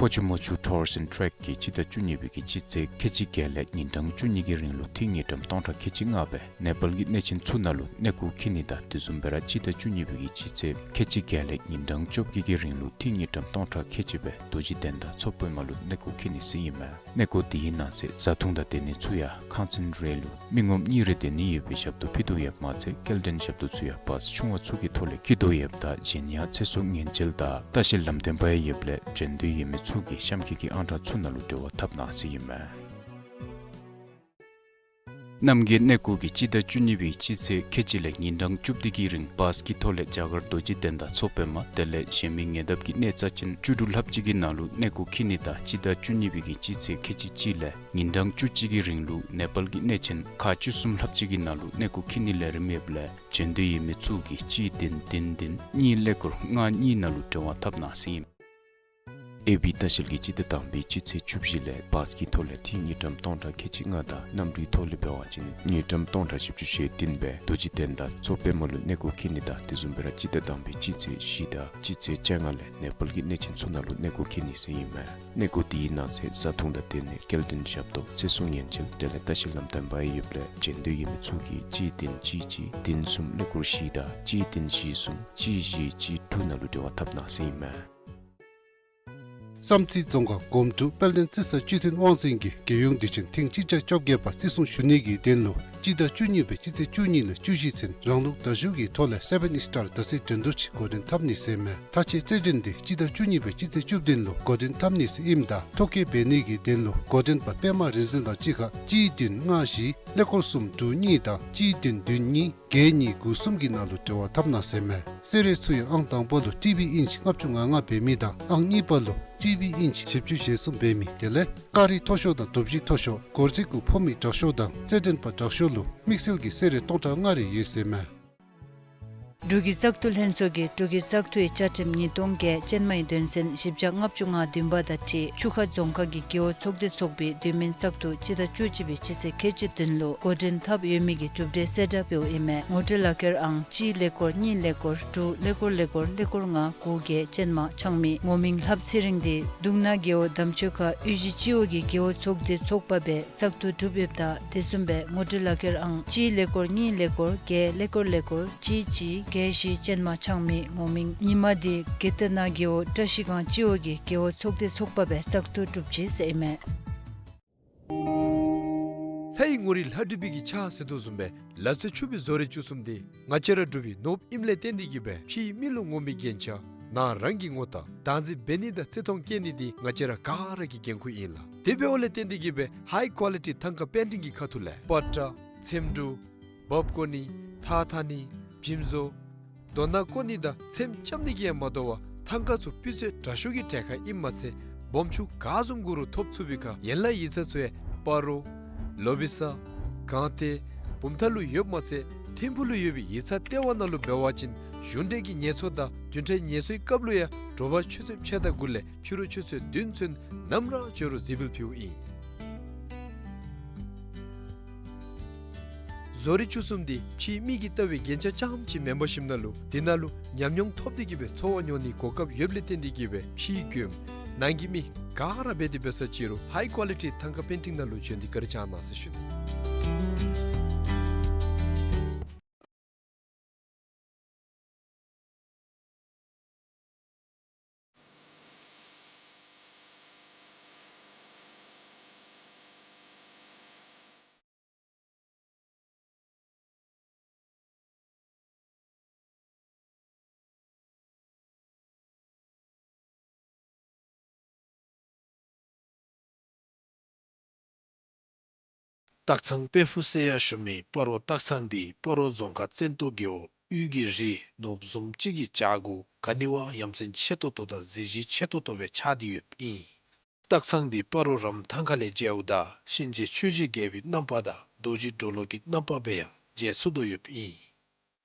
པོ་ཆུ་མོ་ཆུ་ཊུརསི་ཨེནཌ་ཊེཀ་གིས་སྤྱི་ཟླ་བཅུ་གཉིས་པའི་གི་སྤྱི་ཚེས་ཁལ་གཅིག་བརྒྱད་ལས་ཉིན་གྲངས་བཅུ་གཉིས་ཀྱི་རིང་ལུ་ཐིག་དངུལ་ཀྲམ་སྟོང་ཕྲག་ཁལ་གཅིག་ལྔ་སྦེ་ནེ་པཱལ་གྱི་གནས་ཆེན་ཚུ་ནང་ལུ་གནས་སྐོར་འཁྱིད་ནི་དང་དེ་བཟུམ་སྦེ་ར་སྤྱི་ཟླ་བཅུ་གཉིས་པའི་གི་སྤྱི་ཚེས་ཁལ་གཅིག་བརྒྱད་ལས་ཉིན་གྲངས་བཅོ་བརྒྱད་ཀྱི་རིང་ལུ་ཐིག་དངུལ་ཀྲམ་སྟོང་ཕྲག་ཁལ་གཅིག་སྦེ་རྡོ་རྗེ་གདན་དང་མཚོ་པདྨ་ལུ་གནས་སྐོར་འཁྱིད་ནི་ཟེར་ཨིན་མས། གནས་སྐོར་དེའི་ནང་གསེས་བཟའ་འཐུང་དང་སྡོད་ནི་ཚུ་ཡང་ཁང་ཚན་རེ་ལུ་མི་ངོམ་གཉིས་རེ་སྡོད་ནི་ཡོད་པའི་ཞབས་ཏོག་ཕུལ་དོ་ཡོདཔ་མ་ཚད་སྐྱེལ་འདྲེན་ཞབས་ཏོག་ཚུ་ཡང་བཱསི་ཆུང་བ་ཚུ་གི་ཐོག་ལས་འཁྱིད་དོ་ཡོདཔ་ད་གཞན་ཡང་ཚེ་སྲོག་ཉེན་བཅོལ་དང་ལྟ་བཤལ་ལམ་སྟོན་པ་ཡང་ཡོདཔ་ལས་བྱོན་འདོད་ཡོད་མི་ཚུ་གིས་གཤམ་འཁོད་ཀྱི་ཨང་གྲངས་ཚུ་ནང་ལུ་འབྲེལ་བ་འཐབ་གནང་ཟེར་ཨིན་མས། རྣམ་རྒྱལ་གནས་སྐོར་གྱིས་སྤྱི་ཟླ་བཅུ་གཉིས་པའི་སྤྱི་ཚེས་ཁལ་གཅིག་ལས་ཉིན་གྲངས་བཅུ་བདུན་གྱི་རིང་བཱསི་གི་ཐོག་ལས་རྒྱ་གར་རྡོ་རྗེ་གདན་དང་མཚོ་པདྨ་དེ་ལས་གཞན་མི་ཉེ་འདབས་ཀྱི་གནས་རྩ་ཅན་བཅུ་དྲུག་ལྷགཔ་ཅིག་གི་ནང་ལུ་གནས་སྐོར་འཁྱིད་ནི་དང་སྤྱི་ཟླ་བཅུ་གཉིས་པའི་གི་སྤྱི་ཚེས་ཁལ་གཅིག་གཅིག་ལས་ཉིན་གྲངས་བཅུ་གཅིག་གི་རིང་ལུ་ནེ་པཱལ་གྱི་གནས་ཆེན་ཁག་བཅུ་གསུམ་ལྷགཔ་ཅིག་གི་ནང་ལུ་གནས་སྐོར་འཁྱིད་ནིའི་ལས་རིམ་ཡོདཔ་ལས་བྱོན་འདོད་ཡོད་མི་ཚུ་གིས་གཅིག་བདུན་བདུན་བདུན་གཉིས་ཀླད་ཀོར་ལྔ་གཉིས་ནང་ལུ་འབྲེལ་བ་འཐབ་གནང་ཟེར་ཨིན། ཨེ་བི་ལྟ་བཤལ་གྱིས་སྤྱི་ཟླ་དང་པའི་སྤྱི་ཚེས་བཅུ་བཞི་ལས་བཱསི་གི་ཐོག་ལས་ཐིག་དངུལ་ཀྲམ་སྟོང་ཕྲག་ཁལ་གཅིག་ལྔ་དང་གནམ་གྲུའི་ཐོག་ལས་འབད་བ་ཅིན་དངུལ་ཀྲམ་སྟོང་ཕྲག་བཞི་བཅུ་ཞེ་བདུན་སྦེ་རྡོ་རྗེ་གདན་དང་མཚོ་པདྨ་ལུ་གནས་སྐོར་འཁྱིད་ནི་དང་དེ་བཟུམ་སྦེ་ར་སྤྱི་ཟླ་དང་པའི་སྤྱི་ཚེས་བཞི་དང་སྤྱི་ཚེས་བཅོ་ལྔ་ལས་ནེ་པཱལ་གྱི་གནས་ཆེན་ཚུ་ནང་ལུ་གནས་སྐོར་འཁྱིད་ནི་ཟེར་ཨིན་མས། གནས་སྐོར་དེའི་ནང་གསེས་བཟའ་འཐུང་དང་སྡོད་ནི་སྐྱེལ་འདྲེན་ཞབས་ཏོག་ཚེ་སྲོག་ཉེན་བཅོལ་དེ་ལས་ལྟ་བཤལ་ལམ་སྟོན་པ་ཡང་ཡོདཔ་ལས་བྱོན་འདོད་ཡོད་མི་ཚུ་གིས་གཅིག་བདུན་གཅིག་གཅིག་བདུན་གསུམ་ཀླད་ཀོར་བཞི་དང་གཅིག་བདུན་བཞི་གསུམ་གཅིག་བཞི་གཅིག་དྲུག་ནང་ལུ་འབྲེལ་བ་འཐབ་གནང་ཟེར་ཨིན་མས། བསམ་རྩེ་རྫོང་ཁག་སྒོམ་དྲུག་དཔལ་ལྡན་རྩི་ས་བཅུད་ཐོན་དབང་འཛིན་གྱིས་རྒྱལ་ཡོངས་དུས་ཆེན་ཐེངས་གཅིག་བརྒྱ་བཅོ་བརྒྱད་པ་བརྩི་སྲུང་ཞུ་ནིའི་དོན་ལུ་སྤྱི་ཟླ་བཅུ་གཉིས་པའི་སྤྱི་ཚེས་བཅུ་གཉིས་ལས་བཅུ་བཞི་ཚུན་རང་ལུགས་དྲག་ཤོས་ཀྱི་ཐོག་ལས་སེ་བཱན་ཨིསི་ཊར་རྡ་སའི་འགྲན་བསྡུར་ཅིག་འགོ་འདྲེན་འཐབ་ནི་ཟེར་ཨིན་མས། མཐའ་དཔྱད་རྩེད་འགྲན་འདི་སྤྱི་ཟླ་བཅུ་གཉིས་པའི་སྤྱི་ཚེས་བཅུ་བདུན་ལུ་འགོ་འདྲེན་འཐབ་ནི་ཟེར་ཨིནམ་ད་ཐོ་བཀོད་འབད་ནིའི་དོན་ལུ་འགོ་འདྲེན་པ་པདྨ་རིག་འཛིན་དང་གཅིག་ཁར་གཅིག་བདུན་ལྔ་བཞི་ཀླད་ཀོར་གསུམ་དྲུག་གཉིས་དང་གཅིག་བདུན་བདུན་གཉིས་བརྒྱད་གཉིས་དགུ་གསུམ་གྱི་ནང་ལུ་འབྲེལ་བ་འཐབ་གནང་ཟེར་ཨིན་མས། གསོལ་རས་ཚུ་ཡང་ཨང་དང་པ་ལུ་ཊི་བི་ཨིན་ཅི་ལྔ་བཅུ་ང་ལྔ་འབད་མི་དང་ཨང་གཉིས་པ་ལུ་ཊི་བི་ཨིན་ཅི་བཞི་བཅུ་ཞེ་གསུམ་འབད་མི་དེ་ལས་ཀ་རི་མཐོ་ཤོས་དང་དོ་བཞི་མཐོ་ཤོས་སྒོར་རྩིས་གུ་ཕོག་མི་དྲག་ཤོས་དང་རྩེད་འགྲན་པ་དྲག་ཤོས་ལུ་དམིགས་བསལ་གྱི་གསོལ་རས་སྟོང་ཕྲག་ལྔ་རེ་ཡོད་ཟེར་ཨིན་མས། འབྲུག་གི་བཙག་འཐུ་ལྷན་ཚོགས་ཀྱིས་འབྲུག་གི་བཙག་འཐུའི་བཅའ་ཁྲིམས་ཉིས་སྟོང་བརྒྱད་ཅན་མའི་དོན་ཚན་བཞི་བརྒྱ་ལྔ་བཅུ་ང་བདུན་པ་དང་འཁྲིལ་ཆུ་ཁ་རྫོང་ཁག་གི་རྒེད་འོག་ཚོགས་སྡེ་ཚོགས་པའི་དུས་མིན་བཙག་འཐུ་སྤྱི་ཟླ་བཅུ་གཅིག་པའི་སྤྱི་ཚེས་ཁལ་གཅིག་བདུན་ལུ་འགོ་འདྲེན་འཐབ་ཡོད་མི་གི་གྲུབ་འབྲས་གསལ་བསྒྲགས་འབདཝ་ཨིན་མས། ངོ་སྤྲོད་ལག་ཁྱེར་ཨང་གཅིག་ཀླད་ཀོར་གཉིས་ཀླད་ཀོར་དྲུག་ཀླད་ཀོར་ཀླད་ཀོར་ཀླད་ཀོར་ལྔ་དགུ་བརྒྱད་ཅན་མ་ཆང་མེད། ངོ་མིང་ལྷ་ཚེ་རིང་འདི་གདུང་ན་རྒེད་འོག་དམ་ཆོས་ཁ་གཡུས་གཞི་སྤྱི་འོག་གི་རྒེད་འོག་ཚོགས་སྡེ་ཚོགས་པ་སྦེ་བཙག་འཐུ་གྲུབ་ཡོདཔ་ད་དེ་བཟུམ་སྦེ་ངོ་སྤྲོད་ལག་ཁྱེར་ཨང་གཅིག་ཀླད་ཀོར་གཉིས་ཀླད་ཀོར་བརྒྱད་ཀླད་ཀོར་ཀླད་ཀོར་གཅིག་གཅིག་བརྒྱད་བཞི་ཅན་མ་ཆང་མེད། ངོ་མིང་ཉི་མ་འདི་དགེ་ལྡན་ན་རྒེད་འོག་བཀྲ་ཤིས་སྒང་སྤྱི་འོག་གི་རྒེད་འོག་ཚོགས་སྡེ་ཚོགས་པ་སྦེ་བཙག་འཐུ་གྲུབ་ཅི་ཟེར་ཨིན་མས། ལྷ་ཡི་ངོ་རིས་ལྷ་བྲིས་པའི་གི་ཕྱག་ཟེར་དོ་བཟུམ་སྦེ་ལག་རྩལ་ཕྱུག་པའི་བཟོ་རིག་བཅུ་གསུམ་འདི་ང་བཅས་ར་འབྲུག་པའི་ནོར་བུ་ཨིནམ་ལས་བརྟེན་ཏེ་གིས་སྦེ་ཕྱིའི་མི་ལུ་ངོམ་པའི་རྒྱན་ཆ་ནང་རང་གི་ངོ་རྟགས་བདག་འཛིན་འབད་ནི་དང་བརྩི་མཐོང་བསྐྱེད་ནི་འདི་ང་བཅས་ར་ག་ར་གི་འགན་ཁུར་ཨིན་ལགས། དེ་འབདཝ་ལས་བརྟེན་ཏེ་གིས་སྦེ་ཧའི་ཀོ་ལི་ཊི་ཐང་ཀ་པེན་ཊིང་གི་ཁ་ཐུག་ལས་པ་ཏྲ་ཚེམ་དྲུབ་འབག་བརྐོ་ནི་ཐགས་འཐག་ནི་འཇིམ་བཟོ་རྡོ་ནག་བརྐོ་ནི་དང་ཚེམ་རྐྱབ་ནི་གིས་ཡང་མ་དོ་བར་ཐང་ཀ་ཚུ་སྤུས་ཚད་དྲག་ཤོས་ཀྱི་གྲལ་ཁར་ཨིནམ་མ་ཚད་སྦོམ་ཆུང་ག་བཟུམ་དགོ་རུང་ཐོབ་ཚུགས་པའི་ཁར་ཡན་ལག་ཡིག་ཚང་ཚུ་ཡང་སྤ་རོ་ལོ་བི་ས་སྒང་སྟེང་བུམ་ཐང་ལུ་ཡོདཔ་མ་ཚད་ཐིམ་ཕུག་ལུ་ཡོད་པའི་ཡིག་ཚང་ལྟེ་བ་ནང་ལུ་འབད་བ་ཅིན་གཞུང་འབྲེལ་གྱི་ངལ་གསོ་དང་བདུན་ཕྲག་ངལ་གསོའི་སྐབས་ལུ་ཡང་དྲོ་པ་ཆུ་ཚོད་ཕྱེད་དང་དགུ་ལས་ཕྱི་རུ་ཆུ་ཚོད་བདུན་ཚུན་ནམ་ར་འབྱོན་རུང་གཟིགས་འབུལ་ཕུལཝ་ཨིན། བཟོ་རིག་བཅུ་གསུམ་འདི་ཕྱིའི་མི་གིས་བལྟ་བའི་རྒྱན་ཆ་རྐྱངམ་ཅིག་མེན་པར་ཞིནམ་ན་ལུ་འདི་ནང་ལུ་ཉམས་མྱོང་ཐོབ་སྟེ་གིས་སྦེ་འཚོ་བ་མྱོང་ནིའི་གོ་སྐབས་ཡོདཔ་ལས་བརྟེན་ཏེ་གིས་སྦེ་ཕྱིའི་མགྱོནམ་ནང་གི་མི་ག་ར་འབད་དེ་འབད་ས་ཅིག་རུང་ཧའི་ཀོ་ལི་ཊི་ཐང་ཀ་པེན་ཊིང་ནང་ལུ་བྱོན་ཏེ་བཀའ་དྲིན་བསྐྱང་གནང་ཟེར་ཞུ་ནི། སྟག་ཚང་དཔལ་ཕུག་ཟེར་ཡང་ཞུ་མི་སྤ་རོ་སྟག་ཚང་འདི་སྤ་རོ་རྫོང་ཁག་བཙན་ཏོ་རྒེད་འོག་དབུས་ཀྱི་རི་ནོར་བུ་བཟུམ་ཅིག་གི་བྱག་གུ་ག་ནི་བ་ཡ་མཚན་ཆེ་ཏོག་ཏོ་དང་གཟི་བརྗིད་ཆེ་ཏོག་ཏོ་སྦེ་ཆགས་ཏེ་ཡོདཔ་ཨིན། སྟག་ཚང་འདི་སྤ་རོ་རམ་ཐང་ཁ་ལས་མཇལཝ་ད་གཤིན་རྗེ་ཆོས་ཀྱི་རྒྱལ་པོའི་རྣམ་པ་དང་རྡོ་རྗེ་གྲོ་ལོད་ཀྱི་རྣམ་པ་སྦེ་ཡང་མཇལ་ཚུགས་དོ་ཡོདཔ་ཨིན།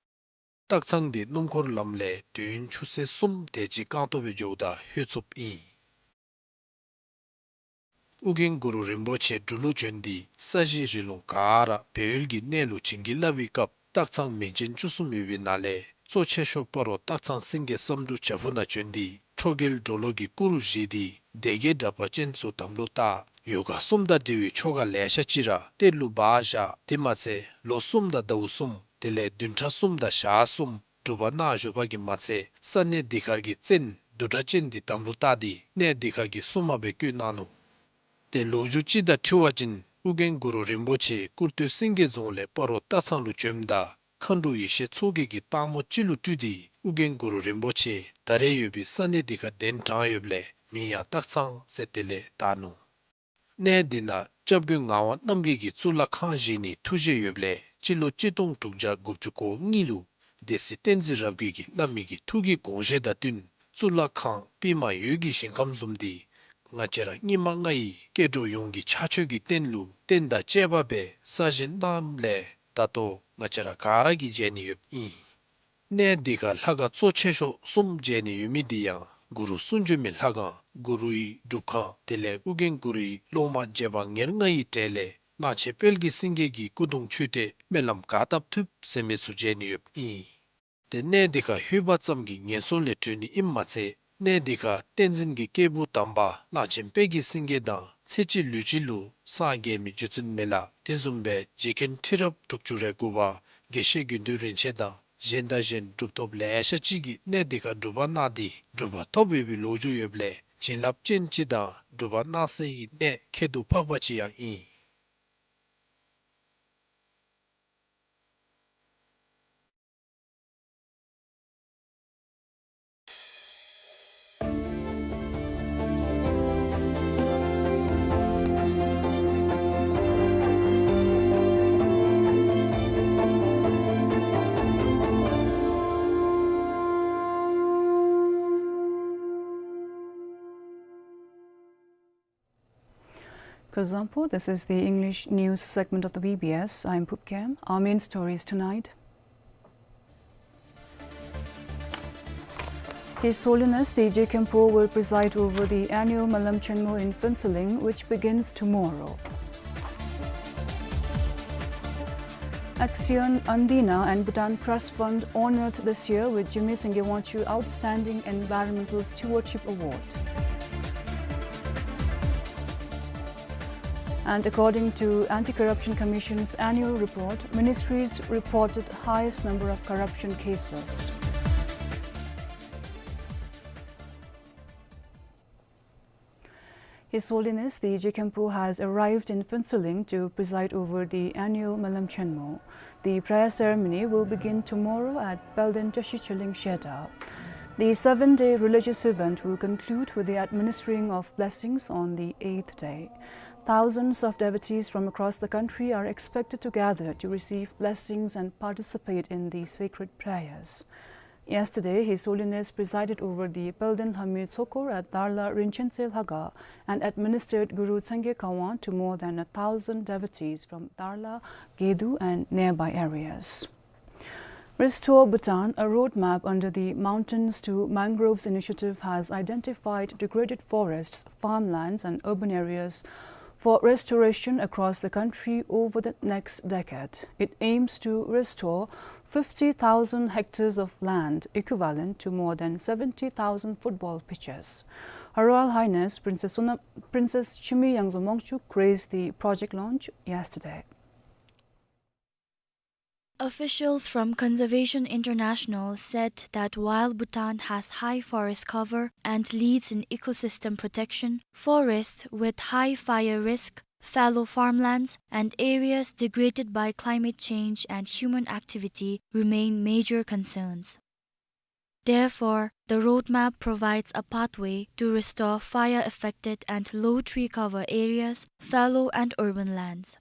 སྟག་ཚང་འདི་སྣུམ་འཁོར་ལམ་ལས་དུས་ཡུན་ཆུ་ཚོད་གསུམ་དེ་ཅིག་རྐང་ཐང་སྦེ་འགྱོཝ་ད་ལྷོད་ཚུགསཔ་ཨིན། ཨོ་རྒྱན་གུ་རུ་རིན་པོ་ཆེ་འབྲུག་ལུ་བྱོན་ཏེ་ས་གཞི་རི་ལུང་ག་ར་སྦས་ཡུལ་གྱི་གནས་ལུ་བྱིན་གྱིས་བརླབས་པའི་སྐབས་སྟག་ཚང་མིང་ཅན་བཅུ་གསུམ་ཡོད་པའི་ནང་ལས་གཙོ་ཆེ་ཤོས་སྤ་རོ་སྟག་ཚང་སེང་གེ་བསམ་འགྲུབ་བྱག་ཕུག་ནང་བྱོན་ཏེ་ཁྲོ་རྒྱལ་གྲོ་ལོད་ཀྱི་སྐུ་རུ་བཞེངས་ཏེ་ སྡེ་དགེ་གྲྭ་པ་ཅན་ཚུ་དམ་ལུ་བཏགས། ཡོ་ག་གསུམ་དང་འབྲེལ་བའི་ཆོ་ག་ལེ་ཤ་ཅིག་ར་གཏེར་ལུ་སྦ་བཞག། དེ་མ་ཚད་ལོ་གསུམ་དང་ཟླཝ་གསུམ་དེ་ལས་བདུན་ཕྲག་གསུམ་དང་ཞག་གསུམ་སྒྲུབ་པ་གནང་བཞུགས་པ་གིས་མ་ཚད་ས་གནས་འདི་ཁར་གྱི་བཙན་བདུད་སྒྲ་ཅན་འདི་དམ་ལུ་བཏགས་ཏེ་གནས་འདི་ཁར་གྱི་སྲུང་མ་སྦེ་བསྐོས་གནང་ནུག། ཏེ་ལོ་རྒྱུས་ཅིག་དང་འཁྲིལ་བ་ཅིན་ཨོ་རྒྱན་གུ་རུ་རིན་པོ་ཆེ་ཀུར་སྟོད་སེང་གེ་རྫོང་ལས་སྤ་རོ་སྟག་ཚང་ལུ་བྱོནམ་ད་མཁའ་འགྲོ་ཡེ་ཤེས་མཚོ་རྒྱལ་གྱིས་སྟག་མོ་ཅིག་ལུ་སྤྲུལ་ཏེ་ཨོ་རྒྱན་གུ་རུ་རིན་པོ་ཆེ་ད་རེས་ཡོད་པའི་ས་གནས་འདི་ཁར་གདན་དྲངས་ཡོདཔ་ལས་མིང་ཡང་སྟག་ཚང་ཟེར་དེ་ལས་བཏགས་ནུག། གནས་འདི་ནང་སྐྱབས་མགོན་ངག་དབང་རྣམ་རྒྱལ་གྱིས་གཙུག་ལག་ཁང་བཞེངས་ནིའི་ཐུགས་བཞེད་ཡོདཔ་ལས་སྤྱི་ལོ་གཅིག་སྟོང་དྲུག་བརྒྱ་དགུ་བཅུ་གོ་གཉིས་ལུ་སྡེ་སྲིད་བསྟན་འཛིན་རབ་རྒྱས་ཀྱིས་གནང་མི་གི་ཐུགས་ཀྱི་དགོངས་བཞེད་དང་བསྟུན་གཙུག་ལག་ཁང་པདྨ་འོད་ཀྱི་ཞིང་ཁམས་བཟུམ་འདི་ང་བཅས་ར་སྙིགས་མ་ལྔ་ཡི་སྐྱེ་འགྲོ་ཡོངས་ཀྱི་ཕྱག་མཆོད་ཀྱི་རྟེན་ལུ་རྟེན་དང་བཅས་པ་སྦེ་གསར་བཞེངས་གནངམ་ལས་ད་ལྟོ་ང་བཅས་ར་ག་ར་གིས་མཇལ་ནི་ཡོདཔ་ཨིན། གནས་འདི་ཁར་ལྷ་ཁང་གཙོ་ཆེ་ཤོས་གསུམ་མཇལ་ནི་ཡོད་མི་འདི་ཡང་གུ་རུ་གསུང་བྱོན་མའི་ལྷ་ཁང་གུ་རུའི་སྒྲུབ་ཁང་དེ་ལས་ཨོ་རྒྱན་གུ་རུའི་སློབ་མ་རྗེ་འབངས་ཉེར་ལྔ་ཡི་གྲས་ལས་གླང་ཆེན་དཔལ་གྱི་སེང་གེ་གི་སྐུ་གདུང་མཆོད་རྟེན་སྨོན་ལམ་ག་བཏབ་ཐུབ་ཟེར་མི་ཚུ་མཇལ་ནི་ཡོདཔ་ཨིན། ཏེ་གནས་འདི་ཁར་ལྷོད་པ་ཙམ་གྱིས་ངན་སོང་ལས་གྲོལ་ནི་ཨིནམ་མ་ཚད་གནས་འདི་ཁར་བསྟན་འཛིན་གྱི་སྐྱེས་བུ་དམ་པ་གླང་ཆེན་དཔལ་གྱི་སེང་གེ་དང་ཚེ་གཅིག་ལུས་གཅིག་ལུ་སངས་རྒྱས་མི་རྗེ་བཙུན་མི་ལ་དེ་བཟུམ་སྦེ་རྗེ་མཁན་ཁྲི་རབས་དྲུག་ཅུ་རེ་དགུ་པ་དགེ་བཤེས་དགེ་འདུན་རིན་ཆེན་དང་གཞན་དང་གཞན་གྲུབ་ཐོབ་ལེ་ཤ་ཅིག་གིས་གནས་འདི་ཁར་སྒྲུབ་པ་གནང་སྟེ་གྲུབ་པ་ཐོབ་ཡོད་པའི་ལོ་རྒྱུས་ཡོདཔ་ལས་བྱིན་རླབས་ཅན་ཅིག་དང་སྒྲུབ་པ་གནང་སའི་གནས་ཁྱད་དུ་འཕགས་པ་ཅིག་ཡང་ཨིན། Kuzuzangpo, this is the English news segment of the V B S. I'm Phub Khem. Our main stories tonight. His Holiness the Je Khenpo will preside over the annual Malam Chenmo in Phuentsholing, which begins tomorrow. Axion Andina and Bhutan Trust Fund honored this year with Jigme Singye Wangchuck Outstanding Environmental Stewardship Award. And according to Anti-Corruption Commission's annual report, ministries reported highest number of corruption cases. His Holiness the Je Khenpo has arrived in Phuentsholing to preside over the annual Malam Chenmo. The prayer ceremony will begin tomorrow at Palden Tashi Tshilhing Kshetra. The seven-day religious event will conclude with the administering of blessings on the eighth day. Thousands of devotees from across the country are expected to gather to receive blessings and participate in the sacred prayers. Yesterday, His Holiness presided over the Palden Lhami Tsokor at Darla Rinchen Tse Lhakhang and administered Guru Tsangye Kawang to more than a thousand devotees from Darla, Gedu and nearby areas. Restore Bhutan, a roadmap under the Mountains to Mangroves initiative has identified degraded forests, farmlands and urban areas for restoration across the country over the next decade. It aims to restore fifty thousand hectares of land, equivalent to more than seventy thousand football pitches. Her Royal Highness Princess Sonam, Princess Chimi Yangzom Wangchuck graced the project launch yesterday. Officials from Conservation International said that while Bhutan has high forest cover and leads in ecosystem protection, forests with high fire risk, fallow farmlands, and areas degraded by climate change and human activity remain major concerns. Therefore, the roadmap provides a pathway to restore fire-affected and low tree cover areas, fallow and urban lands.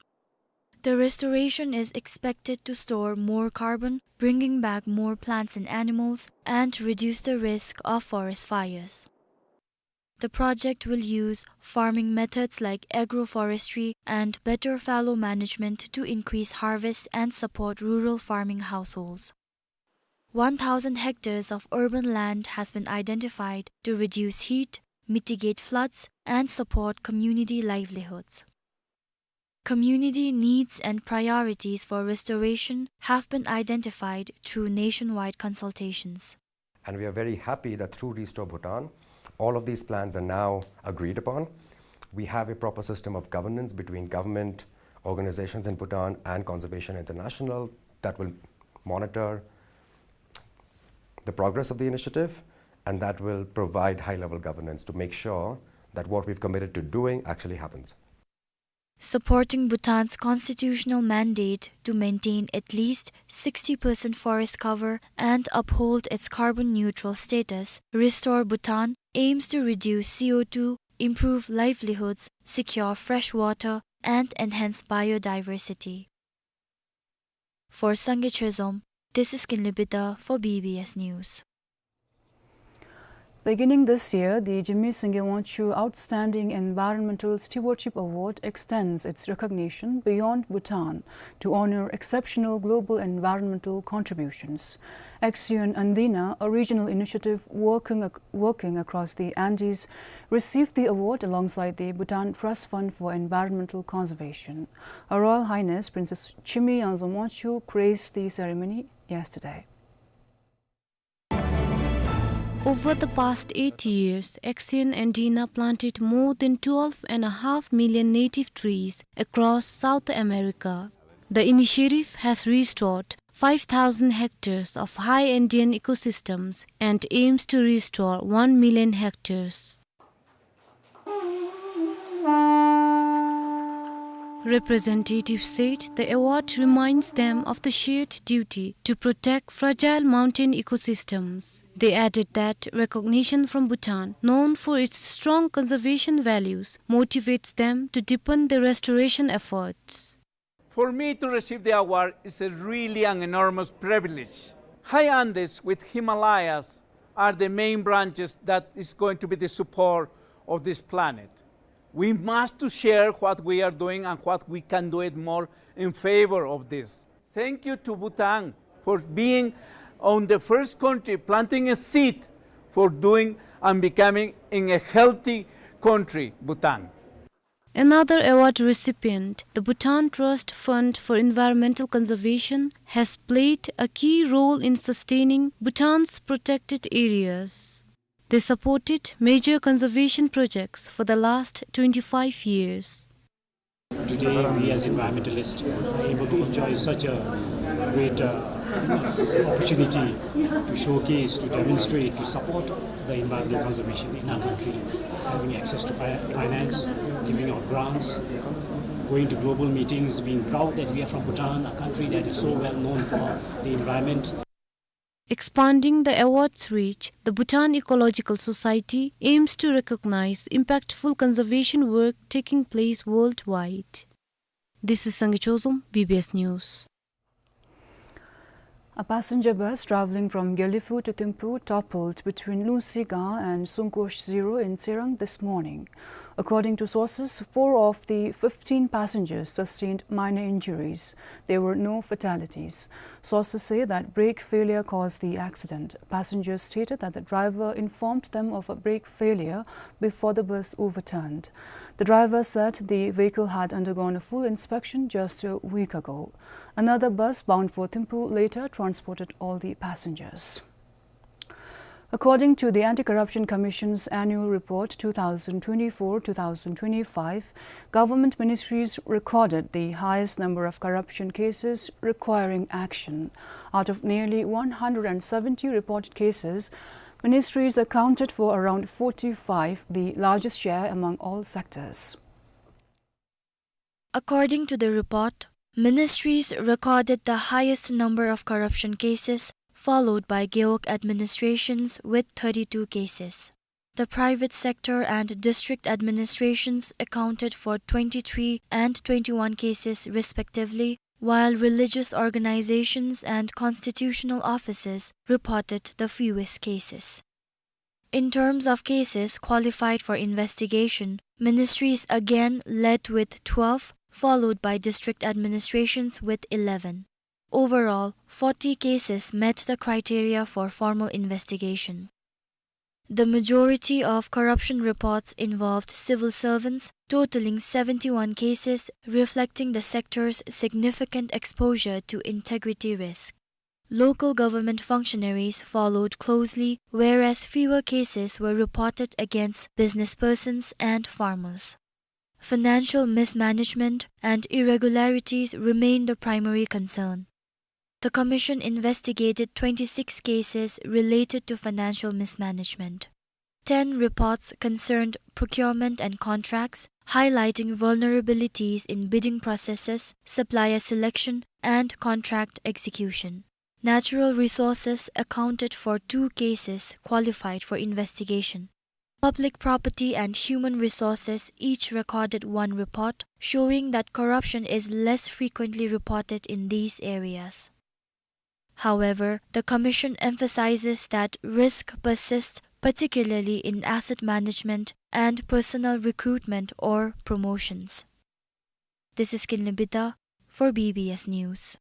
The restoration is expected to store more carbon, bringing back more plants and animals, and reduce the risk of forest fires. The project will use farming methods like agroforestry and better fallow management to increase harvest and support rural farming households. One thousand hectares of urban land has been identified to reduce heat, mitigate floods, and support community livelihoods. Community needs and priorities for restoration have been identified through nationwide consultations. And we are very happy that through Restore Bhutan, All of these plans are now agreed upon. We have a proper system of governance between government, organizations in Bhutan, and Conservation International that will monitor the progress of the initiative, and that will provide high-level governance to make sure that what we've committed to doing actually happens. Supporting Bhutan's constitutional mandate to maintain at least sixty percent forest cover and uphold its carbon-neutral status, Restore Bhutan aims to reduce C O two, improve livelihoods, secure fresh water, and enhance biodiversity. For Sangay Chozom, this is Kinley Bida for B B S News. Beginning this year, the Jigme Singye Wangchuck Outstanding Environmental Stewardship Award extends its recognition beyond Bhutan to honor exceptional global environmental contributions. Action Andina, a regional initiative working ac-, working across the Andes, received the award alongside the Bhutan Trust Fund for Environmental Conservation. Her Royal Highness Princess Chime Yangzom Wangchuck graced the ceremony yesterday. Over the past eight years, Action Andina planted more than twelve and a half million native trees across South America. The initiative has restored five thousand hectares of high Andean ecosystems and aims to restore one million hectares. Representatives said the award reminds them of the shared duty to protect fragile mountain ecosystems. They added that recognition from Bhutan, known for its strong conservation values, motivates them to deepen their restoration efforts. For me to receive the award is a really an enormous privilege. High Andes with Himalayas are the main branches that is going to be the support of this planet. We must to share what we are doing and what we can do it more in favor of this. Thank you to Bhutan for being on the first country planting a seed for doing and becoming in a healthy country, Bhutan. Another award recipient, the Bhutan Trust Fund for Environmental Conservation, has played a key role in sustaining Bhutan's protected areas. They supported major conservation projects for the last twenty-five years. Today, we as environmentalists are able to enjoy such a great, uh, opportunity to showcase, to demonstrate, to support the environmental conservation in our country, having access to fi-, finance, giving out grants, going to global meetings, being proud that we are from Bhutan, a country that is so well known for the environment. Expanding the award's reach, the Bhutan Ecological Society aims to recognize impactful conservation work taking place worldwide. This is Sangay Chozom, B B S News. A passenger bus traveling from Gelephu to Thimphu toppled between Lungsi Gaon and Sungkosh Zero in Tshirang this morning. According to sources, four of the fifteen passengers sustained minor injuries. There were no fatalities. Sources say that brake failure caused the accident. Passengers stated that the driver informed them of a brake failure before the bus overturned. The driver said the vehicle had undergone a full inspection just a week ago. Another bus bound for Thimphu later transported all the passengers. According to the Anti-Corruption Commission's annual report two thousand twenty-four two thousand twenty-five, government ministries recorded the highest number of corruption cases requiring action. Out of nearly one hundred and seventy reported cases, ministries accounted for around forty-five, the largest share among all sectors. According to the report, ministries recorded the highest number of corruption cases, followed by Gewog administrations with thirty-two cases. The private sector and district administrations accounted for twenty-three and twenty-one cases respectively, while religious organizations and constitutional offices reported the fewest cases. In terms of cases qualified for investigation, ministries again led with twelve, followed by district administrations with eleven. Overall, forty cases met the criteria for formal investigation. The majority of corruption reports involved civil servants, totaling seventy-one cases, reflecting the sector's significant exposure to integrity risk. Local government functionaries followed closely, whereas fewer cases were reported against businesspersons and farmers. Financial mismanagement and irregularities remain the primary concern. The commission investigated twenty-six cases related to financial mismanagement. Ten reports concerned procurement and contracts, highlighting vulnerabilities in bidding processes, supplier selection, and contract execution. Natural resources accounted for two cases qualified for investigation. Public property and human resources each recorded one report, showing that corruption is less frequently reported in these areas. However, the commission emphasizes that risk persists, particularly in asset management and personnel recruitment or promotions. This is Kinley Bida for B B S News.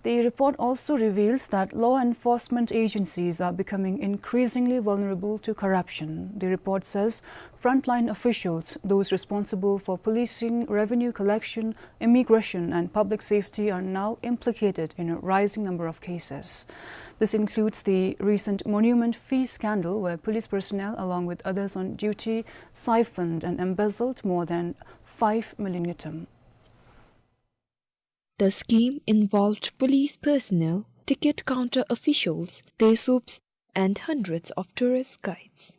The report also reveals that law enforcement agencies are becoming increasingly vulnerable to corruption. The report says frontline officials, those responsible for policing, revenue collection, immigration, and public safety, are now implicated in a rising number of cases. This includes the recent monument fee scandal, where police personnel, along with others on duty, siphoned and embezzled more than five million ngultrum. The scheme involved police personnel, ticket counter officials, dehsubs, and hundreds of tourist guides.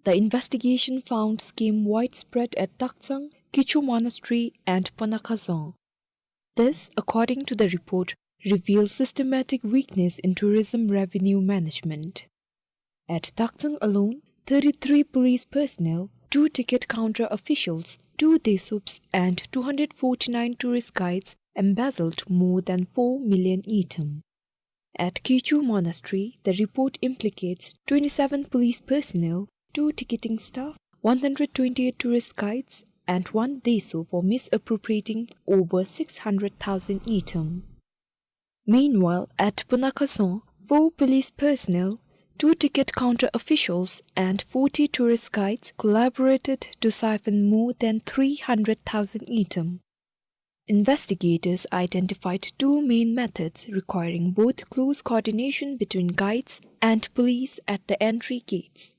The investigation found scheme widespread at Taktsang, Kichu Monastery, and Panakhazang. This, according to the report, reveals systematic weakness in tourism revenue management. At Taktsang alone, thirty-three police personnel, two ticket counter officials, two dehsubs, and two hundred forty-nine tourist guides embezzled more than four million ngultrum. At Kichu Monastery, the report implicates twenty-seven police personnel, two ticketing staff, one hundred twenty-eight tourist guides, and one dehsub for misappropriating over six hundred thousand ngultrum. Meanwhile, at Panakhazang, four police personnel, two ticket counter officials, and forty tourist guides collaborated to siphon more than three hundred thousand ngultrum. Investigators identified two main methods requiring both close coordination between guides and police at the entry gates.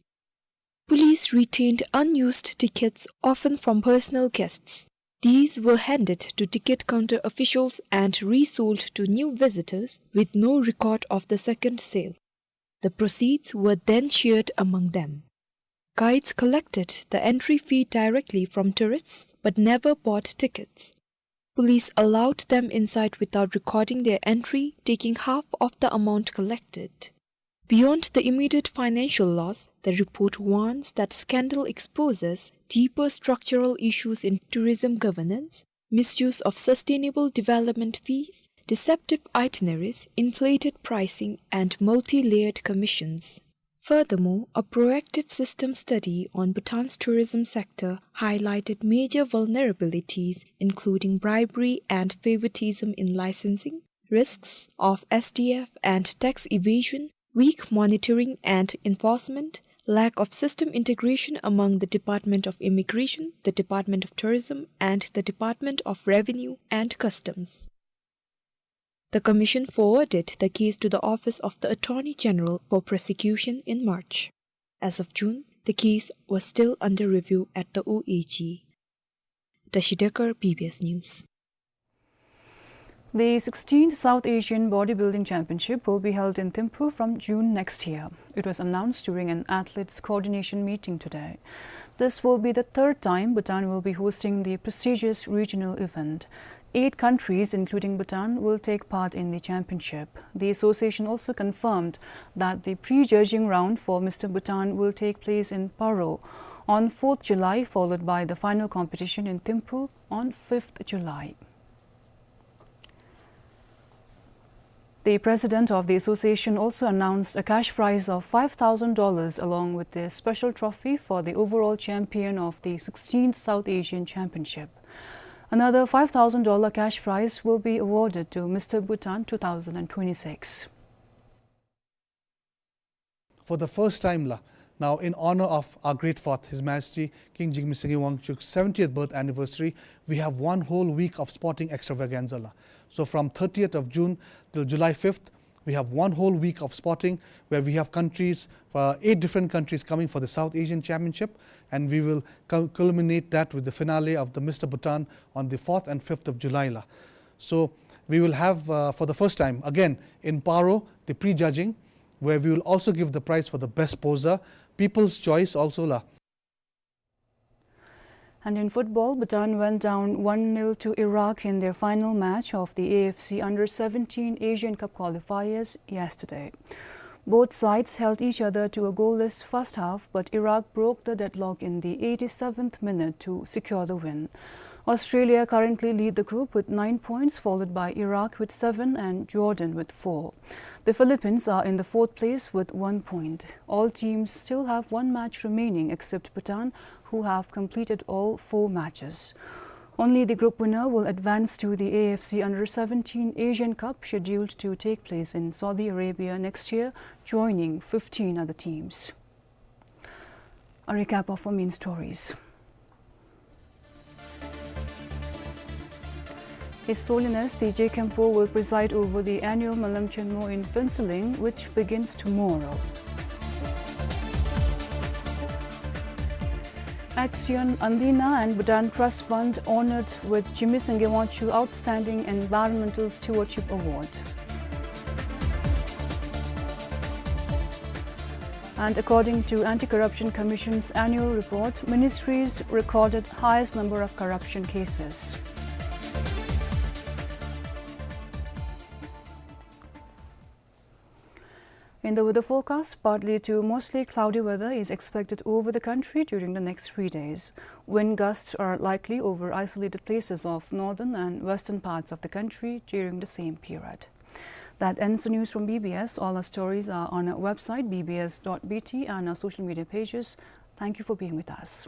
Police retained unused tickets, often from personal guests. These were handed to ticket counter officials and resold to new visitors with no record of the second sale. The proceeds were then shared among them. Guides collected the entry fee directly from tourists but never bought tickets. Police allowed them inside without recording their entry, taking half of the amount collected. Beyond the immediate financial loss, the report warns that scandal exposes deeper structural issues in tourism governance, misuse of sustainable development fees, deceptive itineraries, inflated pricing, and multi-layered commissions. Furthermore, a proactive system study on Bhutan's tourism sector highlighted major vulnerabilities, including bribery and favoritism in licensing, risks of S T F and tax evasion, weak monitoring and enforcement, lack of system integration among the Department of Immigration, the Department of Tourism, and the Department of Revenue and Customs. The commission forwarded the case to the Office of the Attorney General for prosecution in March. As of June, the case was still under review at the O A G. Tashi Dekar, B B S News. The sixteenth South Asian Bodybuilding Championship will be held in Thimphu from June next year. It was announced during an athletes coordination meeting today. This will be the third time Bhutan will be hosting the prestigious regional event. Eight countries, including Bhutan, will take part in the championship. The association also confirmed that the prejudging round for Mister Bhutan will take place in Paro on fourth July, followed by the final competition in Thimphu on fifth July. The president of the association also announced a cash prize of five thousand dollars along with a special trophy for the overall champion of the sixteenth South Asian Championship. Another five thousand dollar cash prize will be awarded to Mister Bhutan two thousand twenty-six. For the first time la, Now, in honor of our great Fourth, His Majesty King Jigme Singye Wangchuck's seventieth birth anniversary, we have one whole week of sporting extravaganza la. So from thirtieth of June till July fifth, we have one whole week of sporting where we have countries, uh, eight different countries coming for the South Asian Championship, and we will cul-, culminate that with the finale of the Mister Bhutan on the fourth and fifth of July la. So we will have, uh, for the first time, again, in Paro, the prejudging, where we will also give the prize for the best poser, People's Choice also la. And in football, Bhutan went down one nil to Iraq in their final match of the A F C Under seventeen Asian Cup qualifiers yesterday. Both sides held each other to a goalless first half, but Iraq broke the deadlock in the eighty-seventh minute to secure the win. Australia currently lead the group with nine points, followed by Iraq with seven and Jordan with four. The Philippines are in the fourth place with one point. All teams still have one match remaining except Bhutan, who have completed all four matches. Only the group winner will advance to the A F C Under seventeen Asian Cup, scheduled to take place in Saudi Arabia next year, joining fifteen other teams. A recap of our main stories. His Holiness Teje Khenpo will preside over the annual Malam Chenmo in Phuentsholing, which begins tomorrow. Axion Andina and Bhutan Trust Fund honored with Jigme Singye Wangchuck Outstanding Environmental Stewardship Award. And according to Anti-Corruption Commission's annual report, ministries recorded highest number of corruption cases. In the weather forecast, partly to mostly cloudy weather is expected over the country during the next three days. Wind gusts are likely over isolated places of northern and western parts of the country during the same period. That ends the news from B B S. All our stories are on our website, B B S dot B T, and our social media pages. Thank you for being with us.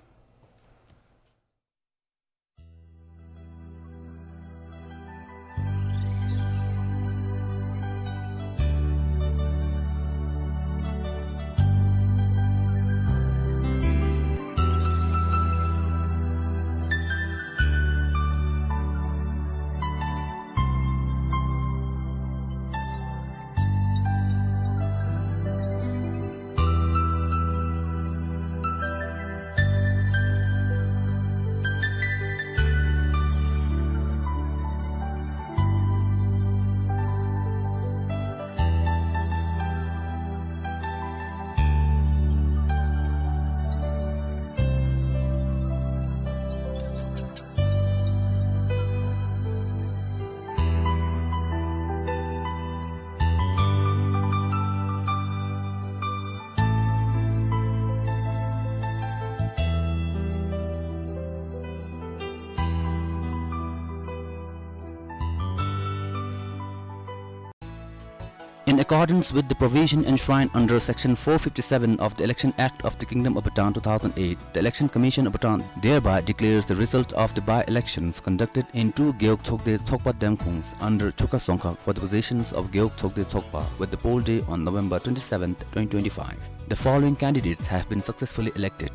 In accordance with the provision enshrined under Section four fifty-seven of the Election Act of the Kingdom of Bhutan two thousand eight, the Election Commission of Bhutan thereby declares the result of the by-elections conducted in two Gewog Tsokde Tsokpa Demkhungs under Chokha Dzongkhag for the positions of Gewog Tsokde Tsokpa with the poll day on November twenty-seventh, twenty twenty-five. The following candidates have been successfully elected.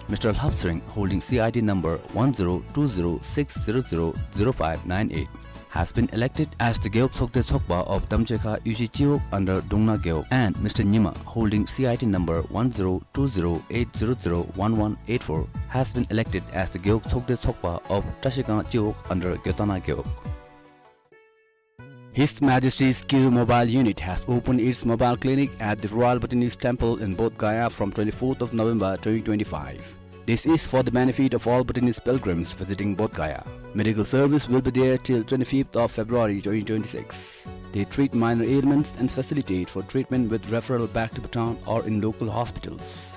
Mister Lhap Tshering, holding C I D number one zero two zero six zero zero zero five nine eight, has been elected as the Gewog Tsokde Tsokpa of Damchekha Yuji Chiwog under Dungna Gewog, and Mister Nyima, holding C I D number one zero two zero eight zero zero one one eight four, has been elected as the Gewog Tsokde Tsokpa of Trashikang Chiwog under Gyotana Gewog. His Majesty's Kiru Mobile Unit has opened its mobile clinic at the Royal Bhutanese Temple in Bodh Gaya from twenty-fourth of November twenty twenty-five. This is for the benefit of all Bhutanese pilgrims visiting Bodh Gaya. Medical service will be there till twenty-fifth of February twenty twenty-six. They treat minor ailments and facilitate for treatment with referral back to Bhutan or in local hospitals.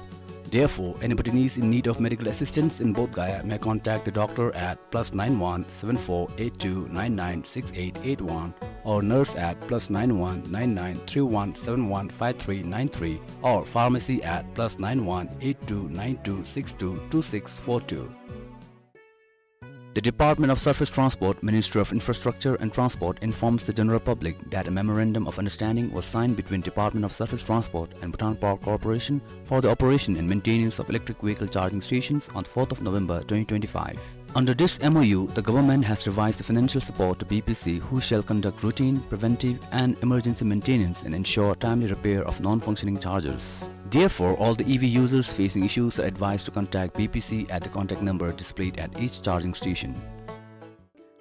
Therefore, any Bhutanese in need of medical assistance in Bodh Gaya may contact the doctor at plus nine one seven four eight two nine nine six eight eight one or nurse at plus nine one nine nine three one seven one five three nine three or pharmacy at plus nine one eight two nine two six two two six four two. The Department of Surface Transport, Ministry of Infrastructure and Transport informs the general public that a memorandum of understanding was signed between Department of Surface Transport and Bhutan Power Corporation for the operation and maintenance of electric vehicle charging stations on fourth of November twenty twenty-five. Under this M O U, the government has revised the financial support to B P C, who shall conduct routine, preventive and emergency maintenance and ensure timely repair of non-functioning chargers. Therefore, all the E V users facing issues are advised to contact B P C at the contact number displayed at each charging station.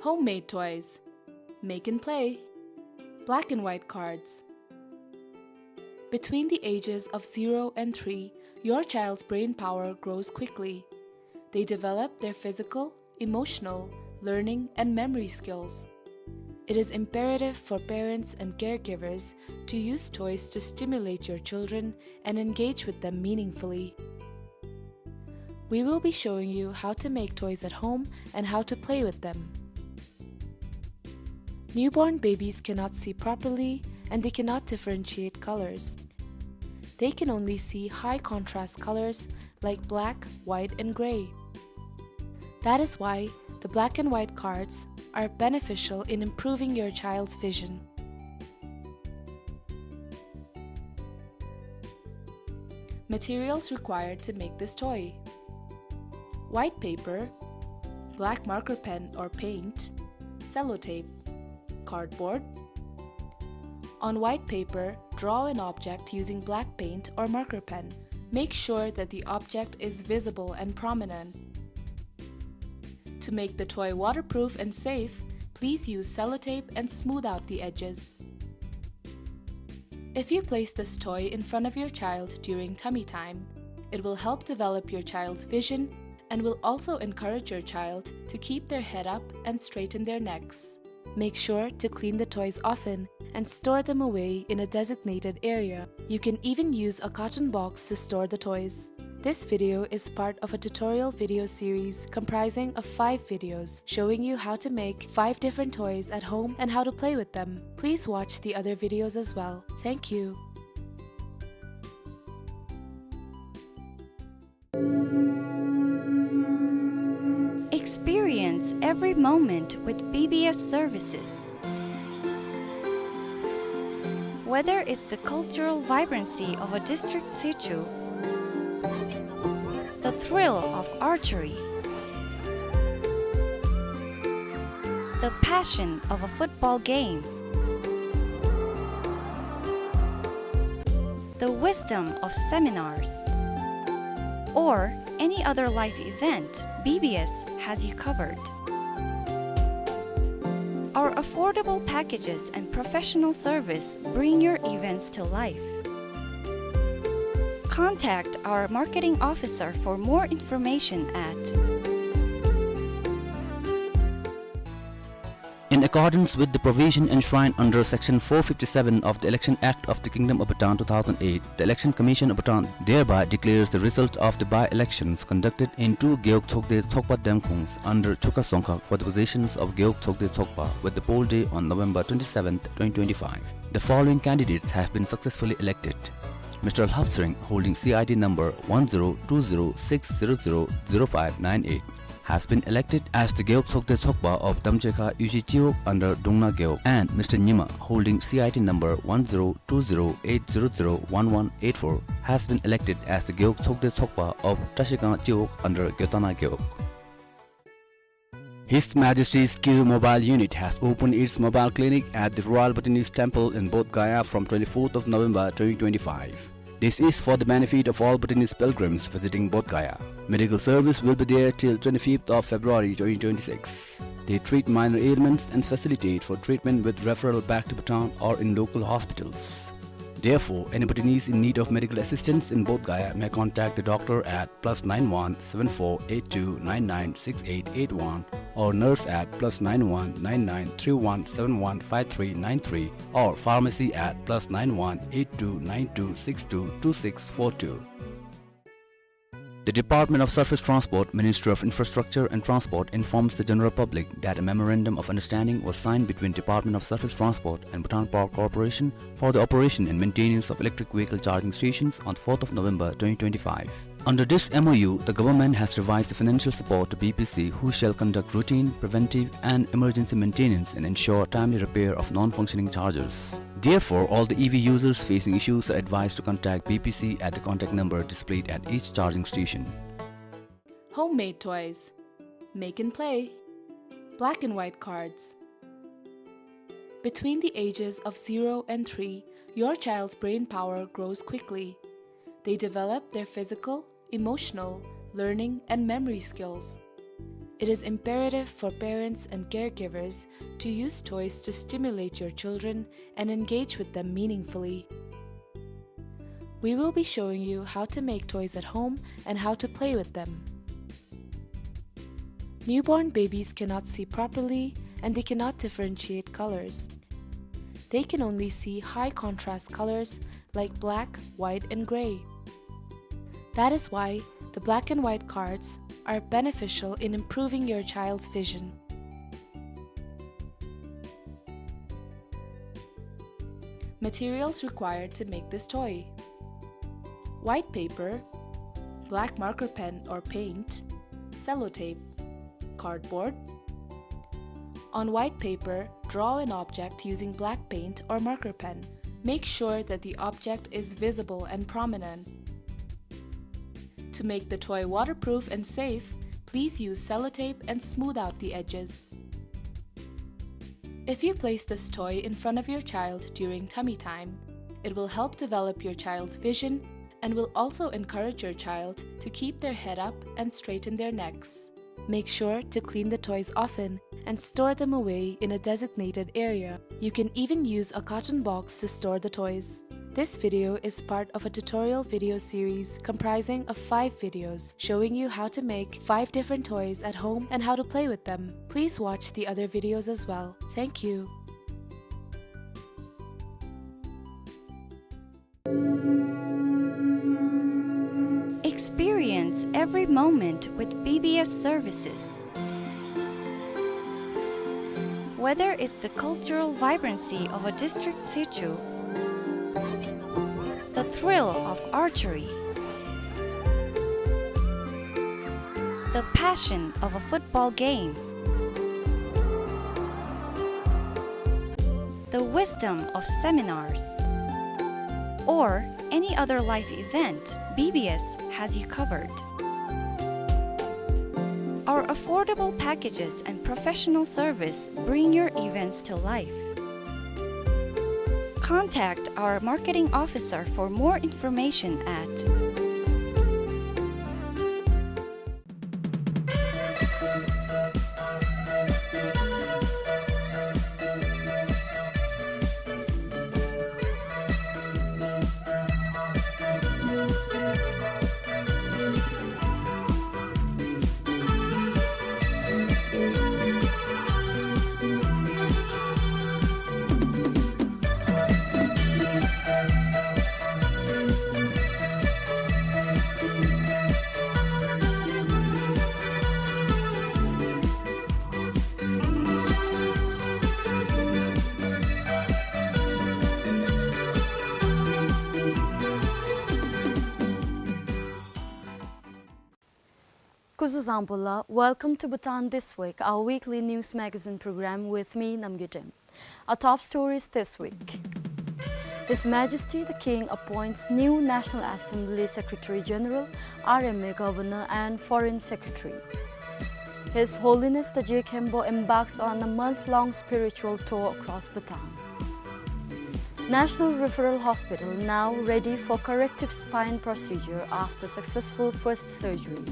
Homemade toys. Make and play. Black and white cards. Between the ages of zero and three, your child's brain power grows quickly. They develop their physical, emotional, learning, and memory skills. It is imperative for parents and caregivers to use toys to stimulate your children and engage with them meaningfully. We will be showing you how to make toys at home and how to play with them. Newborn babies cannot see properly and they cannot differentiate colors. They can only see high contrast colors like black, white, and gray. That is why the black and white cards are beneficial in improving your child's vision. Materials required to make this toy: white paper, black marker pen or paint, sellotape, cardboard. On white paper, draw an object using black paint or marker pen. Make sure that the object is visible and prominent. To make the toy waterproof and safe, please use sellotape and smooth out the edges. If you place this toy in front of your child during tummy time, it will help develop your child's vision and will also encourage your child to keep their head up and straighten their necks. Make sure to clean the toys often and store them away in a designated area. You can even use a carton box to store the toys. This video is part of a tutorial video series comprising of five videos showing you how to make five different toys at home and how to play with them. Please watch the other videos as well. Thank you. Experience every moment with B B S services. Whether it's the cultural vibrancy of a district situ, the thrill of archery, the passion of a football game, the wisdom of seminars, or any other life event, B B S has you covered. Our affordable packages and professional service bring your events to life. Contact our marketing officer for more information at In accordance with the provision enshrined under Section four fifty-seven of the Election Act of the Kingdom of Bhutan two thousand eight, the Election Commission of Bhutan thereby declares the result of the by-elections conducted in two Gewog Tsokde Tsokpa Demkhungs under Chukha Tsongkhag for the positions of Gewog Tsokde Tsokpa with the poll day on November twenty-seventh, twenty twenty-five. The following candidates have been successfully elected. Mister Lhap Tshering, holding C I T number one zero two zero six zero zero zero five nine eight, has been elected as the Gewog Tsokde Tsokpa of Damchekha Yuji Chiwog under Dungna Gewog, and Mister Nyima, holding C I T number one zero two zero eight zero zero one one eight four, has been elected as the Gewog Tsokde Tsokpa of Trashikang Chiwog under Gyotana Gewog. His Majesty's Kiru Mobile Unit has opened its mobile clinic at the Royal Bhutanese Temple in Bodh Gaya from twenty-fourth of November twenty twenty-five. This is for the benefit of all Bhutanese pilgrims visiting Bodh Gaya. Medical service will be there till twenty-fifth of February twenty twenty-six. They treat minor ailments and facilitate for treatment with referral back to Bhutan or in local hospitals. Therefore, any Bhutanese in need of medical assistance in Bodh Gaya may contact the doctor at plus nine one seven four eight two nine nine six eight eight one or nurse at plus nine one nine nine three one seven one five three nine three or pharmacy at plus nine one eight two nine two six two two six four two. The Department of Surface Transport, Ministry of Infrastructure and Transport informs the general public that a memorandum of understanding was signed between Department of Surface Transport and Bhutan Power Corporation for the operation and maintenance of electric vehicle charging stations on fourth of November twenty twenty-five. Under this M O U, the government has revised the financial support to B P C, who shall conduct routine, preventive, and emergency maintenance and ensure timely repair of non-functioning chargers. Therefore, all the E V users facing issues are advised to contact B P C at the contact number displayed at each charging station. Homemade toys. Make and play. Black and white cards. Between the ages of zero and three, your child's brain power grows quickly. They develop their physical, emotional, learning, and memory skills. It is imperative for parents and caregivers to use toys to stimulate your children and engage with them meaningfully. We will be showing you how to make toys at home and how to play with them. Newborn babies cannot see properly and they cannot differentiate colors. They can only see high contrast colors like black, white, and gray. That is why the black and white cards are beneficial in improving your child's vision. Materials required to make this toy: white paper, black marker pen or paint, sellotape, cardboard. On white paper, draw an object using black paint or marker pen. Make sure that the object is visible and prominent. To make the toy waterproof and safe, please use sellotape and smooth out the edges. If you place this toy in front of your child during tummy time, it will help develop your child's vision and will also encourage your child to keep their head up and straighten their necks. Make sure to clean the toys often and store them away in a designated area. You can even use a carton box to store the toys. This video is part of a tutorial video series comprising of five videos showing you how to make five different toys at home and how to play with them. Please watch the other videos as well. Thank you. Experience every moment with B B S services. Whether it's the cultural vibrancy of a district situ, the thrill of archery, the passion of a football game, the wisdom of seminars, or any other life event, B B S has you covered. Our affordable packages and professional service bring your events to life. Contact our marketing officer for more information at Kuzu zangpo la, welcome to Bhutan This Week, our weekly news magazine program with me, Namgay Dem. Our top stories this week. His Majesty the King appoints new National Assembly Secretary General, R M A Governor and Foreign Secretary. His Holiness the Je Khenpo embarks on a month-long spiritual tour across Bhutan. National Referral Hospital now ready for corrective spine procedure after successful first surgery.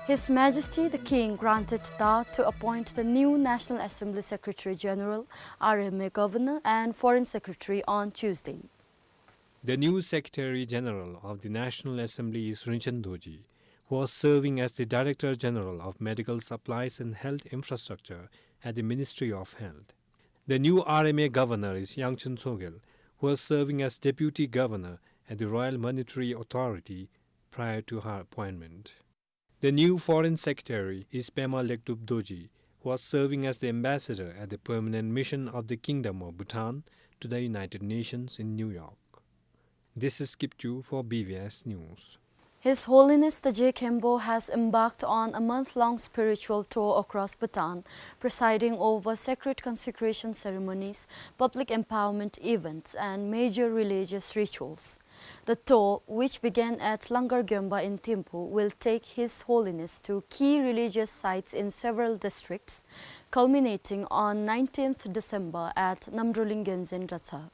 His Majesty the King granted Dha to appoint the new National Assembly Secretary General, R M A Governor and Foreign Secretary on Tuesday. The new Secretary General of the National Assembly is Rinchen Dorji, who was serving as the Director General of Medical Supplies and Health Infrastructure at the Ministry of Health. The new R M A Governor is Yangchen Tshogel, who was serving as Deputy Governor at the Royal Monetary Authority prior to her appointment. The new Foreign Secretary is Pema Lektup Dorji, who was serving as the ambassador at the Permanent Mission of the Kingdom of Bhutan to the United Nations in New York. This is Kipchu for B B S News. His Holiness the Je Khenpo has embarked on a month-long spiritual tour across Bhutan, presiding over sacred consecration ceremonies, public empowerment events, and major religious rituals. The tour, which began at Langar Gyonpa in Thimphu, will take His Holiness to key religious sites in several districts, culminating on nineteenth December at Namdruling Gyonzin Dratshang.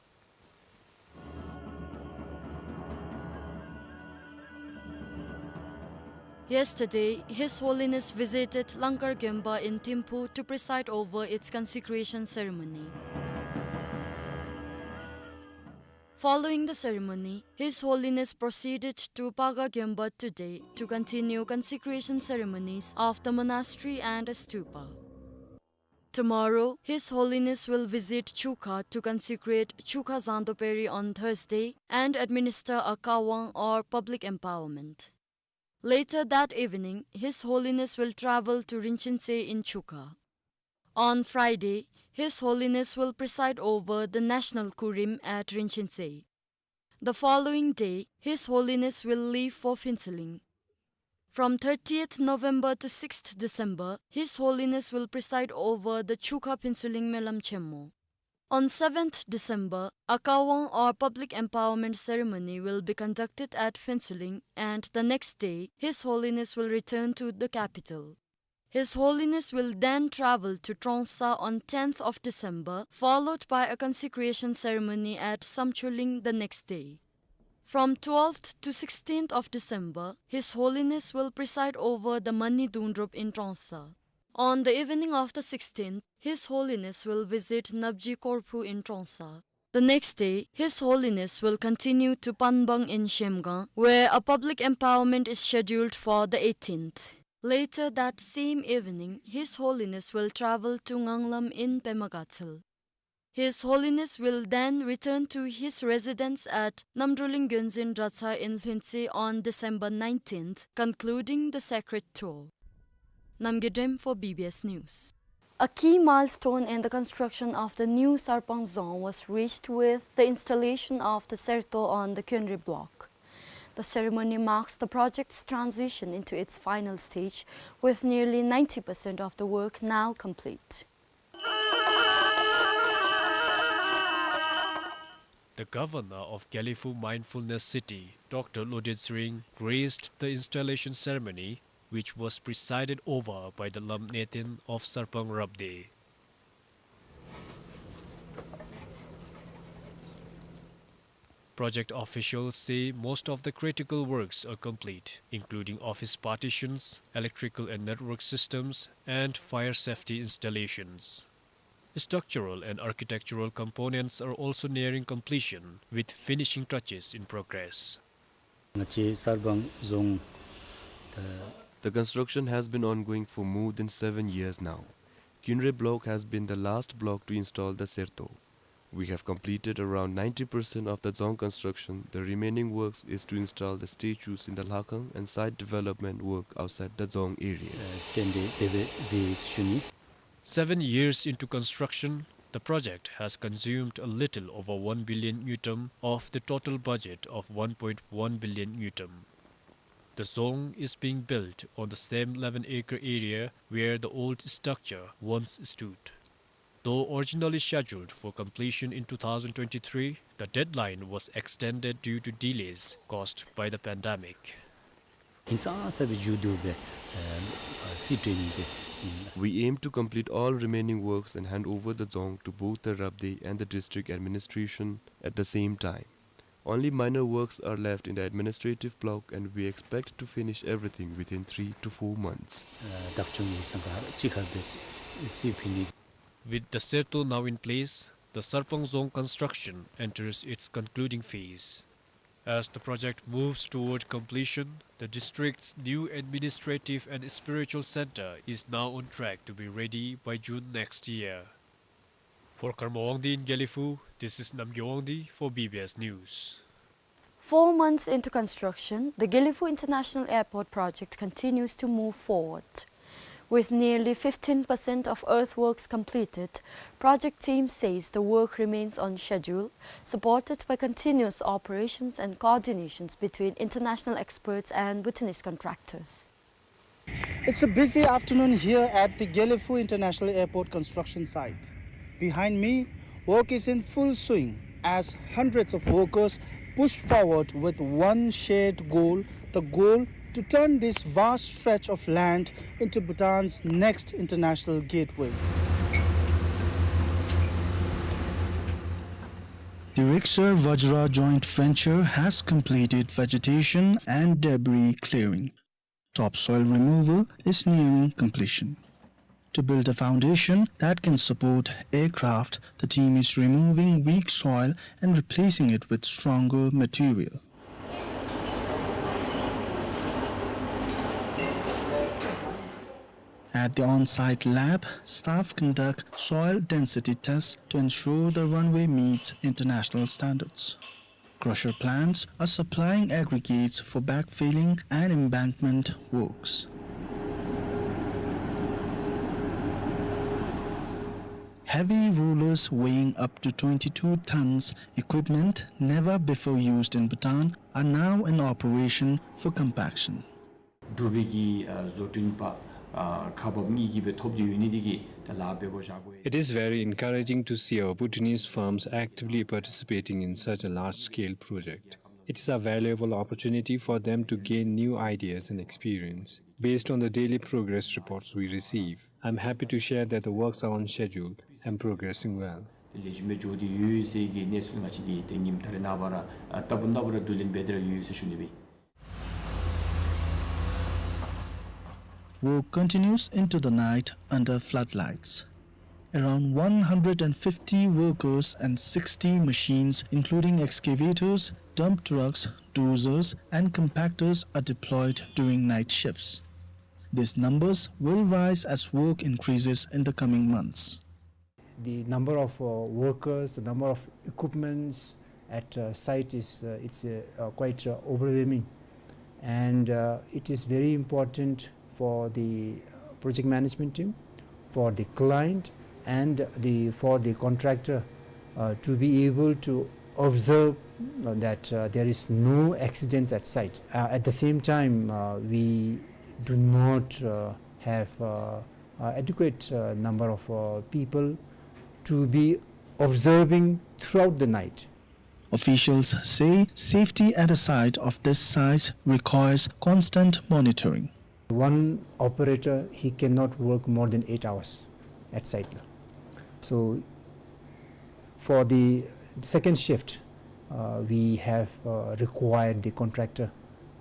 Yesterday, His Holiness visited Langar Gyonpa in Thimphu to preside over its consecration ceremony. Following the ceremony, His Holiness proceeded to Paga Gyonpa today to continue consecration ceremonies of the monastery and stupa. Tomorrow, His Holiness will visit Chukha to consecrate Chukha Zangdo Peri on Thursday and administer a Kawang or public empowerment. Later that evening, His Holiness will travel to Rinchen Tse in Chukha. On Friday, His Holiness will preside over the national Kurim at Rinchen Tse. The following day, His Holiness will leave for Phuentsholing. From thirtieth November to sixth December, His Holiness will preside over the Chukha Phuentsholing Melam Chenmo. On seventh December, a Kawang or public empowerment ceremony will be conducted at Phuentsholing, and the next day, His Holiness will return to the capital. His Holiness will then travel to Trongsa on tenth of December, followed by a consecration ceremony at Samcholing the next day. From twelfth to sixteenth of December, His Holiness will preside over the Mani Dungdrup in Trongsa. On the evening of the sixteenth, His Holiness will visit Napji Korphu in Trongsa. The next day, His Holiness will continue to Panbang in Shemgang, where a public empowerment is scheduled for the eighteenth. Later that same evening, His Holiness will travel to Nganglam in Pema Gatshel. His Holiness will then return to his residence at Namdruling Gyonzin Dratshang in Lhuentse on December nineteenth, concluding the sacred tour. Namgay Dem for B B S News. A key milestone in the construction of the new Sarpang Dzong was reached with the installation of the serto on the Kyonre block. The ceremony marks the project's transition into its final stage, with nearly ninety percent of the work now complete. The governor of Gelephu Mindfulness City, Doctor Loded Tshering, graced the installation ceremony, which was presided over by the Lamp Neten of Sarpang Rabdey. Project officials say most of the critical works are complete, including office partitions, electrical and network systems, and fire safety installations. Structural and architectural components are also nearing completion, with finishing touches in progress. ང་བཅས་སར་བང་རྫོང་ད། The construction has been ongoing for more than seven years now. Kyonre block has been the last block to install the serto. We have completed around ninety percent of the dzong construction. The remaining works is to install the statues in the Lhakhang and site development work outside the dzong area. ཨ་ཏན་ཏན་དེ་སྦེ་མཛད་ཞུ་ནི། Seven years into construction, the project has consumed a little over one billion ngultrum of the total budget of one point one billion ngultrum. The dzong is being built on the same eleven acre area where the old structure once stood. Though originally scheduled for completion in two thousand twenty-three, the deadline was extended due to delays caused by the pandemic. ཧིང་སང་ས་སྦེ་མཇུག་བསྡུ་སྦེ་ཨ་རྩིས་སྤྲོད་ནི་སྦེ་ཨིན། We aim to complete all remaining works and hand over the dzong to both the Rabdey and the district administration at the same time. Only minor works are left in the administrative block, and we expect to finish everything within three to four months. ཨ་བདག་སྐྱོང་གི་སྲང་ཁར་གཅིག་ཁར་སྦེ་རྩིས་ཕུལ་ནི། With the serto now in place, the Sarpang Dzong construction enters its concluding phase. As the project moves toward completion, the district's new administrative and spiritual center is now on track to be ready by June next year. For Karma Wangdi in Gelephu, this is Namgay Wangdi for B B S News. Four months into construction, the Gelephu International Airport project continues to move forward, With nearly fifteen percent of earthworks completed, project team says the work remains on schedule, supported by continuous operations and coordinations between international experts and Bhutanese contractors. It's a busy afternoon here at the Gelephu International Airport construction site. Behind me, work is in full swing as hundreds of workers push forward with one shared goal, the goal to turn this vast stretch of land into Bhutan's next international gateway. The Rixar Vajra joint venture has completed vegetation and debris clearing. Topsoil removal is nearing completion. To build a foundation that can support aircraft, the team is removing weak soil and replacing it with stronger material. At the on-site lab, staff conduct soil density tests to ensure the runway meets international standards. Crusher plants are supplying aggregates for backfilling and embankment works. Heavy rollers weighing up to twenty-two tons, equipment never before used in Bhutan, are now in operation for compaction. འབྲུག་པའི་གི་ཨ་བཟོ་སྐྲུན་པ་ཨ་ཁག་འབགཔ་གཉིས་ཀྱིས་སྦེ་ཐོབ་སྟེ་ཡོད་ནི་འདི་གིས་ད་ལཱ་འབད་དགོཔ་བཞག་དགོ་ཡི། It is very encouraging to see our Bhutanese firms actively participating in such a large-scale project. It is a valuable opportunity for them to gain new ideas and experience. Based on the daily progress reports we receive, I'm happy to share that the works are on schedule and progressing well. ལེགས་ཤོམ་སྦེ་འགྱོ་སྟེ་ཡོད་ཟེར་གྱི་གནས་ཚུལ་ང་བཅས་ཀྱིས་ཏེ་ཉིནམ་ད་རེས་ནངས་པ་ར་ཨ་རྟག་བུ་ནངས་པ་ར་བསྡུ་ལེན་འབད་དེ་ར་ཡོད་ཟེར་ཞུ་ནི་སྦེ། Work continues into the night under floodlights. Around one hundred and fifty workers and sixty machines, including excavators, dump trucks, dozers, and compactors, are deployed during night shifts. These numbers will rise as work increases in the coming months. The number of uh, workers, the number of equipments at uh, site is uh, it's uh, uh, quite uh, overwhelming, and uh, it is very important for the uh, project management team, for the client, and the for the contractor uh, to be able to observe uh, that uh, there is no accidents at site. Uh, at the same time, uh, we do not uh, have uh, uh, adequate uh, number of uh, people to be observing throughout the night. Officials say safety at a site of this size requires constant monitoring. One operator, he cannot work more than eight hours at site. So for the second shift, uh, we have uh, required the contractor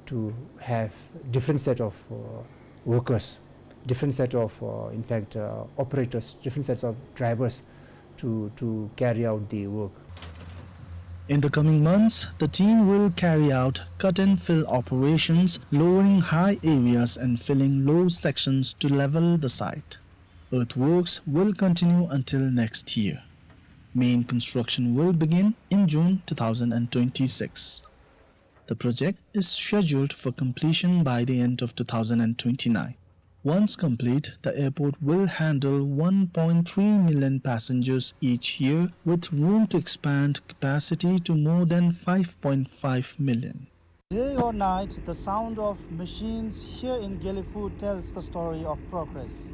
to have different set of uh, workers, different set of, uh, in fact, uh, operators, different sets of drivers to, to carry out the work. In the coming months, the team will carry out cut and fill operations, lowering high areas and filling low sections to level the site. Earthworks will continue until next year. Main construction will begin in June two thousand and twenty-six. The project is scheduled for completion by the end of two thousand and twenty-nine. Once complete, the airport will handle one point three million passengers each year, with room to expand capacity to more than five point five million. Day or night, the sound of machines here in Gelephu tells the story of progress.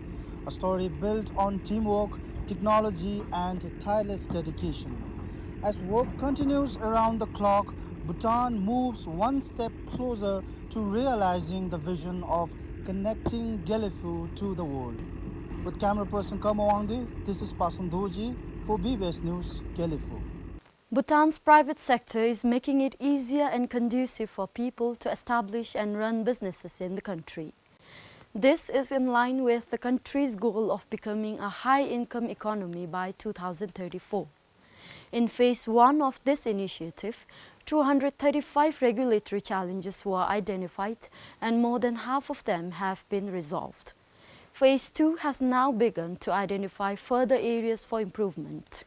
A story built on teamwork, technology, and tireless dedication. As work continues around the clock, Bhutan moves one step closer to realizing the vision of connecting Gelephu to the world. With camera person Kamo Wangdi, this is Pasan Dorji for B B S News, Gelephu. Bhutan's private sector is making it easier and conducive for people to establish and run businesses in the country. This is in line with the country's goal of becoming a high-income economy by two thousand thirty-four. In phase one of this initiative, two hundred thirty-five regulatory challenges were identified and more than half of them have been resolved. Phase two has now begun to identify further areas for improvement.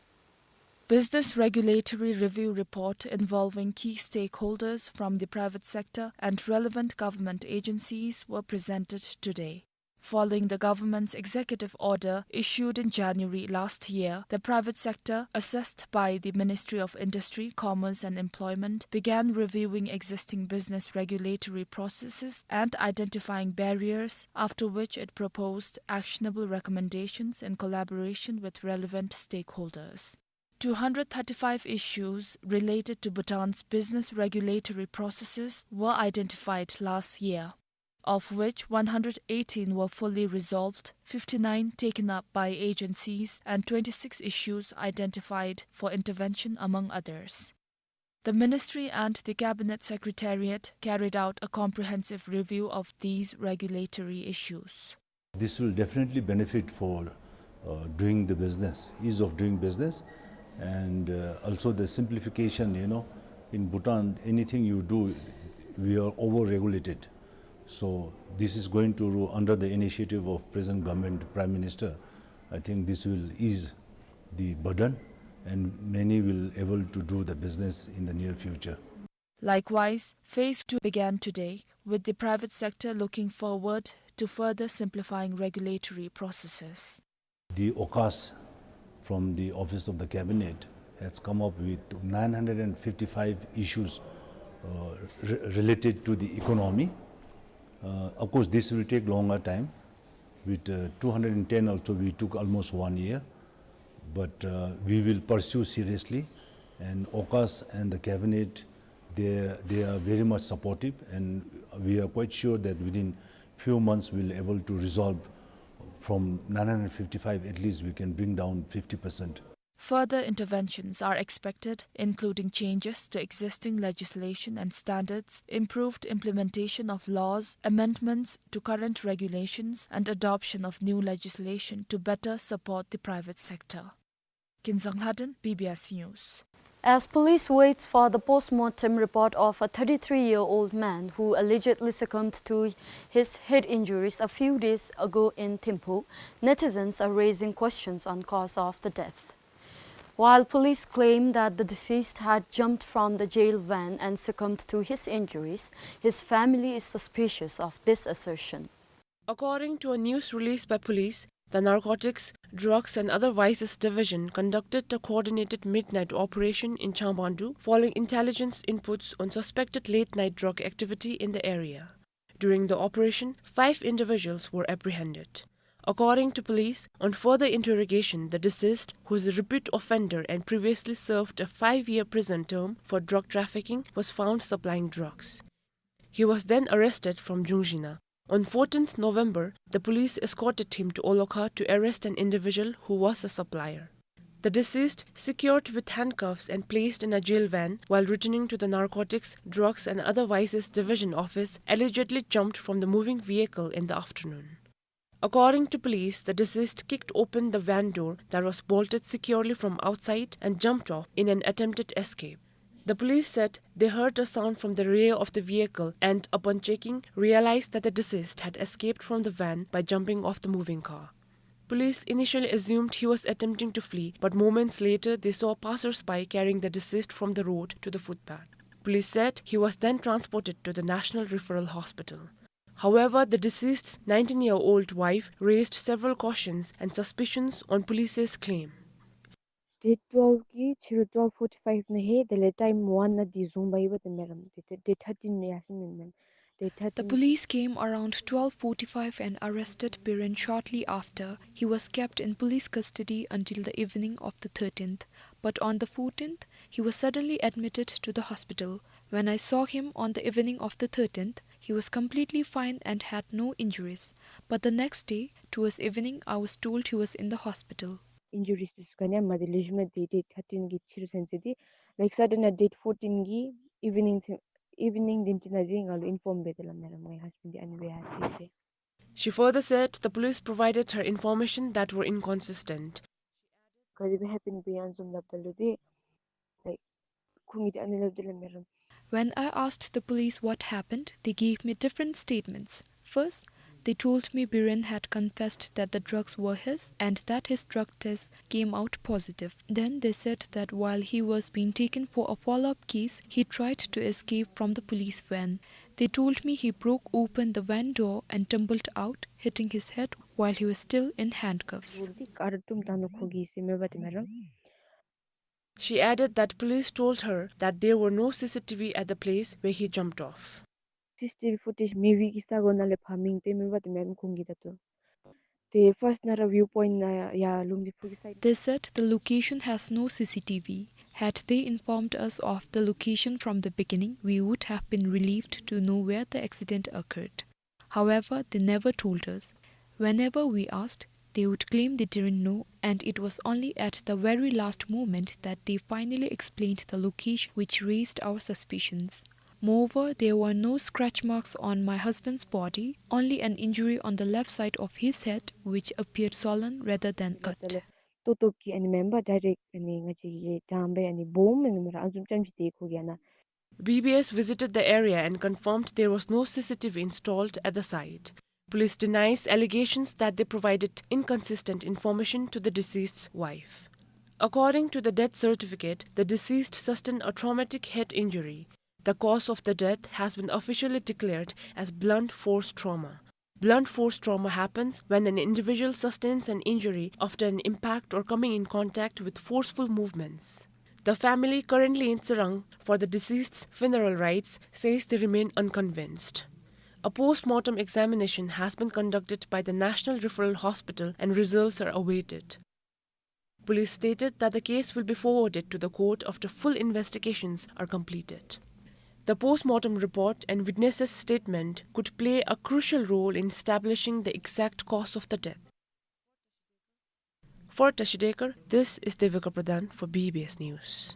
Business regulatory review report involving key stakeholders from the private sector and relevant government agencies were presented today. Following the government's executive order issued in January last year, the private sector, assessed by the Ministry of Industry, Commerce and Employment, began reviewing existing business regulatory processes and identifying barriers, after which it proposed actionable recommendations in collaboration with relevant stakeholders. Two hundred thirty-five issues related to Bhutan's business regulatory processes were identified last year, of which one hundred eighteen were fully resolved, fifty-nine taken up by agencies, and twenty-six issues identified for intervention, among others. The ministry and the Cabinet Secretariat carried out a comprehensive review of these regulatory issues. This will definitely benefit for, uh, doing the business, ease of doing business, and, uh, also the simplification, you know, in Bhutan, anything you do, we are over-regulated. So this is going to, under the initiative of present government, Prime Minister, I think this will ease the burden, and many will able to do the business in the near future. Likewise, phase two began today, with the private sector looking forward to further simplifying regulatory processes. The OCAS from the Office of the Cabinet has come up with nine hundred and fifty-five issues, uh, re-, related to the economy. Uh, of course, this will take longer time. With, uh, two hundred and ten also, we took almost one year. But, uh, we will pursue seriously, and OCAS and the cabinet, they, they are very much supportive, and we are quite sure that within few months we'll able to resolve from nine hundred fifty-five, at least we can bring down fifty percent. Further interventions are expected, including changes to existing legislation and standards, improved implementation of laws, amendments to current regulations, and adoption of new legislation to better support the private sector. Kinzang Lhaden, B B S News. As police waits for the post-mortem report of a thirty-three-year-old man who allegedly succumbed to his head injuries a few days ago in Thimphu, netizens are raising questions on cause of the death. While police claim that the deceased had jumped from the jail van and succumbed to his injuries, his family is suspicious of this assertion. According to a news release by police, the Narcotics, Drugs and Other Vices Division conducted a coordinated midnight operation in Changbandu following intelligence inputs on suspected late-night drug activity in the area. During the operation, five individuals were apprehended. According to police, on further interrogation, the deceased, who is a repeat offender and previously served a five-year prison term for drug trafficking, was found supplying drugs. He was then arrested from Jungzhina. On fourteenth November, the police escorted him to Olokha to arrest an individual who was a supplier. The deceased, secured with handcuffs and placed in a jail van while returning to the Narcotics, Drugs and Other Vices Division office, allegedly jumped from the moving vehicle in the afternoon. According to police, the deceased kicked open the van door that was bolted securely from outside and jumped off in an attempted escape. The police said they heard a sound from the rear of the vehicle and, upon checking, realized that the deceased had escaped from the van by jumping off the moving car. Police initially assumed he was attempting to flee, but moments later they saw passers-by carrying the deceased from the road to the footpath. Police said he was then transported to the National Referral Hospital. However, the deceased's nineteen-year-old wife raised several cautions and suspicions on police's claim. Date twelve གི་ཕྱི་རུ་twelve forty-five ནང་ཧེ་དེ་ལས་time one ནང་འདི་བཟུང་པ་ཡོད་པ་དེ་མེན་རམ། date, date thirteen ནང་ཡར་སོང་མེན་མེན། Date thirteen. The police came around twelve forty-five and arrested Biren shortly after. He was kept in police custody until the evening of the thirteenth. But on the fourteenth, he was suddenly admitted to the hospital. When I saw him on the evening of the thirteenth, he was completely fine and had no injuries. But the next day, towards evening, I was told he was in the hospital. Injuries དེ་ཚུ་ག་ནི་ཡང་མེད། དེ་ལེགས་ཤོམ་སྦེ་དེ་date thirteen གི་ཕྱི་རུ་ཚུན་ཚོད་དེ། Like sudden ཨ་date fourteen གི་evening ཚུན་evening དེམ་ཅིག་ནང་དེ་ང་ལུ་inform འབད་དེ་སླབ་མས་ར་ངེའི་husband དེ་ཨ་ནི་སྦེ་ཡར་སོ་ཡི་ཟེར། She further said the police provided her information that were inconsistent. ག་དེ་སྦེ་happen འབད་ཡར་སོངམ་སླབ་ད་ལུ་དེ། Like ཁོང་གིས་དེ་ཨ་ནི་སླབ་དེ་སླབ་མས་ར། When I asked the police what happened, they gave me different statements. First, they told me Biren had confessed that the drugs were his and that his drug test came out positive. Then they said that while he was being taken for a follow-up case, he tried to escape from the police van. They told me he broke open the van door and tumbled out, hitting his head while he was still in handcuffs. She added that police told her that there were no C C T V at the place where he jumped off. C C T V footage མེད་པའི་གི་ས་གོ་ནང་ལས་ཕར་མིང་བཏོན་མེད་པ་དེ་མེན་ཁོང་གིས་ད་ལྟོ། དེ་first ནཱ་ར་view point ནང་ཡར་ལུང་བདེ་ཕུག་གི་side. They said the location has no C C T V. Had they informed us of the location from the beginning, we would have been relieved to know where the accident occurred. However, they never told us. Whenever we asked, they would claim they didn't know, and it was only at the very last moment that they finally explained the location, which raised our suspicions. Moreover, there were no scratch marks on my husband's body, only an injury on the left side of his head, which appeared swollen rather than cut. ཏོག་ཏོ་གི་ཨ་ནི་མེན་པར་direct ཨ་ནི་ང་བཅས་ཀྱི་དྲང་པའི་ཨ་ནི་སྦོམ་ཨ་ནི་མེན་པར་ཨ་ནི་བཟུམ་ཙམ་ཅིག་དེ་ཁོ་གིས་ཨ་ནཱ། B B S visited the area and confirmed there was no C C T V installed at the site. Police denies allegations that they provided inconsistent information to the deceased's wife. According to the death certificate, the deceased sustained a traumatic head injury. The cause of the death has been officially declared as blunt force trauma. Blunt force trauma happens when an individual sustains an injury after an impact or coming in contact with forceful movements. The family, currently in Tsirang for the deceased's funeral rites, says they remain unconvinced. A post-mortem examination has been conducted by the National Referral Hospital and results are awaited. Police stated that the case will be forwarded to the court after full investigations are completed. The post-mortem report and witnesses' statement could play a crucial role in establishing the exact cause of the death. For Tashi Dekar, this is Devika Pradhan for B B S News.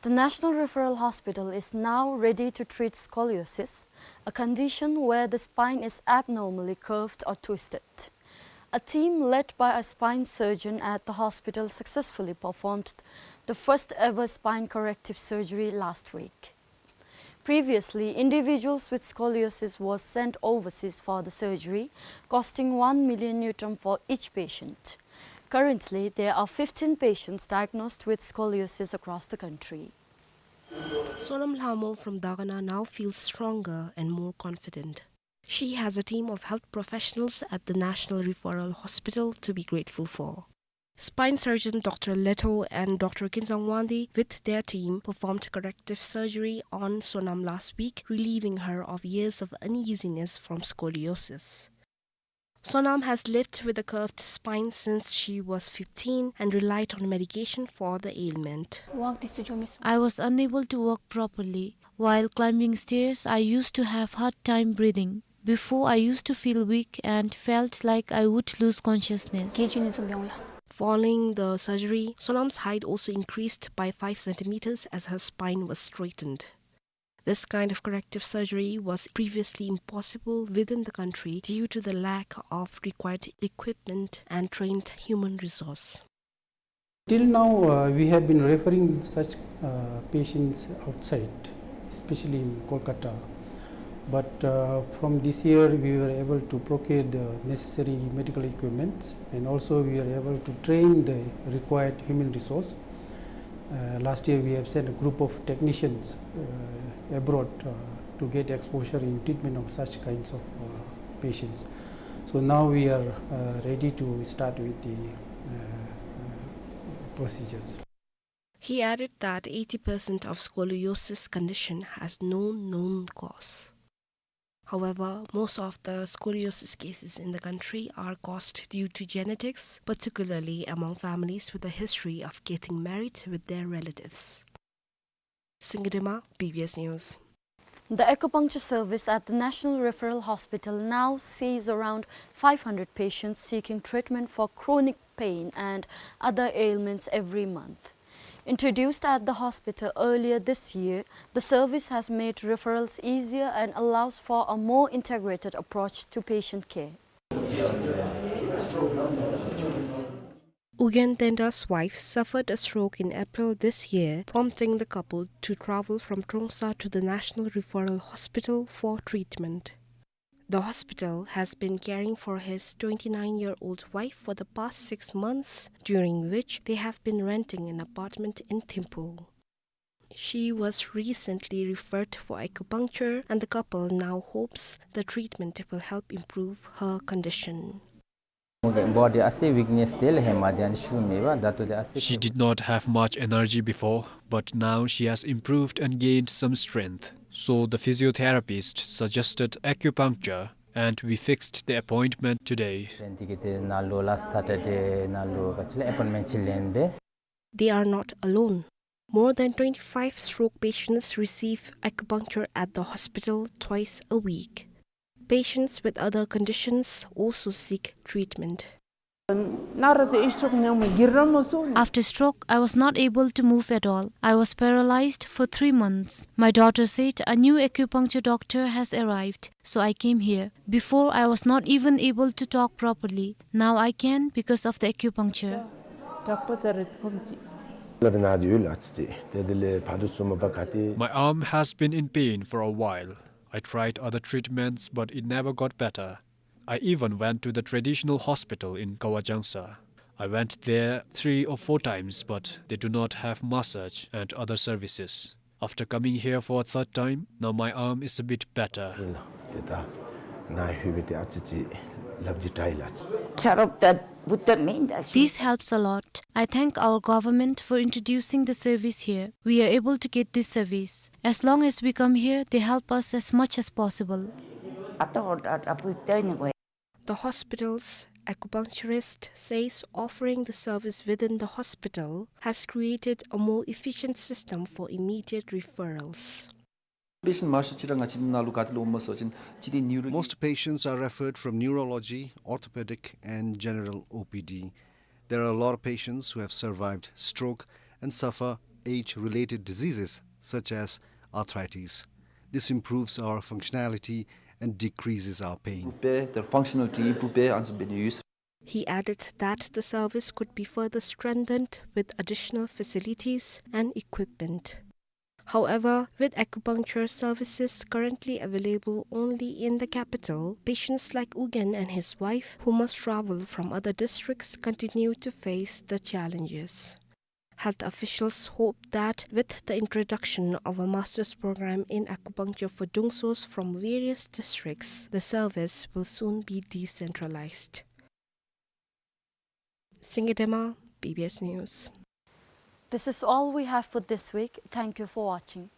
The National Referral Hospital is now ready to treat scoliosis, a condition where the spine is abnormally curved or twisted. A team led by a spine surgeon at the hospital successfully performed the first ever spine corrective surgery last week. Previously, individuals with scoliosis was sent overseas for the surgery, costing one million ngultrum for each patient. Currently, there are fifteen patients diagnosed with scoliosis across the country. Sonam Lhamo from Dagana now feels stronger and more confident. She has a team of health professionals at the National Referral Hospital to be grateful for. Spine surgeon Doctor Leto and Doctor Kinzang Wangdi with their team performed corrective surgery on Sonam last week, relieving her of years of uneasiness from scoliosis. Sonam has lived with a curved spine since she was fifteen and relied on medication for the ailment. I was unable to walk properly. While climbing stairs, I used to have hard time breathing. Before, I used to feel weak and felt like I would lose consciousness. Following the surgery, Sonam's height also increased by five centimeters as her spine was straightened. This kind of corrective surgery was previously impossible within the country due to the lack of required equipment and trained human resource. Till now, uh, we have been referring such, uh, patients outside, especially in Kolkata. But, uh, from this year, we were able to procure the necessary medical equipments, and also we were able to train the required human resource. Uh, last year, we have sent a group of technicians, uh, abroad, uh, to get exposure in treatment of such kinds of, uh, patients. So now we are, uh, ready to start with the, uh, uh, procedures. He added that eighty percent of scoliosis condition has no known cause. However, most of the scoliosis cases in the country are caused due to genetics, particularly among families with a history of getting married with their relatives. Singidima, B B S News. The acupuncture service at the National Referral Hospital now sees around five hundred patients seeking treatment for chronic pain and other ailments every month. Introduced at the hospital earlier this year, the service has made referrals easier and allows for a more integrated approach to patient care. Ugyen Denda's wife suffered a stroke in April this year, prompting the couple to travel from Trongsa to the National Referral Hospital for treatment. The hospital has been caring for his twenty-nine-year-old wife for the past six months, during which they have been renting an apartment in Thimphu. She was recently referred for acupuncture, and the couple now hopes the treatment will help improve her condition. Body ase weakness tel hema dian shume ba datu de ase. She did not have much energy before, but now she has improved and gained some strength. So the physiotherapist suggested acupuncture, and we fixed the appointment today. Then tikite nalu last Saturday nalu kachile appointment chilen be. They are not alone. More than twenty-five stroke patients receive acupuncture at the hospital twice a week. Patients with other conditions also seek treatment. After stroke, I was not able to move at all. I was paralyzed for three months. My daughter said a new acupuncture doctor has arrived, so I came here. Before, I was not even able to talk properly. Now I can because of the acupuncture. My arm has been in pain for a while. I tried other treatments, but it never got better. I even went to the traditional hospital in Kawajangsa. I went there three or four times, but they do not have massage and other services. After coming here for a third time, now my arm is a bit better. This helps a lot. I thank our government for introducing the service here. We are able to get this service. As long as we come here, they help us as much as possible. The hospital's acupuncturist says offering the service within the hospital has created a more efficient system for immediate referrals. Most patients are referred from neurology, orthopedic, and general O P D. There are a lot of patients who have survived stroke and suffer age-related diseases such as arthritis. This improves our functionality and decreases our pain. He added that the service could be further strengthened with additional facilities and equipment. However, with acupuncture services currently available only in the capital, patients like Ugyen and his wife, who must travel from other districts, continue to face the challenges. Health officials hope that with the introduction of a master's program in acupuncture for Dungsos from various districts, the service will soon be decentralized. Singye Dema, B B S News. This is all we have for this week. Thank you for watching.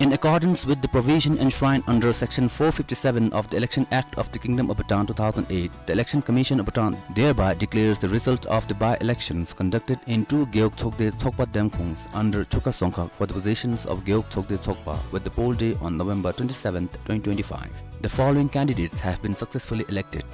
In accordance with the provision enshrined under Section four fifty-seven of the Election Act of the Kingdom of Bhutan two thousand eight, the Election Commission of Bhutan thereby declares the result of the by-elections conducted in two Gewog Tsokde Tsokpa Demkhongs under Chukha Dzongkhag for the positions of Gewog Tsokde Tsokpa with the poll day on November twenty-seventh, twenty twenty-five. The following candidates have been successfully elected.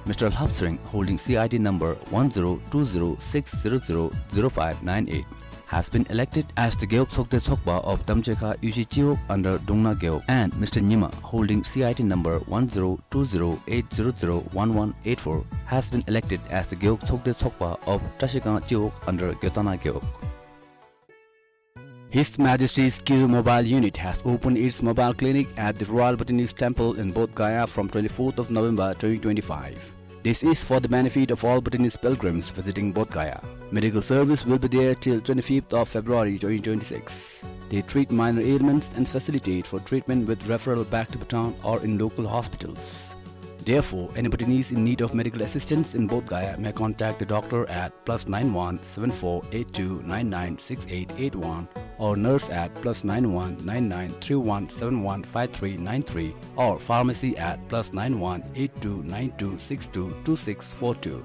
Mister Lhap Tsering, holding C I D number one zero two zero six zero zero zero five nine eight, has been elected as the Gewog Tsokde Tsokpa of Damchekha Yuji Chiwog under Dungna Gewog, and Mister Nyima, holding C I D number one zero two zero eight zero zero one one eight four, has been elected as the Gewog Tsokde Tsokpa of Trashikang Chiwog under Gyotana Gewog. His Majesty's Kiru Mobile Unit has opened its mobile clinic at the Royal Bhutanese Temple in Bodh Gaya from twenty-fourth of November twenty twenty-five. This is for the benefit of all Bhutanese pilgrims visiting Bodh Gaya. Medical service will be there till twenty-fifth of February twenty twenty-six. They treat minor ailments and facilitate for treatment with referral back to Bhutan or in local hospitals. Therefore, any Bhutanese in need of medical assistance in Bodh Gaya may contact the doctor at plus nine one seven four eight two nine nine six eight eight one or nurse at plus nine one nine nine three one seven one five three nine three or pharmacy at plus nine one eight two nine two six two two six four two.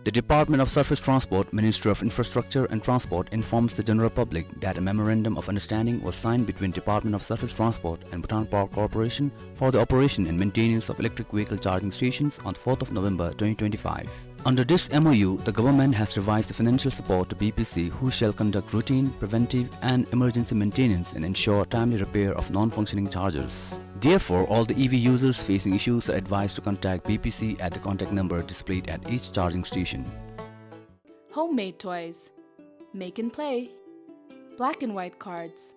The Department of Surface Transport, Ministry of Infrastructure and Transport informs the general public that a memorandum of understanding was signed between Department of Surface Transport and Bhutan Power Corporation for the operation and maintenance of electric vehicle charging stations on fourth of November twenty twenty-five. Under this M O U, the government has revised the financial support to B P C, who shall conduct routine, preventive and emergency maintenance and ensure timely repair of non-functioning chargers. Therefore, all the E V users facing issues are advised to contact B P C at the contact number displayed at each charging station. Homemade toys. Make and play. Black and white cards.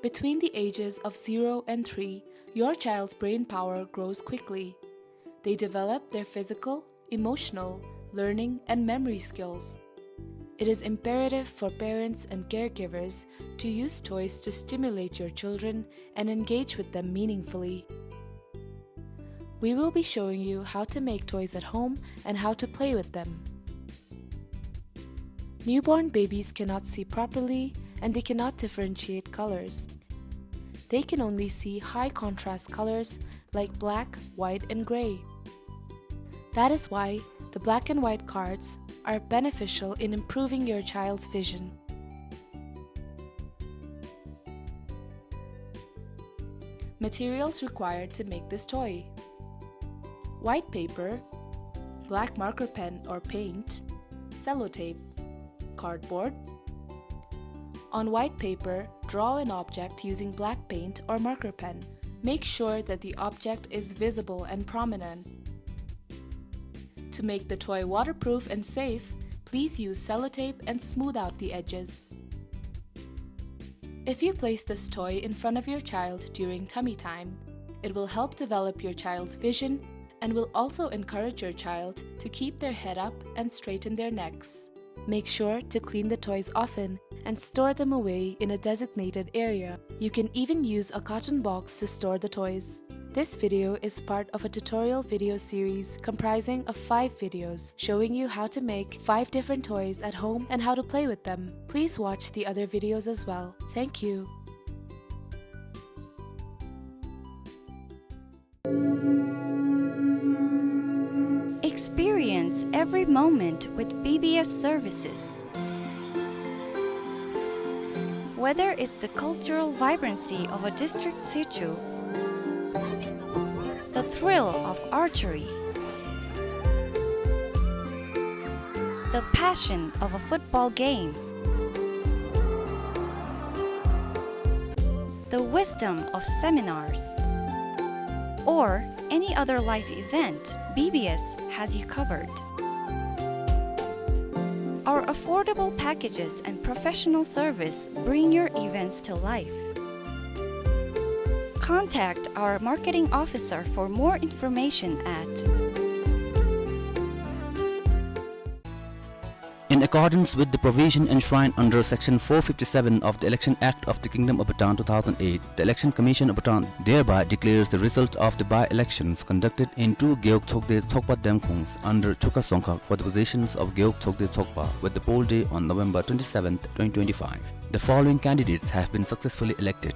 Between the ages of zero and three, your child's brain power grows quickly. They develop their physical, emotional, learning, and memory skills. It is imperative for parents and caregivers to use toys to stimulate your children and engage with them meaningfully. We will be showing you how to make toys at home and how to play with them. Newborn babies cannot see properly and they cannot differentiate colors. They can only see high contrast colors like black, white, and gray. That is why the black and white cards are beneficial in improving your child's vision. Materials required to make this toy: white paper, black marker pen or paint, sellotape, cardboard. On white paper, draw an object using black paint or marker pen. Make sure that the object is visible and prominent. To make the toy waterproof and safe, please use sellotape and smooth out the edges. If you place this toy in front of your child during tummy time, it will help develop your child's vision and will also encourage your child to keep their head up and straighten their necks. Make sure to clean the toys often and store them away in a designated area. You can even use a carton box to store the toys. This video is part of a tutorial video series comprising of five videos showing you how to make five different toys at home and how to play with them. Please watch the other videos as well. Thank you. Experience every moment with B B S services. Whether it's the cultural vibrancy of a district situ, the thrill of archery, the passion of a football game, the wisdom of seminars, or any other life event, B B S has you covered. Our affordable packages and professional service bring your events to life. Contact our marketing officer for more information at. In accordance with the provision enshrined under Section four fifty-seven of the Election Act of the Kingdom of Bhutan two thousand eight, the Election Commission of Bhutan thereby declares the result of the by-elections conducted in two Gewog Tsokde Tsokpa Demkhongs under Chukha Songkhak for the positions of Gewog Tsokde Tsokpa with the poll day on November twenty-seventh, twenty twenty-five. The following candidates have been successfully elected.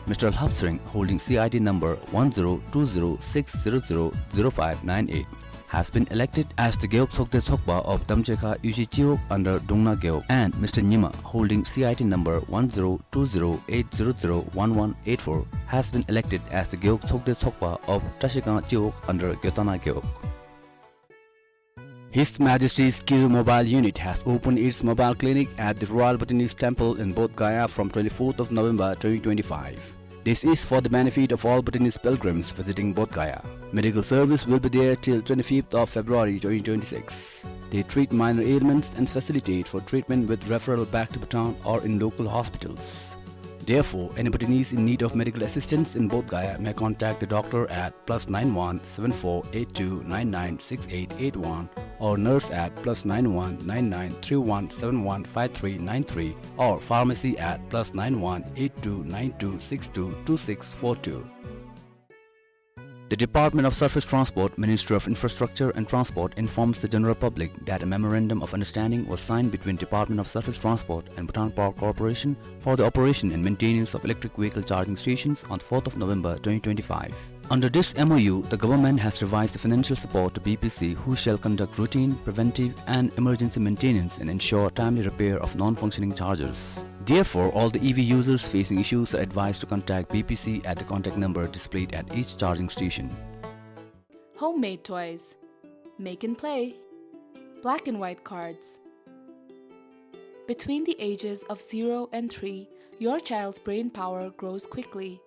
Mister Lhap Tsering, holding C I D number one zero two zero six zero zero zero five nine eight, has been elected as the Gewog Tsokde Tsokpa of Damchekha Yuji Chiwog under Dungna Gewog, and Mister Nyima, holding C I D number one zero two zero eight zero zero one one eight four, has been elected as the Gewog Tsokde Tsokpa of Trashikang Chiwog under Gyotana Gewog. His Majesty's Kiru Mobile Unit has opened its mobile clinic at the Royal Bhutanese Temple in Bodh Gaya from twenty-fourth of November twenty twenty-five. This is for the benefit of all Bhutanese pilgrims visiting Bodh Gaya. Medical service will be there till twenty-fifth of February twenty twenty-six. They treat minor ailments and facilitate for treatment with referral back to Bhutan or in local hospitals. Therefore, any Bhutanese in need of medical assistance in Bodh Gaya may contact the doctor at plus nine one seven four eight two nine nine six eight eight one or nurse at plus nine one nine nine three one seven one five three nine three or pharmacy at plus nine one eight two nine two six two two six four two. The Department of Surface Transport, Ministry of Infrastructure and Transport informs the general public that a memorandum of understanding was signed between Department of Surface Transport and Bhutan Power Corporation for the operation and maintenance of electric vehicle charging stations on fourth of November twenty twenty-five. Under this M O U, the government has revised the financial support to B P C, who shall conduct routine, preventive, and emergency maintenance and ensure timely repair of non-functioning chargers. Therefore, all the E V users facing issues are advised to contact B P C at the contact number displayed at each charging station. Homemade toys. Make and play. Black and white cards. Between the ages of zero and three, your child's brain power grows quickly.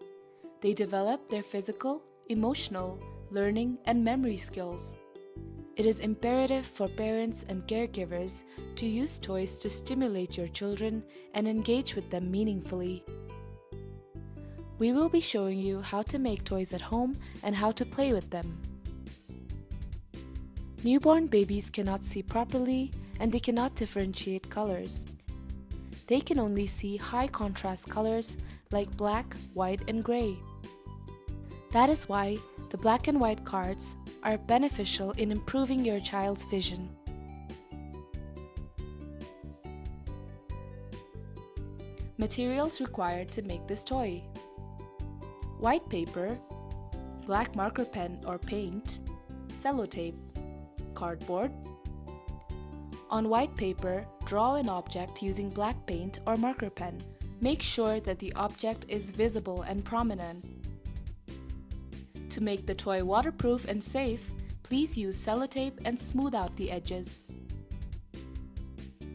They develop their physical, emotional, learning, and memory skills. It is imperative for parents and caregivers to use toys to stimulate your children and engage with them meaningfully. We will be showing you how to make toys at home and how to play with them. Newborn babies cannot see properly and they cannot differentiate colors. They can only see high contrast colors like black, white, and gray. That is why the black and white cards are beneficial in improving your child's vision. Materials required to make this toy: white paper, black marker pen or paint, sellotape, cardboard. On white paper, draw an object using black paint or marker pen. Make sure that the object is visible and prominent. To make the toy waterproof and safe, please use sellotape and smooth out the edges.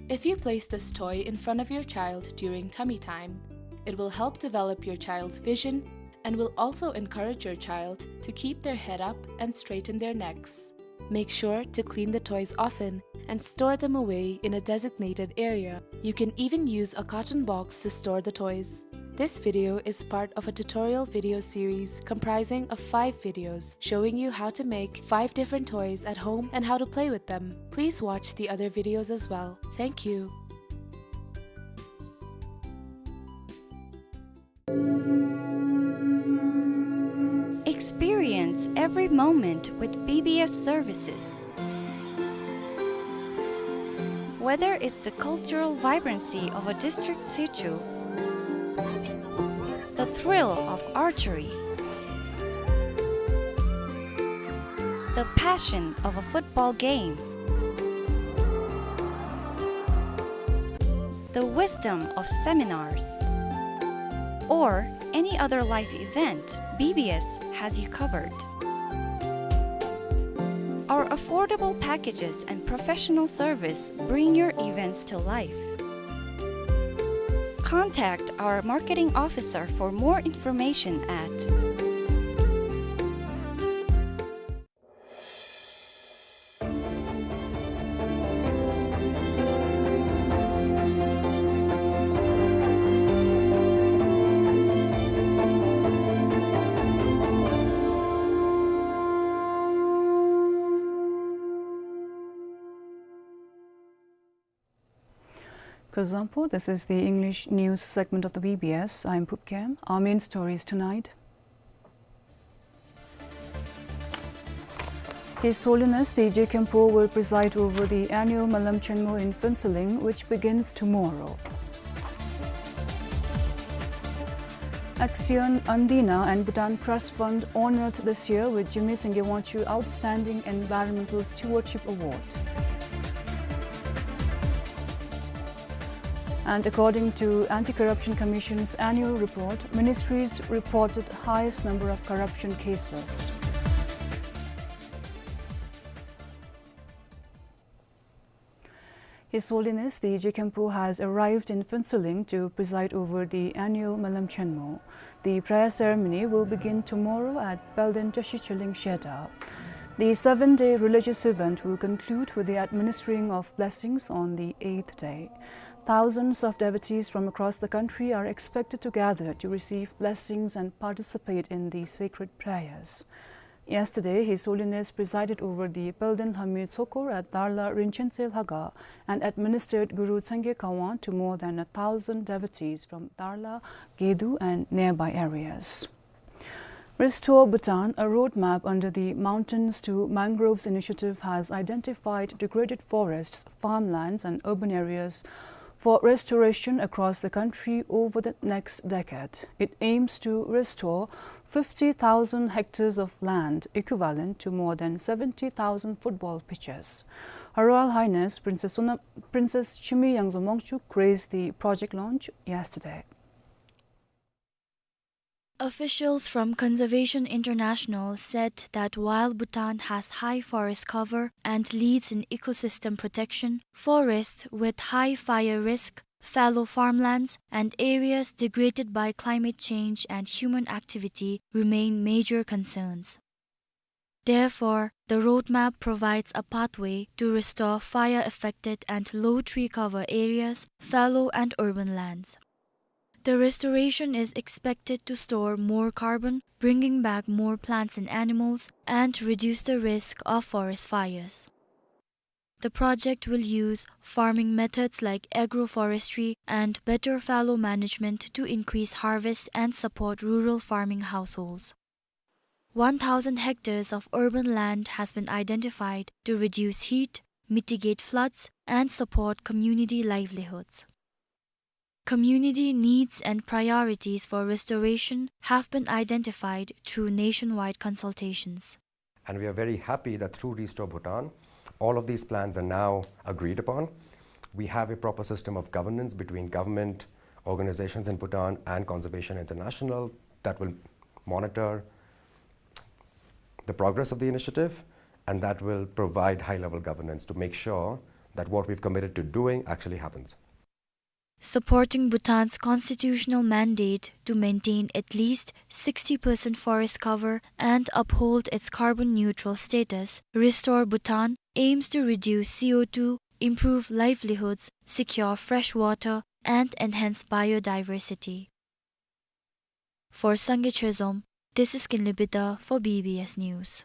If you place this toy in front of your child during tummy time, it will help develop your child's vision and will also encourage your child to keep their head up and straighten their necks. Make sure to clean the toys often and store them away in a designated area. You can even use a carton box to store the toys. This video is part of a tutorial video series comprising of five videos showing you how to make five different toys at home and how to play with them. Please watch the other videos as well. Thank you. Experience every moment with B B S services. Whether it's the cultural vibrancy of a district situ, the thrill of archery, the passion of a football game, the wisdom of seminars, or any other life event, B B S has you covered. Our affordable packages and professional service bring your events to life. Contact our marketing officer for more information at Kuzuzangpo, this is the English news segment of the B B S. I'm Pupkem. Our main stories tonight. His Holiness the Je Khenpo will preside over the annual Malam Chenmo in Phuentsholing, which begins tomorrow. Axion Andina and Bhutan Trust Fund honored this year with Jigme Singye Wangchuck Outstanding Environmental Stewardship Award. And according to Anti-Corruption Commission's annual report, ministries reported highest number of corruption cases. His Holiness the Je Khenpo has arrived in Phuentsholing to preside over the annual Malam Chenmo. The prayer ceremony will begin tomorrow at Palden Tashi Tshilhing Shreda. The seven-day religious event will conclude with the administering of blessings on the eighth day. Thousands of devotees from across the country are expected to gather to receive blessings and participate in the sacred prayers. Yesterday, His Holiness presided over the Palden Lhami Tsokor at Darla Rinchen Tse Lhaga and administered Guru Tsangye Kawang to more than a thousand devotees from Darla, Gedu and nearby areas. Restore Bhutan, a roadmap under the Mountains to Mangroves initiative has identified degraded forests, farmlands and urban areas for restoration across the country over the next decade. It aims to restore fifty thousand hectares of land, equivalent to more than seventy thousand football pitches. Her Royal Highness Princess Sonam, Princess Chimi Yangzom Wangchuck graced the project launch yesterday. Officials from Conservation International said that while Bhutan has high forest cover and leads in ecosystem protection, forests with high fire risk, fallow farmlands, and areas degraded by climate change and human activity remain major concerns. Therefore, the roadmap provides a pathway to restore fire-affected and low tree cover areas, fallow and urban lands. The restoration is expected to store more carbon, bringing back more plants and animals, and reduce the risk of forest fires. The project will use farming methods like agroforestry and better fallow management to increase harvest and support rural farming households. One thousand hectares of urban land has been identified to reduce heat, mitigate floods, and support community livelihoods. Community needs and priorities for restoration have been identified through nationwide consultations. And we are very happy that through Restore Bhutan, all of these plans are now agreed upon. We have a proper system of governance between government, organizations in Bhutan, and Conservation International that will monitor the progress of the initiative, and that will provide high-level governance to make sure that what we've committed to doing actually happens. Supporting Bhutan's constitutional mandate to maintain at least sixty percent forest cover and uphold its carbon-neutral status, Restore Bhutan aims to reduce C O two, improve livelihoods, secure fresh water, and enhance biodiversity. For Sangay Chozom, this is Kinley Bida for B B S News.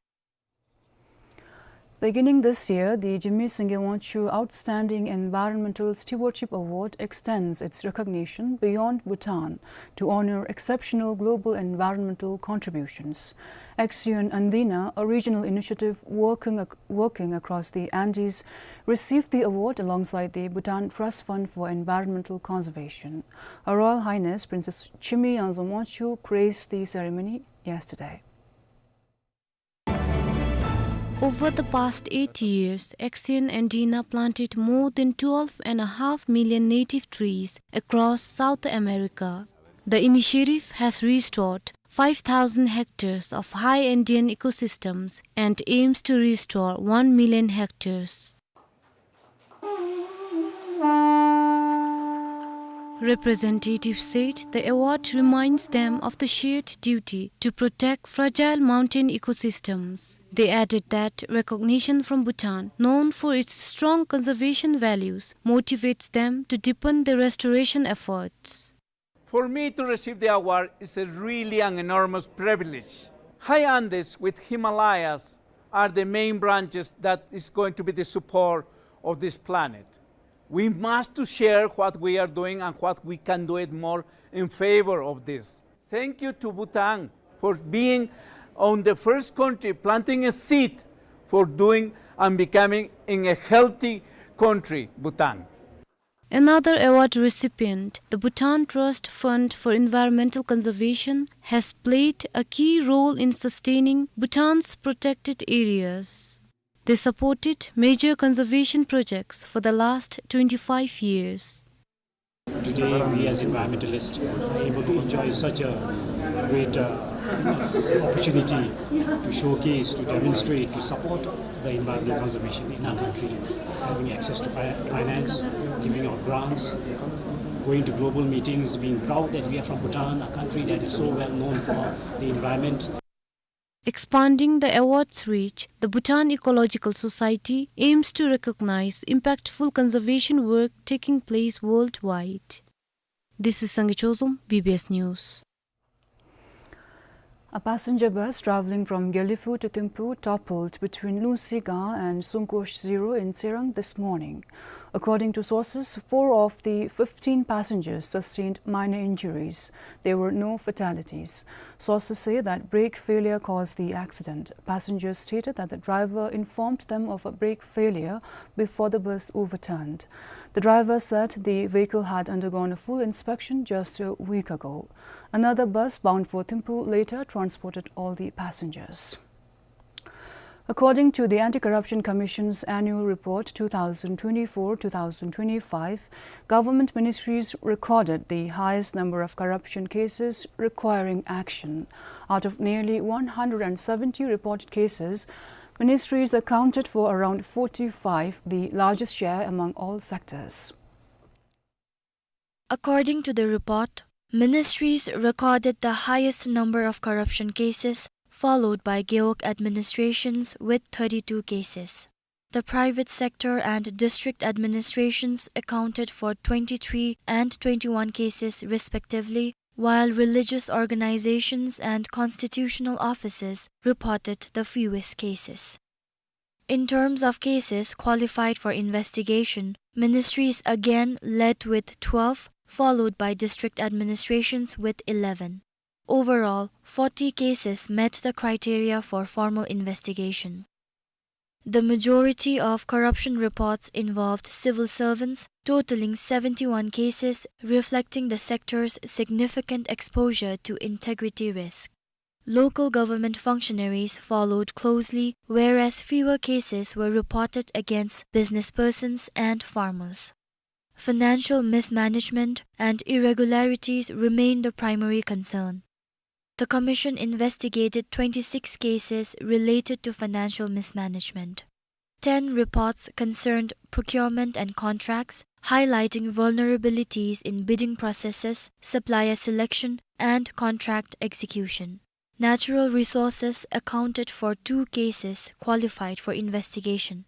Beginning this year, the Jigme Singye Wangchuck Outstanding Environmental Stewardship Award extends its recognition beyond Bhutan to honor exceptional global environmental contributions. Axion Andina, a regional initiative working ac-, working across the Andes, received the award alongside the Bhutan Trust Fund for Environmental Conservation. Her Royal Highness Princess Chimi Yangzom Wangchuck graced the ceremony yesterday. Over the past eight years, Axion Andina planted more than twelve and a half million native trees across South America. The initiative has restored five thousand hectares of high Andean ecosystems and aims to restore one million hectares. Representatives said the award reminds them of the shared duty to protect fragile mountain ecosystems. They added that recognition from Bhutan, known for its strong conservation values, motivates them to deepen their restoration efforts. For me to receive the award is a really an enormous privilege. High Andes with Himalayas are the main branches that is going to be the support of this planet. We must to share what we are doing and what we can do it more in favor of this. Thank you to Bhutan for being on the first country planting a seed for doing and becoming in a healthy country, Bhutan. Another award recipient, the Bhutan Trust Fund for Environmental Conservation, has played a key role in sustaining Bhutan's protected areas. They supported major conservation projects for the last twenty-five years. Today, we as environmentalists are able to enjoy such a great, uh, opportunity to showcase, to demonstrate, to support the environmental conservation in our country, having access to fi-, finance, giving out grants, going to global meetings, being proud that we are from Bhutan, a country that is so well known for the environment. Expanding the award's reach, the Bhutan Ecological Society aims to recognize impactful conservation work taking place worldwide. This is Sangay Chozom, B B S News. A passenger bus traveling from Gelephu to Thimphu toppled between Lungsi Gaon and Sungkosh Zero in Tserang this morning. According to sources, four of the fifteen passengers sustained minor injuries. There were no fatalities. Sources say that brake failure caused the accident. Passengers stated that the driver informed them of a brake failure before the bus overturned. The driver said the vehicle had undergone a full inspection just a week ago. Another bus bound for Thimphu later transported all the passengers. According to the Anti-Corruption Commission's annual report two thousand twenty-four two thousand twenty-five, government ministries recorded the highest number of corruption cases requiring action. Out of nearly one hundred and seventy reported cases, ministries accounted for around forty-five, the largest share among all sectors. According to the report, ministries recorded the highest number of corruption cases, followed by Gewog administrations with thirty-two cases. The private sector and district administrations accounted for twenty-three and twenty-one cases respectively, while religious organizations and constitutional offices reported the fewest cases. In terms of cases qualified for investigation, ministries again led with twelve, followed by district administrations with eleven. Overall, forty cases met the criteria for formal investigation. The majority of corruption reports involved civil servants, totaling seventy-one cases, reflecting the sector's significant exposure to integrity risk. Local government functionaries followed closely, whereas fewer cases were reported against businesspersons and farmers. Financial mismanagement and irregularities remain the primary concern. The commission investigated twenty-six cases related to financial mismanagement. Ten reports concerned procurement and contracts, highlighting vulnerabilities in bidding processes, supplier selection, and contract execution. Natural resources accounted for two cases qualified for investigation.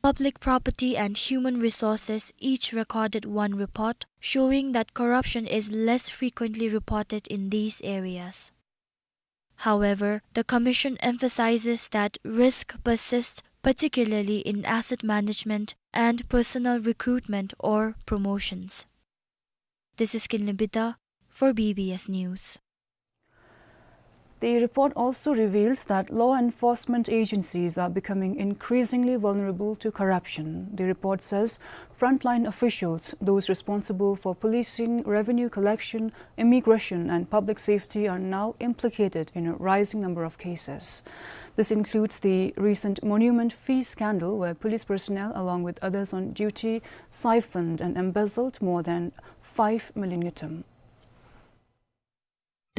Public property and human resources each recorded one report, showing that corruption is less frequently reported in these areas. However, the commission emphasizes that risk persists, particularly in asset management and personnel recruitment or promotions. This is Kinley Bida for B B S News. The report also reveals that law enforcement agencies are becoming increasingly vulnerable to corruption. The report says frontline officials, those responsible for policing, revenue collection, immigration, and public safety, are now implicated in a rising number of cases. This includes the recent monument fee scandal, where police personnel, along with others on duty, siphoned and embezzled more than five million ngultrum.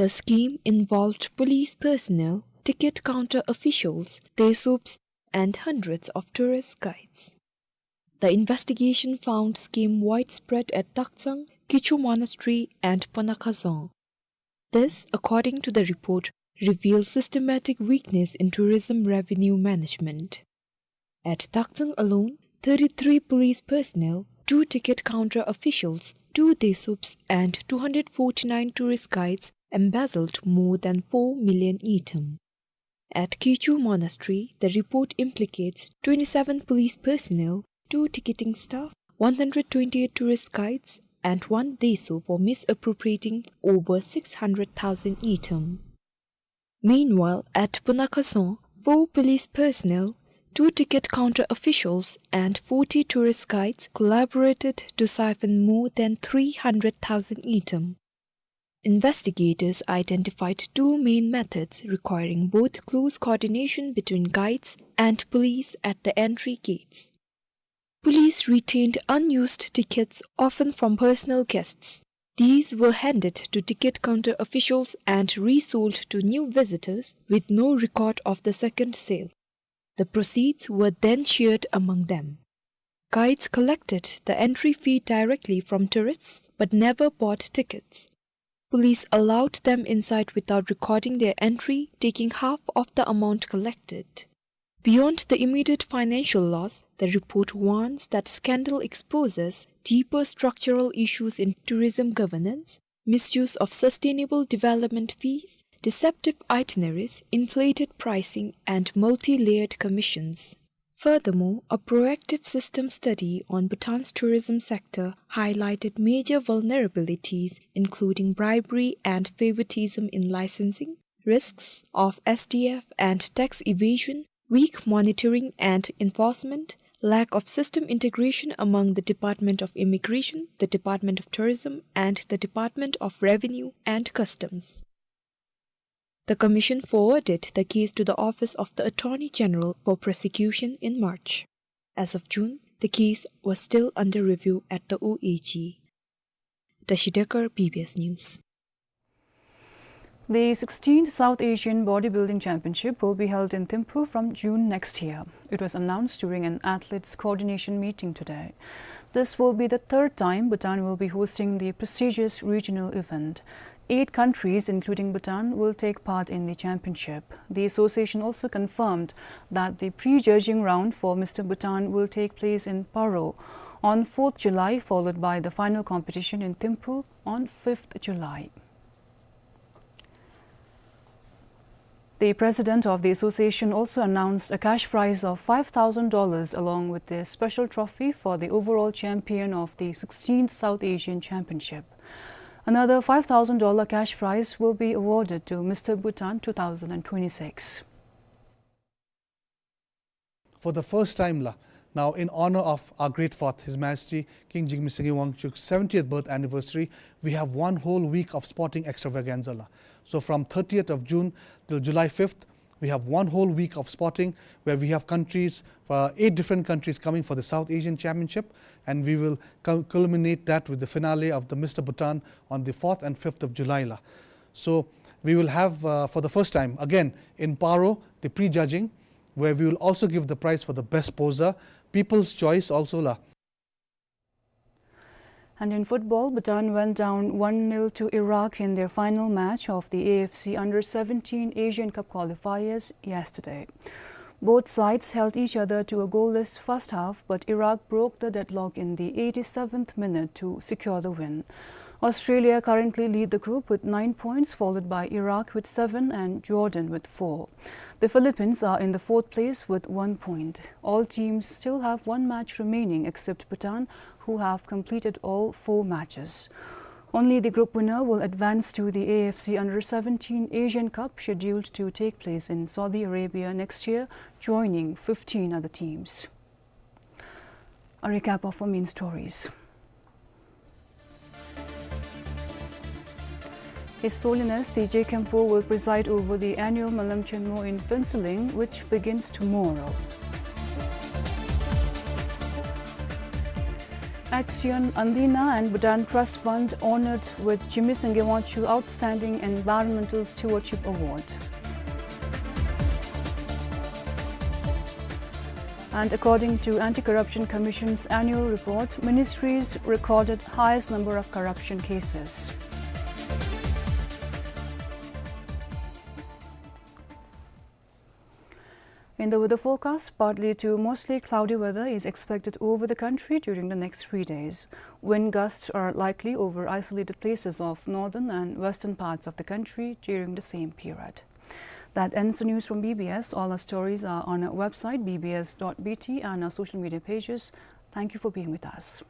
The scheme involved police personnel, ticket counter officials, dehsobs, and hundreds of tourist guides. The investigation found scheme widespread at Takchang, Kichu Monastery, and Panakhazang. This, according to the report, reveals systematic weakness in tourism revenue management. At Takchang alone, thirty-three police personnel, two ticket counter officials, two dehsobs, and two hundred forty-nine tourist guides embezzled more than four million ngultrum. At Kichu Monastery, the report implicates twenty-seven police personnel, two ticketing staff, one hundred twenty-eight tourist guides, and one dehsob for misappropriating over six hundred thousand ngultrum. Meanwhile, at Panakhazang, four police personnel, two ticket counter officials, and forty tourist guides collaborated to siphon more than three hundred thousand ngultrum. Investigators identified two main methods requiring both close coordination between guides and police at the entry gates. Police retained unused tickets, often from personal guests. These were handed to ticket counter officials and resold to new visitors with no record of the second sale. The proceeds were then shared among them. Guides collected the entry fee directly from tourists but never bought tickets. Police allowed them inside without recording their entry, taking half of the amount collected. Beyond the immediate financial loss, the report warns that scandal exposes deeper structural issues in tourism governance, misuse of sustainable development fees, deceptive itineraries, inflated pricing, and multi-layered commissions. Furthermore, a proactive system study on Bhutan's tourism sector highlighted major vulnerabilities, including bribery and favoritism in licensing, risks of S D F and tax evasion, weak monitoring and enforcement, lack of system integration among the Department of Immigration, the Department of Tourism, and the Department of Revenue and Customs. The commission forwarded the case to the Office of the Attorney General for prosecution in March. As of June, the case was still under review at the O A G. Tashi Dekar, B B S News. The sixteenth South Asian Bodybuilding Championship will be held in Thimphu from June next year. It was announced during an athletes' coordination meeting today. This will be the third time Bhutan will be hosting the prestigious regional event. Eight countries, including Bhutan, will take part in the championship. The association also confirmed that the prejudging round for Mister Bhutan will take place in Paro on fourth July, followed by the final competition in Thimphu on fifth July. The president of the association also announced a cash prize of five thousand dollars along with a special trophy for the overall champion of the sixteenth South Asian Championship. Another five thousand dollar cash prize will be awarded to Mister Bhutan two thousand twenty-six. For the first time la, now in honor of our great fourth, His Majesty King Jigme Singye Wangchuck's seventieth birth anniversary, we have one whole week of sporting extravaganza la. So from thirtieth of June till July fifth, we have one whole week of sporting where we have countries, uh, eight different countries coming for the South Asian Championship, and we will cul-, culminate that with the finale of the Mister Bhutan on the fourth and fifth of July la. So we will have, uh, for the first time, again, in Paro, the prejudging, where we will also give the prize for the best poser, People's Choice also la. And in football, Bhutan went down one nil to Iraq in their final match of the A F C Under seventeen Asian Cup qualifiers yesterday. Both sides held each other to a goalless first half, but Iraq broke the deadlock in the eighty-seventh minute to secure the win. Australia currently lead the group with nine points, followed by Iraq with seven and Jordan with four. The Philippines are in the fourth place with one point. All teams still have one match remaining except Bhutan, who have completed all four matches. Only the group winner will advance to the A F C Under seventeen Asian Cup, scheduled to take place in Saudi Arabia next year, joining fifteen other teams. A recap of our main stories. His Holiness Teje Khenpo will preside over the annual Malam Chenmo in Phuentsholing, which begins tomorrow. Axion Andina and Bhutan Trust Fund honored with Jigme Singye Wangchuck Outstanding Environmental Stewardship Award. And according to Anti-Corruption Commission's annual report, ministries recorded highest number of corruption cases. In the weather forecast, partly to mostly cloudy weather is expected over the country during the next three days. Wind gusts are likely over isolated places of northern and western parts of the country during the same period. That ends the news from B B S. All our stories are on our website, B B S dot B T, and our social media pages. Thank you for being with us.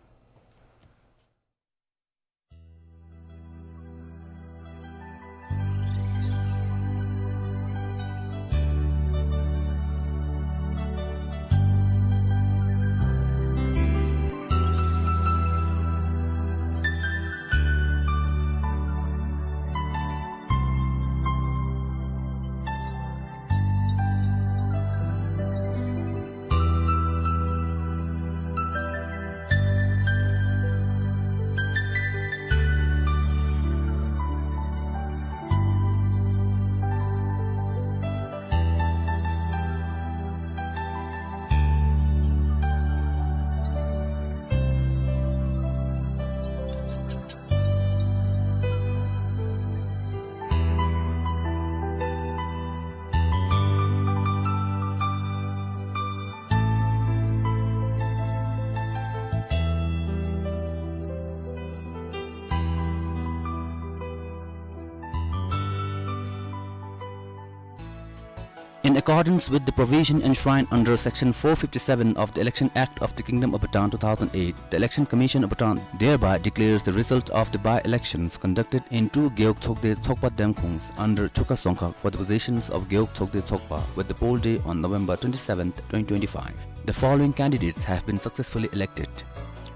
In accordance with the provision enshrined under Section four fifty-seven of the Election Act of the Kingdom of Bhutan two thousand eight, the Election Commission of Bhutan thereby declares the result of the by-elections conducted in two Gewog Tsokde Tsokpa Demkhongs under Chukha Tsongkhag for the positions of Gewog Tsokde Tsokpa with the poll day on November twenty-seventh, twenty twenty-five. The following candidates have been successfully elected.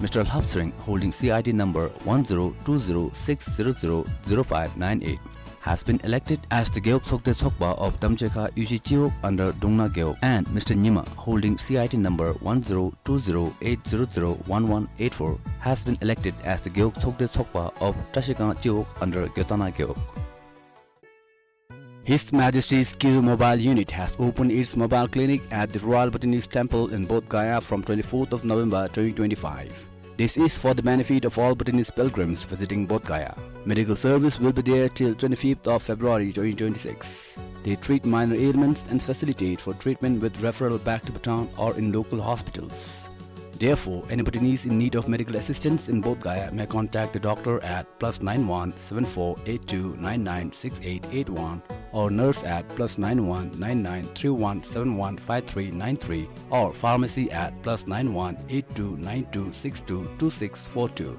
Mister Lhap Tshering, holding C I D number one zero two zero six zero zero zero five nine eight. has been elected as the Gewog Sogde Sogpa of Damchekha Yuji Chiwog under Dungna Gewog, and Mister Nyima, holding C I T number one zero two zero eight zero zero one one eight four, has been elected as the Gewog Sogde Sogpa of Trashikang Chiwog under Gyotana Gewog. His Majesty's Kizo Mobile Unit has opened its mobile clinic at the Royal Bhutanese Temple in Bodh Gaya from twenty-fourth of November twenty twenty-five. This is for the benefit of all Bhutanese pilgrims visiting Bodh Gaya. Medical service will be there till twenty-fifth of February twenty twenty-six. They treat minor ailments and facilitate for treatment with referral back to Bhutan or in local hospitals. Therefore, any Bhutanese in need of medical assistance in Bodh Gaya may contact the doctor at plus nine one seven four eight two nine nine six eight eight one or nurse at plus nine one nine nine three one seven one five three nine three or pharmacy at plus nine one eight two nine two six two two six four two.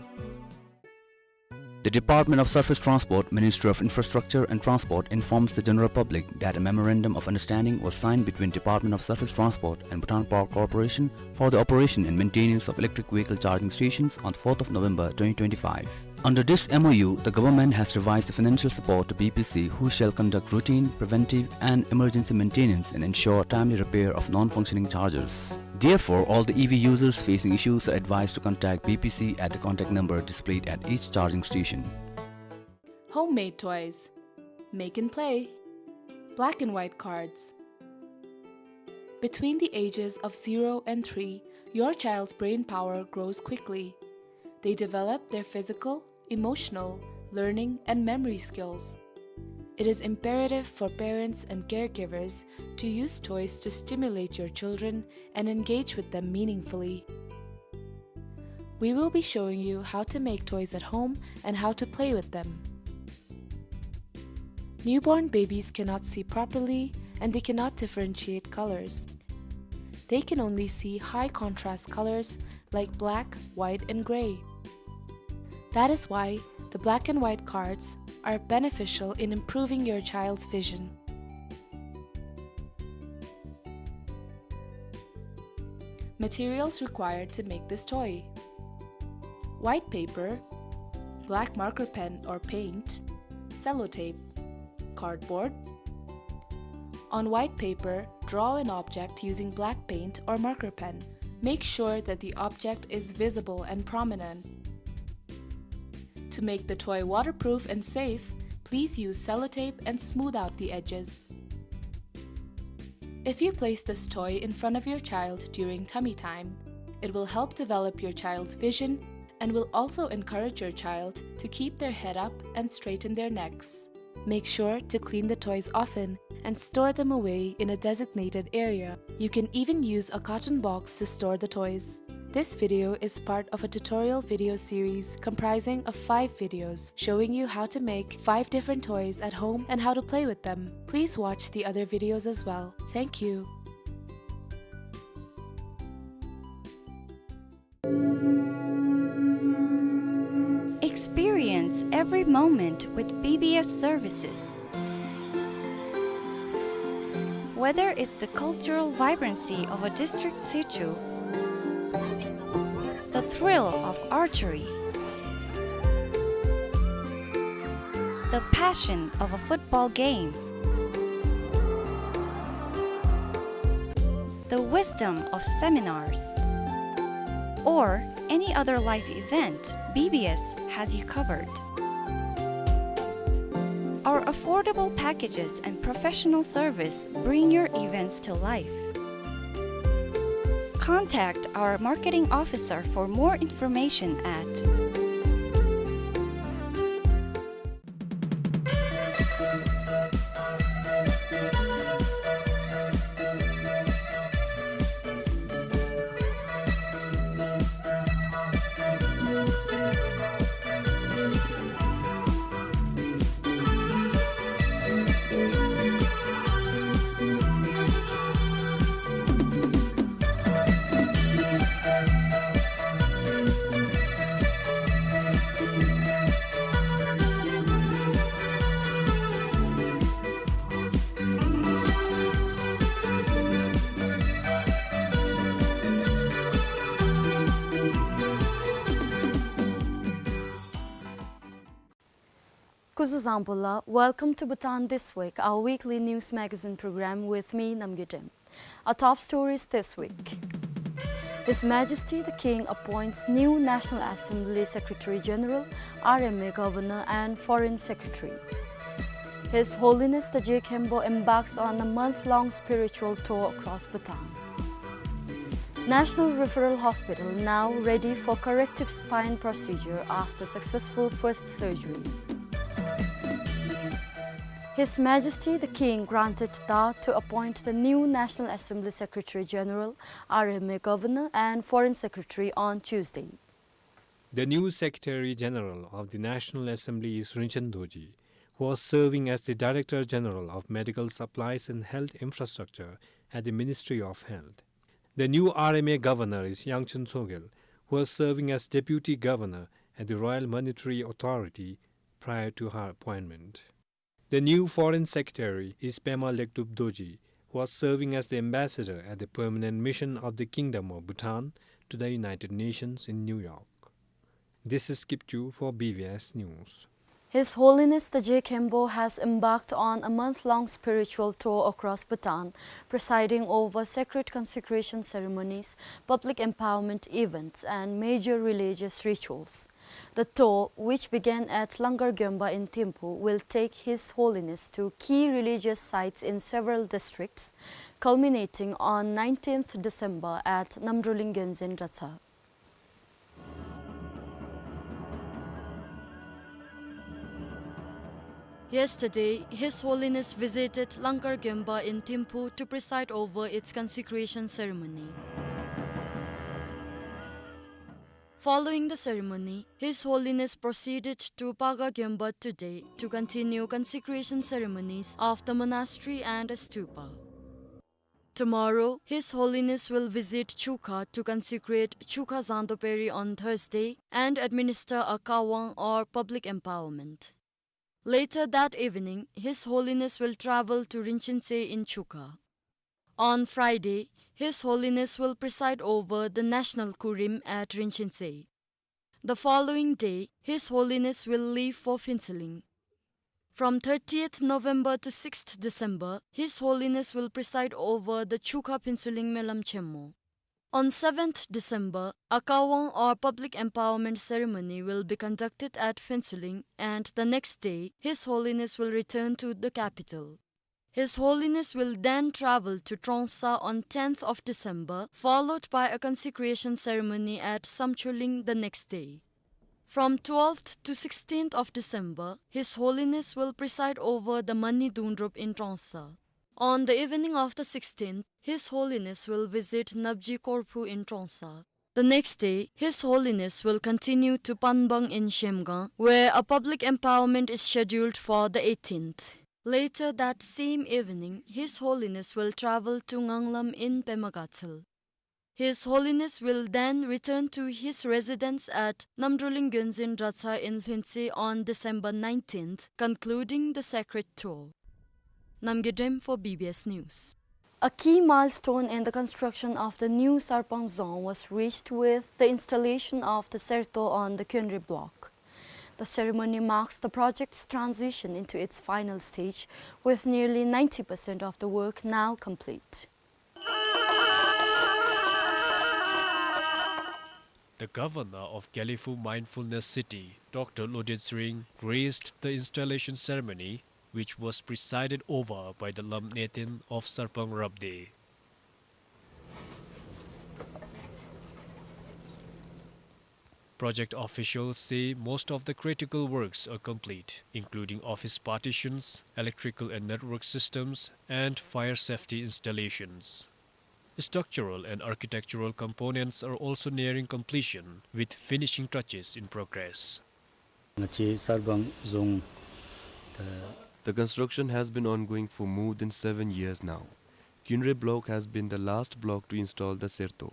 The Department of Surface Transport, Ministry of Infrastructure and Transport, informs the general public that a memorandum of understanding was signed between Department of Surface Transport and Bhutan Power Corporation for the operation and maintenance of electric vehicle charging stations on fourth of November twenty twenty-five. Under this M O U, the government has revised the financial support to B P C, who shall conduct routine, preventive and emergency maintenance and ensure timely repair of non-functioning chargers. Therefore, all the E V users facing issues are advised to contact B P C at the contact number displayed at each charging station. Homemade toys. Make and play. Black and white cards. Between the ages of zero and three, your child's brain power grows quickly. They develop their physical, emotional, learning, and memory skills. It is imperative for parents and caregivers to use toys to stimulate your children and engage with them meaningfully. We will be showing you how to make toys at home and how to play with them. Newborn babies cannot see properly and they cannot differentiate colors. They can only see high contrast colors like black, white, and gray. That is why the black and white cards are beneficial in improving your child's vision. Materials required to make this toy: white paper, black marker pen or paint, sellotape, cardboard. On white paper, draw an object using black paint or marker pen. Make sure that the object is visible and prominent. To make the toy waterproof and safe, please use sellotape and smooth out the edges. If you place this toy in front of your child during tummy time, it will help develop your child's vision and will also encourage your child to keep their head up and straighten their necks. Make sure to clean the toys often and store them away in a designated area. You can even use a carton box to store the toys. This video is part of a tutorial video series comprising of five videos showing you how to make five different toys at home and how to play with them. Please watch the other videos as well. Thank you. Experience every moment with B B S services. Whether it's the cultural vibrancy of a district situ, the thrill of archery, the passion of a football game, the wisdom of seminars, or any other life event, B B S has you covered. Our affordable packages and professional service bring your events to life. Contact our marketing officer for more information at Tuzu zangpo la, welcome to Bhutan This Week, our weekly news magazine program with me, Namgay Dem. Our top stories this week. His Majesty the King appoints new National Assembly Secretary General, R M A Governor and Foreign Secretary. His Holiness the Je Khenpo embarks on a month-long spiritual tour across Bhutan. National Referral Hospital now ready for corrective spine procedure after successful first surgery. His Majesty the King granted Daw to appoint the new National Assembly Secretary General, R M A Governor and Foreign Secretary on Tuesday. The new Secretary General of the National Assembly is Rinchen Dorji, who was serving as the Director General of Medical Supplies and Health Infrastructure at the Ministry of Health. The new R M A Governor is Yangchen Tshogel, who was serving as Deputy Governor at the Royal Monetary Authority prior to her appointment. The new Foreign Secretary is Pema Lektup Dorji, who was serving as the ambassador at the Permanent Mission of the Kingdom of Bhutan to the United Nations in New York. This is Kipchu for B B S News. His Holiness the Je Khenpo has embarked on a month-long spiritual tour across Bhutan, presiding over sacred consecration ceremonies, public empowerment events, and major religious rituals. The tour, which began at Langar Gyonpa in Thimphu, will take His Holiness to key religious sites in several districts, culminating on nineteenth December at Namdruling Gyonzin Dratshang. Yesterday, His Holiness visited Langar Gyonpa in Thimphu to preside over its consecration ceremony. Following the ceremony, His Holiness proceeded to Pagha Gyonpa today to continue consecration ceremonies of the monastery and a stupa. Tomorrow, His Holiness will visit Chukha to consecrate Chukha Zangdo Peri on Thursday and administer a Kawang or public empowerment. Later that evening, His Holiness will travel to Rinchen Tse in Chukha. On Friday, His Holiness will preside over the national kurim at Rinchen Tse. The following day, His Holiness will leave for Phuentsholing. From thirtieth November to sixth December, His Holiness will preside over the Chukha Phuentsholing Melam Chenmo. On seventh December, a Kawang or public empowerment ceremony will be conducted at Phuentsholing, and the next day, His Holiness will return to the capital. His Holiness will then travel to Trongsa on tenth of December, followed by a consecration ceremony at Samcholing the next day. From twelfth to sixteenth of December, His Holiness will preside over the Mani Dungdrup in Trongsa. On the evening of the sixteenth, His Holiness will visit Napji Korphu in Trongsa. The next day, His Holiness will continue to Panbang in Shemgang, where a public empowerment is scheduled for the eighteenth. Later that same evening, His Holiness will travel to Nganglam in Pema Gatshel. His Holiness will then return to his residence at Namdruling Gyonzin Dratshang in Lhuentse on December nineteenth, concluding the sacred tour. Namgay Dem for B B S News. A key milestone in the construction of the new Sarpang Dzong was reached with the installation of the serto on the Kyunre block. The ceremony marks the project's transition into its final stage, with nearly ninety percent of the work now complete. The governor of Gelephu Mindfulness City, Doctor Lodrop Tshering, graced the installation ceremony, which was presided over by the Lamp Neten of Sarpang Rabdey. Project officials say most of the critical works are complete, including office partitions, electrical and network systems, and fire safety installations. Structural and architectural components are also nearing completion, with finishing touches in progress. Nga chi Sarpang Dzong the The construction has been ongoing for more than seven years now. Kyunre block has been the last block to install the serto.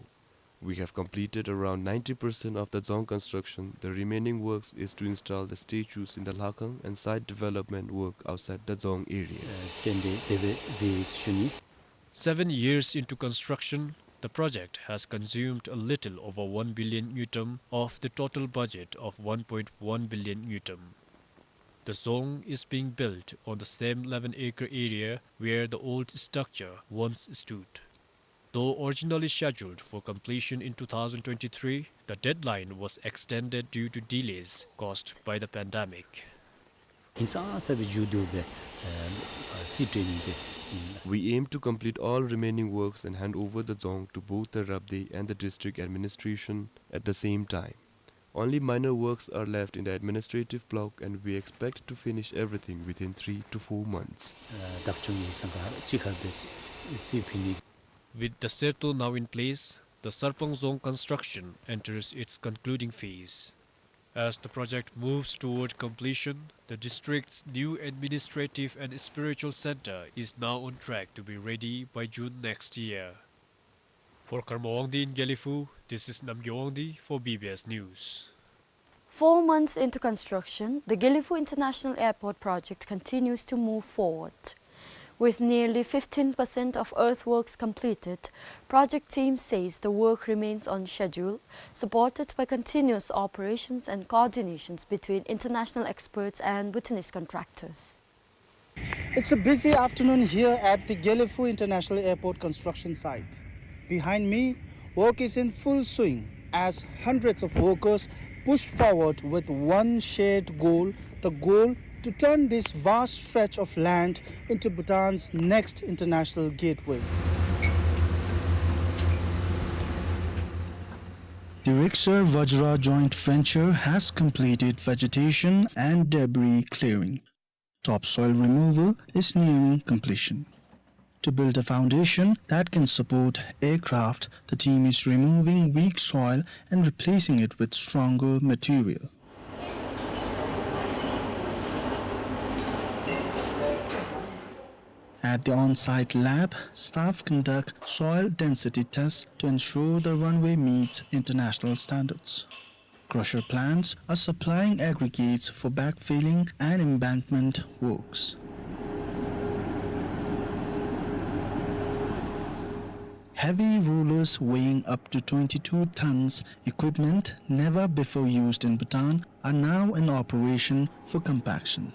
We have completed around ninety percent of the dzong construction. The remaining works is to install the statues in the Lhakhang and site development work outside the dzong area. Tende debe zis shuni. Seven years into construction, the project has consumed a little over one billion ngultrum of the total budget of one point one billion ngultrum. The dzong is being built on the same eleven acre area where the old structure once stood. Though originally scheduled for completion in two thousand twenty-three, the deadline was extended due to delays caused by the pandemic. ཧིང་སངས་ས་སྦེ་མཇུག་བསྡུ་སྦེ་ཨ་རྩིས་སྤྲོད་ནི་སྦེ་ཨིན། We aim to complete all remaining works and hand over the dzong to both the Rabdey and the district administration at the same time. Only minor works are left in the administrative block, and we expect to finish everything within three to four months. ཨ་བདག་སྐྱོང་གི་སྲང་ཁར་གཅིག་ཁར་སྦེ་རྩིས་ཕུལ་ནི། With the serto now in place, the Sarpang Dzong construction enters its concluding phase. As the project moves toward completion, the district's new administrative and spiritual center is now on track to be ready by June next year. For Karma Wangdi in Gelephu, this is Namgay Wangdi for B B S News. Four months into construction, the Gelephu International Airport project continues to move forward. With nearly fifteen percent of earthworks completed, project team says the work remains on schedule, supported by continuous operations and coordinations between international experts and Bhutanese contractors. It's a busy afternoon here at the Gelephu International Airport construction site. Behind me, work is in full swing as hundreds of workers push forward with one shared goal, the goal to turn this vast stretch of land into Bhutan's next international gateway. The Rixar Vajra joint venture has completed vegetation and debris clearing. Topsoil removal is nearing completion. To build a foundation that can support aircraft, the team is removing weak soil and replacing it with stronger material. At the on-site lab, staff conduct soil density tests to ensure the runway meets international standards. Crusher plants are supplying aggregates for backfilling and embankment works. Heavy rollers weighing up to twenty-two tons, equipment never before used in Bhutan, are now in operation for compaction.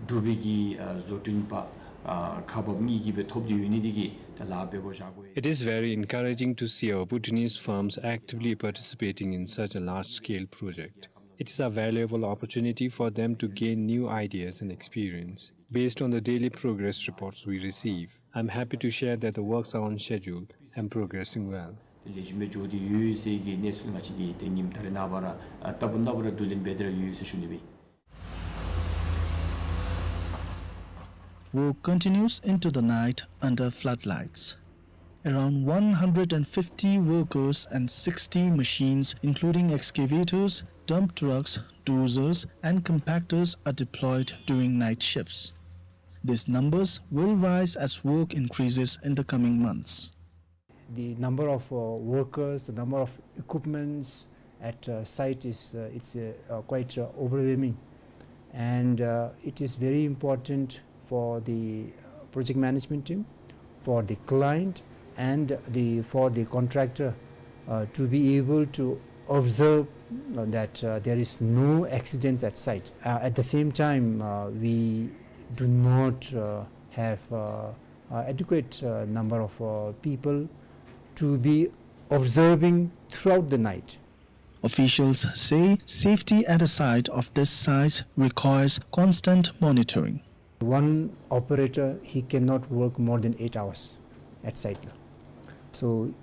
འབྲུག་པའི་གི་ཨ་བཟོ་སྐྲུན་པ་ཨ་ཁག་འབགཔ་གཉིས་ཀྱིས་སྦེ་ཐོབ་སྟེ་ཡོད་ནི་འདི་གིས་ད་ལཱ་འབད་དགོཔ་བཞག་དགོ་ཡི། It is very encouraging to see our Bhutanese firms actively participating in such a large-scale project. It is a valuable opportunity for them to gain new ideas and experience. Based on the daily progress reports we receive, I'm happy to share that the works are on schedule and progressing well. ལེགས་ཤོམ་སྦེ་འགྱོ་སྟེ་ཡོད་ཟེར་གྱི་གནས་ཚུལ་ང་བཅས་ཀྱིས་ཏེ་ཉིནམ་ད་རེས་ནངས་པ་ར་ཨ་ལྟ་བུ་ནང་པ་ར་བསྡུ་ལེན་འབད་དེ་ར་ཡོད་ཟེར་ཞུ་ནི་སྦེ། Work continues into the night under floodlights. Around one hundred and fifty workers and sixty machines, including excavators, dump trucks, dozers, and compactors, are deployed during night shifts. These numbers will rise as work increases in the coming months. The number of, uh, workers, the number of equipments at, uh, site is, uh, it's, uh, uh, quite, uh, overwhelming. And, uh, it is very important for the, uh, project management team, for the client, and the, for the contractor, uh, to be able to observe, uh, that, uh, there is no accidents at site. Uh, at the same time, uh, we do not, uh, have, uh, uh, adequate, uh, number of, uh, people to be observing throughout the night. Officials say safety at a site of this size requires constant monitoring. One operator, he cannot work more than eight hours at site. So,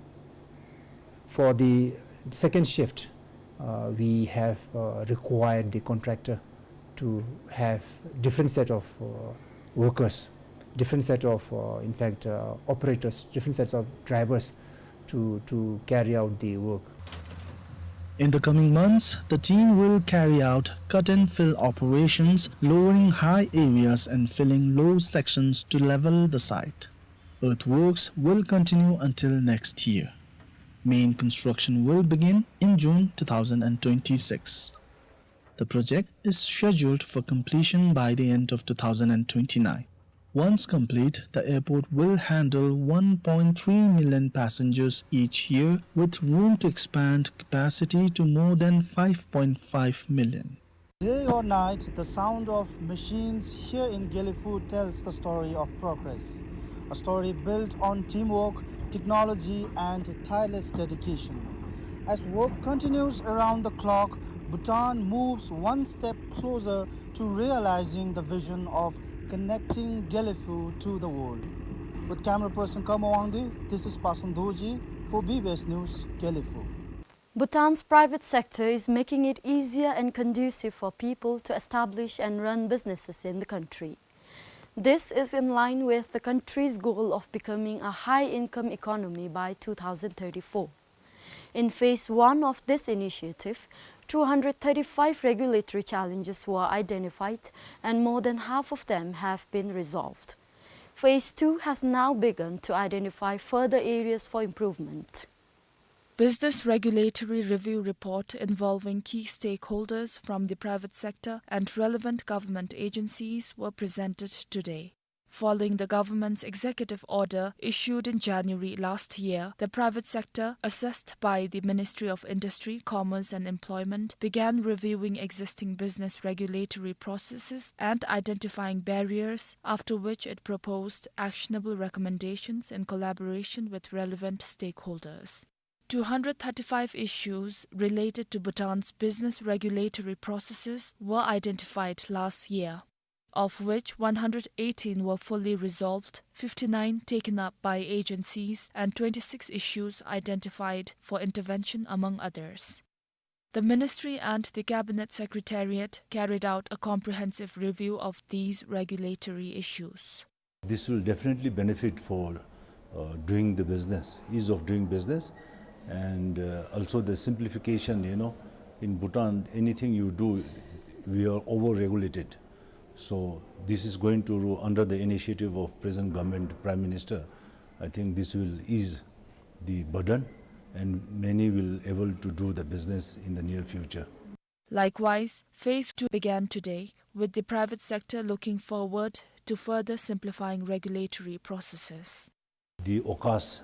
for the second shift, uh, we have, uh, required the contractor to have different set of, uh, workers, different set of, uh, in fact, uh, operators, different sets of drivers to, to carry out the work. In the coming months, the team will carry out cut and fill operations, lowering high areas and filling low sections to level the site. Earthworks will continue until next year. Main construction will begin in June two thousand and twenty-six. The project is scheduled for completion by the end of two thousand and twenty-nine. Once complete, the airport will handle one point three million passengers each year, with room to expand capacity to more than five point five million. Day or night, the sound of machines here in Gelephu tells the story of progress, a story built on teamwork, technology, and tireless dedication. As work continues around the clock, Bhutan moves one step closer to realizing the vision of connecting Gelephu to the world. With camera person Kamo Wangdi, this is Pasan Dorji for B B S News, Gelephu. Bhutan's private sector is making it easier and conducive for people to establish and run businesses in the country. This is in line with the country's goal of becoming a high-income economy by two thousand thirty-four. In phase one of this initiative, two hundred thirty-five regulatory challenges were identified and more than half of them have been resolved. Phase two has now begun to identify further areas for improvement. Business Regulatory Review Report involving key stakeholders from the private sector and relevant government agencies were presented today. Following the government's executive order issued in January last year, the private sector, assessed by the Ministry of Industry, Commerce and Employment, began reviewing existing business regulatory processes and identifying barriers, after which it proposed actionable recommendations in collaboration with relevant stakeholders. Two hundred thirty-five issues related to Bhutan's business regulatory processes were identified last year, of which one hundred eighteen were fully resolved, fifty-nine taken up by agencies, and twenty-six issues identified for intervention, among others. The ministry and the Cabinet Secretariat carried out a comprehensive review of these regulatory issues. This will definitely benefit for, uh, doing the business, ease of doing business, and, uh, also the simplification, you know, in Bhutan, anything you do, we are over-regulated. So this is going to, under the initiative of present government, Prime Minister, I think this will ease the burden, and many will able to do the business in the near future. Likewise, phase two began today, with the private sector looking forward to further simplifying regulatory processes. The AUKUS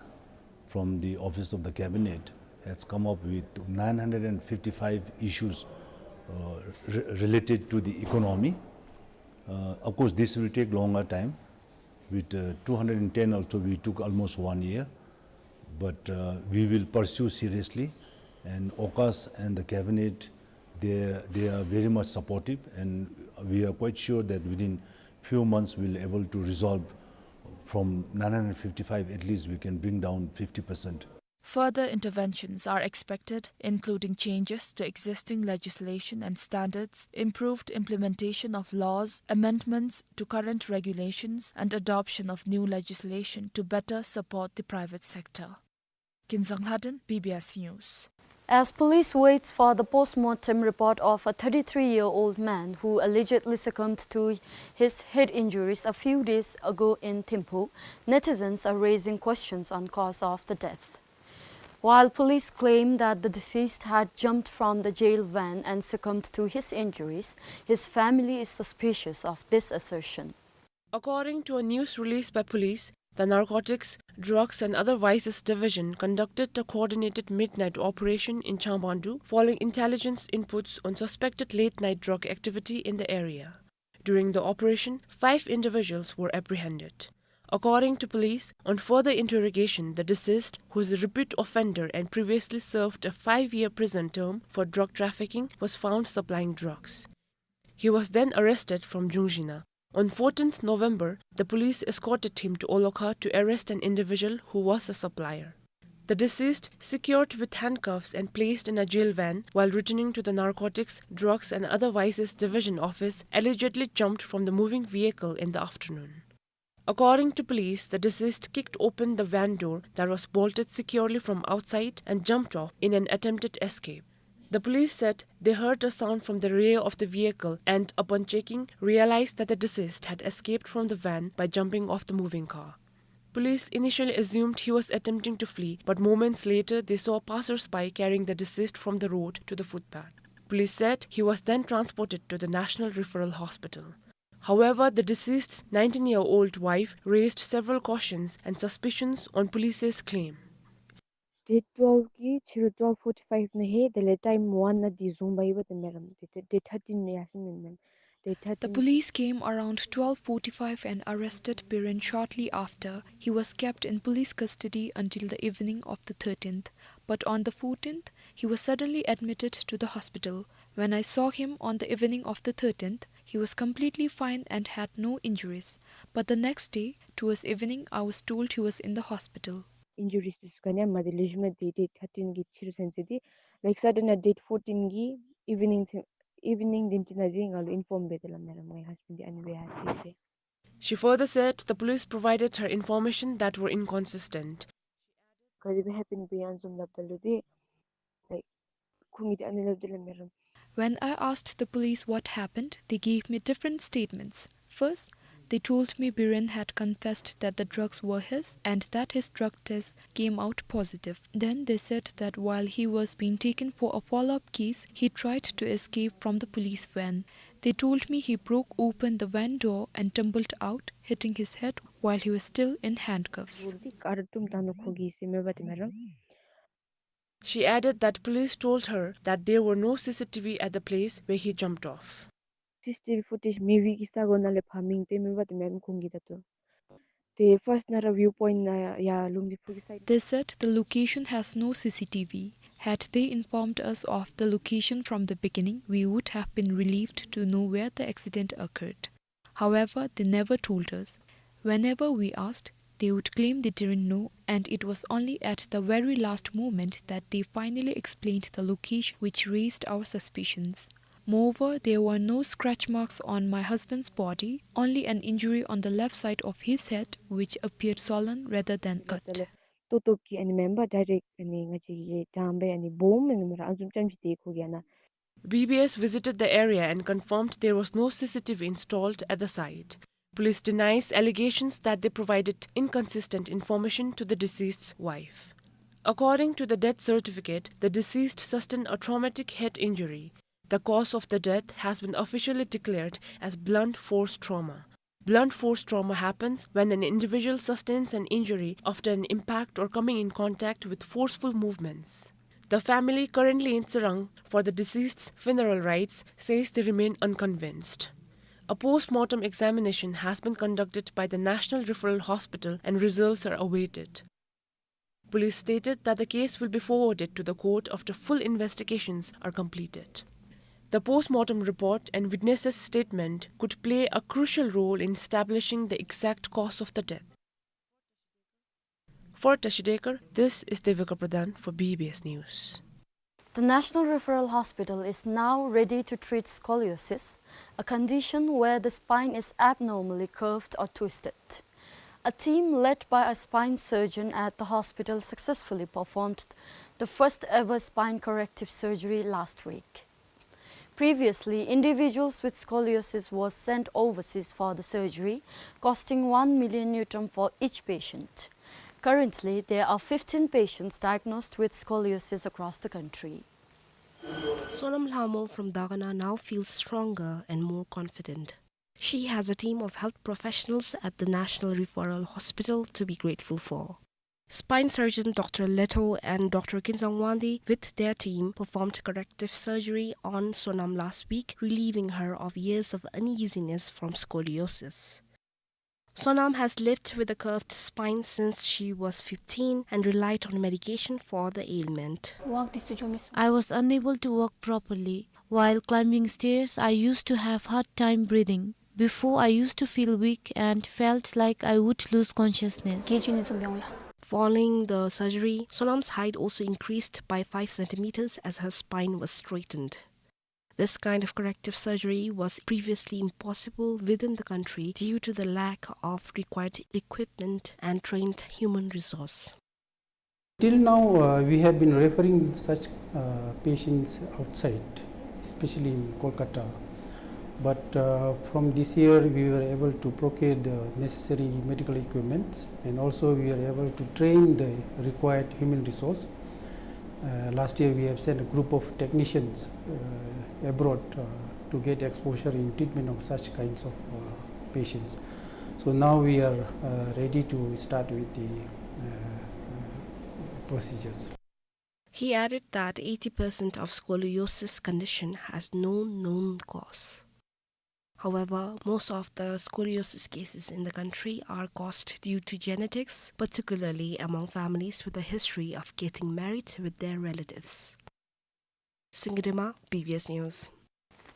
from the Office of the Cabinet has come up with nine hundred and fifty-five issues, uh, re-, related to the economy. Uh, of course, this will take longer time. With, uh, two hundred and ten also, we took almost one year. But, uh, we will pursue seriously, and AUKUS and the cabinet, they, they are very much supportive, and we are quite sure that within few months we'll able to resolve from nine hundred fifty-five, at least we can bring down fifty percent. Further interventions are expected, including changes to existing legislation and standards, improved implementation of laws, amendments to current regulations, and adoption of new legislation to better support the private sector. Kinzang Lhaden, B B S News. As police waits for the post-mortem report of a thirty-three-year-old man who allegedly succumbed to his head injuries a few days ago in Thimphu, netizens are raising questions on cause of the death. While police claim that the deceased had jumped from the jail van and succumbed to his injuries, his family is suspicious of this assertion. According to a news release by police, the Narcotics, Drugs and Other Vices Division conducted a coordinated midnight operation in Changpandu following intelligence inputs on suspected late-night drug activity in the area. During the operation, five individuals were apprehended. According to police, on further interrogation, the deceased, who is a repeat offender and previously served a five-year prison term for drug trafficking, was found supplying drugs. He was then arrested from Jungzhina. On fourteenth November, the police escorted him to Olokha to arrest an individual who was a supplier. The deceased, secured with handcuffs and placed in a jail van while returning to the Narcotics, Drugs and Other Vices Division office, allegedly jumped from the moving vehicle in the afternoon. According to police, the deceased kicked open the van door that was bolted securely from outside and jumped off in an attempted escape. The police said they heard a sound from the rear of the vehicle and, upon checking, realized that the deceased had escaped from the van by jumping off the moving car. Police initially assumed he was attempting to flee, but moments later they saw passers-by carrying the deceased from the road to the footpath. Police said he was then transported to the National Referral Hospital. However, the deceased's nineteen-year-old wife raised several cautions and suspicions on police's claim. Date twelve གི་ཕྱི་རུ་twelve forty-five ནང་ལྷོད། དེ་ལས་time one ནང་འདི་བཟུང་འབག་ཡི་པ་དེ་མེན་རམ། དེ་དེ་date thirteen ནང་ཡར་སོང་ཡི་མེན་རམ། Date thirteen. The police came around twelve forty-five and arrested Biren shortly after. He was kept in police custody until the evening of the thirteenth. But on the fourteenth, he was suddenly admitted to the hospital. When I saw him on the evening of the thirteenth, he was completely fine and had no injuries. But the next day, towards evening, I was told he was in the hospital. Injuries འདི་ཚུ་ག་ནི་ཡང་མ་འདུག། ལེགས་ཤོམ་སྦེ་དེ་date thirteen གི་ཕྱི་རུ་ཚུན་ཚོད་འདི། Like sudden ནང་date fourteen གི་evening ཚུན་evening དེམ་ཅིག་ནང་འདི་ང་ལུ་inform འབད་དེ་སླབ་མེན་རམ། ངེའི་husband འདི་ཨ་ནི་སྦེ་ཡར་སོ་ཡི་ཟེར། She further said the police provided her information that were inconsistent. ག་དེ་སྦེ་happen འབད་ཡི་ཨ་ནི་བཟུམ་སླབ་ད་ལུ་འདི། Like ཁོང་གིས་འདི་ཨ་ནི་སླབ་སྟེ་སླབ་མེན་རམ། When I asked the police what happened, they gave me different statements. First, they told me Biren had confessed that the drugs were his and that his drug test came out positive. Then they said that while he was being taken for a follow-up case, he tried to escape from the police van. They told me he broke open the van door and tumbled out, hitting his head while he was still in handcuffs. འདི་ཀར་བཏུམ་བཏང་ནུག་ཁོ་གིས་ཟེར་མེན་པ་དེ་མེན་རམ། She added that police told her that there were no C C T V at the place where he jumped off. C C T V footage མེད་པའི་གི་ས་གོ་ནང་ལས་ཕར་མིང་བཏོན་མེན་པ་དེ་མེན་རམ་ཁོང་གིས་ད་ལྟོ། དེ་first ནང་ར་view point ནང་ཡར་ལུང་བདེ་ཕུ་གི་side. They said the location has no C C T V. Had they informed us of the location from the beginning, we would have been relieved to know where the accident occurred. However, they never told us. Whenever we asked, they would claim they didn't know, and it was only at the very last moment that they finally explained the location, which raised our suspicions. Moreover, there were no scratch marks on my husband's body, only an injury on the left side of his head, which appeared swollen rather than cut. ཏོག་ཏོ་གི་ཨ་ནི་མེན་པར་direct ཨ་ནི་ང་བཅས་ཀྱི་དྲང་པའི་ཨ་ནི་སྦོམ་ཨ་ནི་མེན་ར་ཨ་ནི་བཟུམ་ཙམ་ཅིག་དེ་ཁོ་གིས་ཨ་ནཱ། B B S visited the area and confirmed there was no C C T V installed at the site. Police denies allegations that they provided inconsistent information to the deceased's wife. According to the death certificate, the deceased sustained a traumatic head injury. The cause of the death has been officially declared as blunt force trauma. Blunt force trauma happens when an individual sustains an injury after an impact or coming in contact with forceful movements. The family, currently in Tsirang for the deceased's funeral rites, says they remain unconvinced. A post-mortem examination has been conducted by the National Referral Hospital and results are awaited. Police stated that the case will be forwarded to the court after full investigations are completed. The post-mortem report and witnesses' statement could play a crucial role in establishing the exact cause of the death. For Tashi Dekar, this is Devika Pradhan for B B S News. The National Referral Hospital is now ready to treat scoliosis, a condition where the spine is abnormally curved or twisted. A team led by a spine surgeon at the hospital successfully performed the first ever spine corrective surgery last week. Previously, individuals with scoliosis was sent overseas for the surgery, costing one million ngultrum for each patient. Currently, there are fifteen patients diagnosed with scoliosis across the country. Sonam Lhamol from Dagana now feels stronger and more confident. She has a team of health professionals at the National Referral Hospital to be grateful for. Spine surgeon Doctor Leto and Doctor Kinzang Wangdi with their team performed corrective surgery on Sonam last week, relieving her of years of uneasiness from scoliosis. Sonam has lived with a curved spine since she was fifteen and relied on medication for the ailment. I was unable to walk properly. While climbing stairs, I used to have hard time breathing. Before, I used to feel weak and felt like I would lose consciousness. Following the surgery, Sonam's height also increased by five centimeters as her spine was straightened. This kind of corrective surgery was previously impossible within the country due to the lack of required equipment and trained human resource. Till now, uh, we have been referring such, uh, patients outside, especially in Kolkata. But, uh, from this year, we were able to procure the necessary medical equipments, and also we were able to train the required human resource. Uh, last year, we have sent a group of technicians, uh, abroad, uh, to get exposure in treatment of such kinds of, uh, patients. So now we are, uh, ready to start with the, uh, uh, procedures. He added that eighty percent of scoliosis condition has no known cause. However, most of the scoliosis cases in the country are caused due to genetics, particularly among families with a history of getting married with their relatives. Singye Dema, B B S News.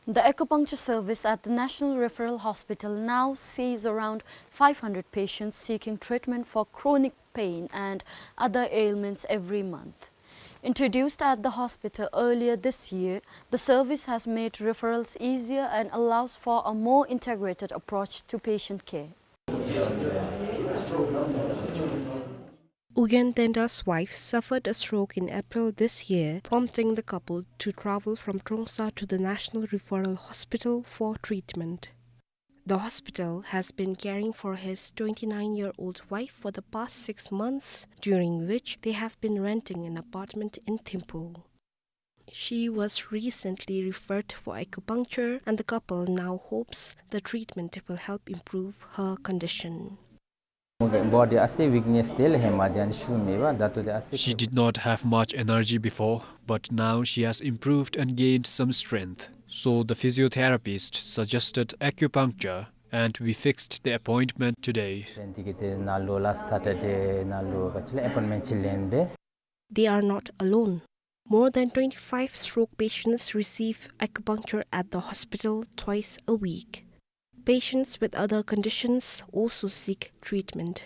The acupuncture service at the National Referral Hospital now sees around five hundred patients seeking treatment for chronic pain and other ailments every month. Introduced at the hospital earlier this year, the service has made referrals easier and allows for a more integrated approach to patient care. Ugyen Denda's wife suffered a stroke in April this year, prompting the couple to travel from Trongsa to the National Referral Hospital for treatment. The hospital has been caring for his twenty-nine-year-old wife for the past six months, during which they have been renting an apartment in Thimphu. She was recently referred for acupuncture, and the couple now hopes the treatment will help improve her condition. Body ase weakness tel hema dian shume ba datu de ase. She did not have much energy before, but now she has improved and gained some strength. So the physiotherapist suggested acupuncture, and we fixed the appointment today. Then tikite nalu last Saturday nalu kachile appointment chilen be. They are not alone. More than twenty-five stroke patients receive acupuncture at the hospital twice a week. Patients with other conditions also seek treatment.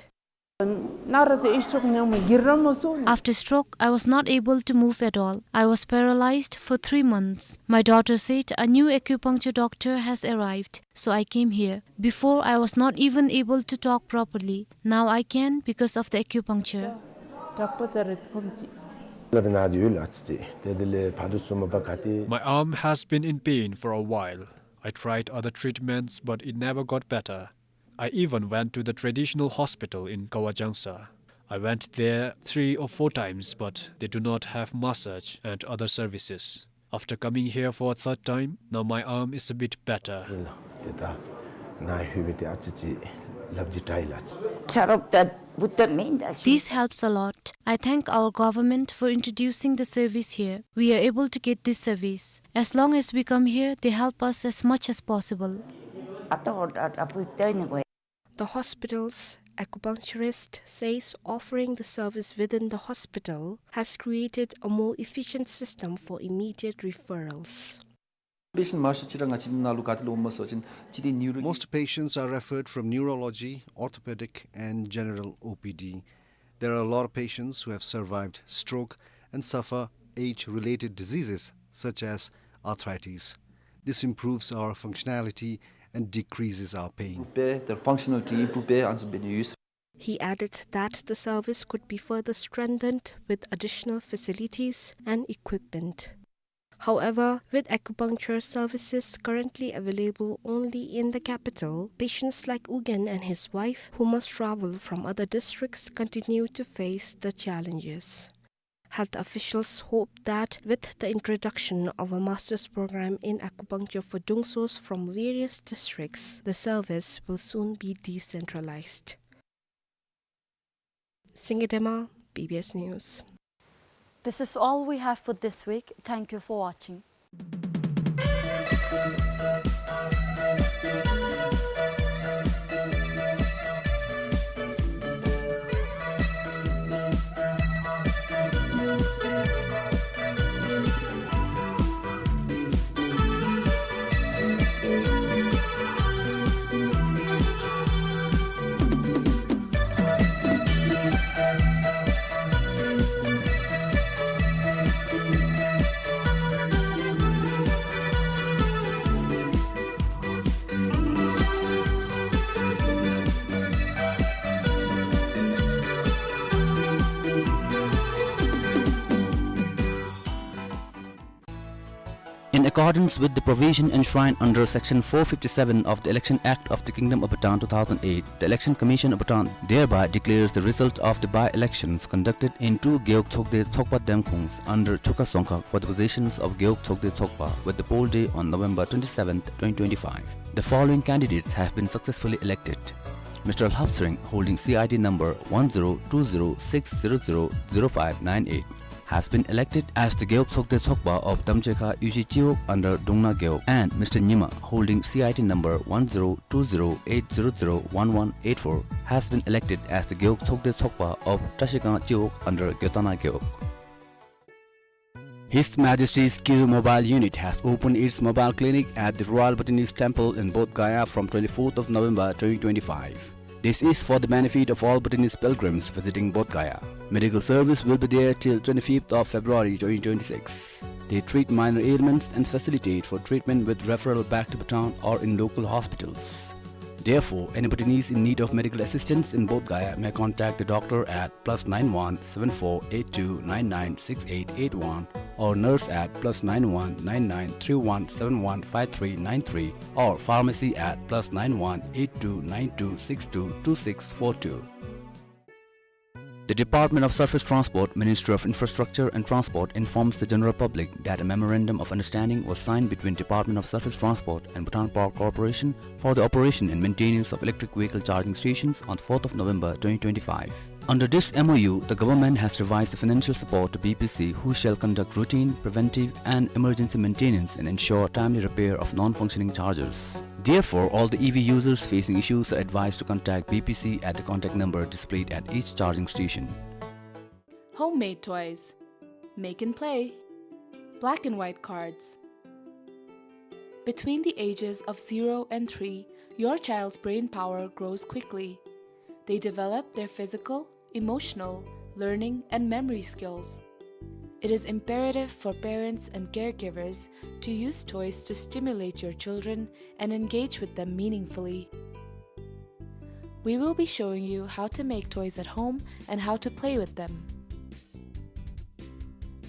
After stroke, I was not able to move at all. I was paralyzed for three months. My daughter said a new acupuncture doctor has arrived, so I came here. Before, I was not even able to talk properly. Now I can because of the acupuncture. My arm has been in pain for a while. I tried other treatments, but it never got better. I even went to the traditional hospital in Kawajangsa. I went there three or four times, but they do not have massage and other services. After coming here for a third time, now my arm is a bit better. This helps a lot. I thank our government for introducing the service here. We are able to get this service. As long as we come here, they help us as much as possible. The hospital's acupuncturist says offering the service within the hospital has created a more efficient system for immediate referrals. Patient master chira nga chin nalu kati lo maso chin chiti neuro. Most patients are referred from neurology, orthopedic, and general O P D. There are a lot of patients who have survived stroke and suffer age-related diseases such as arthritis. This improves our functionality and decreases our pain. Improve pe, their functionality improve pe, and so been use. He added that the service could be further strengthened with additional facilities and equipment. However, with acupuncture services currently available only in the capital, patients like Ugyen and his wife, who must travel from other districts, continue to face the challenges. Health officials hope that with the introduction of a master's program in acupuncture for Dungsos from various districts, the service will soon be decentralized. Singye Dema, B B S News. This is all we have for this week. Thank you for watching. In accordance with the provision enshrined under Section four fifty-seven of the Election Act of the Kingdom of Bhutan two thousand eight, the Election Commission of Bhutan thereby declares the result of the by-elections conducted in two Gewog Tsokde Tsokpa Demkhongs under Chukha Tsongkhag for the positions of Gewog Tsokde Tsokpa with the poll day on November twenty-seventh, twenty twenty-five. The following candidates have been successfully elected. Mister Lhap Tshering, holding C I T number one zero two zero six zero zero zero five nine eight, has been elected as the Gewog Tshogde Tshogpa of Damchekha Yuji Chiwog under Dungna Gewog, and Mister Nyima, holding C I T number one zero two zero eight zero zero one one eight four, has been elected as the Gewog Tshogde Tshogpa of Trashikang Chiwog under Gyotana Gewog. His Majesty's Kizu Mobile Unit has opened its mobile clinic at the Royal Bhutanese Temple in Bodh Gaya from twenty-fourth of November twenty twenty-five. This is for the benefit of all Bhutanese pilgrims visiting Bodh Gaya. Medical service will be there till twenty-fifth of February twenty twenty-six. They treat minor ailments and facilitate for treatment with referral back to Bhutan or in local hospitals. Therefore, any Bhutanese in need of medical assistance in Bodh Gaya may contact the doctor at plus nine one seven four eight two nine nine six eight eight one or nurse at plus nine one nine nine three one seven one five three nine three or pharmacy at plus nine one eight two nine two six two two six four two. The Department of Surface Transport, Ministry of Infrastructure and Transport informs the general public that a memorandum of understanding was signed between Department of Surface Transport and Bhutan Power Corporation for the operation and maintenance of electric vehicle charging stations on fourth of November twenty twenty-five. Under this M O U, the government has revised the financial support to B P C, who shall conduct routine, preventive and emergency maintenance and ensure timely repair of non-functioning chargers. Therefore, all the E V users facing issues are advised to contact B P C at the contact number displayed at each charging station. Homemade toys. Make and play. Black and white cards. Between the ages of zero and three, your child's brain power grows quickly. They develop their physical, emotional, learning, and memory skills. It is imperative for parents and caregivers to use toys to stimulate your children and engage with them meaningfully. We will be showing you how to make toys at home and how to play with them.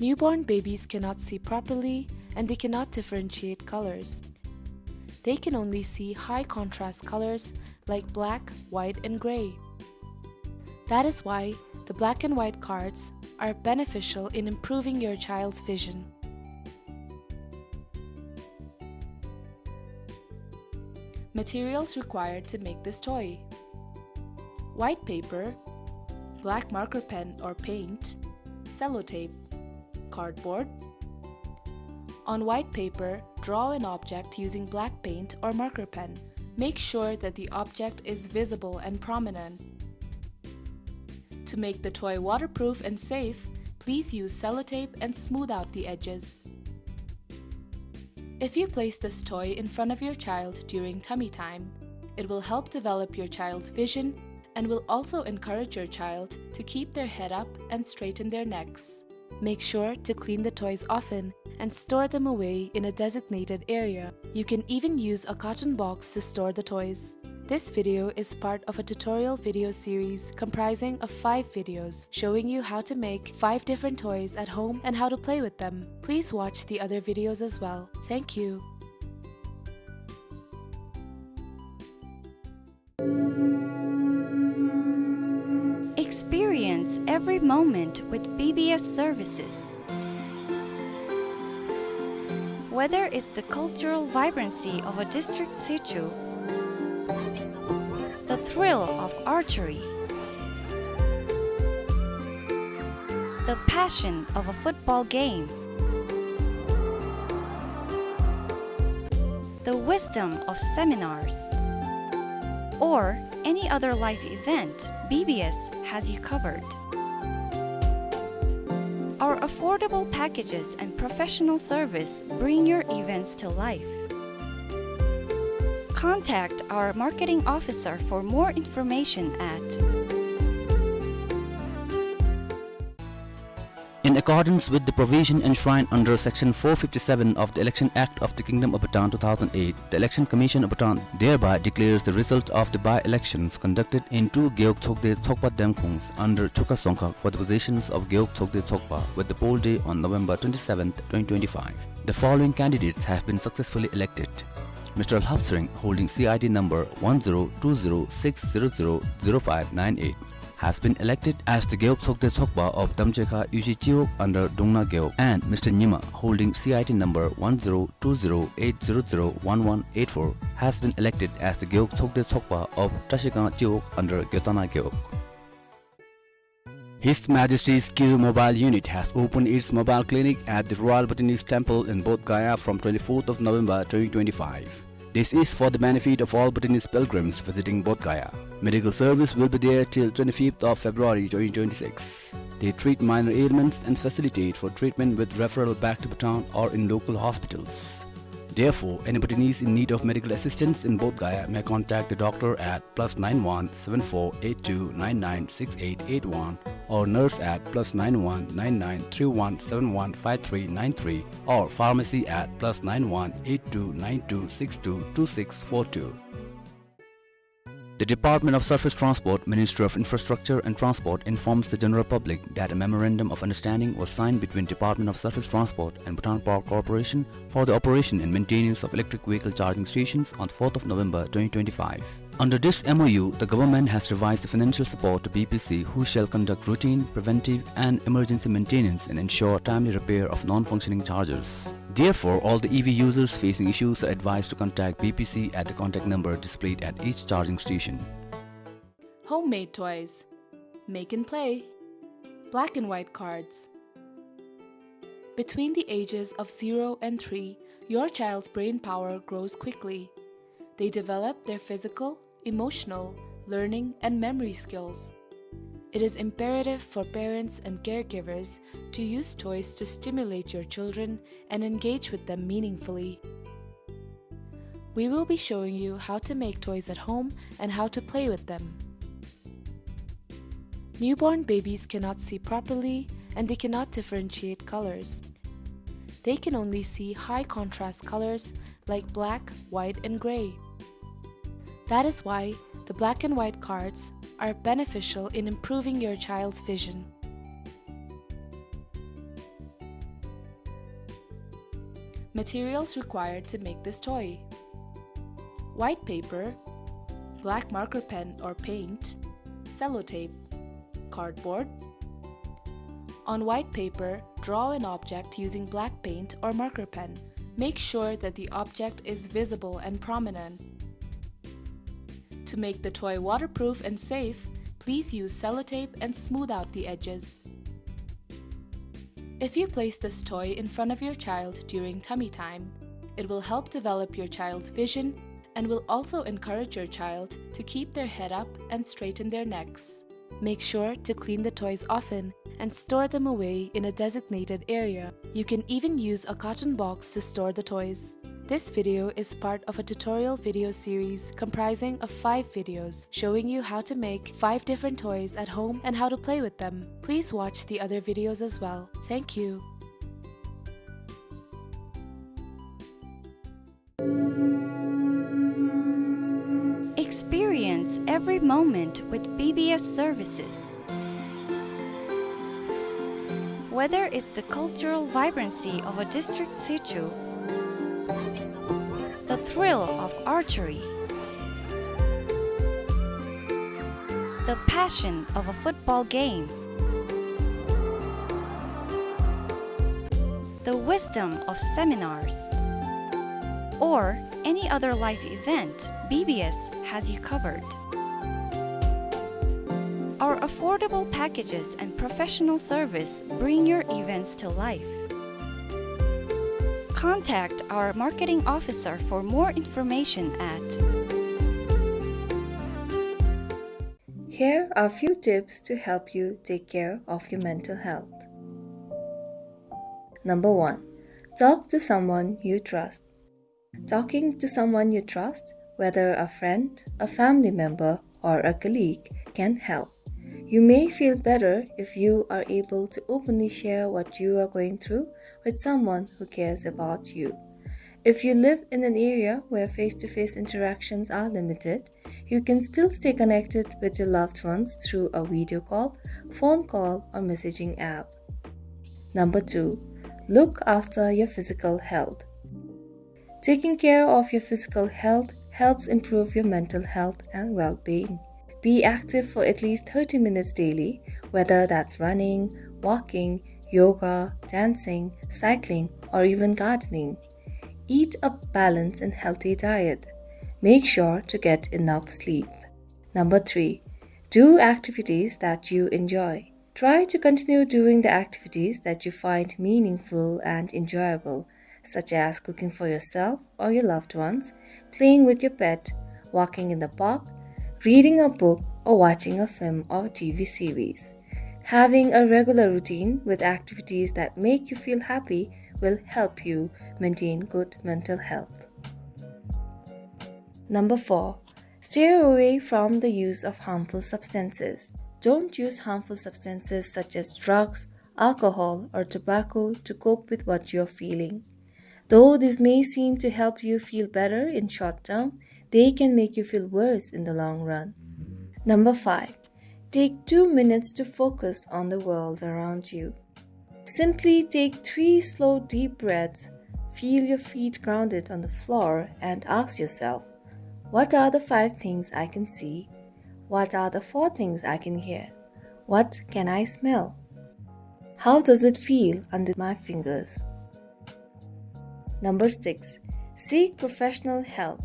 Newborn babies cannot see properly and they cannot differentiate colors. They can only see high contrast colors like black, white, and gray. That is why the black and white cards are beneficial in improving your child's vision. Materials required to make this toy: white paper, black marker pen or paint, sellotape, cardboard. On white paper, draw an object using black paint or marker pen. Make sure that the object is visible and prominent. To make the toy waterproof and safe, please use sellotape and smooth out the edges. If you place this toy in front of your child during tummy time, it will help develop your child's vision and will also encourage your child to keep their head up and straighten their necks. Make sure to clean the toys often and store them away in a designated area. You can even use a carton box to store the toys. This video is part of a tutorial video series comprising of five videos showing you how to make five different toys at home and how to play with them. Please watch the other videos as well. Thank you. Experience every moment with B B S services. Whether it's the cultural vibrancy of a district sichu, the thrill of archery, the passion of a football game, the wisdom of seminars, or any other life event, B B S has you covered. Our affordable packages and professional service bring your events to life. Contact our marketing officer for more information at In accordance with the provision enshrined under Section four fifty-seven of the Election Act of the Kingdom of Bhutan two thousand eight, the Election Commission of Bhutan thereby declares the result of the by-elections conducted in two Gewog Tshogde Tshogpa Demkhongs under Chukha Songkhak for the positions of Gewog Tshogde Tshogpa with the poll day on November twenty-seventh, twenty twenty-five. The following candidates have been successfully elected. Mister Lhap Tshering, holding C I T number one zero two zero six zero zero zero five nine eight. has been elected as the Gewog Tsokde Tsokpa of Damchekha Yuji Chiwog under Dungna Gewog, and Mister Nyima, holding C I T number one zero two zero eight zero zero one one eight four, has been elected as the Gewog Tsokde Tsokpa of Trashikang Chiwog under Gyotana Gewog. His Majesty's Kizu Mobile Unit has opened its mobile clinic at the Royal Bhutanese Temple in Bodh Gaya from twenty-fourth of November twenty twenty-five. This is for the benefit of all Bhutanese pilgrims visiting Bodh Gaya. Medical service will be there till twenty-fifth of February twenty twenty-six. They treat minor ailments and facilitate for treatment with referral back to Bhutan or in local hospitals. Therefore, any Bhutanese in need of medical assistance in Bodh Gaya may contact the doctor at plus nine one seven four eight two nine nine six eight eight one or nurse at plus nine one nine nine three one seven one five three nine three or pharmacy at plus nine one eight two nine two six two two six four two. The Department of Surface Transport, Ministry of Infrastructure and Transport, informs the general public that a memorandum of understanding was signed between Department of Surface Transport and Bhutan Power Corporation for the operation and maintenance of electric vehicle charging stations on fourth of November twenty twenty-five. Under this M O U, the government has revised the financial support to B P C, who shall conduct routine, preventive, and emergency maintenance and ensure timely repair of non-functioning chargers. Therefore, all the E V users facing issues are advised to contact B P C at the contact number displayed at each charging station. Homemade toys. Make and play. Black and white cards. Between the ages of zero and three, your child's brain power grows quickly. They develop their physical, emotional, learning, and memory skills. It is imperative for parents and caregivers to use toys to stimulate your children and engage with them meaningfully. We will be showing you how to make toys at home and how to play with them. Newborn babies cannot see properly and they cannot differentiate colors. They can only see high contrast colors like black, white, and gray. That is why the black and white cards are beneficial in improving your child's vision. Materials required to make this toy: white paper, black marker pen or paint, sellotape, cardboard. On white paper, draw an object using black paint or marker pen. Make sure that the object is visible and prominent. To make the toy waterproof and safe, please use sellotape and smooth out the edges. If you place this toy in front of your child during tummy time, it will help develop your child's vision and will also encourage your child to keep their head up and straighten their necks. Make sure to clean the toys often and store them away in a designated area. You can even use a carton box to store the toys. This video is part of a tutorial video series comprising of five videos showing you how to make five different toys at home and how to play with them. Please watch the other videos as well. Thank you. Experience every moment with B B S services. Whether it's the cultural vibrancy of a district situ, the thrill of archery, the passion of a football game, the wisdom of seminars, or any other life event, B B S has you covered. Our affordable packages and professional service bring your events to life. Contact our marketing officer for more information at. Here are few tips to help you take care of your mental health. Number one, talk to someone you trust. Talking to someone you trust, whether a friend, a family member, or a colleague, can help. You may feel better if you are able to openly share what you are going through with someone who cares about you. If you live in an area where face-to-face interactions are limited, you can still stay connected with your loved ones through a video call, phone call, or messaging app. Number two, look after your physical health. Taking care of your physical health helps improve your mental health and well-being. Be active for at least thirty minutes daily, whether that's running, walking, yoga, dancing, cycling, or even gardening. Eat a balanced and healthy diet. Make sure to get enough sleep. Number three, do activities that you enjoy. Try to continue doing the activities that you find meaningful and enjoyable, such as cooking for yourself or your loved ones, playing with your pet, walking in the park, reading a book, or watching a film or T V series. Having a regular routine with activities that make you feel happy will help you maintain good mental health. Number four, stay away from the use of harmful substances. Don't use harmful substances such as drugs, alcohol, or tobacco to cope with what you're feeling. Though this may seem to help you feel better in short term, they can make you feel worse in the long run. Number five, take two minutes to focus on the world around you. Simply take three slow, deep breaths, feel your feet grounded on the floor, and ask yourself, "What are the five things I can see? What are the four things I can hear? What can I smell? How does it feel under my fingers?" Number six, seek professional help.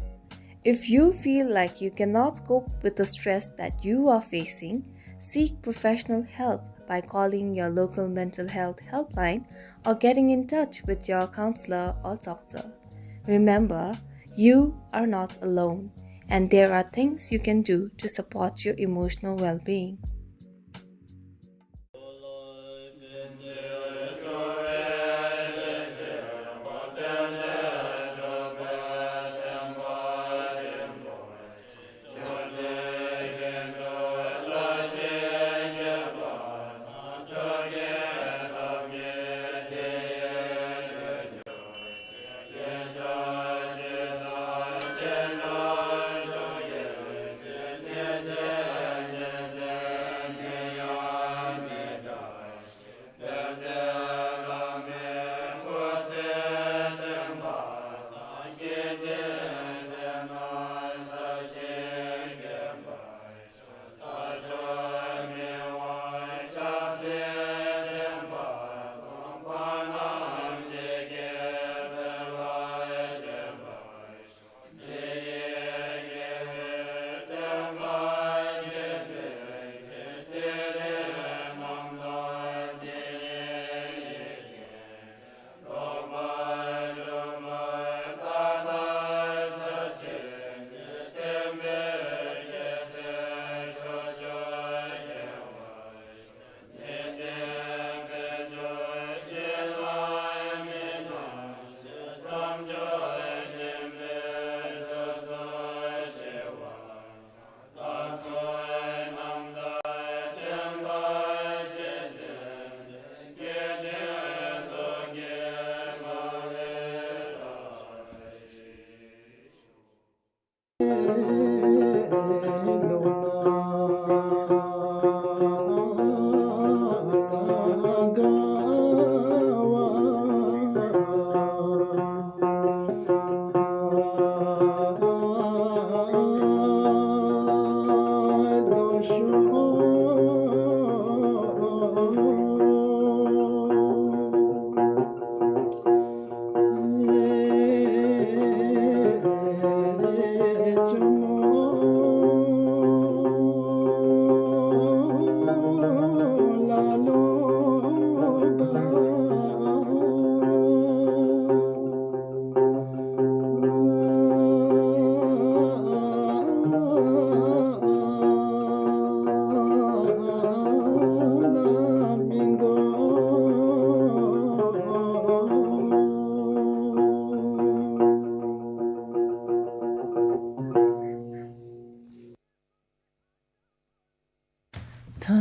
If you feel like you cannot cope with the stress that you are facing, seek professional help by calling your local mental health helpline or getting in touch with your counselor or doctor. Remember, you are not alone, and there are things you can do to support your emotional well-being.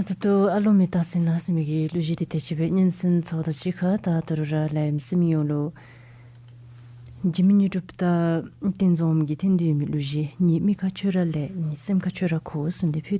ད་ད་ལྟོ་ཨ་ལོ་མེ་སྟག་སེང་ལ་ཟེར་མི་གི་གླུ་གཞས་འདི་དེ་ཅིག་སྦེ་སྙན་གསན་ཚརཝ་ད་གཅིག་ཁར་ད་ད་རུང་ར་ལས་རིམ་གཟིགས་མི་ཡོངས་ལུ་འཇིགས་མེད་དངོས་གྲུབ་དང་བསྟན་འཛིན་འོགམ་གིས་འཐེན་ཏེ་ཡོད་མི་གླུ་གཞས་ངེའི་མིག་ཁར་ཁྱོད་ར་ལས་ངེའི་སེམས་ཁར་ཁྱོད་ར་ཁོ་ཟེར་འདི་ཕུལ་